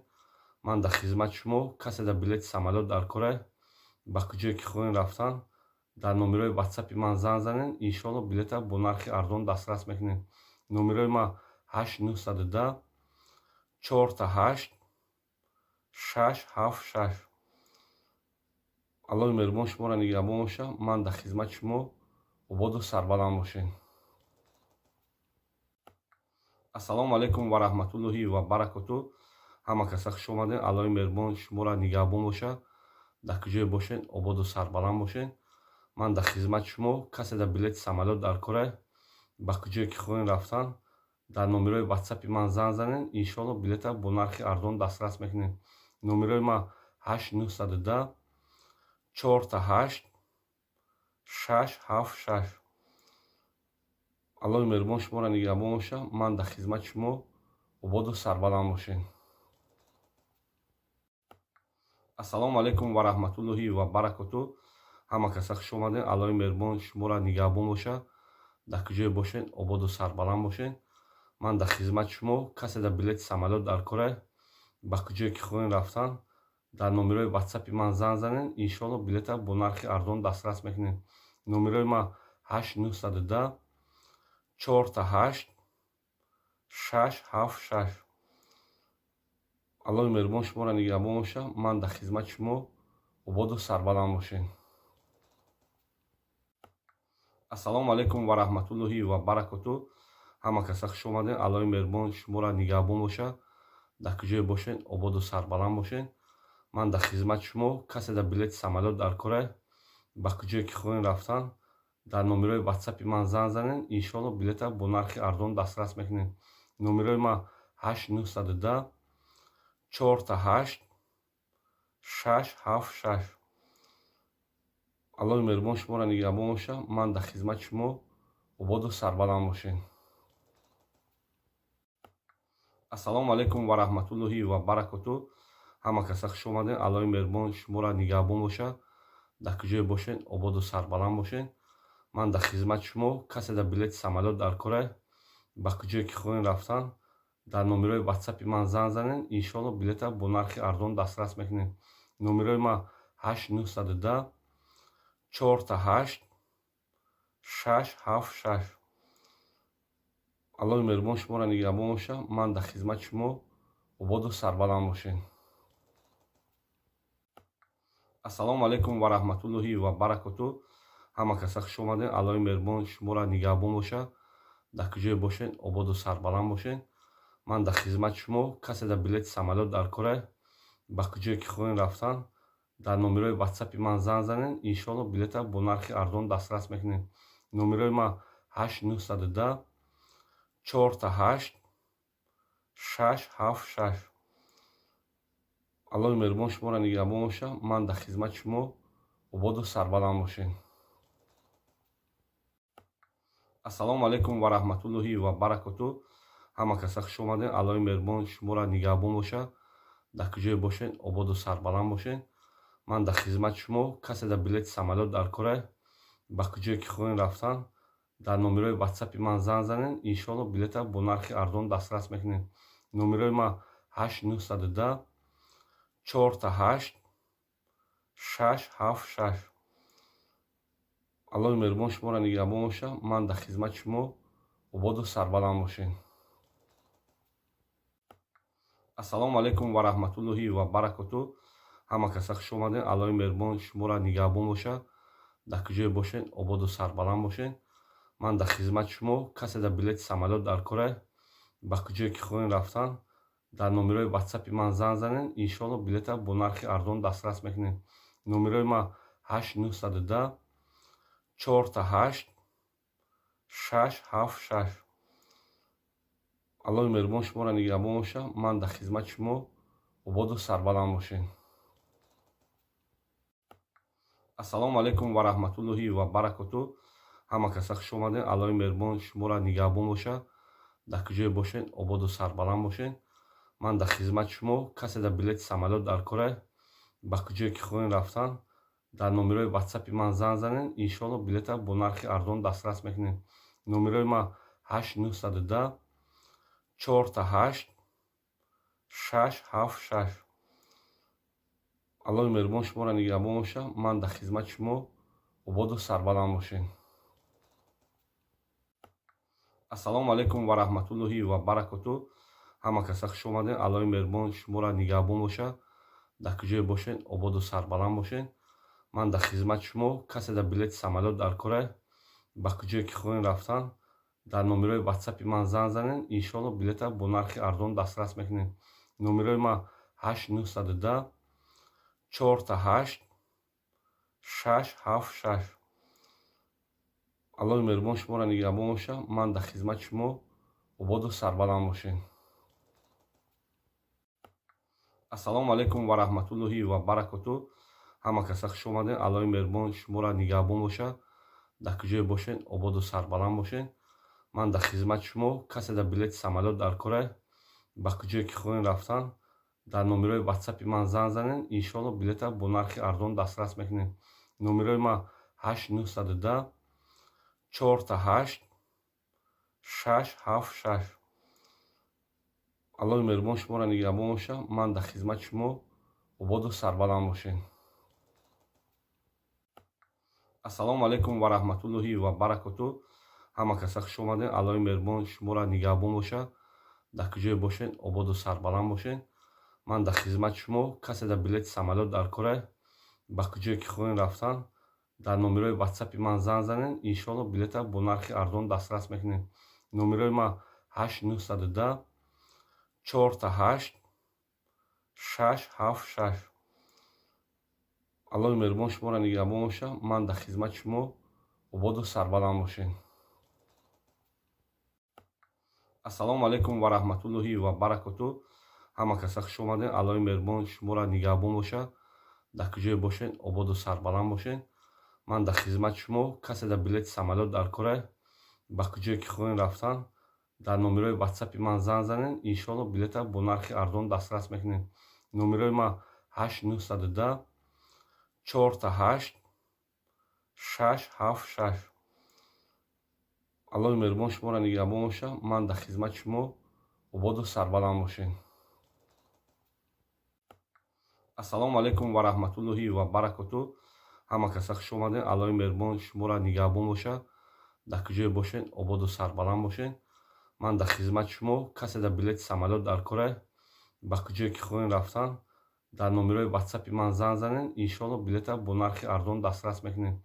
Ман дар хизмати шумо. Касе дар билети самолёт дар кора, ба куҷое ки хоҳем рафтан, дар номерои ватсапи ман занг занед, иншоалло, билета бо нархи арзон дастрас мекунем. Номерои ман 8 910 4 8 6 7 6. Аллоҳи меҳрубон шуморо нигаҳбон бошад. Ман дар хизмати шумо. Ободу сарбаланд бошед. Ассалому алайкум ва раҳматуллоҳи ва баракоту. Ҳама каса хуш омадед. Аллоҳи меҳрубон шуморо нигаҳбон бошад. Дар куҷое бошед, ободу сарбаланд бошед. Ман дар хизмати шумо. Касе дар билети самолёт дар кора, ба куҷое ки хоҳем рафтан, дар номерои ватсапи ман занг занед, иншоалло, билета бо нархи арзон дастрас мекунем. Номерои ман 8 910 4 8 6 7 6. Аллоҳи меҳрубон шуморо нигаҳбон бошад. Ман дар хизмати шумо. Ободу сарбаланд бошед. Ассалому алайкум ва раҳматуллоҳи ва баракоту. Ҳама каса хуш омадед. Аллоҳи меҳрубон шуморо нигаҳбон бошад. Дар куҷое бошед, ободу сарбаланд бошед. Ман дар хизмати шумо. Касе дар билети самолёт дар кора, ба куҷое ки хоҳем рафтан, дар номерои ватсапи ман занг занед, иншоалло, билета бо нархи арзон дастрас мекунем. Номерои ман 8 910 4 8 6 7 6. Аллоҳи меҳрубон шуморо нигаҳбон боша. Ман дар хизмати шумо, ободу сарбаланд бошед. Ассалому алайкум ва раҳматуллоҳи ва баракоту. Ҳама каса хуш омадед. Аллоҳи меҳрубон шуморо нигаҳбон боша. Дар куҷое бошед, ободу сарбаланд бошед. Ман дар хизмати шумо. Касе дар билети самолёт дар кора, ба куҷое ки хоҳем рафтан, дар номерои ватсапи ман занг занед. Иншоалло, билета бо нархи арзон дастрас мекунед. Номерои ман 8910 888 676. Аллоҳи меҳрубон шуморо нигаҳбон боша. Ман дар хизмати шумо, ободу сарбаланд бошед. Ассалому алайкум ва раҳматуллоҳи ва баракоту. Ҳама каса хуш омадед. Аллоҳи меҳрубон шуморо нигаҳбон боша. Дар куҷое бошед, ободу сарбаланд бошед. Ман дар хизмати шумо. Касе дар билети самолёт дар кора, ба куҷое ки хоҳем рафтан, дар номерои ватсапи ман занг занед. Иншоалло, билета бо нархи арзон дастрас мекунед. Номерои ман 8910 888 676. Аллоҳи меҳрубон шуморо нигаҳбон боша. Ман дар хизмати шумо, ободу сарбаланд бошед. Ассалому алайкум ва раҳматуллоҳи ва баракоту. Ҳама каса хуш омадед. Аллоҳи меҳрубон шуморо нигаҳбон боша. Дар куҷое бошед, ободу сарбаланд бошед. Ман дар хизмати шумо. Касе дар билети самолёт дар кора, ба куҷое ки хоҳем рафтан, дар номерои ватсапи ман занг занед. Иншоалло, билета бо нархи арзон дастрас мекунед. Номерои ман 8910 888 676. Аллоҳи меҳрубон шуморо нигаҳбон боша. Ман дар хизмати шумо, ободу сарбаланд бошед. Ассалому алайкум ва раҳматуллоҳи ва баракоту. Ҳама каса хуш омадед. Аллоҳи меҳрубон шуморо нигаҳбон боша. Дар куҷое бошед, ободу сарбаланд бошед. Ман дар хизмати шумо. Касе дар билети самолёт дар кора, ба куҷое ки хоҳем рафтан, дар номерои ватсапи ман занг занед. Иншоалло, билета бо нархи арзон дастрас мекунед. Номерои ман 8910 888 676. Аллоҳи меҳрубон шуморо нигаҳбон боша. Ман дар хизмати шумо, ободу сарбаланд бошед. Ассалому алайкум ва раҳматуллоҳи ва баракоту. Ҳама каса хуш омадед. Аллоҳи меҳрубон шуморо нигаҳбон боша. Дар куҷое бошед, ободу сарбаланд бошед. Ман дар хизмати шумо. Касе дар билети самолёт дар кора, ба куҷое ки хоҳем рафтан, дар номерои ватсапи ман занг занед. Иншоалло, билета бо нархи арзон дастрас мекунед. Номерои ман 8910 888 676. Аллоҳи меҳрубон шуморо нигаҳбон боша. Ман дар хизмати шумо, ободу сарбаланд бошед. Ассалому алайкум ва раҳматуллоҳи ва баракоту. Ҳама каса хуш омадед. Аллоҳи меҳрубон шуморо нигаҳбон боша. Дар куҷое бошед, ободу сарбаланд бошед. Ман дар хизмати шумо. Касе дар билети самолёт дар кора, ба куҷое ки хоҳем рафтан, дар номерои ватсапи ман занг занед. Иншоалло, билета бо нархи арзон дастрас мекунед. Номерои ман 8910 888 676. Аллоҳи меҳрубон шуморо нигаҳбон боша. Ман дар хизмати шумо, ободу сарбаланд бошед. Ассалому алайкум ва раҳматуллоҳи ва баракоту. Ҳама каса хуш омадед. Аллоҳи меҳрубон шуморо нигаҳбон боша. Дар куҷое бошед, ободу сарбаланд бошед. Ман дар хизмати шумо. Касе дар билети самолёт дар кора, ба куҷое ки хоҳем рафтан, дар номерои ватсапи ман занг занед. Иншоалло, билета бо нархи арзон дастрас мекунед. Номерои ман 8910 888 676. Аллоҳи меҳрубон шуморо нигаҳбон боша. Ман дар хизмати шумо, ободу сарбаланд бошед. Ассалому алайкум ва раҳматуллоҳи ва баракоту. Ҳама каса хуш омадед. Аллоҳи меҳрубон шуморо нигаҳбон боша. Дар куҷое бошед, ободу сарбаланд бошед. Ман дар хизмати шумо. Касе дар билети самолёт дар кора, ба куҷое ки хоҳем рафтан, дар номерои ватсапи ман занг занед. Иншоалло, билета бо нархи арзон дастрас мекунед. Номерои ман 8910 888 676. Аллоҳи меҳрубон шуморо нигаҳбон боша. Ман дар хизмати шумо, ободу сарбаланд бошед. Ассалому алайкум ва раҳматуллоҳи ва баракоту. Ҳама каса хуш омадед. Аллоҳи меҳрубон шуморо нигаҳбон боша. Дар куҷое бошед, ободу сарбаланд бошед. Ман дар хизмати шумо. Касе дар билети самолёт дар кора, ба куҷое ки хоҳем рафтан, дар номерои ватсапи ман занг занед, иншоалло, билета бо нархи арзон дастрас мекунем. Номерои ман 8 910 4 8 6 7 6. Аллоҳи меҳрубон шуморо нигаҳбон бошад. Ман дар хизмати шумо. Ободу сарбаланд бошед. Ассалому алайкум ва раҳматуллоҳи ва баракоту. Ҳама каса хуш омадед. Аллоҳи меҳрубон шуморо нигаҳбон бошад. Дар куҷое бошед, ободу сарбаланд бошед. Ман дар хизмати шумо. Касе дар билети самолёт дар кора, ба куҷое ки хоҳем рафтан, дар номерои ватсапи ман занг занед, иншоалло, билета бо нархи арзон дастрас мекунем. Номерои ман 8 910 4 8 6 7 6. Аллоҳи меҳрубон шуморо нигаҳбон бошад. Ман дар хизмати шумо. Ободу сарбаланд бошед. Ассалому алайкум ва раҳматуллоҳи ва баракоту. Ҳама каса хуш омадед. Аллоҳи меҳрубон шуморо нигаҳбон бошад. Дар куҷое бошед, ободу сарбаланд бошед. Ман дар хизмати шумо. Касе дар билети самолёт дар кора, ба куҷое ки хоҳем рафтан, дар номерои ватсапи ман занг занед, иншоалло, билета бо нархи арзон дастрас мекунем.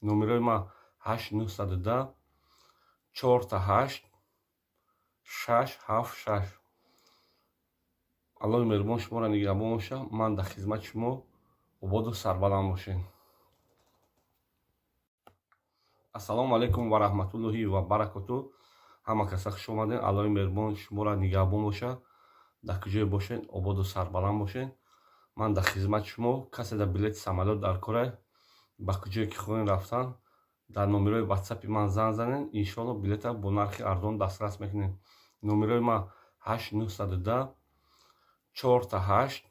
Номерои ман 8 910 4 8 6 7 6. Аллоҳи меҳрубон шуморо нигаҳбон бошад. Ман дар хизмати шумо. Ободу сарбаланд бошед. Ассалому алайкум ва раҳматуллоҳи ва баракоту. Ҳама каса хуш омадед. Аллоҳи меҳрубон шуморо нигаҳбон бошад. Дар куҷое бошед, ободу сарбаланд бошед. Ман дар хизмати шумо. Касе дар билети самолёт дар кора, ба куҷое ки хоҳем рафтан, дар номерои ватсапи ман занг занед, иншоалло, билета бо нархи арзон дастрас мекунем. Номерои ман 8 910 4 8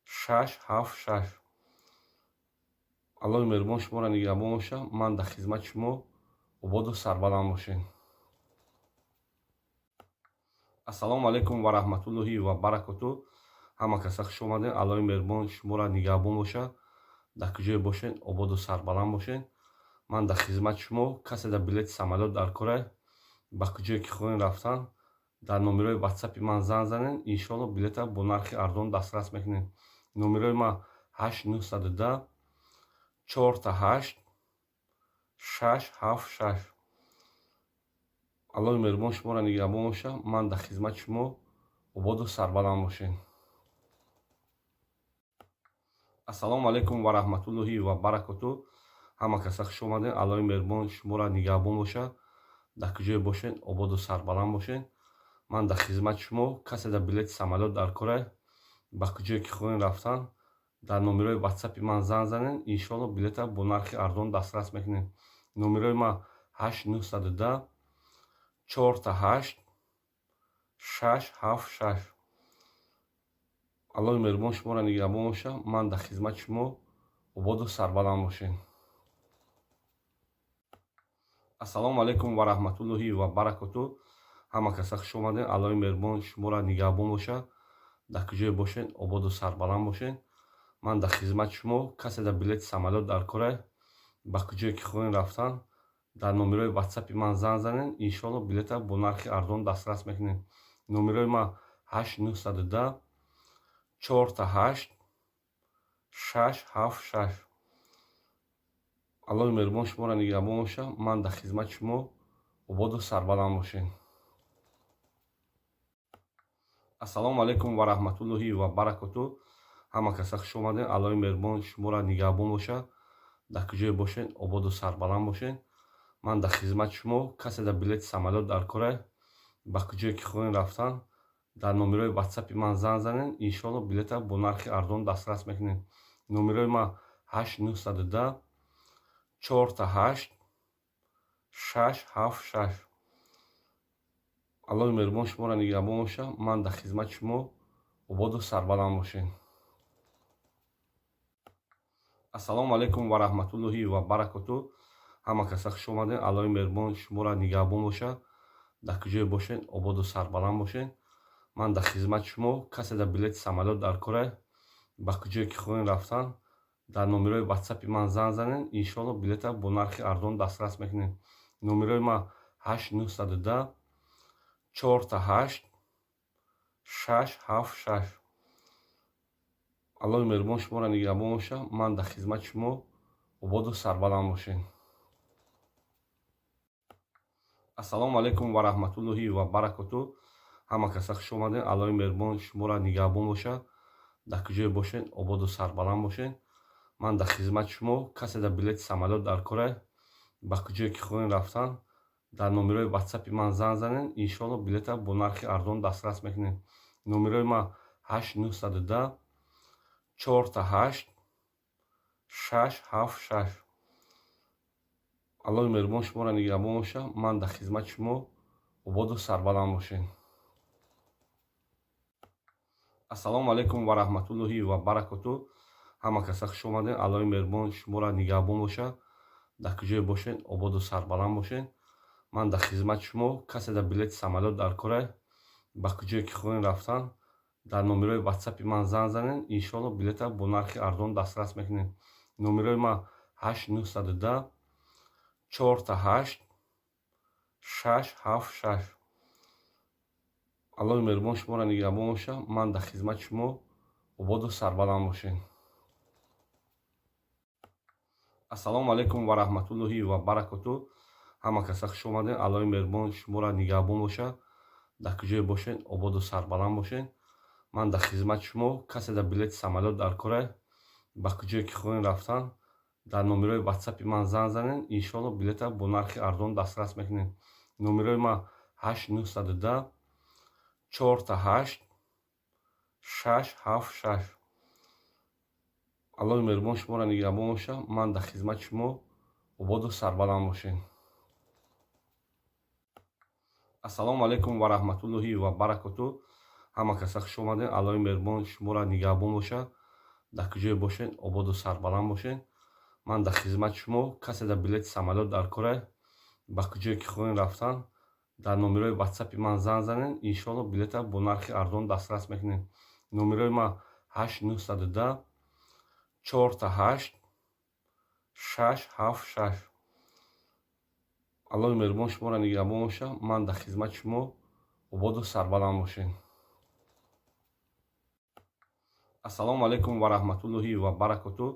6 7 6. Аллоҳи меҳрубон шуморо нигаҳбон бошад. Ман дар хизмати шумо. Ободу сарбаланд бошед. Ассалому алайкум ва раҳматуллоҳи ва баракоту. Ҳама каса хуш омадед. Аллоҳи меҳрубон шуморо нигаҳбон бошад. Дар куҷое бошед, ободу сарбаланд бошед. Ман дар хизмати шумо. Касе дар билети самолёт дар кора, ба куҷое ки хоҳем рафтан, дар номерои ватсапи ман занг занед, иншоалло, билета бо нархи арзон дастрас мекунем. Номерои ман 8 910 4 8 6 7 6. Аллоҳи меҳрубон шуморо нигаҳбон бошад. Ман дар хизмати шумо. Ободу сарбаланд бошед. Ассалому алайкум ва раҳматуллоҳи ва баракоту. Ҳама каса хуш омадед. Аллоҳи меҳрубон шуморо нигаҳбон бошад. Дар куҷое бошед, ободу сарбаланд бошед. Ман дар хизмати шумо. Касе дар билети самолёт дар кора, ба куҷое ки хоҳем рафтан, дар номерои ватсапи ман занг занед, иншоалло, билета бо нархи арзон дастрас мекунем. Номерои ман 8 910 4 8 6 7 6. Аллоҳи меҳрубон шуморо нигаҳбон бошад. Ман дар хизмати шумо. Ободу сарбаланд бошед. Ассалому алайкум ва раҳматуллоҳи ва баракоту. Ҳама каса хуш омадед. Аллоҳи меҳрубон шуморо нигаҳбон бошад. Дар куҷое бошед, ободу сарбаланд бошед. Ман дар хизмати шумо. Касе дар билети самолёт дар кора, ба куҷое ки хоҳем рафтан, дар номерои ватсапи ман занг занед, иншоалло, билета бо нархи арзон дастрас мекунем. Номерои ман 8 910 4 8 6 7 6. Аллоҳи меҳрубон шуморо нигаҳбон бошад. Ман дар хизмати шумо. Ободу сарбаланд бошед. Ассалому алайкум ва раҳматуллоҳи ва баракоту. Ҳама каса хуш омадед. Аллоҳи меҳрубон шуморо нигаҳбон бошад. Дар куҷое бошед, ободу сарбаланд бошед. Ман дар хизмати шумо. Касе дар билети самолёт дар кора, ба куҷое ки хоҳем рафтан, дар номерои ватсапи ман занг занед, иншоалло, билета бо нархи арзон дастрас мекунем. Номерои ман 8 910 4 8 6 7 6. Аллоҳи меҳрубон шуморо нигаҳбон бошад. Ман дар хизмати шумо. Ободу сарбаланд бошед. Ассалому алайкум ва раҳматуллоҳи ва баракоту. Ҳама каса хуш омадед. Аллоҳи меҳрубон шуморо нигаҳбон бошад. Дар куҷое бошед, ободу сарбаланд бошед. Ман дар хизмати шумо. Касе дар билети самолёт дар кора, ба куҷое ки хоҳем рафтан, дар номерои ватсапи ман занг занед, иншоалло, билета бо нархи арзон дастрас мекунем. Номерои ман 8 910 4 8 6 7 6. Аллоҳи меҳрубон шуморо нигаҳбон боша. Ман дар хизмати шумо, ободу сарбаланд бошед. Ассалому алайкум ва раҳматуллоҳи ва баракоту. Ҳама каса хуш омадед. Аллоҳи меҳрубон шуморо нигаҳбон боша. Дар куҷое бошед, ободу сарбаланд бошед. Ман дар хизмати шумо. Касе дар билети самолёт дар кора, ба куҷое ки хоҳем рафтан, дар номерои ватсапи ман занг занед. Иншоалло, билета бо нархи арзон дастрас мекунед. Номерои ман 8 910 4 8 6 7 6. Аллоҳи меҳрубон шуморо нигаҳбон боша. Ман дар хизмати шумо, ободу сарбаланд бошед. Ассалому алайкум ва раҳматуллоҳи ва баракоту. Ҳама каса хуш омадед. Аллоҳи меҳрубон шуморо нигаҳбон боша. Дар куҷое бошед, ободу сарбаланд бошед. Ман дар хизмати шумо. Касе дар билети самолёт дар кора, ба куҷое ки хоҳем рафтан, дар номерои ватсапи ман занг занед. Иншоалло, билета бо нархи арзон дастрас мекунед. Номерои ман 8 910 4 8 6 7 6. Аллоҳи меҳрубон шуморо нигаҳбон боша. Ман дар хизмати шумо, ободу сарбаланд бошед. Ассалому алайкум ва раҳматуллоҳи ва баракоту. Ҳама каса хуш омадед. Аллоҳи меҳрубон шуморо нигаҳбон боша. Дар куҷое бошед, ободу сарбаланд бошед. Ман дар хизмати шумо. Касе дар билети самолёт дар кора, ба куҷое ки хоҳем рафтан, дар номерои ватсапи ман занг занед. Иншоалло, билета бо нархи арзон дастрас мекунед. Номерои ман 8 910 4 8 6 7 6. Аллоҳи меҳрубон шуморо нигаҳбон боша. Ман дар хизмати шумо, ободу сарбаланд бошед. Ассалому алайкум ва раҳматуллоҳи ва баракоту. Ҳама каса хуш омадед. Аллоҳи меҳрубон шуморо нигаҳбон боша. Дар куҷое бошед, ободу сарбаланд бошед. Ман дар хизмати шумо. Касе дар билети самолёт дар кора, ба куҷое ки хоҳем рафтан, дар номерои ватсапи ман занг занед. Иншоалло, билета бо нархи арзон дастрас мекунед. Номерои ман 8 910 4 8 6 7 6. Аллоҳи меҳрубон шуморо нигаҳбон боша. Ман дар хизмати шумо, ободу сарбаланд бошед. Ассалому алайкум ва раҳматуллоҳи ва баракоту.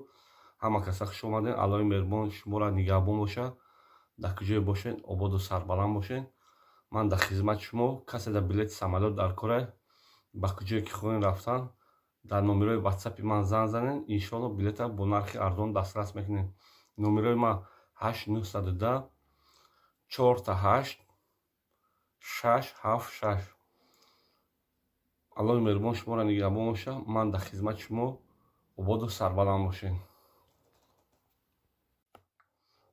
Ҳама каса хуш омадед. Аллоҳи меҳрубон шуморо нигаҳбон боша. Дар куҷое бошед, ободу сарбаланд бошед. Ман дар хизмати шумо. Касе дар билети самолёт дар кора, ба куҷое ки хоҳем рафтан, дар номерои ватсапи ман занг занед. Иншоалло, билета бо нархи арзон дастрас мекунед. Номерои ман 8 910 4 8 6 7 6. Аллоҳи меҳрубон шуморо нигаҳбон боша. Ман дар хизмати шумо, ободу сарбаланд бошед.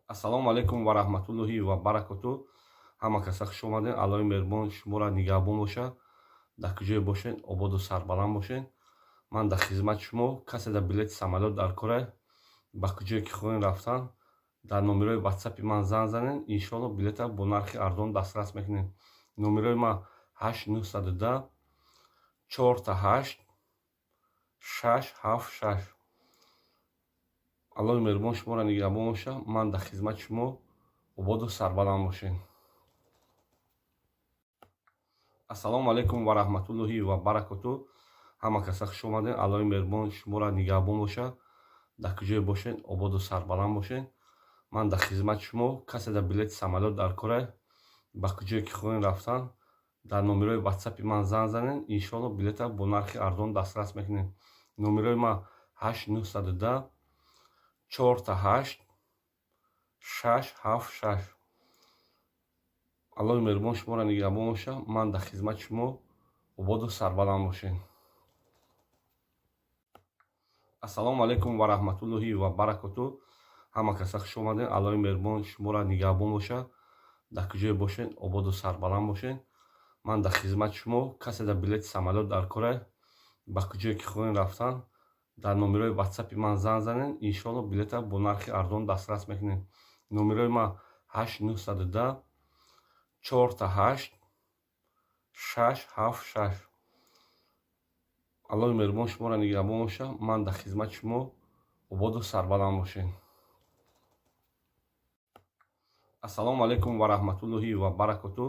Ассалому алайкум ва раҳматуллоҳи ва баракоту. Ҳама каса хуш омадед. Аллоҳи меҳрубон шуморо нигаҳбон боша. Дар куҷое бошед, ободу сарбаланд бошед. Ман дар хизмати шумо. Касе дар билети самолёт дар кора, ба куҷое ки хоҳем рафтан, дар номерои ватсапи ман занг занед. Иншоалло, билета бо нархи арзон дастрас мекунед. Номерои ман 8 910 4 8 6 7 6. Аллоҳи меҳрубон шуморо нигаҳбон боша. Ман дар хизмати шумо, ободу сарбаланд бошед. Ассалому алайкум ва раҳматуллоҳи ва баракоту. Ҳама каса хуш омадед. Аллоҳи меҳрубон шуморо нигаҳбон боша. Дар куҷое бошед, ободу сарбаланд бошед. Ман дар хизмати шумо. Касе дар билети самолёт дар кора, ба куҷое ки хоҳем рафтан, дар номерои ватсапи ман занг занед. Иншоалло, билета бо нархи арзон дастрас мекунед. Номерои ман 8 910 4 8 6 7 6. Аллоҳи меҳрубон шуморо нигаҳбон боша. Ман дар хизмати шумо, ободу сарбаланд бошед. Ассалому алайкум ва раҳматуллоҳи ва баракоту. Ҳама каса хуш омадед. Аллоҳи меҳрубон шуморо нигаҳбон боша. Дар куҷое бошед, ободу сарбаланд бошед. Ман дар хизмати шумо. Касе дар билети самолёт дар кора, ба куҷое ки хоҳем рафтан, дар номерои ватсапи ман занг занед. Иншоалло, билета бо нархи арзон дастрас мекунед. Номерои ман 8 910 4 8 6 7 6. Аллоҳи меҳрубон шуморо нигаҳбон боша. Ман дар хизмати шумо, ободу сарбаланд бошед. Ассалому алайкум ва раҳматуллоҳи ва баракоту.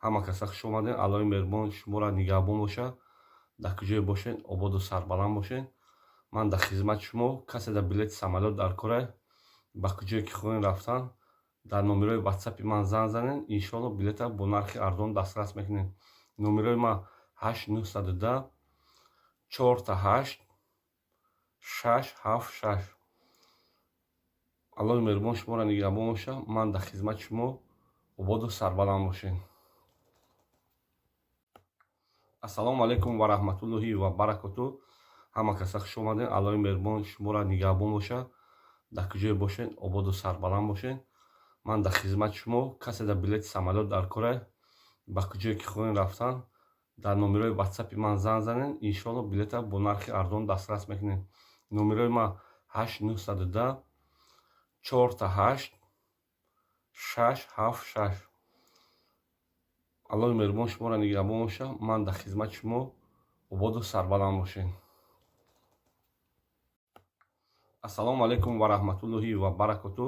Ҳама каса хуш омадед. Аллоҳи меҳрубон шуморо нигаҳбон боша. Дар куҷое бошед, ободу сарбаланд бошед. Ман дар хизмати шумо. Касе дар билети самолёт дар кора, ба куҷое ки хоҳем рафтан, дар номерои ватсапи ман занг занед, иншоалло, билета бо нархи арзон дастрас мекунед. Номерои ман 8 902 4 8 6 7 6. Аллоҳи меҳрубон шуморо нигаҳбон бошад. Ман дар хизмати шумо. Ободу сарбаланд бошед. Ассалому алайкум ва раҳматуллоҳи ва баракоту. Ҳама каса хуш омадед. Аллоҳи меҳрубон шуморо нигаҳбон бошад. Дар куҷое бошед, ободу сарбаланд бошед. Ман дар хизмати шумо. Касе дар билети самолёт дар кора, ба куҷое ки хоҳем рафтан, дар номерои ватсапи ман занг занед, иншоалло, билета бо нархи арзон дастрас мекунед. Номерои ман 8 902 4 8 6 7 6. Аллоҳи меҳрубон шуморо нигаҳбон бошад. Ман дар хизмати шумо. Ободу сарбаланд бошед. Ассалому алайкум ва раҳматуллоҳи ва баракоту.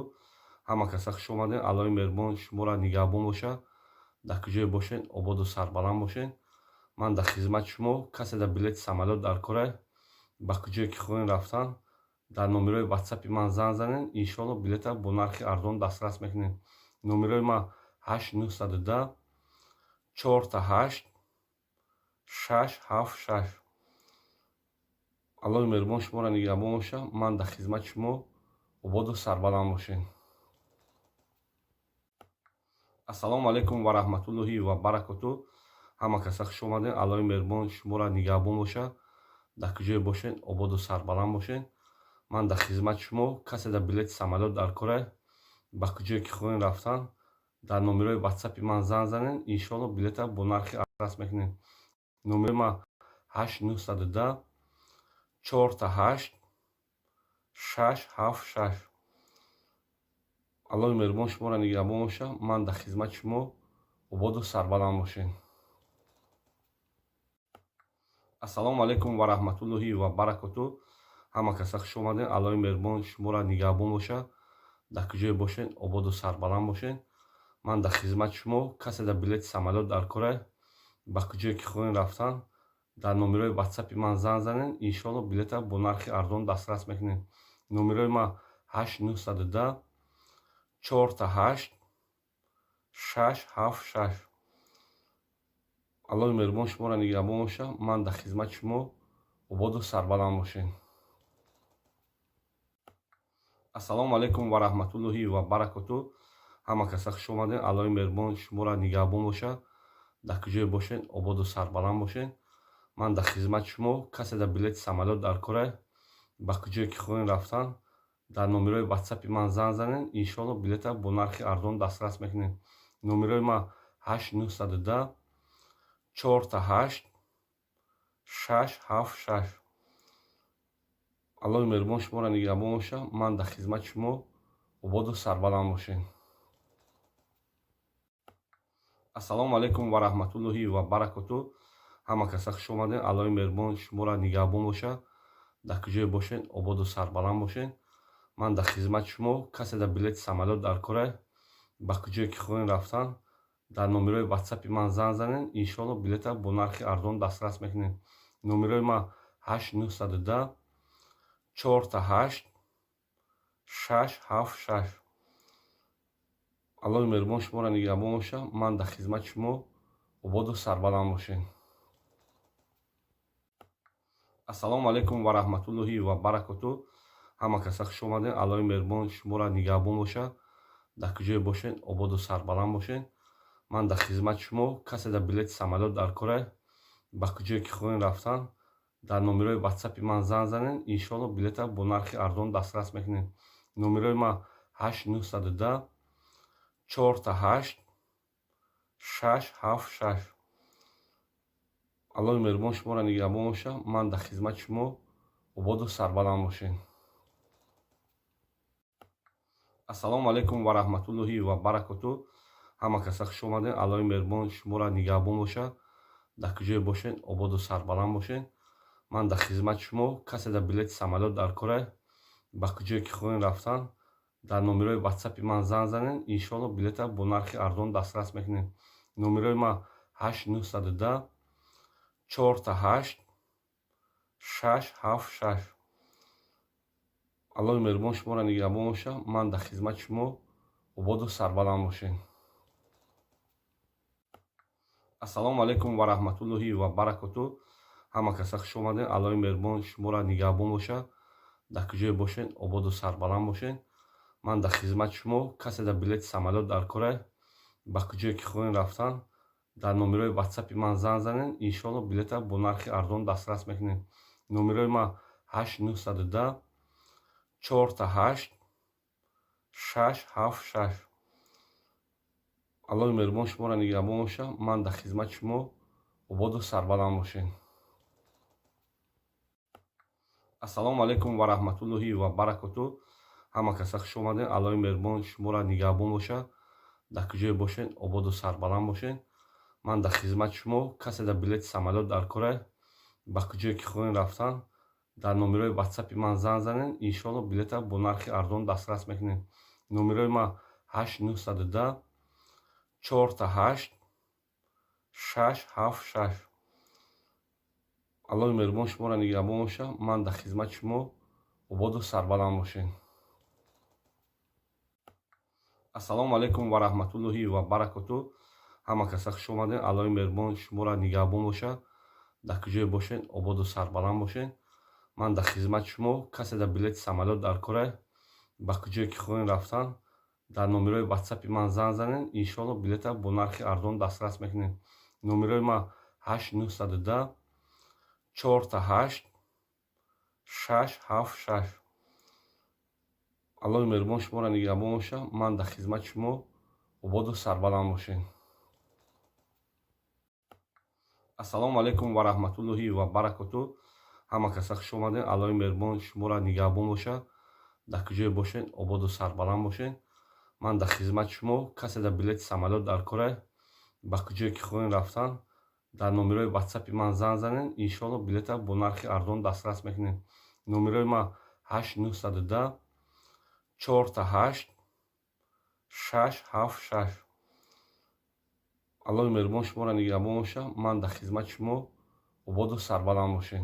Ҳама каса хуш омадед. Аллоҳи меҳрубон шуморо нигаҳбон бошад. Дар куҷое бошед, ободу сарбаланд бошед. Ман дар хизмати шумо. Касе дар билети самолёт дар кора, ба куҷое ки хоҳем рафтан, дар номерои ватсапи ман занг занед, иншоалло, билета бо нархи арзон дастрас мекунед. Номерои ман 8 902 4 8 6 7 6. Аллоҳи меҳрубон шуморо нигаҳбон бошад. Ман дар хизмати шумо. Ободу сарбаланд бошед. Ассалому алайкум ва раҳматуллоҳи ва баракоту. Ҳама каса хуш омадед. Аллоҳи меҳрубон шуморо нигаҳбон бошад. Дар куҷое бошед, ободу сарбаланд бошед. Ман дар хизмати шумо. Касе дар билети самолёт дар кора, ба куҷое ки хоҳем рафтан, дар номерои ватсапи ман занг занед, иншоалло, билета бо нархи дастрас мекунед. Номерои ман 8 902 4 8 6 7 6. Аллоҳи меҳрубон шуморо нигаҳбон бошад. Ман дар хизмати шумо. Ободу сарбаланд бошед. Ассалому алайкум ва раҳматуллоҳи ва баракоту. Ҳама каса хуш омадед. Аллоҳи меҳрубон шуморо нигаҳбон бошад. Дар куҷое бошед, ободу сарбаланд бошед. Ман дар хизмати шумо. Касе дар билети самолёт дар кора, ба куҷое ки хоҳем рафтан, дар номерои ватсапи ман занг занед, иншоалло, билета бо нархи арзон дастрас мекунед. Номерои ман 8 902 4 8 6 7 6. Аллоҳи меҳрубон шуморо нигаҳбон бошад. Ман дар хизмати шумо. Ободу сарбаланд бошед. Ассалому алайкум ва раҳматуллоҳи ва баракоту. Ҳама каса хуш омадед. Аллоҳи меҳрубон шуморо нигаҳбон бошад. Дар куҷое бошед, ободу сарбаланд бошед. Ман дар хизмати шумо. Касе дар билети самолёт дар кора, ба куҷое ки хоҳем рафтан, дар номерои ватсапи ман занг занед, иншоалло, билета бо нархи арзон дастрас мекунед. Номерои ман 8 902 4 8 6 7 6. Аллоҳи меҳрубон шуморо нигаҳбон бошад. Ман дар хизмати шумо. Ободу сарбаланд бошед. Ассалому алайкум ва раҳматуллоҳи ва баракоту. Ҳама каса хуш омадед. Аллоҳи меҳрубон шуморо нигаҳбон бошад. Дар куҷое бошед, ободу сарбаланд бошед. Ман дар хизмати шумо. Касе дар билети самолёт дар кора, ба куҷое ки хоҳем рафтан, дар номерои ватсапи ман занг занед, иншоалло, билета бо нархи арзон дастрас мекунед. Номерои ман 8 902 4 8 6 7 6. Аллоҳи меҳрубон шуморо нигаҳбон бошад. Ман дар хизмати шумо. Ободу сарбаланд бошед. Ассалому алайкум ва раҳматуллоҳи ва баракоту. Ҳама каса хуш омадед. Аллоҳи меҳрубон шуморо нигаҳбон бошад. Дар куҷое бошед, ободу сарбаланд бошед. Ман дар хизмати шумо. Касе дар билети самолёт дар кора, ба куҷое ки хоҳем рафтан, дар номерои ватсапи ман занг занед, иншоалло, билета бо нархи арзон дастрас мекунед. Номерои ман 8 902 4 8 6 7 6. Аллоҳи меҳрубон шуморо нигаҳбон бошад. Ман дар хизмати шумо. Ободу сарбаланд бошед. Ассалому алайкум ва раҳматуллоҳи ва баракоту. Ҳама каса хуш омадед. Аллоҳи меҳрубон шуморо нигаҳбон бошад. Дар куҷое бошед, ободу сарбаланд бошед. Ман дар хизмати шумо. Касе дар билети самолёт дар кора, ба куҷое ки хоҳем рафтан, дар номерои ватсапи ман занг занед, иншоалло, билета бо нархи арзон дастрас мекунед. Номерои ман 8 902 4 8 6 7 6. Аллоҳи меҳрубон шуморо нигаҳбон боша. Ман дар хизмати шумо, ободу сарбаланд бошед. Ассалому алайкум ва раҳматуллоҳи ва баракоту. Ҳама каса хуш омадед. Аллоҳи меҳрубон шуморо нигаҳбон боша. Дар куҷое бошед, ободу сарбаланд бошед. Ман дар хизмати шумо. Касе дар билети самолёт дар кора, ба куҷое ки хоҳем рафтан, дар номерои ватсапи ман занг занед. Иншоалло, билета бо нархи арзон дастрас мекунед. Номерои ман 8 910 4 8 6 7 6. Аллоҳи меҳрубон шуморо нигаҳбон боша. Ман дар хизмати шумо, ободу сарбаланд бошед. Ассалому алайкум ва раҳматуллоҳи ва баракоту. Ҳама каса хуш омадед. Аллоҳи меҳрубон шуморо нигаҳбон боша. Дар куҷое бошед, ободу сарбаланд бошед. Ман дар хизмати шумо. Касе дар билети самолёт дар кора, ба куҷое ки хоҳем рафтан, дар номерои ватсапи ман занг занед. Иншоалло, билета бо нархи арзон дастрас мекунед. Номерои ман 8 910 4 8 6 7 6. Аллоҳи меҳрубон шуморо нигаҳбон боша. Ман дар хизмати шумо, ободу сарбаланд бошед. Ассалому алайкум ва раҳматуллоҳи ва баракоту. Ҳама каса хуш омадед. Аллоҳи меҳрубон шуморо нигаҳбон боша. Дар куҷое бошед, ободу сарбаланд бошед. Ман дар хизмати шумо. Касе дар билети самолёт дар кора, ба куҷое ки хоҳем рафтан, дар номерои ватсапи ман занг занед. Иншоалло, билета бо нархи арзон дастрас мекунед. Номерои ман 8 910 4 8 6 7 6. Аллоҳи меҳрубон шуморо нигаҳбон боша. Ман дар хизмати шумо, ободу сарбаланд бошед. Ассалому алайкум ва раҳматуллоҳи ва баракоту. Ҳама каса хуш омадед. Аллоҳи меҳрубон шуморо нигаҳбон боша. Дар куҷое бошед, ободу сарбаланд бошед. Ман дар хизмати шумо. Касе дар билети самолёт дар кора, ба куҷое ки хоҳем рафтан, дар номерои ватсапи ман занг занед. Иншоалло, билета бо нархи арзон дастрас мекунед. Номерои ман 8 910 4 8 6 7 6. Аллоҳи меҳрубон шуморо нигаҳбон боша. Ман дар хизмати шумо, ободу сарбаланд бошед.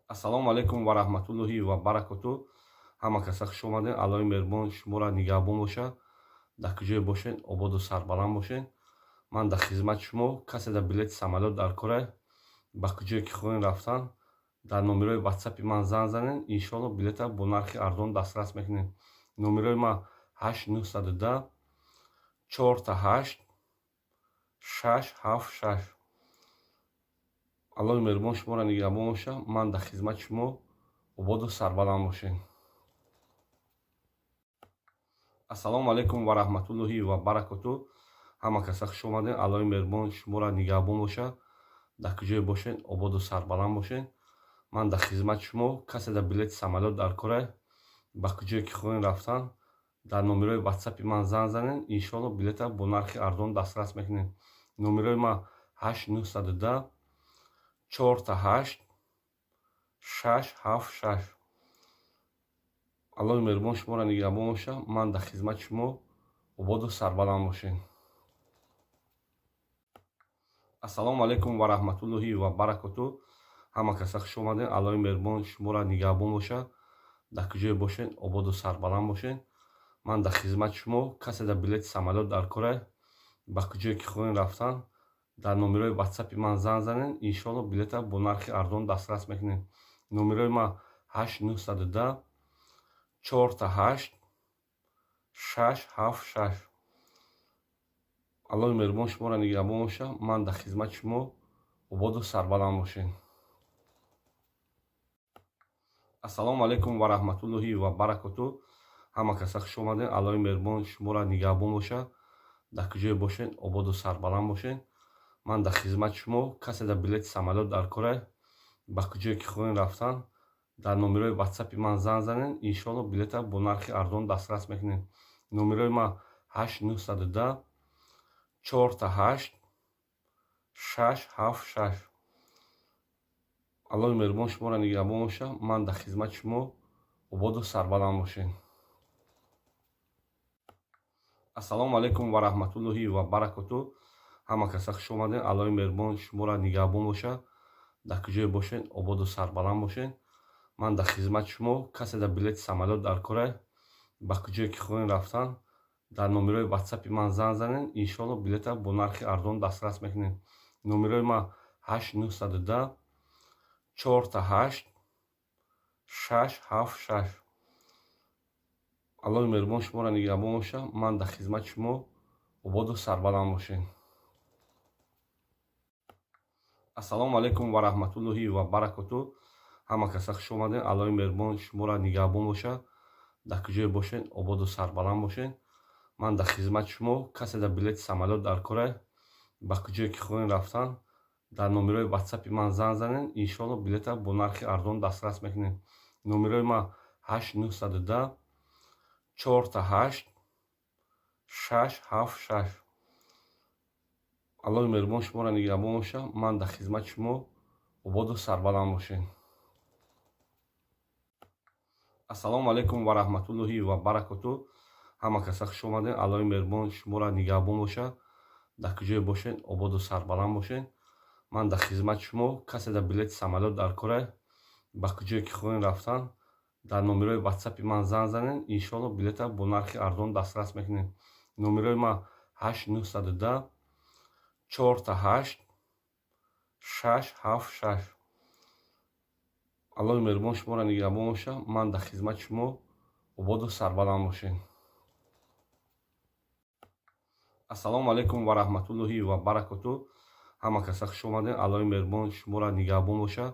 Ассалому алайкум ва раҳматуллоҳи ва баракоту. Ҳама каса хуш омадед. Аллоҳи меҳрубон шуморо нигаҳбон боша. Дар куҷое бошед, ободу сарбаланд бошед. Ман дар хизмати шумо. Касе дар билети самолёт дар кора, ба куҷое ки хоҳем рафтан, дар номерои ватсапи ман занг занед. Иншоалло, билета бо нархи арзон дастрас мекунед. Номерои ман 8 910 4 8 6 7 6. Аллоҳи меҳрубон шуморо нигаҳбон боша. Ман дар хизмати шумо, ободу сарбаланд бошед. Ассалому алайкум ва раҳматуллоҳи ва баракоту. Ҳама каса хуш омадед. Аллоҳи меҳрубон шуморо нигаҳбон боша. Дар куҷое бошед, ободу сарбаланд бошед. Ман дар хизмати шумо. Касе дар билети самолёт дар кора, ба куҷое ки хоҳем рафтан, дар номерои ватсапи ман занг занед. Иншоалло, билета бо нархи арзон дастрас мекунед. Номерои ман 8 910 4 8 6 7 6. Аллоҳи меҳрубон шуморо нигаҳбон боша. Ман дар хизмати шумо, ободу сарбаланд бошед. Ассалому алайкум ва раҳматуллоҳи ва баракоту. Ҳама каса хуш омадед. Аллоҳи меҳрубон шуморо нигаҳбон боша. Дар куҷое бошед, ободу сарбаланд бошед. Ман дар хизмати шумо. Касе дар билети самолёт дар кора, ба куҷое ки хоҳем рафтан, дар номерои ватсапи ман занг занед. Иншоалло, билета бо нархи арзон дастрас мекунед. Номерои ман 8 910 4 8 6 7 6. Аллоҳи меҳрубон шуморо нигаҳбон боша. Ман дар хизмати шумо, ободу сарбаланд бошед. Ассалому алайкум ва раҳматуллоҳи ва баракоту. Ҳама каса хуш омадед. Аллоҳи меҳрубон шуморо нигаҳбон боша. Дар куҷое бошед, ободу сарбаланд бошед. Ман дар хизмати шумо. Касе дар билети самолёт дар кора, ба куҷое ки хоҳем рафтан, дар номерои ватсапи ман занг занед. Иншоалло, билета бо нархи арзон дастрас мекунед. Номерои ман 8 910 4 8 6 7 6. Аллоҳи меҳрубон шуморо нигаҳбон боша. Ман дар хизмати шумо, ободу сарбаланд бошед. Ассалому алайкум ва раҳматуллоҳи ва баракоту. Ҳама каса хуш омадед. Аллоҳи меҳрубон шуморо нигаҳбон боша. Дар куҷое бошед, ободу сарбаланд бошед. Ман дар хизмати шумо. Касе дар билети самолёт дар кора, ба куҷое ки хоҳем рафтан, дар номерои ватсапи ман занг занед, иншоалло, билета бо нархи арзон дастрас мекунед. Номерои ман 8 910 888 676. Аллоҳи меҳрубон шуморо нигаҳбон бошад. Ман дар хизмати шумо. Ободу сарбаланд бошед. Ассалому алайкум ва раҳматуллоҳи ва баракоту. Ҳама каса хуш омадед. Аллоҳи меҳрубон шуморо нигаҳбон бошад. Дар куҷое бошед, ободу сарбаланд бошед. Ман дар хизмати шумо. Касе дар билети самолёт дар кора, ба куҷое ки хоҳем рафтан, дар номерои ватсапи ман занг занед, иншоалло, билета бо нархи арзон дастрас мекунед. Номерои ман 8 910 888 676. Аллоҳи меҳрубон шуморо нигаҳбон бошад. Ман дар хизмати шумо. Ободу сарбаланд бошед. Ассалому алайкум ва раҳматуллоҳи ва баракоту. Ҳама каса хуш омадед. Аллоҳи меҳрубон шуморо нигаҳбон бошад. Дар куҷое бошед, ободу сарбаланд бошед. Ман дар хизмати шумо. Касе дар билети самолёт дар кора, ба куҷое ки хоҳем рафтан, дар номерои ватсапи ман занг занед, иншоалло, билета бо нархи арзон дастрас мекунед. Номерои ман 8 910 888 676. Аллоҳи меҳрубон шуморо нигаҳбон бошад. Ман дар хизмати шумо. Ободу сарбаланд бошед. Ассалому алайкум ва раҳматуллоҳи ва баракоту. Ҳама каса хуш омадед. Аллоҳи меҳрубон шуморо нигаҳбон бошад.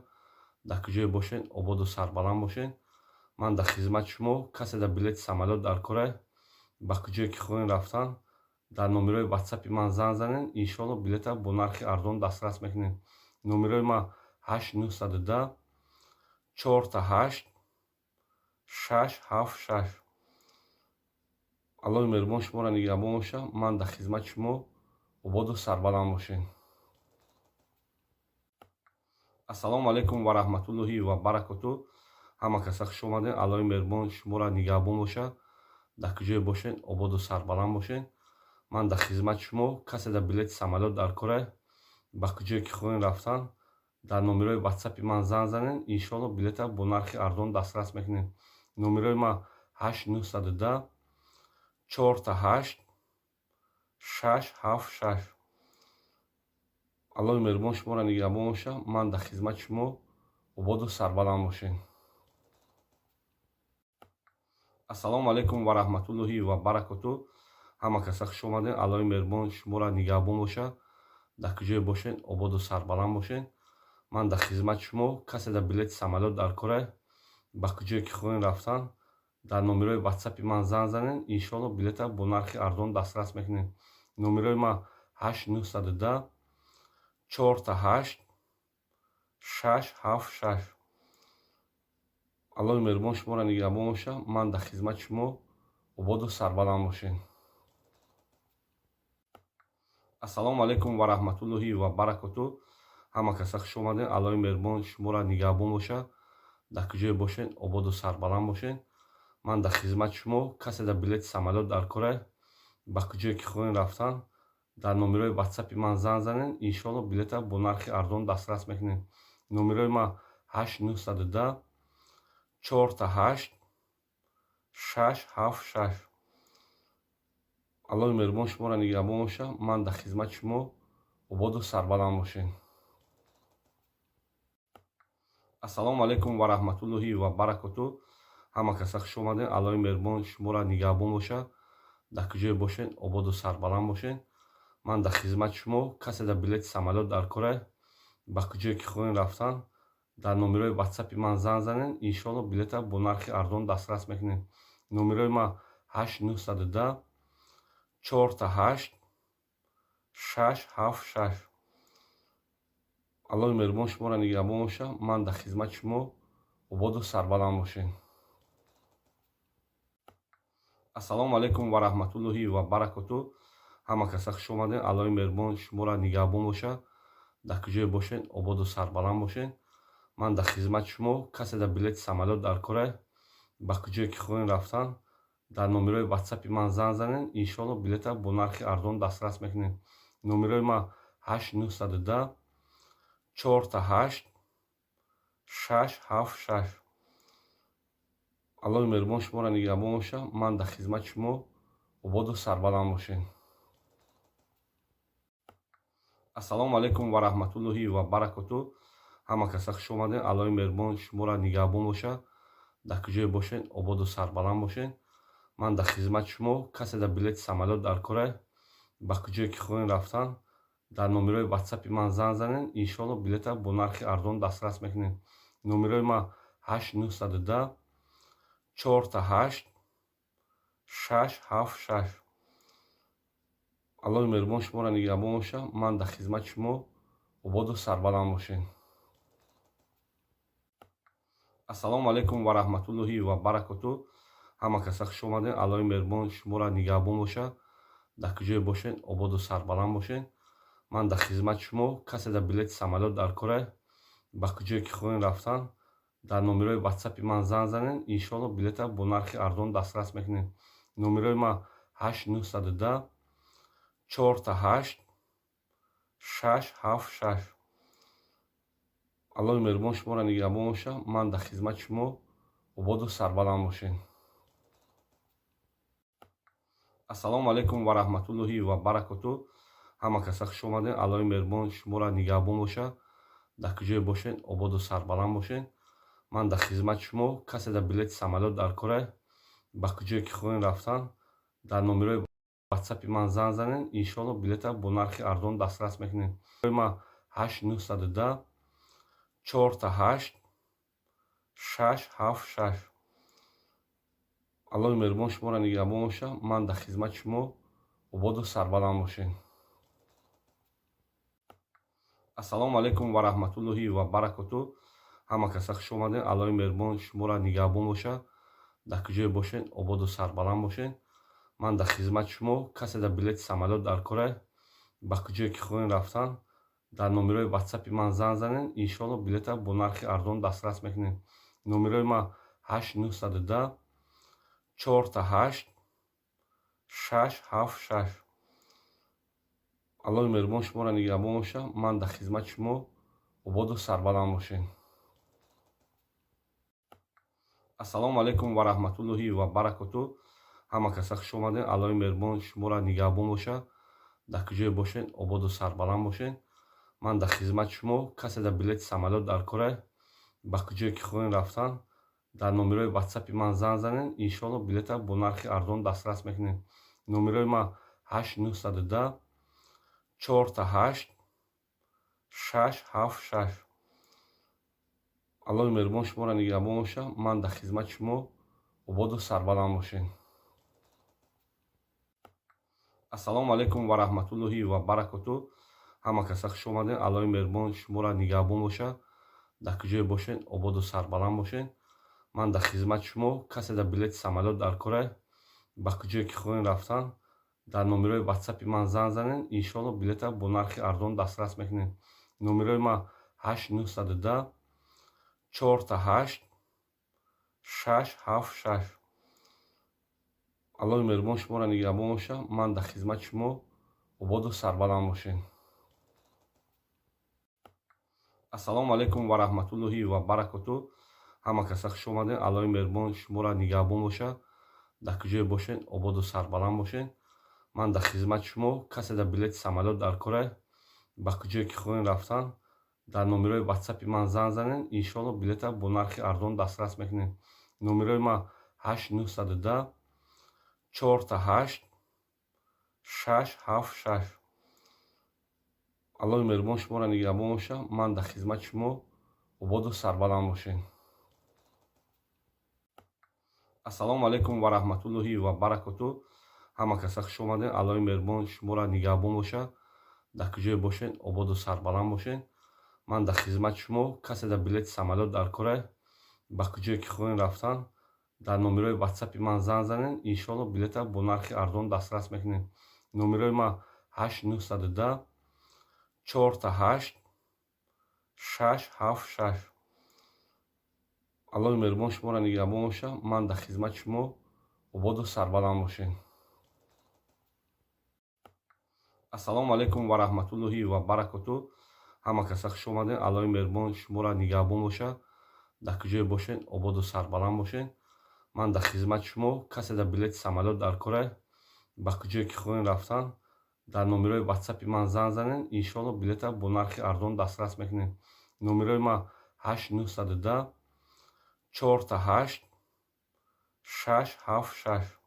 Дар куҷое бошед, ободу сарбаланд бошед. Ман дар хизмати шумо. Касе дар билети самолёт дар кора, ба куҷое ки хоҳем рафтан, дар номерои ватсапи ман занг занед, иншоалло, билета бо нархи арзон дастрас мекунед. Номерои ман 8 910 888 676. Аллоҳи меҳрубон шуморо нигаҳбон бошад. Ман дар хизмати шумо. Ободу сарбаланд бошед. Ассалому алайкум ва раҳматуллоҳи ва баракоту. Ҳама каса хуш омадед. Аллоҳи меҳрубон шуморо нигаҳбон бошад. Дар куҷое бошед, ободу сарбаланд бошед. Ман дар хизмати шумо. Касе дар билети самолёт дар кора, ба куҷое ки хоҳем рафтан, дар номерои ватсапи ман занг занед, иншоалло, билета бо нархи арзон дастрас мекунед. Номерои ман 8 910 888 676. Аллоҳи меҳрубон шуморо нигаҳбон бошад. Ман дар хизмати шумо. Ободу сарбаланд бошед. Ассалому алайкум ва раҳматуллоҳи ва баракоту. Ҳама каса хуш омадед. Аллоҳи меҳрубон шуморо нигаҳбон бошад. Дар куҷое бошед, ободу сарбаланд бошед. Ман дар хизмати шумо. Касе дар билети самолёт дар кора, ба куҷое ки хоҳем рафтан, дар номерои ватсапи ман занг занед, иншоалло, билета бо нархи арзон дастрас мекунед. Номерои ман 8 910 888 676. Аллоҳи меҳрубон шуморо нигаҳбон бошад. Ман дар хизмати шумо. Ободу сарбаланд бошед. Ассалому алайкум ва раҳматуллоҳи ва баракоту. Ҳама каса хуш омадед. Аллоҳи меҳрубон шуморо нигаҳбон бошад. Дар куҷое бошед, ободу сарбаланд бошед. Ман дар хизмати шумо. Касе дар билети самолёт дар кора, ба куҷое ки хоҳем рафтан, дар номерои ватсапи ман занг занед, иншоалло, билета бо нархи арзон дастрас мекунед. Номерои ман 8 910 888 676. Аллоҳи меҳрубон шуморо нигаҳбон бошад. Ман дар хизмати шумо. Ободу сарбаланд бошед. Ассалому алайкум ва раҳматуллоҳи ва баракоту. Ҳама каса хуш омадед. Аллоҳи меҳрубон шуморо нигаҳбон бошад. Дар куҷое бошед, ободу сарбаланд бошед. Ман дар хизмати шумо. Касе дар билети самолёт дар кора, ба куҷое ки хоҳем рафтан, дар номерои ватсапи ман занг занед, иншоалло, билета бо нархи арзон дастрас мекунед. Номерои ман 8 910 888 676. Аллоҳи меҳрубон шуморо нигаҳбон бошад. Ман дар хизмати шумо. Ободу сарбаланд бошед. Ассалому алайкум ва раҳматуллоҳи ва баракоту. Ҳама каса хуш омадед. Аллоҳи меҳрубон шуморо нигаҳбон бошад. Дар куҷое бошед, ободу сарбаланд бошед. Ман дар хизмати шумо. Касе дар билети самолёт дар кора, ба куҷое ки хоҳем рафтан, дар номерои ватсапи ман занг занед, иншоалло, билета бо нархи арзон дастрас мекунед. Номерои ман 8 910 888 676. Аллоҳи меҳрубон шуморо нигаҳбон боша. Ман дар хизмати шумо, ободу сарбаланд бошед. Ассалому алайкум ва раҳматуллоҳи ва баракоту. Ҳама каса хуш омадем. Аллоҳи меҳрубон шуморо нигаҳбон боша. Дар куҷое бошед, ободу сарбаланд бошед. Ман дар хизмати шумо. Касе дар билети самолёт дар кора, ба куҷое ки хоҳем рафтан, дар номерои ватсапи ман занг занед, иншоалло билета бо нархи арзон дастрас мекунед. Номерои ман 8 910 4 8 6 7 6. Аллоҳи меҳрубон шуморо нигаҳбон боша. Ман дар хизмати шумо, ободу сарбаланд бошед. Ассалому алайкум ва раҳматуллоҳи ва баракоту. Ҳама каса хуш омадем. Аллоҳи меҳрубон шуморо нигаҳбон боша. Дар куҷое бошед, ободу сарбаланд бошед. Ман дар хизмати шумо. Касе дар билети самолёт дар кора, ба куҷое ки хоҳем рафтан, дар номерои ватсапи ман занг занед, иншоалло билета бо нархи арзон дастрас мекунед. Номерои ман 8 910 4 8 6 7 6. Аллоҳи меҳрубон шуморо нигаҳбон боша. Ман дар хизмати шумо, ободу сарбаланд бошед. Ассалому алайкум ва раҳматуллоҳи ва баракоту. Ҳама каса хуш омадем. Аллоҳи меҳрубон шуморо нигаҳбон боша. Дар куҷое бошед, ободу сарбаланд бошед. Ман дар хизмати шумо. Касе дар билети самолёт дар кора, ба куҷое ки хоҳем рафтан, дар номерои ватсапи ман занг занед, иншоалло билета бо нархи арзон дастрас мекунед. Ман 8 910 4 8 6 7 6. Аллоҳи меҳрубон шуморо нигаҳбон боша. Ман дар хизмати шумо, ободу сарбаланд бошед. Ассалому алайкум ва раҳматуллоҳи ва баракоту. Ҳама каса хуш омадем. Аллоҳи меҳрубон шуморо нигаҳбон боша. Дар куҷое бошед, ободу сарбаланд бошед. Ман дар хизмати шумо. Касе дар билети самолёт дар кора, ба куҷое ки хоҳем рафтан, дар номерои ватсапи ман занг занед, иншоалло билета бо нархи арзон дастрас мекунед. Номерои ман 8 910 4 8 6 7 6. Аллоҳи меҳрубон шуморо нигаҳбон боша. Ман дар хизмати шумо, ободу сарбаланд бошед. Ассалому алайкум ва раҳматуллоҳи ва баракоту. Ҳама каса хуш омадем. Аллоҳи меҳрубон шуморо нигаҳбон боша. Дар куҷое бошед, ободу сарбаланд бошед. Ман дар хизмати шумо. Касе дар билети самолёт дар кора, ба куҷое ки хоҳем рафтан, дар номерои ватсапи ман занг занед, иншоалло билета бо нархи арзон дастрас мекунед. Номерои ман 8 910 4 8 6 7 6. Аллоҳи меҳрубон шуморо нигаҳбон боша. Ман дар хизмати шумо, ободу сарбаланд бошед. Ассалому алайкум ва раҳматуллоҳи ва баракоту. Ҳама каса хуш омадем. Аллоҳи меҳрубон шуморо нигаҳбон боша. Дар куҷое бошед, ободу сарбаланд бошед. Ман дар хизмати шумо. Касе дар билети самолёт дар кора, ба куҷое ки хоҳем рафтан, дар номерои ватсапи ман занг занед, иншоалло билета бо нархи арзон дастрас мекунед. Номерои ман 8 910 4 8 6 7 6. Аллоҳи меҳрубон шуморо нигаҳбон боша. Ман дар хизмати шумо, ободу сарбаланд бошед. Ассалому алайкум ва раҳматуллоҳи ва баракоту. Ҳама каса хуш омадем. Аллоҳи меҳрубон шуморо нигаҳбон боша. Дар куҷое бошед, ободу сарбаланд бошед. Ман дар хизмати шумо. Касе дар билети самолёт дар кора, ба куҷое ки хоҳем рафтан, дар номерои ватсапи ман занг занед, иншоалло билета бо нархи арзон дастрас мекунед. Номерои ман 8 910 4 8 6 7 6. Аллоҳи меҳрубон шуморо нигаҳбон боша. Ман дар хизмати шумо, ободу сарбаланд бошед. Ассалому алайкум ва раҳматуллоҳи ва баракоту. Ҳама каса хуш омадем. Аллоҳи меҳрубон шуморо нигаҳбон боша. Дар куҷое бошед, ободу сарбаланд бошед. Ман дар хизмати шумо. Касе дар билети самолёт дар кора, ба куҷое ки хоҳем рафтан, дар номерои ватсапи ман занг занед, иншоалло билета бо нархи арзон дастрас мекунед. Номерои ман 8 910 4 8 6 7 6. Аллоҳи меҳрубон шуморо нигаҳбон боша. Ман дар хизмати шумо, ободу сарбаланд бошед. Ассалому алайкум ва раҳматуллоҳи ва баракоту. Ҳама каса хуш омадем. Аллоҳи меҳрубон шуморо нигаҳбон боша. Дар куҷое бошед, ободу сарбаланд бошед. Ман дар хизмати шумо. Касе дар билети самолёт дар кора, ба куҷое ки хоҳем рафтан, дар номерои ватсапи ман занг занед, иншоалло, билета бо нархи арзон дастрас мекунед. Номерои ман 8 910 888 676.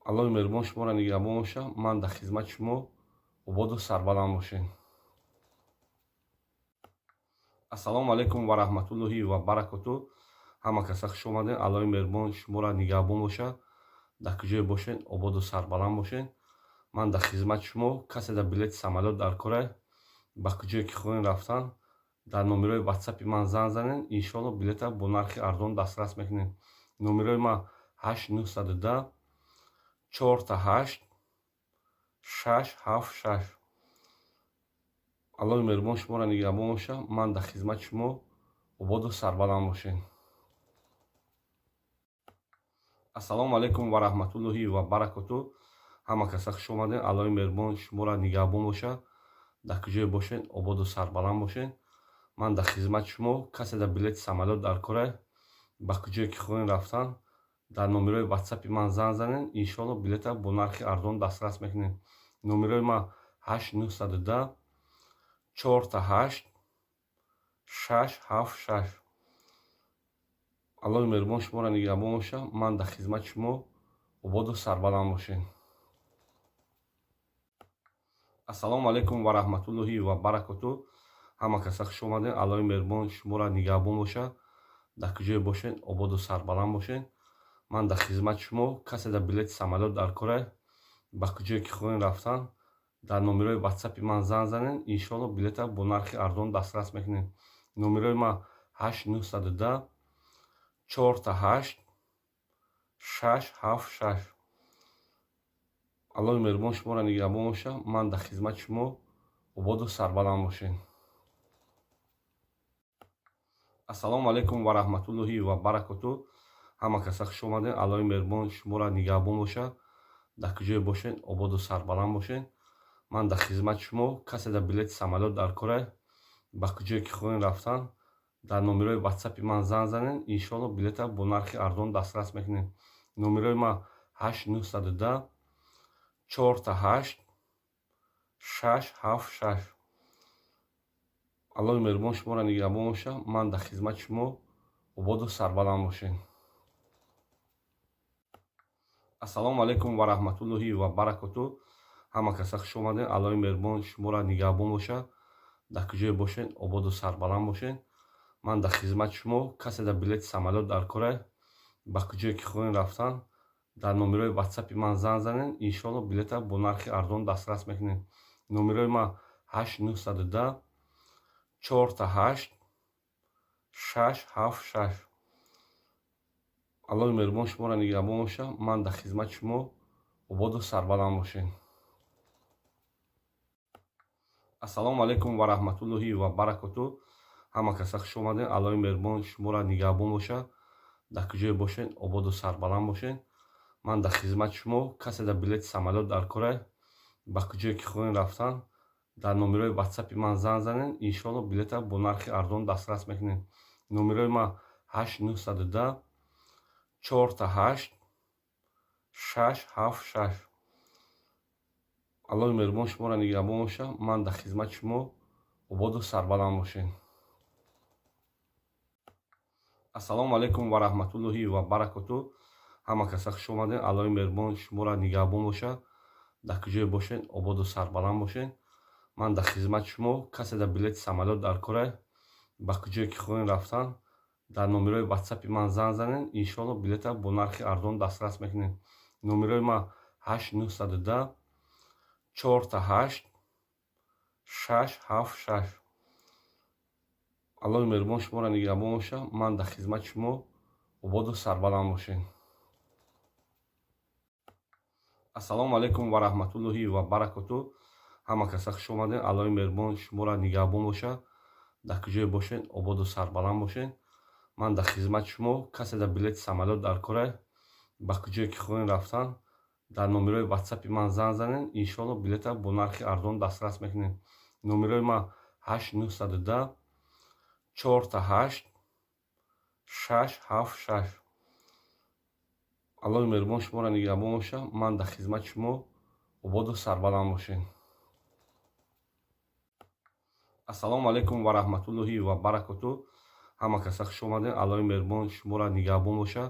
Аллоҳи меҳрубон шуморо нигаҳбон бошад. Ман дар хизмати шумо. Ободу сарбаланд бошед. Ассалому алайкум ва раҳматуллоҳи ва баракоту. Ҳама каса хуш омадед. Аллоҳи меҳрубон шуморо нигаҳбон бошад. Дар куҷое бошед, ободу сарбаланд бошед. Ман дар хизмати шумо. Касе дар билети самолёт дар кора, ба куҷое ки хоҳем рафтан, дар номерои ватсапи ман занг занед, иншоалло, билета бо нархи арзон дастрас мекунед. Номерои ман 8 910 888 676. Аллоҳи меҳрубон шуморо нигаҳбон бошад. Ман дар хизмати шумо. Ободу сарбаланд бошед. Ассалому алайкум ва раҳматуллоҳи ва баракоту. Ҳама каса хуш омадед. Аллоҳи меҳрубон шуморо нигаҳбон бошад. Дар куҷое бошед, ободу сарбаланд бошед. Ман дар хизмати шумо. Касе дар билети самолёт дар кора, ба куҷое ки хоҳем рафтан, дар номерои ватсапи ман занг занед, иншоалло, билета бо нархи арзон дастрас мекунед. Номерои ман 8 910 888 676. Аллоҳи меҳрубон шуморо нигаҳбон бошад. Ман дар хизмати шумо. Ободу сарбаланд бошед. Ассалому алайкум ва раҳматуллоҳи ва баракоту. Ҳама каса хуш омадед. Аллоҳи меҳрубон шуморо нигаҳбон бошад. Дар куҷое бошед, ободу сарбаланд бошед. Ман дар хизмати шумо. Касе дар билети самолёт дар кора, ба куҷое ки хоҳем рафтан, дар номерои ватсапи ман занг занед, иншоалло, билета бо нархи арзон дастрас мекунед. Номерои ман 8 910 888 676. Аллоҳи меҳрубон шуморо нигаҳбон бошад. Ман дар хизмати шумо. Ободу сарбаланд бошед. Ассалому алайкум ва раҳматуллоҳи ва баракоту. Ҳама каса хуш омадед. Аллоҳи меҳрубон шуморо нигаҳбон бошад. Дар куҷое бошед, ободу сарбаланд бошед. Ман дар хизмати шумо. Касе дар билети самолёт дар кора, ба куҷое ки хоҳем рафтан, дар номерои ватсапи ман занг занед, иншоалло, билета бо нархи арзон дастрас мекунед. Номерои ман 8 910 888 676. Аллоҳи меҳрубон шуморо нигаҳбон бошад. Ман дар хизмати шумо. Ободу сарбаланд бошед. Ассалому алайкум ва раҳматуллоҳи ва баракоту. Ҳама каса хуш омадед. Аллоҳи меҳрубон шуморо нигаҳбон бошад. Дар куҷое бошед, ободу сарбаланд бошед. Ман дар хизмати шумо. Касе дар билети самолёт дар кора, ба куҷое ки хоҳем рафтан, дар номерои ватсапи ман занг занед, иншоалло, билета бо нархи арзон дастрас мекунед. Номерои ман 8 910 888 676. Аллоҳи меҳрубон шуморо нигаҳбон бошад. Ман дар хизмати шумо. Ободу сарбаланд бошед. Ассалому алайкум ва раҳматуллоҳи ва баракоту. Ҳама каса хуш омадед. Аллоҳи меҳрубон шуморо нигаҳбон бошад. Дар куҷое бошед, ободу сарбаланд бошед. Ман дар хизмати шумо. Касе дар билети самолёт дар кора, ба куҷое ки хоҳем рафтан, дар номерои ватсапи ман занг занед, иншоалло, билета бо нархи арзон дастрас мекунед. Номерои ман 8 910 888 676. Аллоҳи меҳрубон шуморо нигаҳбон бошад. Ман дар хизмати шумо. Ободу сарбаланд бошед. Ассалому алайкум ва раҳматуллоҳи ва баракоту. Ҳама каса хуш омадед. Аллоҳи меҳрубон шуморо нигаҳбон бошад. Дар куҷое бошед, ободу сарбаланд бошед. Ман дар хизмати шумо. Касе дар билети самолёт дар кора, ба куҷое ки хоҳем рафтан, дар номерои ватсапи ман занг занед, иншоалло, билета бо нархи арзон дастрас мекунед. Номерои ман 8 910 888 676. Аллоҳи меҳрубон шуморо нигаҳбон бошад. Ман дар хизмати шумо. Ободу сарбаланд бошед. Ассалому алайкум ва раҳматуллоҳи ва баракоту. Ҳама каса хуш омадед. Аллоҳи меҳрубон шуморо нигаҳбон бошад. Дар куҷое бошед, ободу сарбаланд бошед. Ман дар хизмати шумо. Касе дар билети самолёт дар кора, ба куҷое ки хоҳем рафтан, дар номерои ватсапи ман занг занед, иншоалло, билета бо нархи арзон дастрас мекунед. Номерои ман 8 910 888 676. Аллоҳи меҳрубон шуморо нигаҳбон боша. Ман дар хизмати шумо, ободу сарбаланд бошед. Ассалому алайкум ва раҳматуллоҳи ва баракоту. Ҳама каса хуш омадед. Аллоҳи меҳрубон шуморо нигаҳбон боша.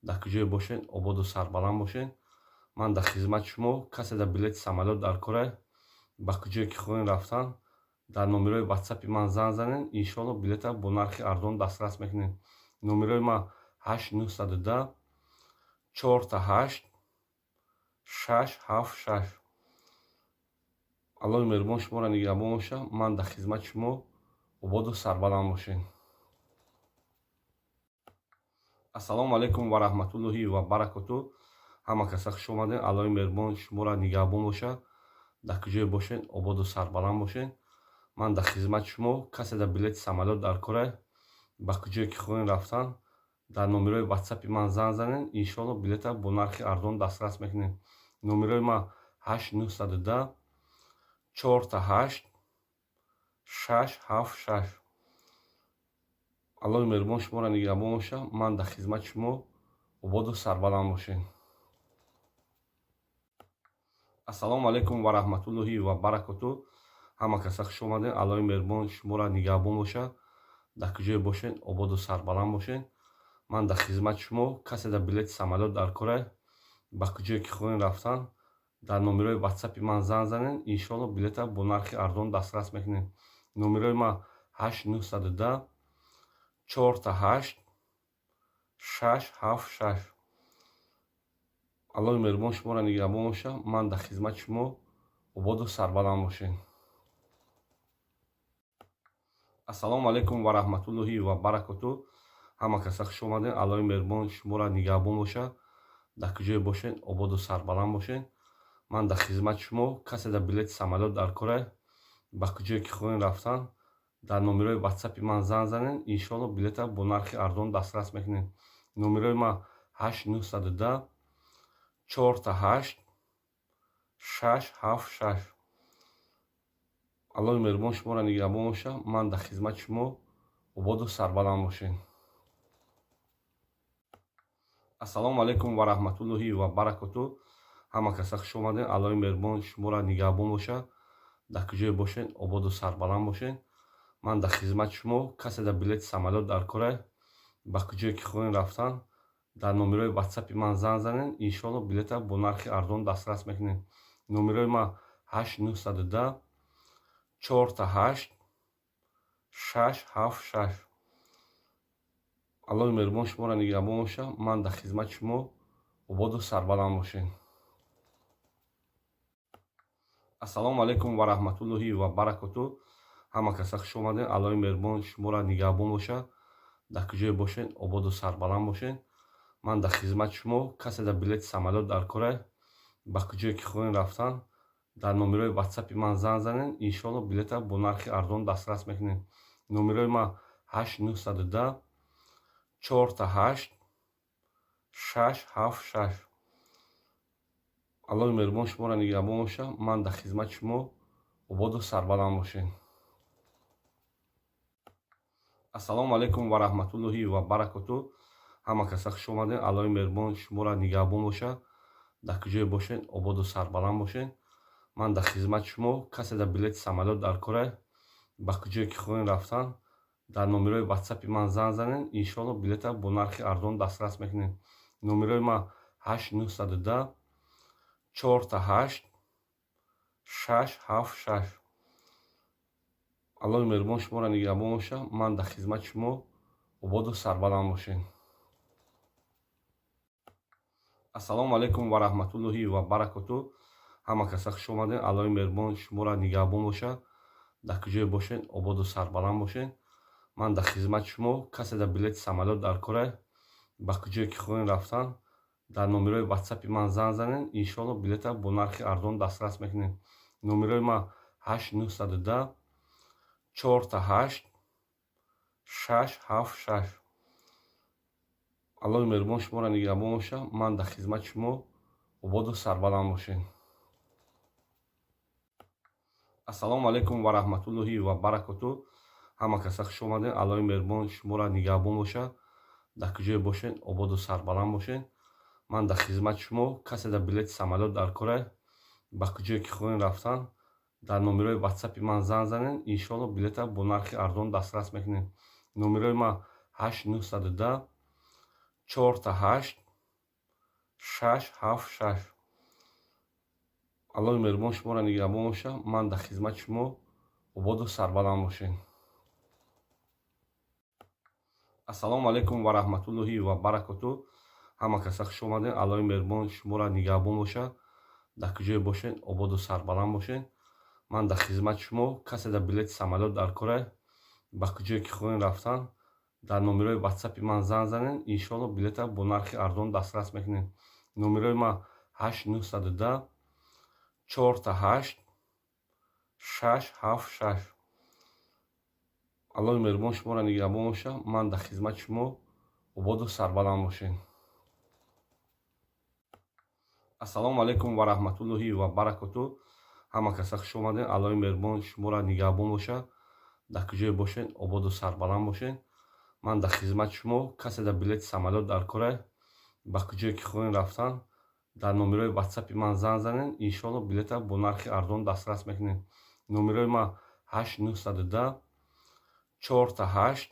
Дар куҷое бошед, ободу сарбаланд бошед. Ман дар хизмати шумо. Касе дар билети самолёт дар кора, ба куҷое ки хоҳем рафтан, дар номерои ватсапи ман занг занед. Иншоалло, билета бо нархи арзон дастрас мекунед. Номерои ман 8 910 4 8 6 7 6. Аллоҳи меҳрубон шуморо нигаҳбон боша. Ман дар хизмати шумо, ободу сарбаланд бошед. Ассалому алайкум ва раҳматуллоҳи ва баракоту. Ҳама каса хуш омадед. Аллоҳи меҳрубон шуморо нигаҳбон боша. Дар куҷое бошед, ободу сарбаланд бошед. Ман дар хизмати шумо. Касе дар билети самолёт дар кора, ба куҷое ки хоҳем рафтан, дар номерои ватсапи ман занг занед. Иншоалло, билета бо нархи арзон дастрас мекунед. Номерои ман 8 910 4 8 6 7 6. Аллоҳи меҳрубон шуморо нигаҳбон боша. Ман дар хизмати шумо, ободу сарбаланд бошед. Ассалому алайкум ва раҳматуллоҳи ва баракоту. Ҳама каса хуш омадед. Аллоҳи меҳрубон шуморо нигаҳбон боша. Дар куҷое бошед, ободу сарбаланд бошед. Ман дар хизмати шумо. Касе дар билети самолёт дар кора, ба куҷое ки хоҳем рафтан, дар номерои ватсапи ман занг занед. Иншоалло, билета бо нархи арзон дастрас мекунед. Номерои ман 8 910 4 8 6 7 6. Аллоҳи меҳрубон шуморо нигаҳбон боша. Ман дар хизмати шумо, ободу сарбаланд бошед. Ассалому алайкум ва раҳматуллоҳи ва баракоту. Ҳама каса хуш омадед. Аллоҳи меҳрубон шуморо нигаҳбон боша. Дар куҷое бошед, ободу сарбаланд бошед. Ман дар хизмати шумо. Касе дар билети самолёт дар кора, ба куҷое ки хоҳем рафтан, дар номерои ватсапи ман занг занед. Иншоалло, билета бо нархи арзон дастрас мекунед. Номерои ман 8 910 4 8 6 7 6. Аллоҳи меҳрубон шуморо нигаҳбон боша. Ман дар хизмати шумо, ободу сарбаланд бошед. Ассалому алайкум ва раҳматуллоҳи ва баракоту. Ҳама каса хуш омадед. Аллоҳи меҳрубон шуморо нигаҳбон боша. Дар куҷое бошед, ободу сарбаланд бошед. Ман дар хизмати шумо. Касе дар билети самолёт дар кора, ба куҷое ки хоҳем рафтан, дар номерои ватсапи ман занг занед. Иншоалло, билета бо нархи арзон дастрас мекунед. Номерои ман 8 910 4 8 6 7 6. Аллоҳи меҳрубон шуморо нигаҳбон боша. Ман дар хизмати шумо, ободу сарбаланд бошед. Ассалому алайкум ва раҳматуллоҳи ва баракоту. Ҳама каса хуш омадед. Аллоҳи меҳрубон шуморо нигаҳбон боша. Дар куҷое бошед, ободу сарбаланд бошед. Ман дар хизмати шумо. Касе дар билети самолёт дар кора, ба куҷое ки хоҳем рафтан, дар номерои ватсапи ман занг занед. Иншоалло, билета бо нархи арзон дастрас мекунед. Номерои ман 8 910 4 8 6 7 6. Аллоҳи меҳрубон шуморо нигаҳбон боша. Ман дар хизмати шумо, ободу сарбаланд бошед. Ассалому алайкум ва раҳматуллоҳи ва баракоту. Ҳама каса хуш омадед. Аллоҳи меҳрубон шуморо нигаҳбон боша. Дар куҷое бошед, ободу сарбаланд бошед. Ман дар хизмати шумо. Касе дар билети самолёт дар кора, ба куҷое ки хоҳем рафтан, дар номерои ватсапи ман занг занед. Иншоалло, билета бо нархи арзон дастрас мекунед. Номерои ман 8 910 4 8 6 7 6. Аллоҳи меҳрубон шуморо нигаҳбон боша. Ман дар хизмати шумо, ободу сарбаланд бошед. Ассалому алайкум ва раҳматуллоҳи ва баракоту. Ҳама каса хуш омадед. Аллоҳи меҳрубон шуморо нигаҳбон боша. Дар куҷое бошед, ободу сарбаланд бошед. Ман дар хизмати шумо. Касе дар билети самолёт дар кора, ба куҷое ки хоҳем рафтан, дар номерои ватсапи ман занг занед. Иншоалло, билета бо нархи арзон дастрас мекунед. Номерои ман 8 910 4 8 6 7 6. Аллоҳи меҳрубон шуморо нигаҳбон боша. Ман дар хизмати шумо, ободу сарбаланд бошед. Ассалому алайкум ва раҳматуллоҳи ва баракоту. Ҳама каса хуш омадед. Аллоҳи меҳрубон шуморо нигаҳбон боша. Дар куҷое бошед, ободу сарбаланд бошед. Ман дар хизмати шумо. Касе дар билети самолёт дар кора, ба куҷое ки хоҳем рафтан, дар номерои ватсапи ман занг занед, иншоалло, билета бо нархи арзон дастрас мекунем. Номерои ман 8 910 4 8 6 7 6. Аллоҳи меҳрубон шуморо нигаҳбон бошад. Ман дар хизмати шумо. Ободу сарбаланд бошед. Ассалому алайкум ва раҳматуллоҳи ва баракоту. Ҳама каса хуш омадед. Аллоҳи меҳрубон шуморо нигаҳбон бошад. Дар куҷое бошед, ободу сарбаланд бошед. Ман дар хизмати шумо. Касе дар билети самолёт дар кора, ба куҷое ки хоҳем рафтан, дар номерои ватсапи ман занг занед, иншоалло, билета бо нархи арзон дастрас мекунем. Номерои ман 8 910 4 8 6 7 6. Аллоҳи меҳрубон шуморо нигаҳбон бошад. Ман дар хизмати шумо. Ободу сарбаланд бошед. Ассалому алайкум ва раҳматуллоҳи ва баракоту. Ҳама каса хуш омадед. Аллоҳи меҳрубон шуморо нигаҳбон бошад. Дар куҷое бошед, ободу сарбаланд бошед. Ман дар хизмати шумо. Касе дар билети самолёт дар кора, ба куҷое ки хоҳем рафтан, дар номерои ватсапи ман занг занед, иншоалло, билета бо нархи арзон дастрас мекунем. Номерои ман 8 910 4 8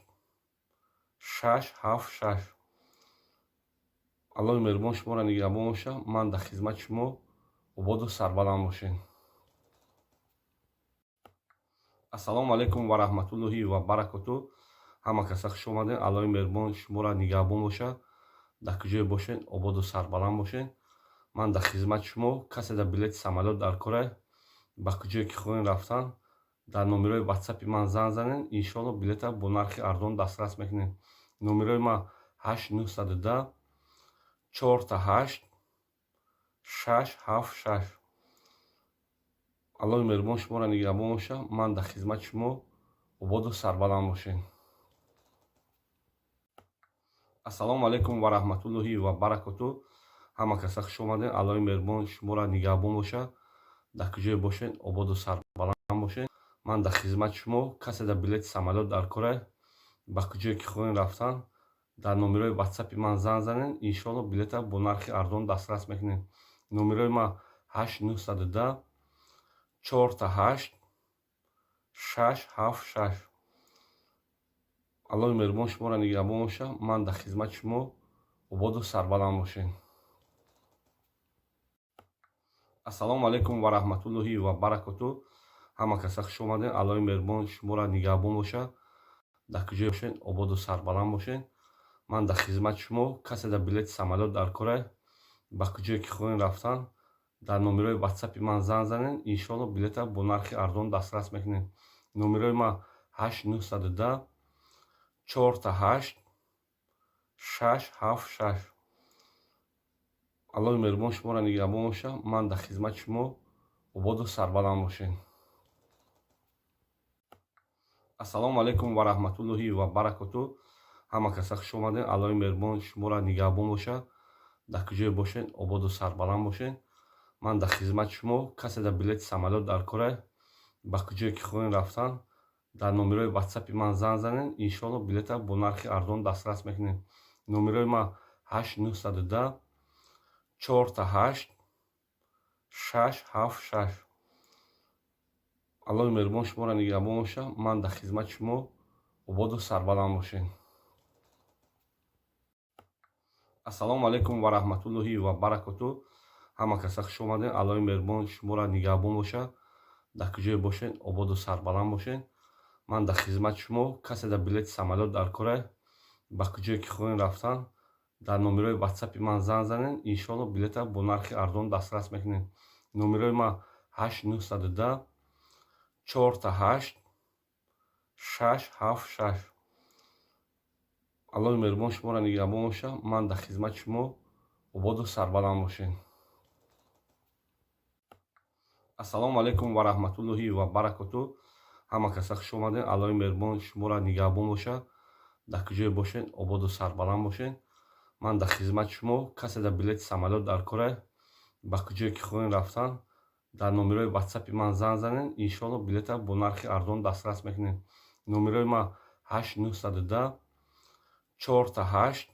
6 7 6. Аллоҳи меҳрубон шуморо нигаҳбон бошад. Ман дар хизмати шумо. Ободу сарбаланд бошед. Ассалому алайкум ва раҳматуллоҳи ва баракоту. Ҳама каса хуш омадед. Аллоҳи меҳрубон шуморо нигаҳбон бошад. Дар куҷое бошед, ободу сарбаланд бошед. Ман дар хизмати шумо. Касе дар билети самолёт дар кора, ба куҷое ки хоҳем рафтан, дар номерои ватсапи ман занг занед, иншоалло, билета бо нархи арзон дастрас мекунем. Номерои ман 8 910 4 8 6 7 6. Аллоҳи меҳрубон шуморо нигаҳбон бошад. Ман дар хизмати шумо. Ободу сарбаланд бошед. Ассалому алайкум ва раҳматуллоҳи ва баракоту. Ҳама каса хуш омадед. Аллоҳи меҳрубон шуморо нигаҳбон бошад. Дар куҷое бошед, ободу сарбаланд бошед. Ман дар хизмати шумо. Касе дар билети самолёт дар кора, ба куҷое ки хоҳем рафтан, дар номерои ватсапи ман занг занед, иншоалло, билета бо нархи арзон дастрас мекунем. Номерои ман 8 910 4 8 6 7 6. Аллоҳи меҳрубон шуморо нигаҳбон бошад. Ман дар хизмати шумо. Ободу сарбаланд бошед. Ассалому алайкум ва раҳматуллоҳи ва баракоту. Ҳама каса хуш омадед. Аллоҳи меҳрубон шуморо нигаҳбон бошад. Дар куҷое бошед, ободу сарбаланд бошед. Ман дар хизмати шумо. Касе дар билети самолёт дар кора, ба куҷое ки хоҳем рафтан, дар номерои ватсапи ман занг занед, иншоалло, билета бо нархи арзон дастрас мекунем. Номерои ман 8 910 4 8 6 7 6. Аллоҳи меҳрубон шуморо нигаҳбон бошад. Ман дар хизмати шумо. Ободу сарбаланд бошед. Ассалому алайкум ва раҳматуллоҳи ва баракоту. Ҳама каса хуш омадед. Аллоҳи меҳрубон шуморо нигаҳбон бошад. Дар куҷое бошед, ободу сарбаланд бошед. Ман дар хизмати шумо. Касе дар билети самолёт дар кора, ба куҷое ки хоҳем рафтан, дар номерои ватсапи ман занг занед, иншоалло, билета бо нархи арзон дастрас мекунем. Номерои ман 8 910 4 8 6 7 6. Аллоҳи меҳрубон шуморо нигаҳбон бошад. Ман дар хизмати шумо. Ободу сарбаланд бошед. Ассалому алайкум ва раҳматуллоҳи ва баракоту. Ҳама каса хуш омадед. Аллоҳи меҳрубон шуморо нигаҳбон бошад. Дар куҷое бошед, ободу сарбаланд бошед. Ман дар хизмати шумо. Касе дар билети самолёт дар кора, ба куҷое ки хоҳем рафтан, дар номерои ватсапи ман занг занед, иншоалло, билета бо нархи арзон дастрас мекунем. Номерои ман 8 910 4 8 6 7 6. Аллоҳи меҳрубон шуморо нигаҳбон бошад. Ман дар хизмати шумо. Ободу сарбаланд бошед. Ассалому алайкум ва раҳматуллоҳи ва баракоту. Ҳама каса хуш омадед. Аллоҳи меҳрубон шуморо нигаҳбон бошад. Дар куҷое бошед, ободу сарбаланд бошед. Ман дар хизмати шумо. Касе дар билети самолёт дар кора, ба куҷое ки хоҳем рафтан, дар номерои ватсапи ман занг занед, иншоалло, билета бо нархи арзон дастрас мекунем. Номерои ман 8 910 4 8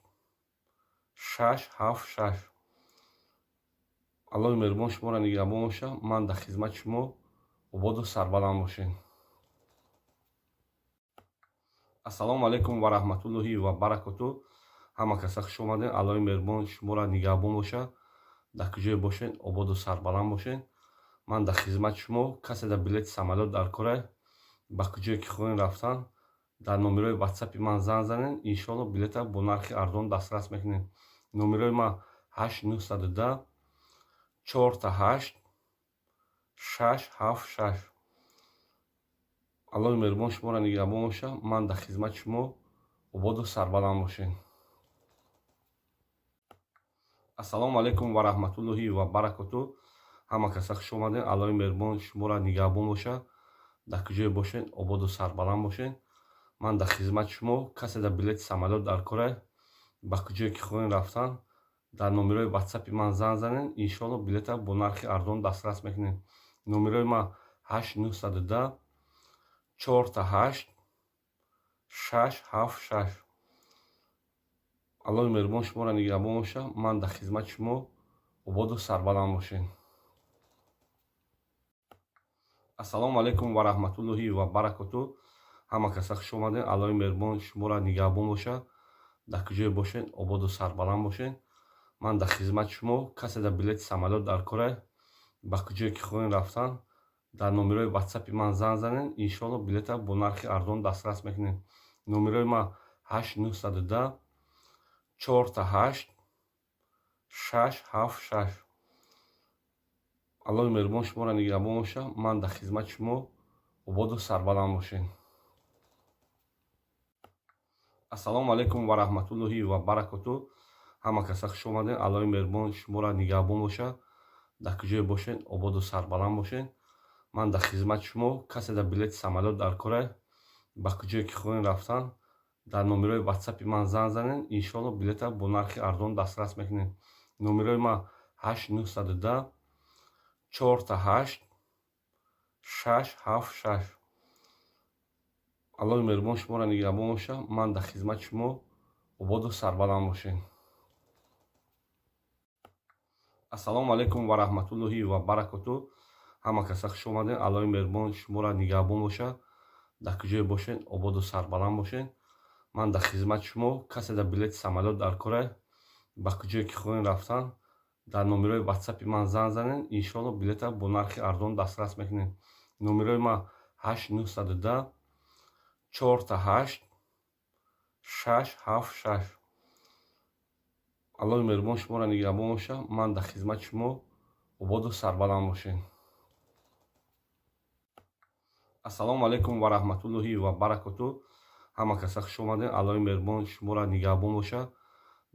6 7 6. Аллоҳи меҳрубон шуморо нигаҳбон боша. Ман дар хизмати шумо, ободу сарбаланд бошед. Ассалому алайкум ва раҳматуллоҳи ва баракоту. Ҳама каса хуш омадед. Аллоҳи меҳрубон шуморо нигаҳбон боша. Дар куҷое бошед, ободу сарбаланд бошед. Ман дар хизмати шумо. Касе дар билети самолёт дар корай, ба куҷое ки хоҳем рафтан, дар номерои ватсапи ман занг занед. Иншоалло, билета бо нархи арзон дастрас мекунед. Номерои ман 8910 888 676. Аллоҳи меҳрубон шуморо нигаҳбон боша. Ман дар хизмати шумо, ободу сарбаланд бошед. Ассалому алайкум ва раҳматуллоҳи ва баракоту. Ҳама каса хуш омадед. Аллоҳи меҳрубон шуморо нигаҳбон боша. Дар куҷое бошед, ободу сарбаланд бошед. Ман дар хизмати шумо. Касе дар билети самолёт дар корай, ба куҷое ки хоҳем рафтан, дар номерои ватсапи ман занг занед. Иншоалло, билета бо нархи арзон дастрас мекунед. Номерои ман 8910 888 676. Аллоҳи меҳрубон шуморо нигаҳбон боша. Ман дар хизмати шумо, ободу сарбаланд бошед. Ассалому алайкум ва раҳматуллоҳи ва баракоту. Ҳама каса хуш омадед. Аллоҳи меҳрубон шуморо нигаҳбон боша. Дар куҷое бошед, ободу сарбаланд бошед. Ман дар хизмати шумо. Касе дар билети самолёт дар корай, ба куҷое ки хоҳем рафтан, дар номерои ватсапи ман занг занед. Иншоалло, билета бо нархи арзон дастрас мекунед. Номерои ман 8910 888 676. Аллоҳи меҳрубон шуморо нигаҳбон боша. Ман дар хизмати шумо, ободу сарбаланд бошед. Ассалому алайкум ва раҳматуллоҳи ва баракоту. Ҳама каса хуш омадед. Аллоҳи меҳрубон шуморо нигаҳбон боша. Дар куҷое бошед, ободу сарбаланд бошед. Ман дар хизмати шумо. Касе дар билети самолёт дар корай, ба куҷое ки хоҳем рафтан, дар номерои ватсапи ман занг занед. Иншоалло, билета бо нархи арзон дастрас мекунед. Номерои ман 8910 888 676. Аллоҳи меҳрубон шуморо нигаҳбон боша. Ман дар хизмати шумо, ободу сарбаланд бошед. Ассалому алайкум ва раҳматуллоҳи ва баракоту. Ҳама каса хуш омадед. Аллоҳи меҳрубон шуморо нигаҳбон боша. Дар куҷое бошед, ободу сарбаланд бошед. Ман дар хизмати шумо. Касе дар билети самолёт дар корай, ба куҷое ки хоҳем рафтан, дар номерои ватсапи ман занг занед. Иншоалло, билета бо нархи арзон дастрас мекунед. Номерои ман 8910 888 676. Аллоҳи меҳрубон шуморо нигаҳбон боша. Ман дар хизмати шумо, ободу сарбаланд бошед. Ассалому алайкум ва раҳматуллоҳи ва баракоту. Ҳама каса хуш омадед. Аллоҳи меҳрубон шуморо нигаҳбон боша.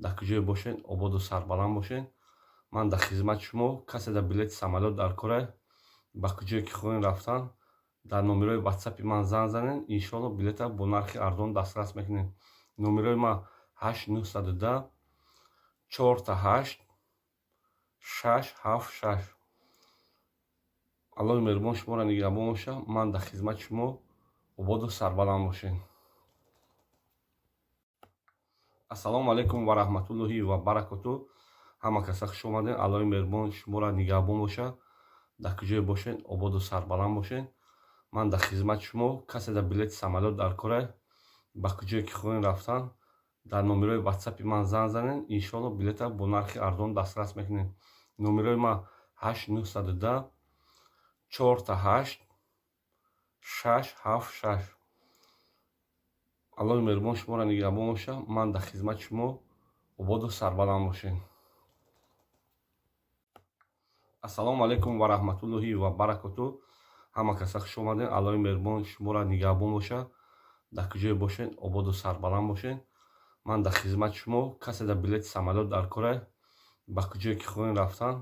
Дар куҷое бошед, ободу сарбаланд бошед. Ман дар хизмати шумо. Касе дар билети самолёт дар корай, ба куҷое ки хоҳем рафтан, дар номерои ватсапи ман занг занед. Иншоалло, билета бо нархи арзон дастрас мекунед. Номерои ман 8910 888 676. Аллоҳи меҳрубон шуморо нигаҳбон боша. Ман дар хизмати шумо, ободу сарбаланд бошед. Ассалому алайкум ва раҳматуллоҳи ва баракоту. Ҳама каса хуш омадед. Аллоҳи меҳрубон шуморо нигаҳбон боша. Дар куҷое бошед, ободу сарбаланд бошед. Ман дар хизмати шумо. Касе дар билети самолёт дар корай, ба куҷое ки хоҳем рафтан, дар номерои ватсапи ман занг занед. Иншоалло, билета бо нархи арзон дастрас мекунед. Номерои ман 8910 888 676. Аллоҳи меҳрубон шуморо нигаҳбон боша. Ман дар хизмати шумо, ободу сарбаланд бошед. Ассалому алайкум ва раҳматуллоҳи ва баракоту. Ҳама каса хуш омадед. Аллоҳи меҳрубон шуморо нигаҳбон боша. Дар куҷое бошед, ободу сарбаланд бошед. Ман дар хизмати шумо. Касе дар билети самолёт дар корай, ба куҷое ки хоҳем рафтан,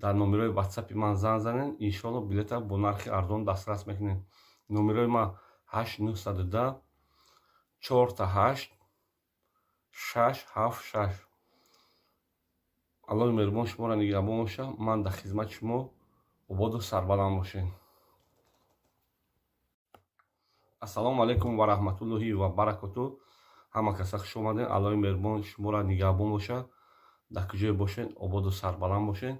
дар номерои ватсапи ман занг занед. Иншоалло, билета бо нархи арзон дастрас мекунед. Номерои ман 8910 888 676. Аллоҳи меҳрубон шуморо нигаҳбон боша. Ман дар хизмати шумо, ободу сарбаланд бошед. Ассалому алайкум ва раҳматуллоҳи ва баракоту. Ҳама каса хуш омадед. Аллоҳи меҳрубон шуморо нигаҳбон боша. Дар куҷое бошед, ободу сарбаланд бошед.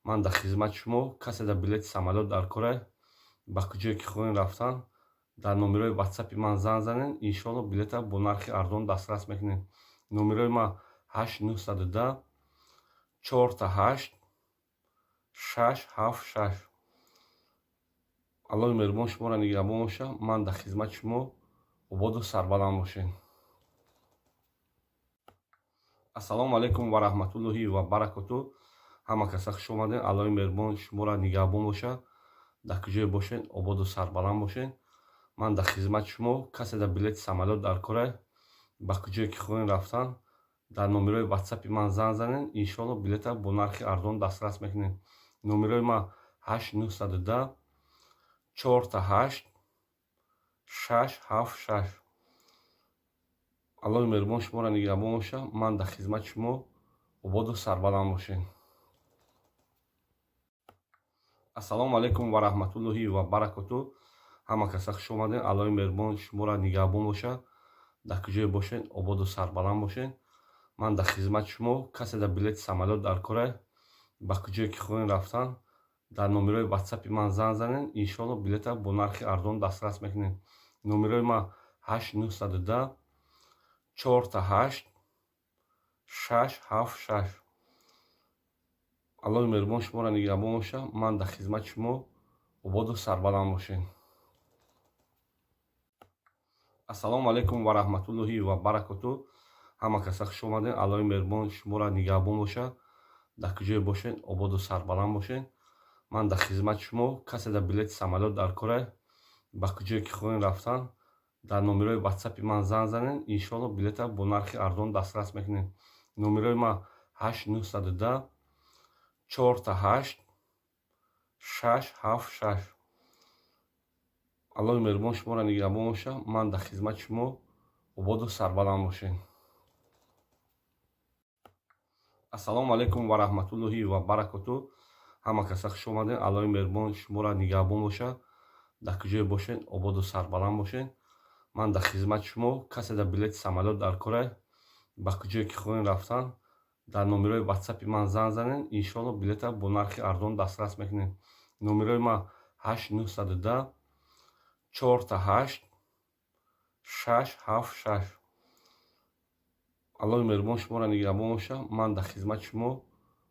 Ман дар хизмати шумо. Касе дар билети самолёт дар кора, ба куҷое ки хоҳем рафтан, дар номерои ватсапи ман занг занед, иншоалло, билета бо нархи арзон дастрас мекунед. Номерои ман 8 910 888 676. Аллоҳи меҳрубон шуморо нигаҳбон бошад. Ман дар хизмати шумо. Ободу сарбаланд бошед. Ассалому алайкум ва раҳматуллоҳи ва баракоту. Ҳама каса хуш омадед. Аллоҳи меҳрубон шуморо нигаҳбон бошад. Дар куҷое бошед, ободу сарбаланд бошед. Ман дар хизмати шумо. Касе дар билети самолёт дар кора, ба куҷое ки хоҳем рафтан, дар номерои ватсапи ман занг занед, иншоалло, билета бо нархи арзон дастрас мекунед. Номерои ман 8 910 888 676. Аллоҳи меҳрубон шуморо нигаҳбон бошад. Ман дар хизмати шумо. Ободу сарбаланд бошед. Ассалому алайкум ва раҳматуллоҳи ва баракоту. Ҳама каса хуш омадед. Аллоҳи меҳрубон шуморо нигаҳбон бошад. Дар куҷое бошед, ободу сарбаланд бошед. Ман дар хизмати шумо. Касе дар билети самолёт дар кора, ба куҷое ки хоҳем рафтан, дар номерои ватсапи ман занг занед, иншоалло, билета бо нархи арзон дастрас мекунед. Номерои ман 8 910 888 676. Аллоҳи меҳрубон шуморо нигаҳбон бошад. Ман дар хизмати шумо. Ободу сарбаланд бошед. Ассалому алайкум ва раҳматуллоҳи ва баракоту. Ҳама каса хуш омадед. Аллоҳи меҳрубон шуморо нигаҳбон бошад. Дар куҷое бошед, ободу сарбаланд бошед. Ман дар хизмати шумо. Касе дар билети самолёт дар кора, ба куҷое ки хоҳем рафтан, дар номерои ватсапи ман занг занед, иншоалло, билета бо нархи арзон дастрас мекунед. Номерои ман 8 910 888 676. Аллоҳи меҳрубон шуморо нигаҳбон бошад. Ман дар хизмати шумо. Ободу сарбаланд бошед. Ассалому алайкум ва раҳматуллоҳи ва баракоту. Ҳама каса хуш омадед. Аллоҳи меҳрубон шуморо нигаҳбон бошад. Дар куҷое бошед, ободу сарбаланд бошед. Ман дар хизмати шумо. Касе дар билети самолёт дар кора, ба куҷое ки хоҳем рафтан, дар номерои ватсапи ман занг занед, иншоалло, билета бо нархи арзон дастрас мекунед. Номерои ман 8 910 888 676. Аллоҳи меҳрубон шуморо нигаҳбон бошад. Ман дар хизмати шумо.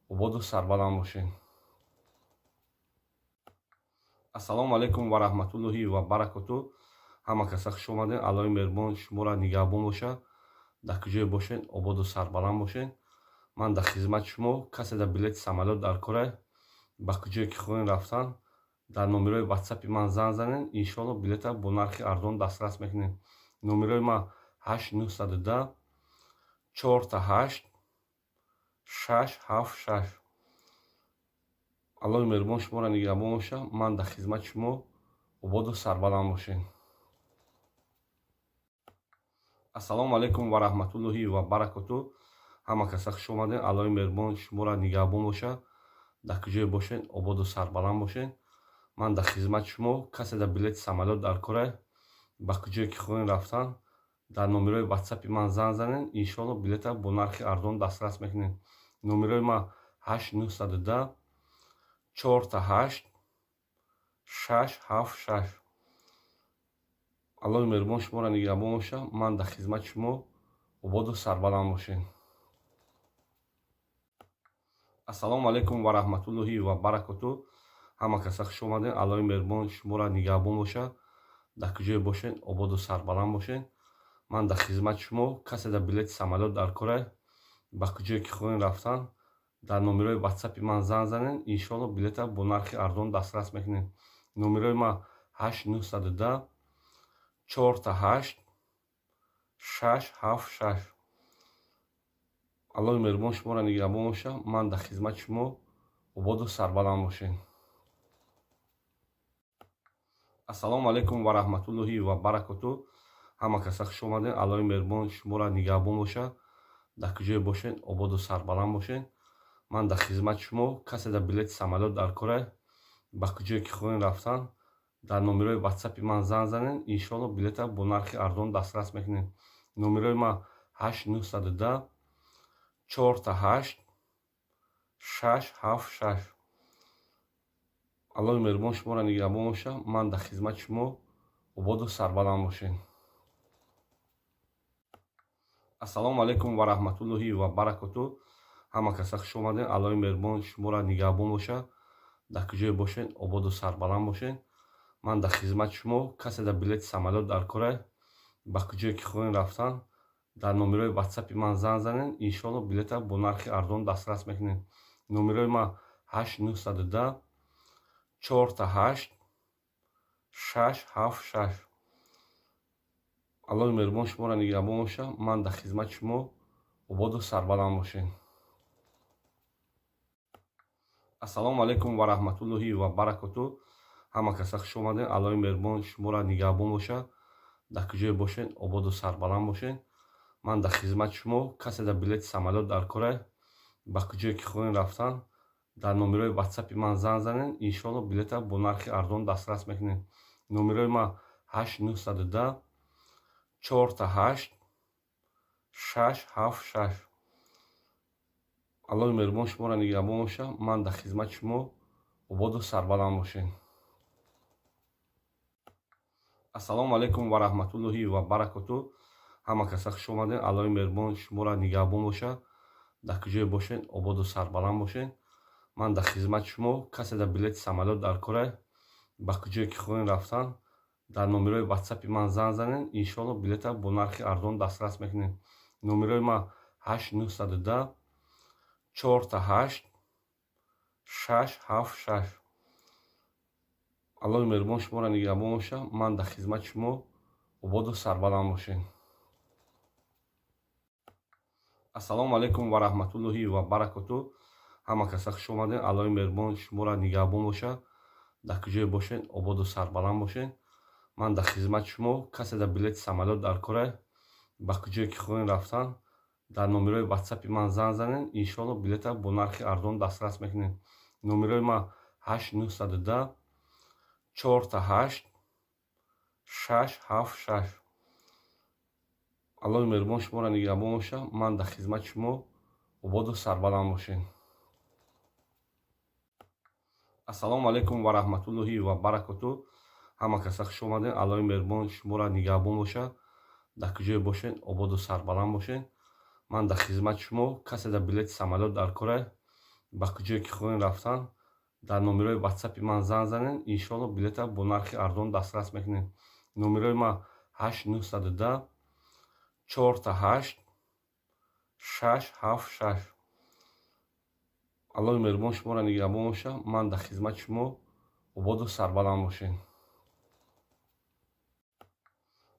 Ободу сарбаланд бошед. Ассалому алайкум ва раҳматуллоҳи ва баракоту. Ҳама каса хуш омадед. Аллоҳи меҳрубон шуморо нигаҳбон бошад. Дар куҷое бошед, ободу сарбаланд бошед. Ман дар хизмати шумо. Касе дар билети самолёт дар кора, ба куҷое ки хоҳем рафтан, дар номерои ватсапи ман занг занед, иншоалло, билета бо нархи арзон дастрас мекунед. Номерои ман 8 910 888 676. Аллоҳи меҳрубон шуморо нигаҳбон бошад. Ман дар хизмати шумо. Ободу сарбаланд бошед. Ассалому алайкум ва раҳматуллоҳи ва баракоту. Ҳама каса хуш омадед. Аллоҳи меҳрубон шуморо нигаҳбон бошад. Дар куҷое бошед, ободу сарбаланд бошед. Ман дар хизмати шумо. Касе дар билети самолёт дар кора, ба куҷое ки хоҳем рафтан, дар номерои ватсапи ман занг занед, иншоалло, билета бо нархи арзон дастрас мекунед. Номерои ман 8 910 888 676. Аллоҳи меҳрубон шуморо нигаҳбон бошад. Ман дар хизмати шумо. Ободу сарбаланд бошед. Ассалому алайкум ва раҳматуллоҳи ва баракоту. Ҳама каса хуш омадед. Аллоҳи меҳрубон шуморо нигаҳбон бошад. Дар куҷое бошед, ободу сарбаланд бошед. Ман дар хизмати шумо. Касе дар билети самолёт дар кора, ба куҷое ки хоҳем рафтан, дар номерои ватсапи ман занг занед, иншоалло, билета бо нархи арзон дастрас мекунед. Номерои ман 8 910 888 676. Аллоҳи меҳрубон шуморо нигаҳбон бошад. Ман дар хизмати шумо. Ободу сарбаланд бошед. Ассалому алайкум ва раҳматуллоҳи ва баракоту. Ҳама каса хуш омадед. Аллоҳи меҳрубон шуморо нигаҳбон бошад. Дар куҷое бошед, ободу сарбаланд бошед. Ман дар хизмати шумо. Касе дар билети самолёт дар кора, ба куҷое ки хоҳем рафтан, дар номерои ватсапи ман занг занед, иншоалло, билета бо нархи арзон дастрас мекунед. Номерои ман 8 910 888 676. Аллоҳи меҳрубон шуморо нигаҳбон боша. Ман дар хизмати шумо, ободу сарбаланд бошед. Ассалому алайкум ва раҳматуллоҳи ва баракоту. Ҳама каса хуш омадед. Аллоҳи меҳрубон шуморо нигаҳбон боша. Дар куҷое бошед, ободу сарбаланд бошед. Ман дар хизмати шумо. Касе дар билети самолёт дар кора, ба куҷое ки хоҳем рафтан, дар номерои ватсапи ман занг занед. Иншоалло, билета бо нархи арзон дастрас мекунед. Номерои ман 8 910 4 8 6 7 6. Аллоҳи меҳрубон шуморо нигаҳбон боша. Ман дар хизмати шумо, ободу сарбаланд бошед. Ассалому алайкум ва раҳматуллоҳи ва баракоту. Ҳама каса хуш омадед. Аллоҳи меҳрубон шуморо нигаҳбон боша. Дар куҷое бошед, ободу сарбаланд бошед. Ман дар хизмати шумо. Касе дар билети самолёт дар кора, ба куҷое ки хоҳем рафтан, дар номерои ватсапи ман занг занед. Иншоалло, билета бо нархи арзон дастрас мекунед. Номерои ман 8 910 4 8 6 7 6. Аллоҳи меҳрубон шуморо нигаҳбон боша. Ман дар хизмати шумо, ободу сарбаланд бошед. Ассалому алайкум ва раҳматуллоҳи ва баракоту. Ҳама каса хуш омадед. Аллоҳи меҳрубон шуморо нигаҳбон боша. Дар куҷое бошед, ободу сарбаланд бошед. Ман дар хизмати шумо. Касе дар билети самолёт дар кора, ба куҷое ки хоҳем рафтан, дар номерои ватсапи ман занг занед. Иншоалло, билета бо нархи арзон дастрас мекунед. Номерои ман 8 910 4 8 6 7 6. Аллоҳи меҳрубон шуморо нигаҳбон боша. Ман дар хизмати шумо, ободу сарбаланд бошед. Ассалому алайкум ва раҳматуллоҳи ва баракоту. Ҳама каса хуш омадед. Аллоҳи меҳрубон шуморо нигаҳбон боша. Дар куҷое бошед, ободу сарбаланд бошед. Ман дар хизмати шумо. Касе дар билети самолёт дар кора, ба куҷое ки хоҳем рафтан, дар номерои ватсапи ман занг занед. Иншоалло, билета бо нархи арзон дастрас мекунед. Номерои ман 8 910 4 8 6 7 6. Аллоҳи меҳрубон шуморо нигаҳбон боша. Ман дар хизмати шумо, ободу сарбаланд бошед. Ассалому алайкум ва раҳматуллоҳи ва баракоту. Ҳама каса хуш омадед. Аллоҳи меҳрубон шуморо нигаҳбон боша. Дар куҷое бошед, ободу сарбаланд бошед. Ман дар хизмати шумо. Касе дар билети самолёт дар кора, ба куҷое ки хоҳем рафтан, дар номерои ватсапи ман занг занед. Иншоалло, билета бо нархи арзон дастрас мекунед. Номерои ман 8 910 4 8 6 7 6. Аллоҳи меҳрубон шуморо нигаҳбон боша. Ман дар хизмати шумо, ободу сарбаланд бошед.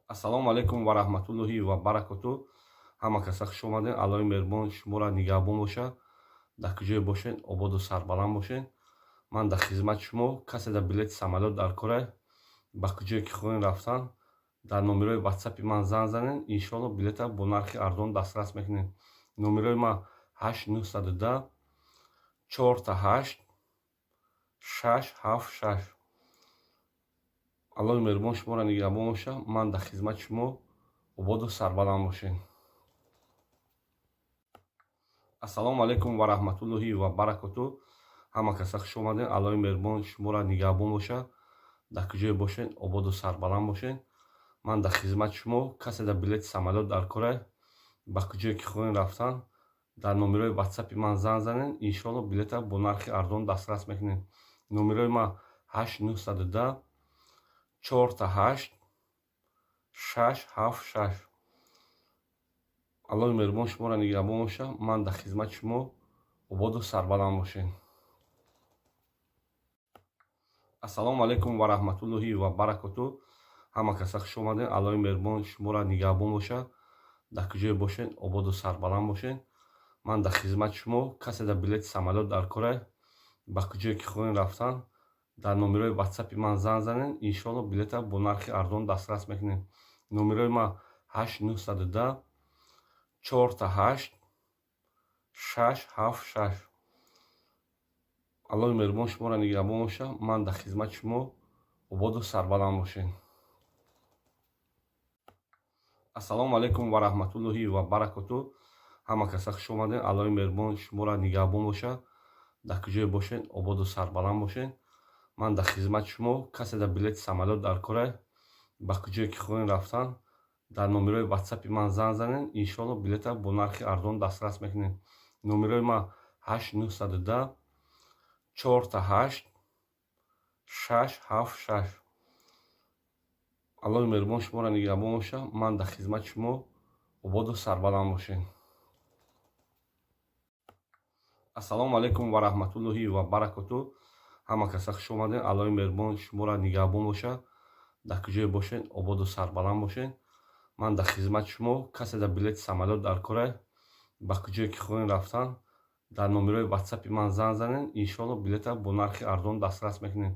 Ассалому алайкум ва раҳматуллоҳи ва баракоту. Ҳама каса хуш омадед. Аллоҳи меҳрубон шуморо нигаҳбон боша. Дар куҷое бошед, ободу сарбаланд бошед. Ман дар хизмати шумо. Касе дар билети самолёт дар кора, ба куҷое ки хоҳем рафтан, дар номерои ватсапи ман занг занед. Иншоалло, билета бо нархи арзон дастрас мекунед. Номерои ман 8 910 4 8 6 7 6. Аллоҳи меҳрубон шуморо нигаҳбон боша. Ман дар хизмати шумо, ободу сарбаланд бошед. Ассалому алайкум ва раҳматуллоҳи ва баракоту. Ҳама каса хуш омадед. Аллоҳи меҳрубон шуморо нигаҳбон боша. Дар куҷое бошед, ободу сарбаланд бошед. Ман дар хизмати шумо. Касе дар билети самолёт дар кора, ба куҷое ки хоҳем рафтан, дар номерои ватсапи ман занг занед. Иншоалло, билета бо нархи арзон дастрас мекунед. Номерои ман 8 910 4 8 6 7 6. Аллоҳи меҳрубон шуморо нигаҳбон боша. Ман дар хизмати шумо, ободу сарбаланд бошед. Ассалому алайкум ва раҳматуллоҳи ва баракоту. Ҳама каса хуш омадед. Аллоҳи меҳрубон шуморо нигаҳбон боша. Дар куҷое бошед, ободу сарбаланд бошед. Ман дар хизмати шумо. Касе дар билети самолёт дар кора, ба куҷое ки хоҳем рафтан, дар номерои ватсапи ман занг занед. Иншоалло, билета бо нархи арзон дастрас мекунед. Номерои ман 8 910 4 8 6 7 6. Аллоҳи меҳрубон шуморо нигаҳбон боша. Ман дар хизмати шумо, ободу сарбаланд бошед. Ассалому алайкум ва раҳматуллоҳи ва баракоту. Ҳама каса хуш омадед. Аллоҳи меҳрубон шуморо нигаҳбон боша. Дар куҷое бошед, ободу сарбаланд бошед. Ман дар хизмати шумо. Касе дар билети самолёт дар кора, ба куҷое ки хоҳем рафтан, дар номерои ватсапи ман занг занед, иншоалло, билета бо нархи арзон дастрас мекунед. Номерои ман 8 910 4 8 6 7 6. Аллоҳи меҳрубон шуморо нигаҳбон бошад. Ман дар хизмати шумо. Ободу сарбаланд бошед. Ассалому алайкум ва раҳматуллоҳи ва баракоту. Ҳама каса хуш омадед. Аллоҳи меҳрубон шуморо нигаҳбон бошад. Дар куҷое бошед, ободу сарбаланд бошед. Ман дар хизмати шумо. Касе дар билети самолёт дар кора, ба куҷое ки хоҳем рафтан, дар номерои ватсапи ман занг занед, иншоалло, билета бо нархи арзон дастрас мекунед.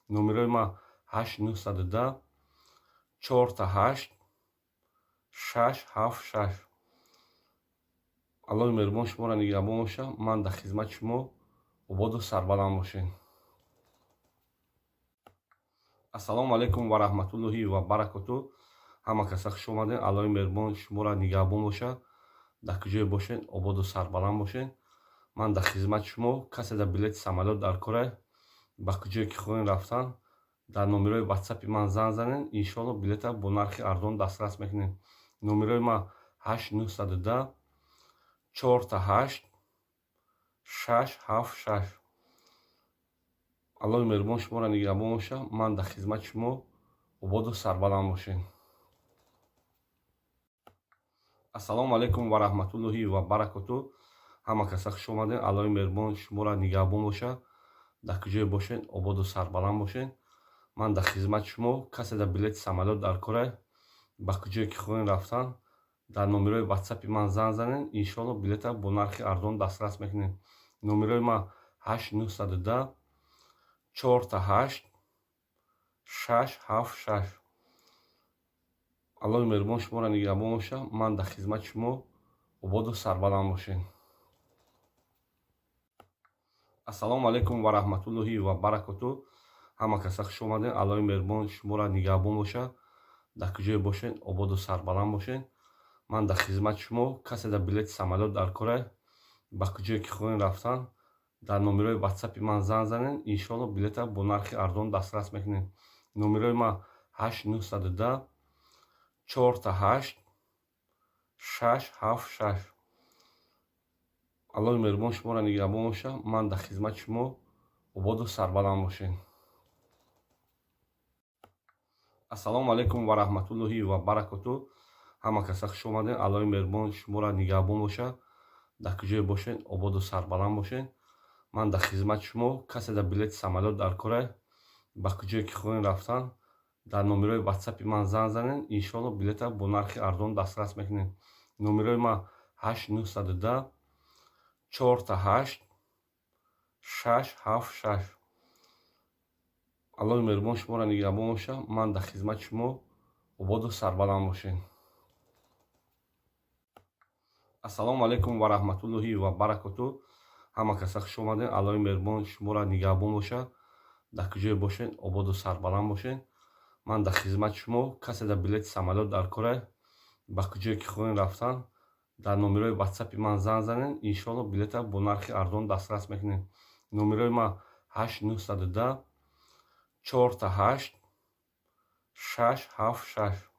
Номерои ман 8 910 4 8 6 7 6. Аллоҳи меҳрубон шуморо нигаҳбон бошад. Ман дар хизмати шумо. Ободу сарбаланд бошед. Ассалому алайкум ва раҳматуллоҳи ва баракоту. Ҳама каса хуш омадед. Аллоҳи меҳрубон шуморо нигаҳбон бошад. Дар куҷое бошед, ободу сарбаланд бошед. Ман дар хизмати шумо. Касе дар билети самолёт дар кора, ба куҷое ки хоҳем рафтан, дар номерои ватсапи ман занг занед, иншоалло, билета бо нархи арзон дастрас мекунед. Номерои ман 8 910 4 8 6 7 6. Аллоҳи меҳрубон шуморо нигаҳбон бошад. Ман дар хизмати шумо. Ободу сарбаланд бошед. Ассалому алайкум ва раҳматуллоҳи ва баракоту. Ҳама каса хуш омадед. Аллоҳи меҳрубон шуморо нигаҳбон бошад. Дар куҷое бошед, ободу сарбаланд бошед. Ман дар хизмати шумо. Касе дар билети самолёт дар кора, ба куҷое ки хоҳем рафтан, дар номерои ватсапи ман занг занед, иншоалло, билета бо нархи арзон дастрас мекунед. Номерои ман 8 910 4 8 6 7 6. Аллоҳи меҳрубон шуморо нигаҳбон бошад. Ман дар хизмати шумо. Ободу сарбаланд бошед. Ассалому алайкум ва раҳматуллоҳи ва баракоту. Ҳама каса хуш омадед. Аллоҳи меҳрубон шуморо нигаҳбон бошад. Дар куҷое бошед, ободу сарбаланд бошед. Ман дар хизмати шумо. Касе дар билети самолёт дар кора, ба куҷое ки хоҳем рафтан, дар номерои ватсапи ман занг занед, иншоалло, билета бо нархи арзон дастрас мекунед. Номерои ман 8 910 4 8 6 7 6. Аллоҳи меҳрубон шуморо нигаҳбон бошад. Ман дар хизмати шумо. Ободу сарбаланд бошед. Ассалому алайкум ва раҳматуллоҳи ва баракоту. Ҳама каса хуш омадед. Аллоҳи меҳрубон шуморо нигаҳбон бошад. Дар куҷое бошед, ободу сарбаланд бошед. Ман дар хизмати шумо. Касе дар билети самолёт дар кора, ба куҷое ки хоҳем рафтан, дар номерои ватсапи ман занг занед, иншоалло, билета бо нархи арзон дастрас мекунед. Номерои ман 8 910 4 8 6 7 6. Аллоҳи меҳрубон шуморо нигаҳбон бошад. Ман дар хизмати шумо. Ободу сарбаланд бошед. Ассалому алайкум ва раҳматуллоҳи ва баракоту. Ҳама каса хуш омадед. Аллоҳи меҳрубон шуморо нигаҳбон бошад. Дар куҷое бошед, ободу сарбаланд бошед. Ман дар хизмати шумо. Касе дар билети самолёт дар кора, ба куҷое ки хоҳем рафтан, дар номерои ватсапи ман занг занед, иншоалло, билета бо нархи арзон дастрас мекунед. Номерои ман 8 910 4 8 6 7 6.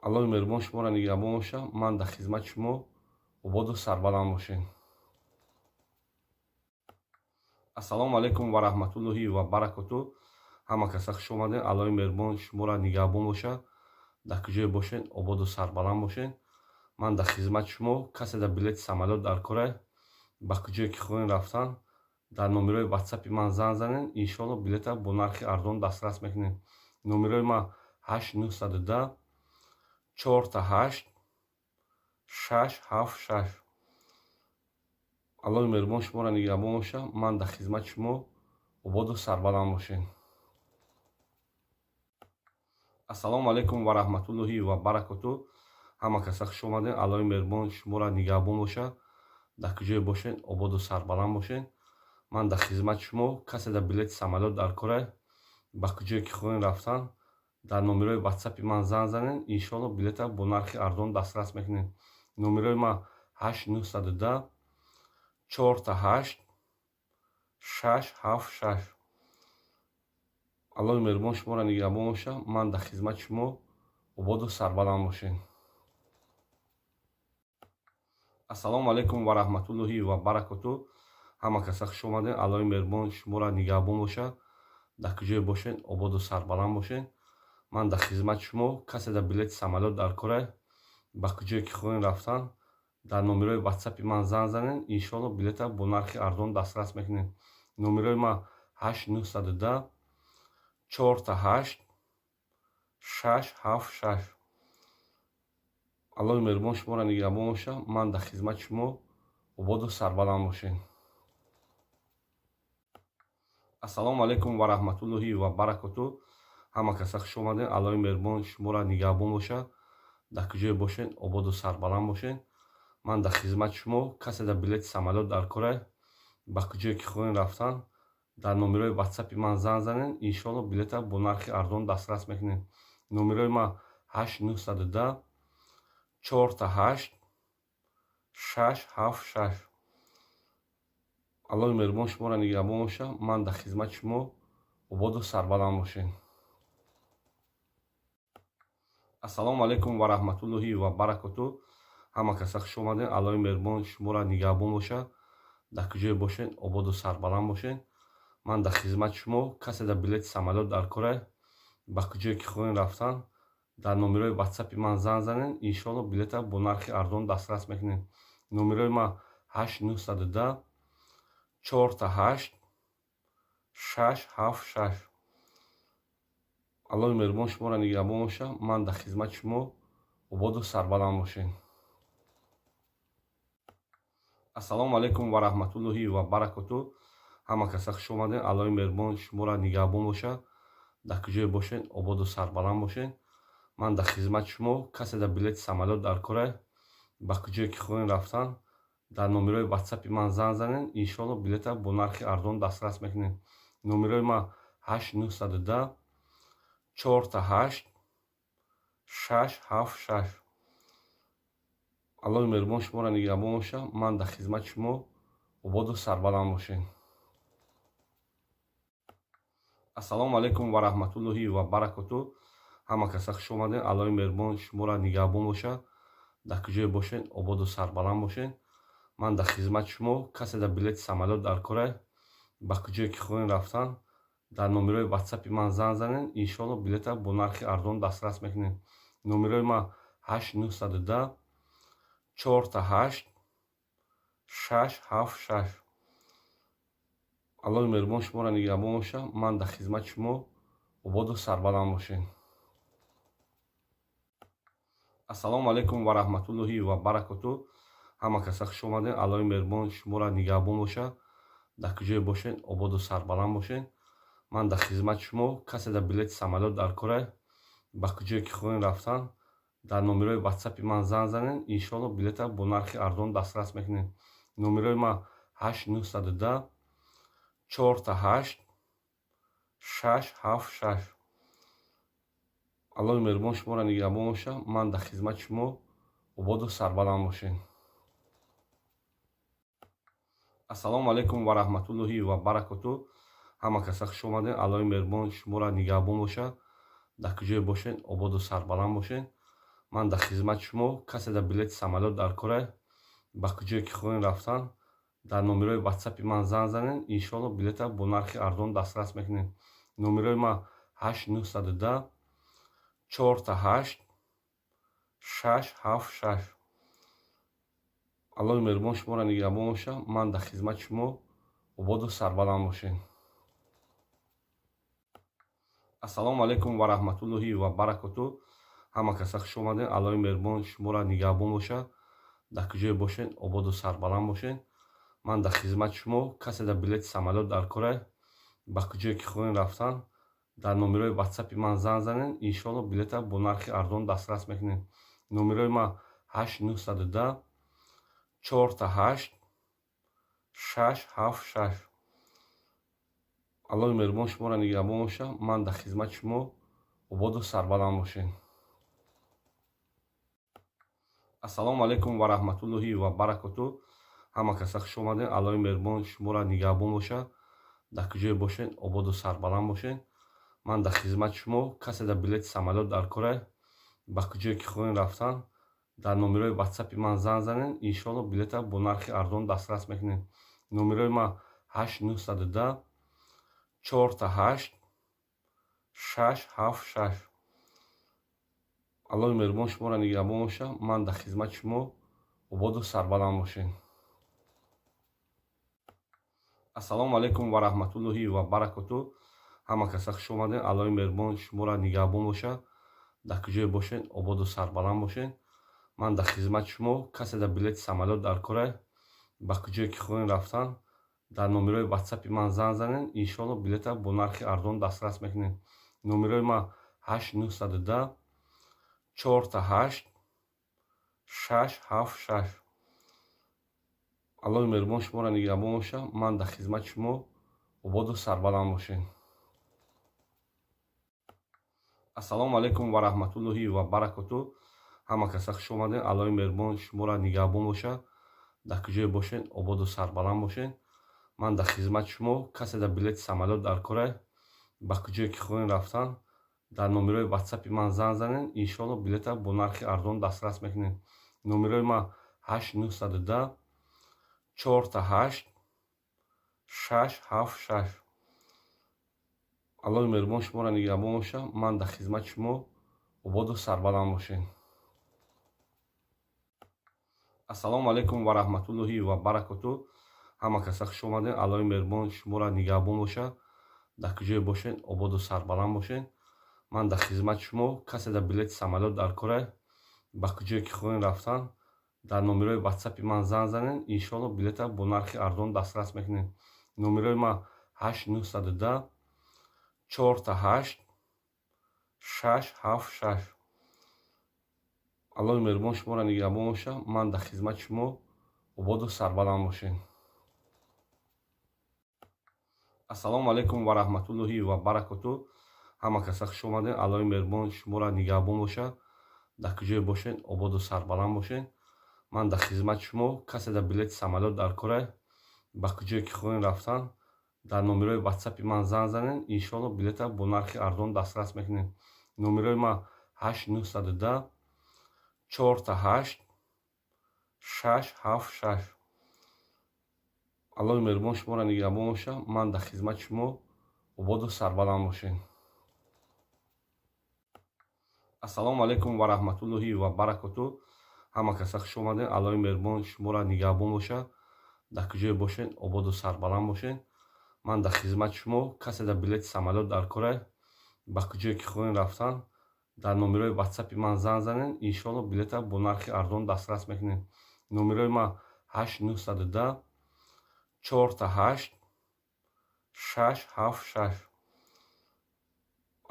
Аллоҳи меҳрубон шуморо нигаҳбон бошад. Ман дар хизмати шумо. Ободу сарбаланд бошед. Ассалому алайкум ва раҳматуллоҳи ва баракоту. Ҳама каса хуш омадед. Аллоҳи меҳрубон шуморо нигаҳбон бошад. Дар куҷое бошед, ободу сарбаланд бошед. Ман дар хизмати шумо. Касе дар билети самолёт дар кора, ба куҷое ки хоҳем рафтан, дар номерои ватсапи ман занг занед, иншоалло, билета бо нархи арзон дастрас мекунед. Номерои ман 8 910 4 8 6 7 6. Аллоҳи меҳрубон шуморо нигаҳбон бошад. Ман дар хизмати шумо. Ободу сарбаланд бошед. Ассалому алайкум ва раҳматуллоҳи ва баракоту. Ҳама каса хуш омадед. Аллоҳи меҳрубон шуморо нигаҳбон бошад. Дар куҷое бошед, ободу сарбаланд бошед. Ман дар хизмати шумо. Касе дар билети самолёт дар кора, ба куҷое ки хоҳем рафтан, дар номерои ватсапи ман занг занед, иншоалло, билета бо нархи арзон дастрас мекунед. Номерои ман 8 910 4 8 6 7 6. Аллоҳи меҳрубон шуморо нигаҳбон боша. Ман дар хизмати шумо, ободу сарбаланд бошед. Ассалому алайкум ва раҳматуллоҳи ва баракоту. Ҳама каса хуш омадед. Аллоҳи меҳрубон шуморо нигаҳбон боша. Дар куҷое бошед, ободу сарбаланд бошед. Ман дар хизмати шумо. Касе дар билети самолёт дар кора, ба куҷое ки хоҳем рафтан, дар номерои ватсапи ман занг занед. Иншоалло, билета бо нархи арзон дастрас мекунед. Номерои ман 8 910 4 8 6 7 6. Аллоҳи меҳрубон шуморо нигаҳбон боша. Ман дар хизмати шумо, ободу сарбаланд бошед. Ассалому алайкум ва раҳматуллоҳи ва баракоту. Ҳама каса хуш омадед. Аллоҳи меҳрубон шуморо нигаҳбон боша. Дар куҷое бошед, ободу сарбаланд бошед. Ман дар хизмати шумо. Касе дар билети самолёт дар кора, ба куҷое ки хоҳем рафтан, дар номерои ватсапи ман занг занед. Иншоалло, билета бо нархи арзон дастрас мекунед. Номерои ман 8 910 4 8 6 7 6. Аллоҳи меҳрубон шуморо нигаҳбон боша. Ман дар хизмати шумо, ободу сарбаланд бошед. Ассалому алайкум ва раҳматуллоҳи ва баракоту. Ҳама каса хуш омадед. Аллоҳи меҳрубон шуморо нигаҳбон боша. Дар куҷое бошед, ободу сарбаланд бошед. Ман дар хизмати шумо. Касе дар билети самолёт дар кора, ба куҷое ки хоҳем рафтан, дар номерои ватсапи ман занг занед. Иншоалло, билета бо нархи арзон дастрас мекунед. Номерои ман 8 910 4 8 6 7 6. Аллоҳи меҳрубон шуморо нигаҳбон боша. Ман дар хизмати шумо, ободу сарбаланд бошед. Ассалому алайкум ва раҳматуллоҳи ва баракоту. Ҳама каса хуш омадед. Аллоҳи меҳрубон шуморо нигаҳбон боша. Дар куҷое бошед, ободу сарбаланд бошед. Ман дар хизмати шумо. Касе дар билети самолёт дар кора, ба куҷое ки хоҳем рафтан, дар номерои ватсапи ман занг занед. Иншоалло, билета бо нархи арзон дастрас мекунед. Номерои ман 8 910 4 8 6 7 6. Аллоҳи меҳрубон шуморо нигаҳбон боша. Ман дар хизмати шумо, ободу сарбаланд бошед. Ассалому алайкум ва раҳматуллоҳи ва баракоту. Ҳама каса хуш омадед. Аллоҳи меҳрубон шуморо нигаҳбон боша. Дар куҷое бошед, ободу сарбаланд бошед. Ман дар хизмати шумо. Касе дар билети самолёт дар кора, ба куҷое ки хоҳем рафтан, дар номерои ватсапи ман занг занед. Иншоалло, билета бо нархи арзон дастрас мекунед. Номерои ман 8 910 4 8 6 7 6. Аллоҳи меҳрубон шуморо нигаҳбон боша. Ман дар хизмати шумо, ободу сарбаланд бошед. Ассалому алайкум ва раҳматуллоҳи ва баракоту. Ҳама каса хуш омадед. Аллоҳи меҳрубон шуморо нигаҳбон боша. Дар куҷое бошед, ободу сарбаланд бошед. Ман дар хизмати шумо. Касе дар билети самолёт дар кора, ба куҷое ки хоҳем рафтан, дар номерои ватсапи ман занг занед. Иншоалло, билета бо нархи арзон дастрас мекунед. Номерои ман 8 910 4 8 6 7 6. Аллоҳи меҳрубон шуморо нигаҳбон боша. Ман дар хизмати шумо, ободу сарбаланд бошед. Ассалому алайкум ва раҳматуллоҳи ва баракоту. Ҳама каса хуш омадед. Аллоҳи меҳрубон шуморо нигаҳбон боша. Дар куҷое бошед, ободу сарбаланд бошед. Ман дар хизмати шумо. Касе дар билети самолёт дар кора, ба куҷое ки хоҳем рафтан, дар номерои ватсапи ман занг занед. Иншоалло, билета бо нархи арзон дастрас мекунед. Номерои ман 8 910 4 8 6 7 6. Аллоҳи меҳрубон шуморо нигаҳбон боша. Ман дар хизмати шумо, ободу сарбаланд бошед. Ассалому алайкум ва раҳматуллоҳи ва баракоту. Ҳама каса хуш омадед. Аллоҳи меҳрубон шуморо нигаҳбон боша. Дар куҷое бошед, ободу сарбаланд бошед. Ман дар хизмати шумо. Касе дар билети самолёт дар кора, ба куҷое ки хоҳем рафтан, дар номерои ватсапи ман занг занед. Иншоалло, билета бо нархи арзон дастрас мекунед. Номерои ман 8 910 4 8 6 7 6. Аллоҳи меҳрубон шуморо нигаҳбон боша. Ман дар хизмати шумо, ободу сарбаланд бошед. Ассалому алайкум ва раҳматуллоҳи ва баракоту. Ҳама каса хуш омадед. Аллоҳи меҳрубон шуморо нигаҳбон боша. Дар куҷое бошед, ободу сарбаланд бошед. Ман дар хизмати шумо. Касе дар билети самолёт дар кора, ба куҷое ки хоҳем рафтан, дар номерои ватсапи ман занг занед, иншоалло, билета бо нархи арзон дастрас мекунед. Номерои ман 8 910 888 676. Аллоҳи меҳрубон шуморо нигаҳбон бошад. Ман дар хизмати шумо, ободу сарбаланд бошед. Ассалому алайкум ва раҳматуллоҳи ва баракоту. Ҳама каса хуш омадед. Аллоҳи меҳрубон шуморо нигаҳбон бошад. Дар куҷое бошед, ободу сарбаланд бошед. Ман дар хизмати шумо. Касе дар билети самолёт дар кора, ба куҷое ки хоҳем рафтан, дар номерои ватсапи ман занг занед, иншоалло, билета бо нархи арзон дастрас мекунед. Номерои ман 8 910 888 676. Аллоҳи меҳрубон шуморо нигаҳбон бошад. Ман дар хизмати шумо, ободу сарбаланд бошед. Ассалому алайкум ва раҳматуллоҳи ва баракоту. Ҳама каса хуш омадед. Аллоҳи меҳрубон шуморо нигаҳбон бошад. Дар куҷое бошед, ободу сарбаланд бошед. Ман дар хизмати шумо. Касе дар билети самолёт дар кора, ба куҷое ки хоҳем рафтан, дар номерои ватсапи ман занг занед, иншоалло, билета бо нархи арзон дастрас мекунед. Номерои ман 8 910 888 676. Аллоҳи меҳрубон шуморо нигаҳбон бошад. Ман дар хизмати шумо, ободу сарбаланд бошед. Ассалому алайкум ва раҳматуллоҳи ва баракоту. Ҳама каса хуш омадед. Аллоҳи меҳрубон шуморо нигаҳбон бошад. Дар куҷое бошед, ободу сарбаланд бошед. Ман дар хизмати шумо. Касе дар билети самолёт дар кора, ба куҷое ки хоҳем рафтан, дар номерои ватсапи ман занг занед, иншоалло, билета бо нархи арзон дастрас мекунед. Номерои ман 8 910 888 676. Аллоҳи меҳрубон шуморо нигаҳбон бошад. Ман дар хизмати шумо, ободу сарбаланд бошед. Ассалому алайкум ва раҳматуллоҳи ва баракоту. Ҳама каса хуш омадед. Аллоҳи меҳрубон шуморо нигаҳбон бошад. Дар куҷое бошед, ободу сарбаланд бошед. Ман дар хизмати шумо. Касе дар билети самолёт дар кора, ба куҷое ки хоҳем рафтан, дар номерои ватсапи ман занг занед, иншоалло, билета бо нархи арзон дастрас мекунед. Номерои ман 8 910 888 676. Аллоҳи меҳрубон шуморо нигаҳбон бошад. Ман дар хизмати шумо, ободу сарбаланд бошед. Ассалому алайкум ва раҳматуллоҳи ва баракоту. Ҳама каса хуш омадед. Аллоҳи меҳрубон шуморо нигаҳбон бошад. Дар куҷое бошед, ободу сарбаланд бошед. Ман дар хизмати шумо. Касе дар билети самолёт дар кора, ба куҷое ки хоҳем рафтан, дар номерои ватсапи ман занг занед, иншоалло, билета бо нархи арзон дастрас мекунед. Номерои ман 8 910 888 676.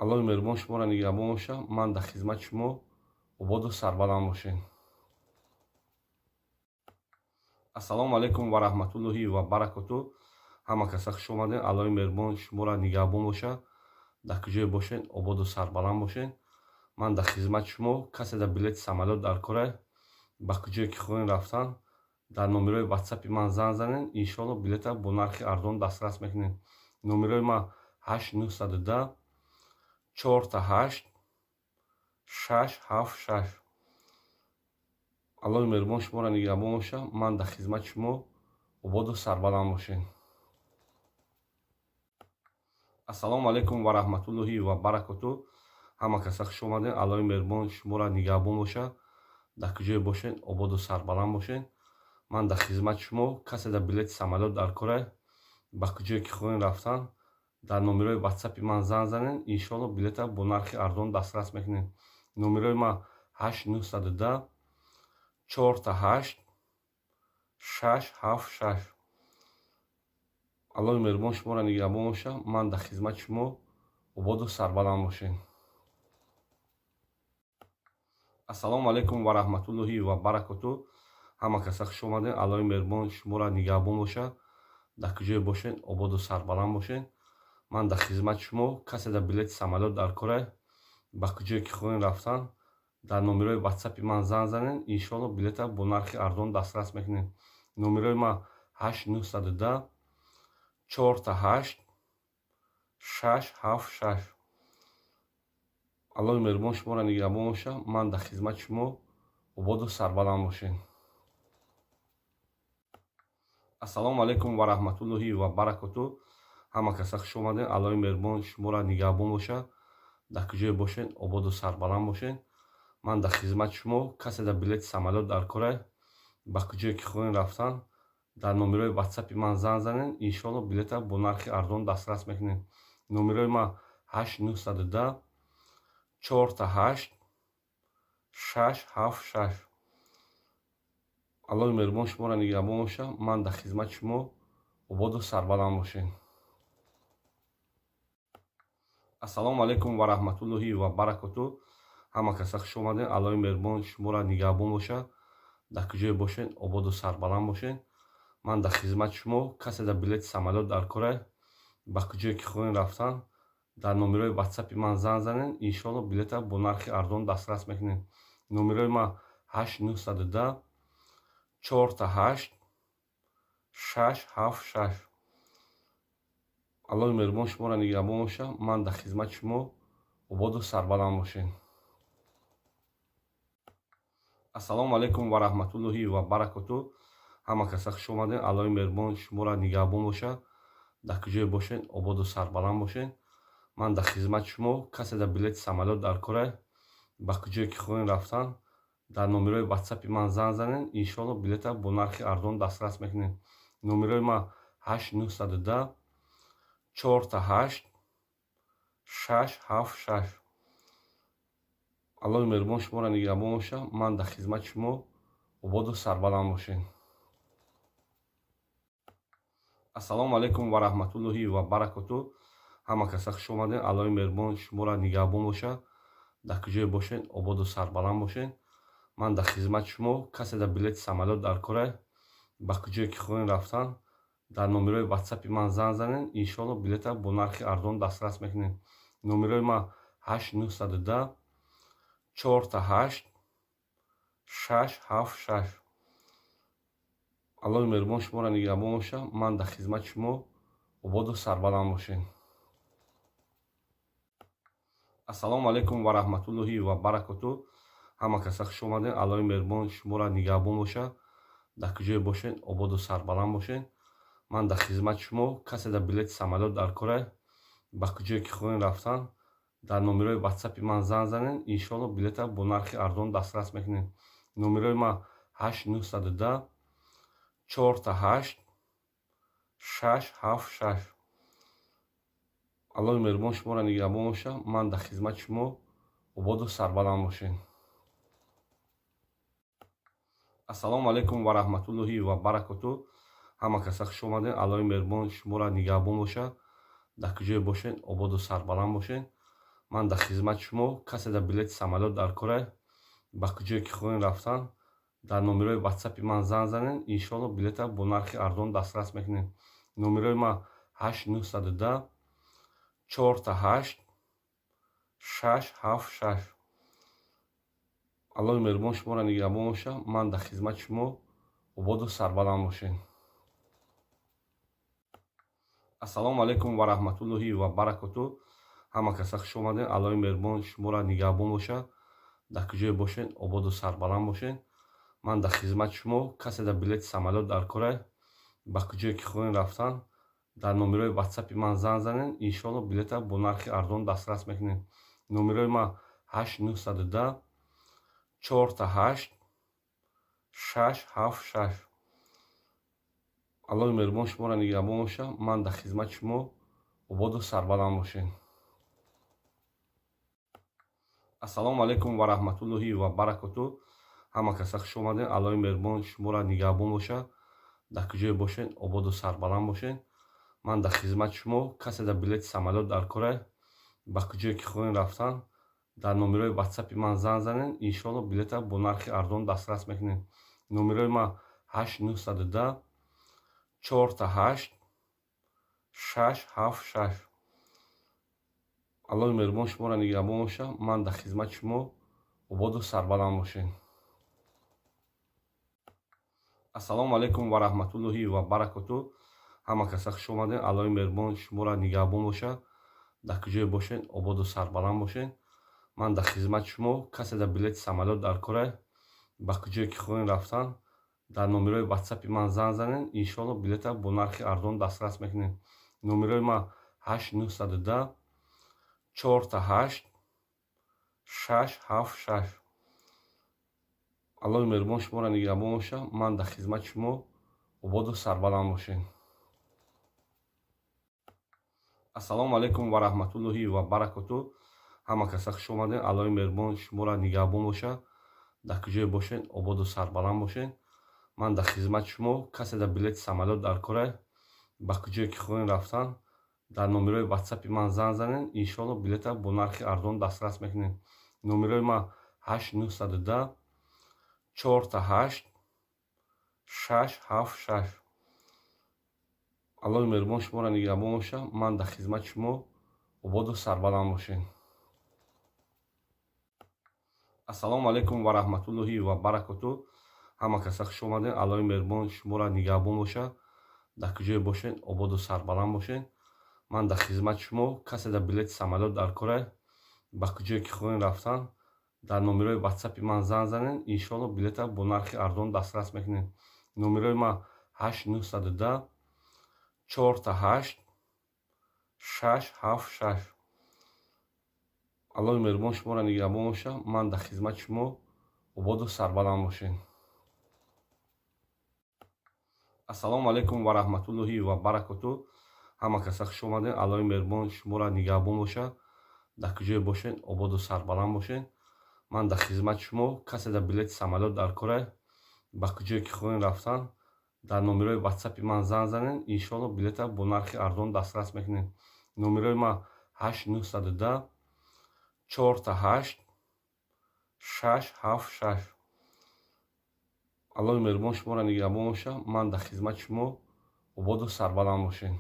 Аллоҳи меҳрубон шуморо нигаҳбон бошад. Ман дар хизмати шумо, ободу сарбаланд бошед. Ассалому алайкум ва раҳматуллоҳи ва баракоту. Ҳама каса хуш омадед. Аллоҳи меҳрубон шуморо нигаҳбон бошад. Дар куҷое бошед, ободу сарбаланд бошед. Ман дар хизмати шумо. Касе дар билети самолёт дар кора, ба куҷое ки хоҳем рафтан, дар номерои ватсапи ман занг занед, иншоалло, билета бо нархи арзон дастрас мекунед. Номерои ман 8 910 888 676. Аллоҳи меҳрубон шуморо нигаҳбон бошад. Ман дар хизмати шумо, ободу сарбаланд бошед. Ассалому алайкум ва раҳматуллоҳи ва баракоту. Ҳама каса хуш омадед. Аллоҳи меҳрубон шуморо нигаҳбон бошад. Дар куҷое бошед, ободу сарбаланд бошед. Ман дар хизмати шумо. Касе дар билети самолёт дар кора, ба куҷое ки хоҳем рафтан, дар номерои ватсапи ман занг занед, иншоалло, билета бо нархи арзон дастрас мекунед. Номерои ман 8 910 888 676. Аллоҳи меҳрубон шуморо нигаҳбон бошад. Ман дар хизмати шумо, ободу сарбаланд бошед. Ассалому алайкум ва раҳматуллоҳи ва баракоту. Ҳама каса хуш омадед. Аллоҳи меҳрубон шуморо нигаҳбон бошад. Дар куҷое бошед, ободу сарбаланд бошед. Ман дар хизмати шумо. Касе дар билети самолёт дар кора, ба куҷое ки хоҳем рафтан, дар номерои ватсапи ман занг занед, иншоалло, билета бо нархи арзон дастрас мекунед. Номерои ман 8 910 888 676. Аллоҳи меҳрубон шуморо нигаҳбон боша. Ман дар хизмати шумо, ободу сарбаланд бошед. Ассалому алайкум ва раҳматуллоҳи ва баракоту. Ҳама каса хуш омадем. Аллоҳи меҳрубон шуморо нигаҳбон боша. Дар куҷое бошед, ободу сарбаланд бошед. Ман дар хизмати шумо. Касе дар билети самолёт дар кора, ба куҷое ки хоҳем рафтан, дар номерои ватсапи ман занг занед. Иншоалло, билета бо нархи арзон дастрас мекунед. Номерои ман 8 910 888 676. Аллоҳи меҳрубон шуморо нигаҳбон боша. Ман дар хизмати шумо, ободу сарбаланд бошед. Ассалому алайкум ва раҳматуллоҳи ва баракоту. Ҳама каса хуш омадем. Аллоҳи меҳрубон шуморо нигаҳбон боша. Дар куҷое бошед, ободу сарбаланд бошед. Ман дар хизмати шумо. Касе дар билети самолёт дар кора, ба куҷое ки хоҳем рафтан, дар номерои ватсапи ман занг занед. Иншоалло, билета бо нархи арзон дастрас мекунед. Номерои ман 8 910 888 676. Аллоҳи меҳрубон шуморо нигаҳбон боша. Ман дар хизмати шумо, ободу сарбаланд бошед. Ассалому алайкум ва раҳматуллоҳи ва баракоту. Ҳама каса хуш омадем. Аллоҳи меҳрубон шуморо нигаҳбон боша. Дар куҷое бошед, ободу сарбаланд бошед. Ман дар хизмати шумо. Касе дар билети самолёт дар кора, ба куҷое ки хоҳем рафтан, дар номерои ватсапи ман занг занед. Иншоалло, билета бо нархи арзон дастрас мекунед. Номерои ман 8 910 888 676. Аллоҳи меҳрубон шуморо нигаҳбон боша. Ман дар хизмати шумо, ободу сарбаланд бошед. Ассалому алайкум ва раҳматуллоҳи ва баракоту. Ҳама каса хуш омадем. Аллоҳи меҳрубон шуморо нигаҳбон боша. Дар куҷое бошед, ободу сарбаланд бошед. Ман дар хизмати шумо. Касе дар билети самолёт дар кора, ба куҷое ки хоҳем рафтан, дар номерои ватсапи ман занг занед. Иншоалло, билета бо нархи арзон дастрас мекунед. Номерои ман 8 910 888 676. Аллоҳи меҳрубон шуморо нигаҳбон боша. Ман дар хизмати шумо, ободу сарбаланд бошед. Ассалому алайкум ва раҳматуллоҳи ва баракоту. Ҳама каса хуш омадем. Аллоҳи меҳрубон шуморо нигаҳбон боша. Дар куҷое бошед, ободу сарбаланд бошед. Ман дар хизмати шумо. Касе дар билети самолёт дар кора, ба куҷое ки хоҳем рафтан, дар номерои ватсапи ман занг занед. Иншоалло, билета бо нархи арзон дастрас мекунед. Номерои ман 8 910 888 676. Аллоҳи меҳрубон шуморо нигаҳбон боша. Ман дар хизмати шумо, ободу сарбаланд бошед. Ассалому алайкум ва раҳматуллоҳи ва баракоту. Ҳама каса хуш омадем. Аллоҳи меҳрубон шуморо нигаҳбон боша. Дар куҷое бошед, ободу сарбаланд бошед. Ман дар хизмати шумо. Касе дар билети самолёт дар кора, ба куҷое ки хоҳем рафтан, дар номерои ватсапи ман занг занед. Иншоалло, билета бо нархи арзон дастрас мекунед. Номерои ман 8 910 888 676. Аллоҳи меҳрубон шуморо нигаҳбон боша. Ман дар хизмати шумо, ободу сарбаланд бошед. Ассалому алайкум ва раҳматуллоҳи ва баракоту. Ҳама каса хуш омадем. Аллоҳи меҳрубон шуморо нигаҳбон боша. Дар куҷое бошед, ободу сарбаланд бошед. Ман дар хизмати шумо. Касе дар билети самолёт дар кора, ба куҷое ки хоҳем рафтан, дар номерои ватсапи ман занг занед. Иншоалло, билета бо нархи арзон дастрас мекунед. Номерои ман 8 910 888 676. Аллоҳи меҳрубон шуморо нигаҳбон боша. Ман дар хизмати шумо, ободу сарбаланд бошед. Ассалому алайкум ва раҳматуллоҳи ва баракоту. Ҳама каса хуш омадем. Аллоҳи меҳрубон шуморо нигаҳбон боша. Дар куҷое бошед, ободу сарбаланд бошед. Ман дар хизмати шумо. Касе дар билети самолёт дар кора, ба куҷое ки хоҳем рафтан, дар номерои ватсапи ман занг занед. Иншоалло, билета бо нархи арзон дастрас мекунед. Номерои ман 8 910 888 676. Аллоҳи меҳрубон шуморо нигаҳбон боша. Ман дар хизмати шумо, ободу сарбаланд бошед. Ассалому алайкум ва раҳматуллоҳи ва баракоту. Ҳама каса хуш омадем. Аллоҳи меҳрубон шуморо нигаҳбон боша. Дар куҷое бошед, ободу сарбаланд бошед. Ман дар хизмати шумо. Касе дар билети самолёт дар кора, ба куҷое ки хоҳем рафтан, дар номерои ватсапи ман занг занед, иншоалло, билета бо нархи арзон дастрас мекунед. Номерои ман 8 910 4 8 6 7 6. Аллоҳи меҳрубон шуморо нигаҳбон бошад. Ман дар хизмати шумо. Ободу сарбаланд бошед. Ассалому алайкум ва раҳматуллоҳи ва баракоту. Ҳама каса хуш омадед. Аллоҳи меҳрубон шуморо нигаҳбон бошад. Дар куҷое бошед, ободу сарбаланд бошед. Ман дар хизмати шумо. Касе дар билети самолёт дар кора, ба куҷое ки хоҳем рафтан, дар номерои ватсапи ман занг занед, иншоалло, билета бо нархи арзон дастрас мекунед. Номерои ман 8 910 4 8 6 7 6. Аллоҳи меҳрубон шуморо нигаҳбон бошад. Ман дар хизмати шумо. Ободу сарбаланд бошед. Ассалому алайкум ва раҳматуллоҳи ва баракоту. Ҳама каса хуш омадед. Аллоҳи меҳрубон шуморо нигаҳбон бошад. Дар куҷое бошед, ободу сарбаланд бошед. Ман дар хизмати шумо. Касе дар билети самолёт дар кора, ба куҷое ки хоҳем рафтан, дар номерои ватсапи ман занг занед, иншоалло, билета бо нархи арзон дастрас мекунед. Номерои ман 8 910 4 8 6 7 6. Аллоҳи меҳрубон шуморо нигаҳбон бошад. Ман дар хизмати шумо. Ободу сарбаланд бошед. Ассалому алайкум ва раҳматуллоҳи ва баракоту. Ҳама каса хуш омадед. Аллоҳи меҳрубон шуморо нигаҳбон бошад. Дар куҷое бошед, ободу сарбаланд бошед. Ман дар хизмати шумо. Касе дар билети самолёт дар кора, ба куҷое ки хоҳем рафтан, дар номерои ватсапи ман занг занед, иншоалло, билета бо нархи арзон дастрас мекунед. Номерои ман 8 910 4 8 6 7 6. Аллоҳи меҳрубон шуморо нигаҳбон бошад. Ман дар хизмати шумо. Ободу сарбаланд бошед.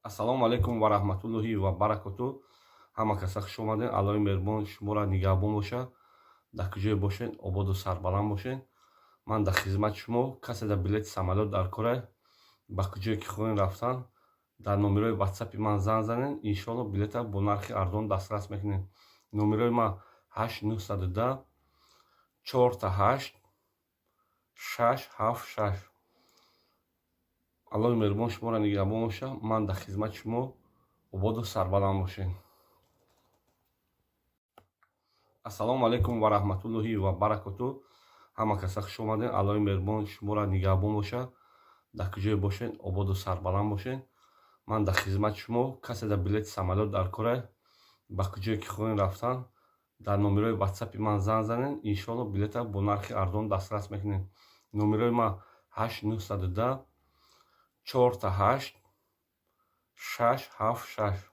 Ассалому алайкум ва раҳматуллоҳи ва баракоту. Ҳама каса хуш омадед. Аллоҳи меҳрубон шуморо нигаҳбон бошад. Дар куҷое бошед, ободу сарбаланд бошед. Ман дар хизмати шумо. Касе дар билети самолёт дар кора, ба куҷое ки хоҳем рафтан, дар номерои ватсапи ман занг занед, иншоалло, билета бо нархи арзон дастрас мекунед. Номерои ман 8 910 4 8 6 7 6. Аллоҳи меҳрубон шуморо нигаҳбон бошад. Ман дар хизмати шумо. Ободу сарбаланд бошед. Ассалому алайкум ва раҳматуллоҳи ва баракоту. Ҳама каса хуш омадед. Аллоҳи меҳрубон шуморо нигаҳбон бошад. Дар куҷое бошед, ободу сарбаланд бошед. Ман дар хизмати шумо. Касе дар билети самолёт дар кора, ба куҷое ки хоҳем рафтан, дар номерои ватсапи ман занг занед, иншоалло, билета бо нархи арзон дастрас мекунед. Номерои ман 8 910 4 8 6 7 6.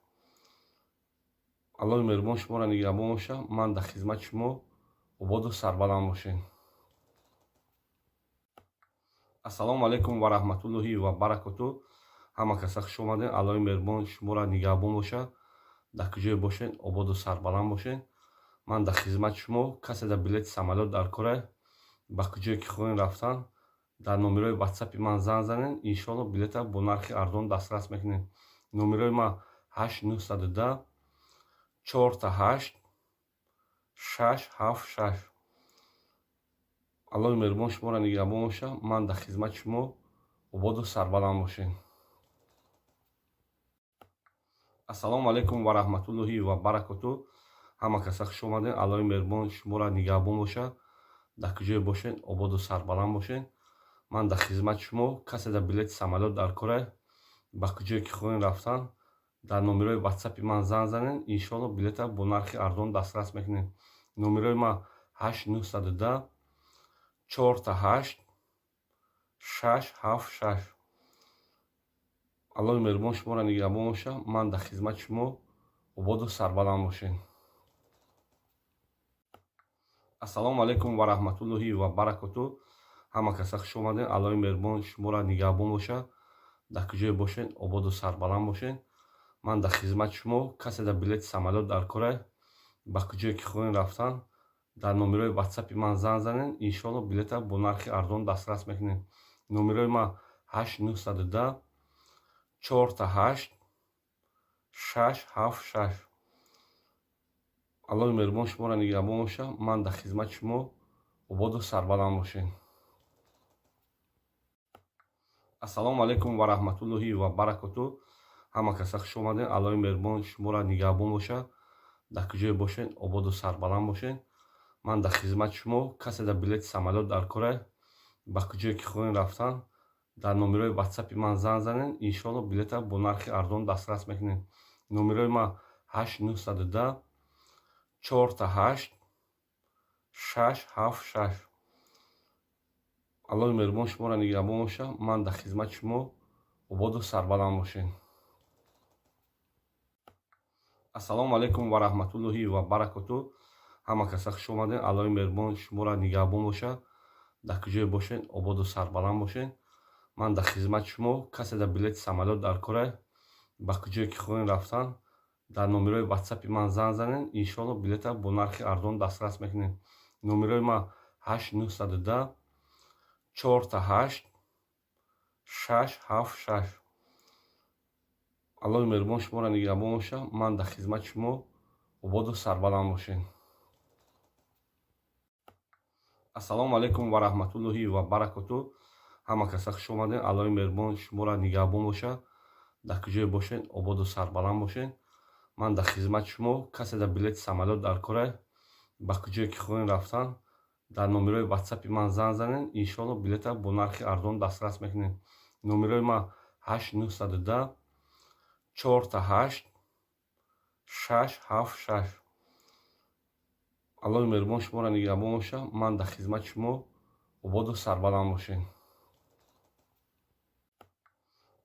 Аллоҳи меҳрубон шуморо нигаҳбон бошад. Ман дар хизмати шумо. Ободу сарбаланд бошед. Ассалому алайкум ва раҳматуллоҳи ва баракоту. Ҳама каса хуш омадед. Аллоҳи меҳрубон шуморо нигаҳбон бошад. Дар куҷое бошед, ободу сарбаланд бошед. Ман дар хизмати шумо. Касе дар билети самолёт дар кора, ба куҷое ки хоҳем рафтан, дар номерои ватсапи ман занг занед, иншоалло, билета бо нархи арзон дастрас мекунед. Номерои ман 8 910 4 8 6 7 6. Аллоҳи меҳрубон шуморо нигаҳбон бошад. Ман дар хизмати шумо. Ободу сарбаланд бошед. Ассалому алайкум ва раҳматуллоҳи ва баракоту. Ҳама каса хуш омадед. Аллоҳи меҳрубон шуморо нигаҳбон бошад. Дар куҷое бошед, ободу сарбаланд бошед. Ман дар хизмати шумо. Касе дар билети самолёт дар кора, ба куҷое ки хоҳем рафтан, дар номерои ватсапи ман занг занед, иншоалло, билета бо нархи арзон дастрас мекунед. Номерои ман 8 910 4 8 6 7 6. Аллоҳи меҳрубон шуморо нигаҳбон бошад. Ман дар хизмати шумо. Ободу сарбаланд бошед. Ассалому алайкум ва раҳматуллоҳи ва баракоту. Ҳама каса хуш омадед. Аллоҳи меҳрубон шуморо нигаҳбон бошад. Дар куҷое бошед, ободу сарбаланд бошед. Ман дар хизмати шумо. Касе дар билети самолёт дар кора, ба куҷое ки хоҳем рафтан, дар номерои ватсапи ман занг занед, иншоалло, билета бо нархи арзон дастрас мекунед. Номерои ман 8 910 4 8 6 7 6. Аллоҳи меҳрубон шуморо нигаҳбон боша. Ман дар хизмати шумо, ободу сарбаланд бошед. Ассалому алайкум ва раҳматуллоҳи ва баракоту. Ҳама каса хуш омадем. Аллоҳи меҳрубон шуморо нигаҳбон боша. Дар куҷое бошед, ободу сарбаланд бошед. Ман дар хизмати шумо. Касе дар билети самолёт дар кора, ба куҷое ки хоҳем рафтан, дар номерои ватсапи ман занг занед. Иншоалло, билета бо нархи арзон дастрас мекунед. Номерои ман 8 910 4 8 6 7 6. Аллоҳи меҳрубон шуморо нигаҳбон боша. Ман дар хизмати шумо, ободу сарбаланд бошед. Ассалому алайкум ва раҳматуллоҳи ва баракоту. Ҳама каса хуш омадем. Аллоҳи меҳрубон шуморо нигаҳбон боша. Дар куҷое бошед, ободу сарбаланд бошед. Ман дар хизмати шумо. Касе дар билети самолёт дар кора, ба куҷое ки хоҳем рафтан, дар номерои ватсапи ман занг занед. Иншоалло, билета бо нархи арзон дастрас мекунед. Номерои ман 8 910 4 8 6 7 6. Аллоҳи меҳрубон шуморо нигаҳбон боша. Ман дар хизмати шумо, ободу сарбаланд бошед. Ассалому алайкум ва раҳматуллоҳи ва баракоту. Ҳама каса хуш омадем. Аллоҳи меҳрубон шуморо нигаҳбон боша. Дар куҷое бошед, ободу сарбаланд бошед. Ман дар хизмати шумо. Касе дар билети самолёт дар кора, ба куҷое ки хоҳем рафтан, дар номерои ватсапи ман занг занед. Иншоалло, билета бо нархи арзон дастрас мекунед. Номерои ман 8 910 4 8 6 7 6. Аллоҳи меҳрубон шуморо нигаҳбон боша. Ман дар хизмати шумо, ободу сарбаланд бошед.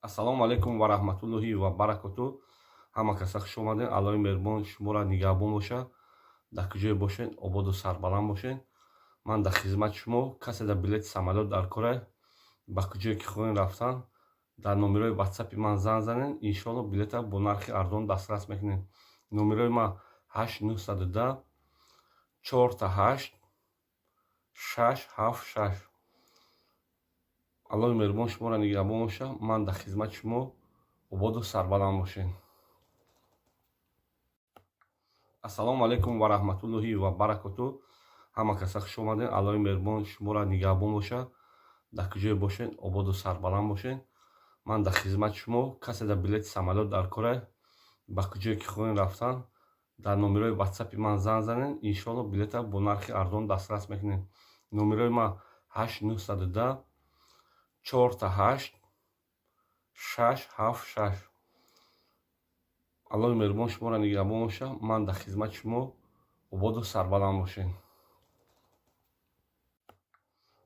Ассалому алайкум ва раҳматуллоҳи ва баракоту. Ҳама каса хуш омадем. Аллоҳи меҳрубон шуморо нигаҳбон боша. Дар куҷое бошед, ободу сарбаланд бошед. Ман дар хизмати шумо. Касе дар билети самолёт дар кора, ба куҷое ки хоҳем рафтан, дар номерои ватсапи ман занг занед. Иншоалло, билета бо нархи арзон дастрас мекунед. Номерои ман 8 910 4 8 6 7 6. Аллоҳи меҳрубон шуморо нигаҳбон боша. Ман дар хизмати шумо, ободу сарбаланд бошед. Ассалому алайкум ва раҳматуллоҳи ва баракоту. Ҳама каса хуш омадем. Аллоҳи меҳрубон шуморо нигаҳбон боша. Дар куҷое бошед, ободу сарбаланд бошед. Ман дар хизмати шумо. Касе дар билети самолёт дар кора, ба куҷое ки хоҳем рафтан, дар номерои ватсапи ман занг занед. Иншоалло, билета бо нархи арзон дастрас мекунед. Номерои ман 8 910 4 8 6 7 6. Аллоҳи меҳрубон шуморо нигаҳбон боша. Ман дар хизмати шумо, ободу сарбаланд бошед.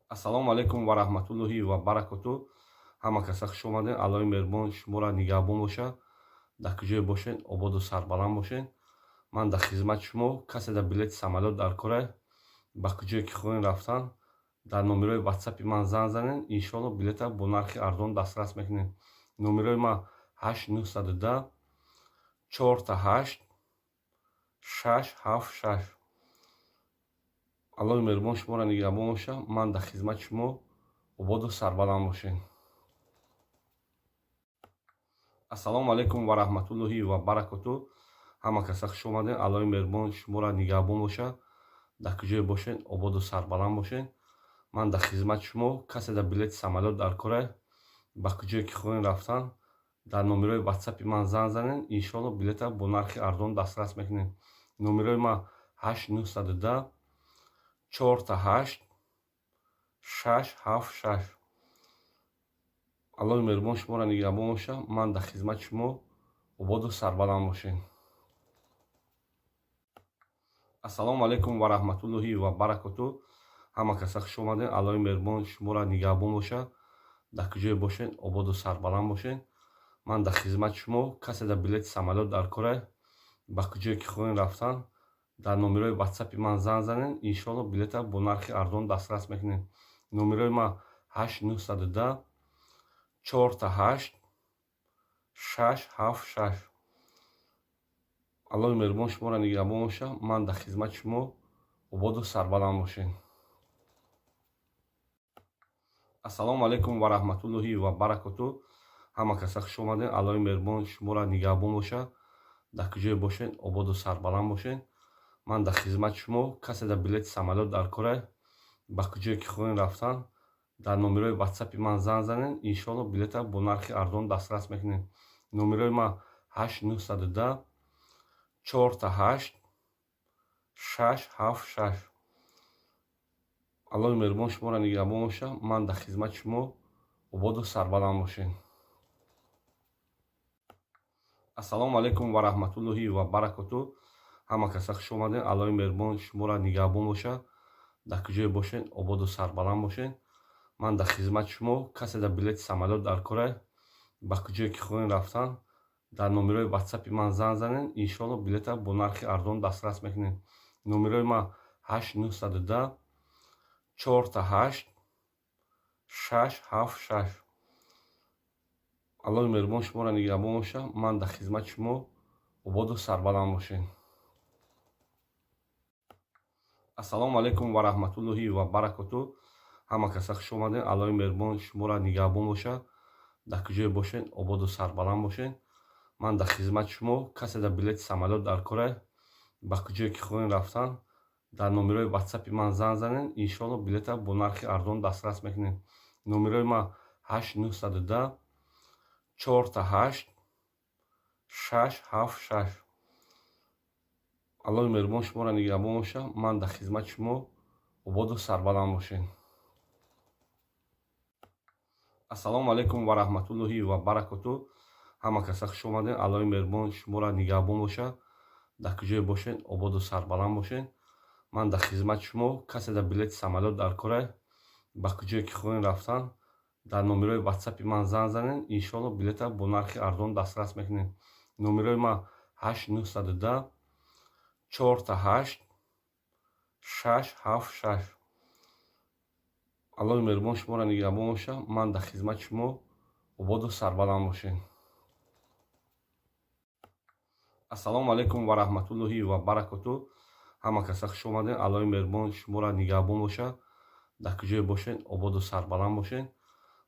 Ассалому алайкум ва раҳматуллоҳи ва баракоту. Ҳама каса хуш омадем. Аллоҳи меҳрубон шуморо нигаҳбон боша. Дар куҷое бошед, ободу сарбаланд бошед. Ман дар хизмати шумо. Касе дар билети самолёт дар кора, ба куҷое ки хоҳем рафтан, дар номерои ватсапи ман занг занед. Иншоалло, билета бо нархи арзон дастрас мекунед. Номерои ман 8 910 4 8 6 7 6. Аллоҳи меҳрубон шуморо нигаҳбон боша. Ман дар хизмати шумо, ободу сарбаланд бошед. Ассалому алайкум ва раҳматуллоҳи ва баракоту. Ҳама каса хуш омадем. Аллоҳи меҳрубон шуморо нигаҳбон боша. Дар куҷое бошед, ободу сарбаланд бошед. Ман дар хизмати шумо. Касе дар билети самолёт дар кора, ба куҷое ки хоҳем рафтан, дар номерои ватсапи ман занг занед. Иншоалло, билета бо нархи арзон дастрас мекунед. Номерои ман 8 910 4 8 6 7 6. Аллоҳи меҳрубон шуморо нигаҳбон боша. Ман дар хизмати шумо, ободу сарбаланд бошед. Ассалому алайкум ва раҳматуллоҳи ва баракоту. Ҳама каса хуш омадем. Аллоҳи меҳрубон шуморо нигаҳбон боша. Дар куҷое бошед, ободу сарбаланд бошед. Ман дар хизмати шумо. Касе дар билети самолёт дар кора, ба куҷое ки хоҳем рафтан, дар номерои ватсапи ман занг занед. Иншоалло, билета бо нархи арзон дастрас мекунед. Номерои ман 8 910 4 8 6 7 6. Аллоҳи меҳрубон шуморо нигаҳбон боша. Ман дар хизмати шумо, ободу сарбаланд бошед. Ассалому алайкум ва раҳматуллоҳи ва баракоту. Ҳама каса хуш омадем. Аллоҳи меҳрубон шуморо нигаҳбон боша. Дар куҷое бошед, ободу сарбаланд бошед. Ман дар хизмати шумо. Касе дар билети самолёт дар корай, ба куҷое ки хоҳем рафтан, дар номерои ватсапи ман занг занед, иншоалло, билета бо нархи арзон дастрас мекунед. Номерои ман 8 910 4 8 6 7 6. Аллоҳи меҳрубон шуморо нигаҳбон бошад. Ман дар хизмати шумо. Ободу сарбаланд бошед. Ассалому алайкум ва раҳматуллоҳи ва баракоту. Ҳама каса хуш омадед. Аллоҳи меҳрубон шуморо нигаҳбон бошад. Дар куҷое бошед, ободу сарбаланд бошед. Ман дар хизмати шумо. Касе дар билети самолёт дар корай, ба куҷое ки хоҳем рафтан, дар номерои ватсапи ман занг занед, иншоалло, билета бо нархи арзон дастрас мекунед. Номерои ман 8 910 4 8 6 7 6. Аллоҳи меҳрубон шуморо нигаҳбон бошад. Ман дар хизмати шумо. Ободу сарбаланд бошед. Ассалому алайкум ва раҳматуллоҳи ва баракоту. Ҳама каса хуш омадед. Аллоҳи меҳрубон шуморо нигаҳбон бошад. Дар куҷое бошед, ободу сарбаланд бошед. Ман дар хизмати шумо. Касе дар билети самолёт дар корай, ба куҷое ки хоҳем рафтан, дар номерои ватсапи ман занг занед, иншоалло, билета бо нархи арзон дастрас мекунед. Номерои ман 8 910 4 8 6 7 6. Аллоҳи меҳрубон шуморо нигаҳбон бошад. Ман дар хизмати шумо. Ободу сарбаланд бошед. Ассалому алайкум ва раҳматуллоҳи ва баракоту. Ҳама каса хуш омадед. Аллоҳи меҳрубон шуморо нигаҳбон бошад. Дар куҷое бошед, ободу сарбаланд бошед. Ман дар хизмати шумо. Касе дар билети самолёт дар корай, ба куҷое ки хоҳем рафтан, дар номерои ватсапи ман занг занед, иншоалло, билета бо нархи арзон дастрас мекунед. Номерои ман 8 910 4 8 6 7 6. Аллоҳи меҳрубон шуморо нигаҳбон бошад. Ман дар хизмати шумо. Ободу сарбаланд бошед. Ассалому алайкум ва раҳматуллоҳи ва баракоту. Ҳама каса хуш омадед. Аллоҳи меҳрубон шуморо нигаҳбон бошад. Дар куҷое бошед, ободу сарбаланд бошед.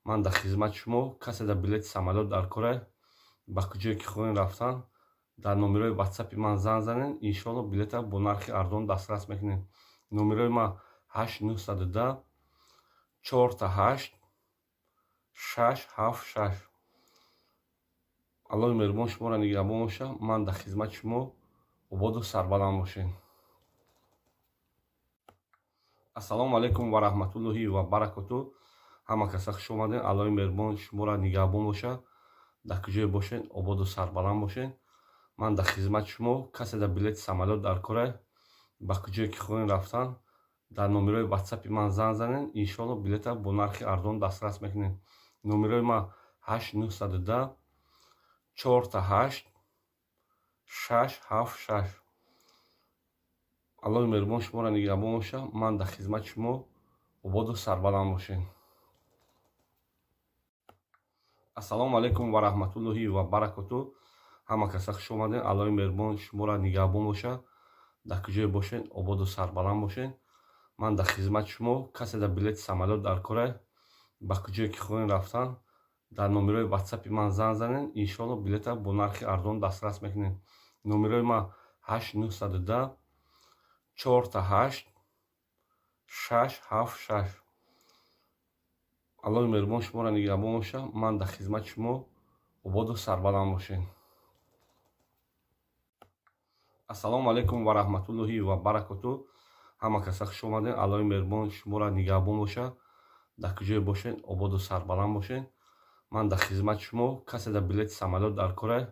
Ман дар хизмати шумо. Касе дар билети самолёт дар корай, ба куҷое ки хоҳем рафтан, дар номерои ватсапи ман занг занед, иншоалло, билета бо нархи арзон дастрас мекунед. Номерои ман 8 910 4 8 6 7 6. Аллоҳи меҳрубон шуморо нигаҳбон бошад. Ман дар хизмати шумо. Ободу сарбаланд бошед. Ассалому алайкум ва раҳматуллоҳи ва баракоту. Ҳама каса хуш омадед. Аллоҳи меҳрубон шуморо нигаҳбон бошад. Дар куҷое бошед, ободу сарбаланд бошед. Ман дар хизмати шумо. Касе дар билети самолёт дар корай, ба куҷое ки хоҳем рафтан, дар номерои ватсапи ман занг занед, иншоалло, билета бо нархи арзон дастрас мекунед. Номерои ман 8 910 4 8 6 7 6. Аллоҳи меҳрубон шуморо нигаҳбон бошад. Ман дар хизмати шумо. Ободу сарбаланд бошед. Ассалому алайкум ва раҳматуллоҳи ва баракоту. Ҳама каса хуш омадед. Аллоҳи меҳрубон шуморо нигаҳбон бошад. Дар куҷое бошед, ободу сарбаланд бошед. Ман дар хизмати шумо. Касе дар билети самолёт дар корай, ба куҷое ки хоҳем рафтан, дар номерои ватсапи ман занг занед, иншоалло, билета бо нархи арзон дастрас мекунед. Номерои ман 8 910 4 8 6 7 6. Аллоҳи меҳрубон шуморо нигаҳбон бошад. Ман дар хизмати шумо. Ободу сарбаланд бошед. Ассалому алайкум ва раҳматуллоҳи ва баракоту. Ҳама каса хуш омадед. Аллоҳи меҳрубон шуморо нигаҳбон бошад. Дар куҷое бошед, ободу сарбаланд бошед. Ман дар хизмати шумо. Касе дар билети самолёт дар корай,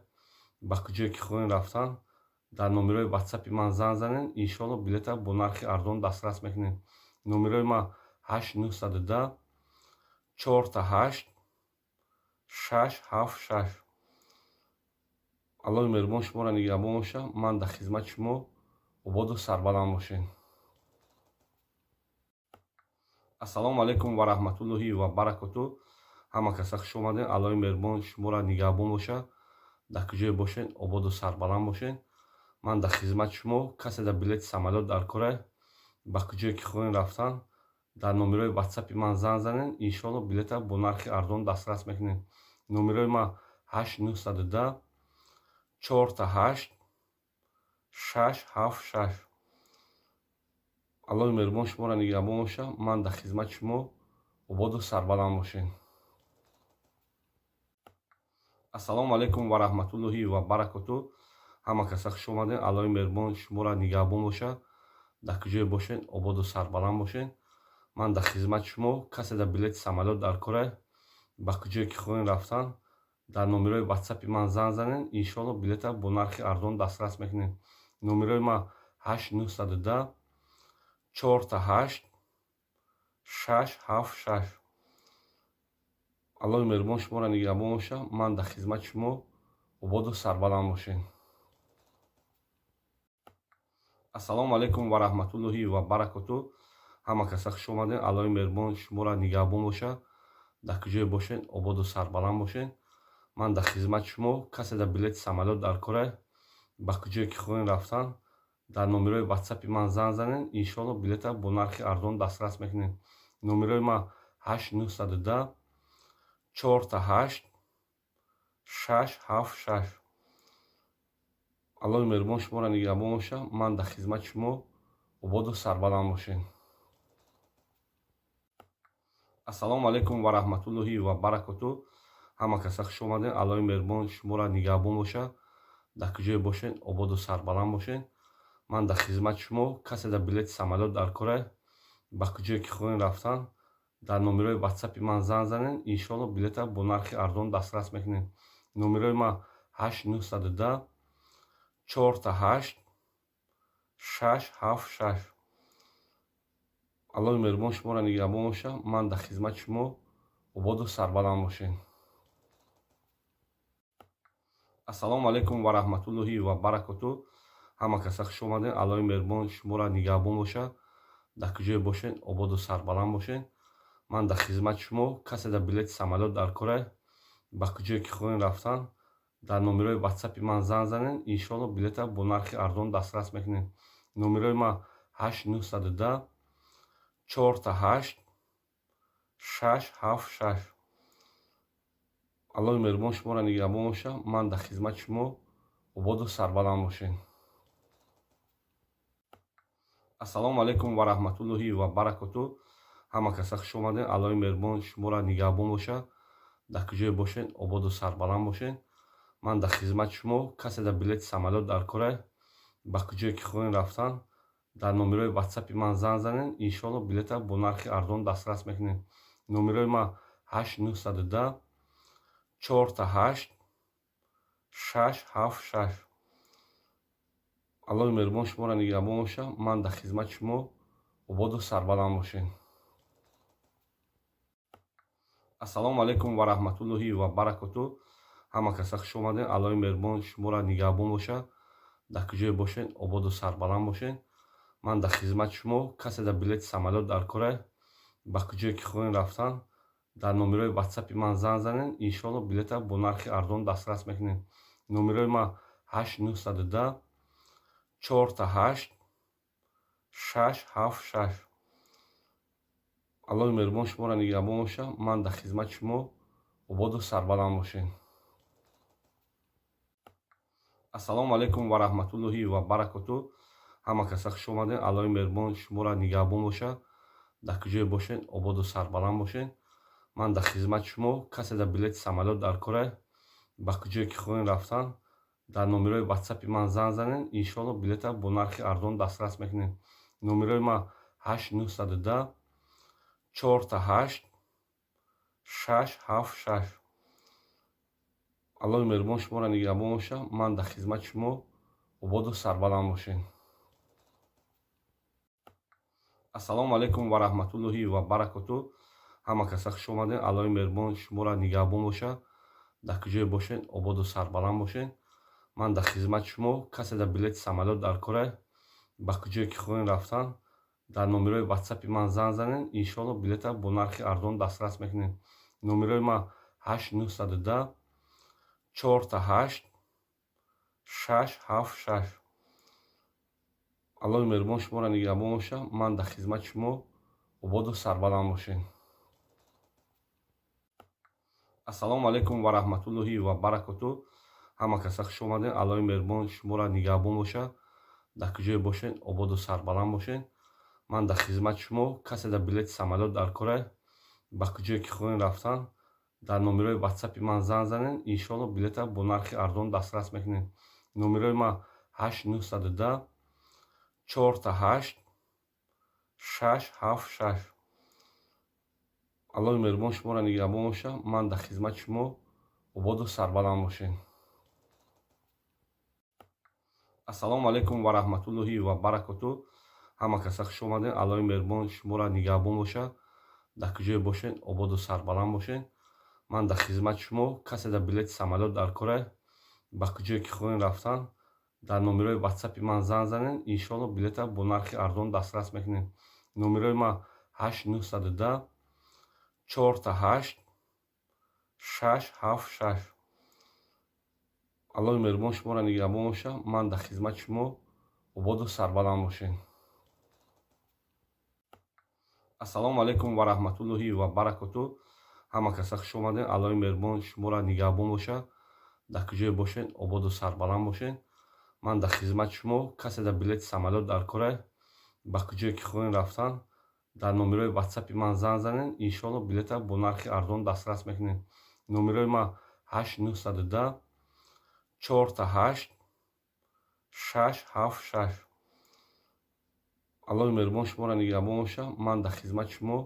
ба куҷое ки хоҳем рафтан, дар номерои ватсапи ман занг занед, иншоалло, билета бо нархи арзон дастрас мекунед. Номерои ман 8 910 4 8 6 7 6. Аллоҳи меҳрубон шуморо нигаҳбон бошад. Ман дар хизмати шумо. Ободу сарбаланд бошед. Ассалому алайкум ва раҳматуллоҳи ва баракоту. Ҳама каса хуш омадед. Аллоҳи меҳрубон шуморо нигаҳбон бошад. Дар куҷое бошед, ободу сарбаланд бошед. Ман дар хизмати шумо. Касе дар билети самолёт дар корай, ба куҷое ки хоҳем рафтан, дар номерои ватсапи ман занг занед, иншоалло, билета бо нархи арзон дастрас мекунед. Номерои ман 8 910 4 8 6 7 6. Аллоҳи меҳрубон шуморо нигаҳбон боша. Ман дар хизмати шумо, ободу сарбаланд бошед. Ассалому алайкум ва раҳматуллоҳи ва баракоту. Ҳама каса хуш омадем. Аллоҳи меҳрубон шуморо нигаҳбон боша. Дар куҷое бошед, ободу сарбаланд бошед. Ман дар хизмати шумо. Касе дар билети самолёт дар кора, ба куҷое ки хоҳем рафтан, дар номерои ватсапи ман занг занед. Иншоалло, билета бо нархи арзон дастрас мекунед. Номерои ман 8910 888 676. Аллоҳи меҳрубон шуморо нигаҳбон боша. Ман дар хизмати шумо, ободу сарбаланд бошед. Ассалому алайкум ва раҳматуллоҳи ва баракоту. Ҳама каса хуш омадем. Аллоҳи меҳрубон шуморо нигаҳбон боша. Дар куҷое бошед, ободу сарбаланд бошед. Ман дар хизмати шумо. Касе дар билети самолёт дар кора, ба куҷое ки хоҳем рафтан, дар номерои ватсапи ман занг занед. Иншоалло, билета бо нархи арзон дастрас мекунед. Номерои ман 8910 888 676. Аллоҳи меҳрубон шуморо нигаҳбон боша. Ман дар хизмати шумо, ободу сарбаланд бошед. Ассалому алайкум ва раҳматуллоҳи ва баракоту. Ҳама каса хуш омадем. Аллоҳи меҳрубон шуморо нигаҳбон боша. Дар куҷое бошед, ободу сарбаланд бошед. Ман дар хизмати шумо. Касе дар билети самолёт дар кора, ба куҷое ки хоҳем рафтан, дар номерои ватсапи ман занг занед. Иншоалло, билета бо нархи арзон дастрас мекунед. Номерои ман 8910 888 676. Аллоҳи меҳрубон шуморо нигаҳбон боша. Ман дар хизмати шумо, ободу сарбаланд бошед. Ассалому алайкум ва раҳматуллоҳи ва баракоту. Ҳама каса хуш омадем. Аллоҳи меҳрубон шуморо нигаҳбон боша. Дар куҷое бошед, ободу сарбаланд бошед. Ман дар хизмати шумо. Касе дар билети самолёт дар кора, ба куҷое ки хоҳем рафтан, дар номерои ватсапи ман занг занед. Иншоалло, билета бо нархи арзон дастрас мекунед. Номерои ман 8910 888 676. Аллоҳи меҳрубон шуморо нигаҳбон боша. Ман дар хизмати шумо, ободу сарбаланд бошед. Ассалому алайкум ва раҳматуллоҳи ва баракоту. Ҳама каса хуш омадем. Аллоҳи меҳрубон шуморо нигаҳбон боша. Дар куҷое бошед, ободу сарбаланд бошед. Ман дар хизмати шумо. Касе дар билети самолёт дар кора, ба куҷое ки хоҳем рафтан, дар номерои ватсапи ман занг занед. Иншоалло, билета бо нархи арзон дастрас мекунед. Номерои ман 8910 888 676. Аллоҳи меҳрубон шуморо нигаҳбон боша. Ман дар хизмати шумо, ободу сарбаланд бошед. Ассалому алайкум ва раҳматуллоҳи ва баракоту. Ҳама каса хуш омадем. Аллоҳи меҳрубон шуморо нигаҳбон боша. Дар куҷое бошед, ободу сарбаланд бошед. Ман дар хизмати шумо. Касе дар билети самолёт дар кора, ба куҷое ки хоҳем рафтан, дар номерои ватсапи ман занг занед. Иншоалло, билета бо нархи арзон дастрас мекунед. Номерои ман 8910 888 676. Аллоҳи меҳрубон шуморо нигаҳбон боша. Ман дар хизмати шумо, ободу сарбаланд бошед. Ассалому алайкум ва раҳматуллоҳи ва баракоту. Ҳама каса хуш омадем. Аллоҳи меҳрубон шуморо нигаҳбон боша. Дар куҷое бошед, ободу сарбаланд бошед. Ман дар хизмати шумо. Касе дар билети самолёт дар кора, ба куҷое ки хоҳем рафтан, дар номерои ватсапи ман занг занед. Иншоалло, билета бо нархи арзон дастрас мекунед. Номерои ман 8910 888 676. Аллоҳи меҳрубон шуморо нигаҳбон боша. Ман дар хизмати шумо, ободу сарбаланд бошед. Ассалому алайкум ва раҳматуллоҳи ва баракоту. Ҳама каса хуш омадем. Аллоҳи меҳрубон шуморо нигаҳбон боша. Дар куҷое бошед, ободу сарбаланд бошед. Ман дар хизмати шумо. Касе дар билети самолёт дар кора, ба куҷое ки хоҳем рафтан, дар номерои ватсапи ман занг занед. Иншоалло, билета бо нархи арзон дастрас мекунед. Номерои ман 8910 888 676. Аллоҳи меҳрубон шуморо нигаҳбон боша. Ман дар хизмати шумо, ободу сарбаланд бошед. Ассалому алайкум ва раҳматуллоҳи ва баракоту. Ҳама каса хуш омадем. Аллоҳи меҳрубон шуморо нигаҳбон боша. Дар куҷое бошед, ободу сарбаланд бошед. Ман дар хизмати шумо. Касе дар билети самолёт дар кора, ба куҷое ки хоҳем рафтан, дар номерои ватсапи ман занг занед, иншоалло, билета бо нархи арзон дастрас мекунед. Номерои ман 8 910 4 8 6 7 6. Аллоҳи меҳрубон шуморо нигаҳбон бошад. Ман дар хизмати шумо. Ободу сарбаланд бошед. Ассалому алайкум ва раҳматуллоҳи ва баракоту. Ҳама каса хуш омадед. Аллоҳи меҳрубон шуморо нигаҳбон бошад. Дар куҷое бошед, ободу сарбаланд бошед. Ман дар хизмати шумо. Касе дар билети самолёт дар кора, ба куҷое ки хоҳем рафтан, дар номерои ватсапи ман занг занед, иншоалло, билета бо нархи арзон дастрас мекунед. Номерои ман 8 910 4 8 6 7 6. Аллоҳи меҳрубон шуморо нигаҳбон бошад. Ман дар хизмати шумо. Ободу сарбаланд бошед. Ассалому алайкум ва раҳматуллоҳи ва баракоту. Ҳама каса хуш омадед. Аллоҳи меҳрубон шуморо нигаҳбон бошад. Дар куҷое бошед, ободу сарбаланд бошед. Ман дар хизмати шумо. Касе дар билети самолёт дар кора, ба куҷое ки хоҳем рафтан, дар номерои ватсапи ман занг занед, иншоалло, билета бо нархи арзон дастрас мекунед. Номерои ман 8 910 4 8 6 7 6. Аллоҳи меҳрубон шуморо нигаҳбон бошад. Ман дар хизмати шумо.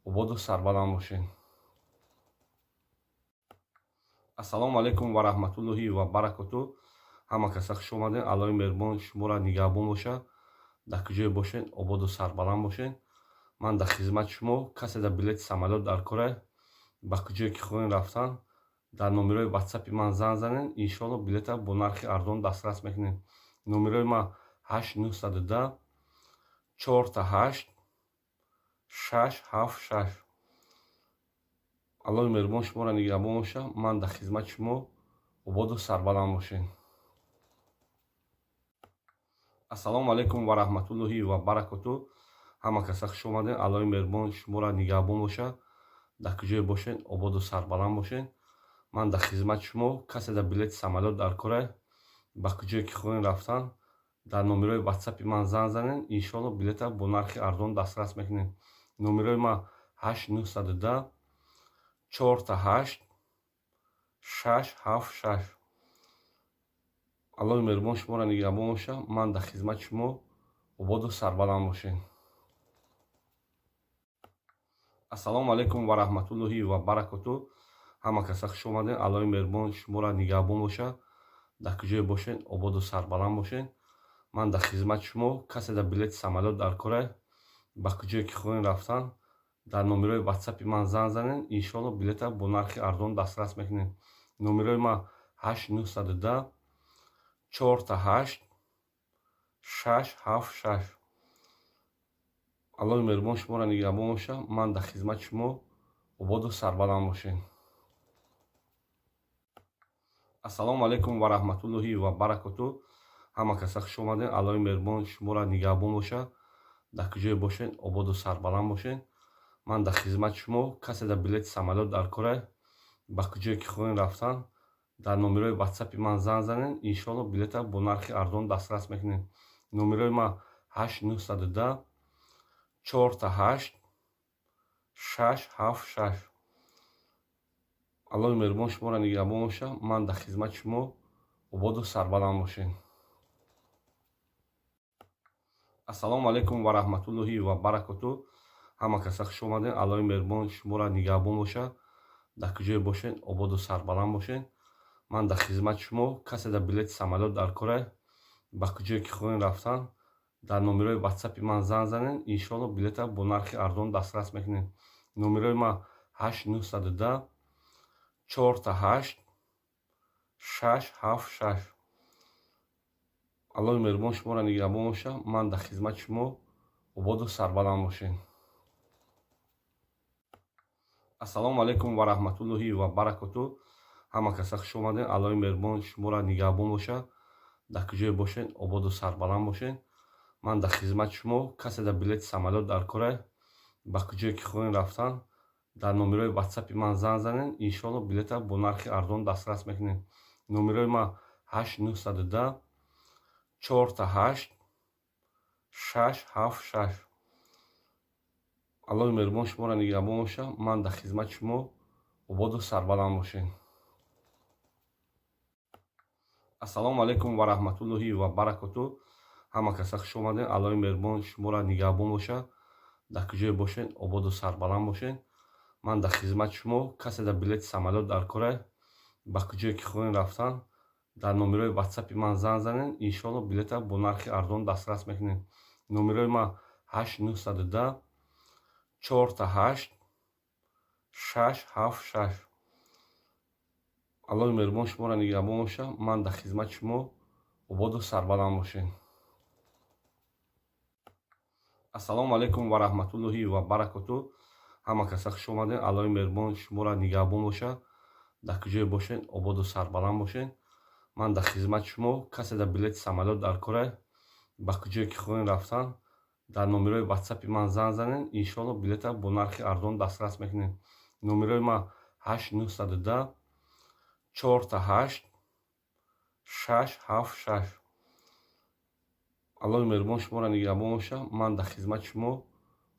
Ободу сарбаланд бошед. Ассалому алайкум ва раҳматуллоҳи ва баракоту. Ҳама каса хуш омадед. Аллоҳи меҳрубон шуморо нигаҳбон бошад. Дар куҷое бошед, ободу сарбаланд бошед. Ман дар хизмати шумо. Касе дар билети самолёт дар кора, ба куҷое ки хоҳем рафтан, дар номерои ватсапи ман занг занед, иншоалло, билета бо нархи арзон дастрас мекунед. Номерои ман 8 910 4 8 6 7 6. Аллоҳи меҳрубон шуморо нигаҳбон бошад. Ман дар хизмати шумо. Ободу сарбаланд бошед. Ассалому алайкум ва раҳматуллоҳи ва баракоту. Ҳама каса хуш омадед. Аллоҳи меҳрубон шуморо нигаҳбон бошад. Дар куҷое бошед, ободу сарбаланд бошед. Ман дар хизмати шумо. Касе дар билети самолёт дар кора, ба куҷое ки хоҳем рафтан, дар номерои ватсапи ман занг занед, иншоалло, билета бо нархи арзон дастрас мекунед. Номерои ман 8 910 4 8 6 7 6. Аллоҳи меҳрубон шуморо нигаҳбон бошад. Ман дар хизмати шумо. Ободу сарбаланд бошед. Ассалому алайкум ва раҳматуллоҳи ва баракоту. Ҳама каса хуш омадед. Аллоҳи меҳрубон шуморо нигаҳбон бошад. Дар куҷое бошед, ободу сарбаланд бошед. Ман дар хизмати шумо. Касе дар билети самолёт дар кора, ба куҷое ки хоҳем рафтан, дар номерои ватсапи ман занг занед, иншоалло, билета бо нархи арзон дастрас мекунед. Номерои ман 8 910 4 8 6 7 6. Аллоҳи меҳрубон шуморо нигаҳбон бошад. Ман дар хизмати шумо. Ободу сарбаланд бошед. Ассалому алайкум ва раҳматуллоҳи ва баракоту. Ҳама каса хуш омадед. Аллоҳи меҳрубон шуморо нигаҳбон бошад. Дар куҷое бошед, ободу сарбаланд бошед. Ман дар хизмати шумо. Касе дар билети самолёт дар кора, ба куҷое ки хоҳем рафтан, дар номерои ватсапи ман занг занед, иншоалло, билета бо нархи арзон дастрас мекунед. Номерои ман 8 910 4 8 6 7 6. Аллоҳи меҳрубон шуморо нигаҳбон бошад. Ман дар хизмати шумо. Ободу сарбаланд бошед. Ассалому алайкум ва раҳматуллоҳи ва баракоту. Ҳама каса хуш омадед. Аллоҳи меҳрубон шуморо нигаҳбон бошад. Дар куҷое бошед, ободу сарбаланд бошед. Ман дар хизмати шумо. Касе дар билети самолёт дар кора, ба куҷое ки хоҳем рафтан, дар номерои ватсапи ман занг занед, иншоалло, билета бо нархи арзон дастрас мекунед. Номерои ман 8 910 4 8 6 7 6. Аллоҳи меҳрубон шуморо нигаҳбон бошад. Ман дар хизмати шумо. Ободу сарбаланд бошед. Ассалому алайкум ва раҳматуллоҳи ва баракоту. Ҳама каса хуш омадед. Аллоҳи меҳрубон шуморо нигаҳбон бошад. Дар куҷое бошед, ободу сарбаланд бошед. Ман дар хизмати шумо. Касе дар билети самолёт дар кора, ба куҷое ки хоҳем рафтан, дар номерои ватсапи ман занг занед, иншоалло, билета бо нархи арзон дастрас мекунед. Номерои ман 8 910 4 8 6 7 6. Аллоҳи меҳрубон шуморо нигаҳбон боша. Ман дар хизмати шумо, ободу сарбаланд бошед. Ассалому алайкум ва раҳматуллоҳи ва баракоту. Ҳама каса хуш омадед. Аллоҳи меҳрубон шуморо нигаҳбон боша. Дар куҷое бошед, ободу сарбаланд бошед. Ман дар хизмати шумо. Касе дар билети самолёт дар кора, ба куҷое ки хоҳем рафтан, дар номерои ватсапи ман занг занед. Иншоалло, билета бо нархи арзон дастрас мекунед. Номерои ман 8910 888 676. Аллоҳи меҳрубон шуморо нигаҳбон боша. Ман дар хизмати шумо, ободу сарбаланд бошед. Ассалому алайкум ва раҳматуллоҳи ва баракоту. Ҳама каса хуш омадед. Аллоҳи меҳрубон шуморо нигаҳбон боша. Дар куҷое бошед, ободу сарбаланд бошед. Ман дар хизмати шумо. Касе дар билети самолёт дар кора, ба куҷое ки хоҳем рафтан, дар номерои ватсапи ман занг занед. Иншоалло, билета бо нархи арзон дастрас мекунед. Номерои ман 8910 888 676. Аллоҳи меҳрубон шуморо нигаҳбон боша. Ман дар хизмати шумо,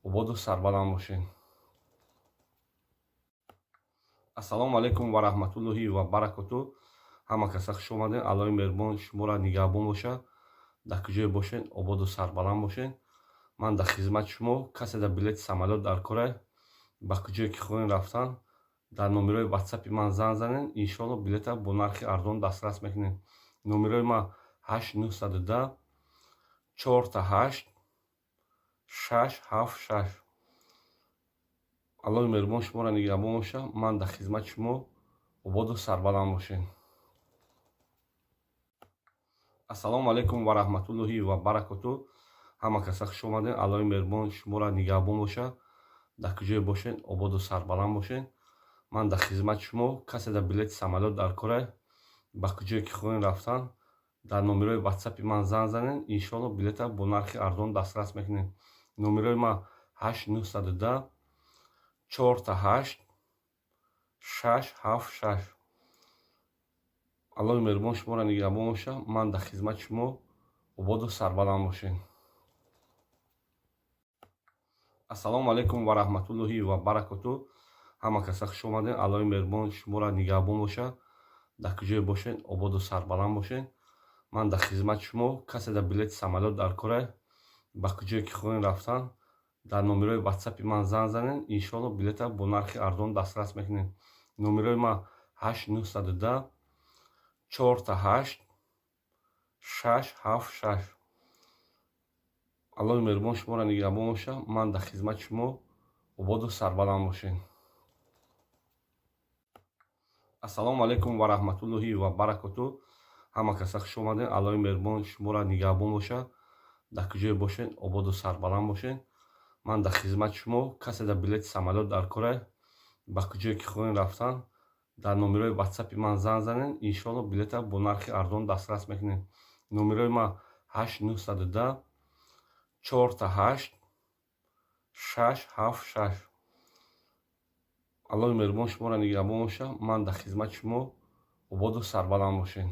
ободу сарбаланд бошед. Ассалому алайкум ва раҳматуллоҳи ва баракоту. Ҳама каса хуш омадед. Аллоҳи меҳрубон шуморо нигаҳбон боша. Дар куҷое бошед, ободу сарбаланд бошед. Ман дар хизмати шумо. Касе дар билети самолёт дар кора, ба куҷое ки хоҳем рафтан, дар номерои ватсапи ман занг занед. Иншоалло, билета бо нархи арзон дастрас мекунед. Номерои ман 8910 888 676. Аллоҳи меҳрубон шуморо нигаҳбон боша. Ман дар хизмати шумо, ободу сарбаланд бошед. Ассалому алайкум ва раҳматуллоҳи ва баракоту. Ҳама каса хуш омадед. Аллоҳи меҳрубон шуморо нигаҳбон боша. Дар куҷое бошед, ободу сарбаланд бошед. Ман дар хизмати шумо. Касе дар билети самолёт дар кора, ба куҷое ки хоҳем рафтан, дар номерои ватсапи ман занг занед. Иншоалло, билета бо нархи арзон дастрас мекунед. Номерои ман 8910 888 676. Аллоҳи меҳрубон шуморо нигаҳбон боша. Ман дар хизмати шумо, ободу сарбаланд бошед. Ассалому алайкум ва раҳматуллоҳи ва баракоту. Ҳама каса хуш омадед. Аллоҳи меҳрубон шуморо нигаҳбон боша. Дар куҷое бошед, ободу сарбаланд бошед. Ман дар хизмати шумо. Касе дар билети самолёт дар кора, ба куҷое ки хоҳем рафтан, дар номерои ватсапи ман занг занед. Иншоалло, билета бо нархи арзон дастрас мекунед. Номерои ман 8910 888 676. Аллоҳи меҳрубон шуморо нигаҳбон боша. Ман дар хизмати шумо, ободу сарбаланд бошед. Ассалому алайкум ва раҳматуллоҳи ва баракоту. Ҳама каса хуш омадед. Аллоҳи меҳрубон шуморо нигаҳбон боша. Дар куҷое бошед, ободу сарбаланд бошед. Ман дар хизмати шумо. Касе дар билети самолёт дар кора, ба куҷое ки хоҳем рафтан, дар номерои ватсапи ман занг занед. Иншоалло, билета бо нархи арзон дастрас мекунед. Номерои ман 8910 888 676. Аллоҳи меҳрубон шуморо нигаҳбон боша. Ман дар хизмати шумо, ободу сарбаланд бошед.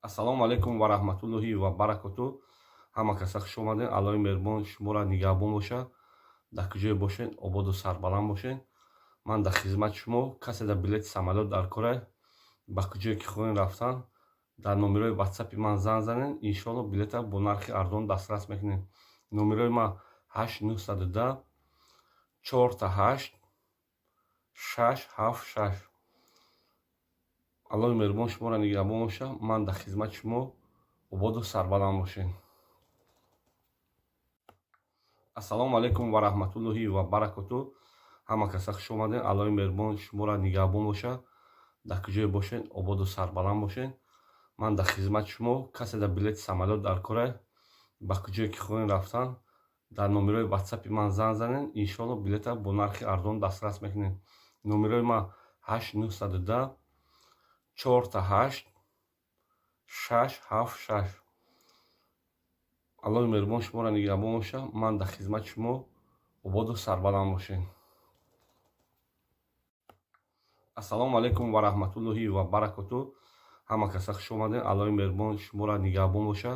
Ассалому алайкум ва раҳматуллоҳи ва баракоту. Ҳама каса хуш омадед. Аллоҳи меҳрубон шуморо нигаҳбон боша. Дар куҷое бошед, ободу сарбаланд бошед. Ман дар хизмати шумо. Касе дар билети самолёт дар кора, ба куҷое ки хоҳем рафтан, дар номерои ватсапи ман занг занед. Иншоалло, билета бо нархи арзон дастрас мекунед. Номерои ман 8910 888 676. Аллоҳи меҳрубон шуморо нигаҳбон боша. Ман дар хизмати шумо, ободу сарбаланд бошед. Ассалому алайкум ва раҳматуллоҳи ва баракоту. Ҳама каса хуш омадед. Аллоҳи меҳрубон шуморо нигаҳбон боша. Дар куҷое бошед, ободу сарбаланд бошед. Ман дар хизмати шумо. Касе дар билети самолёт дар кора, ба куҷое ки хоҳем рафтан, дар номерои ватсапи ман занг занед. Иншоалло, билета бо нархи арзон дастрас мекунед. Номерои ман 8910 888 676. Аллоҳи меҳрубон шуморо нигаҳбон боша. Ман дар хизмати шумо, ободу сарбаланд бошед. Ассалому алайкум ва раҳматуллоҳи ва баракоту. Ҳама каса хуш омадед. Аллоҳи меҳрубон шуморо нигаҳбон боша.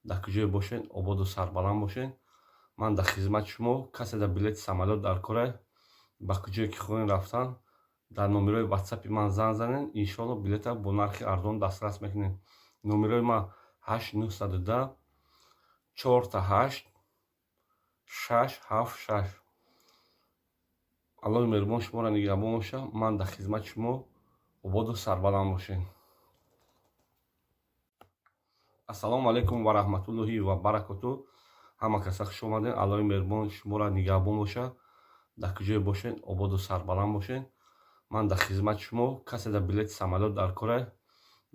Дар куҷое бошед, ободу сарбаланд бошед. Ман дар хизмати шумо. Касе дар билети самолёт дар кора, ба куҷое ки хоҳем рафтан, дар номерои ватсапи ман занг занед, иншоалло, билета бо нархи арзон дастрас мекунед. Номерои ман 8 910 4 8 6 7 6. Аллоҳи меҳрубон шуморо нигаҳбон бошад. Ман дар хизмати шумо. Ободу сарбаланд бошед. Ассалому алайкум ва раҳматуллоҳи ва баракоту. Ҳама каса хуш омадед. Аллоҳи меҳрубон шуморо нигаҳбон бошад. Дар куҷое бошед, ободу сарбаланд бошед. Ман дар хизмати шумо. Касе дар билети самолёт дар кора,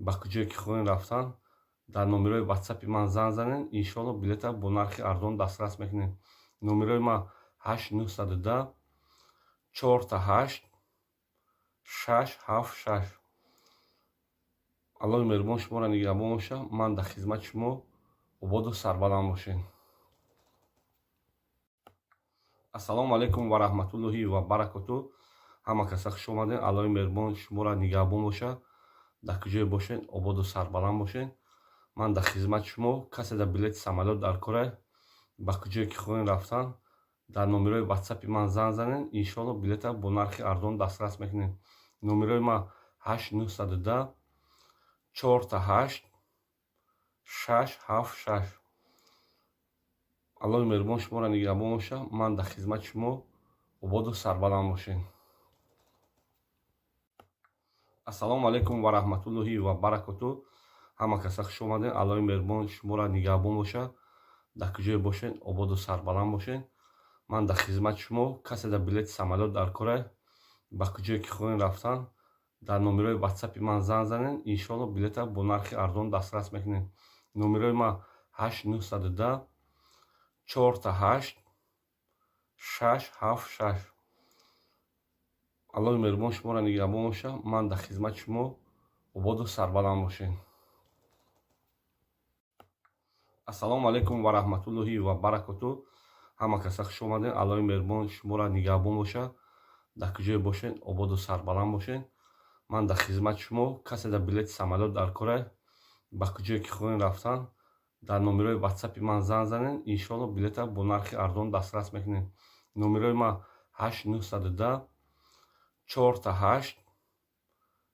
ба куҷое ки хоҳем рафтан, дар номерои ватсапи ман занг занед, иншоалло, билета бо нархи арзон дастрас мекунед. Номерои ман 8 910 4 8 6 7 6. Аллоҳи меҳрубон шуморо нигаҳбон бошад. Ман дар хизмати шумо. Ободу сарбаланд бошед. Ассалому алайкум ва раҳматуллоҳи ва баракоту. Ҳама каса хуш омадед. Аллоҳи меҳрубон шуморо нигаҳбон бошад. Дар куҷое бошед, ободу сарбаланд бошед. Ман дар хизмати шумо. Касе дар билети самолёт дар кора, ба куҷое ки хоҳем рафтан, дар номерои ватсапи ман занг занед, иншоалло, билета бо нархи арзон дастрас мекунед. Номерои ман 8 910 4 8 6 7 6. Аллоҳи меҳрубон шуморо нигаҳбон бошад. Ман дар хизмати шумо. Ободу сарбаланд бошед. Ассалому алайкум ва раҳматуллоҳи ва баракоту. Ҳама каса хуш омадед. Аллоҳи меҳрубон шуморо нигаҳбон бошад. Дар куҷое бошед, ободу сарбаланд бошед. Ман дар хизмати шумо. Касе дар билети самолёт дар кора, ба куҷое ки хоҳем рафтан, дар номерои ватсапи ман занг занед, иншоалло, билета бо нархи арзон дастрас мекунед. Номерои ман 8 910 4 8 6 7 6. Аллоҳи меҳрубон шуморо нигаҳбон бошад. Ман дар хизмати шумо. Ободу сарбаланд бошед. Ассалому алайкум ва раҳматуллоҳи ва баракоту. Ҳама каса хуш омадед. Аллоҳи меҳрубон шуморо нигаҳбон бошад. Дар куҷое бошед, ободу сарбаланд бошед. Ман дар хизмати шумо. Касе дар билети самолёт дар кора, ба куҷое ки хоҳем рафтан, дар номерои ватсапи ман занг занед, иншоалло, билета бо нархи арзон дастрас мекунед. Номерои ман 8 910 4 8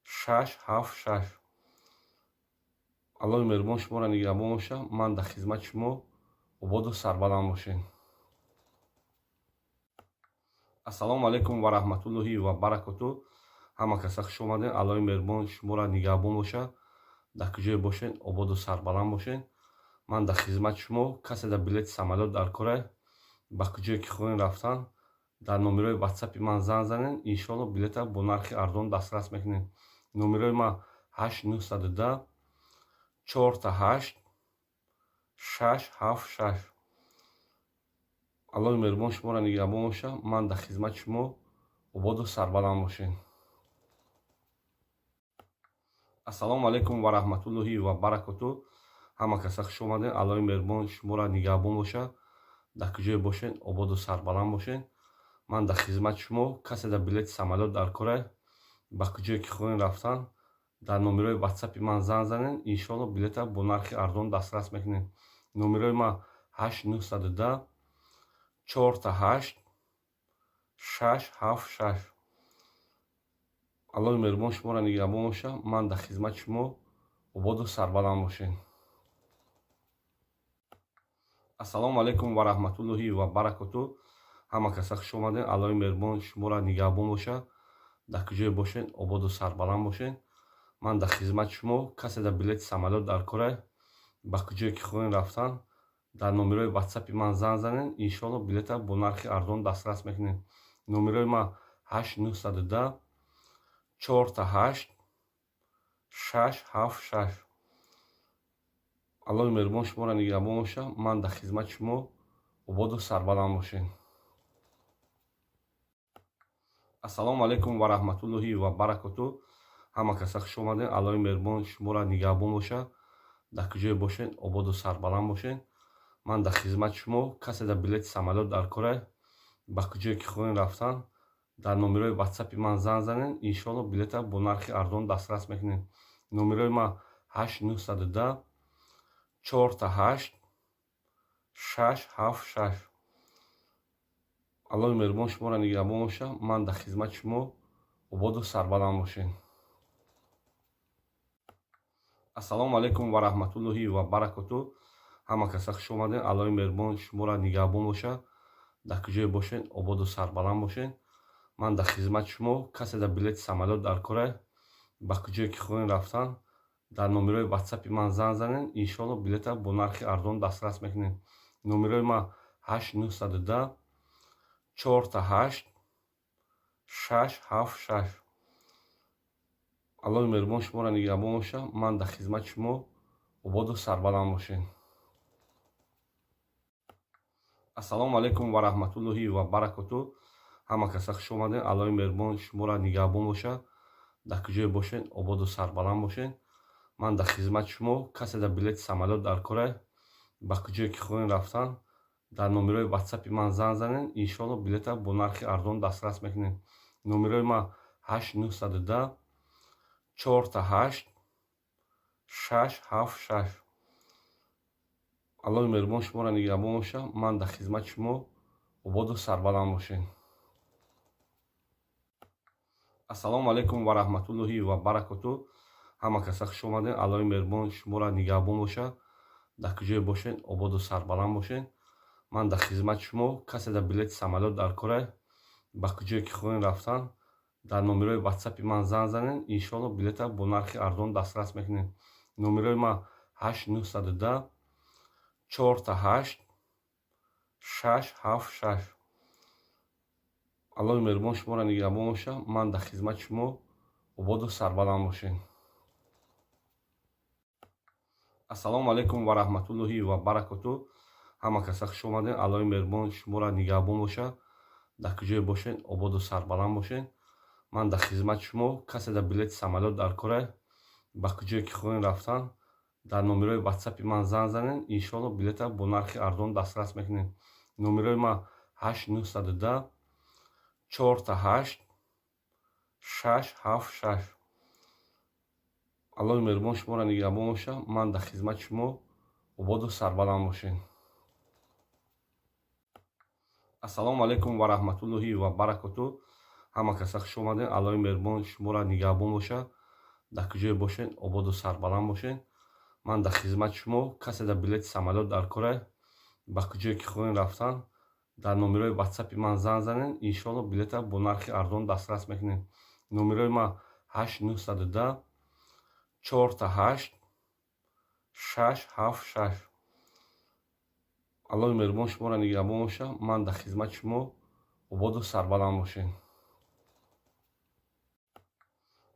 6 7 6. Аллоҳи меҳрубон шуморо нигаҳбон бошад. Ман дар хизмати шумо. Ободу сарбаланд бошед. Ассалому алайкум ва раҳматуллоҳи ва баракоту. Ҳама каса хуш омадед. Аллоҳи меҳрубон шуморо нигаҳбон бошад. Дар куҷое бошед, ободу сарбаланд бошед. Ман дар хизмати шумо. Касе дар билети самолёт дар кора, ба куҷое ки хоҳем рафтан, дар номерои ватсапи ман занг занед, иншоалло, билета бо нархи арзон дастрас мекунед. Номерои ман 8 910 4 8 6 7 6. Аллоҳи меҳрубон шуморо нигаҳбон бошад. Ман дар хизмати шумо. Ободу сарбаланд бошед. Ассалому алайкум ва раҳматуллоҳи ва баракоту. Ҳама каса хуш омадед. Аллоҳи меҳрубон шуморо нигаҳбон бошад. Дар куҷое бошед, ободу сарбаланд бошед. Ман дар хизмати шумо. Касе дар билети самолёт дар кора, ба куҷое ки хоҳем рафтан, дар номерои ватсапи ман занг занед, иншоалло, билета бо нархи арзон дастрас мекунед. Номерои ман 8 910 4 8 6 7 6. Аллоҳи меҳрубон шуморо нигаҳбон бошад. Ман дар хизмати шумо. Ободу сарбаланд бошед. Ассалому алайкум ва раҳматуллоҳи ва баракоту. Ҳама каса хуш омадед. Аллоҳи меҳрубон шуморо нигаҳбон бошад. Дар куҷое бошед, ободу сарбаланд бошед. Ман дар хизмати шумо. Касе дар билети самолёт дар кора, ба куҷое ки хоҳем рафтан, дар номерои ватсапи ман занг занед, иншоалло, билета бо нархи арзон дастрас мекунед. Номерои ман 8 910 4 8 6 7 6. Аллоҳи меҳрубон шуморо нигаҳбон бошад. Ман дар хизмати шумо. Ободу сарбаланд бошед. Ассалому алайкум ва раҳматуллоҳи ва баракоту. Ҳама каса хуш омадед. Аллоҳи меҳрубон шуморо нигаҳбон бошад. Дар куҷое бошед, ободу сарбаланд бошед. Ман дар хизмати шумо. Касе дар билети самолёт дар кора, ба куҷое ки хоҳем рафтан, дар номерои ватсапи ман занг занед, иншоалло, билета бо нархи арзон дастрас мекунед. Номерои ман 8 910 4 8 6 7 6. Аллоҳи меҳрубон шуморо нигаҳбон боша. Ман дар хизмати шумо, ободу сарбаланд бошед. Ассалому алайкум ва раҳматуллоҳи ва баракоту. Ҳама каса хуш омадед. Аллоҳи меҳрубон шуморо нигаҳбон боша. Дар куҷое бошед, ободу сарбаланд бошед. Ман дар хизмати шумо. Касе дар билети самолёт дар кора, ба куҷое ки хоҳем рафтан, дар номерои ватсапи ман занг занед. Иншоалло, билета бо нархи арзон дастрас мекунед. Номерои ман 8 910 4 8 6 7 6. Аллоҳи меҳрубон шуморо нигаҳбон боша. Ман дар хизмати шумо, ободу сарбаланд бошед. Ассалому алайкум ва раҳматуллоҳи ва баракоту. Ҳама каса хуш омадед. Аллоҳи меҳрубон шуморо нигаҳбон боша. Дар куҷое бошед, ободу сарбаланд бошед. Ман дар хизмати шумо. Касе дар билети самолёт дар кора, ба куҷое ки хоҳем рафтан, дар номерои ватсапи ман занг занед. Иншоалло, билета бо нархи арзон дастрас мекунед. Номерои ман 8 910 4 8 6 7 6. Аллоҳи меҳрубон шуморо нигаҳбон боша. Ман дар хизмати шумо, ободу сарбаланд бошед. Ассалому алайкум ва раҳматуллоҳи ва баракоту. Ҳама каса хуш омадед. Аллоҳи меҳрубон шуморо нигаҳбон боша. Дар куҷое бошед, ободу сарбаланд бошед. Ман дар хизмати шумо. Касе дар билети самолёт дар кора, ба куҷое ки хоҳем рафтан, дар номерои ватсапи ман занг занед. Иншоалло, билета бо нархи арзон дастрас мекунед. Номерои ман 8 910 4 8 6 7 6. Аллоҳи меҳрубон шуморо нигаҳбон боша. Ман дар хизмати шумо, ободу сарбаланд бошед. Ассалому алайкум ва раҳматуллоҳи ва баракоту. Ҳама каса хуш омадед. Аллоҳи меҳрубон шуморо нигаҳбон боша. Дар куҷое бошед, ободу сарбаланд бошед. Ман дар хизмати шумо. Касе дар билети самолёт дар кора, ба куҷое ки хоҳем рафтан, дар номерои ватсапи ман занг занед. Иншоалло, билета бо нархи арзон дастрас мекунед. Номерои ман 8 910 4 8 6 7 6. Аллоҳи меҳрубон шуморо нигаҳбон боша. Ман дар хизмати шумо, ободу сарбаланд бошед. Ассалому алайкум ва раҳматуллоҳи ва баракоту. Ҳама каса хуш омадед. Аллоҳи меҳрубон шуморо нигаҳбон боша. Дар куҷое бошед, ободу сарбаланд бошед. Ман дар хизмати шумо. Касе дар билети самолёт дар кора, ба куҷое ки хоҳем рафтан, дар номерои ватсапи ман занг занед. Иншоалло, билета бо нархи арзон дастрас мекунед. Номерои ман 8 910 4 8 6 7 6. Аллоҳи меҳрубон шуморо нигаҳбон боша. Ман дар хизмати шумо, ободу сарбаланд бошед.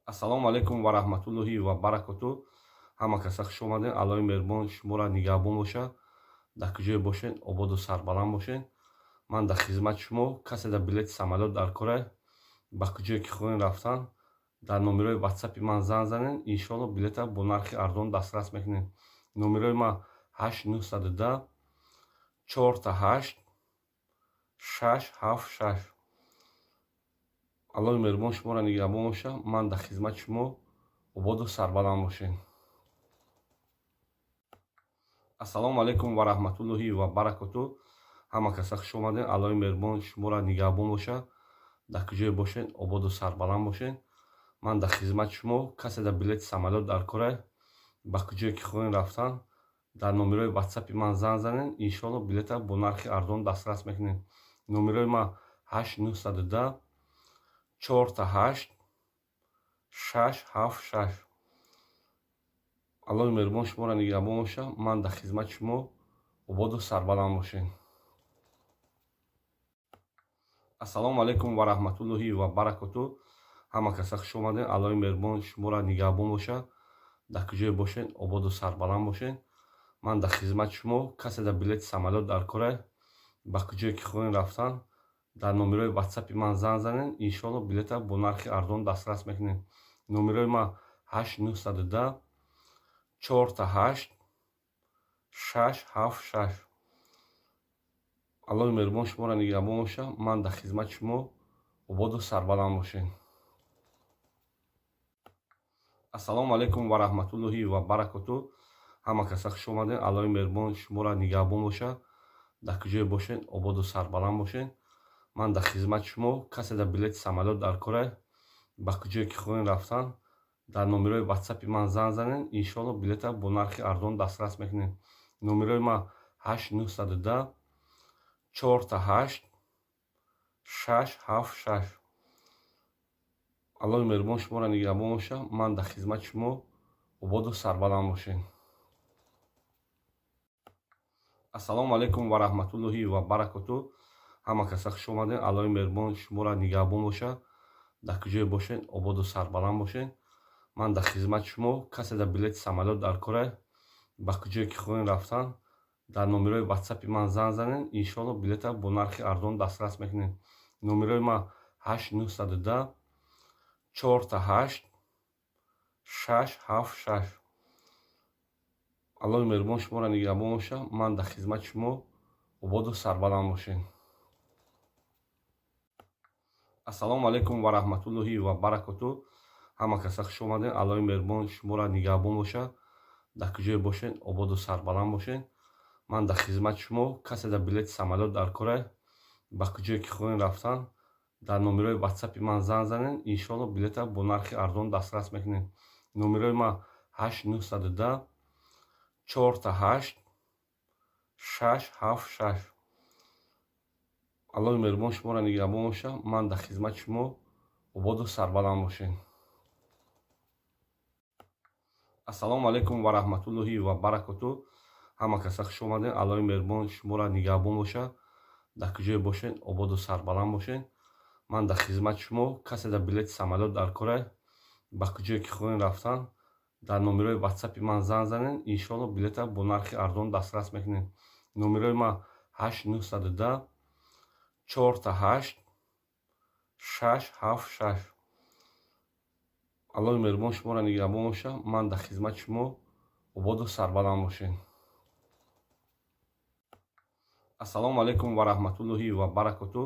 Ассалому алайкум ва раҳматуллоҳи ва баракоту. Ҳама каса хуш омадед. Аллоҳи меҳрубон шуморо нигаҳбон боша. Дар куҷое бошед, ободу сарбаланд бошед. Ман дар хизмати шумо. Касе дар билети самолёт дар кора, ба куҷое ки хоҳем рафтан, дар номерои ватсапи ман занг занед. Иншоалло, билета бо нархи арзон дастрас мекунед. Номерои ман 8 910 4 8 6 7 6. Аллоҳи меҳрубон шуморо нигаҳбон боша. Ман дар хизмати шумо, ободу сарбаланд бошед. Ассалому алайкум ва раҳматуллоҳи ва баракоту. Ҳама каса хуш омадед. Аллоҳи меҳрубон шуморо нигаҳбон боша. Дар куҷое бошед, ободу сарбаланд бошед. Ман дар хизмати шумо. Касе дар билети самолёт дар кора, ба куҷое ки хоҳем рафтан, дар номерои ватсапи ман занг занед. Иншоалло, билета бо нархи арзон дастрас мекунед. Номерои ман 8 910 4 8 6 7 6. Аллоҳи меҳрубон шуморо нигаҳбон боша. Ман дар хизмати шумо, ободу сарбаланд бошед. Ассалому алайкум ва раҳматуллоҳи ва баракоту. Ҳама каса хуш омадед. Аллоҳи меҳрубон шуморо нигаҳбон боша. Дар куҷое бошед, ободу сарбаланд бошед. Ман дар хизмати шумо. Касе дар билети самолёт дар кора, ба куҷое ки хоҳем рафтан, дар номерои ватсапи ман занг занед. Иншоалло, билета бо нархи арзон дастрас мекунед. Номерои ман 8 910 4 8 6 7 6. Аллоҳи меҳрубон шуморо нигаҳбон боша. Ман дар хизмати шумо, ободу сарбаланд бошед. Ассалому алайкум ва раҳматуллоҳи ва баракоту. Ҳама каса хуш омадед. Аллоҳи меҳрубон шуморо нигаҳбон боша. Дар куҷое бошед, ободу сарбаланд бошед. Ман дар хизмати шумо. Касе дар билети самолёт дар кора, ба куҷое ки хоҳем рафтан, дар номерои ватсапи ман занг занед, иншоалло, билета бо нархи арзон дастрас мекунед. Номерои ман 8 910 4 8 6 7 6. Аллоҳи меҳрубон шуморо нигаҳбон бошад. Ман дар хизмати шумо. Ободу сарбаланд бошед. Ассалому алайкум ва раҳматуллоҳи ва баракоту. Ҳама каса хуш омадед. Аллоҳи меҳрубон шуморо нигаҳбон бошад. Дар куҷое бошед, ободу сарбаланд бошед. Ман дар хизмати шумо. Касе дар билети самолёт дар кора, ба куҷое ки хоҳем рафтан, дар номерои ватсапи ман занг занед, иншоалло, билета бо нархи арзон дастрас мекунед. Номерои ман 8 910 4 8 6 7 6. Аллоҳи меҳрубон шуморо нигаҳбон бошад. Ман дар хизмати шумо. Ободу сарбаланд бошед. Ассалому алайкум ва раҳматуллоҳи ва баракоту. Ҳама каса хуш омадед. Аллоҳи меҳрубон шуморо нигаҳбон бошад. Дар куҷое бошед, ободу сарбаланд бошед. Ман дар хизмати шумо. Касе дар билети самолёт дар кора, ба куҷое ки хоҳем рафтан, дар номерои ватсапи ман занг занед, иншоалло, билета бо нархи арзон дастрас мекунед. Номерои ман 8 910 4 8 6 7 6. Аллоҳи меҳрубон шуморо нигаҳбон бошад. Ман дар хизмати шумо. Ободу сарбаланд бошед. Ассалому алайкум ва раҳматуллоҳи ва баракоту. Ҳама каса хуш омадед. Аллоҳи меҳрубон шуморо нигаҳбон бошад. Дар куҷое бошед, ободу сарбаланд бошед. Ман дар хизмати шумо. Касе дар билети самолёт дар кора, ба куҷое ки хоҳем рафтан, дар номерои ватсапи ман занг занед, иншоалло, билета бо нархи арзон дастрас мекунед. Номерои ман 8 910 4 8 6 7 6. Аллоҳи меҳрубон шуморо нигаҳбон бошад. Ман дар хизмати шумо. Ободу сарбаланд бошед. Ассалому алайкум ва раҳматуллоҳи ва баракоту.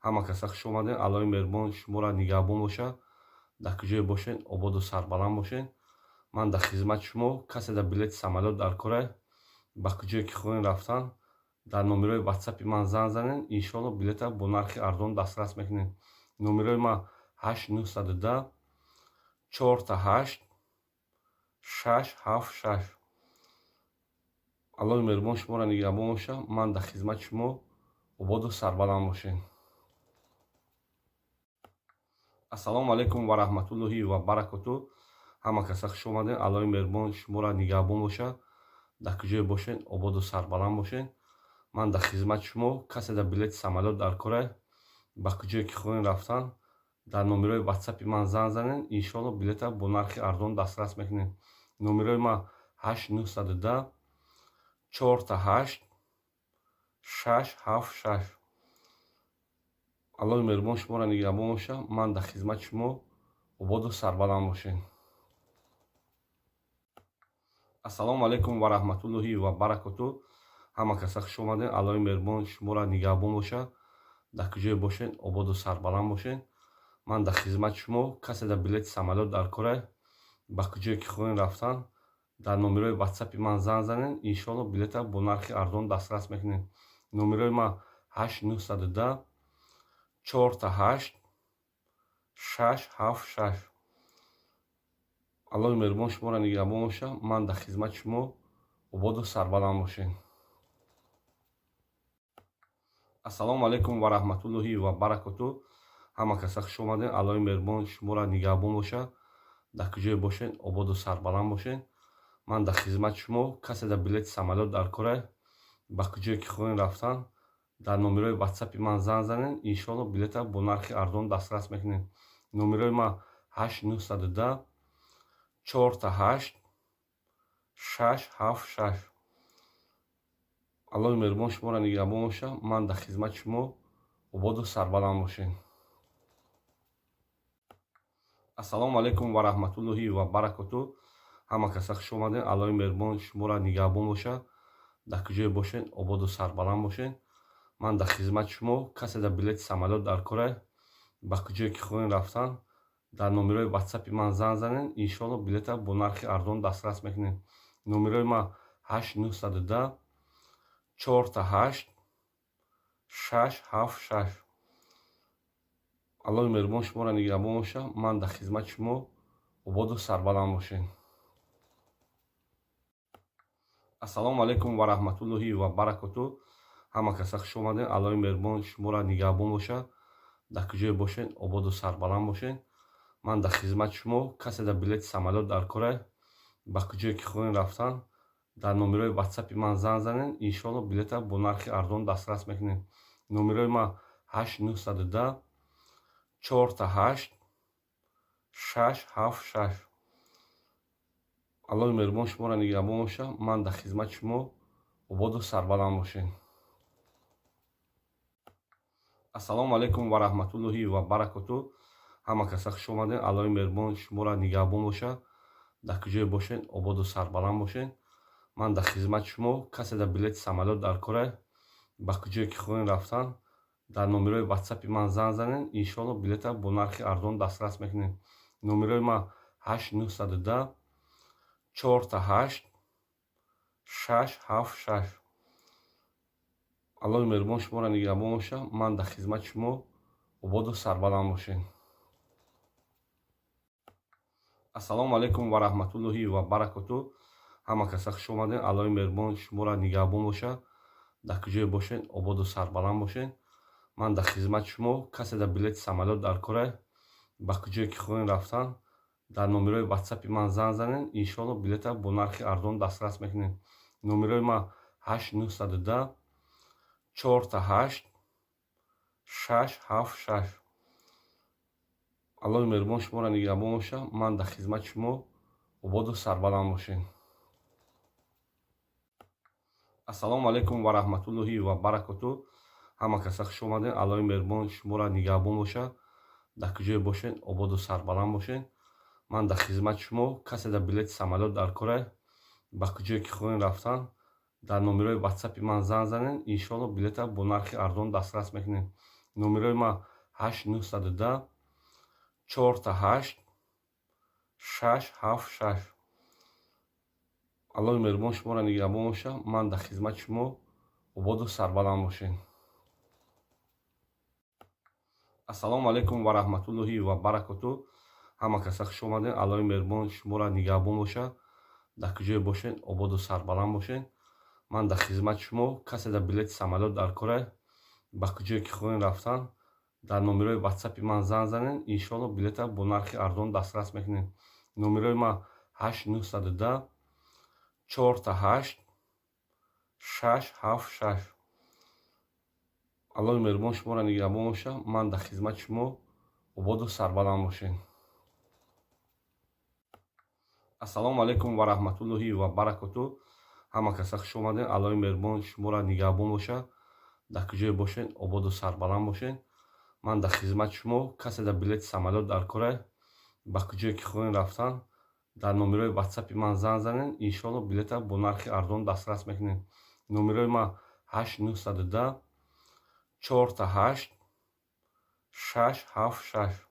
Ҳама каса хуш омадед. Аллоҳи меҳрубон шуморо нигаҳбон бошад. Дар куҷое бошед, ободу сарбаланд бошед. Ман дар хизмати шумо. Касе дар билети самолёт дар кора, ба куҷое ки хоҳем рафтан, дар номерои ватсапи ман занг занед, иншоалло, билета бо нархи арзон дастрас мекунед. Номерои ман 8 910 4 8 6 7 6. Аллоҳи меҳрубон шуморо нигаҳбон бошад. Ман дар хизмати шумо. Ободу сарбаланд бошед. Ассалому алайкум ва раҳматуллоҳи ва баракоту. Ҳама каса хуш омадед. Аллоҳи меҳрубон шуморо нигаҳбон бошад. Дар куҷое бошед, ободу сарбаланд бошед. Ман дар хизмати шумо. Касе дар билети самолёт дар кора, ба куҷое ки хоҳем рафтан, дар номерои ватсапи ман занг занед, иншоалло, билета бо нархи арзон дастрас мекунед. Номерои ман 8 910 4 8 6 7 6. Аллоҳи меҳрубон шуморо нигаҳбон бошад. Ман дар хизмати шумо. Ободу сарбаланд бошед. Ассалому алайкум ва раҳматуллоҳи ва баракоту. Ҳама каса хуш омадед. Аллоҳи меҳрубон шуморо нигаҳбон бошад. Дар куҷое бошед, ободу сарбаланд бошед. Ман дар хизмати шумо. Касе дар билети самолёт дар кора, ба куҷое ки хоҳем рафтан, дар номерои ватсапи ман занг занед, иншоалло, билета бо нархи арзон дастрас мекунед. Номерои ман 8 910 4 8 6 7 6. Аллоҳи меҳрубон шуморо нигаҳбон бошад. Ман дар хизмати шумо. Ободу сарбаланд бошед. Ассалому алайкум ва раҳматуллоҳи ва баракоту. Ҳама каса хуш омадед. Аллоҳи меҳрубон шуморо нигаҳбон бошад. Дар куҷое бошед, ободу сарбаланд бошед. Ман дар хизмати шумо. Касе дар билети самолёт дар кора, ба куҷое ки хоҳем рафтан, дар номерои ватсапи ман занг занед, иншоалло, билета бо нархи арзон дастрас мекунед. Номерои ман 8 910 4 8 6 7 6. Аллоҳи меҳрубон шуморо нигаҳбон бошад. Ман дар хизмати шумо. Ободу сарбаланд бошед. Ассалому алайкум ва раҳматуллоҳи ва баракоту. Ҳама каса хуш омадед. Аллоҳи меҳрубон шуморо нигаҳбон бошад. Дар куҷое бошед, ободу сарбаланд бошед. Ман дар хизмати шумо. Касе дар билети самолёт дар кора, ба куҷое ки хоҳем рафтан, дар номерои ватсапи ман занг занед, иншоалло, билета бо нархи арзон дастрас мекунед. Номерои ман 8 910 4 8 6 7 6. Аллоҳи меҳрубон шуморо нигаҳбон боша. Ман дар хизмати шумо, ободу сарбаланд бошед. Ассалому алайкум ва раҳматуллоҳи ва баракоту. Ҳама каса хуш омадед. Аллоҳи меҳрубон шуморо нигаҳбон боша. Дар куҷое бошед, ободу сарбаланд бошед. Ман дар хизмати шумо. Касе дар билети самолёт дар кора, ба куҷое ки хоҳем рафтан, дар номерои ватсапи ман занг занед. Иншоалло, билета бо нархи арзон дастрас мекунем. Номерои ман 8 910 4 8 6 7 6. Аллоҳи меҳрубон шуморо нигаҳбон боша. Ман дар хизмати шумо, ободу сарбаланд бошед. Ассалому алайкум ва раҳматуллоҳи ва баракоту. Ҳама каса хуш омадед. Аллоҳи меҳрубон шуморо нигаҳбон боша. Дар куҷое бошед, ободу сарбаланд бошед. Ман дар хизмати шумо. Касе дар билети самолёт дар кора, ба куҷое ки хоҳем рафтан, дар номерои ватсапи ман занг занед. Иншоалло, билета бо нархи арзон дастрас мекунем. Номерои ман 8 910 4 8 6 7 6. Аллоҳи меҳрубон шуморо нигаҳбон боша. Ман дар хизмати шумо, ободу сарбаланд бошед. Ассалому алайкум ва раҳматуллоҳи ва баракоту. Ҳама каса хуш омадед. Аллоҳи меҳрубон шуморо нигаҳбон боша. Дар куҷое бошед, ободу сарбаланд бошед. Ман дар хизмати шумо. Касе дар билети самолёт дар кора, ба куҷое ки хоҳем рафтан, дар номерои ватсапи ман занг занед. Иншоалло, билета бо нархи арзон дастрас мекунем. Номерои ман 8 910 4 8 6 7 6. Аллоҳи меҳрубон шуморо нигаҳбон боша. Ман дар хизмати шумо, ободу сарбаланд бошед. Ассалому алайкум ва раҳматуллоҳи ва баракоту. Ҳама каса хуш омадед. Аллоҳи меҳрубон шуморо нигаҳбон боша. Дар куҷое бошед, ободу сарбаланд бошед. Ман дар хизмати шумо. Касе дар билети самолёт дар кора, ба куҷое ки хоҳем рафтан, дар номерои ватсапи ман занг занед. Иншоалло, билета бо нархи арзон дастрас мекунем. Номерои ман 8 910 4 8 6 7 6. Аллоҳи меҳрубон шуморо нигаҳбон боша. Ман дар хизмати шумо, ободу сарбаланд бошед. Ассалому алайкум ва раҳматуллоҳи ва баракоту. Ҳама каса хуш омадед. Аллоҳи меҳрубон шуморо нигаҳбон боша. Дар куҷое бошед, ободу сарбаланд бошед. Ман дар хизмати шумо. Касе дар билети самолёт дар кора, ба куҷое ки хоҳем рафтан, дар номерои ватсапи ман занг занед. Иншоалло, билета бо нархи арзон дастрас мекунем. Номерои ман 8 910 4 8 6 7 6. Аллоҳи меҳрубон шуморо нигаҳбон боша. Ман дар хизмати шумо, ободу сарбаланд бошед. Ассалому алайкум ва раҳматуллоҳи ва баракоту. Ҳама каса хуш омадед. Аллоҳи меҳрубон шуморо нигаҳбон боша. Дар куҷое бошед, ободу сарбаланд бошед. Ман дар хизмати шумо. Касе дар билети самолёт дар кора, ба куҷое ки хоҳем рафтан, дар номерои ватсапи ман занг занед. Иншоалло, билета бо нархи арзон дастрас мекунем. Номерои ман 8 910 4 8 6 7 6.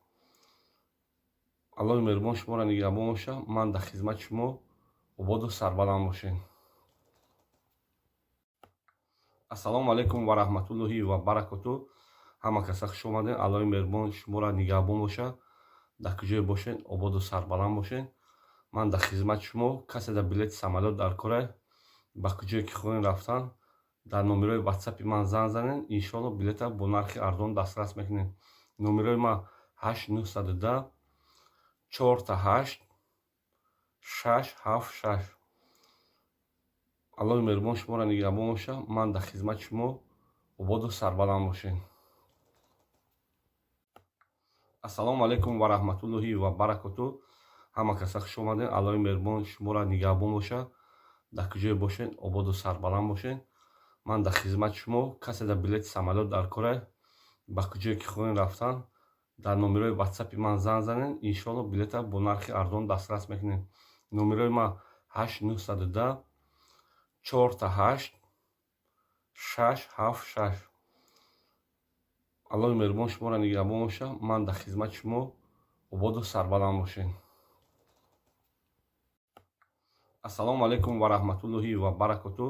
Аллоҳи меҳрубон шуморо нигаҳбон боша. Ман дар хизмати шумо, ободу сарбаланд бошед. Ассалому алайкум ва раҳматуллоҳи ва баракоту. Ҳама каса хуш омадед. Аллоҳи меҳрубон шуморо нигаҳбон боша. Дар куҷое бошед, ободу сарбаланд бошед. Ман дар хизмати шумо. Касе дар билети самолёт дар кора, ба куҷое ки хоҳем рафтан, дар номерои ватсапи ман занг занед. Иншоалло, билета бо нархи арзон дастрас мекунем. Номерои ман 8 910 4 8 6 7 6. Аллоҳи меҳрубон шуморо нигаҳбон боша. Ман дар хизмати шумо, ободу сарбаланд бошед. Ассалому алайкум ва раҳматуллоҳи ва баракоту. Ҳама каса хуш омадед. Аллоҳи меҳрубон шуморо нигаҳбон боша. Дар куҷое бошед, ободу сарбаланд бошед. Ман дар хизмати шумо. Касе дар билети самолёт дар кора, ба куҷое ки хоҳем рафтан, дар номерои ватсапи ман занг занед. Иншоалло, билета бо нархи арзон дастрас мекунем. Номерои ман 8 910 4 8 6 7 6. Аллоҳи меҳрубон шуморо нигаҳбон боша. Ман дар хизмати шумо, ободу сарбаланд бошед. Ассалому алайкум ва раҳматуллоҳи ва баракоту.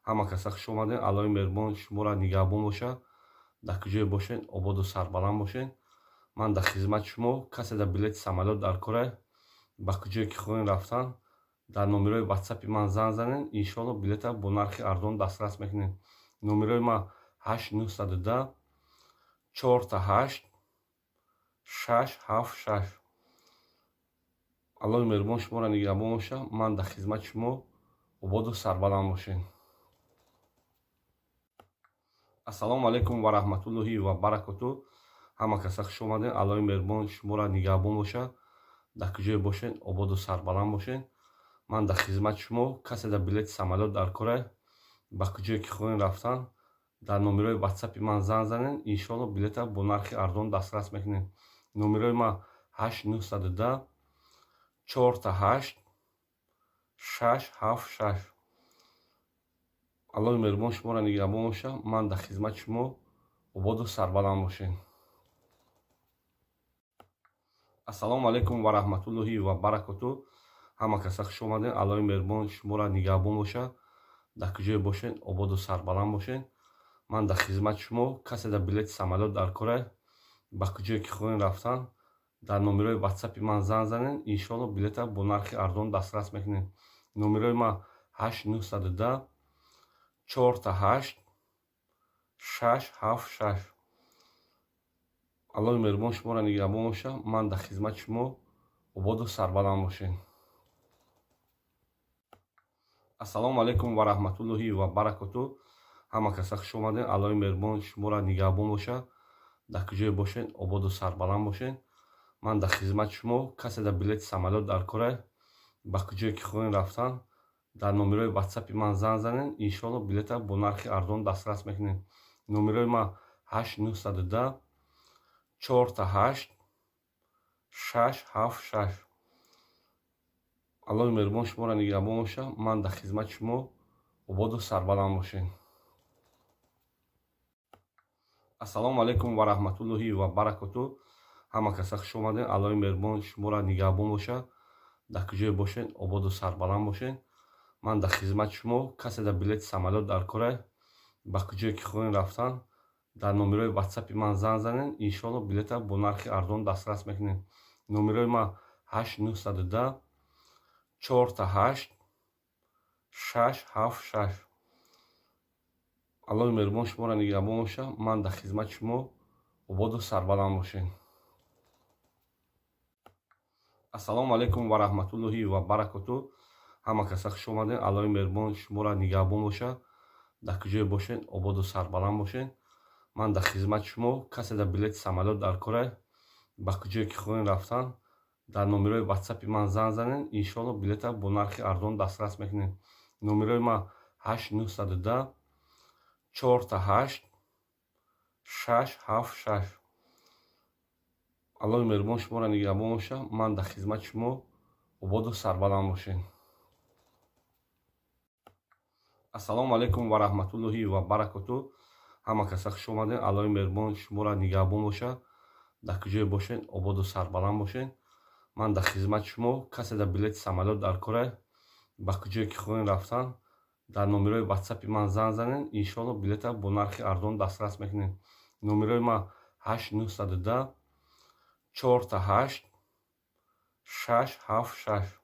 Ҳама каса хуш омадед. Аллоҳи меҳрубон шуморо нигаҳбон боша. Дар куҷое бошед, ободу сарбаланд бошед. Ман дар хизмати шумо. Касе дар билети самолёт дар кора, ба куҷое ки хоҳем рафтан, дар номерои ватсапи ман занг занед, иншоалло, билета бо нархи арзон дастрас мекунед. Номерои ман 8 910 4 8 6 7 6. Аллоҳи меҳрубон шуморо нигаҳбон бошад. Ман дар хизмати шумо. Ободу сарбаланд бошед. Ассалому алайкум ва раҳматуллоҳи ва баракоту. Ҳама каса хуш омадед. Аллоҳи меҳрубон шуморо нигаҳбон бошад. Дар куҷое бошед, ободу сарбаланд бошед. Ман дар хизмати шумо. Касе дар билети самолёт дар кора, ба куҷое ки хоҳем рафтан, дар номерои ватсапи ман занг занед, иншоалло, билета бо нархи арзон дастрас мекунед. Номерои ман 8 910 4 8 6 7 6. Аллоҳи меҳрубон шуморо нигаҳбон бошад. Ман дар хизмати шумо. Ободу сарбаланд бошед. Ассалому алайкум ва раҳматуллоҳи ва баракоту. Ҳама каса хуш омадед. Аллоҳи меҳрубон шуморо нигаҳбон бошад. Дар куҷое бошед, ободу сарбаланд бошед. Ман дар хизмати шумо. Касе дар билети самолёт дар кора, ба куҷое ки хоҳем рафтан, дар номерои ватсапи ман занг занед, иншоалло, билета бо нархи арзон дастрас мекунед. Номерои ман 8 910 4 8 6 7 6. Аллоҳи меҳрубон шуморо нигаҳбон бошад. Ман дар хизмати шумо. Ободу сарбаланд бошед. Ассалому алайкум ва раҳматуллоҳи ва баракоту. Ҳама каса хуш омадед. Аллоҳи меҳрубон шуморо нигаҳбон бошад. Дар куҷое бошед, ободу сарбаланд бошед. Ман дар хизмати шумо. Касе дар билети самолёт дар кора, ба куҷое ки хоҳем рафтан, дар номерои ватсапи ман занг занед, иншоалло, билета бо нархи арзон дастрас мекунед. Номерои ман 8 910 4 8 6 7 6. Аллоҳи меҳрубон шуморо нигаҳбон бошад. Ман дар хизмати шумо. Ободу сарбаланд бошед. Ассалому алайкум ва раҳматуллоҳи ва баракоту. Ҳама каса хуш омадед. Аллоҳи меҳрубон шуморо нигаҳбон бошад. Дар куҷое бошед, ободу сарбаланд бошед. Ман дар хизмати шумо. Касе дар билети самолёт дар кора, ба куҷое ки хоҳем рафтан, дар номерои ватсапи ман занг занед, иншоалло, билета бо нархи арзон дастрас мекунед. Номерои ман 8 910 4 8 6 7 6. Аллоҳи меҳрубон шуморо нигаҳбон бошад. Ман дар хизмати шумо. Ободу сарбаланд бошед. Ассалому алайкум ва раҳматуллоҳи ва баракоту. Ҳама каса хуш омадед. Аллоҳи меҳрубон шуморо нигаҳбон бошад. Дар куҷое бошед, ободу сарбаланд бошед. Ман дар хизмати шумо. Касе дар билети самолёт дар кора, ба куҷое ки хоҳем рафтан, дар номерои ватсапи ман занг занед, иншоалло, билета бо нархи арзон дастрас мекунед. Номерои ман 8 910 4 8 6 7 6. Аллоҳи меҳрубон шуморо нигаҳбон бошад. Ман дар хизмати шумо. Ободу сарбаланд бошед. Ассалому алайкум ва раҳматуллоҳи ва баракоту. Ҳама каса хуш омадед. Аллоҳи меҳрубон шуморо нигаҳбон бошад. Дар куҷое бошед, ободу сарбаланд бошед. Ман дар хизмати шумо. Касе дар билети самолёт дар кора, ба куҷое ки хоҳем рафтан, дар номерои ватсапи ман занг занед, иншоалло, билета бо нархи арзон дастрас мекунед. Номерои ман 8 910 4 8 6 7 6.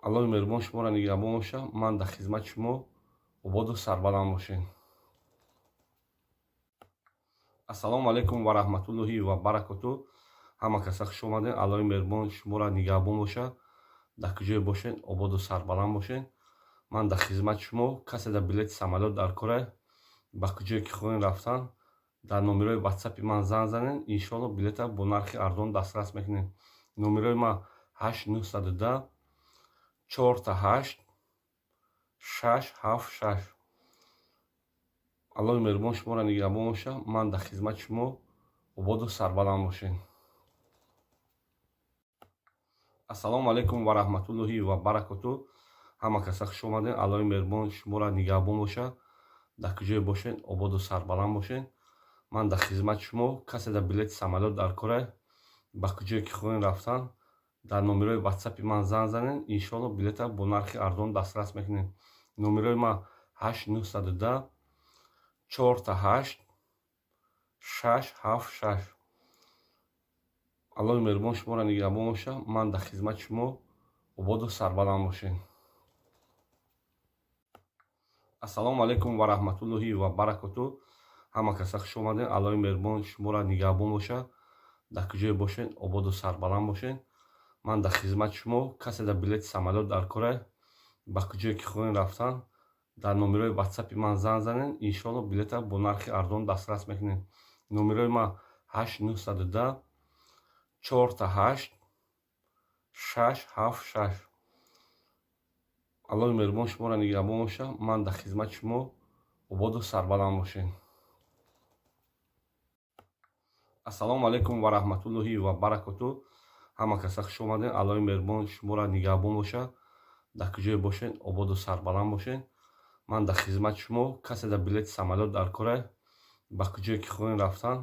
Аллоҳи меҳрубон шуморо нигаҳбон бошад. Ман дар хизмати шумо. Ободу сарбаланд бошед. Ассалому алайкум ва раҳматуллоҳи ва баракоту. Ҳама каса хуш омадед. Аллоҳи меҳрубон шуморо нигаҳбон бошад. Дар куҷое бошед, ободу сарбаланд бошед. Ман дар хизмати шумо. Касе дар билети самолёт дар кора, ба куҷое ки хоҳем рафтан, дар номерои ватсапи ман занг занед, иншоалло, билета бо нархи арзон дастрас мекунед. Номерои ман 8 910 4 8 6 7 6. Аллоҳи меҳрубон шуморо нигаҳбон бошад. Ман дар хизмати шумо. Ободу сарбаланд бошед. Ассалому алайкум ва раҳматуллоҳи ва баракоту. Ҳама каса хуш омадед. Аллоҳи меҳрубон шуморо нигаҳбон бошад. Дар куҷое бошед, ободу сарбаланд бошед. Ман дар хизмати шумо. Касе дар билети самолёт дар кора, ба куҷое ки хоҳем рафтан, дар номерои ватсапи ман занг занед, иншоалло, билета бо нархи арзон дастрас мекунед. Номерои ман 8 910 4 8 6 7 6. Аллоҳи меҳрубон шуморо нигаҳбон боша. Ман дар хизмати шумо, ободу сарбаланд бошед. Ассалому алайкум ва раҳматуллоҳи ва баракоту. Ҳама каса хуш омадед. Аллоҳи меҳрубон шуморо нигаҳбон боша. Дар куҷое бошед, ободу сарбаланд бошед. Ман дар хизмати шумо. Касе дар билети самолёт дар кора, ба куҷое ки хоҳем рафтан, дар номерои ватсапи ман занг занед, иншоалло, билета бо нархи арзон дастрас мекунед. Номерои ман 8 910 4 8 6 7 6. Аллоҳи меҳрубон шуморо нигаҳбон боша. Ман дар хизмати шумо, ободу сарбаланд бошед. Ассалому алайкум ва раҳматуллоҳи ва баракоту. Ҳама каса хуш омадед. Аллоҳи меҳрубон шуморо нигаҳбон боша. Дар куҷое бошед, ободу сарбаланд бошед. Ман дар хизмати шумо. Касе дар билети самолёт дар кора, ба куҷое ки хоҳем рафтан,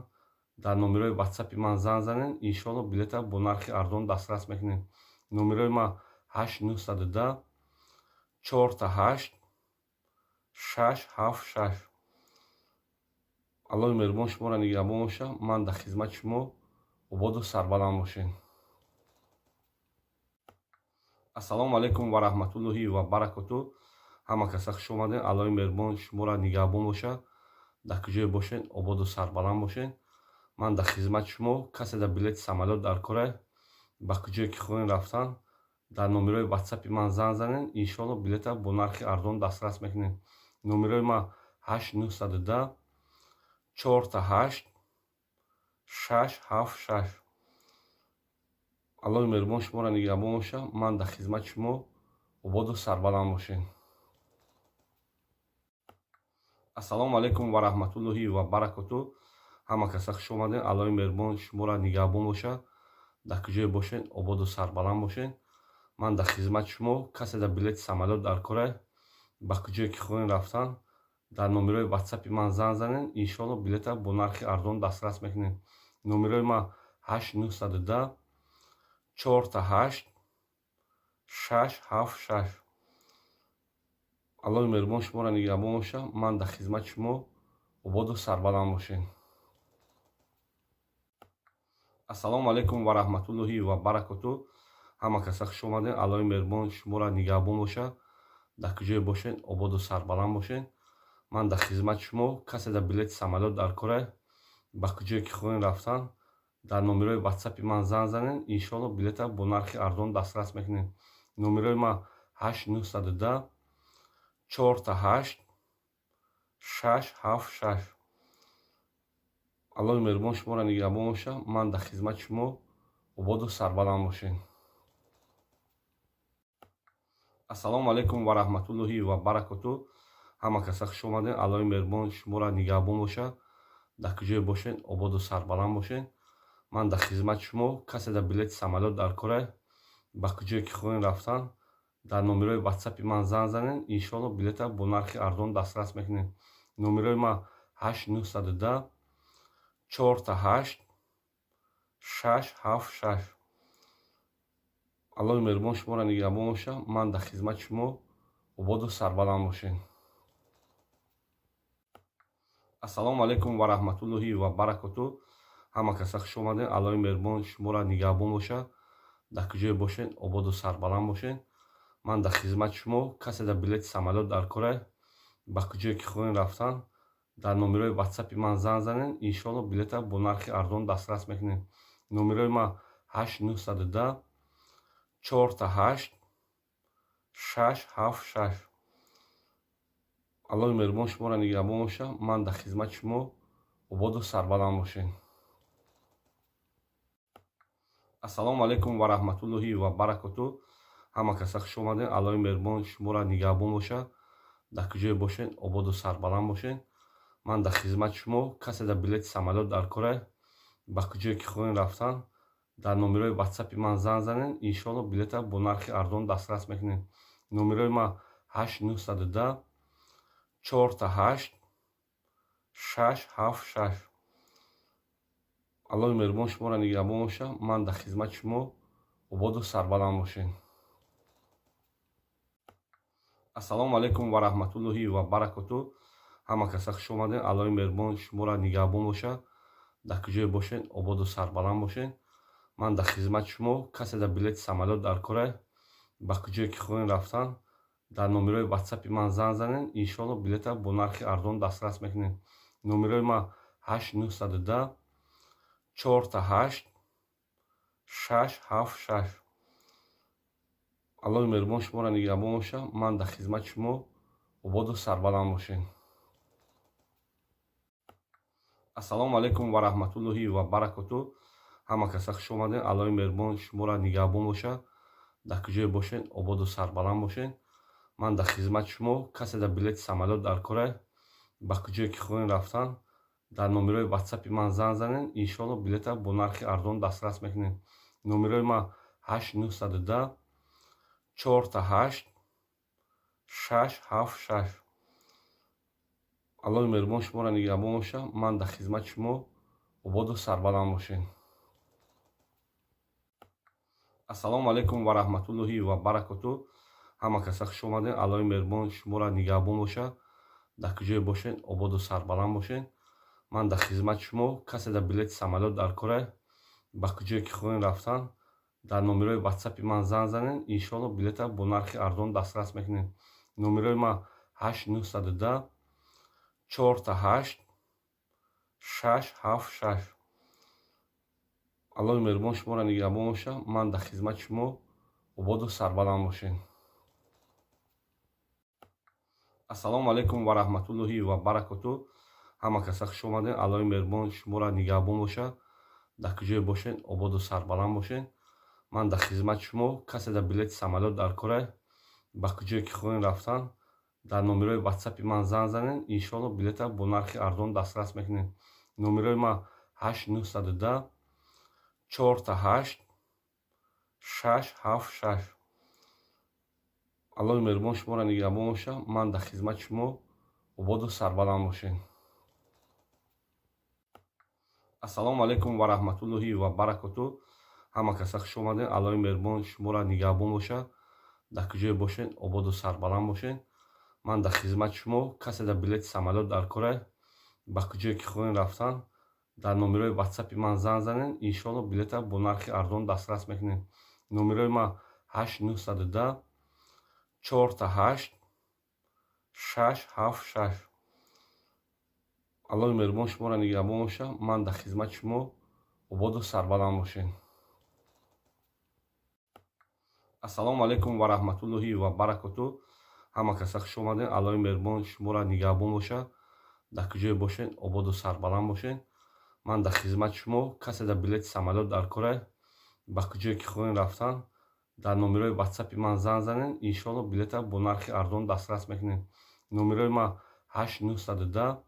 дар номерои ватсапи ман занг занед, иншоалло, билета бо нархи арзон дастрас мекунед. Номерои ман 8 910 4 8 6 7 6. Аллоҳи меҳрубон шуморо нигаҳбон боша. Ман дар хизмати шумо, ободу сарбаланд бошед. Ассалому алайкум ва раҳматуллоҳи ва баракоту. Ҳама каса хуш омадед. Аллоҳи меҳрубон шуморо нигаҳбон боша. Дар куҷое бошед, ободу сарбаланд бошед. Ман дар хизмати шумо. Касе дар билети самолёт дар кора, ба куҷое ки хоҳем рафтан, дар номерои ватсапи ман занг занед, иншоалло, билета бо нархи арзон дастрас мекунед. Номерои ман 8 910 4 8 6 7 6. Аллоҳи меҳрубон шуморо нигаҳбон боша. Ман дар хизмати шумо, ободу сарбаланд бошед. Ассалому алайкум ва раҳматуллоҳи ва баракоту. Ҳама каса хуш омадед. Аллоҳи меҳрубон шуморо нигаҳбон боша. Дар куҷое бошед, ободу сарбаланд бошед. Ман дар хизмати шумо. Касе дар билети самолёт дар кора, ба куҷое ки хоҳем рафтан, дар номерои ватсапи ман занг занед, иншоалло, билета бо нархи арзон дастрас мекунед. Номерои ман 8 910 4 8 6 7 6. Аллоҳи меҳрубон шуморо нигаҳбон боша. Ман дар хизмати шумо, ободу сарбаланд бошед. Ассалому алайкум ва раҳматуллоҳи ва баракоту. Ҳама каса хуш омадед. Аллоҳи меҳрубон шуморо нигаҳбон боша. Дар куҷое бошед, ободу сарбаланд бошед. Ман дар хизмати шумо. Касе дар билети самолёт дар кора, ба куҷое ки хоҳем рафтан, дар номерои ватсапи ман занг занед, иншоалло, билета бо нархи арзон дастрас мекунед. Номерои ман 8 910 4 8 6 7 6. Аллоҳи меҳрубон шуморо нигаҳбон боша. Ман дар хизмати шумо, ободу сарбаланд бошед. Ассалому алайкум ва раҳматуллоҳи ва баракоту. Ҳама каса хуш омадед. Аллоҳи меҳрубон шуморо нигаҳбон боша. Дар куҷое бошед, ободу сарбаланд бошед. Ман дар хизмати шумо. Касе дар билети самолёт дар кора, ба куҷое ки хоҳем рафтан, дар номерои ватсапи ман занг занед, иншоалло, билета бо нархи арзон дастрас мекунед. Номерои ман 8 910 4 8 6 7 6. Аллоҳи меҳрубон шуморо нигаҳбон боша. Ман дар хизмати шумо, ободу сарбаланд бошед. Ассалому алайкум ва раҳматуллоҳи ва баракоту. Ҳама каса хуш омадед. Аллоҳи меҳрубон шуморо нигаҳбон боша. Дар куҷое бошед, ободу сарбаланд бошед. Ман дар хизмати шумо. Касе дар билети самолёт дар кора, ба куҷое ки хоҳем рафтан, дар номерои ватсапи ман занг занед, иншоалло, билета бо нархи арзон дастрас мекунед. Номерои ман 8 910 4 8 6 7 6. Аллоҳи меҳрубон шуморо нигаҳбон боша. Ман дар хизмати шумо, ободу сарбаланд бошед. Ассалому алайкум ва раҳматуллоҳи ва баракоту. Ҳама каса хуш омадед. Аллоҳи меҳрубон шуморо нигаҳбон боша. Дар куҷое бошед, ободу сарбаланд бошед. Ман дар хизмати шумо. Касе дар билети самолёт дар кора, ба куҷое ки хоҳем рафтан, дар номерои ватсапи ман занг занед, иншоалло, билета бо нархи арзон дастрас мекунед. Номерои ман 8 910 4 8 6 7 6. Аллоҳи меҳрубон шуморо нигаҳбон боша. Ман дар хизмати шумо, ободу сарбаланд бошед. Ассалому алайкум ва раҳматуллоҳи ва баракоту. Ҳама каса хуш омадед. Аллоҳи меҳрубон шуморо нигаҳбон боша. Дар куҷое бошед, ободу сарбаланд бошед. Ман дар хизмати шумо. Касе дар билети самолёт дар кора, ба куҷое ки хоҳем рафтан, дар номерои ватсапи ман занг занед, иншоалло, билета бо нархи арзон дастрас мекунед. Номерои ман 8 910 4 8 6 7 6. Аллоҳи меҳрубон шуморо нигаҳбон бошад. Ман дар хизмати шумо. Ободу сарбаланд бошед. Ассалому алайкум ва раҳматуллоҳи ва баракоту. Ҳама каса хуш омадед. Аллоҳи меҳрубон шуморо нигаҳбон бошад. Дар куҷое бошед, ободу сарбаланд бошед. Ман дар хизмати шумо. Касе дар билети самолёт дар кора, ба куҷое ки хоҳем рафтан, дар номерои ватсапи ман занг занед, иншоалло, билета бо нархи арзон дастрас мекунед. Номерои ман 8 910 4 8 6 7 6. Аллоҳи меҳрубон шуморо нигаҳбон бошад. Ман дар хизмати шумо. Ободу сарбаланд бошед. Ассалому алайкум ва раҳматуллоҳи ва баракоту. Ҳама каса хуш омадед. Аллоҳи меҳрубон шуморо нигаҳбон бошад. Дар куҷое бошед, ободу сарбаланд бошед. Ман дар хизмати шумо. Касе дар билети самолёт дар кора, ба куҷое ки хоҳем рафтан, дар номерои ватсапи ман занг занед, иншоалло, билета бо нархи арзон дастрас мекунед. Номерои ман 8 910 4 8 6 7 6. Аллоҳи меҳрубон шуморо нигаҳбон бошад. Ман дар хизмати шумо. Ободу сарбаланд бошед. Ассалому алайкум ва раҳматуллоҳи ва баракоту. Ҳама каса хуш омадед. Аллоҳи меҳрубон шуморо нигаҳбон бошад. Дар куҷое бошед, ободу сарбаланд бошед. Ман дар хизмати шумо. Касе дар билети самолёт дар кора, ба куҷое ки хоҳем рафтан, дар номерои ватсапи ман занг занед, иншоалло, билета бо нархи арзон дастрас мекунед. Номерои ман 8 910 4 8 6 7 6. Аллоҳи меҳрубон шуморо нигаҳбон бошад. Ман дар хизмати шумо. Ободу сарбаланд бошед. Ассалому алайкум ва раҳматуллоҳи ва баракоту. Ҳама каса хуш омадед. Аллоҳи меҳрубон шуморо нигаҳбон бошад. Дар куҷое бошед, ободу сарбаланд бошед. Ман дар хизмати шумо. Касе дар билети самолёт дар кора, ба куҷое ки хоҳем рафтан, дар номерои ватсапи ман занг занед, иншоалло, билета бо нархи арзон дастрас мекунед. Номерои ман 8 910 4 8 6 7 6. Аллоҳи меҳрубон шуморо нигаҳбон бошад. Ман дар хизмати шумо. Ободу сарбаланд бошед. Ассалому алайкум ва раҳматуллоҳи ва баракоту. Ҳама каса хуш омадед. Аллоҳи меҳрубон шуморо нигаҳбон бошад. Дар куҷое бошед, ободу сарбаланд бошед. Ман дар хизмати шумо. Касе дар билети самолёт дар кора, ба куҷое ки хоҳем рафтан, дар номерои ватсапи ман занг занед, иншоалло, билета бо нархи арзон дастрас мекунед. Номерои ман 8 910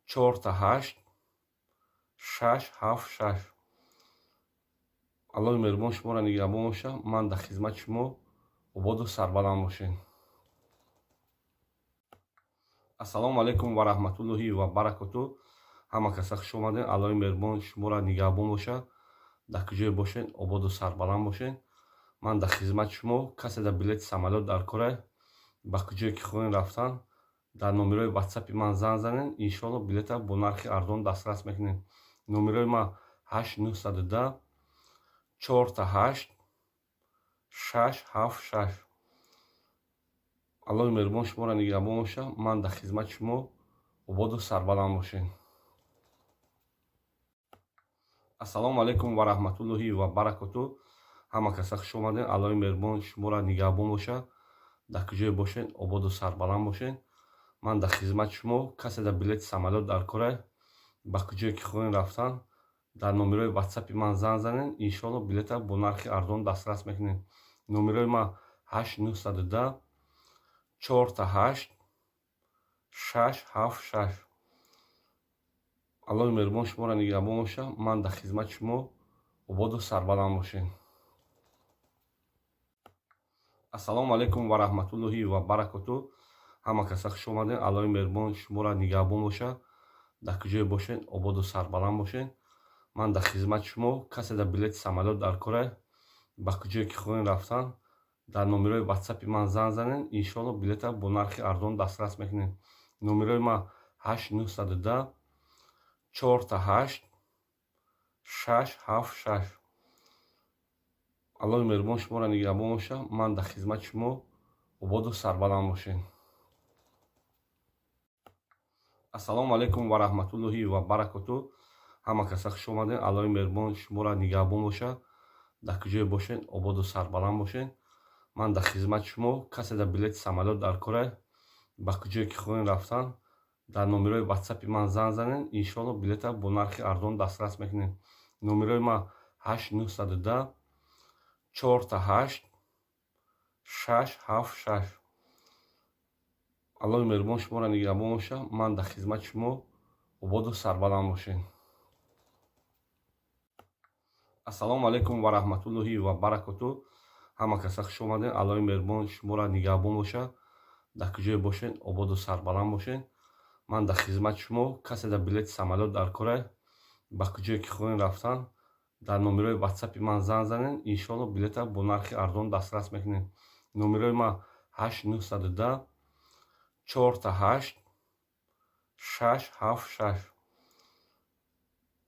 4 8 6 7 6. Аллоҳи меҳрубон шуморо нигаҳбон бошад. Ман дар хизмати шумо. Ободу сарбаланд бошед. Ассалому алайкум ва раҳматуллоҳи ва баракоту. Ҳама каса хуш омадед. Аллоҳи меҳрубон шуморо нигаҳбон бошад. Дар куҷое бошед, ободу сарбаланд бошед. Ман дар хизмати шумо. Касе дар билети самолёт дар кора, ба куҷое ки хоҳем рафтан, дар номерои ватсапи ман занг занед, иншоалло, билета бо нархи арзон дастрас мекунед. Номерои ман 8 910 4 8 6 7 6. Аллоҳи меҳрубон шуморо нигаҳбон бошад. Ман дар хизмати шумо. Ободу сарбаланд бошед. Ассалому алайкум ва раҳматуллоҳи ва баракоту. Ҳама каса хуш омадед. Аллоҳи меҳрубон шуморо нигаҳбон бошад. Дар куҷое бошед, ободу сарбаланд бошед. Ман дар хизмати шумо. Касе дар билети самолёт дар кора, ба куҷое ки хоҳем рафтан, дар номерои ватсапи ман занг занед, иншоалло, билета бо нархи арзон дастрас мекунед. Номерои ман 8 910 4 8 6 7 6. Аллоҳи меҳрубон шуморо нигаҳбон бошад. Ман дар хизмати шумо. Ободу сарбаланд бошед. Ассалому алайкум ва раҳматуллоҳи ва баракоту. Ҳама каса хуш омадед. Аллоҳи меҳрубон шуморо нигаҳбон бошад. Дар куҷое бошед, ободу сарбаланд бошед. Ман дар хизмати шумо. Касе дар билети самолёт дар кора, ба куҷое ки хоҳем рафтан, дар номерои ватсапи ман занг занед, иншоалло, билета бо нархи арзон дастрас мекунед. Номерои ман 8 910 4 8 6 7 6. Аллоҳи меҳрубон шуморо нигаҳбон боша. Ман дар хизмати шумо, ободу сарбаланд бошед. Ассалому алайкум ва раҳматуллоҳи ва баракоту. Ҳама каса хуш омадед. Аллоҳи меҳрубон шуморо нигаҳбон боша. Дар куҷое бошед, ободу сарбаланд бошед. Ман дар хизмати шумо. Касе дар билети самолёт дар кора, ба куҷое ки хоҳем рафтан, дар номерои ватсапи ман занг занед. Иншоалло, билета бо нархи арзон дастрас мекунем. Номерои ман 8 910 4 8 6 7 6. Аллоҳи меҳрубон шуморо нигаҳбон боша. Ман дар хизмати шумо, ободу сарбаланд бошед. Ассалому алайкум ва раҳматуллоҳи ва баракоту. Ҳама каса хуш омадед. Аллоҳи меҳрубон шуморо нигаҳбон боша. Дар куҷое бошед, ободу сарбаланд бошед. Ман дар хизмати шумо. Касе дар билети самолёт дар кора, ба куҷое ки хоҳем рафтан, дар номерои ватсапи ман занг занед. Иншоалло, билета бо нархи арзон дастрас мекунем. Номерои ман 8 910 4 8 6 7 6.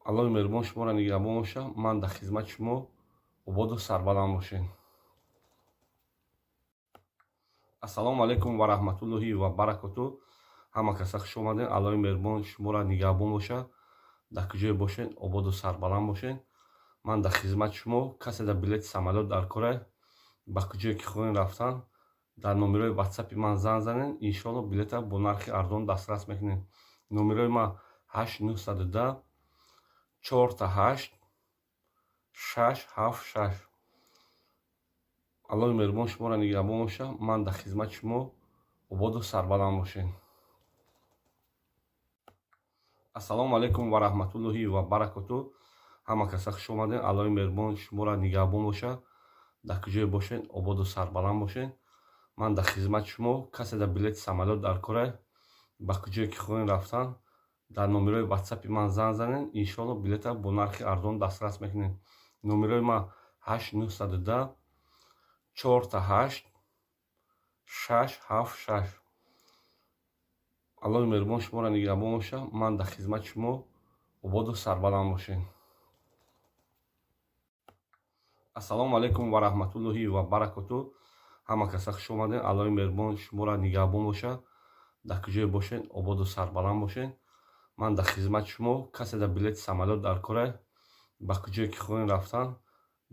Аллоҳи меҳрубон шуморо нигаҳбон боша. Ман дар хизмати шумо, ободу сарбаланд бошед. Ассалому алайкум ва раҳматуллоҳи ва баракоту. Ҳама каса хуш омадед. Аллоҳи меҳрубон шуморо нигаҳбон боша. Дар куҷое бошед, ободу сарбаланд бошед. Ман дар хизмати шумо. Касе дар билети самолёт дар кора, ба куҷое ки хоҳем рафтан, дар номерои ватсапи ман занг занед. Иншоалло, билета бо нархи арзон дастрас мекунем. Номерои ман 8 910 4 8 6 7 6. Аллоҳи меҳрубон шуморо нигаҳбон боша. Ман дар хизмати шумо, ободу сарбаланд бошед. Ассалому алайкум ва раҳматуллоҳи ва баракоту. Ҳама каса хуш омадед. Аллоҳи меҳрубон шуморо нигаҳбон боша. Дар куҷое бошед, ободу сарбаланд бошед. Ман дар хизмати шумо. Касе дар билети самолёт дар кора, ба куҷое ки хоҳем рафтан, дар номерои ватсапи ман занг занед. Иншоалло, билета бо нархи арзон дастрас мекунем. Номерои ман 8 910 4 8 6 7 6. Аллоҳи меҳрубон шуморо нигаҳбон боша. Ман дар хизмати шумо, ободу сарбаланд бошед. Ассалому алайкум ва раҳматуллоҳи ва баракоту. Ҳама каса хуш омадед. Аллоҳи меҳрубон шуморо нигаҳбон боша. Дар куҷое бошед, ободу сарбаланд бошед. Ман дар хизмати шумо. Касе дар билети самолёт дар кора, ба куҷое ки хоҳем рафтан,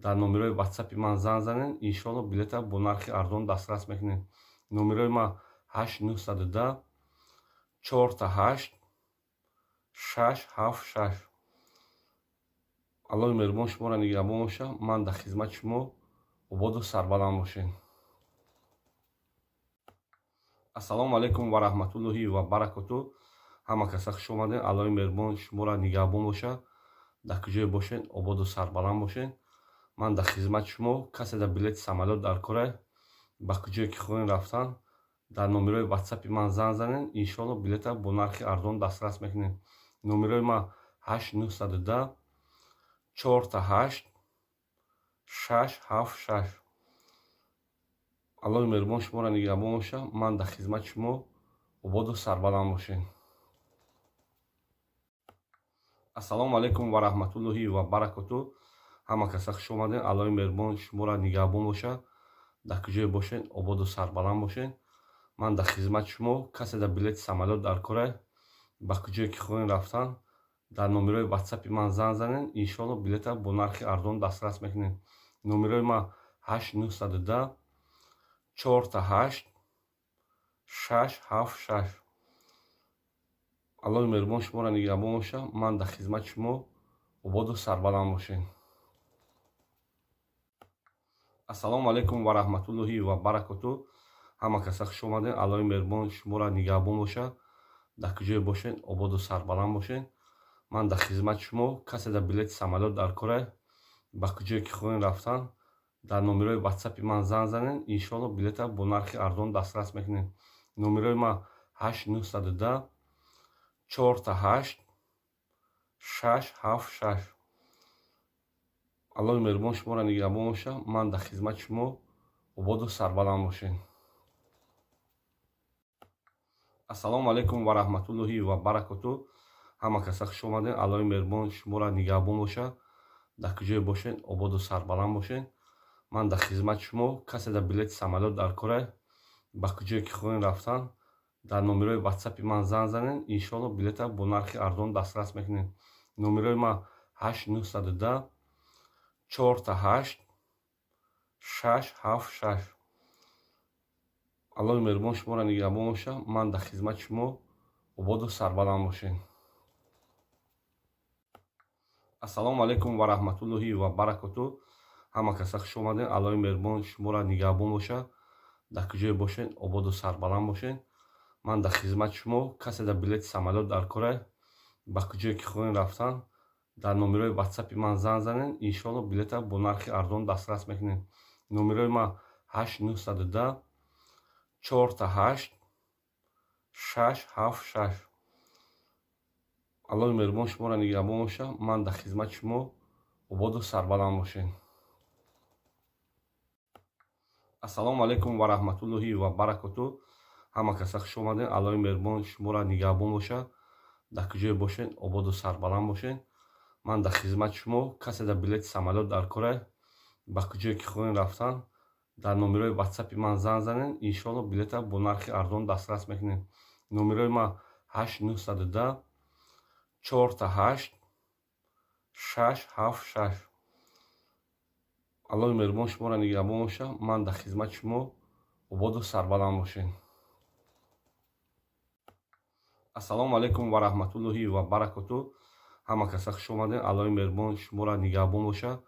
дар номерои ватсапи ман занг занед. Иншоалло, билета бо нархи арзон дастрас мекунем. Номерои ман 8 910 4 8 6 7 6. Аллоҳи меҳрубон шуморо нигаҳбон боша. Ман дар хизмати шумо, ободу сарбаланд бошед. Ассалому алайкум ва раҳматуллоҳи ва баракоту. Ҳама каса хуш омадед. Аллоҳи меҳрубон шуморо нигаҳбон боша. Дар куҷое бошед, ободу сарбаланд бошед. Ман дар хизмати шумо. Касе дар билети самолёт дар кора, ба куҷое ки хоҳем рафтан, дар номерои ватсапи ман занг занед. Иншоалло, билета бо нархи арзон дастрас мекунем. Номерои ман 8 910 4 8 6 7 6. Аллоҳи меҳрубон шуморо нигаҳбон боша. Ман дар хизмати шумо, ободу сарбаланд бошед. Ассалому алайкум ва раҳматуллоҳи ва баракоту. Ҳама каса хуш омадед. Аллоҳи меҳрубон шуморо нигаҳбон боша. Дар куҷое бошед, ободу сарбаланд бошед. Ман дар хизмати шумо. Касе дар билети самолёт дар кора, ба куҷое ки хоҳем рафтан, дар номерои ватсапи ман занг занед. Иншоалло, билета бо нархи арзон дастрас мекунем. Номерои ман 8 910 4 8 6 7 6. Аллоҳи меҳрубон шуморо нигаҳбон боша. Ман дар хизмати шумо, ободу сарбаланд бошед. Ассалому алайкум ва раҳматуллоҳи ва баракоту. Ҳама каса хуш омадед. Аллоҳи меҳрубон шуморо нигаҳбон боша. Дар куҷое бошед, ободу сарбаланд бошед. Ман дар хизмати шумо. Касе дар билети самолёт дар кора, ба куҷое ки хоҳем рафтан, дар номерои ватсапи ман занг занед. Иншоалло, билета бо нархи арзон дастрас мекунем. Номерои ман 8 910 4 8 6 7 6. Аллоҳи меҳрубон шуморо нигаҳбон боша. Ман дар хизмати шумо, ободу сарбаланд бошед. Ассалому алайкум ва раҳматуллоҳи ва баракоту. Ҳама каса хуш омадед. Аллоҳи меҳрубон шуморо нигаҳбон боша. Дар куҷое бошед, ободу сарбаланд бошед. Ман дар хизмати шумо. Касе дар билети самолёт дар кора, ба куҷое ки хоҳем рафтан, дар номерои ватсапи ман занг занед, иншоалло, билета бо нархи арзон дастрас мекунед. Номерои ман 8 910 4 8 6 7 6. Аллоҳи меҳрубон шуморо нигаҳбон бошад. Ман дар хизмати шумо, ободу сарбаланд бошед. Ассалому алайкум ва раҳматуллоҳи ва баракоту. Ҳама каса хуш омадед. Аллоҳи меҳрубон шуморо нигаҳбон бошад. Дар куҷое бошед, ободу сарбаланд бошед. Ман дар хизмати шумо. Касе дар билети самолёт дар кора, ба куҷое ки хоҳем рафтан, дар номерои ватсапи ман занг занед, иншоалло, билета бо нархи арзон дастрас мекунед. Номерои ман 8 910 4 8 6 7 6. Аллоҳи меҳрубон шуморо нигаҳбон бошад. Ман дар хизмати шумо, ободу сарбаланд бошед. Ассалому алайкум ва раҳматуллоҳи ва баракоту. Ҳама каса хуш омадед. Аллоҳи меҳрубон шуморо нигаҳбон бошад. Дар куҷое бошед, ободу сарбаланд бошед. Ман дар хизмати шумо. Касе дар билети самолёт дар кора, ба куҷое ки хоҳем рафтан, дар номерои ватсапи ман занг занед, иншоалло, билета бо нархи арзон дастрас мекунед. Номерои ман 8 910 4 8 6 7 6. Аллоҳи меҳрубон шуморо нигаҳбон бошад. Ман дар хизмати шумо, ободу сарбаланд бошед. Ассалому алайкум ва раҳматуллоҳи ва баракоту. Ҳама каса хуш омадед. Аллоҳи меҳрубон шуморо нигаҳбон бошад.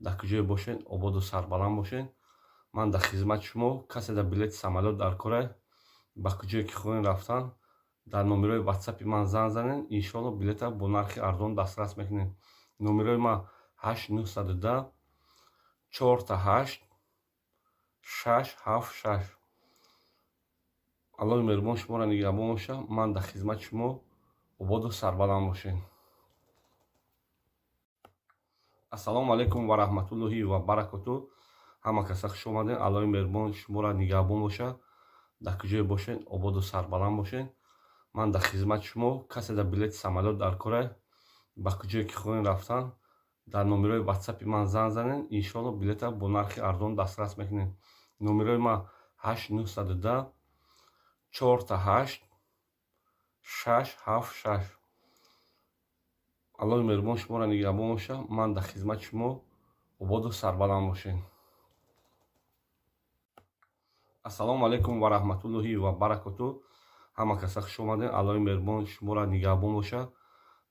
Дар куҷое бошед, ободу сарбаланд бошед. Ман дар хизмати шумо. Касе дар билети самолёт дар кора, ба куҷое ки хоҳем рафтан, дар номерои ватсапи ман занг занед, иншоалло, билета бо нархи арзон дастрас мекунед. Номерои ман 8 910 4 8 6 7 6. Аллоҳи меҳрубон шуморо нигаҳбон бошад. Ман дар хизмати шумо, ободу сарбаланд бошед. Ассалому алайкум ва раҳматуллоҳи ва баракоту. Ҳама каса хуш омадед. Аллоҳи меҳрубон шуморо нигаҳбон бошад. Дар куҷое бошед, ободу сарбаланд бошед. Ман дар хизмати шумо. Касе дар билети самолёт дар кора, ба куҷое ки хоҳем рафтан, дар номерои ватсапи ман занг занед, иншоалло, билета бо нархи арзон дастрас мекунед. Номерои ман 8 910 4 8 6 7 6. Аллоҳи меҳрубон шуморо нигаҳбон бошад. Ман дар хизмати шумо, ободу сарбаланд бошед. Ассалому алайкум ва раҳматуллоҳи ва баракоту. Ҳама каса хуш омадед. Аллоҳи меҳрубон шуморо нигаҳбон бошад.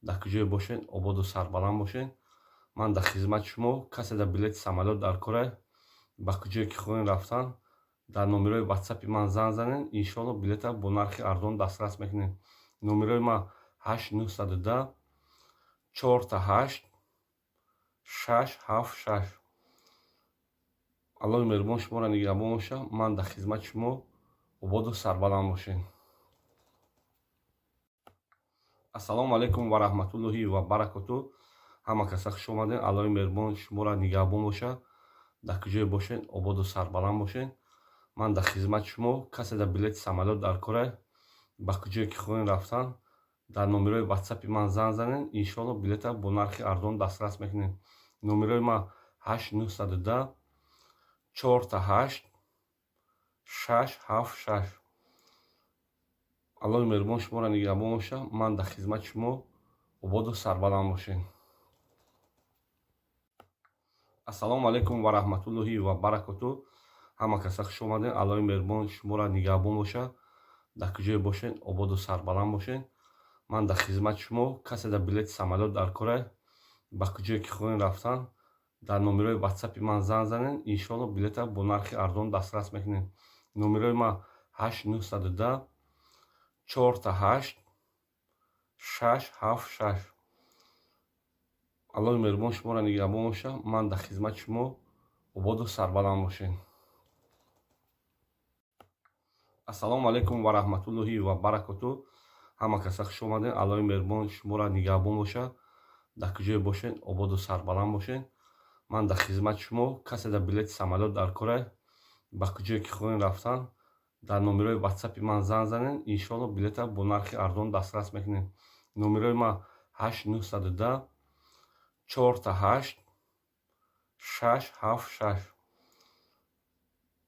Дар куҷое бошед, ободу сарбаланд бошед. Ман дар хизмати шумо. Касе дар билети самолёт дар кора, ба куҷое ки хоҳем рафтан, дар номерои ватсапи ман занг занед, иншоалло, билета бо нархи арзон дастрас мекунед. Номерои ман 8 910 4 8 6 7 6. Аллоҳи меҳрубон шуморо нигаҳбон бошад. Ман дар хизмати шумо, ободу сарбаланд бошед. Ассалому алайкум ва раҳматуллоҳи ва баракоту. Ҳама каса хуш омадед. Аллоҳи меҳрубон шуморо нигаҳбон бошад. Дар куҷое бошед, ободу сарбаланд бошед. Ман дар хизмати шумо. Касе дар билети самолёт дар кора, ба куҷое ки хоҳем рафтан, дар номерои ватсапи ман занг занед, иншоалло, билета бо нархи арзон дастрас мекунед. Номерои ман 8 910 4 8 6 7 6. Аллоҳи меҳрубон шуморо нигаҳбон бошад. Ман дар хизмати шумо, ободу сарбаланд бошед. Ассалому алайкум ва раҳматуллоҳи ва баракоту. Ҳама каса хуш омадед. Аллоҳи меҳрубон шуморо нигаҳбон бошад. Дар куҷое бошед, ободу сарбаланд бошед. Ман дар хизмати шумо. Касе дар билети самолёт дар кора, ба куҷое ки хоҳем рафтан, дар номерои ватсапи ман занг занед, иншоалло, билета бо нархи арзон дастрас мекунед. Номерои ман 8 910 4 8 6 7 6. Аллоҳи меҳрубон шуморо нигаҳбон бошад. Ман дар хизмати шумо, ободу сарбаланд бошед. Ассалому алайкум ва раҳматуллоҳи ва баракоту. Ҳама каса хуш омадед. Аллоҳи меҳрубон шуморо нигаҳбон бошад. Дар куҷое бошед, ободу сарбаланд бошед. Ман дар хизмати шумо. Касе дар билети самолёт дар кора, ба куҷое ки хоҳем рафтан, дар номерои ватсапи ман занг занед, иншоалло, билета бо нархи арзон дастрас мекунед. Номерои ман 8 910 4 8 6 7 6.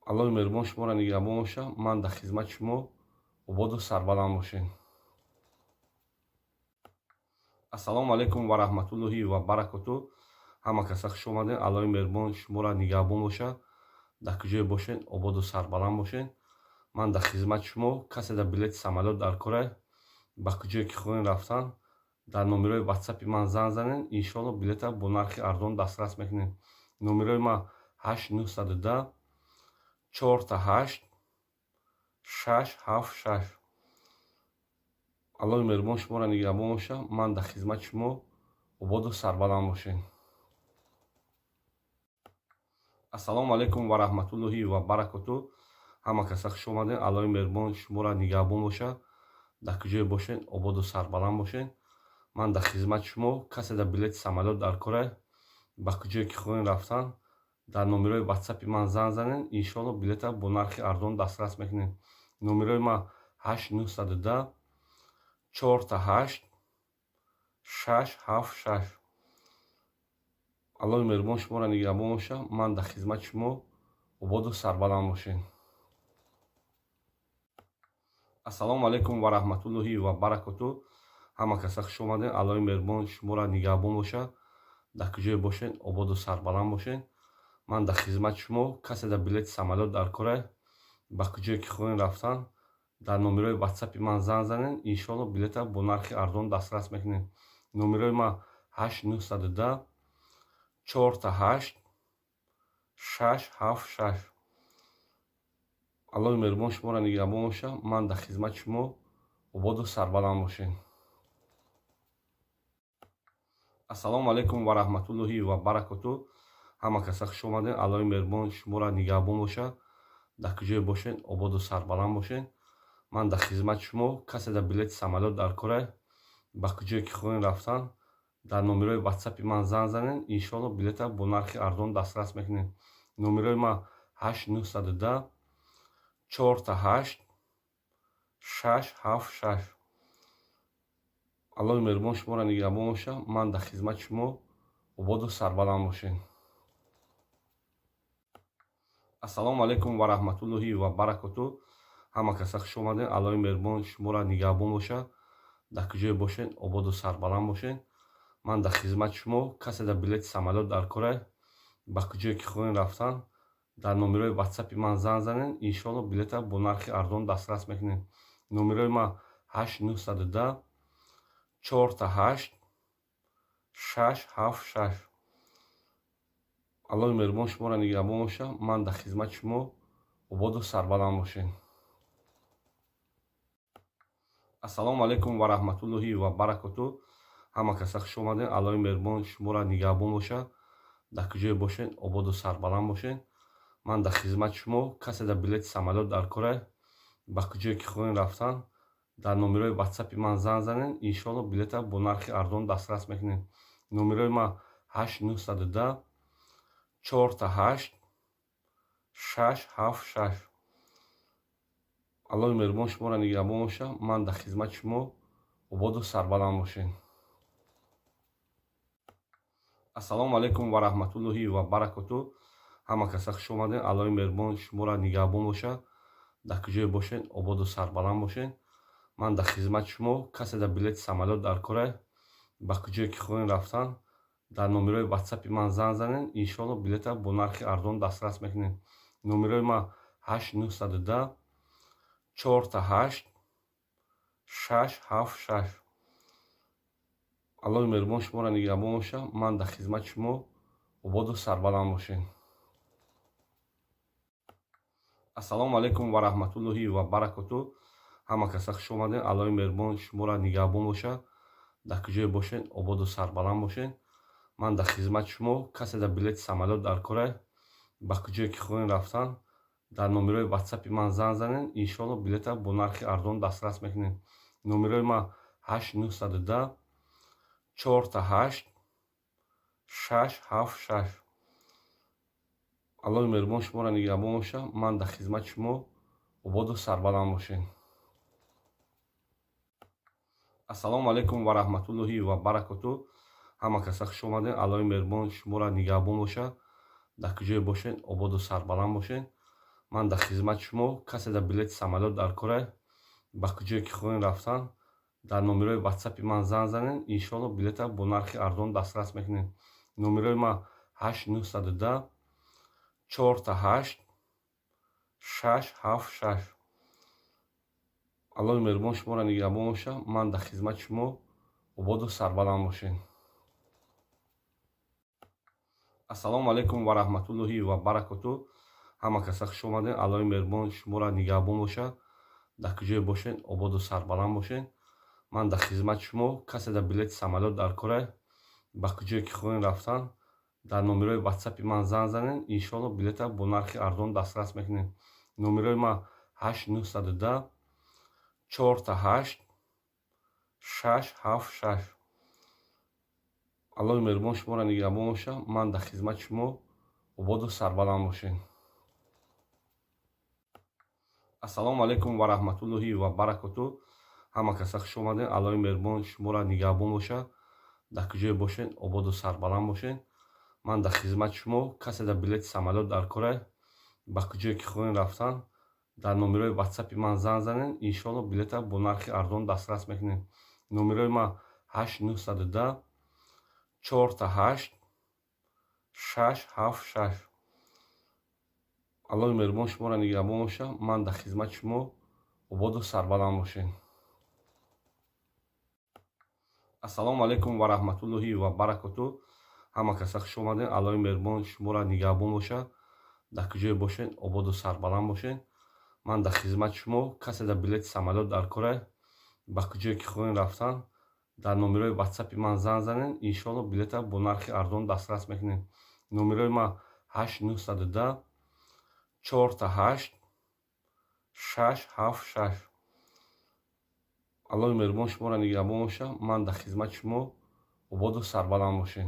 Аллоҳи меҳрубон шуморо нигаҳбон боша. Ман дар хизмати шумо, ободу сарбаланд бошед. Ассалому алайкум ва раҳматуллоҳи ва баракоту. Ҳама каса хуш омадед. Аллоҳи меҳрубон шуморо нигаҳбон боша. Дар куҷое бошед, ободу сарбаланд бошед. Ман дар хизмати шумо. Касе дар билети самолёт дар кора, ба куҷое ки хоҳем рафтан, дар номерои ватсапи ман занг занед. Иншоалло, билета бо нархи арзон дастрас мекунед. Номерои ман 8910 888676. Аллоҳи меҳрубон шуморо нигаҳбон боша. Ман дар хизмати шумо, ободу сарбаланд бошед. Ассалому алайкум ва раҳматуллоҳи ва баракоту. Ҳама каса хуш омадед. Аллоҳи меҳрубон шуморо нигаҳбон боша. Дар куҷое бошед, ободу сарбаланд бошед. Ман дар хизмати шумо. Касе дар билети самолёт дар кора, ба куҷое ки хоҳем рафтан, дар номерои ватсапи ман занг занед. Иншоалло, билета бо нархи арзон дастрас мекунед. Номерои ман 8910 888676. Аллоҳи меҳрубон шуморо нигаҳбон боша. Ман дар хизмати шумо, ободу сарбаланд бошед. Ассалому алайкум ва раҳматуллоҳи ва баракоту. Ҳама каса хуш омадед. Аллоҳи меҳрубон шуморо нигаҳбон боша. Дар куҷое бошед, ободу сарбаланд бошед. Ман дар хизмати шумо. Касе дар билети самолёт дар кора, ба куҷое ки хоҳем рафтан, дар номерои ватсапи ман занг занед. Иншоалло, билета бо нархи арзон дастрас мекунед. Номерои ман 8910 888676. Аллоҳи меҳрубон шуморо нигаҳбон боша. Ман дар хизмати шумо, ободу сарбаланд бошед. Ассалому алайкум ва раҳматуллоҳи ва баракоту. Ҳама каса хуш омадед. Аллоҳи меҳрубон шуморо нигаҳбон боша. Дар куҷое бошед, ободу сарбаланд бошед. Ман дар хизмати шумо. Касе дар билети самолёт дар кора, ба куҷое ки хоҳем рафтан, дар номерои ватсапи ман занг занед. Иншоалло, билета бо нархи арзон дастрас мекунед. Номерои ман 8910 888676. Аллоҳи меҳрубон шуморо нигаҳбон боша. Ман дар хизмати шумо, ободу сарбаланд бошед. Ассалому алайкум ва раҳматуллоҳи ва баракоту. Ҳама каса хуш омадед. Аллоҳи меҳрубон шуморо нигаҳбон боша. Дар куҷое бошед, ободу сарбаланд бошед. Ман дар хизмати шумо. Касе дар билети самолёт дар кора, ба куҷое ки хоҳем рафтан, дар номерои ватсапи ман занг занед. Иншоалло, билета бо нархи арзон дастрас мекунед. Номерои ман 8910 888676. Аллоҳи меҳрубон шуморо нигаҳбон боша. Ман дар хизмати шумо, ободу сарбаланд бошед. Ассалому алайкум ва раҳматуллоҳи ва баракоту. Ҳама каса хуш омадед. Аллоҳи меҳрубон шуморо нигаҳбон боша. Дар куҷое бошед, ободу сарбаланд бошед. Ман дар хизмати шумо. Касе дар билети самолёт дар кора, ба куҷое ки хоҳем рафтан, дар номерои ватсапи ман занг занед. Иншоалло, билета бо нархи арзон дастрас мекунед. Номерои ман 8910 888676. Аллоҳи меҳрубон шуморо нигаҳбон боша. Ман дар хизмати шумо, ободу сарбаланд бошед. Ассалому алайкум ва раҳматуллоҳи ва баракоту. Ҳама каса хуш омадед. Аллоҳи меҳрубон шуморо нигаҳбон боша. Дар куҷое бошед, ободу сарбаланд бошед. Ман дар хизмати шумо. Касе дар билети самолёт дар кора, ба куҷое ки хоҳем рафтан, дар номерои ватсапи ман занг занед. Иншоалло, билета бо нархи арзон дастрас мекунед. Номерои ман 8910 888676. Аллоҳи меҳрубон шуморо нигаҳбон боша. Ман дар хизмати шумо, ободу сарбаланд бошед. Ассалому алайкум ва раҳматуллоҳи ва баракоту. Ҳама каса хуш омадед. Аллоҳи меҳрубон шуморо нигаҳбон боша. Дар куҷое бошед, ободу сарбаланд бошед. Ман дар хизмати шумо. Касе дар билети самолёт дар кора, ба куҷое ки хоҳем рафтан, дар номерои ватсапи ман занг занед. Иншоалло, билета бо нархи арзон дастрас мекунед. Номерои ман 8910 888676. Аллоҳи меҳрубон шуморо нигаҳбон боша. Ман дар хизмати шумо, ободу сарбаланд бошед. Ассалому алайкум ва раҳматуллоҳи ва баракоту. Ҳама каса хуш омадед. Аллоҳи меҳрубон шуморо нигаҳбон боша. Дар куҷое бошед, ободу сарбаланд бошед. Ман дар хизмати шумо. Касе дар билети самолёт дар кора, ба куҷое ки хоҳем рафтан, дар номерои ватсапи ман занг занед, иншоалло, билета бо нархи арзон дастрас мекунед. Номерои ман 8 910 4 8 6 7 6. Аллоҳи меҳрубон шуморо нигаҳбон бошад. Ман дар хизмати шумо. Ободу сарбаланд бошед. Ассалому алайкум ва раҳматуллоҳи ва баракоту. Ҳама каса хуш омадед. Аллоҳи меҳрубон шуморо нигаҳбон бошад. Дар куҷое бошед, ободу сарбаланд бошед. Ман дар хизмати шумо. Касе дар билети самолёт дар кора, ба куҷое ки хоҳем рафтан, дар номерои ватсапи ман занг занед, иншоалло, билета бо нархи арзон дастрас мекунед. Номерои ман 8 910 4 8 6 7 6. Аллоҳи меҳрубон шуморо нигаҳбон бошад. Ман дар хизмати шумо. Ободу сарбаланд бошед. Ассалому алайкум ва раҳматуллоҳи ва баракоту. Ҳама каса хуш омадед. Аллоҳи меҳрубон шуморо нигаҳбон бошад. Дар куҷое бошед, ободу сарбаланд бошед. Ман дар хизмати шумо. Касе дар билети самолёт дар кора, ба куҷое ки хоҳем рафтан, дар номерои ватсапи ман занг занед, иншоалло, билета бо нархи арзон дастрас мекунед. Номерои ман 8 910 4 8 6 7 6. Аллоҳи меҳрубон шуморо нигаҳбон бошад. Ман дар хизмати шумо. Ободу сарбаланд бошед. Ассалому алайкум ва раҳматуллоҳи ва баракоту. Ҳама каса хуш омадед. Аллоҳи меҳрубон шуморо нигаҳбон бошад. Дар куҷое бошед, ободу сарбаланд бошед. Ман дар хизмати шумо. Касе дар билети самолёт дар кора, ба куҷое ки хоҳем рафтан, дар номерои ватсапи ман занг занед, иншоалло, билета бо нархи арзон дастрас мекунед. Номерои ман 8 910 4 8 6 7 6. Аллоҳи меҳрубон шуморо нигаҳбон бошад. Ман дар хизмати шумо. Ободу сарбаланд бошед.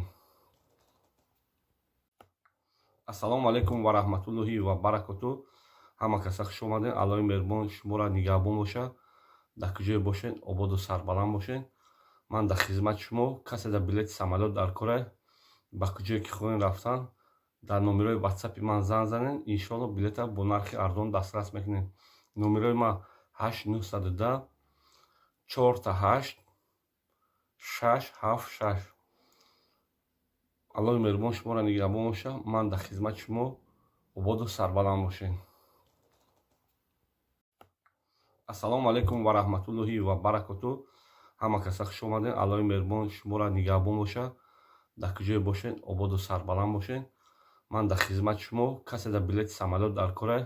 Ассалому алайкум ва раҳматуллоҳи ва баракоту. Ҳама каса хуш омадед. Аллоҳи меҳрубон шуморо нигаҳбон бошад. Дар куҷое бошед, ободу сарбаланд бошед. Ман дар хизмати шумо. Касе дар билети самолёт дар кора, ба куҷое ки хоҳем рафтан, дар номерои ватсапи ман занг занед, иншоалло, билета бо нархи арзон дастрас мекунед. Номерои ман 8 910 4 8 6 7 6. Аллоҳи меҳрубон шуморо нигаҳбон бошад. Ман дар хизмати шумо. Ободу сарбаланд бошед. Ассалому алайкум ва раҳматуллоҳи ва баракоту. Ҳама каса хуш омадед. Аллоҳи меҳрубон шуморо нигаҳбон бошад. Дар куҷое бошед, ободу сарбаланд бошед. Ман дар хизмати шумо. Касе дар билети самолёт дар кора,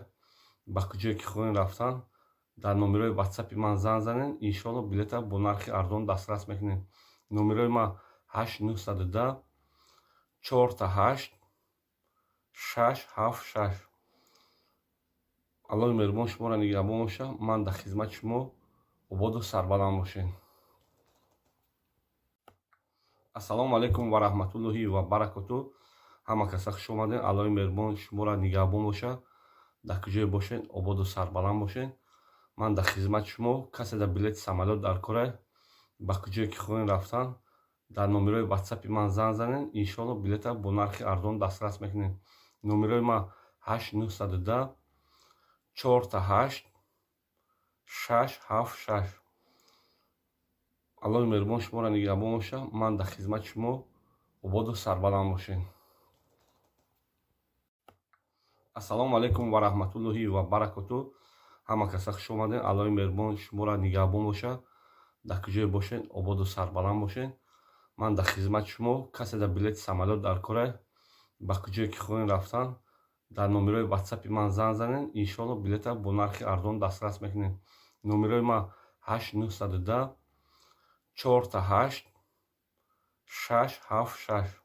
ба куҷое ки хоҳем рафтан, дар номерои ватсапи ман занг занед, иншоалло, билета бо нархи арзон дастрас мекунед. Номерои ман 8 910 4 8 6 7 6. Аллоҳи меҳрубон шуморо нигаҳбон бошад. Ман дар хизмати шумо. Ободу сарбаланд бошед. Ассалому алайкум ва раҳматуллоҳи ва баракоту. Ҳама каса хуш омадед. Аллоҳи меҳрубон шуморо нигаҳбон бошад. Дар куҷое бошед, ободу сарбаланд бошед. Ман дар хизмати шумо. Касе дар билети самолёт дар кора, ба куҷое ки хоҳем рафтан, дар номерои ватсапи ман занг занед, иншоалло, билета бо нархи арзон дастрас мекунед. Номерои ман 8 910 4 8 6 7 6. Аллоҳи меҳрубон шуморо нигаҳбон бошад. Ман дар хизмати шумо. Ободу сарбаланд бошед. Ассалому алайкум ва раҳматуллоҳи ва баракоту. Ҳама каса хуш омадед. Аллоҳи меҳрубон шуморо нигаҳбон бошад. Дар куҷое бошед, ободу сарбаланд бошед. Ман дар хизмати шумо. Касе дар билети самолёт дар кора, ба куҷое ки хоҳем рафтан, дар номерои ватсапи ман занг занед, иншоалло, билета бо нархи арзон дастрас мекунед. Номерои ман 8 910 4 8 6 7 6.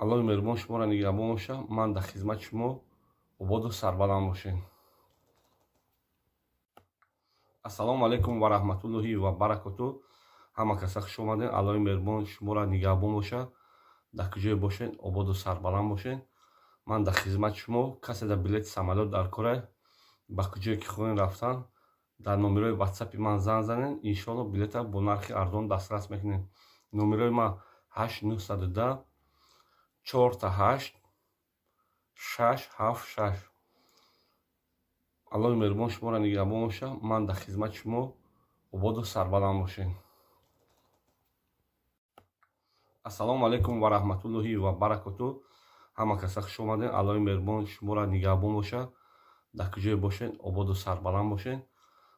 Аллоҳи меҳрубон шуморо нигаҳбон бошад. Ман дар хизмати шумо. Ободу сарбаланд бошед. Ассалому алайкум ва раҳматуллоҳи ва баракоту. Ҳама каса хуш омадед. Аллоҳи меҳрубон шуморо нигаҳбон бошад. Дар куҷое бошед, ободу сарбаланд бошед. Ман дар хизмати шумо. Касе дар билети самолёт дар кора, ба куҷое ки хоҳем рафтан, дар номерои ватсапи ман занг занед, иншоалло, билета бо нархи арзон дастрас мекунед. Номерои ман 8 910 4 8 6 7 6. Аллоҳи меҳрубон шуморо нигаҳбон боша. Ман дар хизмати шумо, ободу сарбаланд бошед. Ассалому алайкум ва раҳматуллоҳи ва баракоту. Ҳама каса хуш омадем. Аллоҳи меҳрубон шуморо нигаҳбон боша. Дар куҷое бошед, ободу сарбаланд бошед.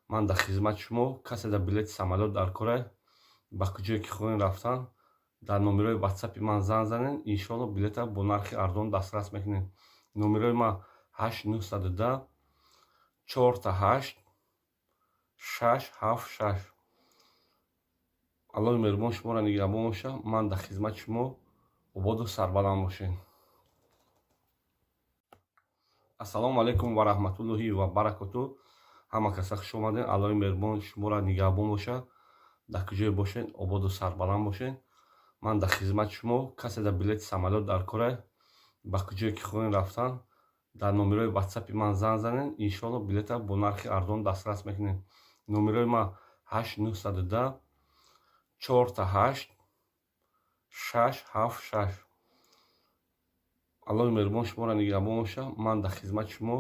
Ман дар хизмати шумо. Касе дар билети самолёт дар кора, ба куҷое ки хоҳем рафтан, дар номерои ватсапи ман занг занед. Иншоалло, билета бо нархи арзон дастрас мекунед. Номерои ман 8 910 4 8 6 7 6. Аллоҳи меҳрубон шуморо нигаҳбон боша. Ман дар хизмати шумо, ободу сарбаланд бошед. Ассалому алайкум ва раҳматуллоҳи ва баракоту. Ҳама каса хуш омадем. Аллоҳи меҳрубон шуморо нигаҳбон боша. Дар куҷое бошед, ободу сарбаланд бошед. Ман дар хизмати шумо. Касе дар билети самолёт дар кора, ба куҷое ки хоҳем рафтан, дар номерои ватсапи ман занг занед. Иншоалло, билета бо нархи арзон дастрас мекунед. Номерои ман 8 910 4 8 6 7 6. Аллоҳи меҳрубон шуморо нигаҳбон боша. Ман дар хизмати шумо,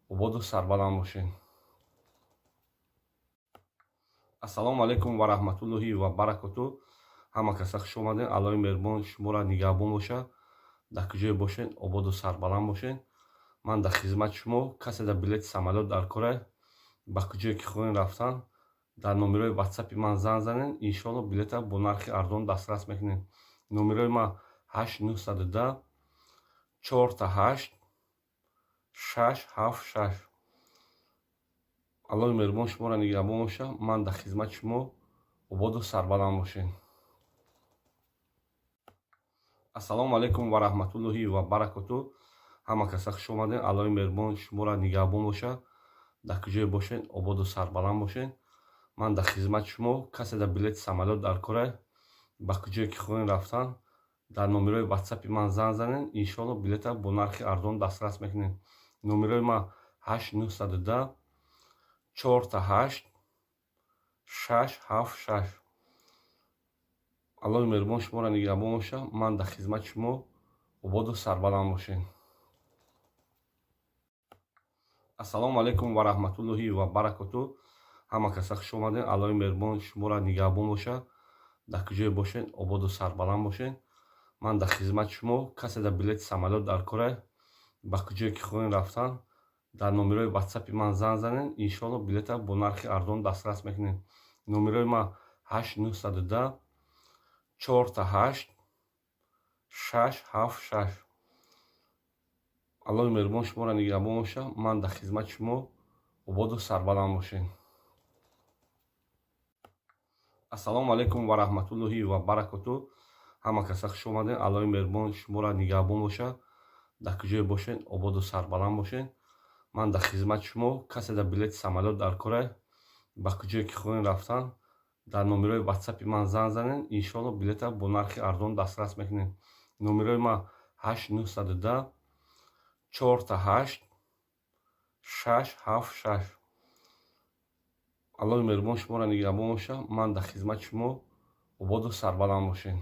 ободу сарбаланд бошед. Ассалому алайкум ва раҳматуллоҳи ва баракоту. Ҳама каса хуш омадем. Аллоҳи меҳрубон шуморо нигаҳбон боша. Дар куҷое бошед, ободу сарбаланд бошед. Ман дар хизмати шумо. Касе дар билети самолёт дар кора, ба куҷое ки хоҳем рафтан, дар номерои ватсапи ман занг занед. Иншоалло, билета бо нархи арзон дастрас мекунед. Номерои ман 8 910 4 8 6 7 6. Аллоҳи меҳрубон шуморо нигаҳбон боша. Ман дар хизмати шумо, ободу сарбаланд бошед. Ассалому алайкум ва раҳматуллоҳи ва баракоту. Ҳама каса хуш омадем. Аллоҳи меҳрубон шуморо нигаҳбон боша. Дар куҷое бошед, ободу сарбаланд бошед. Ман дар хизмати шумо. Касе дар билети самолёт дар кора, ба куҷое ки хоҳем рафтан, дар номерои ватсапи ман занг занед. Иншоалло, билета бо нархи арзон дастрас мекунед. Номерои ман 8 910 4 8 6 7 6. Аллоҳи меҳрубон шуморо нигаҳбон боша. Ман дар хизмати шумо, ободу сарбаланд бошед. Ассалому алайкум ва раҳматуллоҳи ва баракоту. Ҳама каса хуш омадем. Аллоҳи меҳрубон шуморо нигаҳбон боша. Дар куҷое бошед, ободу сарбаланд бошед. Ман дар хизмати шумо. Касе дар билети самолёт дар кора, ба куҷое ки хоҳем рафтан, дар номерои ватсапи ман занг занед. Иншоалло, билета бо нархи арзон дастрас мекунед. Номерои ман 8 910 4 8 6 7 6. Аллоҳи меҳрубон шуморо нигаҳбон боша. Ман дар хизмати шумо, ободу сарбаланд бошед. Ассалому алайкум ва раҳматуллоҳи ва баракоту. Ҳама каса хуш омадем. Аллоҳи меҳрубон шуморо нигаҳбон боша. Дар куҷое бошед, ободу сарбаланд бошед. Ман дар хизмати шумо. Касе дар билети самолёт дар кора, ба куҷое ки хоҳем рафтан, дар номерои ватсапи ман занг занед. Иншоалло, билета бо нархи арзон дастрас мекунед. Номерои ман 8 910 4 8 6 7 6. Аллоҳи меҳрубон шуморо нигаҳбон боша. Ман дар хизмати шумо, ободу сарбаланд бошед.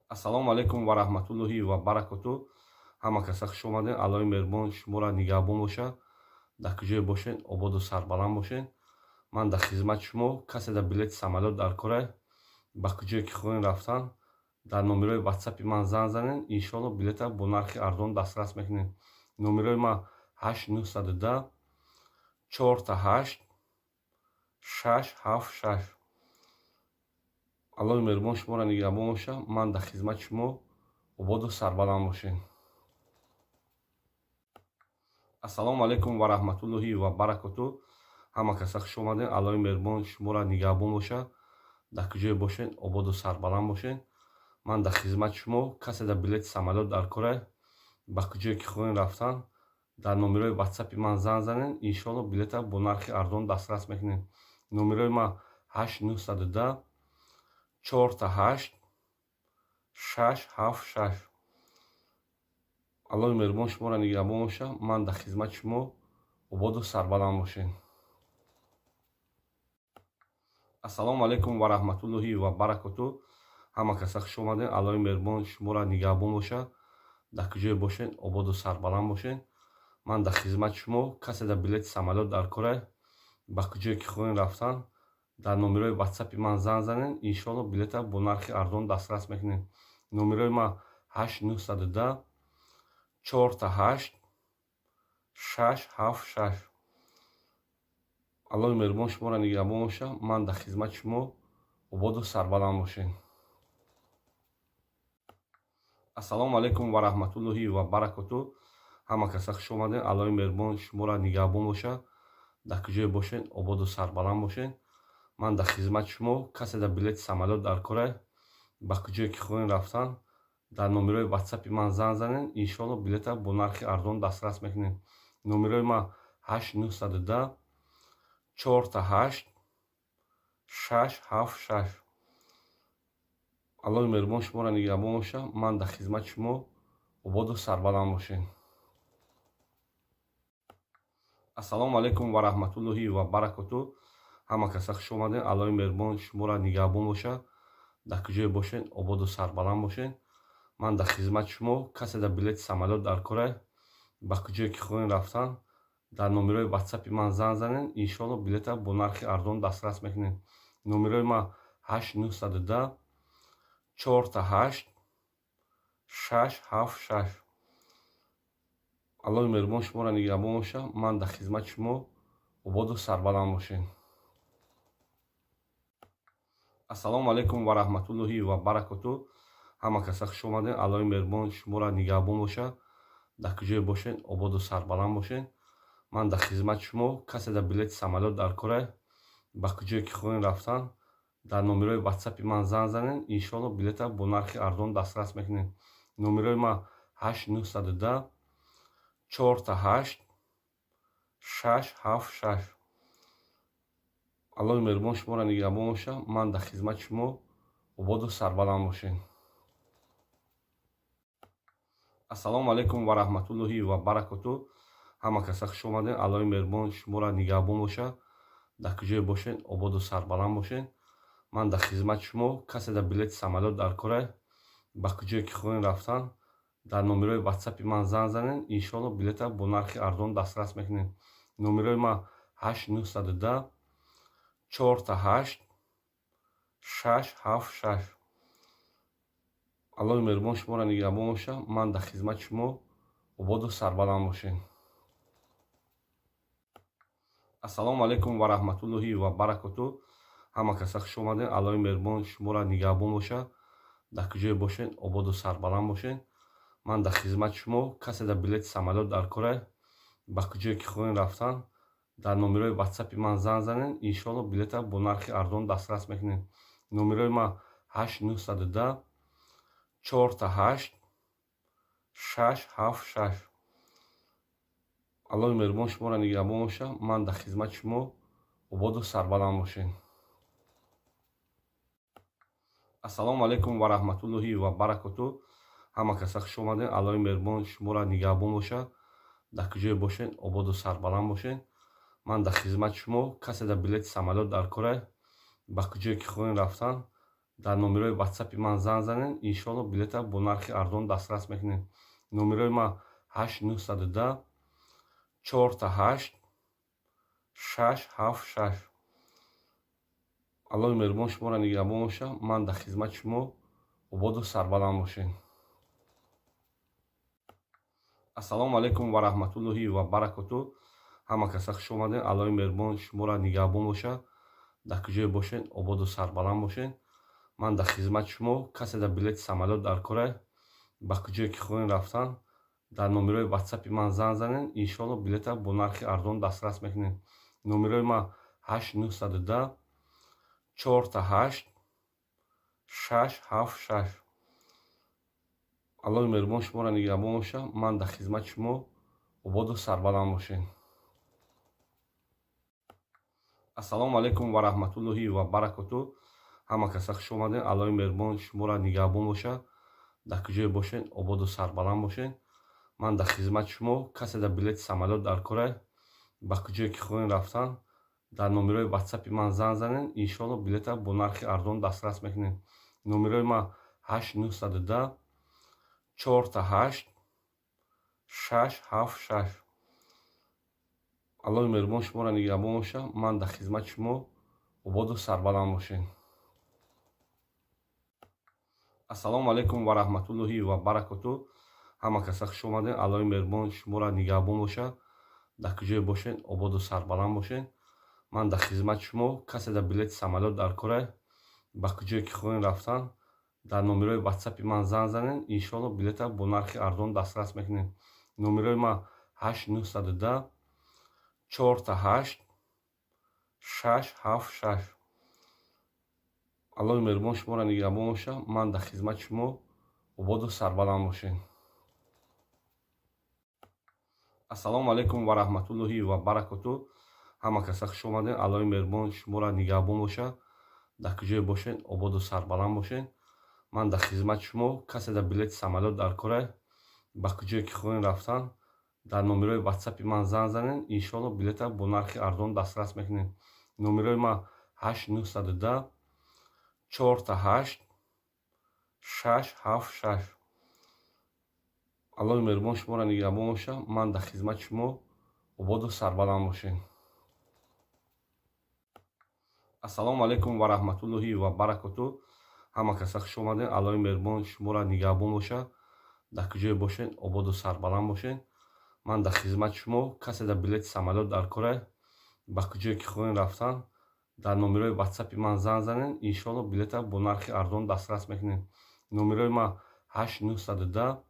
Ассалому алайкум ва раҳматуллоҳи ва баракоту. Ҳама каса хуш омадем. Аллоҳи меҳрубон шуморо нигаҳбон боша. Дар куҷое бошед, ободу сарбаланд бошед. Ман дар хизмати шумо. Касе дар билети самолёт дар кора, ба куҷое ки хоҳем рафтан, дар номерои ватсапи ман занг занед. Иншоалло, билета бо нархи арзон дастрас мекунед. Номерои ман 8 910 4 8 6 7 6. Аллоҳи меҳрубон шуморо нигаҳбон боша. Ман дар хизмати шумо, ободу сарбаланд бошед. Ассалому алайкум ва раҳматуллоҳи ва баракоту. Ҳама каса хуш омадем. Аллоҳи меҳрубон шуморо нигаҳбон боша. Дар куҷое бошед, ободу сарбаланд бошед. Ман дар хизмати шумо. Касе дар билети самолёт дар кора, ба куҷое ки хоҳем рафтан, дар номерои ватсапи ман занг занед. Иншоалло, билета бо нархи арзон дастрас мекунед. Номерои ман 8 910 4 8 6 7 6. Аллоҳи меҳрубон шуморо нигаҳбон боша. Ман дар хизмати шумо, ободу сарбаланд бошед. Ассалому алайкум ва раҳматуллоҳи ва баракоту. Ҳама каса хуш омадем. Аллоҳи меҳрубон шуморо нигаҳбон боша. Дар куҷое бошед, ободу сарбаланд бошед. Ман дар хизмати шумо. Касе дар билети самолёт дар кора, ба куҷое ки хоҳем рафтан, дар номерои ватсапи ман занг занед, иншоалло, билета бо нархи арзон дастрас мекунем. Номерои ман 8 910 888 676. Аллоҳи меҳрубон шуморо нигаҳбон бошад. Ман дар хизмати шумо. Ободу сарбаланд бошед. Ассалому алайкум ва раҳматуллоҳи ва баракоту. Ҳама каса хуш омадед. Аллоҳи меҳрубон шуморо нигаҳбон бошад. Дар куҷое бошед, ободу сарбаланд бошед. Ман дар хизмати шумо. Касе дар билети самолёт дар кора, ба куҷое ки хоҳем рафтан, дар номерои ватсапи ман занг занед, иншоалло, билета бо нархи арзон дастрас мекунем. Номерои ман 8 910 888 676. Аллоҳи меҳрубон шуморо нигаҳбон бошад. Ман дар хизмати шумо. Ободу сарбаланд бошед. Ассалому алайкум ва раҳматуллоҳи ва баракоту. Ҳама каса хуш омадед. Аллоҳи меҳрубон шуморо нигаҳбон бошад. Дар куҷое бошед, ободу сарбаланд бошед. Ман дар хизмати шумо. Касе дар билети самолёт дар кора, ба куҷое ки хоҳем рафтан, дар номерои ватсапи ман занг занед, иншоалло, билета бо нархи арзон дастрас мекунем. Номерои ман 8 910 888 676. Аллоҳи меҳрубон шуморо нигаҳбон бошад. Ман дар хизмати шумо. Ободу сарбаланд бошед. Ассалому алайкум ва раҳматуллоҳи ва баракоту. Ҳама каса хуш омадед. Аллоҳи меҳрубон шуморо нигаҳбон бошад. Дар куҷое бошед, ободу сарбаланд бошед. Ман дар хизмати шумо. Касе дар билети самолёт дар кора, ба куҷое ки хоҳем рафтан, дар номерои ватсапи ман занг занед, иншоалло, билета бо нархи арзон дастрас мекунем. Номерои ман 8 910 888 676. Аллоҳи меҳрубон шуморо нигаҳбон бошад. Ман дар хизмати шумо. Ободу сарбаланд бошед. Ассалому алайкум ва раҳматуллоҳи ва баракоту. Ҳама каса хуш омадед. Аллоҳи меҳрубон шуморо нигаҳбон бошад. Дар куҷое бошед, ободу сарбаланд бошед. Ман дар хизмати шумо. Касе дар билети самолёт дар кора, ба куҷое ки хоҳем рафтан, дар номерои ватсапи ман занг занед, иншоалло, билета бо нархи арзон дастрас мекунем. Номерои ман 8 910 888 676. Аллоҳи меҳрубон шуморо нигаҳбон бошад. Ман дар хизмати шумо. Ободу сарбаланд бошед. Ассалому алайкум ва раҳматуллоҳи ва баракоту. Ҳама каса хуш омадед. Аллоҳи меҳрубон шуморо нигаҳбон бошад. Дар куҷое бошед, ободу сарбаланд бошед. Ман дар хизмати шумо. Касе дар билети самолёт дар кора, ба куҷое ки хоҳем рафтан, дар номерои ватсапи ман занг занед, иншоалло, билета бо нархи арзон дастрас мекунем. Номерои ман 8 910 888 676. Аллоҳи меҳрубон шуморо нигаҳбон бошад. Ман дар хизмати шумо. Ободу сарбаланд бошед. Ассалому алайкум ва раҳматуллоҳи ва баракоту. Ҳама каса хуш омадед. Аллоҳи меҳрубон шуморо нигаҳбон бошад. Дар куҷое бошед, ободу сарбаланд бошед. Ман дар хизмати шумо. Касе дар билети самолёт дар кора, ба куҷое ки хоҳем рафтан, дар номерои ватсапи ман занг занед, иншоалло, билета бо нархи арзон дастрас мекунем. Номерои ман 8 910 888 676. Аллоҳи меҳрубон шуморо нигаҳбон бошад. Ман дар хизмати шумо. Ободу сарбаланд бошед. Ассалому алайкум ва раҳматуллоҳи ва баракоту. Ҳама каса хуш омадед. Аллоҳи меҳрубон шуморо нигаҳбон бошад. Дар куҷое бошед, ободу сарбаланд бошед. Ман дар хизмати шумо. Касе дар билети самолёт дар кора, ба куҷое ки хоҳем рафтан, дар номерои ватсапи ман занг занед, иншоалло, билета бо нархи арзон дастрас мекунем. Номерои ман 8 910 888 676. Аллоҳи меҳрубон шуморо нигаҳбон бошад. Ман дар хизмати шумо. Ободу сарбаланд бошед. Ассалому алайкум ва раҳматуллоҳи ва баракоту. Ҳама каса хуш омадед. Аллоҳи меҳрубон шуморо нигаҳбон бошад. Дар куҷое бошед, ободу сарбаланд бошед. Ман дар хизмати шумо. Касе дар билети самолёт дар кора, ба куҷое ки хоҳем рафтан, дар номерои ватсапи ман занг занед, иншоалло, билета бо нархи арзон дастрас мекунем. Номерои ман 8 910 888 676. Аллоҳи меҳрубон шуморо нигаҳбон боша. Ман дар хизмати шумо, ободу сарбаланд бошед. Ассалому алайкум ва раҳматуллоҳи ва баракоту. Ҳама каса хуш омадед. Аллоҳи меҳрубон шуморо нигаҳбон боша. Дар куҷое бошед, ободу сарбаланд бошед. Ман дар хизмати шумо. Касе дар билети самолёт дар кора, ба куҷое ки хоҳем рафтан, дар номерои ватсапи ман занг занед. Иншоалло, билета бо нархи арзон дастрас мекунед. Номерои ман 8 910 4 8 6 7 6. Аллоҳи меҳрубон шуморо нигаҳбон боша. Ман дар хизмати шумо, ободу сарбаланд бошед. Ассалому алайкум ва раҳматуллоҳи ва баракоту. Ҳама каса хуш омадед. Аллоҳи меҳрубон шуморо нигаҳбон боша. Дар куҷое бошед, ободу сарбаланд бошед. Ман дар хизмати шумо. Касе дар билети самолёт дар кора, ба куҷое ки хоҳем рафтан, дар номерои ватсапи ман занг занед. Иншоалло, билета бо нархи арзон дастрас мекунед. Номерои ман 8 910 4 8 6 7 6. Аллоҳи меҳрубон шуморо нигаҳбон боша. Ман дар хизмати шумо, ободу сарбаланд бошед. Ассалому алайкум ва раҳматуллоҳи ва баракоту. Ҳама каса хуш омадед. Аллоҳи меҳрубон шуморо нигаҳбон боша. Дар куҷое бошед, ободу сарбаланд бошед. Ман дар хизмати шумо. Касе дар билети самолёт дар кора, ба куҷое ки хоҳем рафтан, дар номерои ватсапи ман занг занед. Иншоалло, билета бо нархи арзон дастрас мекунед. Номерои ман 8 910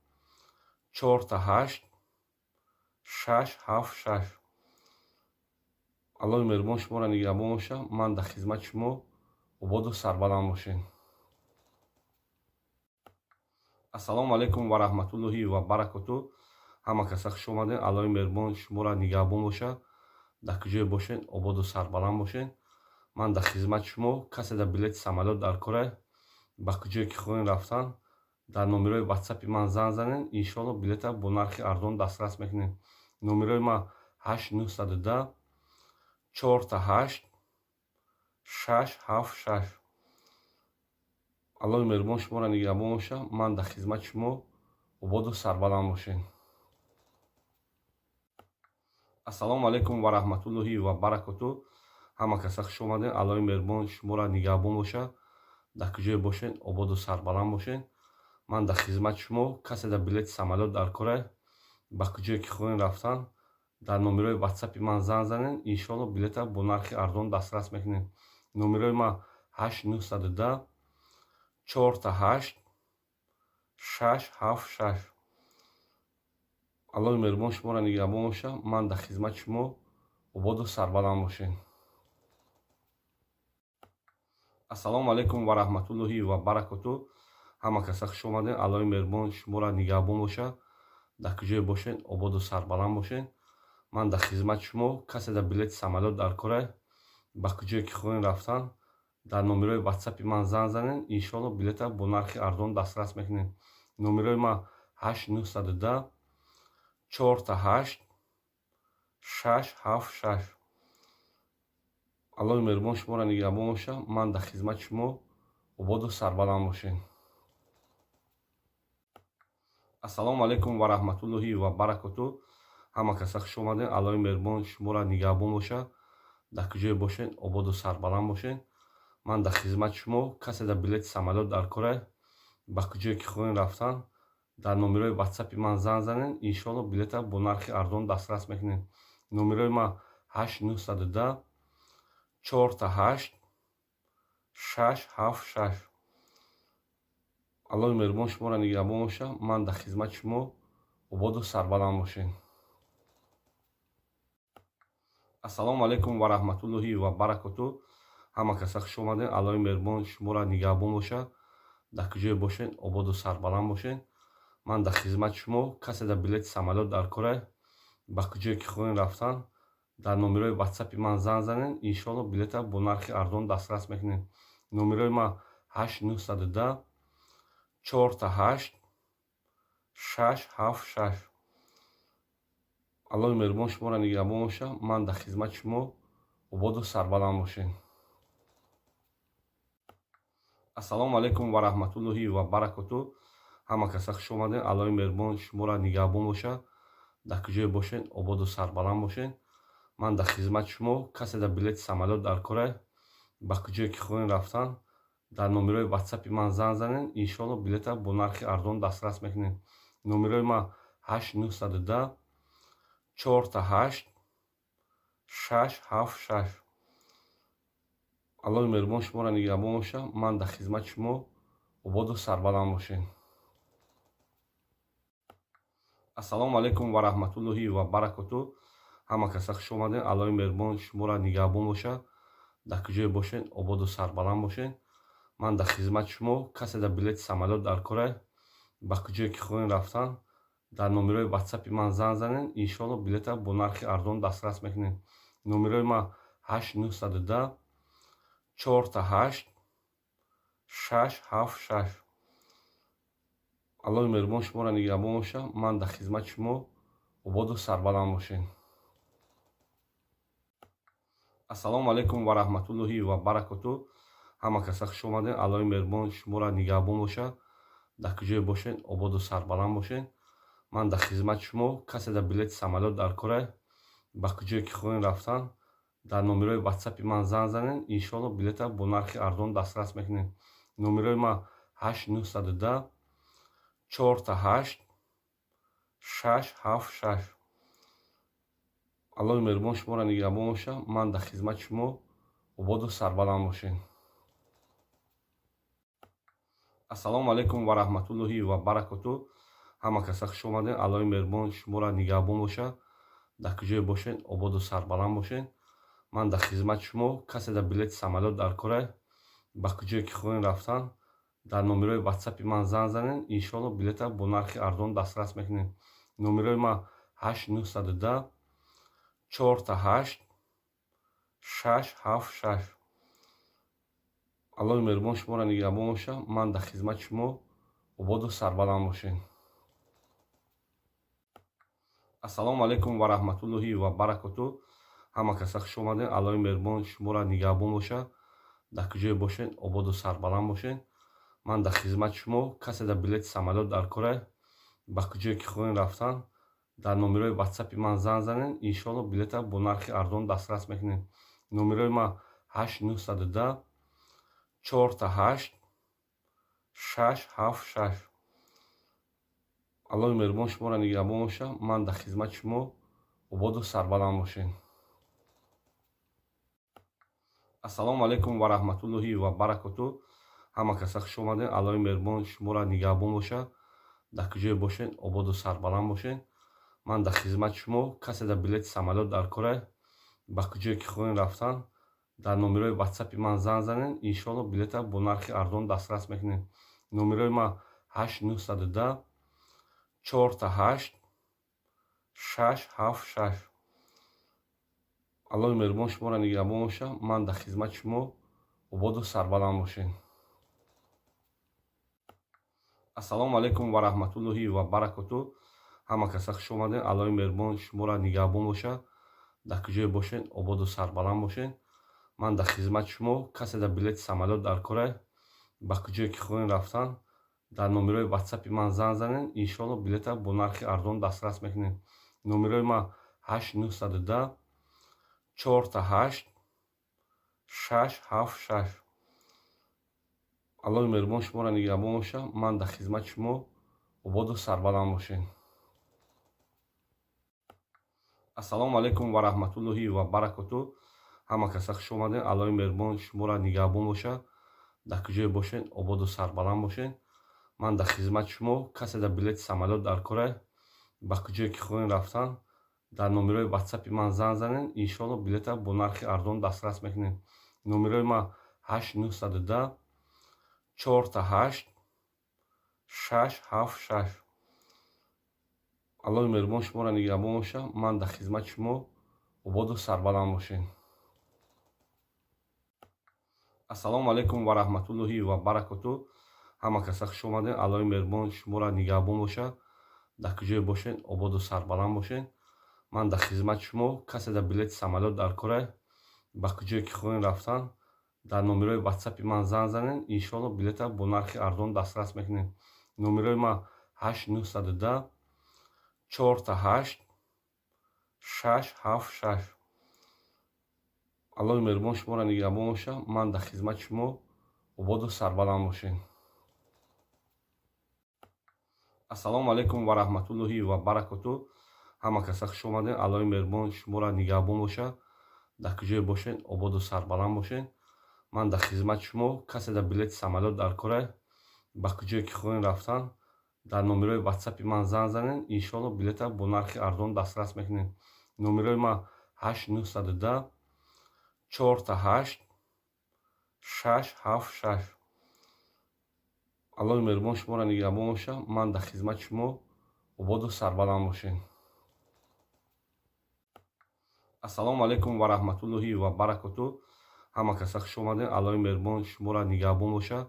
4 8 6 7 6. Аллоҳи меҳрубон шуморо нигаҳбон боша. Ман дар хизмати шумо, ободу сарбаланд бошед. Ассалому алайкум ва раҳматуллоҳи ва баракоту. Ҳама каса хуш омадед. Аллоҳи меҳрубон шуморо нигаҳбон боша. Дар куҷое бошед, ободу сарбаланд бошед. Ман дар хизмати шумо. Касе дар билети самолёт дар кора, ба куҷое ки хоҳем рафтан, дар номерои ватсапи ман занг занед. Иншоалло, билета бо нархи арзон дастрас мекунед. Номерои ман 8 910 4 8 6 7 6. Аллоҳи меҳрубон шуморо нигаҳбон боша. Ман дар хизмати шумо, ободу сарбаланд бошед. Ассалому алайкум ва раҳматуллоҳи ва баракоту. Ҳама каса хуш омадед. Аллоҳи меҳрубон шуморо нигаҳбон боша. Дар куҷое бошед, ободу сарбаланд бошед. Ман дар хизмати шумо. Касе дар билети самолёт дар кора, ба куҷое ки хоҳем рафтан, дар номерои ватсапи ман занг занед. Иншоалло, билета бо нархи арзон дастрас мекунед. Номерои ман 8 910 4 8 6 7 6. Аллоҳи меҳрубон шуморо нигаҳбон боша. Ман дар хизмати шумо, ободу сарбаланд бошед. Ассалому алайкум ва раҳматуллоҳи ва баракоту. Ҳама каса хуш омадед. Аллоҳи меҳрубон шуморо нигаҳбон боша. Дар куҷое бошед, ободу сарбаланд бошед. Ман дар хизмати шумо. Касе дар билети самолёт дар кора, ба куҷое ки хоҳем рафтан, дар номерои ватсапи ман занг занед. Иншоалло, билета бо нархи арзон дастрас мекунед. Номерои ман 8 910 4 8 6 7 6. Аллоҳи меҳрубон шуморо нигаҳбон боша. Ман дар хизмати шумо, ободу сарбаланд бошед. Ассалому алайкум ва раҳматуллоҳи ва баракоту. Ҳама каса хуш омадед. Аллоҳи меҳрубон шуморо нигаҳбон боша. Дар куҷое бошед, ободу сарбаланд бошед. Ман дар хизмати шумо. Касе дар билети самолёт дар кора, ба куҷое ки хоҳем рафтан, дар номерои ватсапи ман занг занед. Иншоалло, билета бо нархи арзон дастрас мекунед. Номерои ман 8 910 4 8 6 7 6. Аллоҳи меҳрубон шуморо нигаҳбон боша. Ман дар хизмати шумо, ободу сарбаланд бошед. Ассалому алайкум ва раҳматуллоҳи ва баракоту. Ҳама каса хуш омадед. Аллоҳи меҳрубон шуморо нигаҳбон боша. Дар куҷое бошед, ободу сарбаланд бошед. Ман дар хизмати шумо. Касе дар билети самолёт дар кора, ба куҷое ки хоҳем рафтан, дар номерои ватсапи ман занг занед. Иншоалло, билета бо нархи арзон дастрас мекунед. Номерои ман 8 910 4 8 6 7 6. Аллоҳи меҳрубон шуморо нигаҳбон боша. Ман дар хизмати шумо, ободу сарбаланд бошед. Ассалому алайкум ва раҳматуллоҳи ва баракоту. Ҳама каса хуш омадед. Аллоҳи меҳрубон шуморо нигаҳбон боша. Дар куҷое бошед, ободу сарбаланд бошед. Ман дар хизмати шумо. Касе дар билети самолёт дар кора, ба куҷое ки хоҳем рафтан, дар номерои ватсапи ман занг занед, иншоалло, билета бо нархи арзон дастрас мекунед. Номерои ман 8 910 4 8 6 7 6. Аллоҳи меҳрубон шуморо нигаҳбон бошад. Ман дар хизмати шумо. Ободу сарбаланд бошед. Ассалому алайкум ва раҳматуллоҳи ва баракоту. Ҳама каса хуш омадед. Аллоҳи меҳрубон шуморо нигаҳбон бошад. Дар куҷое бошед, ободу сарбаланд бошед. Ман дар хизмати шумо. Касе дар билети самолёт дар кора, ба куҷое ки хоҳем рафтан, дар номерои ватсапи ман занг занед, иншоалло, билета бо нархи арзон дастрас мекунед. Номерои ман 8 910 4 8 6 7 6. Аллоҳи меҳрубон шуморо нигаҳбон бошад. Ман дар хизмати шумо. Ободу сарбаланд бошед. Ассалому алайкум ва раҳматуллоҳи ва баракоту. Ҳама каса хуш омадед. Аллоҳи меҳрубон шуморо нигаҳбон бошад. Дар куҷое бошед, ободу сарбаланд бошед. Ман дар хизмати шумо. Касе дар билети самолёт дар кора, ба куҷое ки хоҳем рафтан, дар номерои ватсапи ман занг занед, иншоалло, билета бо нархи арзон дастрас мекунед. Номерои ман 8 910 4 8 6 7 6. Аллоҳи меҳрубон шуморо нигаҳбон бошад. Ман дар хизмати шумо. Ободу сарбаланд бошед. Ассалому алайкум ва раҳматуллоҳи ва баракоту. Ҳама каса хуш омадед. Аллоҳи меҳрубон шуморо нигаҳбон бошад. Дар куҷое бошед, ободу сарбаланд бошед. Ман дар хизмати шумо. Касе дар билети самолёт дар кора, ба куҷое ки хоҳем рафтан, дар номерои ватсапи ман занг занед, иншоалло, билета бо нархи арзон дастрас мекунед. Номерои ман 8 910 4 8 6 7 6. Аллоҳи меҳрубон шуморо нигаҳбон бошад. Ман дар хизмати шумо. Ободу сарбаланд бошед. Ассалому алайкум ва раҳматуллоҳи ва баракоту. Ҳама каса хуш омадед. Аллоҳи меҳрубон шуморо нигаҳбон бошад. Дар куҷое бошед, ободу сарбаланд бошед. Ман дар хизмати шумо. Касе дар билети самолёт дар кора, ба куҷое ки хоҳем рафтан, дар номерои ватсапи ман занг занед, иншоалло, билета бо нархи арзон дастрас мекунед. Номерои ман 8 910 4 8 6 7 6. Аллоҳи меҳрубон шуморо нигаҳбон бошад. Ман дар хизмати шумо. Ободу сарбаланд бошед. Ассалому алайкум ва раҳматуллоҳи ва баракоту. Ҳама каса хуш омадед. Аллоҳи меҳрубон шуморо нигаҳбон бошад. Дар куҷое бошед, ободу сарбаланд бошед. Ман дар хизмати шумо. Касе дар билети самолёт дар кора, ба куҷое ки хоҳем рафтан, дар номерои ватсапи ман занг занед, иншоалло, билета бо нархи арзон дастрас мекунед. Номерои ман 8 910 4 8 6 7 6. Аллоҳи меҳрубон шуморо нигаҳбон бошад. Ман дар хизмати шумо. Ободу сарбаланд бошед. Ассалому алайкум ва раҳматуллоҳи ва баракоту. Ҳама каса хуш омадед. Аллоҳи меҳрубон шуморо нигаҳбон бошад. Дар куҷое бошед, ободу сарбаланд бошед. Ман дар хизмати шумо. Касе дар билети самолёт дар кора, ба куҷое ки хоҳем рафтан, дар номерои ватсапи ман занг занед, иншоалло, билета бо нархи арзон дастрас мекунед. Номерои ман 8 910 4 8 6 7 6. Аллоҳи меҳрубон шуморо нигаҳбон бошад. Ман дар хизмати шумо. Ободу сарбаланд бошед. Ассалому алайкум ва раҳматуллоҳи ва баракоту. Ҳама каса хуш омадед. Аллоҳи меҳрубон шуморо нигаҳбон бошад. Дар куҷое бошед, ободу сарбаланд бошед. Ман дар хизмати шумо. Касе дар билети самолёт дар кора, ба куҷое ки хоҳем рафтан, дар номерои ватсапи ман занг занед, иншоалло, билета бо нархи арзон дастрас мекунед. Номерои ман 8 910 4 8 6 7 6. Аллоҳи меҳрубон шуморо нигаҳбон бошад. Ман дар хизмати шумо. Ободу сарбаланд бошед. Ассалому алайкум ва раҳматуллоҳи ва баракоту. Ҳама каса хуш омадед. Аллоҳи меҳрубон шуморо нигаҳбон бошад. Дар куҷое бошед, ободу сарбаланд бошед. Ман дар хизмати шумо. Касе дар билети самолёт дар кора, ба куҷое ки хоҳем рафтан, дар номерои ватсапи ман занг занед, иншоалло, билета бо нархи арзон дастрас мекунед. Номерои ман 8 910 4 8 6 7 6. Аллоҳи меҳрубон шуморо нигаҳбон боша. Ман дар хизмати шумо, ободу сарбаланд бошед. Ассалому алайкум ва раҳматуллоҳи ва баракоту. Ҳама каса хуш омадед. Аллоҳи меҳрубон шуморо нигаҳбон боша. Дар куҷое бошед, ободу сарбаланд бошед. Ман дар хизмати шумо. Касе дар билети самолёт дар кора, ба куҷое ки хоҳем рафтан, дар номерои ватсапи ман занг занед. Иншоалло, билета бо нархи арзон дастрас мекунед. Номерои ман 8 910 4 8 6 7 6. Аллоҳи меҳрубон шуморо нигаҳбон боша. Ман дар хизмати шумо, ободу сарбаланд бошед. Ассалому алайкум ва раҳматуллоҳи ва баракоту. Ҳама каса хуш омадед. Аллоҳи меҳрубон шуморо нигаҳбон боша.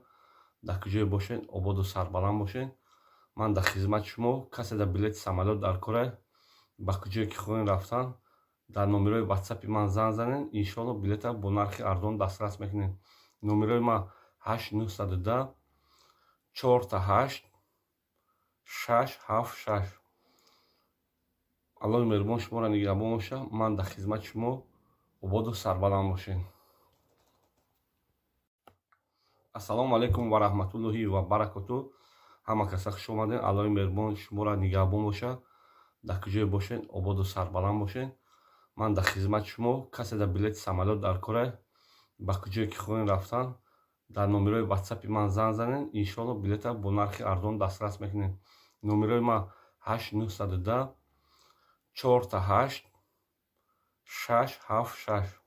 Дар куҷое бошед, ободу сарбаланд бошед. Ман дар хизмати шумо. Касе дар билети самолёт дар кора, ба куҷое ки хоҳем рафтан, дар номерои ватсапи ман занг занед. Иншоалло, билета бо нархи арзон дастрас мекунед. Номерои ман 8 910 4 8 6 7 6. Аллоҳи меҳрубон шуморо нигаҳбон боша. Ман дар хизмати шумо, ободу сарбаланд бошед. Ассалому алайкум ва раҳматуллоҳи ва баракоту. Ҳама каса хуш омадед. Аллоҳи меҳрубон шуморо нигаҳбон боша. Дар куҷое бошед, ободу сарбаланд бошед. Ман дар хизмати шумо. Касе дар билети самолёт дар кора, ба куҷое ки хоҳем рафтан, дар номерои ватсапи ман занг занед. Иншоалло, билета бо нархи арзон дастрас мекунед. Номерои ман 8 910 4 8 6 7 6.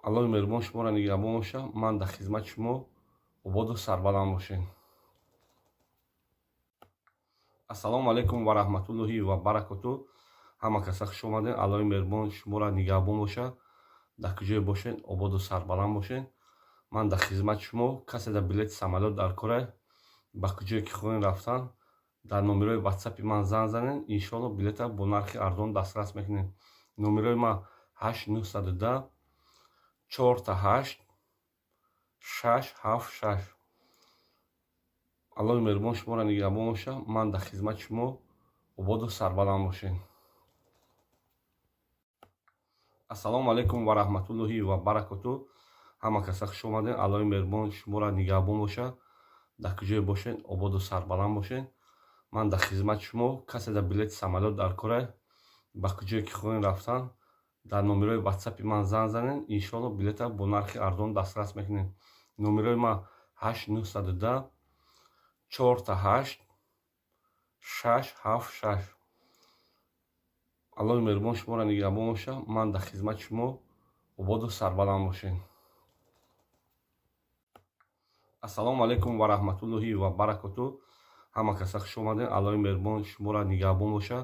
Аллоҳи меҳрубон шуморо нигаҳбон боша. Ман дар хизмати шумо, ободу сарбаланд бошед. Ассалому алайкум ва раҳматуллоҳи ва баракоту. Ҳама каса хуш омадед. Аллоҳи меҳрубон шуморо нигаҳбон боша. Дар куҷое бошед, ободу сарбаланд бошед. Ман дар хизмати шумо. Касе дар билети самолёт дар кора, ба куҷое ки хоҳем рафтан, дар номерои ватсапи ман занг занед. Иншоалло, билета бо нархи арзон дастрас мекунед. Номерои ман 8 910 4 8 6 7 6. Аллоҳи меҳрубон шуморо нигаҳбон боша. Ман дар хизмати шумо, ободу сарбаланд бошед. Ассалому алайкум ва раҳматуллоҳи ва баракоту. Ҳама каса хуш омадед. Аллоҳи меҳрубон шуморо нигаҳбон боша. Дар куҷое бошед, ободу сарбаланд бошед. Ман дар хизмати шумо. Касе дар билети самолёт дар кора, ба куҷое ки хоҳем рафтан, дар номерои ватсапи ман занг занед. Иншоалло, билета бо нархи арзон дастрас мекунед. Номерои ман 8 910 4 8 6 7 6. Аллоҳи меҳрубон шуморо нигаҳбон боша. Ман дар хизмати шумо, ободу сарбаланд бошед. Ассалому алайкум ва раҳматуллоҳи ва баракоту. Ҳама каса хуш омадед. Аллоҳи меҳрубон шуморо нигаҳбон боша.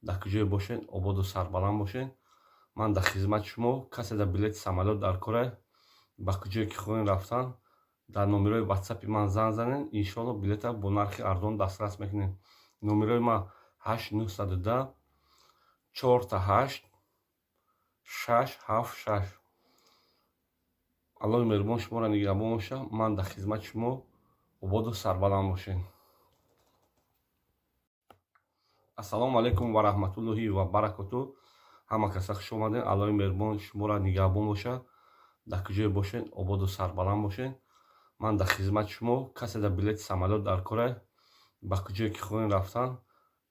Дар куҷое бошед, ободу сарбаланд бошед. Ман дар хизмати шумо. Касе дар билети самолёт дар кора, ба куҷое ки хоҳем рафтан, дар номерои ватсапи ман занг занед. Иншоалло, билета бо нархи арзон дастрас мекунед. Номерои ман 8 910 4 8 6 7 6. Аллоҳи меҳрубон шуморо нигаҳбон боша. Ман дар хизмати шумо, ободу сарбаланд бошед. Ассалому алайкум ва раҳматуллоҳи ва баракоту. Ҳама каса хуш омадед. Аллоҳи меҳрубон шуморо нигаҳбон боша. Дар куҷое бошед, ободу сарбаланд бошед. Ман дар хизмати шумо. Касе дар билети самолёт дар кора, ба куҷое ки хоҳем рафтан,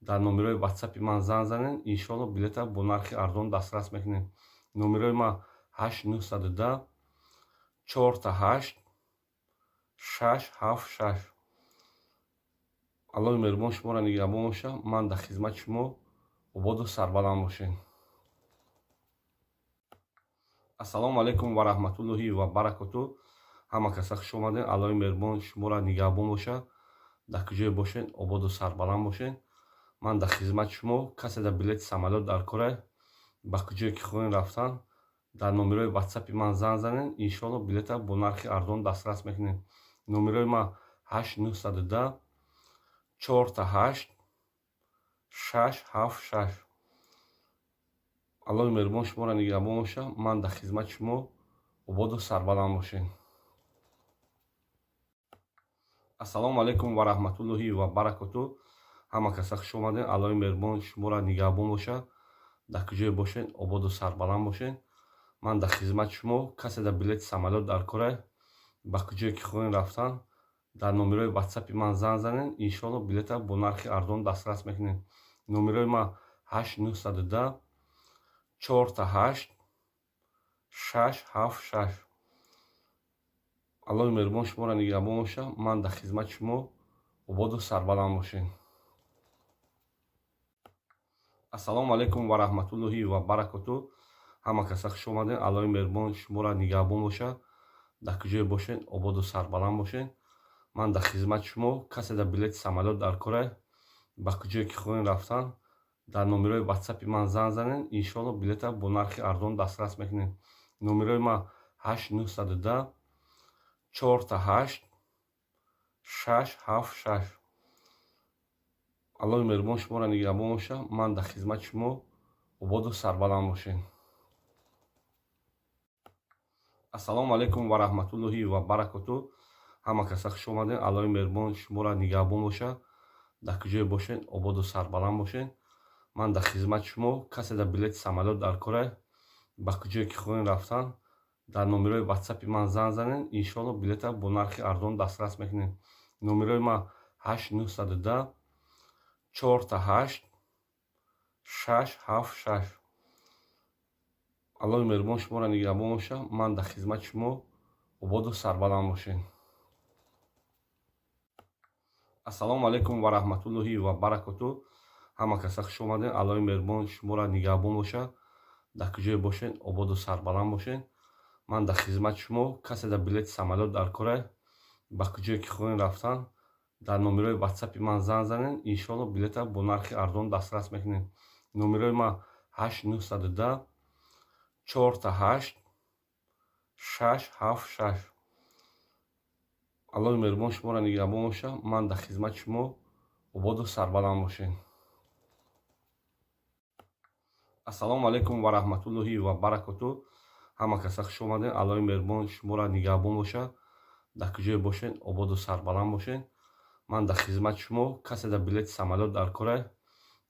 дар номерои ватсапи ман занг занед. Иншоалло, билета бо нархи арзон дастрас мекунед. Номерои ман 8 910 4 8 6 7 6. Аллоҳи меҳрубон шуморо нигаҳбон боша. Ман дар хизмати шумо, ободу сарбаланд бошед. Ассалому алайкум ва раҳматуллоҳи ва баракоту. Ҳама каса хуш омадед. Аллоҳи меҳрубон шуморо нигаҳбон боша. Дар куҷое бошед, ободу сарбаланд бошед. Ман дар хизмати шумо. Касе дар билети самолёт дар кора, ба куҷое ки хоҳем рафтан, дар номерои ватсапи ман занг занед. Иншоалло, билета бо нархи арзон дастрас мекунед. Номерои ман 8 910 4 8 6 7 6. Аллоҳи меҳрубон шуморо нигаҳбон боша. Ман дар хизмати шумо, ободу сарбаланд бошед. Ассалому алайкум ва раҳматуллоҳи ва баракоту. Ҳама каса хуш омадед. Аллоҳи меҳрубон шуморо нигаҳбон боша. Дар куҷое бошед, ободу сарбаланд бошед. Ман дар хизмати шумо. Касе дар билети самолёт дар кора, ба куҷое ки хоҳем рафтан, дар номерои ватсапи ман занг занед, иншоалло, билета бо нархи арзон дастрас мекунед. Номерои ман 8 910 4 8 6 7 6. Аллоҳи меҳрубон шуморо нигаҳбон бошад. Ман дар хизмати шумо. Ободу сарбаланд бошед. Ассалому алайкум ва раҳматуллоҳи ва баракоту. Ҳама каса хуш омадед. Аллоҳи меҳрубон шуморо нигаҳбон бошад. Дар куҷое бошед, ободу сарбаланд бошед. Ман дар хизмати шумо. Касе дар билети самолёт дар кора, ба куҷое ки хоҳем рафтан, дар номерои ватсапи ман занг занед, иншоалло, билета бо нархи арзон дастрас мекунед. Номерои ман 8 910 4 8 6 7 6. Аллоҳи меҳрубон шуморо нигаҳбон бошад. Ман дар хизмати шумо. Ободу сарбаланд бошед. Ассалому алайкум ва раҳматуллоҳи ва баракоту. Ҳама каса хуш омадед. Аллоҳи меҳрубон шуморо нигаҳбон бошад. Дар куҷое бошед, ободу сарбаланд бошед. Ман дар хизмати шумо. Касе дар билети самолёт дар кора, ба куҷое ки хоҳем рафтан, дар номерои ватсапи ман занг занед, иншоалло, билета бо нархи арзон дастрас мекунед. Номерои ман 8 910 4 8 6 7 6. Аллоҳи меҳрубон шуморо нигаҳбон бошад. Ман дар хизмати шумо. Ободу сарбаланд бошед. Ассалому алайкум ва раҳматуллоҳи ва баракоту. Ҳама каса хуш омадед. Аллоҳи меҳрубон шуморо нигаҳбон бошад. Дар куҷое бошед, ободу сарбаланд бошед. Ман дар хизмати шумо. Касе дар билети самолёт дар кора, ба куҷое ки хоҳем рафтан, дар номерои ватсапи ман занг занед, иншоалло, билета бо нархи арзон дастрас мекунед. Номерои ман 8 910 4 8 6 7 6. Аллоҳи меҳрубон шуморо нигаҳбон бошад. Ман дар хизмати шумо. Ободу сарбаланд бошед. Ассалому алайкум ва раҳматуллоҳи ва баракоту. Ҳама каса хуш омадед. Аллоҳи меҳрубон шуморо нигаҳбон бошад. Дар куҷое бошед, ободу сарбаланд бошед. Ман дар хизмати шумо. Касе дар билети самолёт дар кора,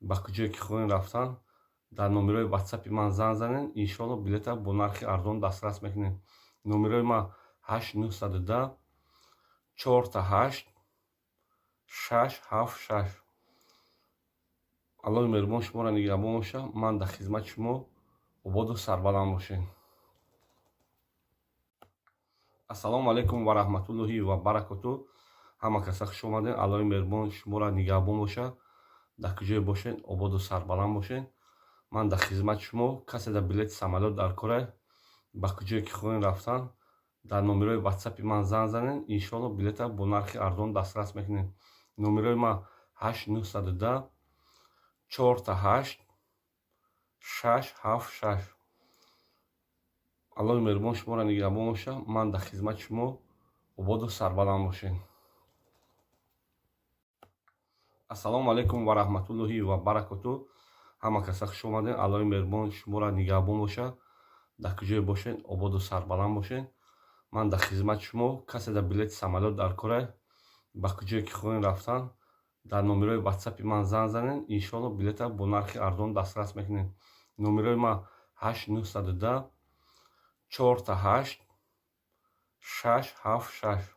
ба куҷое ки хоҳем рафтан, дар номерои ватсапи ман занг занед, иншоалло, билета бо нархи арзон дастрас мекунед. Номерои ман 8 910 4 8 6 7 6. Аллоҳи меҳрубон шуморо нигаҳбон бошад. Ман дар хизмати шумо. Ободу сарбаланд бошед. Ассалому алайкум ва раҳматуллоҳи ва баракоту. Ҳама каса хуш омадед. Аллоҳи меҳрубон шуморо нигаҳбон бошад. Дар куҷое бошед, ободу сарбаланд бошед. Ман дар хизмати шумо. Касе дар билети самолёт дар кора, ба куҷое ки хоҳем рафтан, дар номерои ватсапи ман занг занед, иншоалло, билета бо нархи арзон дастрас мекунед. Номерои ман 8 910 4 8 6 7 6. Аллоҳи меҳрубон шуморо нигаҳбон бошад. Ман дар хизмати шумо. Ободу сарбаланд бошед. Ассалому алайкум ва раҳматуллоҳи ва баракоту. Ҳама каса хуш омадед. Аллоҳи меҳрубон шуморо нигаҳбон бошад. Дар куҷое бошед, ободу сарбаланд бошед. Ман дар хизмати шумо. Касе дар билети самолёт дар кора, ба куҷое ки хоҳем рафтан, дар номерои ватсапи ман занг занед, иншоалло, билета бо нархи арзон дастрас мекунед. Номерои ман 8 910 4 8 6 7 6.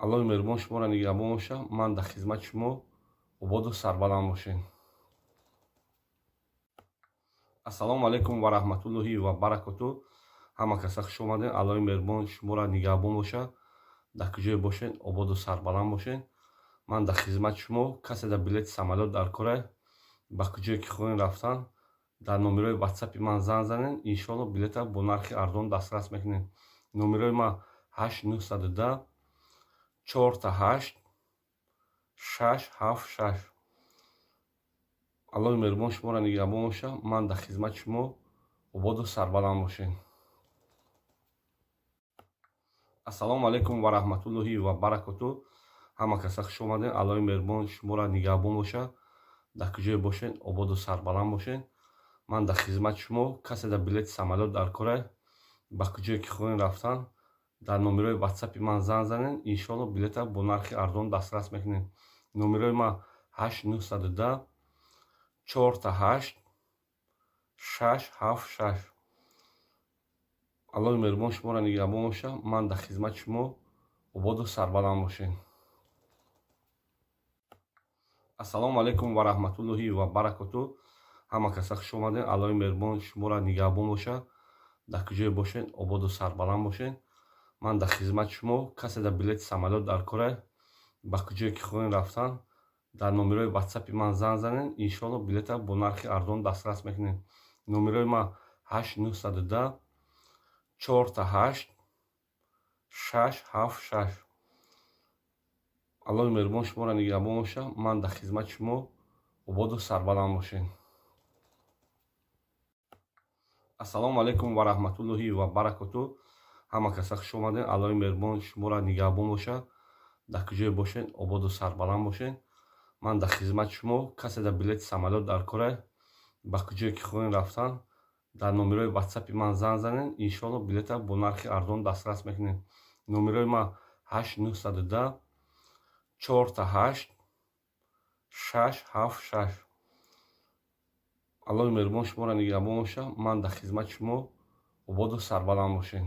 Аллоҳи меҳрубон шуморо нигаҳбон бошад. Ман дар хизмати шумо. Ободу сарбаланд бошед. Ассалому алайкум ва раҳматуллоҳи ва баракоту. Ҳама каса хуш омадед. Аллоҳи меҳрубон шуморо нигаҳбон бошад. Дар куҷое бошед, ободу сарбаланд бошед. Ман дар хизмати шумо. Касе дар билети самолёт дар кора, ба куҷое ки хоҳем рафтан, дар номерои ватсапи ман занг занед, иншоалло, билета бо нархи арзон дастрас мекунед. Номерои ман 8 910 4 8 6 7 6. Аллоҳи меҳрубон шуморо нигаҳбон бошад. Ман дар хизмати шумо. Ободу сарбаланд бошед. Ассалому алайкум ва раҳматуллоҳи ва баракоту. Ҳама каса хуш омадед. Аллоҳи меҳрубон шуморо нигаҳбон бошад. Дар куҷое бошед, ободу сарбаланд бошед. Ман дар хизмати шумо. Касе дар билети самолёт дар кора, ба куҷое ки хоҳем рафтан, дар номерои ватсапи ман занг занед, иншоалло, билета бо нархи арзон дастрас мекунед. Номерои ман 8 910 4 8 6 7 6. Аллоҳи меҳрубон шуморо нигаҳбон боша. Ман дар хизмати шумо, ободу сарбаланд бошед. Ассалому алайкум ва раҳматуллоҳи ва баракоту. Ҳама каса хуш омадед. Аллоҳи меҳрубон шуморо нигаҳбон боша. Дар куҷое бошед, ободу сарбаланд бошед. Ман дар хизмати шумо. Касе дар билети самолёт дар кора, ба куҷое ки хоҳем рафтан, дар номерои ватсапи ман занг занед. Иншоалло, билета бо нархи арзон дастрас мекунед. Номерои ман 8 910 4 8 6 7 6. Аллоҳи меҳрубон шуморо нигаҳбон боша. Ман дар хизмати шумо, ободу сарбаланд бошед. Ассалому алайкум ва раҳматуллоҳи ва баракоту. Ҳама каса хуш омадед. Аллоҳи меҳрубон шуморо нигаҳбон боша. Дар куҷое бошед, ободу сарбаланд бошед. Ман дар хизмати шумо. Касе дар билети самолёт дар кора, ба куҷое ки хоҳем рафтан, дар номерои ватсапи ман занг занед. Иншоалло, билета бо нархи арзон дастрас мекунед. Номерои ман 8 910 4 8 6 7 6. Аллоҳи меҳрубон шуморо нигаҳбон боша. Ман дар хизмати шумо, ободу сарбаланд бошед.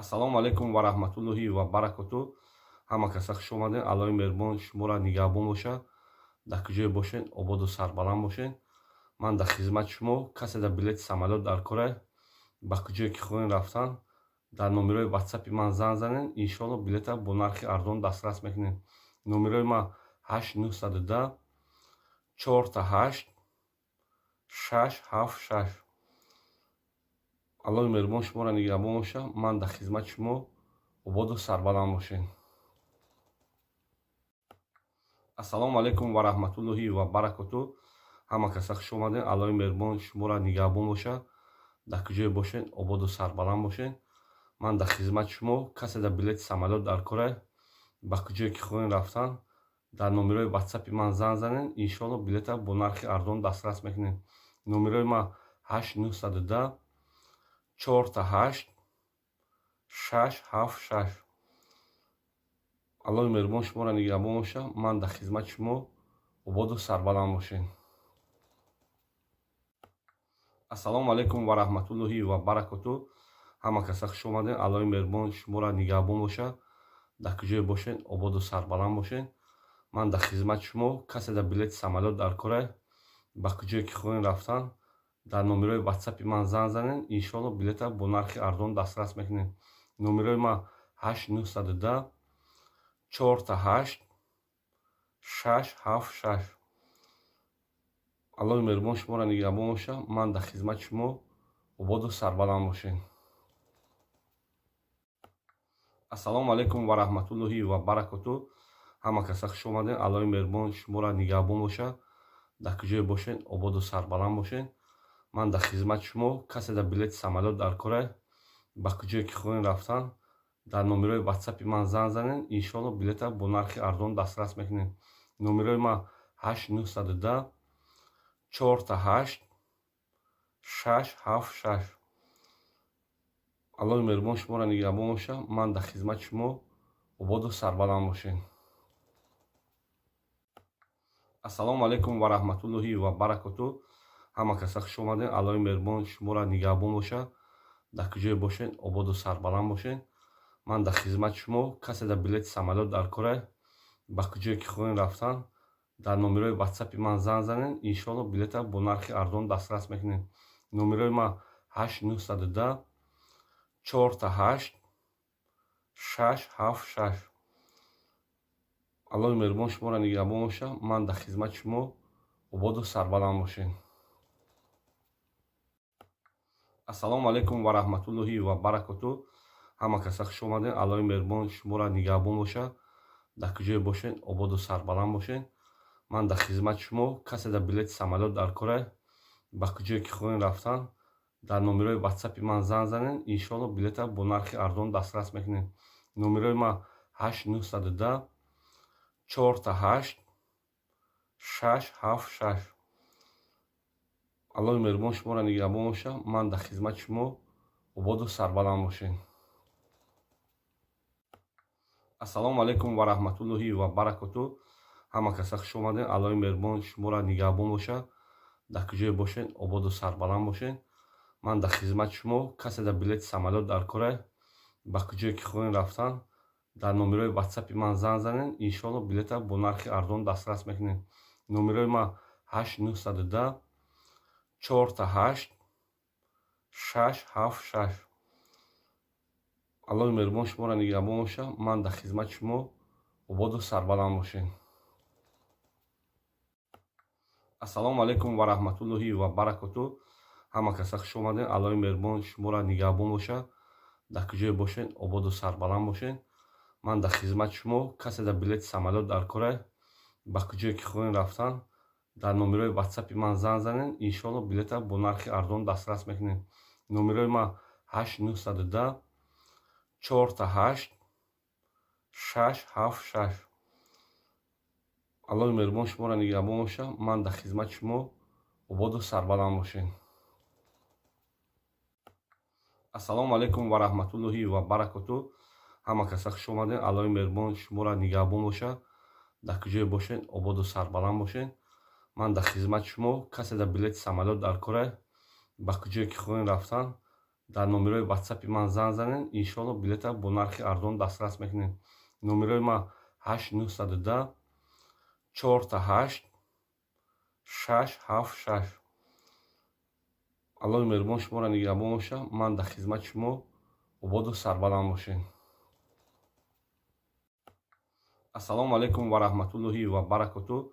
Ассалому алайкум ва раҳматуллоҳи ва баракоту. Ҳама каса хуш омадед. Аллоҳи меҳрубон шуморо нигаҳбон боша. Дар куҷое бошед, ободу сарбаланд бошед. Ман дар хизмати шумо. Касе дар билети самолёт дар кора, ба куҷое ки хоҳем рафтан, дар номерои ватсапи ман занг занед. Иншоалло, билета бо нархи арзон дастрас мекунед. Номерои ман 8 910 4 8 6 7 6. Аллоҳи меҳрубон шуморо нигаҳбон боша. Ман дар хизмати шумо, ободу сарбаланд бошед. Ассалому алайкум ва раҳматуллоҳи ва баракоту. Ҳама каса хуш омадед. Аллоҳи меҳрубон шуморо нигаҳбон боша. Дар куҷое бошед, ободу сарбаланд бошед. Ман дар хизмати шумо. Касе дар билети самолёт дар кора, ба куҷое ки хоҳем рафтан, дар номерои ватсапи ман занг занед. Иншоалло, билета бо нархи арзон дастрас мекунед. Номерои ман 8 910 4 8 6 7 6. Аллоҳи меҳрубон шуморо нигаҳбон боша. Ман дар хизмати шумо, ободу сарбаланд бошед. Ассалому алайкум ва раҳматуллоҳи ва баракоту. Ҳама каса хуш омадед. Аллоҳи меҳрубон шуморо нигаҳбон боша. Дар куҷое бошед, ободу сарбаланд бошед. Ман дар хизмати шумо. Касе дар билети самолёт дар кора, ба куҷое ки хоҳем рафтан, дар номерои ватсапи ман занг занед. Иншоалло, билета бо нархи арзон дастрас мекунед. Номерои ман 8 910 4 8 6 7 6. Аллоҳи меҳрубон шуморо нигаҳбон боша. Ман дар хизмати шумо, ободу сарбаланд бошед. Ассалому алайкум ва раҳматуллоҳи ва баракоту. Ҳама каса хуш омадед. Аллоҳи меҳрубон шуморо нигаҳбон боша. Дар куҷое бошед, ободу сарбаланд бошед. Ман дар хизмати шумо. Касе дар билети самолёт дар кора, ба куҷое ки хоҳем рафтан, дар номерои ватсапи ман занг занед. Иншоалло, билета бо нархи арзон дастрас мекунед. Номерои ман 8 910 4 8 6 7 6. Аллоҳи меҳрубон шуморо нигаҳбон боша. Ман дар хизмати шумо, ободу сарбаланд бошед. Ассалому алайкум ва раҳматуллоҳи ва баракоту. Ҳама каса хуш омадед. Аллоҳи меҳрубон шуморо нигаҳбон боша. Дар куҷое бошед, ободу сарбаланд бошед. Ман дар хизмати шумо. Касе дар билети самолёт дар кора, ба куҷое ки хоҳем рафтан, дар номерои ватсапи ман занг занед. Иншоалло, билета бо нархи арзон дастрас мекунед. Номерои ман 8 910 4 8 6 7 6. Аллоҳи меҳрубон шуморо нигаҳбон боша. Ман дар хизмати шумо, ободу сарбаланд бошед. Ассалому алайкум ва раҳматуллоҳи ва баракоту. Ҳама каса хуш омадед. Аллоҳи меҳрубон шуморо нигаҳбон боша. Дар куҷое бошед, ободу сарбаланд бошед. Ман дар хизмати шумо. Касе дар билети самолёт дар кора, ба куҷое ки хоҳем рафтан, дар номерои ватсапи ман занг занед. Иншоалло, билета бо нархи арзон дастрас мекунед. Номерои ман 8 910 4 8 6 7 6. Аллоҳи меҳрубон шуморо нигаҳбон боша. Ман дар хизмати шумо, ободу сарбаланд бошед. Ассалому алайкум ва раҳматуллоҳи ва баракоту. Ҳама каса хуш омадед. Аллоҳи меҳрубон шуморо нигаҳбон боша. Дар куҷое бошед, ободу сарбаланд бошед. Ман дар хизмати шумо. Касе дар билети самолёт дар кора, ба куҷое ки хоҳем рафтан, дар номерои ватсапи ман занг занед, иншоалло, билета бо нархи арзон дастрас мекунед. Номерои ман 8 910 4 8 6 7 6. Аллоҳи меҳрубон шуморо нигаҳбон бошад. Ман дар хизмати шумо. Ободу сарбаланд бошед. Ассалому алайкум ва раҳматуллоҳи ва баракоту. Ҳама каса хуш омадед. Аллоҳи меҳрубон шуморо нигаҳбон бошад. Дар куҷое бошед, ободу сарбаланд бошед. Ман дар хизмати шумо. Касе дар билети самолёт дар кора, ба куҷое ки хоҳем рафтан, дар номерои ватсапи ман занг занед, иншоалло, билета бо нархи арзон дастрас мекунед. Номерои ман 8 910 4 8 6 7 6. Аллоҳи меҳрубон шуморо нигаҳбон бошад. Ман дар хизмати шумо. Ободу сарбаланд бошед. Ассалому алайкум ва раҳматуллоҳи ва баракоту. Ҳама каса хуш омадед. Аллоҳи меҳрубон шуморо нигаҳбон бошад. Дар куҷое бошед, ободу сарбаланд бошед. Ман дар хизмати шумо. Касе дар билети самолёт дар кора, ба куҷое ки хоҳем рафтан, дар номерои ватсапи ман занг занед, иншоалло, билета бо нархи арзон дастрас мекунед. Номерои ман 8 910 4 8 6 7 6. Аллоҳи меҳрубон шуморо нигаҳбон бошад. Ман дар хизмати шумо. Ободу сарбаланд бошед. Ассалому алайкум ва раҳматуллоҳи ва баракоту.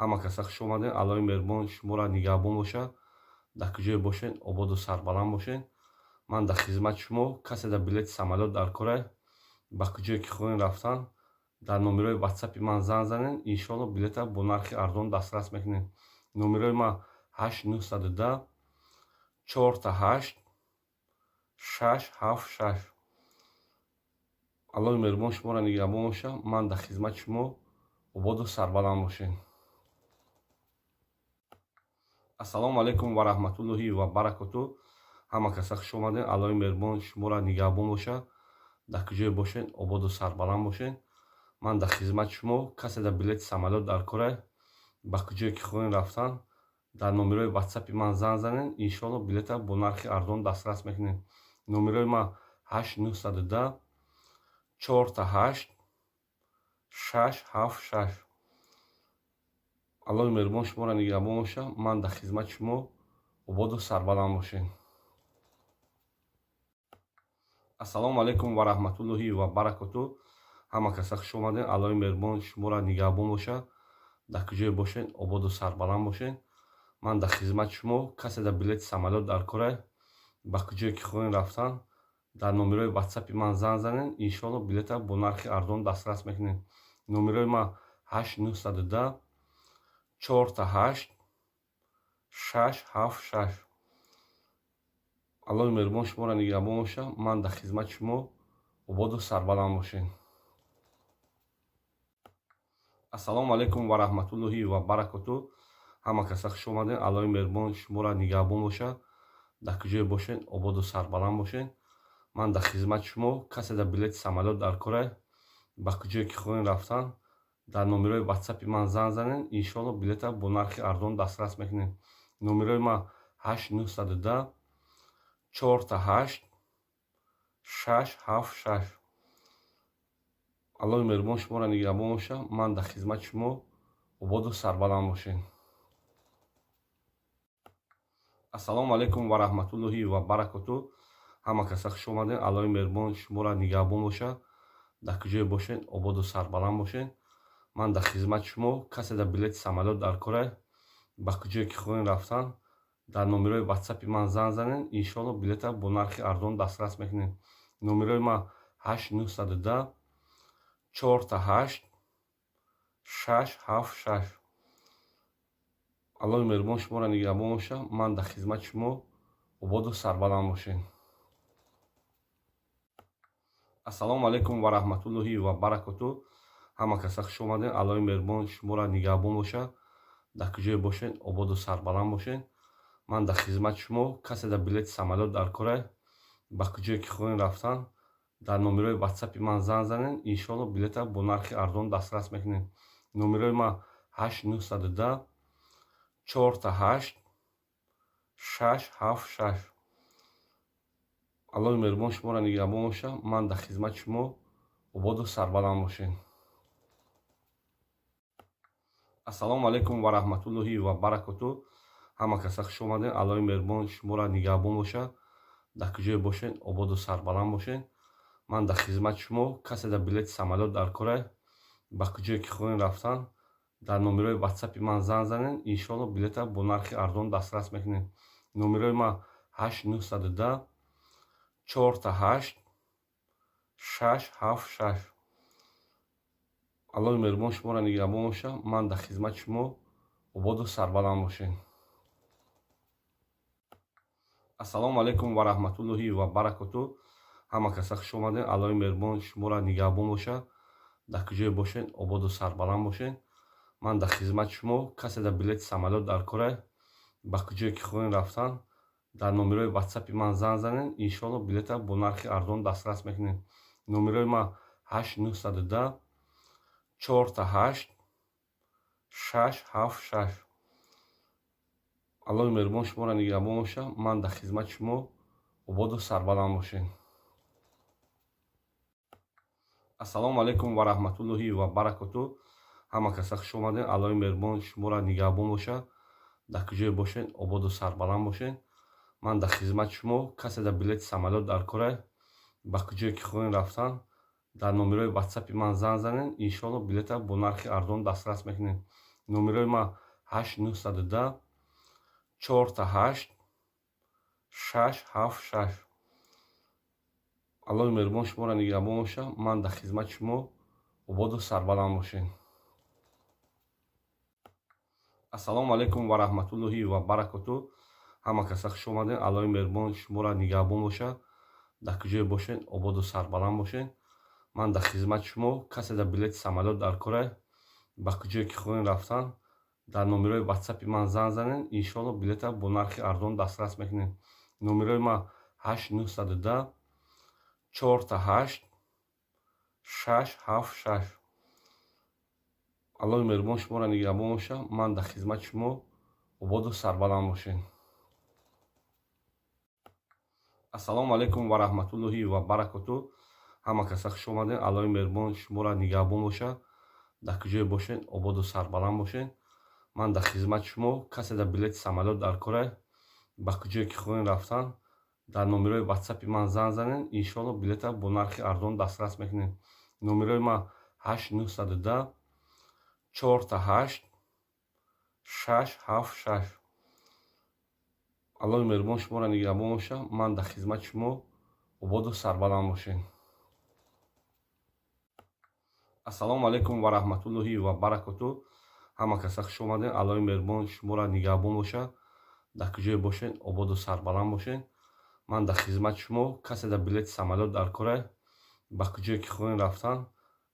Ҳама каса хуш омадед. Аллоҳи меҳрубон шуморо нигаҳбон бошад. Дар куҷое бошед, ободу сарбаланд бошед. Ман дар хизмати шумо. Касе дар билети самолёт дар кора, ба куҷое ки хоҳем рафтан, дар номерои ватсапи ман занг занед, иншоалло, билета бо нархи арзон дастрас мекунед. Номерои ман 8 910 4 8 6 7 6. Аллоҳи меҳрубон шуморо нигаҳбон бошад. Ман дар хизмати шумо. Ободу сарбаланд бошед. Ассалому алайкум ва раҳматуллоҳи ва баракоту. Ҳама каса хуш омадед. Аллоҳи меҳрубон шуморо нигаҳбон бошад. Дар куҷое бошед, ободу сарбаланд бошед. Ман дар хизмати шумо. Касе дар билети самолёт дар кора, ба куҷое ки хоҳем рафтан, дар номерои ватсапи ман занг занед, иншоалло, билета бо нархи арзон дастрас мекунед. Номерои ман 8 910 4 8 6 7 6. Аллоҳи меҳрубон шуморо нигаҳбон бошад. Ман дар хизмати шумо. Ободу сарбаланд бошед. Ассалому алайкум ва раҳматуллоҳи ва баракоту. Ҳама каса хуш омадед. Аллоҳи меҳрубон шуморо нигаҳбон бошад. Дар куҷое бошед, ободу сарбаланд бошед. Ман дар хизмати шумо. Касе дар билети самолёт дар кора, ба куҷое ки хоҳем рафтан, дар номерои ватсапи ман занг занед, иншоалло, билета бо нархи арзон дастрас мекунед. Номерои ман 8 910 4 8 6 7 6. Аллоҳи меҳрубон шуморо нигаҳбон бошад. Ман дар хизмати шумо. Ободу сарбаланд бошед. Ассалому алайкум ва раҳматуллоҳи ва баракоту. Ҳама каса хуш омадед. Аллоҳи меҳрубон шуморо нигаҳбон бошад. Дар куҷое бошед, ободу сарбаланд бошед. Ман дар хизмати шумо. Касе дар билети самолёт дар кора, ба куҷое ки хоҳем рафтан, дар номерои ватсапи ман занг занед, иншоалло, билета бо нархи арзон дастрас мекунед. Номерои ман 8 910 4 8 6 7 6. Аллоҳи меҳрубон шуморо нигаҳбон бошад. Ман дар хизмати шумо. Ободу сарбаланд бошед. Ассалому алайкум ва раҳматуллоҳи ва баракоту. Ҳама каса хуш омадед. Аллоҳи меҳрубон шуморо нигаҳбон бошад. Дар куҷое бошед, ободу сарбаланд бошед. Ман дар хизмати шумо. Касе дар билети самолёт дар кора, ба куҷое ки хоҳем рафтан, дар номерои ватсапи ман занг занед, иншоалло, билета бо нархи арзон дастрас мекунед. Номерои ман 8 910 4 8 6 7 6. Аллоҳи меҳрубон шуморо нигаҳбон бошад. Ман дар хизмати шумо. Ободу сарбаланд бошед. Ассалому алайкум ва раҳматуллоҳи ва баракоту. Ҳама каса хуш омадед. Аллоҳи меҳрубон шуморо нигаҳбон бошад. Дар куҷое бошед, ободу сарбаланд бошед. Ман дар хизмати шумо. Касе дар билети самолёт дар кора, ба куҷое ки хоҳем рафтан, дар номерои ватсапи ман занг занед, иншоалло, билета бо нархи арзон дастрас мекунед. Номерои ман 8 910 4 8 6 7 6. Аллоҳи меҳрубон шуморо нигаҳбон боша. Ман дар хизмати шумо, ободу сарбаланд бошед. Ассалому алайкум ва раҳматуллоҳи ва баракоту. Ҳама каса хуш омадед. Аллоҳи меҳрубон шуморо нигаҳбон боша. Дар куҷое бошед, ободу сарбаланд бошед. Ман дар хизмати шумо. Касе дар билети самолёт дар кора, ба куҷое ки хоҳем рафтан, дар номерои ватсапи ман занг занед. Иншоалло, билета бо нархи арзон дастрас мекунед. Номерои ман 8 910 4 8 6 7 6. Аллоҳи меҳрубон шуморо нигаҳбон боша. Ман дар хизмати шумо, ободу сарбаланд бошед. Ассалому алайкум ва раҳматуллоҳи ва баракоту. Ҳама каса хуш омадед. Аллоҳи меҳрубон шуморо нигаҳбон боша. Дар куҷое бошед, ободу сарбаланд бошед. Ман дар хизмати шумо. Касе дар билети самолёт дар кора, ба куҷое ки хоҳем рафтан, дар номерои ватсапи ман занг занед. Иншоалло, билета бо нархи арзон дастрас мекунед. Номерои ман 8 910 4 8 6 7 6. Аллоҳи меҳрубон шуморо нигаҳбон боша. Ман дар хизмати шумо, ободу сарбаланд бошед. Ассалому алайкум ва раҳматуллоҳи ва баракоту. Ҳама каса хуш омадед. Аллоҳи меҳрубон шуморо нигаҳбон боша. Дар куҷое бошед, ободу сарбаланд бошед. Ман дар хизмати шумо. Касе дар билети самолёт дар кора, ба куҷое ки хоҳем рафтан, дар номерои ватсапи ман занг занед. Иншоалло, билета бо нархи арзон дастрас мекунед. Номерои ман 8 910 4 8 6 7 6. Аллоҳи меҳрубон шуморо нигаҳбон боша. Ман дар хизмати шумо, ободу сарбаланд бошед. Ассалому алайкум ва раҳматуллоҳи ва баракоту. Ҳама каса хуш омадед. Аллоҳи меҳрубон шуморо нигаҳбон боша. Дар куҷое бошед, ободу сарбаланд бошед. Ман дар хизмати шумо. Касе дар билети самолёт дар кора, ба куҷое ки хоҳем рафтан, дар номерои ватсапи ман занг занед. Иншоалло, билета бо нархи арзон дастрас мекунед. Номерои ман 8 910 4 8 6 7 6. Аллоҳи меҳрубон шуморо нигаҳбон боша. Ман дар хизмати шумо, ободу сарбаланд бошед. Ассалому алайкум ва раҳматуллоҳи ва баракоту. Ҳама каса хуш омадед. Аллоҳи меҳрубон шуморо нигаҳбон боша. Дар куҷое бошед, ободу сарбаланд бошед. Ман дар хизмати шумо. Касе дар билети самолёт дар кора, ба куҷое ки хоҳем рафтан, дар номерои ватсапи ман занг занед. Иншоалло, билета бо нархи арзон дастрас мекунед. Номерои ман 8 910 4 8 6 7 6. Аллоҳи меҳрубон шуморо нигаҳбон боша. Ман дар хизмати шумо, ободу сарбаланд бошед. Ассалому алайкум ва раҳматуллоҳи ва баракоту. Ҳама каса хуш омадед. Аллоҳи меҳрубон шуморо нигаҳбон боша. Дар куҷое бошед, ободу сарбаланд бошед. Ман дар хизмати шумо. Касе дар билети самолёт дар кора, ба куҷое ки хоҳем рафтан,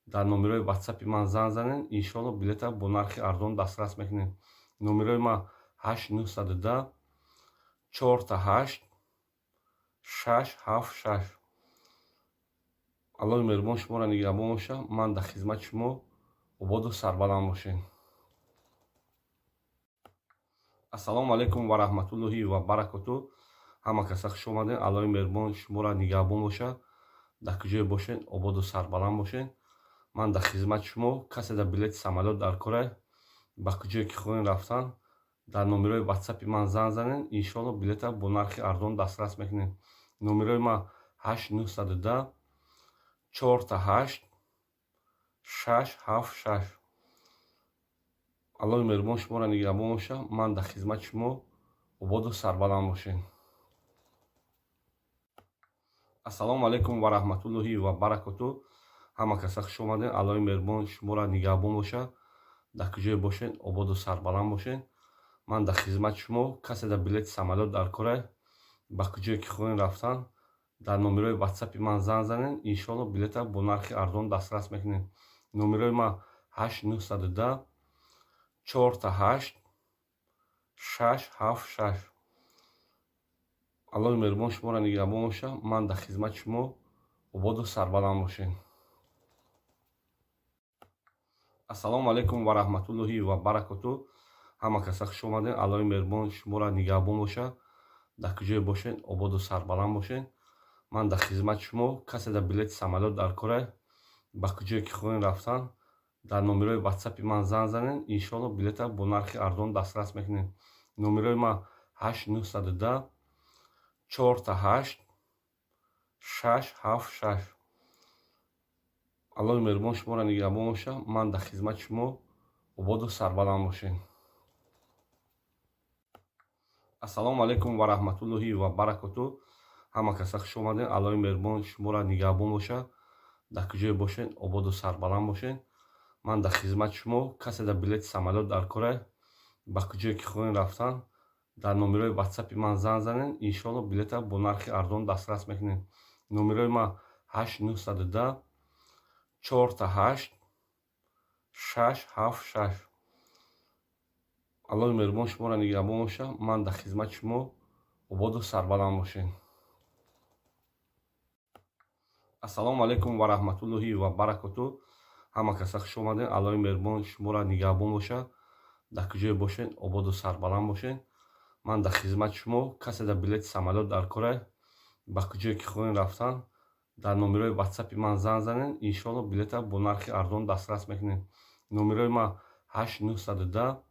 дар номерои ватсапи ман занг занед. Иншоалло, билета бо нархи арзон дастрас мекунед. Номерои ман 8 910 4 8 6 7 6. Аллоҳи меҳрубон шуморо нигаҳбон боша. Ман дар хизмати шумо, ободу сарбаланд бошед. Ассалому алайкум ва раҳматуллоҳи ва баракоту. Ҳама каса хуш омадед. Аллоҳи меҳрубон шуморо нигаҳбон боша. Дар куҷое бошед, ободу сарбаланд бошед. Ман дар хизмати шумо. Касе дар билети самолёт дар кора, ба куҷое ки хоҳем рафтан, дар номерои ватсапи ман занг занед. Иншоалло, билета бо нархи арзон дастрас мекунед. Номерои ман 8 910 4 8 6 7 6. Аллоҳи меҳрубон шуморо нигаҳбон боша. Ман дар хизмати шумо, ободу сарбаланд бошед. Ассалому алайкум ва раҳматуллоҳи ва баракоту. Ҳама каса хуш омадед. Аллоҳи меҳрубон шуморо нигаҳбон боша. Дар куҷое бошед, ободу сарбаланд бошед. Ман дар хизмати шумо. Касе дар билети самолёт дар кора, ба куҷое ки хоҳем рафтан, дар номерои ватсапи ман занг занед. Иншоалло, билета бо нархи арзон дастрас мекунед. Номерои ман 8 910 4 8 6 7 6. Аллоҳи меҳрубон шуморо нигаҳбон боша. Ман дар хизмати шумо, ободу сарбаланд бошед. Ассалому алайкум ва раҳматуллоҳи ва баракоту. Ҳама каса хуш омадед. Аллоҳи меҳрубон шуморо нигаҳбон боша. Дар куҷое бошед, ободу сарбаланд бошед. Ман дар хизмати шумо. Касе дар билети самолёт дар кора, ба куҷое ки хоҳем рафтан, дар номерои ватсапи ман занг занед, иншоалло, билета бо нархи арзон дастрас мекунед. Номерои ман 8 910 4 8 6 7 6. Аллоҳи меҳрубон шуморо нигаҳбон бошад. Ман дар хизмати шумо. Ободу сарбаланд бошед. Ассалому алайкум ва раҳматуллоҳи ва баракоту. Ҳама каса хуш омадед. Аллоҳи меҳрубон шуморо нигаҳбон бошад. Дар куҷое бошед, ободу сарбаланд бошед. Ман дар хизмати шумо. Касе дар билети самолёт дар кора, ба куҷое ки хоҳем рафтан, дар номерои ватсапи ман занг занед, иншоалло, билета бо нархи арзон дастрас мекунед. Номерои ман 8 910 4 8 6 7 6. Аллоҳи меҳрубон шуморо нигаҳбон бошад. Ман дар хизмати шумо. Ободу сарбаланд бошед. Ассалому алайкум ва раҳматуллоҳи ва баракоту. Ҳама каса хуш омадед. Аллоҳи меҳрубон шуморо нигаҳбон бошад. Дар куҷое бошед, ободу сарбаланд бошед. Ман дар хизмати шумо. Касе дар билети самолёт дар кора, ба куҷое ки хоҳем рафтан, дар номерои ватсапи ман занг занед, иншоалло, билета бо нархи арзон дастрас мекунед. Номерои ман 8 910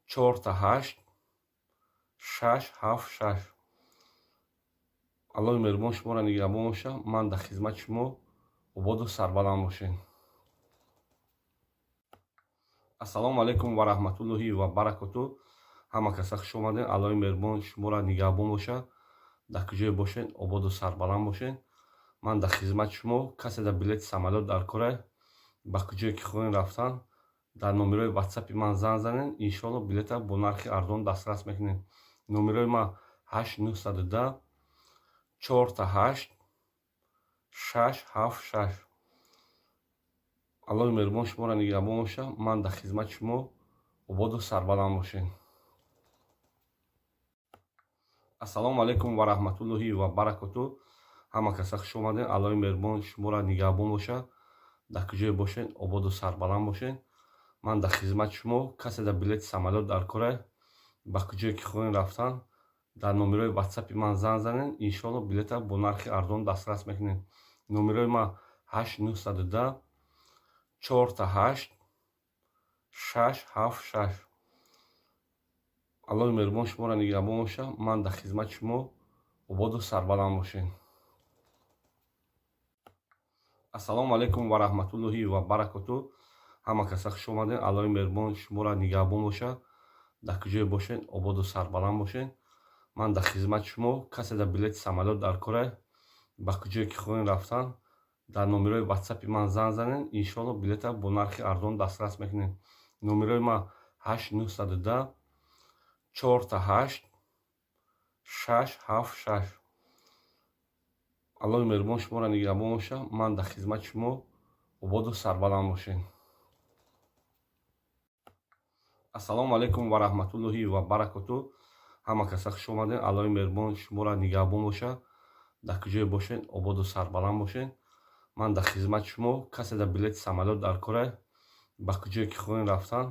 4 8 6 7 6. Аллоҳи меҳрубон шуморо нигаҳбон бошад. Ман дар хизмати шумо. Ободу сарбаланд бошед. Ассалому алайкум ва раҳматуллоҳи ва баракоту. Ҳама каса хуш омадед. Аллоҳи меҳрубон шуморо нигаҳбон бошад. Дар куҷое бошед, ободу сарбаланд бошед. Ман дар хизмати шумо. Касе дар билети самолёт дар кора, ба куҷое ки хоҳем рафтан, дар номерои ватсапи ман занг занед, иншоалло, билета бо нархи арзон дастрас мекунед. Номерои ман 8 910 4 8 6 7 6. Аллоҳи меҳрубон шуморо нигаҳбон бошад. Ман дар хизмати шумо. Ободу сарбаланд бошед. Ассалому алайкум ва раҳматуллоҳи ва баракоту. Ҳама каса хуш омадед. Аллоҳи меҳрубон шуморо нигаҳбон бошад. Дар куҷое бошед, ободу сарбаланд бошед. Ман дар хизмати шумо. Касе дар билети самолёт дар кора, ба куҷое ки хоҳем рафтан, дар номерои ватсапи ман занг занед, иншоалло, билета бо нархи арзон дастрас мекунед. Номерои ман 8 910 4 8 6 7 6. Аллоҳи меҳрубон шуморо нигаҳбон бошад. Ман дар хизмати шумо. Ободу сарбаланд бошед. Ассалому алайкум ва раҳматуллоҳи ва баракоту. Ҳама каса хуш омадед. Аллоҳи меҳрубон шуморо нигаҳбон бошад. Дар куҷое бошед, ободу сарбаланд бошед. Ман дар хизмати шумо. Касе дар билети самолёт дар кора, ба куҷое ки хоҳем рафтан, дар номерои ватсапи ман занг занед, иншоалло, билета бо нархи арзон дастрас мекунед. Номерои ман 8 910 4 8 6 7 6. Аллоҳи меҳрубон шуморо нигаҳбон бошад. Ман дар хизмати шумо. Ободу сарбаланд бошед. Ассалому алайкум ва раҳматуллоҳи ва баракоту. Ҳама каса хуш омадед. Аллоҳи меҳрубон шуморо нигаҳбон бошад. Дар куҷое бошед, ободу сарбаланд бошед. Ман дар хизмати шумо. Касе дар билети самолёт дар кора, ба куҷое ки хоҳем рафтан,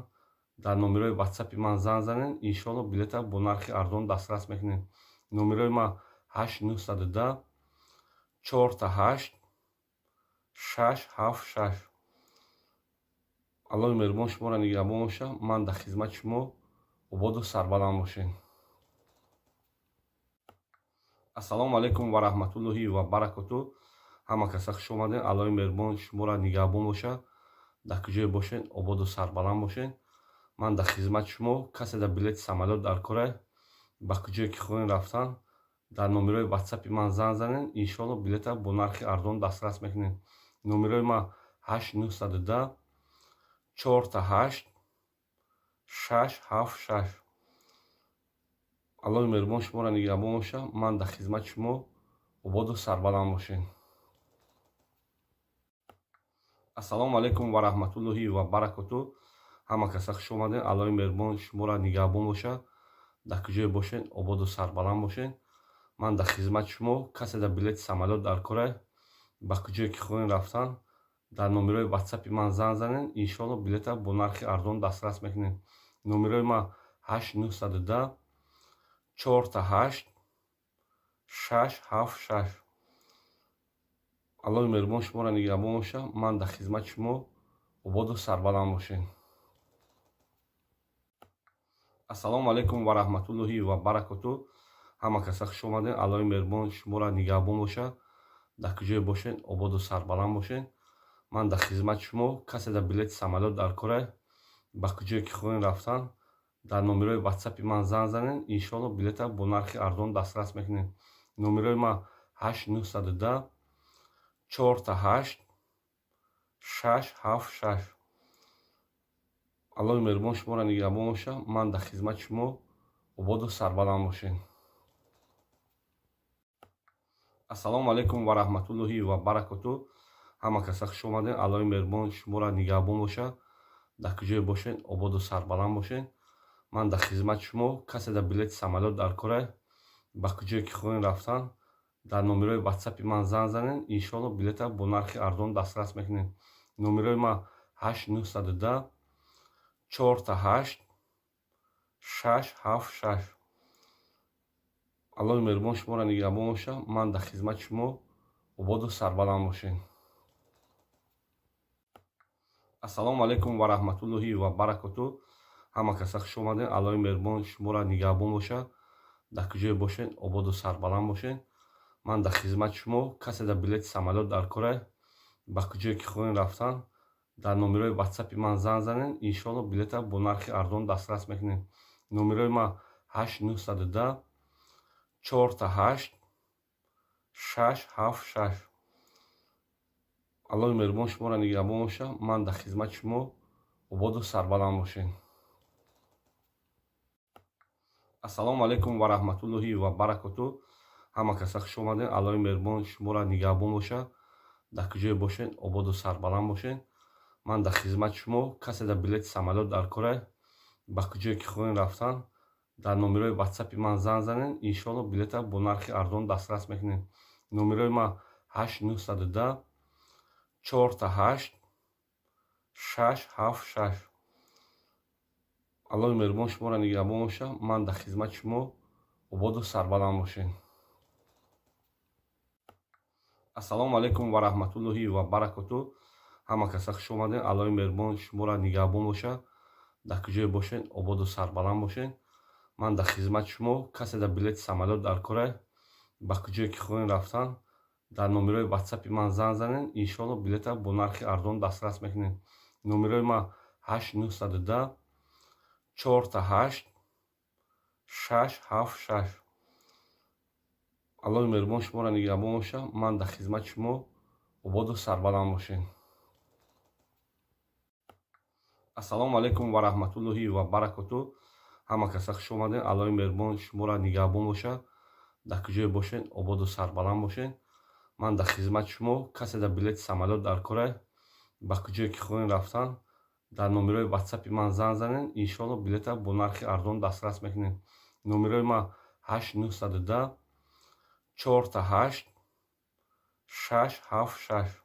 дар номерои ватсапи ман занг занед, иншоалло, билета бо нархи арзон дастрас мекунед. Номерои ман 8 910 4 8 6 7 6. Аллоҳи меҳрубон шуморо нигаҳбон бошад. Ман дар хизмати шумо. Ободу сарбаланд бошед. Ассалому алайкум ва раҳматуллоҳи ва баракоту. Ҳама каса хуш омадед. Аллоҳи меҳрубон шуморо нигаҳбон бошад. Дар куҷое бошед, ободу сарбаланд бошед. Ман дар хизмати шумо. Касе дар билети самолёт дар кора, ба куҷое ки хоҳем рафтан, дар номерои ватсапи ман занг занед, иншоалло, билета бо нархи арзон дастрас мекунед. Номерои ман 8 910 4 8 6 7 6. Аллоҳи меҳрубон шуморо нигаҳбон бошад. Ман дар хизмати шумо. Ободу сарбаланд бошед. Ассалому алайкум ва раҳматуллоҳи ва баракоту. Ҳама каса хуш омадед. Аллоҳи меҳрубон шуморо нигаҳбон бошад. Дар куҷое бошед, ободу сарбаланд бошед. Ман дар хизмати шумо. Касе дар билети самолёт дар кора, ба куҷое ки хоҳем рафтан, дар номерои ватсапи ман занг занед, иншоалло, билета бо нархи арзон дастрас мекунед. Номерои ман 8 910 4 8 6 7 6. Аллоҳи меҳрубон шуморо нигаҳбон боша. Ман дар хизмати шумо, ободу сарбаланд бошед. Ассалому алайкум ва раҳматуллоҳи ва баракоту. Ҳама каса хуш омадем. Аллоҳи меҳрубон шуморо нигаҳбон боша. Дар куҷое бошед, ободу сарбаланд бошед. Ман дар хизмати шумо. Касе дар билети самолёт дар кора, ба куҷое ки хоҳем рафтан, дар номерои ватсапи ман занг занед. Иншоалло, билета бо нархи арзон дастрас мекунед. Номерои ман 8 910 888 676. Аллоҳи меҳрубон шуморо нигаҳбон боша. Ман дар хизмати шумо, ободу сарбаланд бошед. Ассалому алайкум ва раҳматуллоҳи ва баракоту. Ҳама каса хуш омадем. Аллоҳи меҳрубон шуморо нигаҳбон боша. Дар куҷое бошед, ободу сарбаланд бошед. Ман дар хизмати шумо. Касе дар билети самолёт дар кора, ба куҷое ки хоҳем рафтан, дар номерои ватсапи ман занг занед. Иншоалло, билета бо нархи арзон дастрас мекунед. Номерои ман 8 910 888 676. Аллоҳи меҳрубон шуморо нигаҳбон боша. Ман дар хизмати шумо, ободу сарбаланд бошед. Ассалому алайкум ва раҳматуллоҳи ва баракоту. Ҳама каса хуш омадем. Аллоҳи меҳрубон шуморо нигаҳбон боша. Дар куҷое бошед, ободу сарбаланд бошед. Ман дар хизмати шумо. Касе дар билети самолёт дар кора, ба куҷое ки хоҳем рафтан, дар номерои ватсапи ман занг занед. Иншоалло, билета бо нархи арзон дастрас мекунед. Номерои ман 8 910 888 676. Аллоҳи меҳрубон шуморо нигаҳбон боша. Ман дар хизмати шумо, ободу сарбаланд бошед. Ассалому алайкум ва раҳматуллоҳи ва баракоту. Ҳама каса хуш омадем. Аллоҳи меҳрубон шуморо нигаҳбон боша. Дар куҷое бошед, ободу сарбаланд бошед. Ман дар хизмати шумо. Касе дар билети самолёт дар кора, ба куҷое ки хоҳем рафтан, дар номерои ватсапи ман занг занед. Иншоалло, билета бо нархи арзон дастрас мекунед. Номерои ман 8 910 888 676. Аллоҳи меҳрубон шуморо нигаҳбон боша. Ман дар хизмати шумо, ободу сарбаланд бошед. Ассалому алайкум ва раҳматуллоҳи ва баракоту. Ҳама каса хуш омадем. Аллоҳи меҳрубон шуморо нигаҳбон боша. Дар куҷое бошед, ободу сарбаланд бошед. Ман дар хизмати шумо. Касе дар билети самолёт дар кора, ба куҷое ки хоҳем рафтан, дар номерои ватсапи ман занг занед. Иншоалло, билета бо нархи арзон дастрас мекунед. Номерои ман 8 910 888 676. Аллоҳи меҳрубон шуморо нигаҳбон боша. Ман дар хизмати шумо, ободу сарбаланд бошед. Ассалому алайкум ва раҳматуллоҳи ва баракоту. Ҳама каса хуш омадем. Аллоҳи меҳрубон шуморо нигаҳбон боша. Дар куҷое бошед, ободу сарбаланд бошед. Ман дар хизмати шумо. Касе дар билети самолёт дар кора, ба куҷое ки хоҳем рафтан, дар номерои ватсапи ман занг занед. Иншоалло, билета бо нархи арзон дастрас мекунед. Номерои ман 8 910 888 676.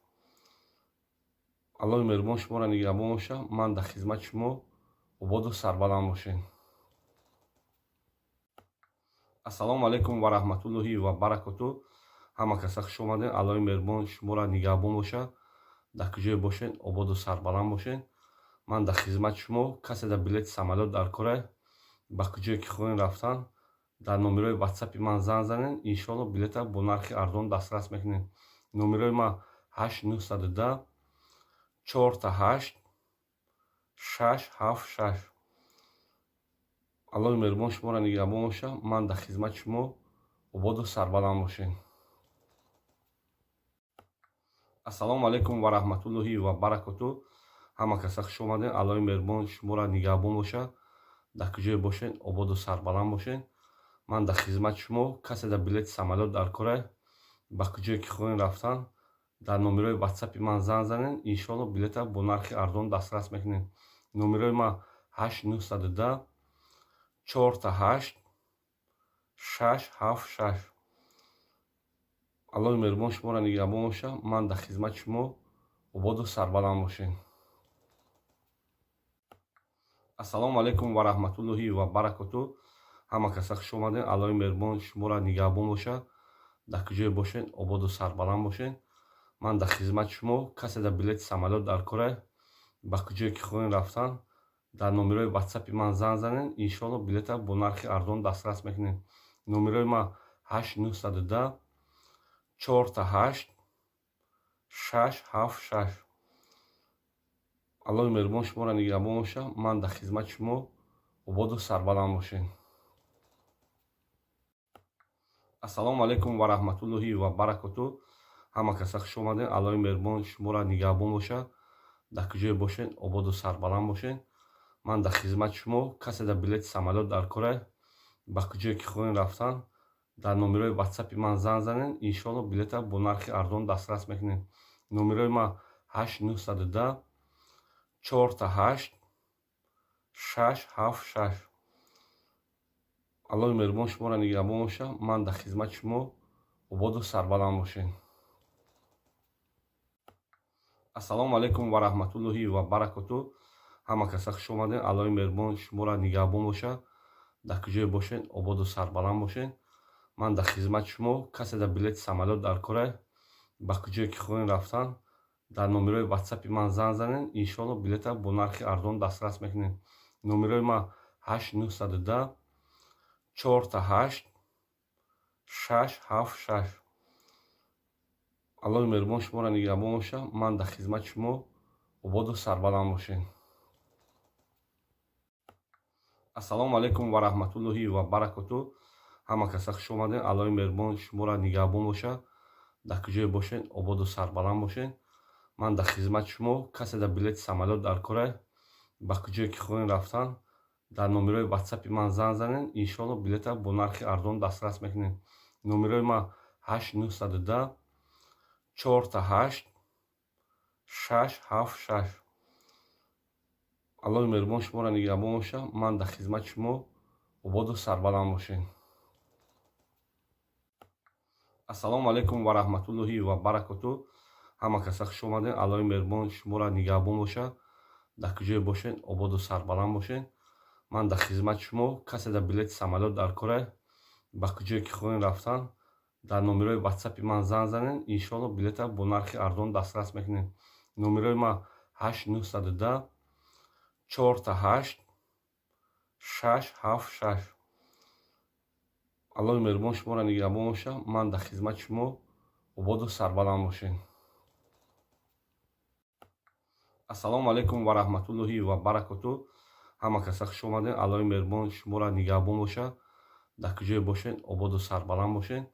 Аллоҳи меҳрубон шуморо нигаҳбон боша. Ман дар хизмати шумо, ободу сарбаланд бошед. Ассалому алайкум ва раҳматуллоҳи ва баракоту. Ҳама каса хуш омадем. Аллоҳи меҳрубон шуморо нигаҳбон боша. Дар куҷое бошед, ободу сарбаланд бошед. Ман дар хизмати шумо. Касе дар билети самолёт дар кора, ба куҷое ки хоҳем рафтан, дар номерои ватсапи ман занг занед. Иншоалло, билета бо нархи арзон дастрас мекунед. Номерои ман 8 910 888 676. Аллоҳи меҳрубон шуморо нигаҳбон боша. Ман дар хизмати шумо, ободу сарбаланд бошед. Ассалому алайкум ва раҳматуллоҳи ва баракоту. Ҳама каса хуш омадем. Аллоҳи меҳрубон шуморо нигаҳбон боша. Дар куҷое бошед, ободу сарбаланд бошед. Ман дар хизмати шумо. Касе дар билети самолёт дар кора, ба куҷое ки хоҳем рафтан, дар номерои ватсапи ман занг занед. Иншоалло, билета бо нархи арзон дастрас мекунед. Номерои ман 8 910 888 676. Аллоҳи меҳрубон шуморо нигаҳбон боша. Ман дар хизмати шумо, ободу сарбаланд бошед. Ассалому алайкум ва раҳматуллоҳи ва баракоту. Ҳама каса хуш омадем. Аллоҳи меҳрубон шуморо нигаҳбон боша. Дар куҷое бошед, ободу сарбаланд бошед. Ман дар хизмати шумо. Касе дар билети самолёт дар кора, ба куҷое ки хоҳем рафтан, дар номерои ватсапи ман занг занед, иншоалло, билета бо нархи арзон дастрас мекунед. Номерои ман 8 910 4 8 6 7 6. Аллоҳи меҳрубон шуморо нигаҳбон бошад. Ман дар хизмати шумо. Ободу сарбаланд бошед. Ассалому алайкум ва раҳматуллоҳи ва баракоту. Ҳама каса хуш омадед. Аллоҳи меҳрубон шуморо нигаҳбон бошад. Дар куҷое бошед, ободу сарбаланд бошед. Ман дар хизмати шумо. Касе дар билети самолёт дар кора, ба куҷое ки хоҳем рафтан, дар номерои ватсапи ман занг занед, иншоалло, билета бо нархи арзон дастрас мекунед. Номерои ман 8 910 4 8 6 7 6. Аллоҳи меҳрубон шуморо нигаҳбон бошад. Ман дар хизмати шумо. Ободу сарбаланд бошед. Ассалому алайкум ва раҳматуллоҳи ва баракоту. Ҳама каса хуш омадед. Аллоҳи меҳрубон шуморо нигаҳбон бошад. Дар куҷое бошед, ободу сарбаланд бошед. Ман дар хизмати шумо. Касе дар билети самолёт дар кора, ба куҷое ки хоҳем рафтан, дар номерои ватсапи ман занг занед, иншоалло, билета бо нархи арзон дастрас мекунед. Номерои ман 8 910 4 8 6 7 6. Аллоҳи меҳрубон шуморо нигаҳбон бошад. Ман дар хизмати шумо. Ободу сарбаланд бошед. Ассалому алайкум ва раҳматуллоҳи ва баракоту. Ҳама каса хуш омадед. Аллоҳи меҳрубон шуморо нигаҳбон бошад. Дар куҷое бошед, ободу сарбаланд бошед. Ман дар хизмати шумо. Касе дар билети самолёт дар кора, ба куҷое ки хоҳем рафтан, дар номерои ватсапи ман занг занед, иншоалло, билета бо нархи арзон дастрас мекунед. Номерои ман 8 910 4 8 6 7 6. Аллоҳи меҳрубон шуморо нигаҳбон бошад. Ман дар хизмати шумо. Ободу сарбаланд бошед. Ассалому алайкум ва раҳматуллоҳи ва баракоту. Ҳама каса хуш омадед. Аллоҳи меҳрубон шуморо нигаҳбон бошад. Дар куҷое бошед, ободу сарбаланд бошед. Ман дар хизмати шумо. Касе дар билети самолёт дар кора, ба куҷое ки хоҳем рафтан, дар номерои ватсапи ман занг занед, иншоалло, билета бо нархи арзон дастрас мекунед. Номерои ман 8 910 4 8 6 7 6. Аллоҳи меҳрубон шуморо нигаҳбон бошад. Ман дар хизмати шумо. Ободу сарбаланд бошед. Ассалому алайкум ва раҳматуллоҳи ва баракоту. Ҳама каса хуш омадед. Аллоҳи меҳрубон шуморо нигаҳбон бошад. Дар куҷое бошед, ободу сарбаланд бошед.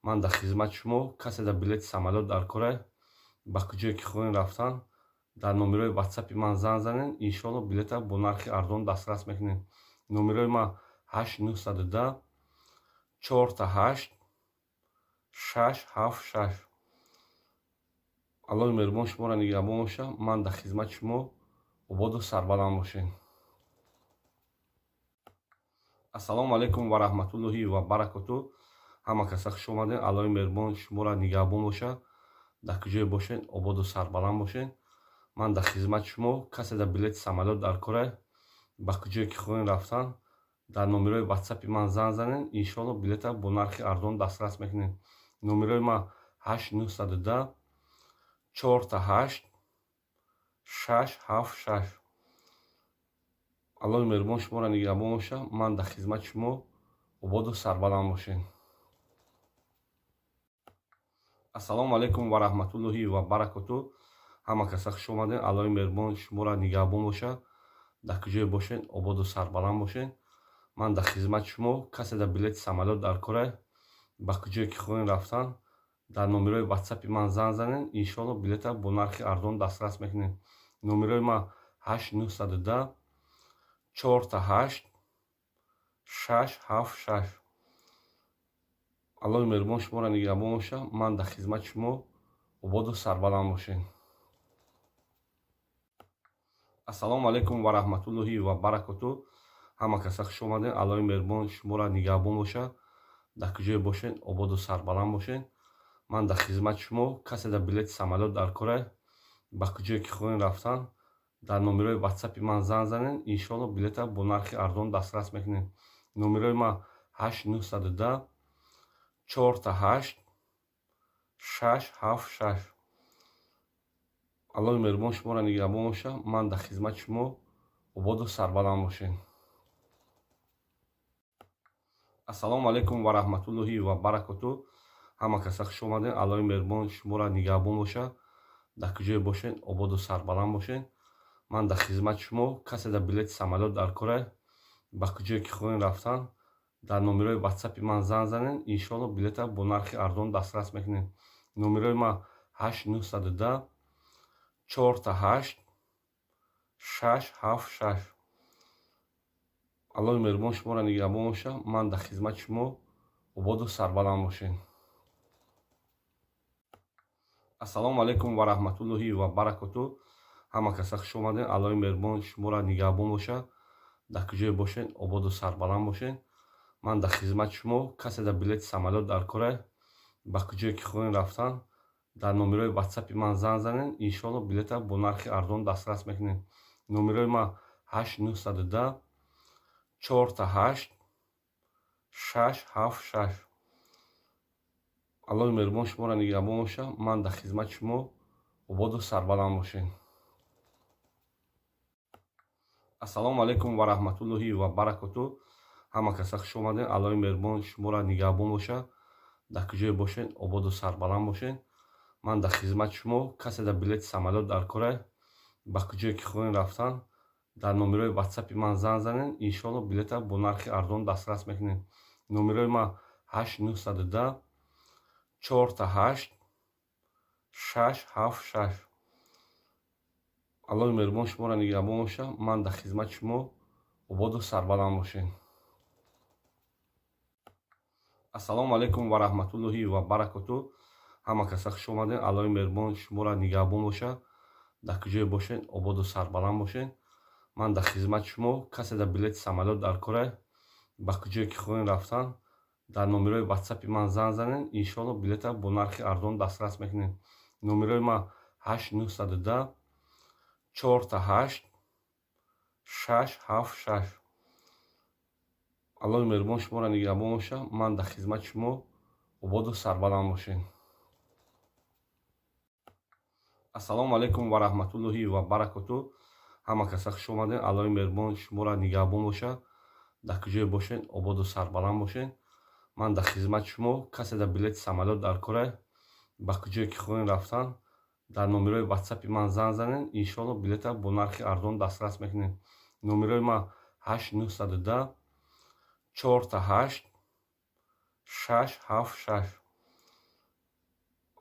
Ман дар хизмати шумо. Касе дар билети самолёт дар кора, ба куҷое ки хоҳем рафтан, дар номерои ватсапи ман занг занед, иншоалло, билета бо нархи арзон дастрас мекунед. Номерои ман 8 910 4 8 6 7 6. Аллоҳи меҳрубон шуморо нигаҳбон бошад. Ман дар хизмати шумо. Ободу сарбаланд бошед. Ассалому алайкум ва раҳматуллоҳи ва баракоту. Ҳама каса хуш омадед. Аллоҳи меҳрубон шуморо нигаҳбон бошад. Дар куҷое бошед, ободу сарбаланд бошед. Ман дар хизмати шумо. Касе дар билети самолёт дар кора, ба куҷое ки хоҳем рафтан, дар номерои ватсапи ман занг занед, иншоалло, билета бо нархи арзон дастрас мекунед. Номерои ман 8 910 4 8 6 7 6. Аллоҳи меҳрубон шуморо нигаҳбон бошад. Ман дар хизмати шумо. Ободу сарбаланд бошед. Ассалому алайкум ва раҳматуллоҳи ва баракоту. Ҳама каса хуш омадед. Аллоҳи меҳрубон шуморо нигаҳбон бошад. Дар куҷое бошед, ободу сарбаланд бошед. Ман дар хизмати шумо. Касе дар билети самолёт дар кора, ба куҷое ки хоҳем рафтан, дар номерои ватсапи ман занг занед, иншоалло, билета бо нархи арзон дастрас мекунед. Номерои ман 8 910 4 8 6 7 6. Аллоҳи меҳрубон шуморо нигаҳбон бошад. Ман дар хизмати шумо. Ободу сарбаланд бошед. Ассалому алайкум ва раҳматуллоҳи ва баракоту. Ҳама каса хуш омадед. Аллоҳи меҳрубон шуморо нигаҳбон бошад. Дар куҷое бошед, ободу сарбаланд бошед. Ман дар хизмати шумо. Касе дар билети самолёт дар кора, ба куҷое ки хоҳем рафтан, дар номерои ватсапи ман занг занед, иншоалло, билета бо нархи арзон дастрас мекунед. Номерои ман 8 910 4 8 6 7 6. Аллоҳи меҳрубон шуморо нигаҳбон боша. Ман дар хизмати шумо, ободу сарбаланд бошед. Ассалому алайкум ва раҳматуллоҳи ва баракоту. Ҳама каса хуш омадем. Аллоҳи меҳрубон шуморо нигаҳбон боша. Дар куҷое бошед, ободу сарбаланд бошед. Ман дар хизмати шумо. Касе дар билети самолёт дар кора, ба куҷое ки хоҳем рафтан, дар номерои ватсапи ман занг занед. Иншоалло, билета бо нархи арзон дастрас мекунед. Номерои ман 8 910 4 8 6 7 6. Аллоҳи меҳрубон шуморо нигаҳбон боша. Ман дар хизмати шумо, ободу сарбаланд бошед. Ассалому алайкум ва раҳматуллоҳи ва баракоту. Ҳама каса хуш омадем. Аллоҳи меҳрубон шуморо нигаҳбон боша. Дар куҷое бошед, ободу сарбаланд бошед. Ман дар хизмати шумо. Касе дар билети самолёт дар кора, ба куҷое ки хоҳем рафтан, дар номерои ватсапи ман занг занед. Иншоалло, билета бо нархи арзон дастрас мекунед. Номерои ман 8 910 4 8 6 7 6. Аллоҳи меҳрубон шуморо нигаҳбон боша. Ман дар хизмати шумо, ободу сарбаланд бошед. Ассалому алайкум ва раҳматуллоҳи ва баракоту. Ҳама каса хуш омадем. Аллоҳи меҳрубон шуморо нигаҳбон боша. Дар куҷое бошед, ободу сарбаланд бошед. Ман дар хизмати шумо. Касе дар билети самолёт дар кора, ба куҷое ки хоҳем рафтан, дар номерои ватсапи ман занг занед. Иншоалло, билета бо нархи арзон дастрас мекунед. Номерои ман 8 910 4 8 6 7 6. Аллоҳи меҳрубон шуморо нигаҳбон боша. Ман дар хизмати шумо, ободу сарбаланд бошед. Ассалому алайкум ва раҳматуллоҳи ва баракоту. Ҳама каса хуш омадем. Аллоҳи меҳрубон шуморо нигаҳбон боша. Дар куҷое бошед, ободу сарбаланд бошед. Ман дар хизмати шумо. Касе дар билети самолёт дар кора, ба куҷое ки хоҳем рафтан, дар номерои ватсапи ман занг занед. Иншоалло, билета бо нархи арзон дастрас мекунед. Номерои ман 8 910 4 8 6 7 6. Аллоҳи меҳрубон шуморо нигаҳбон боша. Ман дар хизмати шумо, ободу сарбаланд бошед. Ассалому алайкум ва раҳматуллоҳи ва баракоту. Ҳама каса хуш омадем. Аллоҳи меҳрубон шуморо нигаҳбон боша. Дар куҷое бошед, ободу сарбаланд бошед. Ман дар хизмати шумо. Касе дар билети самолёт дар кора, ба куҷое ки хоҳем рафтан, дар номерои ватсапи ман занг занед. Иншоалло, билета бо нархи арзон дастрас мекунед. Номерои ман 8 910 4 8 6 7 6.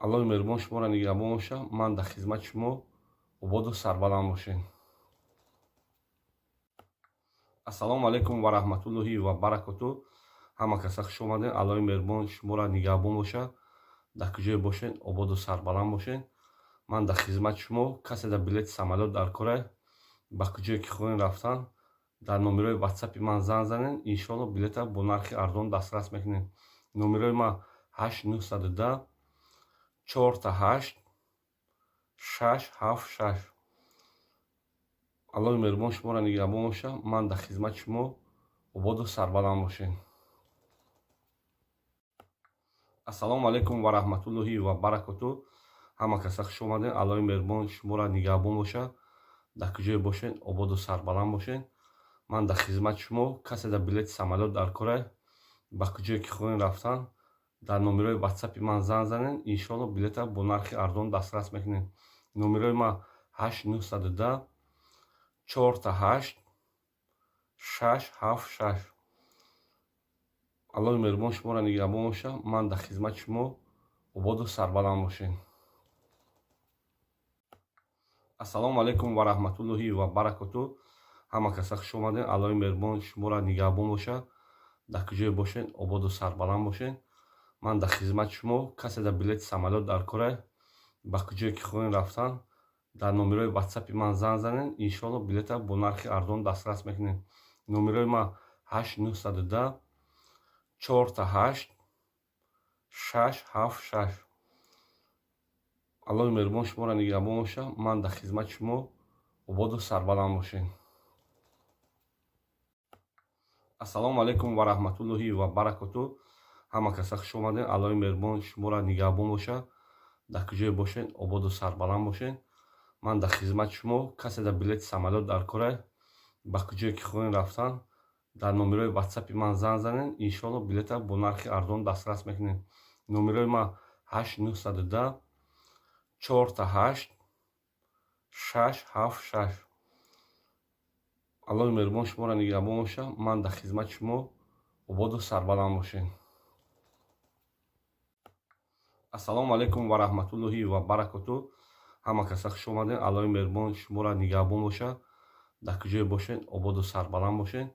Аллоҳи меҳрубон шуморо нигаҳбон боша. Ман дар хизмати шумо, ободу сарбаланд бошед. Ассалому алайкум ва раҳматуллоҳи ва баракоту. Ҳама каса хуш омадем. Аллоҳи меҳрубон шуморо нигаҳбон боша. Дар куҷое бошед, ободу сарбаланд бошед. Ман дар хизмати шумо. Касе дар билети самолёт дар кора, ба куҷое ки хоҳем рафтан, дар номерои ватсапи ман занг занед. Иншоалло, билета бо нархи арзон дастрас мекунед. Номерои ман 8 910 4 8 6 7 6. Аллоҳи меҳрубон шуморо нигаҳбон боша. Ман дар хизмати шумо, ободу сарбаланд бошед. Ассалому алайкум ва раҳматуллоҳи ва баракоту. Ҳама каса хуш омадем. Аллоҳи меҳрубон шуморо нигаҳбон боша. Дар куҷое бошед, ободу сарбаланд бошед. Ман дар хизмати шумо. Касе дар билети самолёт дар кора, ба куҷое ки хоҳем рафтан, дар номерои ватсапи ман занг занед. Иншоалло, билета бо нархи арзон дастрас мекунед. Номерои ман 8 910 4 8 6 7 6. Аллоҳи меҳрубон шуморо нигаҳбон боша. Ман дар хизмати шумо, ободу сарбаланд бошед. Ассалому алайкум ва раҳматуллоҳи ва баракоту. Ҳама каса хуш омадем. Аллоҳи меҳрубон шуморо нигаҳбон боша. Дар куҷое бошед, ободу сарбаланд бошед. Ман дар хизмати шумо. Касе дар билети самолёт дар кора, ба куҷое ки хоҳем рафтан, дар номерои ватсапи ман занг занед. Иншоалло, билета бо нархи арзон дастрас мекунед. Номерои ман 8 910 4 8 6 7 6. Аллоҳи меҳрубон шуморо нигаҳбон боша. Ман дар хизмати шумо, ободу сарбаланд бошед. Ассалому алайкум ва раҳматуллоҳи ва баракоту. Ҳама каса хуш омадем. Аллоҳи меҳрубон шуморо нигаҳбон боша. Дар куҷое бошед, ободу сарбаланд бошед. Ман дар хизмати шумо. Касе дар билети самолёт дар кора, ба куҷое ки хоҳем рафтан, дар номерои ватсапи ман занг занед, иншоалло, билета бо нархи арзон дастрас мекунед. Номерои ман 8 910 4 8 6 7 6. Аллоҳи меҳрубон шуморо нигаҳбон бошад. Ман дар хизмати шумо, ободу сарбаланд бошед. Ассалому алайкум ва раҳматуллоҳи ва баракоту. Ҳама каса хуш омадед. Аллоҳи меҳрубон шуморо нигаҳбон бошад. Дар куҷое бошед, ободу сарбаланд бошед.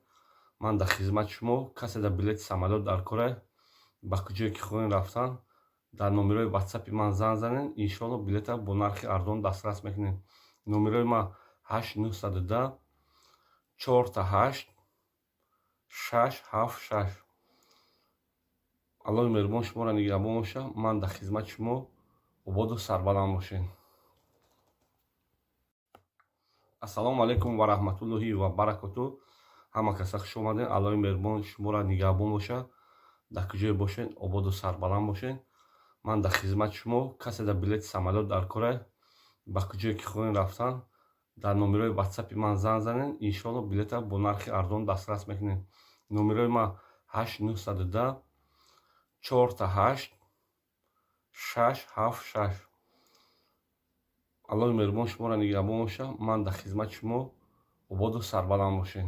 Ман дар хизмати шумо. Касе дар билети самолёт дар кора, ба куҷое ки хоҳем рафтан, дар номерои ватсапи ман занг занед, иншоалло, билета бо нархи арзон дастрас мекунед. Номерои ман 8 910 4 8 6 7 6. Аллоҳи меҳрубон шуморо нигаҳбон бошад. Ман дар хизмати шумо, ободу сарбаланд бошед. Ассалому алайкум ва раҳматуллоҳи ва баракоту. Ҳама каса хуш омадед. Аллоҳи меҳрубон шуморо нигаҳбон бошад. Дар куҷое бошед, ободу сарбаланд бошед. Ман дар хизмати шумо. Касе дар билети самолёт дар кора, ба куҷое ки хоҳем рафтан, дар номерои ватсапи ман занг занед, иншоалло, билета бо нархи арзон дастрас мекунед. Номерои ман 8 910 4 8 6 7 6. Аллоҳи меҳрубон шуморо нигаҳбон бошад. Ман дар хизмати шумо, ободу сарбаланд бошед.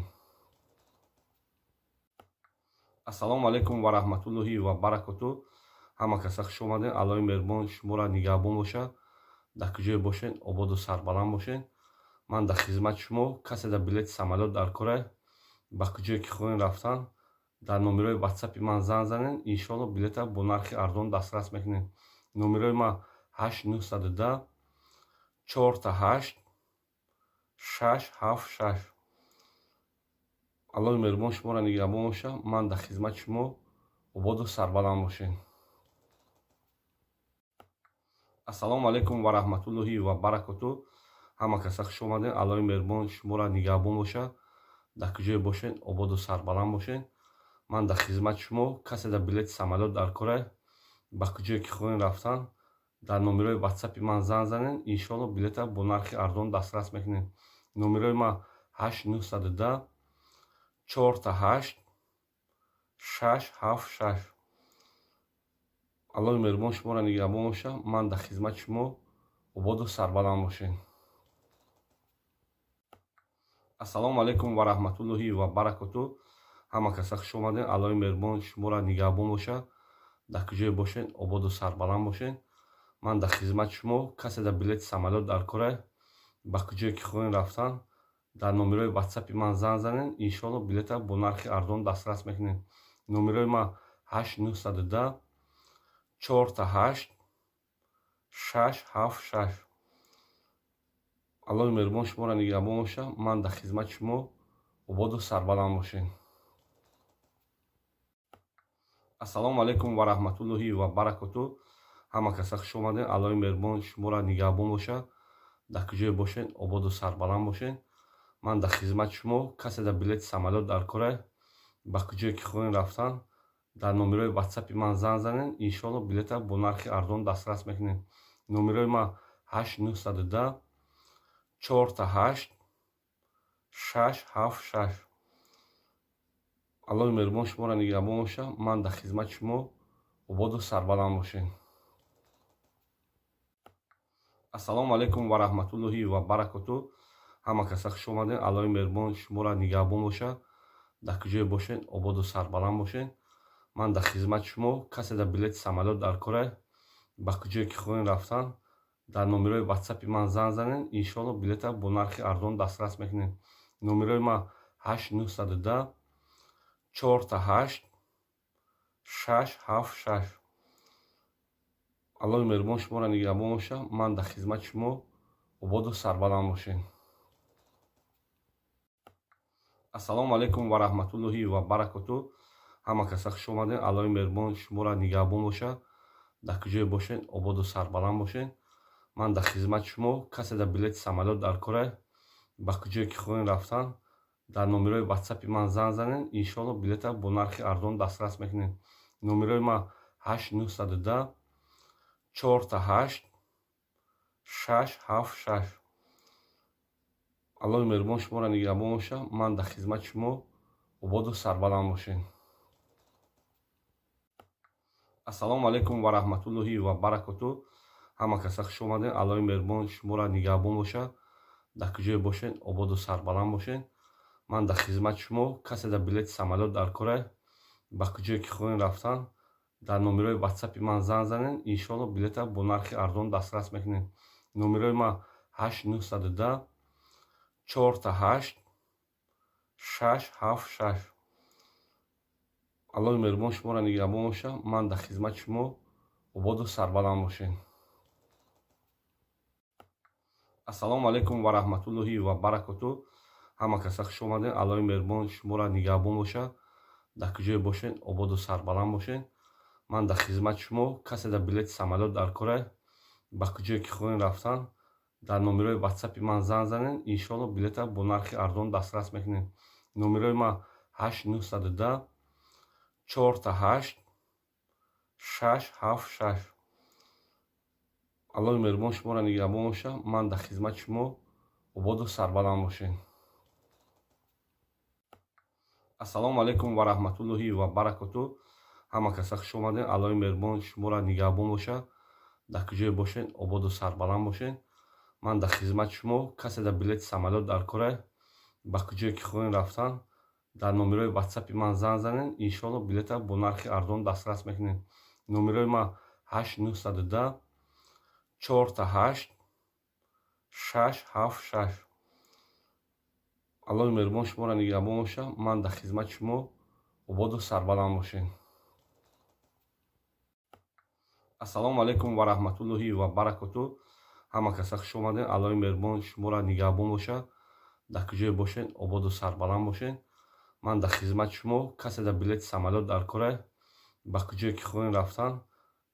Ассалому алайкум ва раҳматуллоҳи ва баракоту. Ҳама каса хуш омадед. Аллоҳи меҳрубон шуморо нигаҳбон бошад. Дар куҷое бошед, ободу сарбаланд бошед. Ман дар хизмати шумо. Касе дар билети самолёт дар кора, ба куҷое ки хоҳем рафтан, дар номерои ватсапи ман занг занед, иншоалло, билета бо нархи арзон дастрас мекунед. Номерои ман 8 910 4 8 6 7 6. Аллоҳи меҳрубон шуморо нигаҳбон бошад. Ман дар хизмати шумо, ободу сарбаланд бошед. Ассалому алайкум ва раҳматуллоҳи ва баракоту. Ҳама каса хуш омадед. Аллоҳи меҳрубон шуморо нигаҳбон бошад. Дар куҷое бошед, ободу сарбаланд бошед. Ман дар хизмати шумо. Касе дар билети самолёт дар кора, ба куҷое ки хоҳем рафтан, дар номерои ватсапи ман занг занед, иншоалло, билета бо нархи арзон дастрас мекунед. Номерои ман 8 910 4 8 6 7 6. Аллоҳи меҳрубон шуморо нигаҳбон бошад. Ман дар хизмати шумо, ободу сарбаланд бошед. Ассалому алайкум ва раҳматуллоҳи ва баракоту. Ҳама каса хуш омадед. Аллоҳи меҳрубон шуморо нигаҳбон бошад. Дар куҷое бошед, ободу сарбаланд бошед. Ман дар хизмати шумо. Касе дар билети самолёт дар кора, ба куҷое ки хоҳем рафтан, дар номерои ватсапи ман занг занед, иншоалло, билета бо нархи арзон дастрас мекунед. Номерои ман 8 910 4 8 6 7 6. Аллоҳи меҳрубон шуморо нигаҳбон бошад. Ман дар хизмати шумо, ободу сарбаланд бошед. Ассалому алайкум ва раҳматуллоҳи ва баракоту. Ҳама каса хуш омадед. Аллоҳи меҳрубон шуморо нигаҳбон бошад. Дар куҷое бошед, ободу сарбаланд бошед. Ман дар хизмати шумо. Касе дар билети самолёт дар кора, ба куҷое ки хоҳем рафтан, дар номерои ватсапи ман занг занед, иншоалло, билета бо нархи арзон дастрас мекунед. Номерои ман 8 910 4 8 6 7 6. Аллоҳи меҳрубон шуморо нигаҳбон бошад. Ман дар хизмати шумо, ободу сарбаланд бошед. Ассалому алайкум ва раҳматуллоҳи ва баракоту. Ҳама каса хуш омадед. Аллоҳи меҳрубон шуморо нигаҳбон бошад. Дар куҷое бошед, ободу сарбаланд бошед. Ман дар хизмати шумо. Касе дар билети самолёт дар кора, ба куҷое ки хоҳем рафтан, дар номерои ватсапи ман занг занед, иншоалло, билета бо нархи арзон дастрас мекунед. Номерои ман 8 910 4 8 6 7 6. Аллоҳи меҳрубон шуморо нигаҳбон бошад. Ман дар хизмати шумо, ободу сарбаланд бошед. Ассалому алайкум ва раҳматуллоҳи ва баракоту. Ҳама каса хуш омадед. Аллоҳи меҳрубон шуморо нигаҳбон бошад. Дар куҷое бошед, ободу сарбаланд бошед. Ман дар хизмати шумо. Касе дар билети самолёт дар кора, ба куҷое ки хоҳем рафтан, дар номерои ватсапи ман занг занед, иншоалло, билета бо нархи арзон дастрас мекунед. Номерои ман 8 910 4 8 6 7 6. Аллоҳи меҳрубон шуморо нигаҳбон боша. Ман дар хизмати шумо, ободу сарбаланд бошед. Ассалому алайкум ва раҳматуллоҳи ва баракоту. Ҳама каса хуш омадед. Аллоҳи меҳрубон шуморо нигаҳбон боша. Дар куҷое бошед, ободу сарбаланд бошед. Ман дар хизмати шумо. Касе дар билети самолёт дар кора, ба куҷое ки хоҳем рафтан, дар номерои ватсапи ман занг занед. Иншоалло, билета бо нархи арзон дастрас мекунед. Номерои ман 8910 888 676. Аллоҳи меҳрубон шуморо нигаҳбон боша. Ман дар хизмати шумо, ободу сарбаланд бошед. Ассалому алайкум ва раҳматуллоҳи ва баракоту. Ҳама каса хуш омадед. Аллоҳи меҳрубон шуморо нигаҳбон боша. Дар куҷое бошед, ободу сарбаланд бошед. Ман дар хизмати шумо. Касе дар билети самолёт дар кора, ба куҷое ки хоҳем рафтан, дар номерои ватсапи ман занг занед. Иншоалло, билета бо нархи арзон дастрас мекунед. Номерои ман 8910 888 676. Аллоҳи меҳрубон шуморо нигаҳбон боша. Ман дар хизмати шумо, ободу сарбаланд бошед. Ассалому алайкум ва раҳматуллоҳи ва баракоту. Ҳама каса хуш омадед. Аллоҳи меҳрубон шуморо нигаҳбон боша. Дар куҷое бошед, ободу сарбаланд бошед. Ман дар хизмати шумо. Касе дар билети самолёт дар кора, ба куҷое ки хоҳем рафтан, дар номерои ватсапи ман занг занед. Иншоалло, билета бо нархи арзон дастрас мекунед. Номерои ман 8910 888 676. Аллоҳи меҳрубон шуморо нигаҳбон боша. Ман дар хизмати шумо, ободу сарбаланд бошед. Ассалому алайкум ва раҳматуллоҳи ва баракоту. Ҳама каса хуш омадед. Аллоҳи меҳрубон шуморо нигаҳбон боша. Дар куҷое бошед, ободу сарбаланд бошед. Ман дар хизмати шумо. Касе дар билети самолёт дар кора, ба куҷое ки хоҳем рафтан,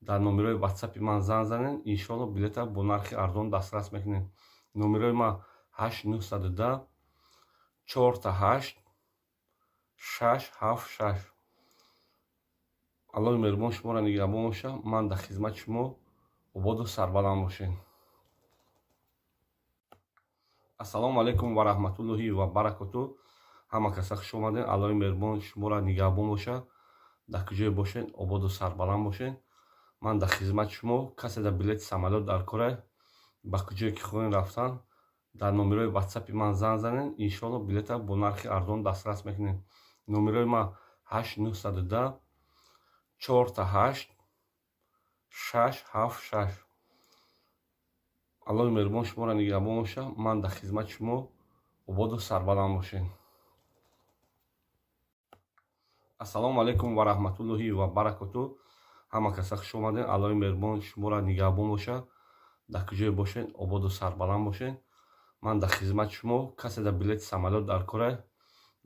дар номерои ватсапи ман занг занед. Иншоалло, билета бо нархи арзон дастрас мекунед. Номерои ман 8910 888 676. Аллоҳи меҳрубон шуморо нигаҳбон боша. Ман дар хизмати шумо, ободу сарбаланд бошед. Ассалому алайкум ва раҳматуллоҳи ва баракоту. Ҳама каса хуш омадед. Аллоҳи меҳрубон шуморо нигаҳбон боша. Дар куҷое бошед, ободу сарбаланд бошед. Ман дар хизмати шумо. Касе дар билети самолёт дар кора, ба куҷое ки хоҳем рафтан, дар номерои ватсапи ман занг занед. Иншоалло, билета бо нархи арзон дастрас мекунед. Номерои ман 8910 888 676. Аллоҳи меҳрубон шуморо нигаҳбон боша. Ман дар хизмати шумо, ободу сарбаланд бошед. Ассалому алайкум ва раҳматуллоҳи ва баракоту. Ҳама каса хуш омадед. Аллоҳи меҳрубон шуморо нигаҳбон боша. Дар куҷое бошед, ободу сарбаланд бошед. Ман дар хизмати шумо. Касе дар билети самолёт дар кора,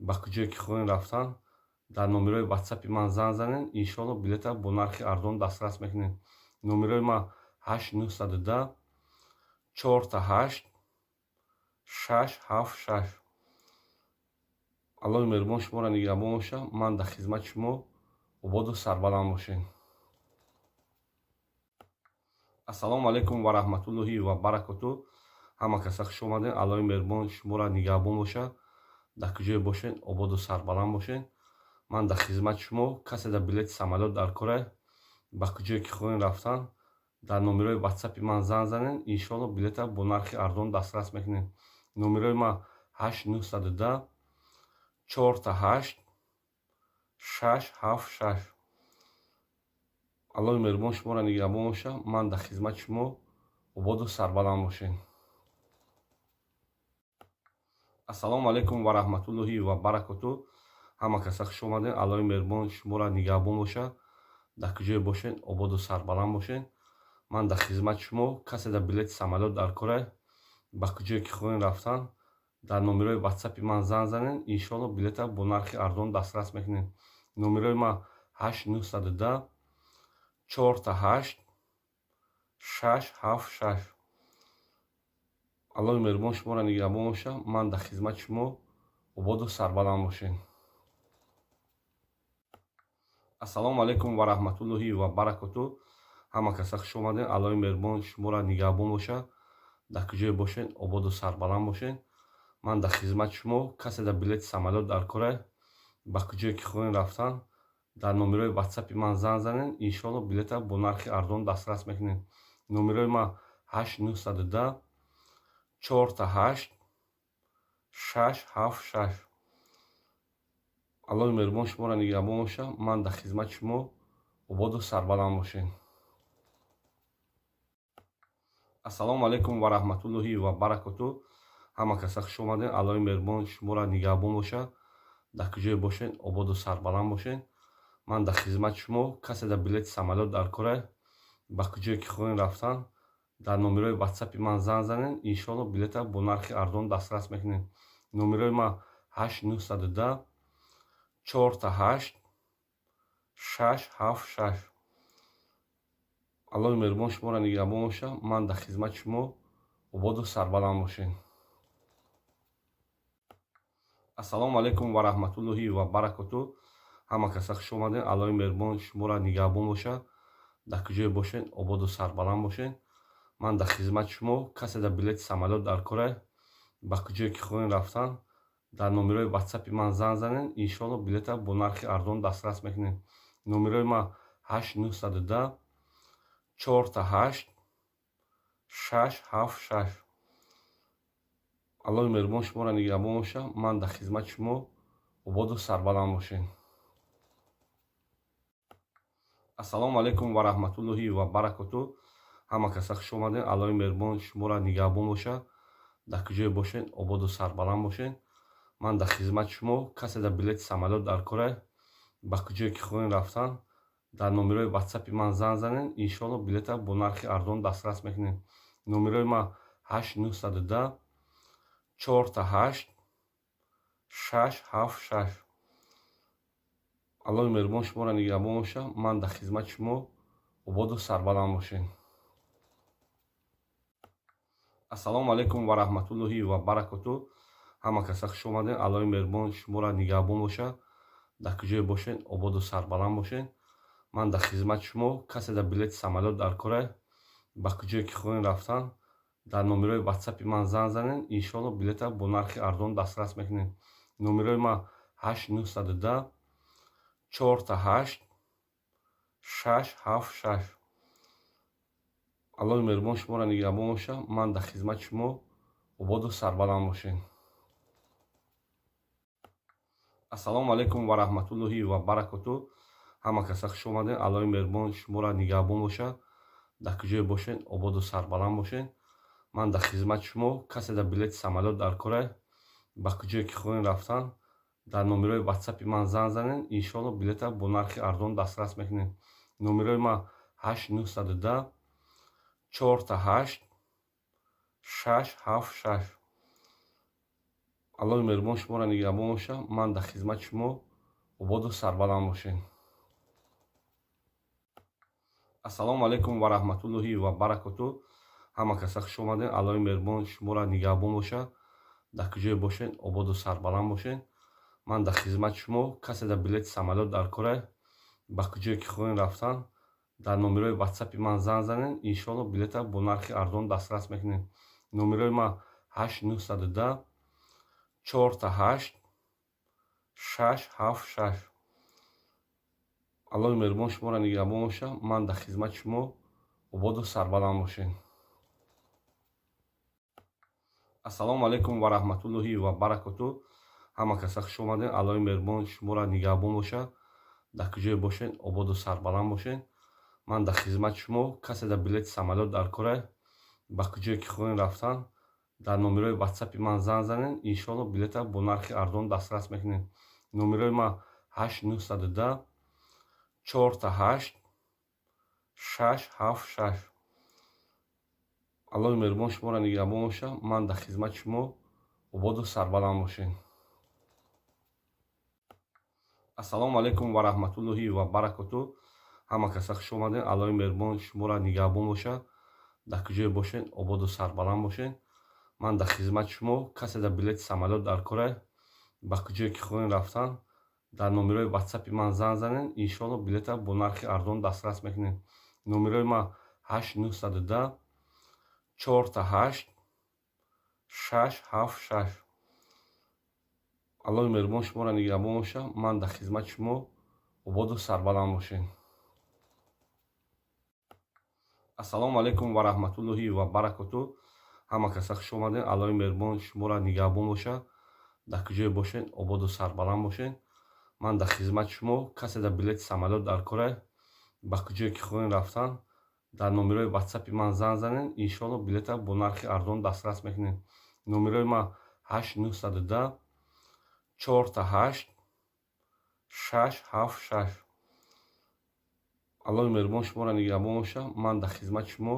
ба куҷое ки хоҳем рафтан, дар номерои ватсапи ман занг занед. Иншоалло, билета бо нархи арзон дастрас мекунед. Номерои ман 8910 888 676. Аллоҳи меҳрубон шуморо нигаҳбон боша. Ман дар хизмати шумо, ободу сарбаланд бошед. Ассалому алайкум ва раҳматуллоҳи ва баракоту. Ҳама каса хуш омадед. Аллоҳи меҳрубон шуморо нигаҳбон боша. Дар куҷое бошед, ободу сарбаланд бошед. Ман дар хизмати шумо. Касе дар билети самолёт дар кора, ба куҷое ки хоҳем рафтан, дар номерои ватсапи ман занг занед. Иншоалло, билета бо нархи арзон дастрас мекунед. Номерои ман 8910 888 676. Аллоҳи меҳрубон шуморо нигаҳбон боша. Ман дар хизмати шумо, ободу сарбаланд бошед. Ассалому алайкум ва раҳматуллоҳи ва баракоту. Ҳама каса хуш омадед. Аллоҳи меҳрубон шуморо нигаҳбон боша. Дар куҷое бошед, ободу сарбаланд бошед. Ман дар хизмати шумо. Касе дар билети самолёт дар кора, ба куҷое ки хоҳем рафтан, дар номерои ватсапи ман занг занед. Иншоалло, билета бо нархи арзон дастрас мекунед. Номерои ман 8910 888 676. Аллоҳи меҳрубон шуморо нигаҳбон боша. Ман дар хизмати шумо, ободу сарбаланд бошед. Ассалому алайкум ва раҳматуллоҳи ва баракоту. Ҳама каса хуш омадед. Аллоҳи меҳрубон шуморо нигаҳбон боша. Дар куҷое бошед, ободу сарбаланд бошед. Ман дар хизмати шумо. Касе дар билети самолёт дар кора, ба куҷое ки хоҳем рафтан, дар номерои ватсапи ман занг занед, иншоалло, билета бо нархи арзон дастрас мекунед. Номерои ман 8 910 4 8 6 7 6. Аллоҳи меҳрубон шуморо нигаҳбон бошад. Ман дар хизмати шумо. Ободу сарбаланд бошед. Ассалому алайкум ва раҳматуллоҳи ва баракоту. Ҳама каса хуш омадед. Аллоҳи меҳрубон шуморо нигаҳбон бошад. Дар куҷое бошед, ободу сарбаланд бошед. Ман дар хизмати шумо. Касе дар билети самолёт дар кора, ба куҷое ки хоҳем рафтан, дар номерои ватсапи ман занг занед, иншоалло, билета бо нархи арзон дастрас мекунед. Номерои ман 8 910 4 8 6 7 6. Аллоҳи меҳрубон шуморо нигаҳбон бошад. Ман дар хизмати шумо. Ободу сарбаланд бошед. Ассалому алайкум ва раҳматуллоҳи ва баракоту. Ҳама каса хуш омадед. Аллоҳи меҳрубон шуморо нигаҳбон бошад. Дар куҷое бошед, ободу сарбаланд бошед. Ман дар хизмати шумо. Касе дар билети самолёт дар кора, ба куҷое ки хоҳем рафтан, дар номерои ватсапи ман занг занед, иншоалло, билета бо нархи арзон дастрас мекунед. Номерои ман 8 910 4 8 6 7 6. Аллоҳи меҳрубон шуморо нигаҳбон бошад. Ман дар хизмати шумо. Ободу сарбаланд бошед. Ассалому алайкум ва раҳматуллоҳи ва баракоту. Ҳама каса хуш омадед. Аллоҳи меҳрубон шуморо нигаҳбон бошад. Дар куҷое бошед, ободу сарбаланд бошед. Ман дар хизмати шумо. Касе дар билети самолёт дар кора, ба куҷое ки хоҳем рафтан, дар номерои ватсапи ман занг занед, иншоалло, билета бо нархи арзон дастрас мекунед. Номерои ман 8 910 4 8 6 7 6. Аллоҳи меҳрубон шуморо нигаҳбон бошад. Ман дар хизмати шумо. Ободу сарбаланд бошед. Ассалому алайкум ва раҳматуллоҳи ва баракоту. Ҳама каса хуш омадед. Аллоҳи меҳрубон шуморо нигаҳбон бошад. Дар куҷое бошед, ободу сарбаланд бошед. Ман дар хизмати шумо. Касе дар билети самолёт дар кора, ба куҷое ки хоҳем рафтан, дар номерои ватсапи ман занг занед, иншоалло, билета бо нархи арзон дастрас мекунед. Номерои ман 8 910 4 8 6 7 6. Аллоҳи меҳрубон шуморо нигаҳбон бошад. Ман дар хизмати шумо. Ободу сарбаланд бошед. Ассалому алайкум ва раҳматуллоҳи ва баракоту. Ҳама каса хуш омадед. Аллоҳи меҳрубон шуморо нигаҳбон бошад. Дар куҷое бошед, ободу сарбаланд бошед. Ман дар хизмати шумо. Касе дар билети самолёт дар кора, ба куҷое ки хоҳем рафтан, дар номерои ватсапи ман занг занед, иншоалло, билета бо нархи арзон дастрас мекунед. Номерои ман 8 910 4 8 6 7 6. Аллоҳи меҳрубон шуморо нигаҳбон бошад. Ман дар хизмати шумо. Ободу сарбаланд бошед. Ассалому алайкум ва раҳматуллоҳи ва баракоту. Ҳама каса хуш омадед. Аллоҳи меҳрубон шуморо нигаҳбон бошад. Дар куҷое бошед, ободу сарбаланд бошед. Ман дар хизмати шумо. Касе дар билети самолёт дар кора, ба куҷое ки хоҳем рафтан, дар номерои ватсапи ман занг занед, иншоалло, билета бо нархи арзон дастрас мекунед. Номерои ман 8 910 4 8 6 7 6. Аллоҳи меҳрубон шуморо нигаҳбон бошад. Ман дар хизмати шумо. Ободу сарбаланд бошед. Ассалому алайкум ва раҳматуллоҳи ва баракоту. Ҳама каса хуш омадед. Аллоҳи меҳрубон шуморо нигаҳбон бошад. Дар куҷое бошед, ободу сарбаланд бошед. Ман дар хизмати шумо. Касе дар билети самолёт дар кора, ба куҷое ки хоҳем рафтан, дар номерои ватсапи ман занг занед, иншоалло, билета бо нархи арзон дастрас мекунед. Номерои ман 8 910 4 8 6 7 6. Аллоҳи меҳрубон шуморо нигаҳбон бошад. Ман дар хизмати шумо. Ободу сарбаланд бошед. Ассалому алайкум ва раҳматуллоҳи ва баракоту. Ҳама каса хуш омадед. Аллоҳи меҳрубон шуморо нигаҳбон бошад. Дар куҷое бошед, ободу сарбаланд бошед. Ман дар хизмати шумо. Касе дар билети самолёт дар кора, ба куҷое ки хоҳем рафтан, дар номерои ватсапи ман занг занед, иншоалло, билета бо нархи арзон дастрас мекунед. Номерои ман 8 910 4 8 6 7 6. Аллоҳи меҳрубон шуморо нигаҳбон боша. Ман дар хизмати шумо, ободу сарбаланд бошед. Ассалому алайкум ва раҳматуллоҳи ва баракоту. Ҳама каса хуш омадед. Аллоҳи меҳрубон шуморо нигаҳбон боша. Дар куҷое бошед, ободу сарбаланд бошед. Ман дар хизмати шумо. Касе дар билети самолёт дар кора, ба куҷое ки хоҳем рафтан, дар номерои ватсапи ман занг занед. Иншоалло, билета бо нархи арзон дастрас мекунед. Номерои ман 8 910 4 8 6 7 6. Аллоҳи меҳрубон шуморо нигаҳбон боша. Ман дар хизмати шумо,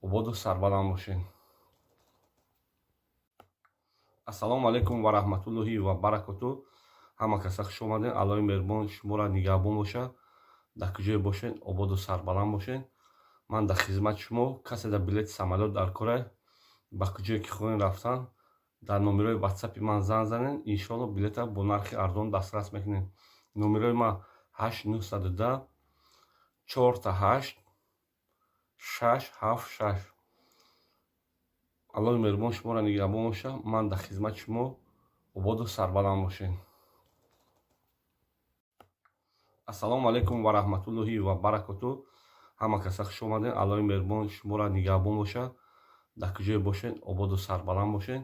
ободу сарбаланд бошед. Ассалому алайкум ва раҳматуллоҳи ва баракоту. Ҳама каса хуш омадед. Аллоҳи меҳрубон шуморо нигаҳбон боша. Дар куҷое бошед, ободу сарбаланд бошед. Ман дар хизмати шумо. Касе дар билети самолёт дар кора, ба куҷое ки хоҳем рафтан, дар номерои ватсапи ман занг занед. Иншоалло, билета бо нархи арзон дастрас мекунед. Номерои ман 8 910 4 8 6 7 6. Аллоҳи меҳрубон шуморо нигаҳбон боша. Ман дар хизмати шумо, ободу сарбаланд бошед. Ассалому алайкум ва раҳматуллоҳи ва баракоту. Ҳама каса хуш омадед. Аллоҳи меҳрубон шуморо нигаҳбон боша. Дар куҷое бошед, ободу сарбаланд бошед.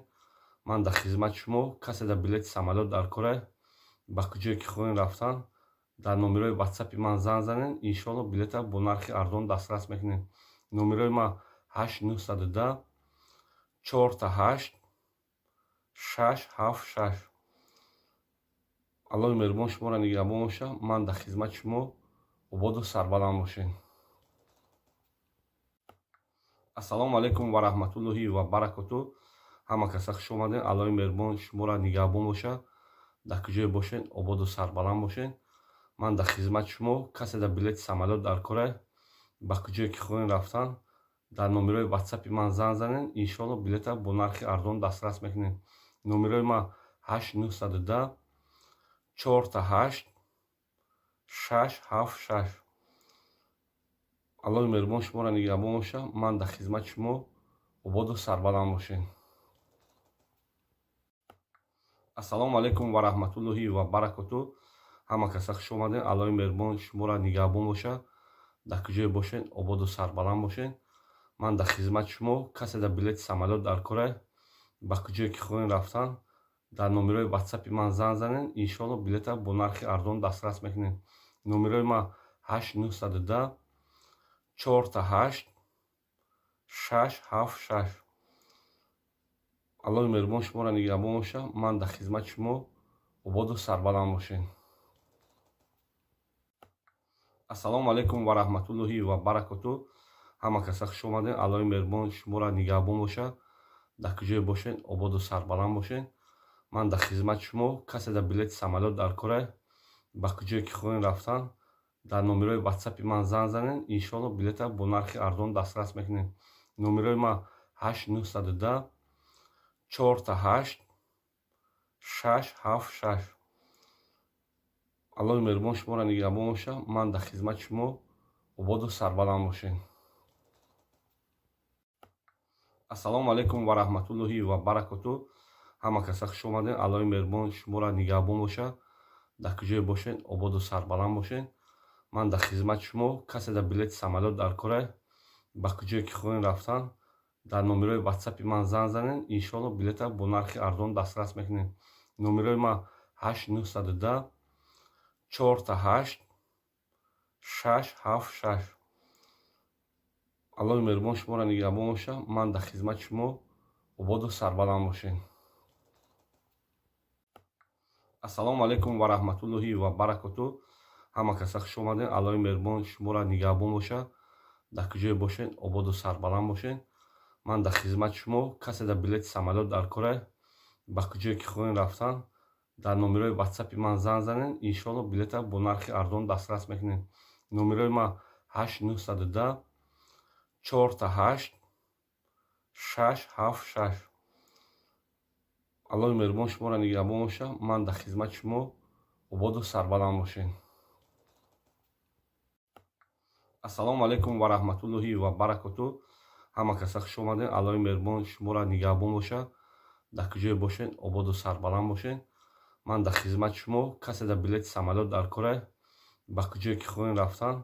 Ман дар хизмати шумо. Касе дар билети самолёт дар кора, ба куҷое ки хоҳем рафтан, дар номерои ватсапи ман занг занед. Иншоалло, билета бо нархи арзон дастрас мекунед. Номерои ман 8 910 4 8 6 7 6. Аллоҳи меҳрубон шуморо нигаҳбон боша. Ман дар хизмати шумо, ободу сарбаланд бошед. Ассалому алайкум ва раҳматуллоҳи ва баракоту. Ҳама каса хуш омадед. Аллоҳи меҳрубон шуморо нигаҳбон боша. Дар куҷое бошед, ободу сарбаланд бошед. Ман дар хизмати шумо. Касе дар билети самолёт дар кора, ба куҷое ки хоҳем рафтан, дар номерои ватсапи ман занг занед. Иншоалло, билета бо нархи арзон дастрас мекунед. Номерои ман 8 910 4 8 6 7 6. Аллоҳи меҳрубон шуморо нигаҳбон боша. Ман дар хизмати шумо, ободу сарбаланд бошед. Ассалому алайкум ва раҳматуллоҳи ва баракоту. Ҳама каса хуш омадед. Аллоҳи меҳрубон шуморо нигаҳбон боша. Дар куҷое бошед, ободу сарбаланд бошед. Ман дар хизмати шумо. Касе дар билети самолёт дар кора, ба куҷое ки хоҳем рафтан, дар номерои ватсапи ман занг занед. Иншоалло, билета бо нархи арзон дастрас мекунед. Номерои ман 8 910 4 8 6 7 6. Аллоҳи меҳрубон шуморо нигаҳбон боша. Ман дар хизмати шумо, ободу сарбаланд бошед. Ассалому алайкум ва раҳматуллоҳи ва баракоту. Ҳама каса хуш омадед. Аллоҳи меҳрубон шуморо нигаҳбон боша. Дар куҷое бошед, ободу сарбаланд бошед. Ман дар хизмати шумо. Касе дар билети самолёт дар кора, ба куҷое ки хоҳем рафтан, дар номерои ватсапи ман занг занед. Иншоалло, билета бо нархи арзон дастрас мекунед. Номерои ман 8 910 4 8 6 7 6. Аллоҳи меҳрубон шуморо нигаҳбон боша. Ман дар хизмати шумо, ободу сарбаланд бошед. Ассалому алайкум ва раҳматуллоҳи ва баракоту. Ҳама каса хуш омадед. Аллоҳи меҳрубон шуморо нигаҳбон боша. Дар куҷое бошед, ободу сарбаланд бошед. Ман дар хизмати шумо. Касе дар билети самолёт дар кора, ба куҷое ки хоҳем рафтан, дар номерои ватсапи ман занг занед. Иншоалло, билета бо нархи арзон дастрас мекунед. Номерои ман 8 910 4 8 6 7 6. Аллоҳи меҳрубон шуморо нигаҳбон боша. Ман дар хизмати шумо, ободу сарбаланд бошед. Ассалому алайкум ва раҳматуллоҳи ва баракоту. Ҳама каса хуш омадед. Аллоҳи меҳрубон шуморо нигаҳбон боша. Дар куҷое бошед, ободу сарбаланд бошед. Ман дар хизмати шумо. Касе дар билети самолёт дар кора, ба куҷое ки хоҳем рафтан, дар номерои ватсапи ман занг занед. Иншоалло, билета бо нархи арзон дастрас мекунед. Номерои ман 8 910 4 8 6 7 6. Аллоҳи меҳрубон шуморо нигаҳбон боша. Ман дар хизмати шумо, ободу сарбаланд бошед. Ассалому алайкум ва раҳматуллоҳи ва баракоту. Ҳама каса хуш омадед. Аллоҳи меҳрубон шуморо нигаҳбон боша. Дар куҷое бошед, ободу сарбаланд бошед. Ман дар хизмати шумо. Касе дар билети самолёт дар кора, ба куҷое ки хоҳем рафтан,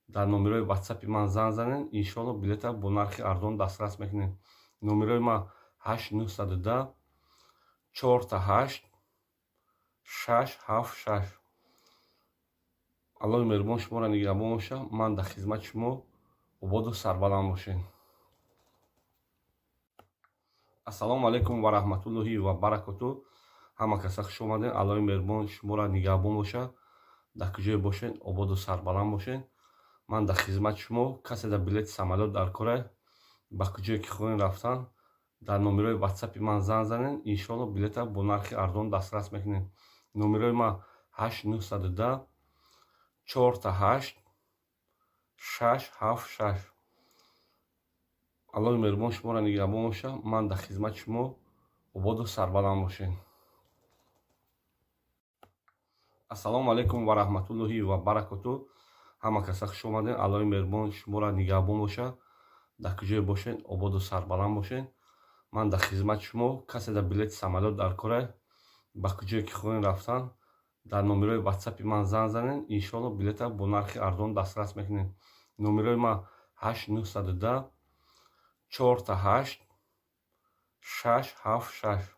дар номерои ватсапи ман занг занед, иншоалло, билета бо нархи арзон дастрас мекунед. Номерои ман 8 910 4 8 6 7 6. Аллоҳи меҳрубон шуморо нигаҳбон бошад. Ман дар хизмати шумо. Ободу сарбаланд бошед. Ассалому алайкум ва раҳматуллоҳи ва баракоту. Ҳама каса хуш омадед. Аллоҳи меҳрубон шуморо нигаҳбон бошад. Дар куҷое бошед, ободу сарбаланд бошед. Ман дар хизмати шумо. Касе дар билети самолёт дар кора, ба куҷое ки хоҳем рафтан, дар номерои ватсапи ман занг занед, иншоалло, билета бо нархи арзон дастрас мекунед. Номерои ман 8 910 4 8 6 7 6. Аллоҳи меҳрубон шуморо нигаҳбон бошад. Ман дар хизмати шумо. Ободу сарбаланд бошед. Ассалому алайкум ва раҳматуллоҳи ва баракоту. Ҳама каса хуш омадед. Аллоҳи меҳрубон шуморо нигаҳбон бошад. Дар куҷое бошед, ободу сарбаланд бошед. Ман дар хизмати шумо. Касе дар билети самолёт дар кора, ба куҷое ки хоҳем рафтан, дар номерои ватсапи ман занг занед, иншоалло, билета бо нархи арзон дастрас мекунед. Номерои ман 8 910 4 8 6 7 6.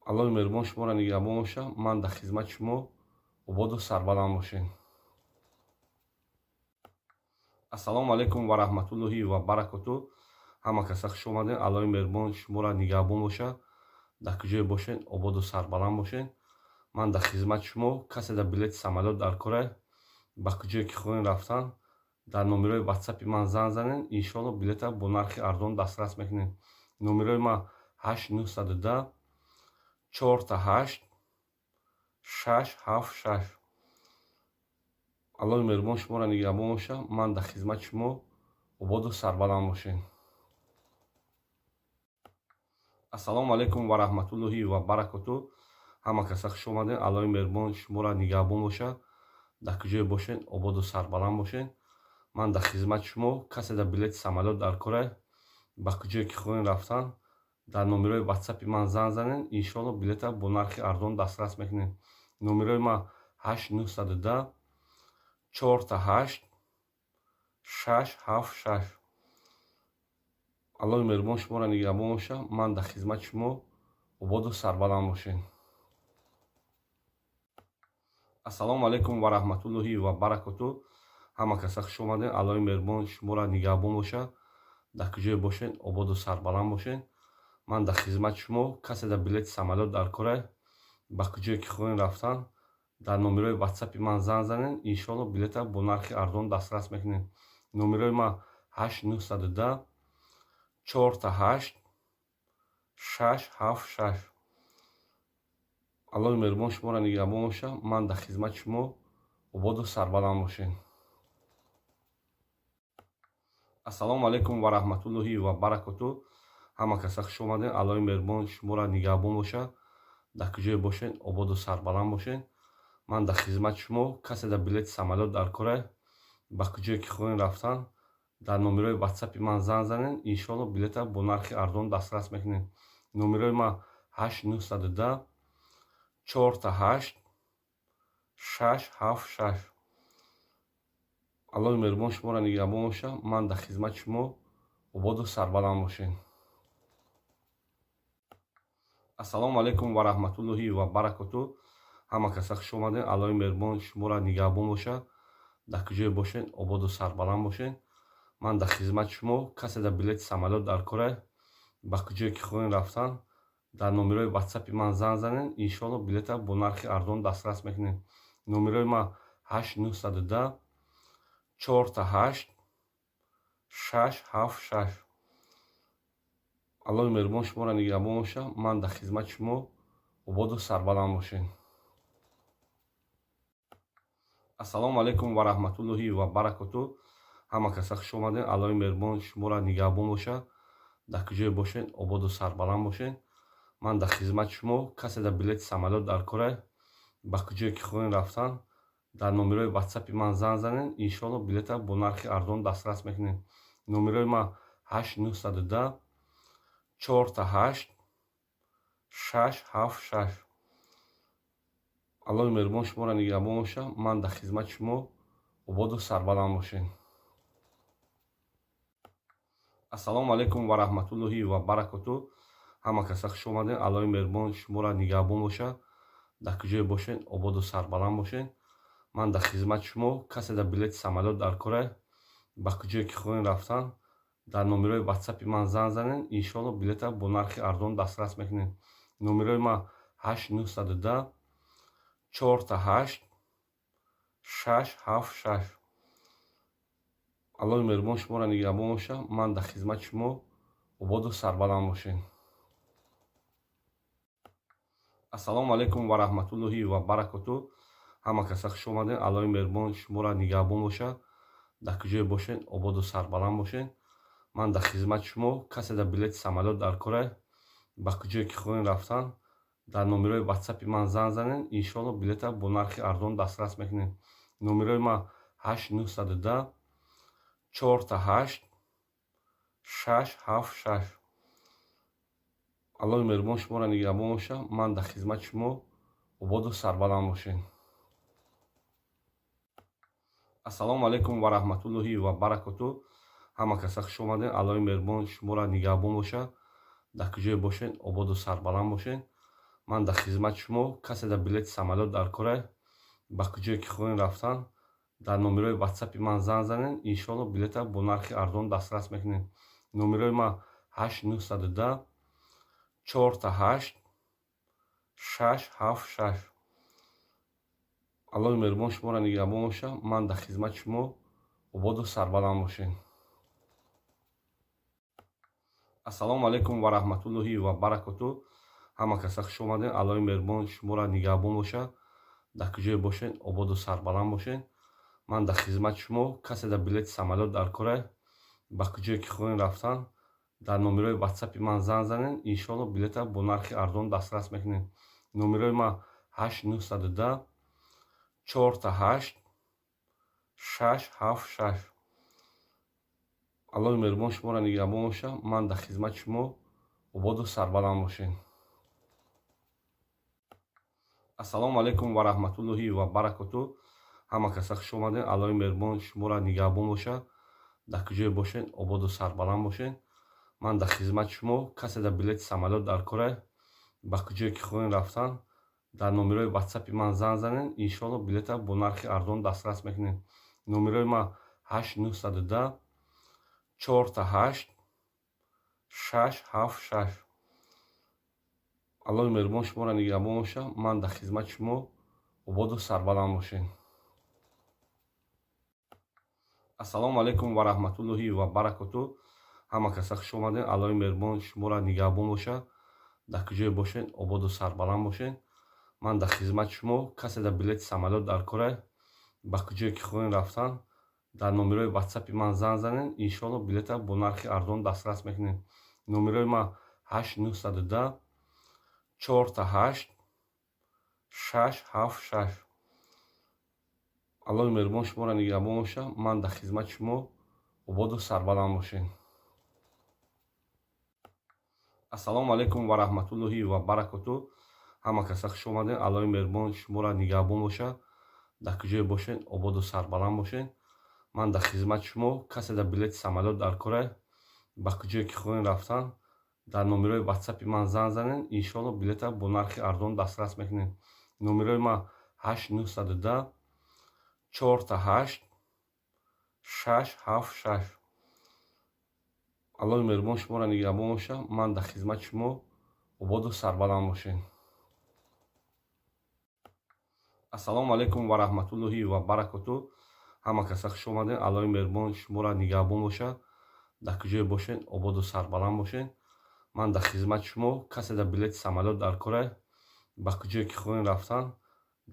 Аллоҳи меҳрубон шуморо нигаҳбон бошад. Ман дар хизмати шумо. Ободу сарбаланд бошед. Ассалому алайкум ва раҳматуллоҳи ва баракоту. Ҳама каса хуш омадед. Аллоҳи меҳрубон шуморо нигаҳбон бошад. Дар куҷое бошед, ободу сарбаланд бошед. Ман дар хизмати шумо. Касе дар билети самолёт дар кора, ба куҷое ки хоҳем рафтан, дар номерои ватсапи ман занг занед, иншоалло, билета бо нархи арзон дастрас мекунед. Номерои ман 8 910 4 8 6 7 6. Аллоҳи меҳрубон шуморо нигаҳбон бошад. Ман дар хизмати шумо. Ободу сарбаланд бошед. Ассалому алайкум ва раҳматуллоҳи ва баракоту. Ҳама каса хуш омадед. Аллоҳи меҳрубон шуморо нигаҳбон бошад. Дар куҷое бошед, ободу сарбаланд бошед. Ман дар хизмати шумо. Касе дар билети самолёт дар кора, ба куҷое ки хоҳем рафтан, дар номерои ватсапи ман занг занед, иншоалло, билета бо нархи арзон дастрас мекунед. Номерои ман 8 910 4 8 6 7 6. Аллоҳи меҳрубон шуморо нигаҳбон бошад. Ман дар хизмати шумо. Ободу сарбаланд бошед. Ассалому алайкум ва раҳматуллоҳи ва баракоту. Ҳама каса хуш омадед. Аллоҳи меҳрубон шуморо нигаҳбон бошад. Дар куҷое бошед, ободу сарбаланд бошед. Ман дар хизмати шумо. Касе дар билети самолёт дар кора, ба куҷое ки хоҳем рафтан, дар номерои ватсапи ман занг занед, иншоалло, билета бо нархи арзон дастрас мекунед. Номерои ман 8 910 4 8 6 7 6. Аллоҳи меҳрубон шуморо нигаҳбон бошад. Ман дар хизмати шумо. Ободу сарбаланд бошед. Ассалому алайкум ва раҳматуллоҳи ва баракоту. Ҳама каса хуш омадед. Аллоҳи меҳрубон шуморо нигаҳбон бошад. Дар куҷое бошед, ободу сарбаланд бошед. Ман дар хизмати шумо. Касе дар билети самолёт дар кора, ба куҷое ки хоҳем рафтан, дар номерои ватсапи ман занг занед, иншоалло, билета бо нархи арзон дастрас мекунед. Номерои ман 8 910 4 8 6 7 6. Аллоҳи меҳрубон шуморо нигаҳбон бошад. Ман дар хизмати шумо. Ободу сарбаланд бошед. Ассалому алайкум ва раҳматуллоҳи ва баракоту. Ҳама каса хуш омадед. Аллоҳи меҳрубон шуморо нигаҳбон бошад. Дар куҷое бошед, ободу сарбаланд бошед. Ман дар хизмати шумо. Касе дар билети самолёт дар кора, ба куҷое ки хоҳем рафтан, дар номерои ватсапи ман занг занед, иншоалло, билета бо нархи арзон дастрас мекунед. Номерои ман 8 910 4 8 6 7 6. Аллоҳи меҳрубон шуморо нигаҳбон бошад. Ман дар хизмати шумо. Ободу сарбаланд бошед. Ассалому алайкум ва раҳматуллоҳи ва баракоту. Ҳама каса хуш омадед. Аллоҳи меҳрубон шуморо нигаҳбон бошад. Дар куҷое бошед, ободу сарбаланд бошед. Ман дар хизмати шумо. Касе дар билети самолёт дар кора, ба куҷое ки хоҳем рафтан, дар номерои ватсапи ман занг занед, иншоалло, билета бо нархи арзон дастрас мекунед. Номерои ман 8 910 4 8 6 7 6. Аллоҳи меҳрубон шуморо нигаҳбон боша. Ман дар хизмати шумо, ободу сарбаланд бошед. Ассалому алайкум ва раҳматуллоҳи ва баракоту. Ҳама каса хуш омадед. Аллоҳи меҳрубон шуморо нигаҳбон боша. Дар куҷое бошед, ободу сарбаланд бошед. Ман дар хизмати шумо. Касе дар билети самолёт дар кора, ба куҷое ки хоҳем рафтан, дар номерои ватсапи ман занг занед. Иншоалло, билета бо нархи арзон дастрас мекунед. Номерои ман 8910 888 676. Аллоҳи меҳрубон шуморо нигаҳбон боша. Ман дар хизмати шумо, ободу сарбаланд бошед. Ассалому алайкум ва раҳматуллоҳи ва баракоту. Ҳама каса хуш омадед. Аллоҳи меҳрубон шуморо нигаҳбон боша. Дар куҷое бошед, ободу сарбаланд бошед. Ман дар хизмати шумо. Касе дар билети самолёт дар кора, ба куҷое ки хоҳем рафтан, дар номерои ватсапи ман занг занед. Иншоалло, билета бо нархи арзон дастрас мекунед. Номерои ман 8910 888 676. Аллоҳи меҳрубон шуморо нигаҳбон боша. Ман дар хизмати шумо, ободу сарбаланд бошед. Ассалому алайкум ва раҳматуллоҳи ва баракоту. Ҳама каса хуш омадед. Аллоҳи меҳрубон шуморо нигаҳбон боша. Дар куҷое бошед, ободу сарбаланд бошед. Ман дар хизмати шумо. Касе дар билети самолёт дар кора, ба куҷое ки хоҳем рафтан, дар номерои ватсапи ман занг занед. Иншоалло, билета бо нархи арзон дастрас мекунед. Номерои ман 8910 888 676. Аллоҳи меҳрубон шуморо нигаҳбон боша. Ман дар хизмати шумо, ободу сарбаланд бошед. Ассалому алайкум ва раҳматуллоҳи ва баракоту. Ҳама каса хуш омадед. Аллоҳи меҳрубон шуморо нигаҳбон боша. Дар куҷое бошед, ободу сарбаланд бошед. Ман дар хизмати шумо. Касе дар билети самолёт дар кора, ба куҷое ки хоҳем рафтан, дар номерои ватсапи ман занг занед. Иншоалло, билета бо нархи арзон дастрас мекунед. Номерои ман 8910 888 676. Аллоҳи меҳрубон шуморо нигаҳбон боша. Ман дар хизмати шумо, ободу сарбаланд бошед. Ассалому алайкум ва раҳматуллоҳи ва баракоту. Ҳама каса хуш омадед. Аллоҳи меҳрубон шуморо нигаҳбон боша. Дар куҷое бошед, ободу сарбаланд бошед. Ман дар хизмати шумо. Касе дар билети самолёт дар кора, ба куҷое ки хоҳем рафтан, дар номерои ватсапи ман занг занед. Иншоалло, билета бо нархи арзон дастрас мекунед. Номерои ман 8910 888 676. Аллоҳи меҳрубон шуморо нигаҳбон боша. Ман дар хизмати шумо, ободу сарбаланд бошед. Ассалому алайкум ва раҳматуллоҳи ва баракоту. Ҳама каса хуш омадед. Аллоҳи меҳрубон шуморо нигаҳбон боша. Дар куҷое бошед, ободу сарбаланд бошед. Ман дар хизмати шумо. Касе дар билети самолёт дар кора, ба куҷое ки хоҳем рафтан, дар номерои ватсапи ман занг занед. Иншоалло, билета бо нархи арзон дастрас мекунед. Номерои ман 8910 888 676. Аллоҳи меҳрубон шуморо нигаҳбон боша. Ман дар хизмати шумо, ободу сарбаланд бошед. Ассалому алайкум ва раҳматуллоҳи ва баракоту. Ҳама каса хуш омадед. Аллоҳи меҳрубон шуморо нигаҳбон боша. Дар куҷое бошед, ободу сарбаланд бошед. Ман дар хизмати шумо. Касе дар билети самолёт дар кора, ба куҷое ки хоҳем рафтан, дар номерои ватсапи ман занг занед. Иншоалло, билета бо нархи арзон дастрас мекунед. Номерои ман 8910 888 676. Аллоҳи меҳрубон шуморо нигаҳбон боша. Ман дар хизмати шумо, ободу сарбаланд бошед. Ассалому алайкум ва раҳматуллоҳи ва баракоту. Ҳама каса хуш омадед. Аллоҳи меҳрубон шуморо нигаҳбон боша. Дар куҷое бошед, ободу сарбаланд бошед. Ман дар хизмати шумо. Касе дар билети самолёт дар кора, ба куҷое ки хоҳем рафтан,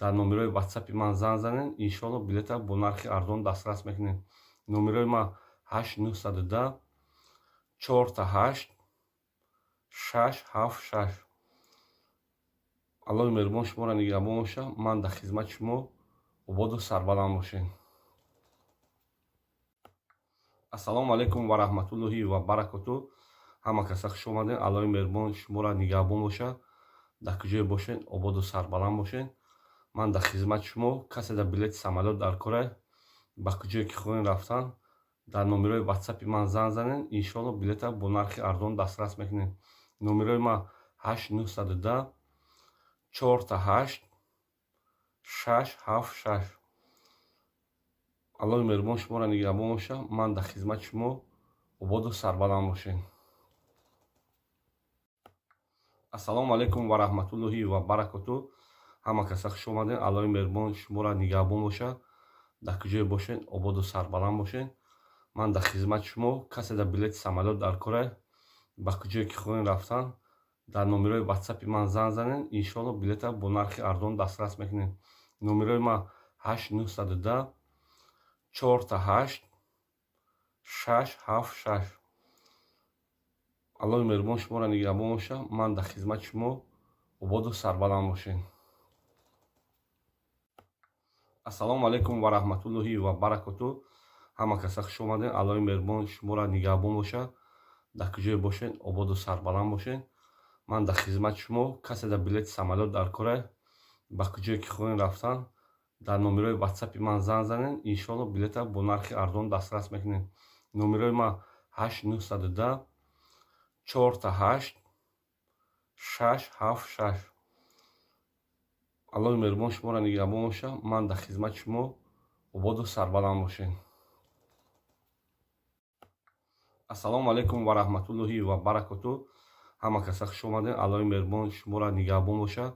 дар номерои ватсапи ман занг занед. Иншоалло, билета бо нархи арзон дастрас мекунед. Номерои ман 8910 888 676. Аллоҳи меҳрубон шуморо нигаҳбон боша. Ман дар хизмати шумо, ободу сарбаланд бошед. Ассалому алайкум ва раҳматуллоҳи ва баракоту. Ҳама каса хуш омадед. Аллоҳи меҳрубон шуморо нигаҳбон боша. Дар куҷое бошед, ободу сарбаланд бошед. Ман дар хизмати шумо. Касе дар билети самолёт дар кора, ба куҷое ки хоҳем рафтан, дар номерои ватсапи ман занг занед, иншоалло, билета бо нархи арзон дастрас мекунед. Номерои ман 8 910 888 676. Аллоҳи меҳрубон шуморо нигаҳбон бошад. Ман дар хизмати шумо. Ободу сарбаланд бошед. Ассалому алайкум ва раҳматуллоҳи ва баракоту. Ҳама каса хуш омадед. Аллоҳи меҳрубон шуморо нигаҳбон бошад. Дар куҷое бошед, ободу сарбаланд бошед. Ман дар хизмати шумо. Касе дар билети самолёт дар кора, ба куҷое ки хоҳем рафтан, дар номерои ватсапи ман занг занед, иншоалло, билета бо нархи арзон дастрас мекунед. Номерои ман 8 910 888 676. Аллоҳи меҳрубон шуморо нигаҳбон бошад. Ман дар хизмати шумо. Ободу сарбаланд бошед. Ассалому алайкум ва раҳматуллоҳи ва баракоту. Ҳама каса хуш омадед. Аллоҳи меҳрубон шуморо нигаҳбон бошад. Дар куҷое бошед, ободу сарбаланд бошед. Ман дар хизмати шумо. Касе дар билети самолёт дар кора, ба куҷое ки хоҳем рафтан, дар номерои ватсапи ман занг занед, иншоалло, билета бо нархи арзон дастрас мекунед. Номерои ман 8 910 888 676. Аллоҳи меҳрубон шуморо нигаҳбон бошад. Ман дар хизмати шумо. Ободу сарбаланд бошед. Ассалому алайкум ва раҳматуллоҳи ва баракоту. Ҳама каса хуш омадед. Аллоҳи меҳрубон шуморо нигаҳбон бошад.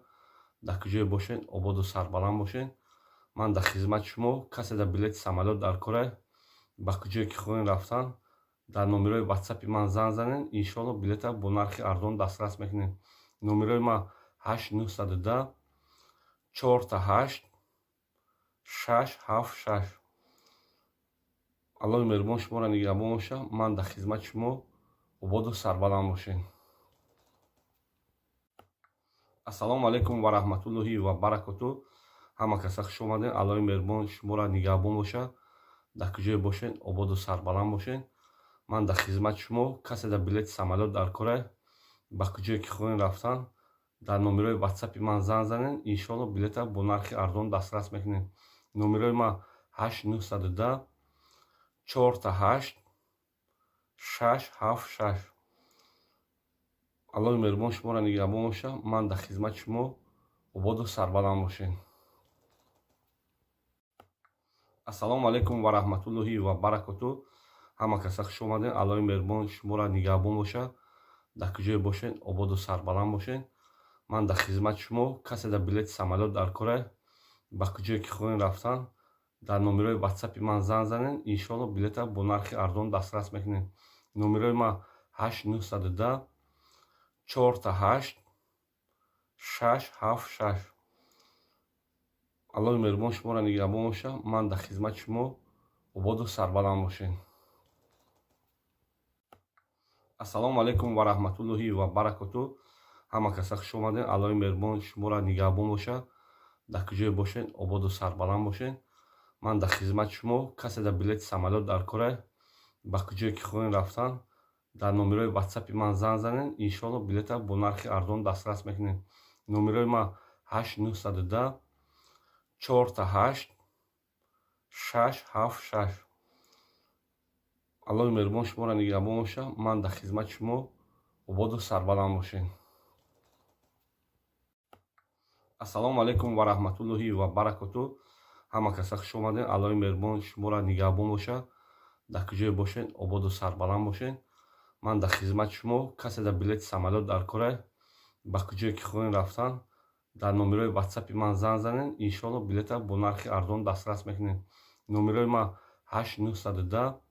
Дар куҷое бошед, ободу сарбаланд бошед. Ман дар хизмати шумо. Касе дар билети самолёт дар кора, ба куҷое ки хоҳем рафтан, дар номерои ватсапи ман занг занед, иншоалло, билета бо нархи арзон дастрас мекунед. Номерои ман 8 910 888 676. Аллоҳи меҳрубон шуморо нигаҳбон бошад. Ман дар хизмати шумо. Ободу сарбаланд бошед. Ассалому алайкум ва раҳматуллоҳи ва баракоту. Ҳама каса хуш омадед. Аллоҳи меҳрубон шуморо нигаҳбон бошад. Дар куҷое бошед, ободу сарбаланд бошед. Ман дар хизмати шумо. Касе дар билети самолёт дар кора, ба куҷое ки хоҳем рафтан, дар номерои ватсапи ман занг занед, иншоалло, билета бо нархи арзон дастрас мекунед. Номерои ман 8 910 888 676. Аллоҳи меҳрубон шуморо нигаҳбон бошад. Ман дар хизмати шумо. Ободу сарбаланд бошед. Ассалому алайкум ва раҳматуллоҳи ва баракоту. Ҳама каса хуш омадед. Аллоҳи меҳрубон шуморо нигаҳбон бошад. Дар куҷое бошед, ободу сарбаланд бошед. Ман дар хизмати шумо. Касе дар билети самолёт дар кора, ба куҷое ки хоҳем рафтан, дар номерои ватсапи ман занг занед, иншоалло, билета бо нархи арзон дастрас мекунед. Номерои ман 8 910 888 676. Аллоҳи меҳрубон шуморо нигаҳбон бошад. Ман дар хизмати шумо. Ободу сарбаланд бошед. Ассалому алайкум ва раҳматуллоҳи ва баракоту. Ҳама каса хуш омадед. Аллоҳи меҳрубон шуморо нигаҳбон бошад. Дар куҷое бошед, ободу сарбаланд бошед. Ман дар хизмати шумо. Касе дар билети самолёт дар кора, ба куҷое ки хоҳем рафтан, дар номерои ватсапи ман занг занед, иншоалло, билета бо нархи арзон дастрас мекунед. Номерои ман 8 910 888 676. Аллоҳи меҳрубон шуморо нигаҳбон бошад. Ман дар хизмати шумо. Ободу сарбаланд бошед. Ассалому алайкум ва раҳматуллоҳи ва баракоту. Ҳама каса хуш омадед. Аллоҳи меҳрубон шуморо нигаҳбон бошад. Дар куҷое бошед, ободу сарбаланд бошед. Ман дар хизмати шумо. Касе дар билети самолёт дар кора, ба куҷое ки хоҳем рафтан, дар номерои ватсапи ман занг занед, иншоалло, билета бо нархи арзон дастрас мекунед. Номерои ман 8 910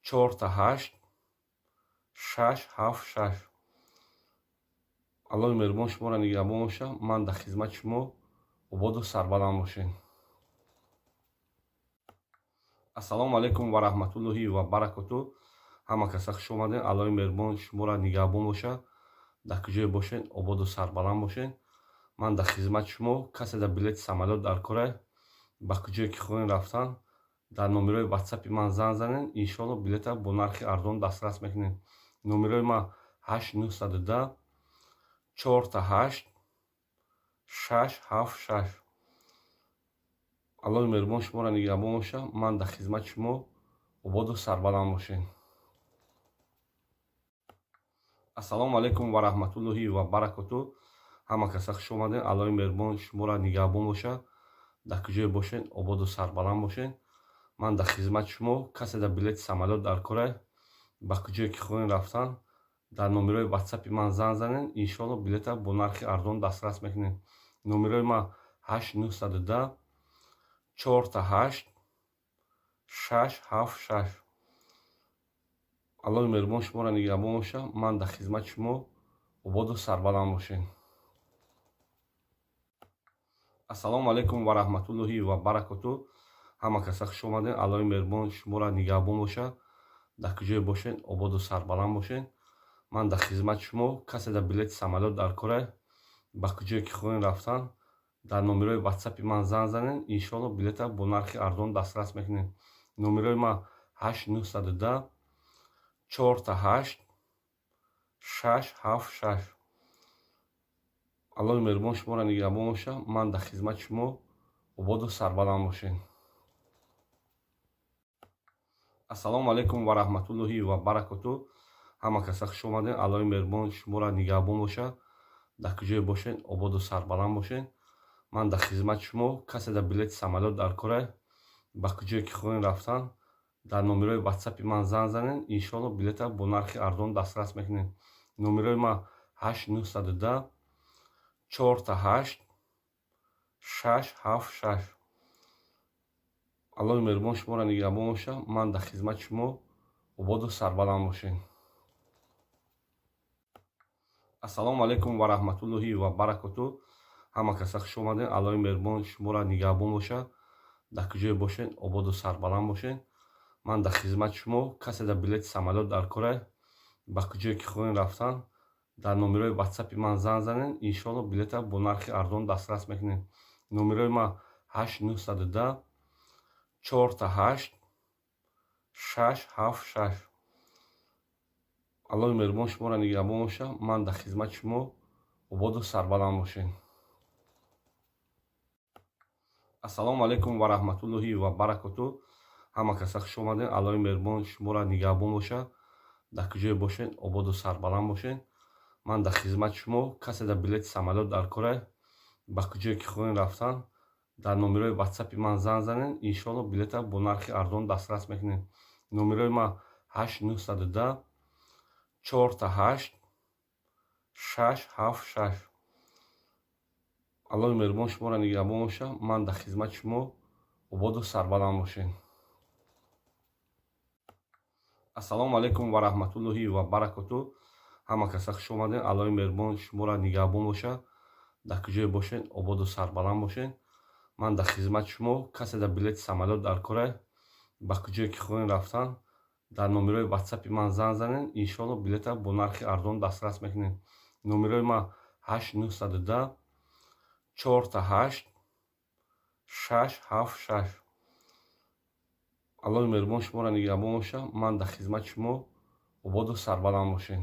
888 676. Аллоҳи меҳрубон шуморо нигаҳбон бошад. Ман дар хизмати шумо. Ободу сарбаланд бошед. Ассалому алайкум ва раҳматуллоҳи ва баракоту. Ҳама каса хуш омадед. Аллоҳи меҳрубон шуморо нигаҳбон бошад. Дар куҷое бошед, ободу сарбаланд бошед. Ман дар хизмати шумо. Касе дар билети самолёт дар кора, ба куҷое ки хоҳем рафтан, дар номерои ватсапи ман занг занед, иншоалло, билета бо нархи арзон дастрас мекунед. Номерои ман 8 910 888 676. Аллоҳи меҳрубон шуморо нигаҳбон боша. Ман дар хизмати шумо, ободу сарбаланд бошед. Ассалому алайкум ва раҳматуллоҳи ва баракоту. Ҳама каса хуш омадед. Аллоҳи меҳрубон шуморо нигаҳбон боша. Дар куҷое бошед, ободу сарбаланд бошед. Ман дар хизмати шумо. Касе дар билети самолёт дар кора, ба куҷое ки хоҳем рафтан, дар номерои ватсапи ман занг занед. Иншоалло, билета бо нархи арзон дастрас мекунед. Номерои ман 8 910 4 8 6 7 6. Аллоҳи меҳрубон шуморо нигаҳбон боша. Ман дар хизмати шумо, ободу сарбаланд бошед. Ассалому алайкум ва раҳматуллоҳи ва баракоту. Ҳама каса хуш омадед. Аллоҳи меҳрубон шуморо нигаҳбон боша. Дар куҷое бошед, ободу сарбаланд бошед. Ман дар хизмати шумо. Касе дар билети самолёт дар кора, ба куҷое ки хоҳем рафтан, дар номерои ватсапи ман занг занед. Иншоалло, билета бо нархи арзон дастрас мекунед. Номерои ман 8 910 4 8 6 7 6. Аллоҳи меҳрубон шуморо нигаҳбон боша. Ман дар хизмати шумо, ободу сарбаланд бошед. Ассалому алайкум ва раҳматуллоҳи ва баракоту. Ҳама каса хуш омадед. Аллоҳи меҳрубон шуморо нигаҳбон боша. Дар куҷое бошед, ободу сарбаланд бошед. Ман дар хизмати шумо. Касе дар билети самолёт дар кора, ба куҷое ки хоҳем рафтан, дар номерои ватсапи ман занг занед. Иншоалло, билета бо нархи арзон дастрас мекунед. Номерои ман 8 910 4 8 6 7 6. Аллоҳи меҳрубон шуморо нигаҳбон боша. Ман дар хизмати шумо, ободу сарбаланд бошед. Ассалому алайкум ва раҳматуллоҳи ва баракоту. Ҳама каса хуш омадед. Аллоҳи меҳрубон шуморо нигаҳбон боша. Дар куҷое бошед, ободу сарбаланд бошед. Ман дар хизмати шумо. Касе дар билети самолёт дар кора, ба куҷое ки хоҳем рафтан, дар номерои ватсапи ман занг занед. Иншоалло, билета бо нархи арзон дастрас мекунед. Номерои ман 8 910 4 8 6 7 6. Аллоҳи меҳрубон шуморо нигаҳбон боша. Ман дар хизмати шумо, ободу сарбаланд бошед. Ассалому алайкум ва раҳматуллоҳи ва баракоту. Ҳама каса хуш омадед. Аллоҳи меҳрубон шуморо нигаҳбон боша. Дар куҷое бошед, ободу сарбаланд бошед. Ман дар хизмати шумо. Касе дар билети самолёт дар кора, ба куҷое ки хоҳем рафтан, дар номерои ватсапи ман занг занед. Иншоалло, билета бо нархи арзон дастрас мекунед. Номерои ман 8 910 4 8 6 7 6. Аллоҳи меҳрубон шуморо нигаҳбон боша. Ман дар хизмати шумо, ободу сарбаланд бошед. Ассалому алайкум ва раҳматуллоҳи ва баракоту. Ҳама каса хуш омадед. Аллоҳи меҳрубон шуморо нигаҳбон боша. Дар куҷое бошед, ободу сарбаланд бошед. Ман дар хизмати шумо. Касе дар билети самолёт дар кора, ба куҷое ки хоҳем рафтан, дар номерои ватсапи ман занг занед. Иншоалло, билета бо нархи арзон дастрас мекунед. Номерои ман 8 910 4 8 6 7 6. Аллоҳи меҳрубон шуморо нигаҳбон боша. Ман дар хизмати шумо, ободу сарбаланд бошед.